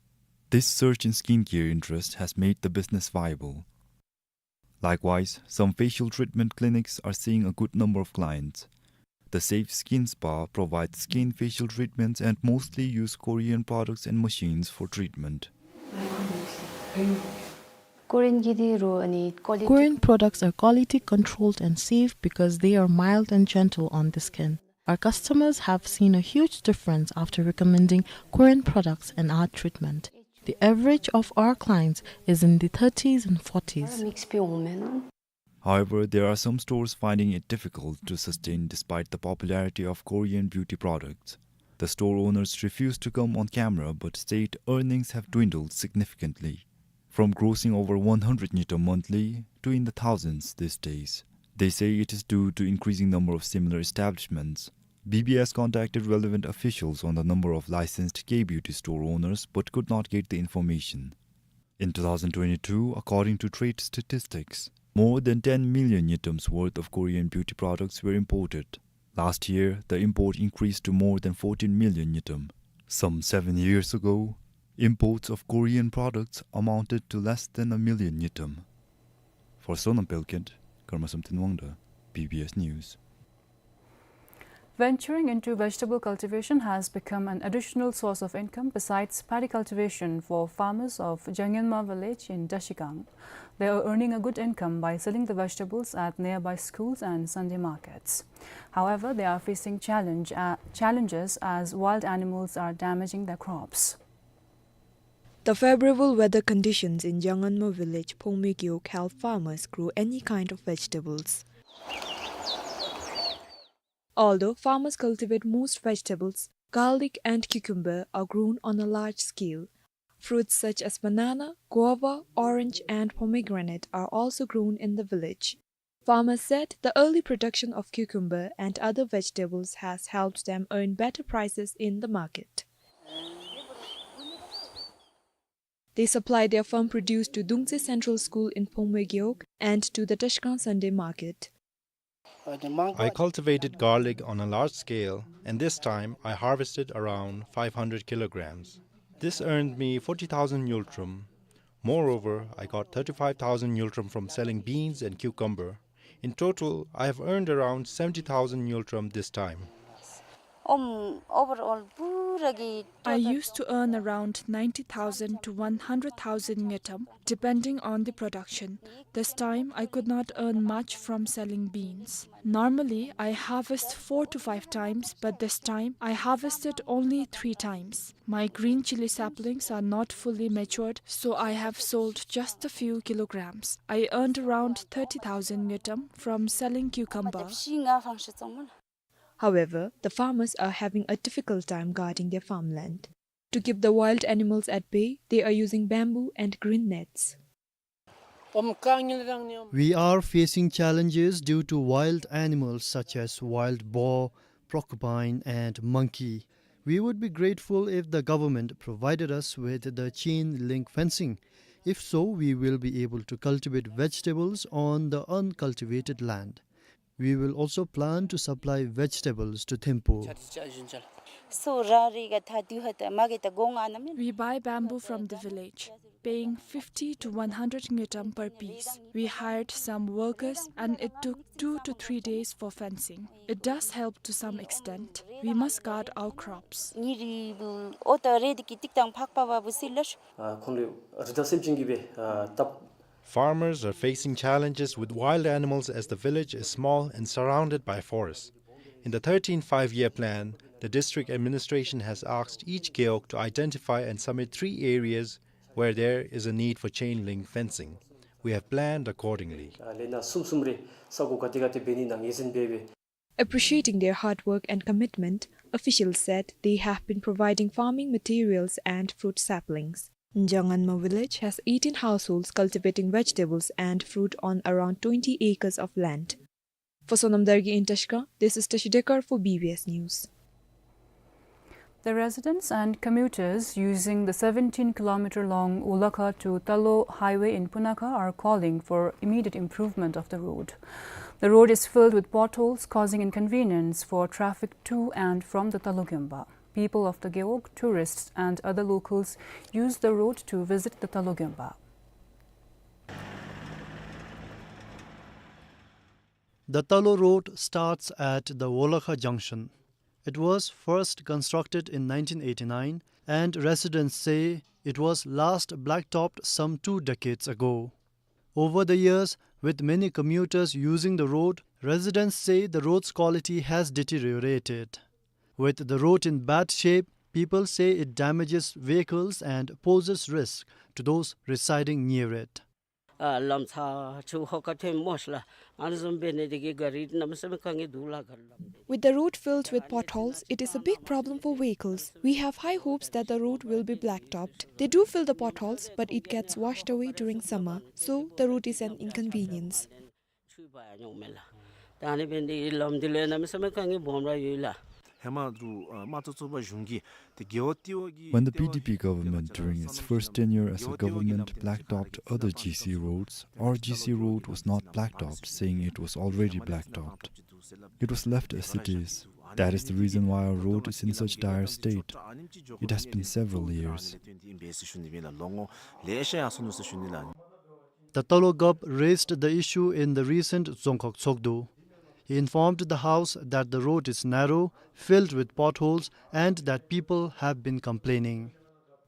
This surge in skincare interest has made the business viable. Likewise, some facial treatment clinics are seeing a good number of clients. The Safe Skin Spa provides skin facial treatments and mostly use Korean products and machines for treatment. Korean products are quality controlled and safe because they are mild and gentle on the skin. Our customers have seen a huge difference after recommending Korean products and our treatment. The average of our clients is in the thirties and forties. However, there are some stores finding it difficult to sustain despite the popularity of Korean beauty products. The store owners refuse to come on camera but state earnings have dwindled significantly, from grossing over one hundred ngultrum monthly to in the thousands these days. They say it is due to increasing number of similar establishments. B B S contacted relevant officials on the number of licensed K-beauty store owners but could not get the information. In two thousand twenty-two, according to trade statistics, more than ten million ngultrums worth of Korean beauty products were imported. Last year, the import increased to more than fourteen million ngultrum. Some seven years ago, imports of Korean products amounted to less than a million ngultrum. For Sonam Pelkut, Karma Samten Wangda, B B S News. Venturing into vegetable cultivation has become an additional source of income besides paddy cultivation for farmers of Jangenma village in Trashigang. They are earning a good income by selling the vegetables at nearby schools and Sunday markets. However, they are facing challenge, uh, challenges as wild animals are damaging their crops. The favorable weather conditions in Jangenma village, Phongme Gewog, help farmers grow any kind of vegetables. Although farmers cultivate most vegetables, garlic and cucumber are grown on a large scale. Fruits such as banana, guava, orange, and pomegranate are also grown in the village. Farmers said the early production of cucumber and other vegetables has helped them earn better prices in the market. They supply their farm produce to Dungtse Central School in Phongme Gewog and to the Trashigang Sunday Market. I cultivated garlic on a large scale, and this time I harvested around five hundred kilograms. This earned me forty thousand ngultrum. Moreover, I got thirty-five thousand ngultrum from selling beans and cucumber. In total, I have earned around seventy thousand ngultrum this time. Um, overall, I used to earn around ninety thousand to one hundred thousand ngultrum, depending on the production. This time, I could not earn much from selling beans. Normally, I harvest four to five times, but this time, I harvested only three times. My green chili saplings are not fully matured, so I have sold just a few kilograms. I earned around thirty thousand ngultrum from selling cucumber. However, the farmers are having a difficult time guarding their farmland. To keep the wild animals at bay, they are using bamboo and green nets. We are facing challenges due to wild animals such as wild boar, porcupine, and monkey. We would be grateful if the government provided us with the chain link fencing. If so, we will be able to cultivate vegetables on the uncultivated land. We will also plan to supply vegetables to Thimphu. We buy bamboo from the village, paying fifty to one hundred ngultrum per piece. We hired some workers and it took two to three days for fencing. It does help to some extent. We must guard our crops. ཨ་ཁོང་ལུ་རི་དྭགས་སེམས་ཅན་གྱིས་སྦེ་ཨ་བཏབ། Farmers are facing challenges with wild animals as the village is small and surrounded by forests. In the thirteenth five-year plan, the district administration has asked each gewog to identify and submit three areas where there is a need for chain link fencing. We have planned accordingly. ཨ་ལས་སྣ་གསུམ་གསུམ་རེ་ས་གོ་ག་ཏེ་ག་ཏེ་འབད་ནི་ཨིན་ན་ངོས་འཛིན་འབད་སྦེ། Appreciating their hard work and commitment, officials said they have been providing farming materials and fruit saplings. Njanganma village has eighteen households cultivating vegetables and fruit on around twenty acres of land. For Sonam Dargye in Tashi Kang, this is Tashi Dekar for B B S News. The residents and commuters using the seventeen kilometer long Wolakha to Talo highway in Punakha are calling for immediate improvement of the road. The road is filled with potholes, causing inconvenience for traffic to and from the Talo Gyomba. People of the gewog, tourists, and other locals use the road to visit the Talo Gyomba. The Talo Road starts at the Wolakha junction. It was first constructed in nineteen eighty-nine, and residents say it was last blacktopped some two decades ago. Over the years, with many commuters using the road, residents say the road's quality has deteriorated. With the road in bad shape, people say it damages vehicles and poses risk to those residing near it. ཨ་ལམ་ཚ་ཆུ་ཧོ་ཀ་ཐོན་མོ་ཤ་ལ་ཨ་ནི་བཟུམ་འབད་ནི་དེ་གིས་ག་རི་གནམ་མེད་ས་མེད་དཀའ་ངལ་འདུག་ལགས། ག་རི་ལམ་འདི། With the road filled with potholes, it is a big problem for vehicles. We have high hopes that the road will be blacktopped. They do fill the potholes, but it gets washed away during summer, so the road is an inconvenience. ཆུ་འབབ་ཡར་འོང་མས་ལགས། ད་ཨ་ནི་འབད་ནི་དེ་གིས་ལམ་འདི་ལུ་གནམ་མེད་ས་མེད་དཀའ་ངལ་སྦོམ་ར་ཡོད་ལགས། ཧེ་མ་རུ་ཨ་དམངས་གཙོ་གཙོ་བོ་གཞུང་གིས་ཏེ་རྒེད་འོག་ལྟེ་བ་གི། When the P D P government, during its first tenure as a government, blacktopped other G C roads, our G C road was not blacktopped, saying it was already blacktopped. It was left as it is. That is the reason why our road is in such dire state. It has been several years. The Talo Gyomba raised the issue in the recent Dzongkhag Tshogdu. He informed the House that the road is narrow, filled with potholes, and that people have been complaining.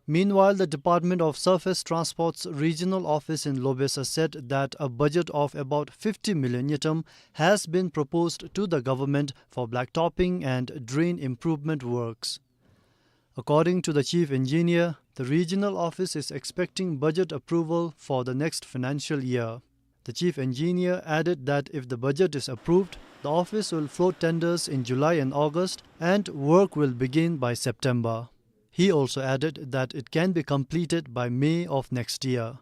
Meanwhile, the Department of Surface Transport's regional office in Lobesa said that a budget of about fifty million ngultrum has been proposed to the government for blacktopping and drain improvement works. According to the chief engineer, the regional office is expecting budget approval for the next financial year. The chief engineer added that if the budget is approved, the office will float tenders in July and August, and work will begin by September. He also added that it can be completed by May of next year.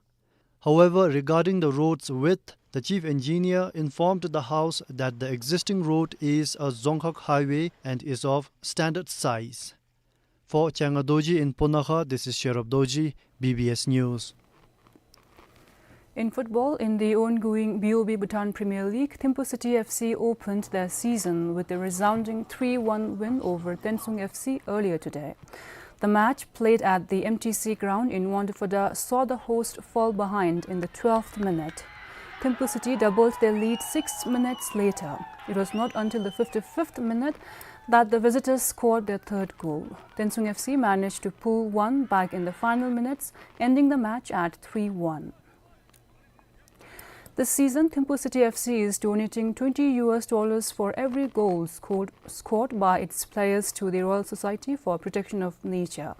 However, regarding the road's width, the chief engineer informed the House that the existing road is a Dzongkhag highway and is of standard size. For Changa Dorji in Punakha, this is Sherab Dorji, B B S News. In football, in the ongoing B O B Bhutan Premier League, Thimphu City F C opened their season with a resounding three one win over Tensung F C earlier today. The match, played at the M T C ground in Wangdue Phodrang, saw the host fall behind in the twelfth minute. Thimphu City doubled their lead six minutes later. It was not until the fifty-fifth minute that the visitors scored their third goal. Tensung F C managed to pull one back in the final minutes, ending the match at three one. This season, Thimphu City F C is donating twenty U S dollars for every goal scored, scored by its players to the Royal Society for Protection of Nature.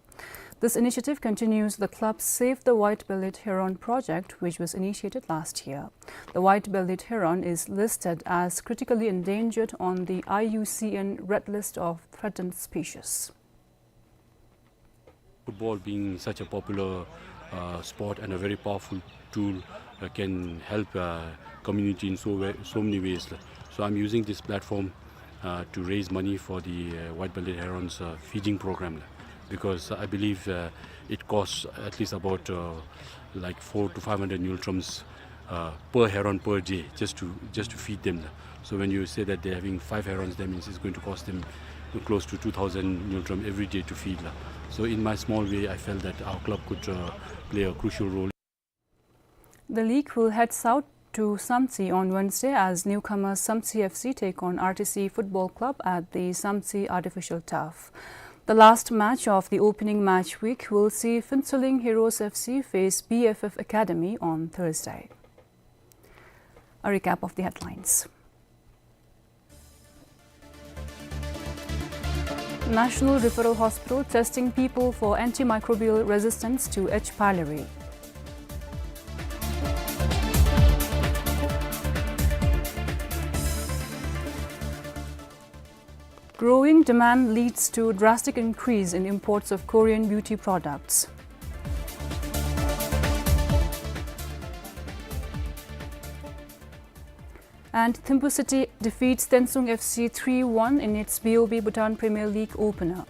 This initiative continues the club's Save the White-Bellied Heron project, which was initiated last year. The white-bellied heron is listed as critically endangered on the I U C N Red List of Threatened Species. Football being such a popular, uh, sport and a very powerful tool, uh, can help, uh, community in so wa-, so many ways. So I'm using this platform, uh, to raise money for the, uh, white-bellied herons, uh, feeding program, because I believe, uh, it costs at least about, uh, like, four to five hundred ngultrums, uh, per heron per day just to, just to feed them. So when you say that they're having five herons, that means it's going to cost them close to two thousand ngultrum every day to feed. So in my small way, I felt that our club could, uh, play a crucial role. The league will head south to Samtse on Wednesday as newcomer Samtse F C take on R T C Football Club at the Samtse Artificial Turf. The last match of the opening match week will see Phuentsholing Heroes F C face B F F Academy on Thursday. A recap of the headlines. National Referral Hospital testing people for antimicrobial resistance to H. pylori. Growing demand leads to drastic increase in imports of Korean beauty products. And Thimphu City defeats Tensung F C three one in its B O B Bhutan Premier League opener.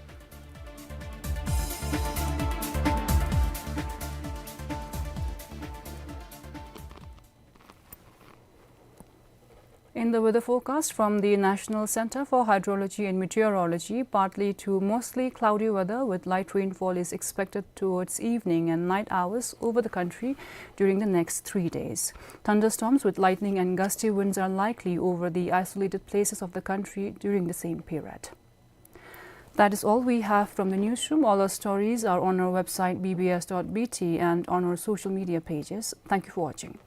In the weather forecast from the National Centre for Hydrology and Meteorology, partly to mostly cloudy weather with light rainfall is expected towards evening and night hours over the country during the next three days. Thunderstorms with lightning and gusty winds are likely over the isolated places of the country during the same period. That is all we have from the newsroom. All our stories are on our website B B S dot B T and on our social media pages. Thank you for watching.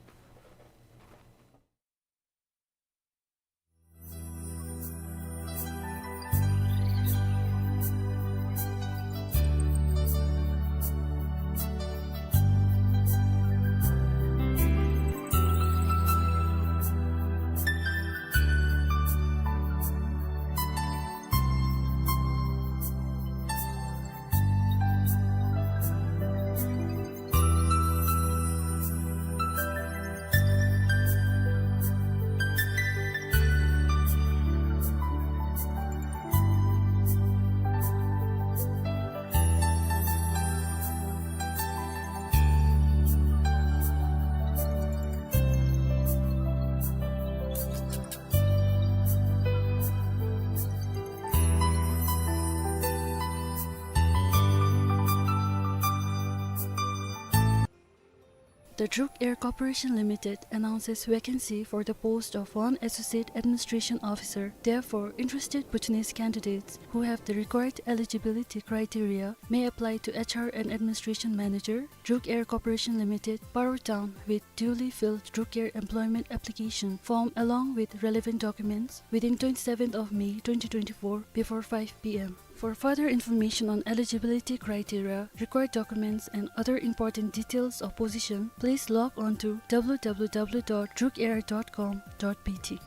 The Druk Air Corporation Limited announces vacancy for the post of one Associate Administration Officer. Therefore, interested Bhutanese candidates who have the required eligibility criteria may apply to H R and Administration Manager, Druk Air Corporation Limited, Paro Town, with duly filled Druk Air employment application form along with relevant documents within twenty-seventh of May twenty twenty-four before five P M. For further information on eligibility criteria, required documents, and other important details of position, please log on to W W W dot druk air dot com dot B T.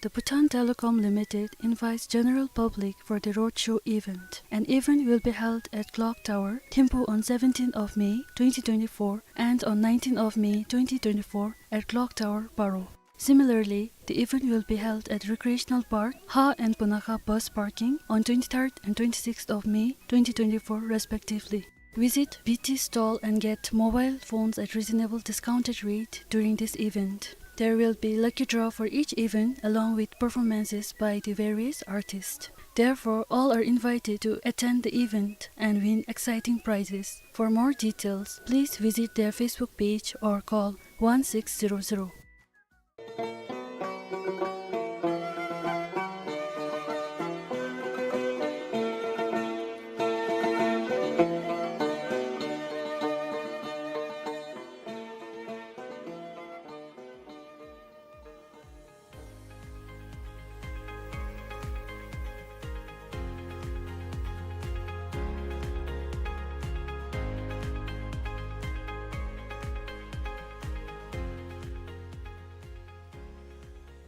The Bhutan Telecom Limited invites general public for the roadshow event. An event will be held at Clock Tower, Thimphu on seventeenth of May twenty twenty-four and on nineteenth of May twenty twenty-four at Clock Tower, Paro. Similarly, the event will be held at Recreational Park, Ha and Punakha bus parking on twenty-third and twenty-sixth of May twenty twenty-four respectively. Visit B T stall and get mobile phones at reasonable discounted rate during this event. There will be lucky draw for each event along with performances by the various artists. Therefore, all are invited to attend the event and win exciting prizes. For more details, please visit their Facebook page or call one six zero zero.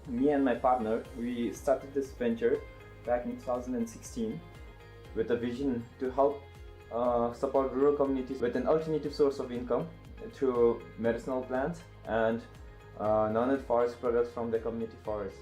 Me and my partner, we started this venture back in two thousand sixteen with a vision to help, uh, support rural communities with an alternative source of income through medicinal plants and, uh, non-forest products from the community forest.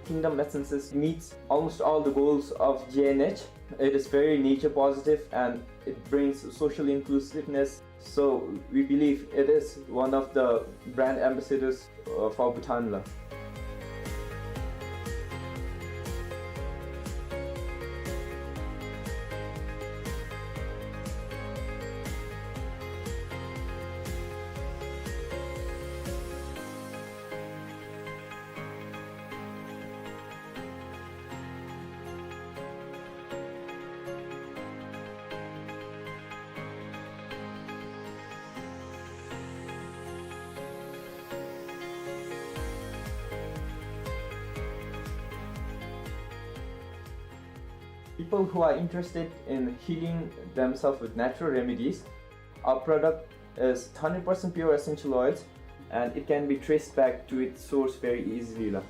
Kingdom Essences meets almost all the goals of G N H. It is very nature positive and it brings social inclusiveness. So we believe it is one of the brand ambassadors, uh, for Bhutan la. People who are interested in healing themselves with natural remedies, our product is hundred percent pure essential oils, and it can be traced back to its source very easily la.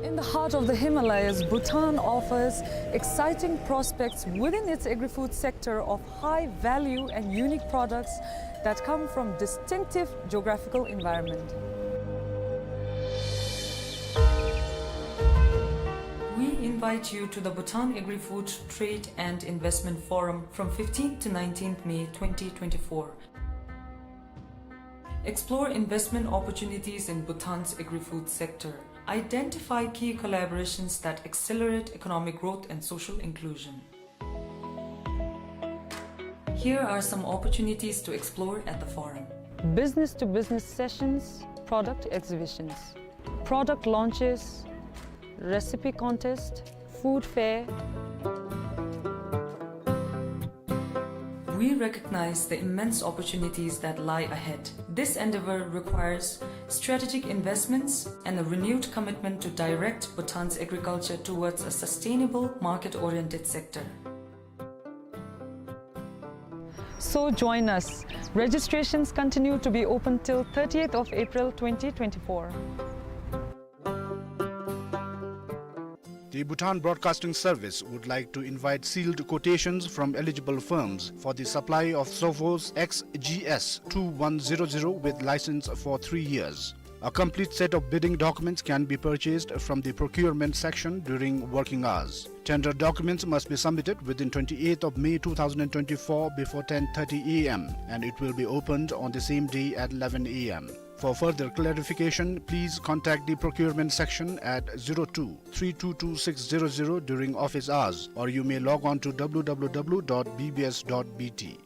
In the heart of the Himalayas, Bhutan offers exciting prospects within its agri-food sector of high value and unique products that come from distinctive geographical environment. We invite you to the Bhutan Agri-Food Trade and Investment Forum from fifteenth to nineteenth May twenty twenty-four. Explore investment opportunities in Bhutan's agri-food sector. Identify key collaborations that accelerate economic growth and social inclusion. Here are some opportunities to explore at the forum. Business-to-business sessions, product exhibitions, product launches, recipe contest, food fair. We recognize the immense opportunities that lie ahead. This endeavor requires strategic investments and a renewed commitment to direct Bhutan's agriculture towards a sustainable, market-oriented sector. So join us. Registrations continue to be open till thirtieth of April twenty twenty-four. The Bhutan Broadcasting Service would like to invite sealed quotations from eligible firms for the supply of Sophos X G S two one zero zero with license for three years. A complete set of bidding documents can be purchased from the procurement section during working hours. Tender documents must be submitted within twenty-eighth of May two thousand twenty-four before ten thirty A M, and it will be opened on the same day at eleven A M. For further clarification, please contact the procurement section at zero two three two two six zero zero during office hours, or you may log on to W W W dot B B S dot B T.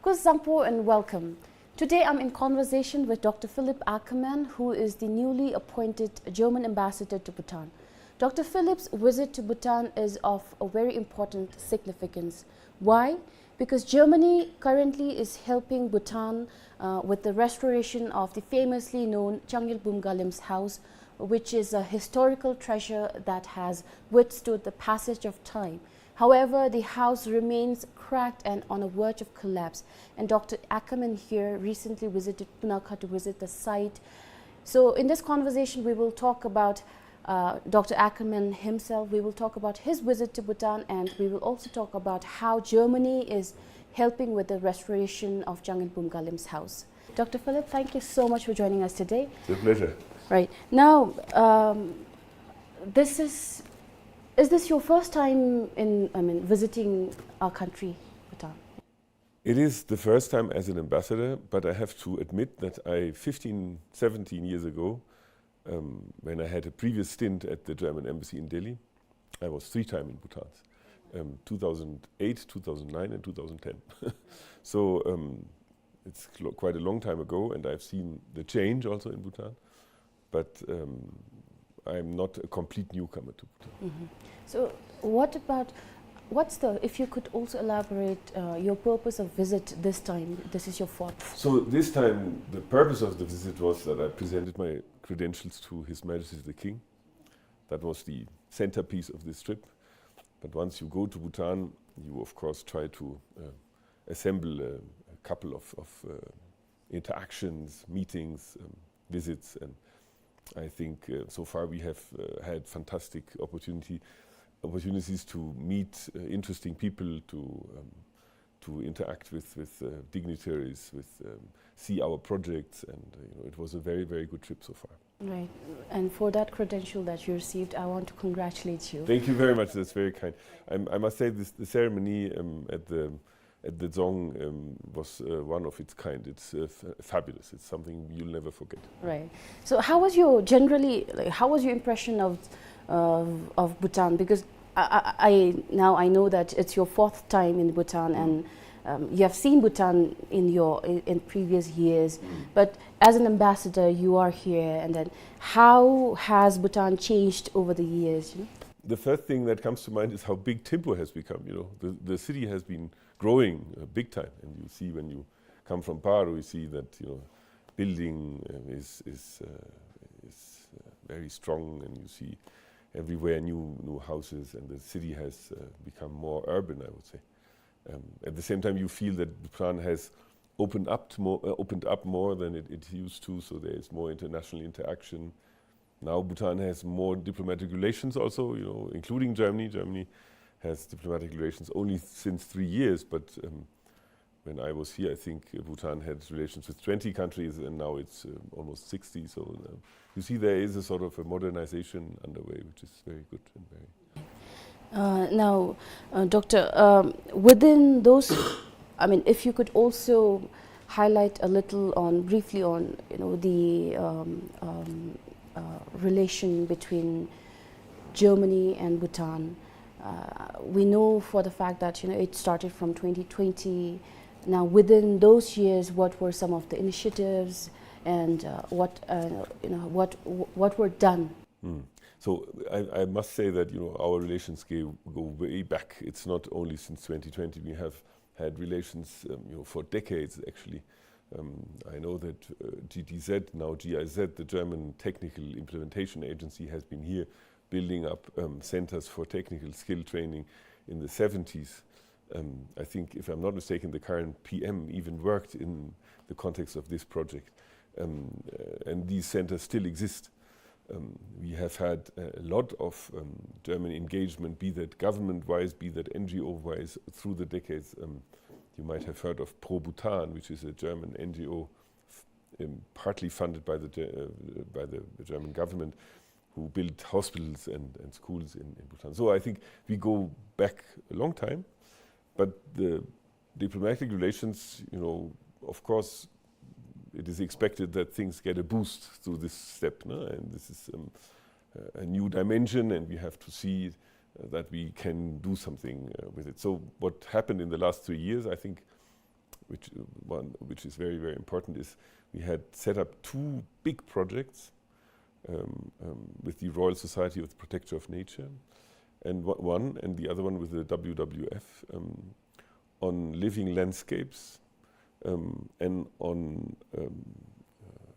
Kuzuzangpo and welcome. Today I'm in conversation with Doctor Philip Ackermann, who is the newly appointed German ambassador to Bhutan. Doctor Philip's visit to Bhutan is of a very important significance. Why? Because Germany currently is helping Bhutan, uh, with the restoration of the famously known Changyul Bumgalim's house, which is a historical treasure that has withstood the passage of time. However, the house remains cracked and on a verge of collapse. And Doctor Ackermann here recently visited Punakha to visit the site. So in this conversation, we will talk about, uh, Doctor Ackermann himself. We will talk about his visit to Bhutan, and we will also talk about how Germany is helping with the restoration of Changyul Bumgalim's house. Doctor Philip, thank you so much for joining us today. It's a pleasure. Right. Now, um, this is, is this your first time in, I mean, visiting our country, Bhutan? It is the first time as an ambassador, but I have to admit that I, fifteen, seventeen years ago, um, when I had a previous stint at the German embassy in Delhi, I was three times in Bhutan, um, two thousand eight, two thousand nine, and two thousand ten. So, um, it's cl-, quite a long time ago, and I've seen the change also in Bhutan. But, um, I'm not a complete newcomer to Bhutan. Mm-hmm. So, what about, what's the, if you could also elaborate uh, your purpose of visit this time? This is your fourth. So this time, the purpose of the visit was that I presented my credentials to His Majesty the King. That was the centerpiece of this trip. But once you go to Bhutan, you of course try to uh, assemble a, a couple of, of uh, interactions, meetings, um, visits, and I think uh, so far we have uh, had fantastic opportunity, opportunities to meet uh, interesting people, to um, to interact with with uh, dignitaries, with um, see our projects, and uh, you know, it was a very, very good trip so far. Right. And for that credential that you received, I want to congratulate you. Thank you very much. That's very kind. I'm, I must say, this, the ceremony um, at the at the Dzong um, was uh, one of its kind. It's uh, f- fabulous. It's something you'll never forget. Right. So, how was your generally, like, how was your impression of of, of Bhutan? Because I, I, I now I know that it's your fourth time in Bhutan, and um, you have seen Bhutan in your in, in previous years. But as an ambassador, you are here, and then how has Bhutan changed over the years? You know? The first thing that comes to mind is how big Thimphu has become. You know, the, the city has been growing uh, big time, and you see when you come from Paro, you see that, you know, building uh, is is uh, is uh, very strong, and you see everywhere new new houses, and the city has uh, become more urban, I would say. Um, at the same time, you feel that Bhutan has opened up to more, uh, opened up more than it, it used to. So there is more international interaction. Now Bhutan has more diplomatic relations also, you know, including Germany. Germany has diplomatic relations only since three years, but um, when I was here, I think uh, Bhutan had relations with twenty countries, and now it's uh, almost sixty. So um, you see, there is a sort of a modernization underway, which is very good and very Uh, now, uh, Doctor, um, within those, I mean, if you could also highlight a little on, briefly on, you know, the um, um, uh, relation between Germany and Bhutan. Uh, we know for the fact that, you know, it started from twenty twenty. Now, within those years, what were some of the initiatives, and uh, what uh, you know, what what were done? Mm. So I, I must say that, you know, our relations go, go way back. It's not only since twenty twenty. We have had relations, um, you know, for decades, actually. Um, I know that uh, G T Z, now G I Z, the German Technical Implementation Agency, has been here building up um, centers for technical skill training in the seventies. Um, I think, if I'm not mistaken, the current P M even worked in the context of this project. Um, uh, and these centers still exist. Um, we have had a lot of um, German engagement, be that government-wise, be that N G O-wise, through the decades. Um, you might have heard of Pro Bhutan, which is a German N G O, f- um, partly funded by the, Ge- uh, by the German government, who built hospitals and, and schools in, in Bhutan. So I think we go back a long time, but the diplomatic relations, you know, of course, it is expected that things get a boost through this step, no? And this is um, a new dimension, and we have to see uh, that we can do something uh, with it. So what happened in the last three years, I think, which uh, one which is very, very important, is we had set up two big projects um, um, with the Royal Society of the Protector of Nature, and one, and the other one with the W W F, um, on living landscapes, um, and on um, uh,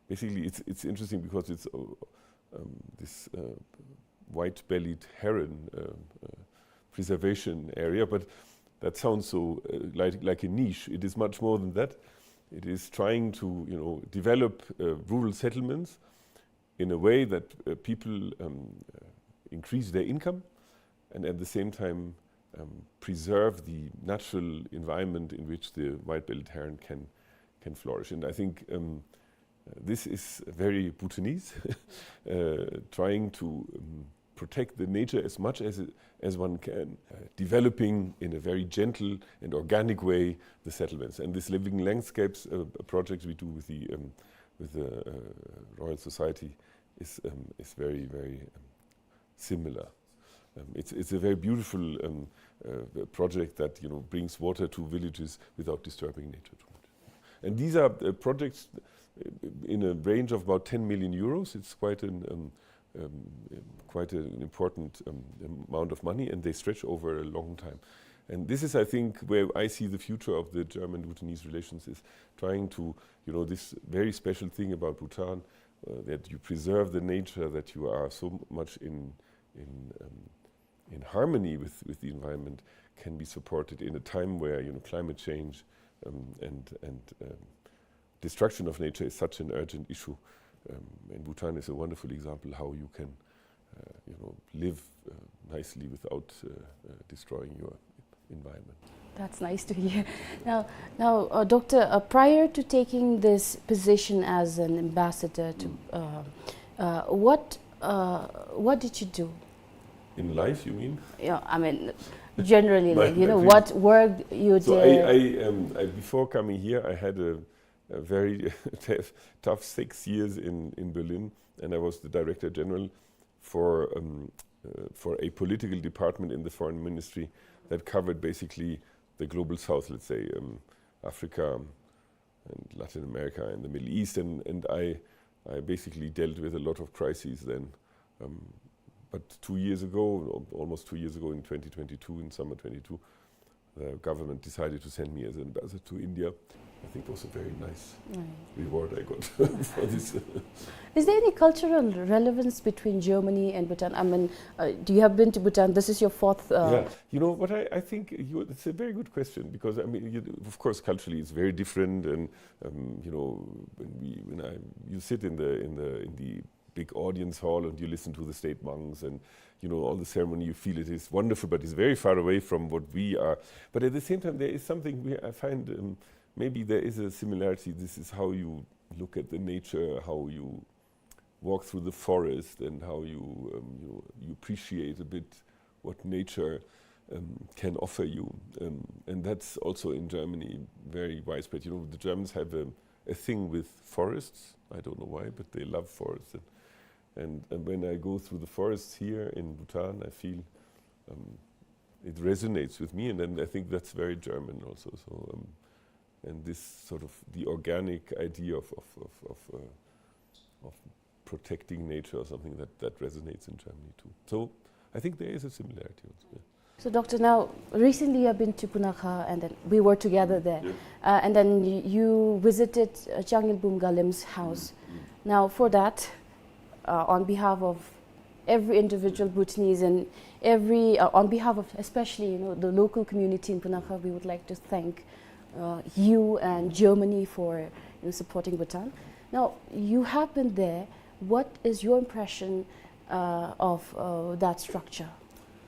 basically, it's it's interesting because it's uh, um, this uh, white-bellied heron uh, uh, preservation area, but that sounds so uh, like like a niche. It is much more than that. It is trying to, you know, develop uh, rural settlements in a way that uh, people um, uh, increase their income and at the same time um, preserve the natural environment in which the white-bellied heron can can flourish. And I think um, this is very Bhutanese, uh, trying to um, protect the nature as much as it, as one can, uh, developing in a very gentle and organic way the settlements. And this Living Landscapes uh, project we do with the um, with the uh, Royal Society is um, is very, very um, similar. Um, it's, it's a very beautiful, um, uh, project that, you know, brings water to villages without disturbing nature too much. And these are, uh, projects, uh, in a range of about ten million euros. It's quite an, um, um, quite an important, um, amount of money, and they stretch over a long time. And this is, I think, where I see the future of the German-Bhutanese relations, is trying to, you know, this very special thing about Bhutan, uh, that you preserve the nature, that you are so much in, in, um, in harmony with, with the environment, can be supported in a time where, you know, climate change, um, and, and, um, destruction of nature is such an urgent issue. Um, and Bhutan is a wonderful example how you can, uh, you know, live, uh, nicely without, uh, uh, destroying your environment. That's nice to hear. Now, now, uh, Doctor, uh, prior to taking this position as an ambassador to, uh, uh, what, uh, what did you do? In life, you mean? Yeah, I mean, generally, my, like, you know, what work you did? So I, I, um, I, before coming here, I had a, a very tough, tough six years in, in Berlin, and I was the director general for, um, uh, for a political department in the foreign ministry that covered basically the global south, let's say, um, Africa and Latin America and the Middle East, and, and I, I basically dealt with a lot of crises then. Um, but two years ago, al-, almost two years ago in twenty twenty-two, in summer twenty-two, the government decided to send me as an ambassador to India. I think it was a very nice reward I got for this. Is there any cultural relevance between Germany and Bhutan? I mean, uh, do you have been to Bhutan? This is your fourth, uh, yeah. You know what, I, I think you, it's a very good question, because, I mean, you, of course, culturally it's very different, and, um, you know, when we, when I, you sit in the, in the, in the big audience hall and you listen to the state monks and, you know, all the ceremony, you feel it is wonderful, but it's very far away from what we are. But at the same time, there is something we, I find, um, maybe there is a similarity. This is how you look at the nature, how you walk through the forest, and how you, um, you, you appreciate a bit what nature, um, can offer you. Um, and that's also in Germany very widespread. You know, the Germans have a, a thing with forests. I don't know why, but they love forests. And, and, and when I go through the forests here in Bhutan, I feel, um, it resonates with me, and then I think that's very German also. So, um, and this sort of the organic idea of, of, of, of, uh, of protecting nature or something that, that resonates in Germany too. So I think there is a similarity also, yeah. So, Doctor, now, recently I've been to Punakha, and then we were together there. Yeah. Uh, and then y-, you visited, uh, Changilbum Galem's house. Mm, mm. Now, for that, uh, on behalf of every individual Bhutanese and every, uh, on behalf of especially, you know, the local community in Punakha, we would like to thank, uh, you and Germany for, you know, supporting Bhutan. Now, you have been there. What is your impression, uh, of, uh, that structure?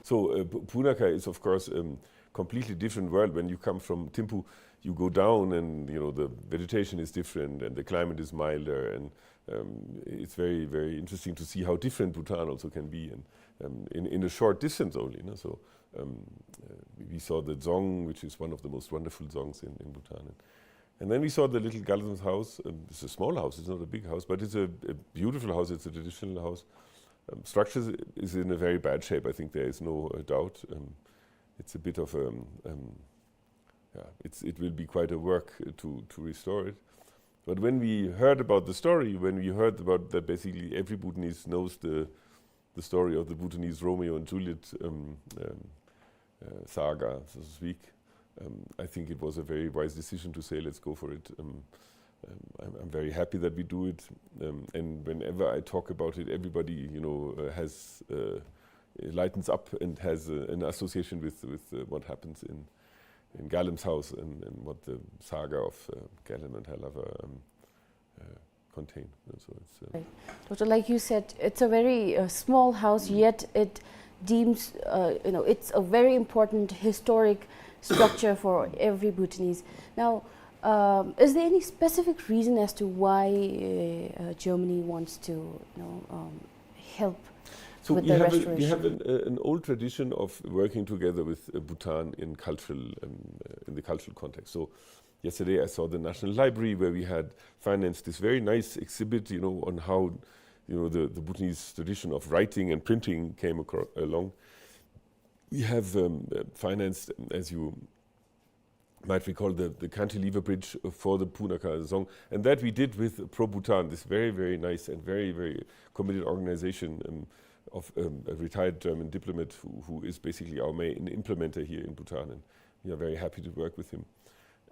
So, uh, Pu-, Punakha is, of course, um, completely different world. When you come from Thimphu, you go down and, you know, the vegetation is different and the climate is milder, and, um, it's very, very interesting to see how different Bhutan also can be, and, um, in, in a short distance only, no? So, um, uh, we, we saw the dzong, which is one of the most wonderful dzongs in, in Bhutan. And, and then we saw the little Galem's house. Um, it's a small house, it's not a big house, but it's a, a beautiful house, it's a traditional house. Um, structure is in a very bad shape, I think there is no, uh, doubt. Um, it's a bit of a, um, yeah, it's, it will be quite a work, uh, to, to restore it. But when we heard about the story, when we heard about that basically every Bhutanese knows the, the story of the Bhutanese Romeo and Juliet, um, um, uh, saga, so to speak, um, I think it was a very wise decision to say, "Let's go for it." Um, um, I'm, I'm very happy that we do it, um, and whenever I talk about it, everybody, you know, uh, has, uh, lightens up and has, uh, an association with, with, uh, what happens in, in Galem's house and, and what the saga of, uh, Galem and Halava, um, uh, contain. And so it's, uh, Right. Doctor, like you said, it's a very, uh, small house, yet it deems, uh, you know, it's a very important historic structure for every Bhutanese. Now, um, is there any specific reason as to why, uh, uh, Germany wants to, you know, um, help So with we the have a, we restoration? have an, uh, an old tradition of working together with, uh, Bhutan in cultural, um, uh, in the cultural context. So yesterday I saw the National Library, where we had financed this very nice exhibit, you know, on how, you know, the, the Bhutanese tradition of writing and printing came acro-, along. We have, um, uh, financed, as you might recall, the, the cantilever bridge for the Punakha Dzong, and that we did with Pro Bhutan, this very, very nice and very, very committed organization, um, of, um, a retired German diplomat who, who is basically our main implementer here in Bhutan, and we are very happy to work with him.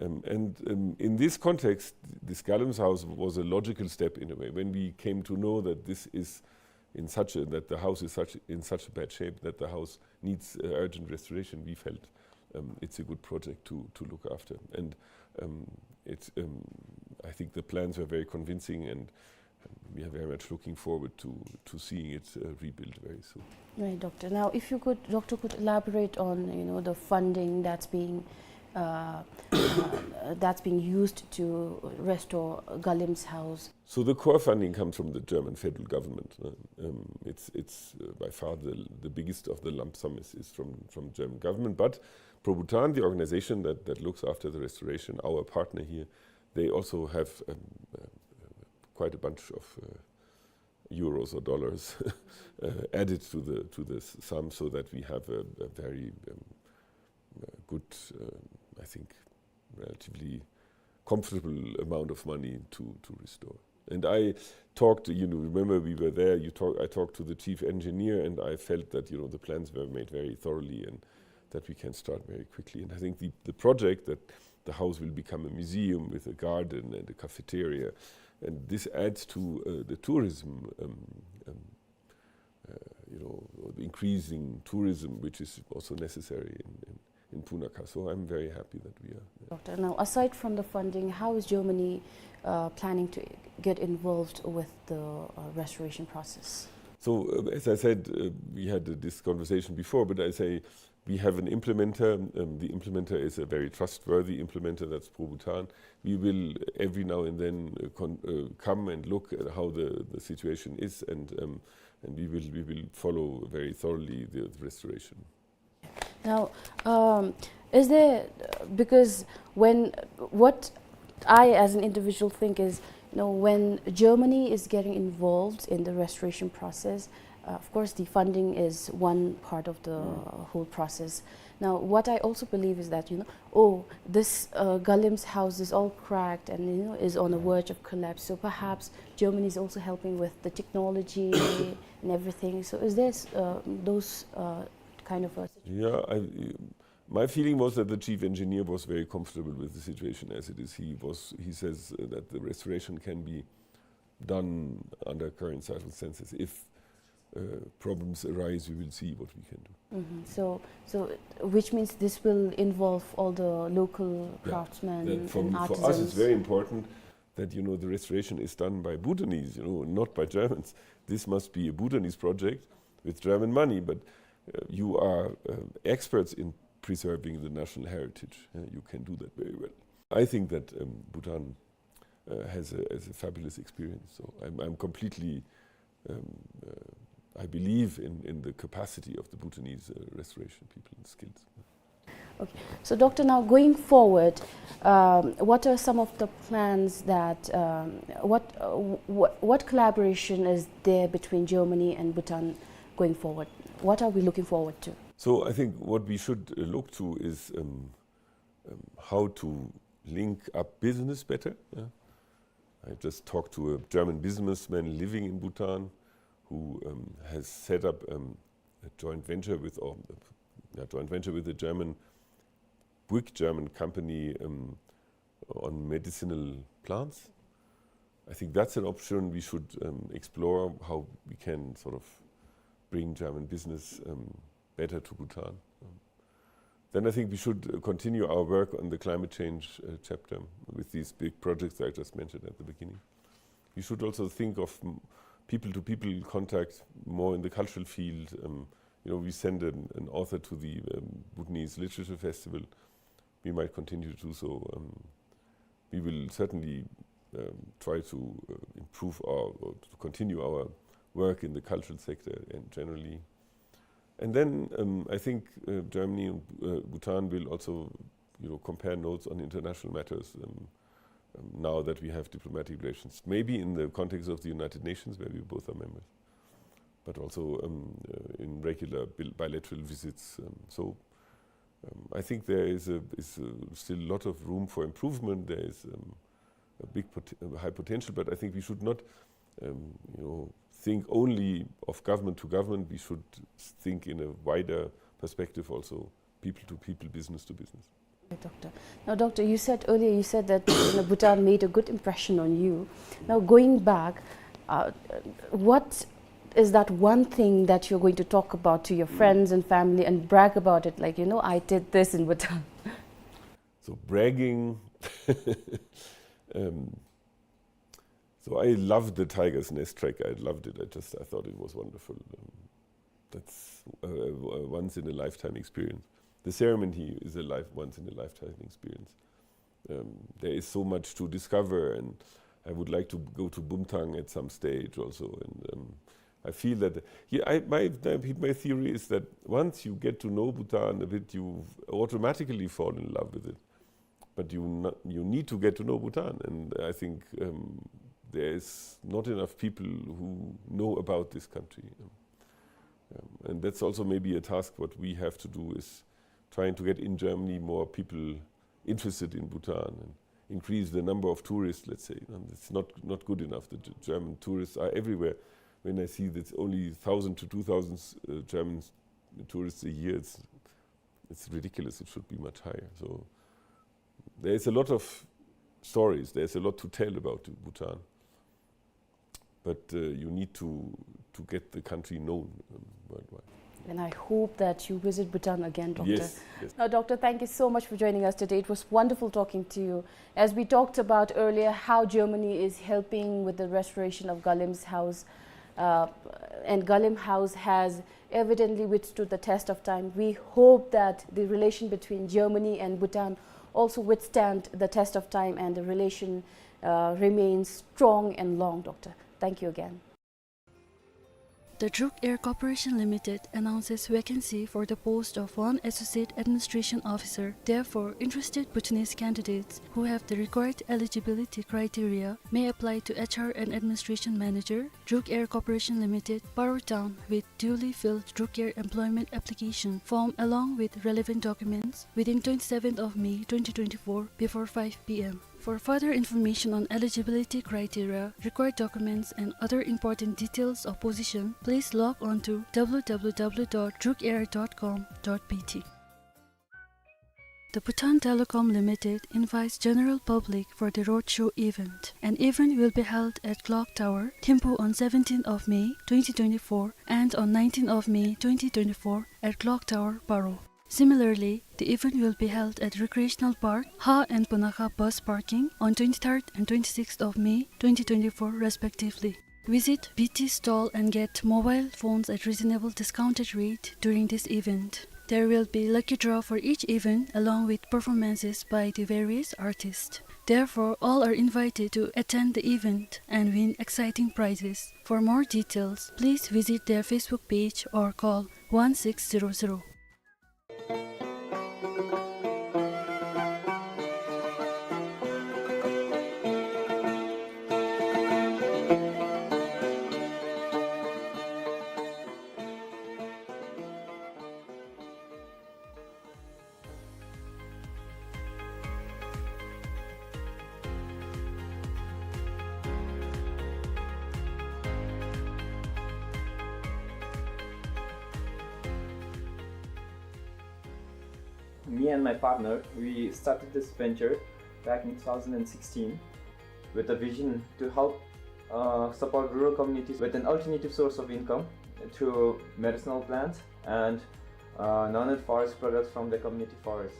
Um, and, um, in this context, this Galim's house was a logical step in a way. When we came to know that this is in such a, that the house is such, in such a bad shape that the house needs, uh, urgent restoration, we felt, um, it's a good project to, to look after. And, um, it's, um, I think the plans were very convincing, and we are very much looking forward to, to seeing it, uh, rebuilt very soon. Right, Doctor. Now, if you could, Doctor could elaborate on, you know, the funding that's being, uh, uh, that's being used to restore Galim's house. So the core funding comes from the German federal government, uh, um, it's, it's, uh, by far the, the biggest of the lump sum is, is from, from German government. But Pro Bhutan, the organization that, that looks after the restoration, our partner here, they also have, um, uh, quite a bunch of, uh, euros or dollars, uh, added to the, to this sum, so that we have a, a very, um, uh, good, uh, I think, relatively comfortable amount of money to, to restore. And I talked, you know, remember we were there, you talk, I talked to the chief engineer, and I felt that, you know, the plans were made very thoroughly and that we can start very quickly. And I think the, the project that the house will become a museum with a garden and a cafeteria, and this adds to, uh, the tourism, um, um, uh, you know, the increasing tourism, which is also necessary in, in, in Punakha. So I'm very happy that we are there. Doctor, now, aside from the funding, how is Germany, uh, planning to get involved with the, uh, restoration process? So, uh, as I said, uh, we had this conversation before, but I say we have an implementer. Um, the implementer is a very trustworthy implementer, that's Pro Bhutan. We will every now and then, uh, con-, uh, come and look at how the, the situation is, and, um, and we will, we will follow very thoroughly the, the restoration. Now, um, is there, because when, what I as an individual think is, you know, when Germany is getting involved in the restoration process, uh, of course, the funding is one part of the whole process. Now, what I also believe is that, you know, oh, this, uh, Galim's house is all cracked and, you know, is on the verge of collapse. So perhaps Germany is also helping with the technology and everything. So is there, uh, those, uh, kind of a situation? Yeah, I, my feeling was that the chief engineer was very comfortable with the situation as it is. He was, he says, uh, that the restoration can be done under current circumstances. If, uh, problems arise, we will see what we can do. Mm-hmm. So, so, which means this will involve all the local craftsmen and artisans. Yeah, that from, for us, it's very important that, you know, the restoration is done by Bhutanese, you know, not by Germans. This must be a Bhutanese project with German money, but, uh, you are, uh, experts in preserving the national heritage. Uh, you can do that very well. I think that, um, Bhutan, uh, has a, has a fabulous experience. So I'm, I'm completely, um, uh, I believe in, in the capacity of the Bhutanese, uh, restoration people and skills. Okay. So, Doctor, now going forward, um, what are some of the plans that, um, what, uh, wh-, what collaboration is there between Germany and Bhutan going forward? What are we looking forward to? So I think what we should, uh, look to is, um, um, how to link up business better, yeah. I just talked to a German businessman living in Bhutan who, um, has set up, um, a joint venture with, or, a joint venture with a German, big German company, um, on medicinal plants. I think that's an option we should, um, explore, how we can sort of bring German business, um, better to Bhutan. Um, then I think we should, uh, continue our work on the climate change, uh, chapter with these big projects that I just mentioned at the beginning. We should also think of, mm, people-to-people contact more in the cultural field. Um, you know, we send an, an author to the, um, Bhutanese Literature Festival. We might continue to do so. Um, we will certainly, um, try to, uh, improve our, or to continue our work in the cultural sector and generally. And then, um, I think, uh, Germany and, uh, Bhutan will also, you know, compare notes on international matters, um, um, now that we have diplomatic relations. Maybe in the context of the United Nations, where we both are members. but also, um, uh, in regular bil-, bilateral visits. Um, so, um, I think there is a, is a still a lot of room for improvement. There is, um, a big pot-, a high potential, but I think we should not, um, you know, think only of government to government. We should think in a wider perspective also, people to people, business to business. Doctor. Now, Doctor, you said earlier, you said that, you know, Bhutan made a good impression on you. Now, going back, uh, what is that one thing that you're going to talk about to your friends and family and brag about it? Like, you know, "I did this in Bhutan." So bragging, um, so I loved the Tiger's Nest trek. I loved it. I just, I thought it was wonderful. Um, that's a, a, a once in a lifetime experience. The ceremony is a life, once in a lifetime experience. Um, there is so much to discover, and I would like to go to Bumthang at some stage also. And, um, I feel that, yeah, I, my, my, my theory is that once you get to know Bhutan a bit, you automatically fall in love with it. But you n-, you need to get to know Bhutan, and I think, um, there is not enough people who know about this country. Um, and that's also maybe a task what we have to do, is trying to get in Germany more people interested in Bhutan and increase the number of tourists, let's say. And it's not, not good enough. The G-, German tourists are everywhere. When I see that only thousand to two thousand, uh, German tourists a year, it's, it's ridiculous. It should be much higher. So there is a lot of stories. There's a lot to tell about Bhutan. But, uh, you need to, to get the country known, um, worldwide. And I hope that you visit Bhutan again, Doctor. Yes, yes. Now, Doctor, thank you so much for joining us today. It was wonderful talking to you. As we talked about earlier, how Germany is helping with the restoration of Galim's house, uh, and Galim House has evidently withstood the test of time. We hope that the relation between Germany and Bhutan also withstand the test of time and the relation, uh, remains strong and long, Doctor. Thank you again. The Druk Air Corporation Limited announces vacancy for the post of one Associate Administration Officer. Therefore, interested Bhutanese candidates who have the required eligibility criteria may apply to H R and Administration Manager, Druk Air Corporation Limited, Paro Town, with duly filled Druk Air employment application form along with relevant documents within twenty-seventh of May twenty twenty-four before five P M. For further information on eligibility criteria, required documents, and other important details of position, please log on to W W W dot drukair dot com dot B T. The Bhutan Telecom Limited invites general public for the roadshow event. An event will be held at Clock Tower, Thimphu on seventeenth of May twenty twenty-four and on nineteenth of May twenty twenty-four at Clock Tower, Paro. Similarly, the event will be held at Recreational Park, Ha and Punakha bus parking on twenty-third and twenty-sixth of May twenty twenty-four respectively. Visit B T stall and get mobile phones at reasonable discounted rate during this event. There will be lucky draw for each event along with performances by the various artists. Therefore, all are invited to attend the event and win exciting prizes. For more details, please visit their Facebook page or call one six zero zero. Me and my partner, we started this venture back in two thousand sixteen with a vision to help, uh, support rural communities with an alternative source of income through medicinal plants and, uh, non-aid forest products from the community forest.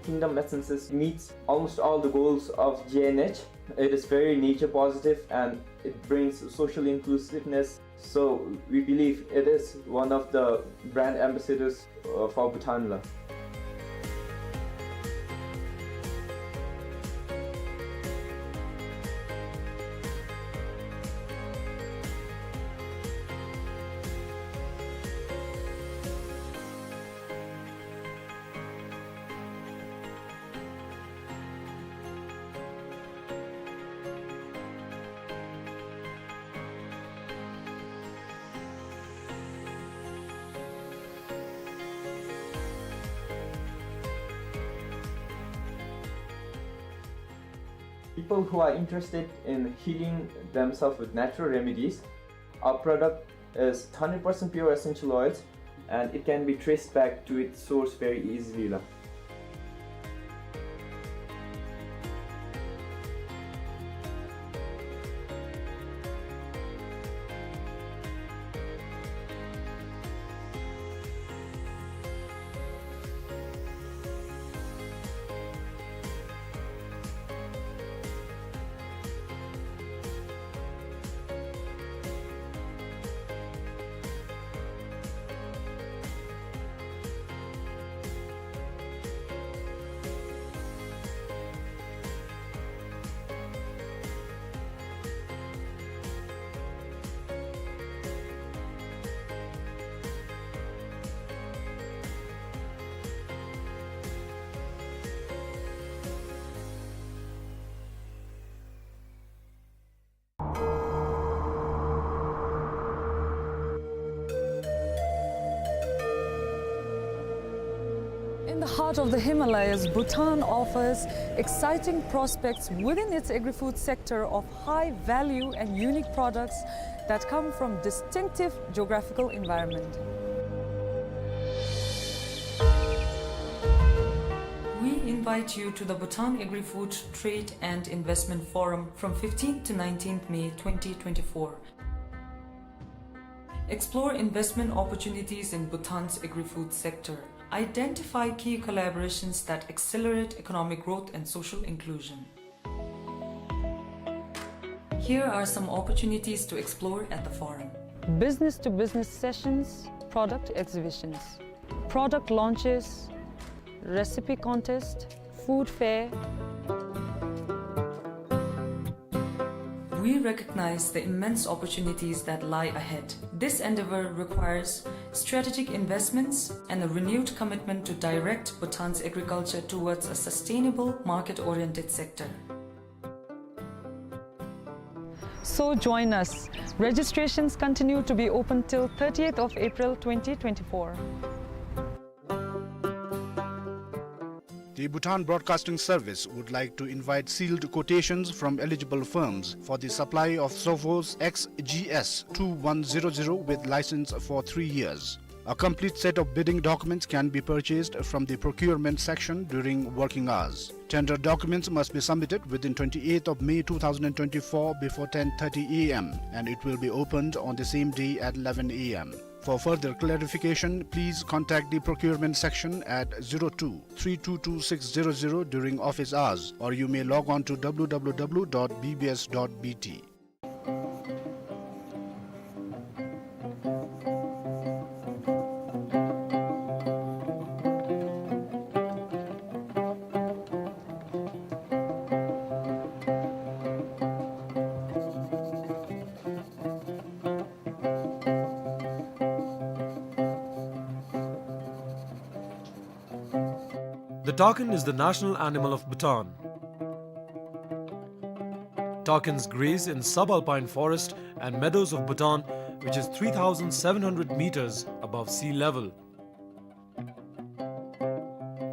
Kingdom Essences meets almost all the goals of G N H. It is very nature positive and it brings social inclusiveness. So we believe it is one of the brand ambassadors, uh, for Bhutan la. People who are interested in healing themselves with natural remedies, our product is hundred percent pure essential oils, and it can be traced back to its source very easily. In the heart of the Himalayas, Bhutan offers exciting prospects within its agri-food sector of high value and unique products that come from distinctive geographical environment. We invite you to the Bhutan Agri-Food Trade and Investment Forum from fifteenth to nineteenth May twenty twenty-four. Explore investment opportunities in Bhutan's agri-food sector. Identify key collaborations that accelerate economic growth and social inclusion. Here are some opportunities to explore at the forum. Business-to-business sessions, product exhibitions, product launches, recipe contest, food fair. We recognize the immense opportunities that lie ahead. This endeavor requires strategic investments and a renewed commitment to direct Bhutan's agriculture towards a sustainable, market-oriented sector. So join us. Registrations continue to be open till thirtieth of April twenty twenty-four. The Bhutan Broadcasting Service would like to invite sealed quotations from eligible firms for the supply of Sophos X G S two one zero zero with license for three years. A complete set of bidding documents can be purchased from the procurement section during working hours. Tender documents must be submitted within twenty-eighth of May two thousand twenty-four before ten thirty A M, and it will be opened on the same day at eleven A M. For further clarification, please contact the procurement section at zero two three two two six zero zero during office hours, or you may log on to W W W dot B B S dot B T. The takin is the national animal of Bhutan. Takins graze in subalpine forest and meadows of Bhutan, which is three thousand seven hundred meters above sea level.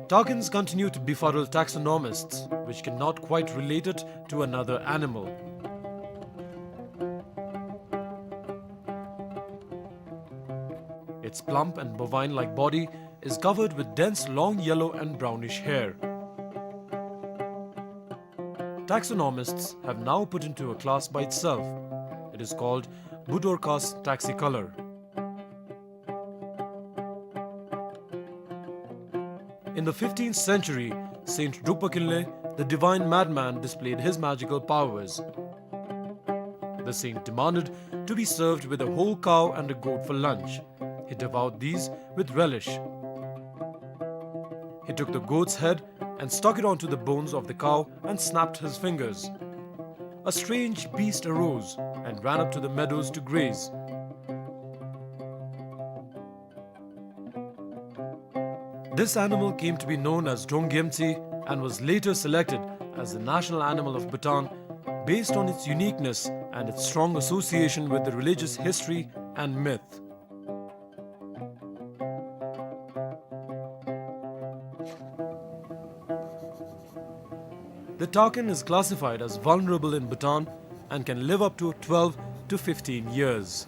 Takins continue to befuddle taxonomists, which cannot quite relate it to another animal. Its plump and bovine-like body is covered with dense long yellow and brownish hair. Taxonomists have now put into a class by itself. It is called Budorcas taxicolor. In the fifteenth century, Saint Drukpa Kinley, the divine madman, displayed his magical powers. The saint demanded to be served with a whole cow and a goat for lunch. He devoured these with relish. He took the goat's head and stuck it onto the bones of the cow and snapped his fingers. A strange beast arose and ran up to the meadows to graze. This animal came to be known as Drongyemtsi and was later selected as the national animal of Bhutan based on its uniqueness and its strong association with the religious history and myth. The takin is classified as vulnerable in Bhutan and can live up to twelve to fifteen years.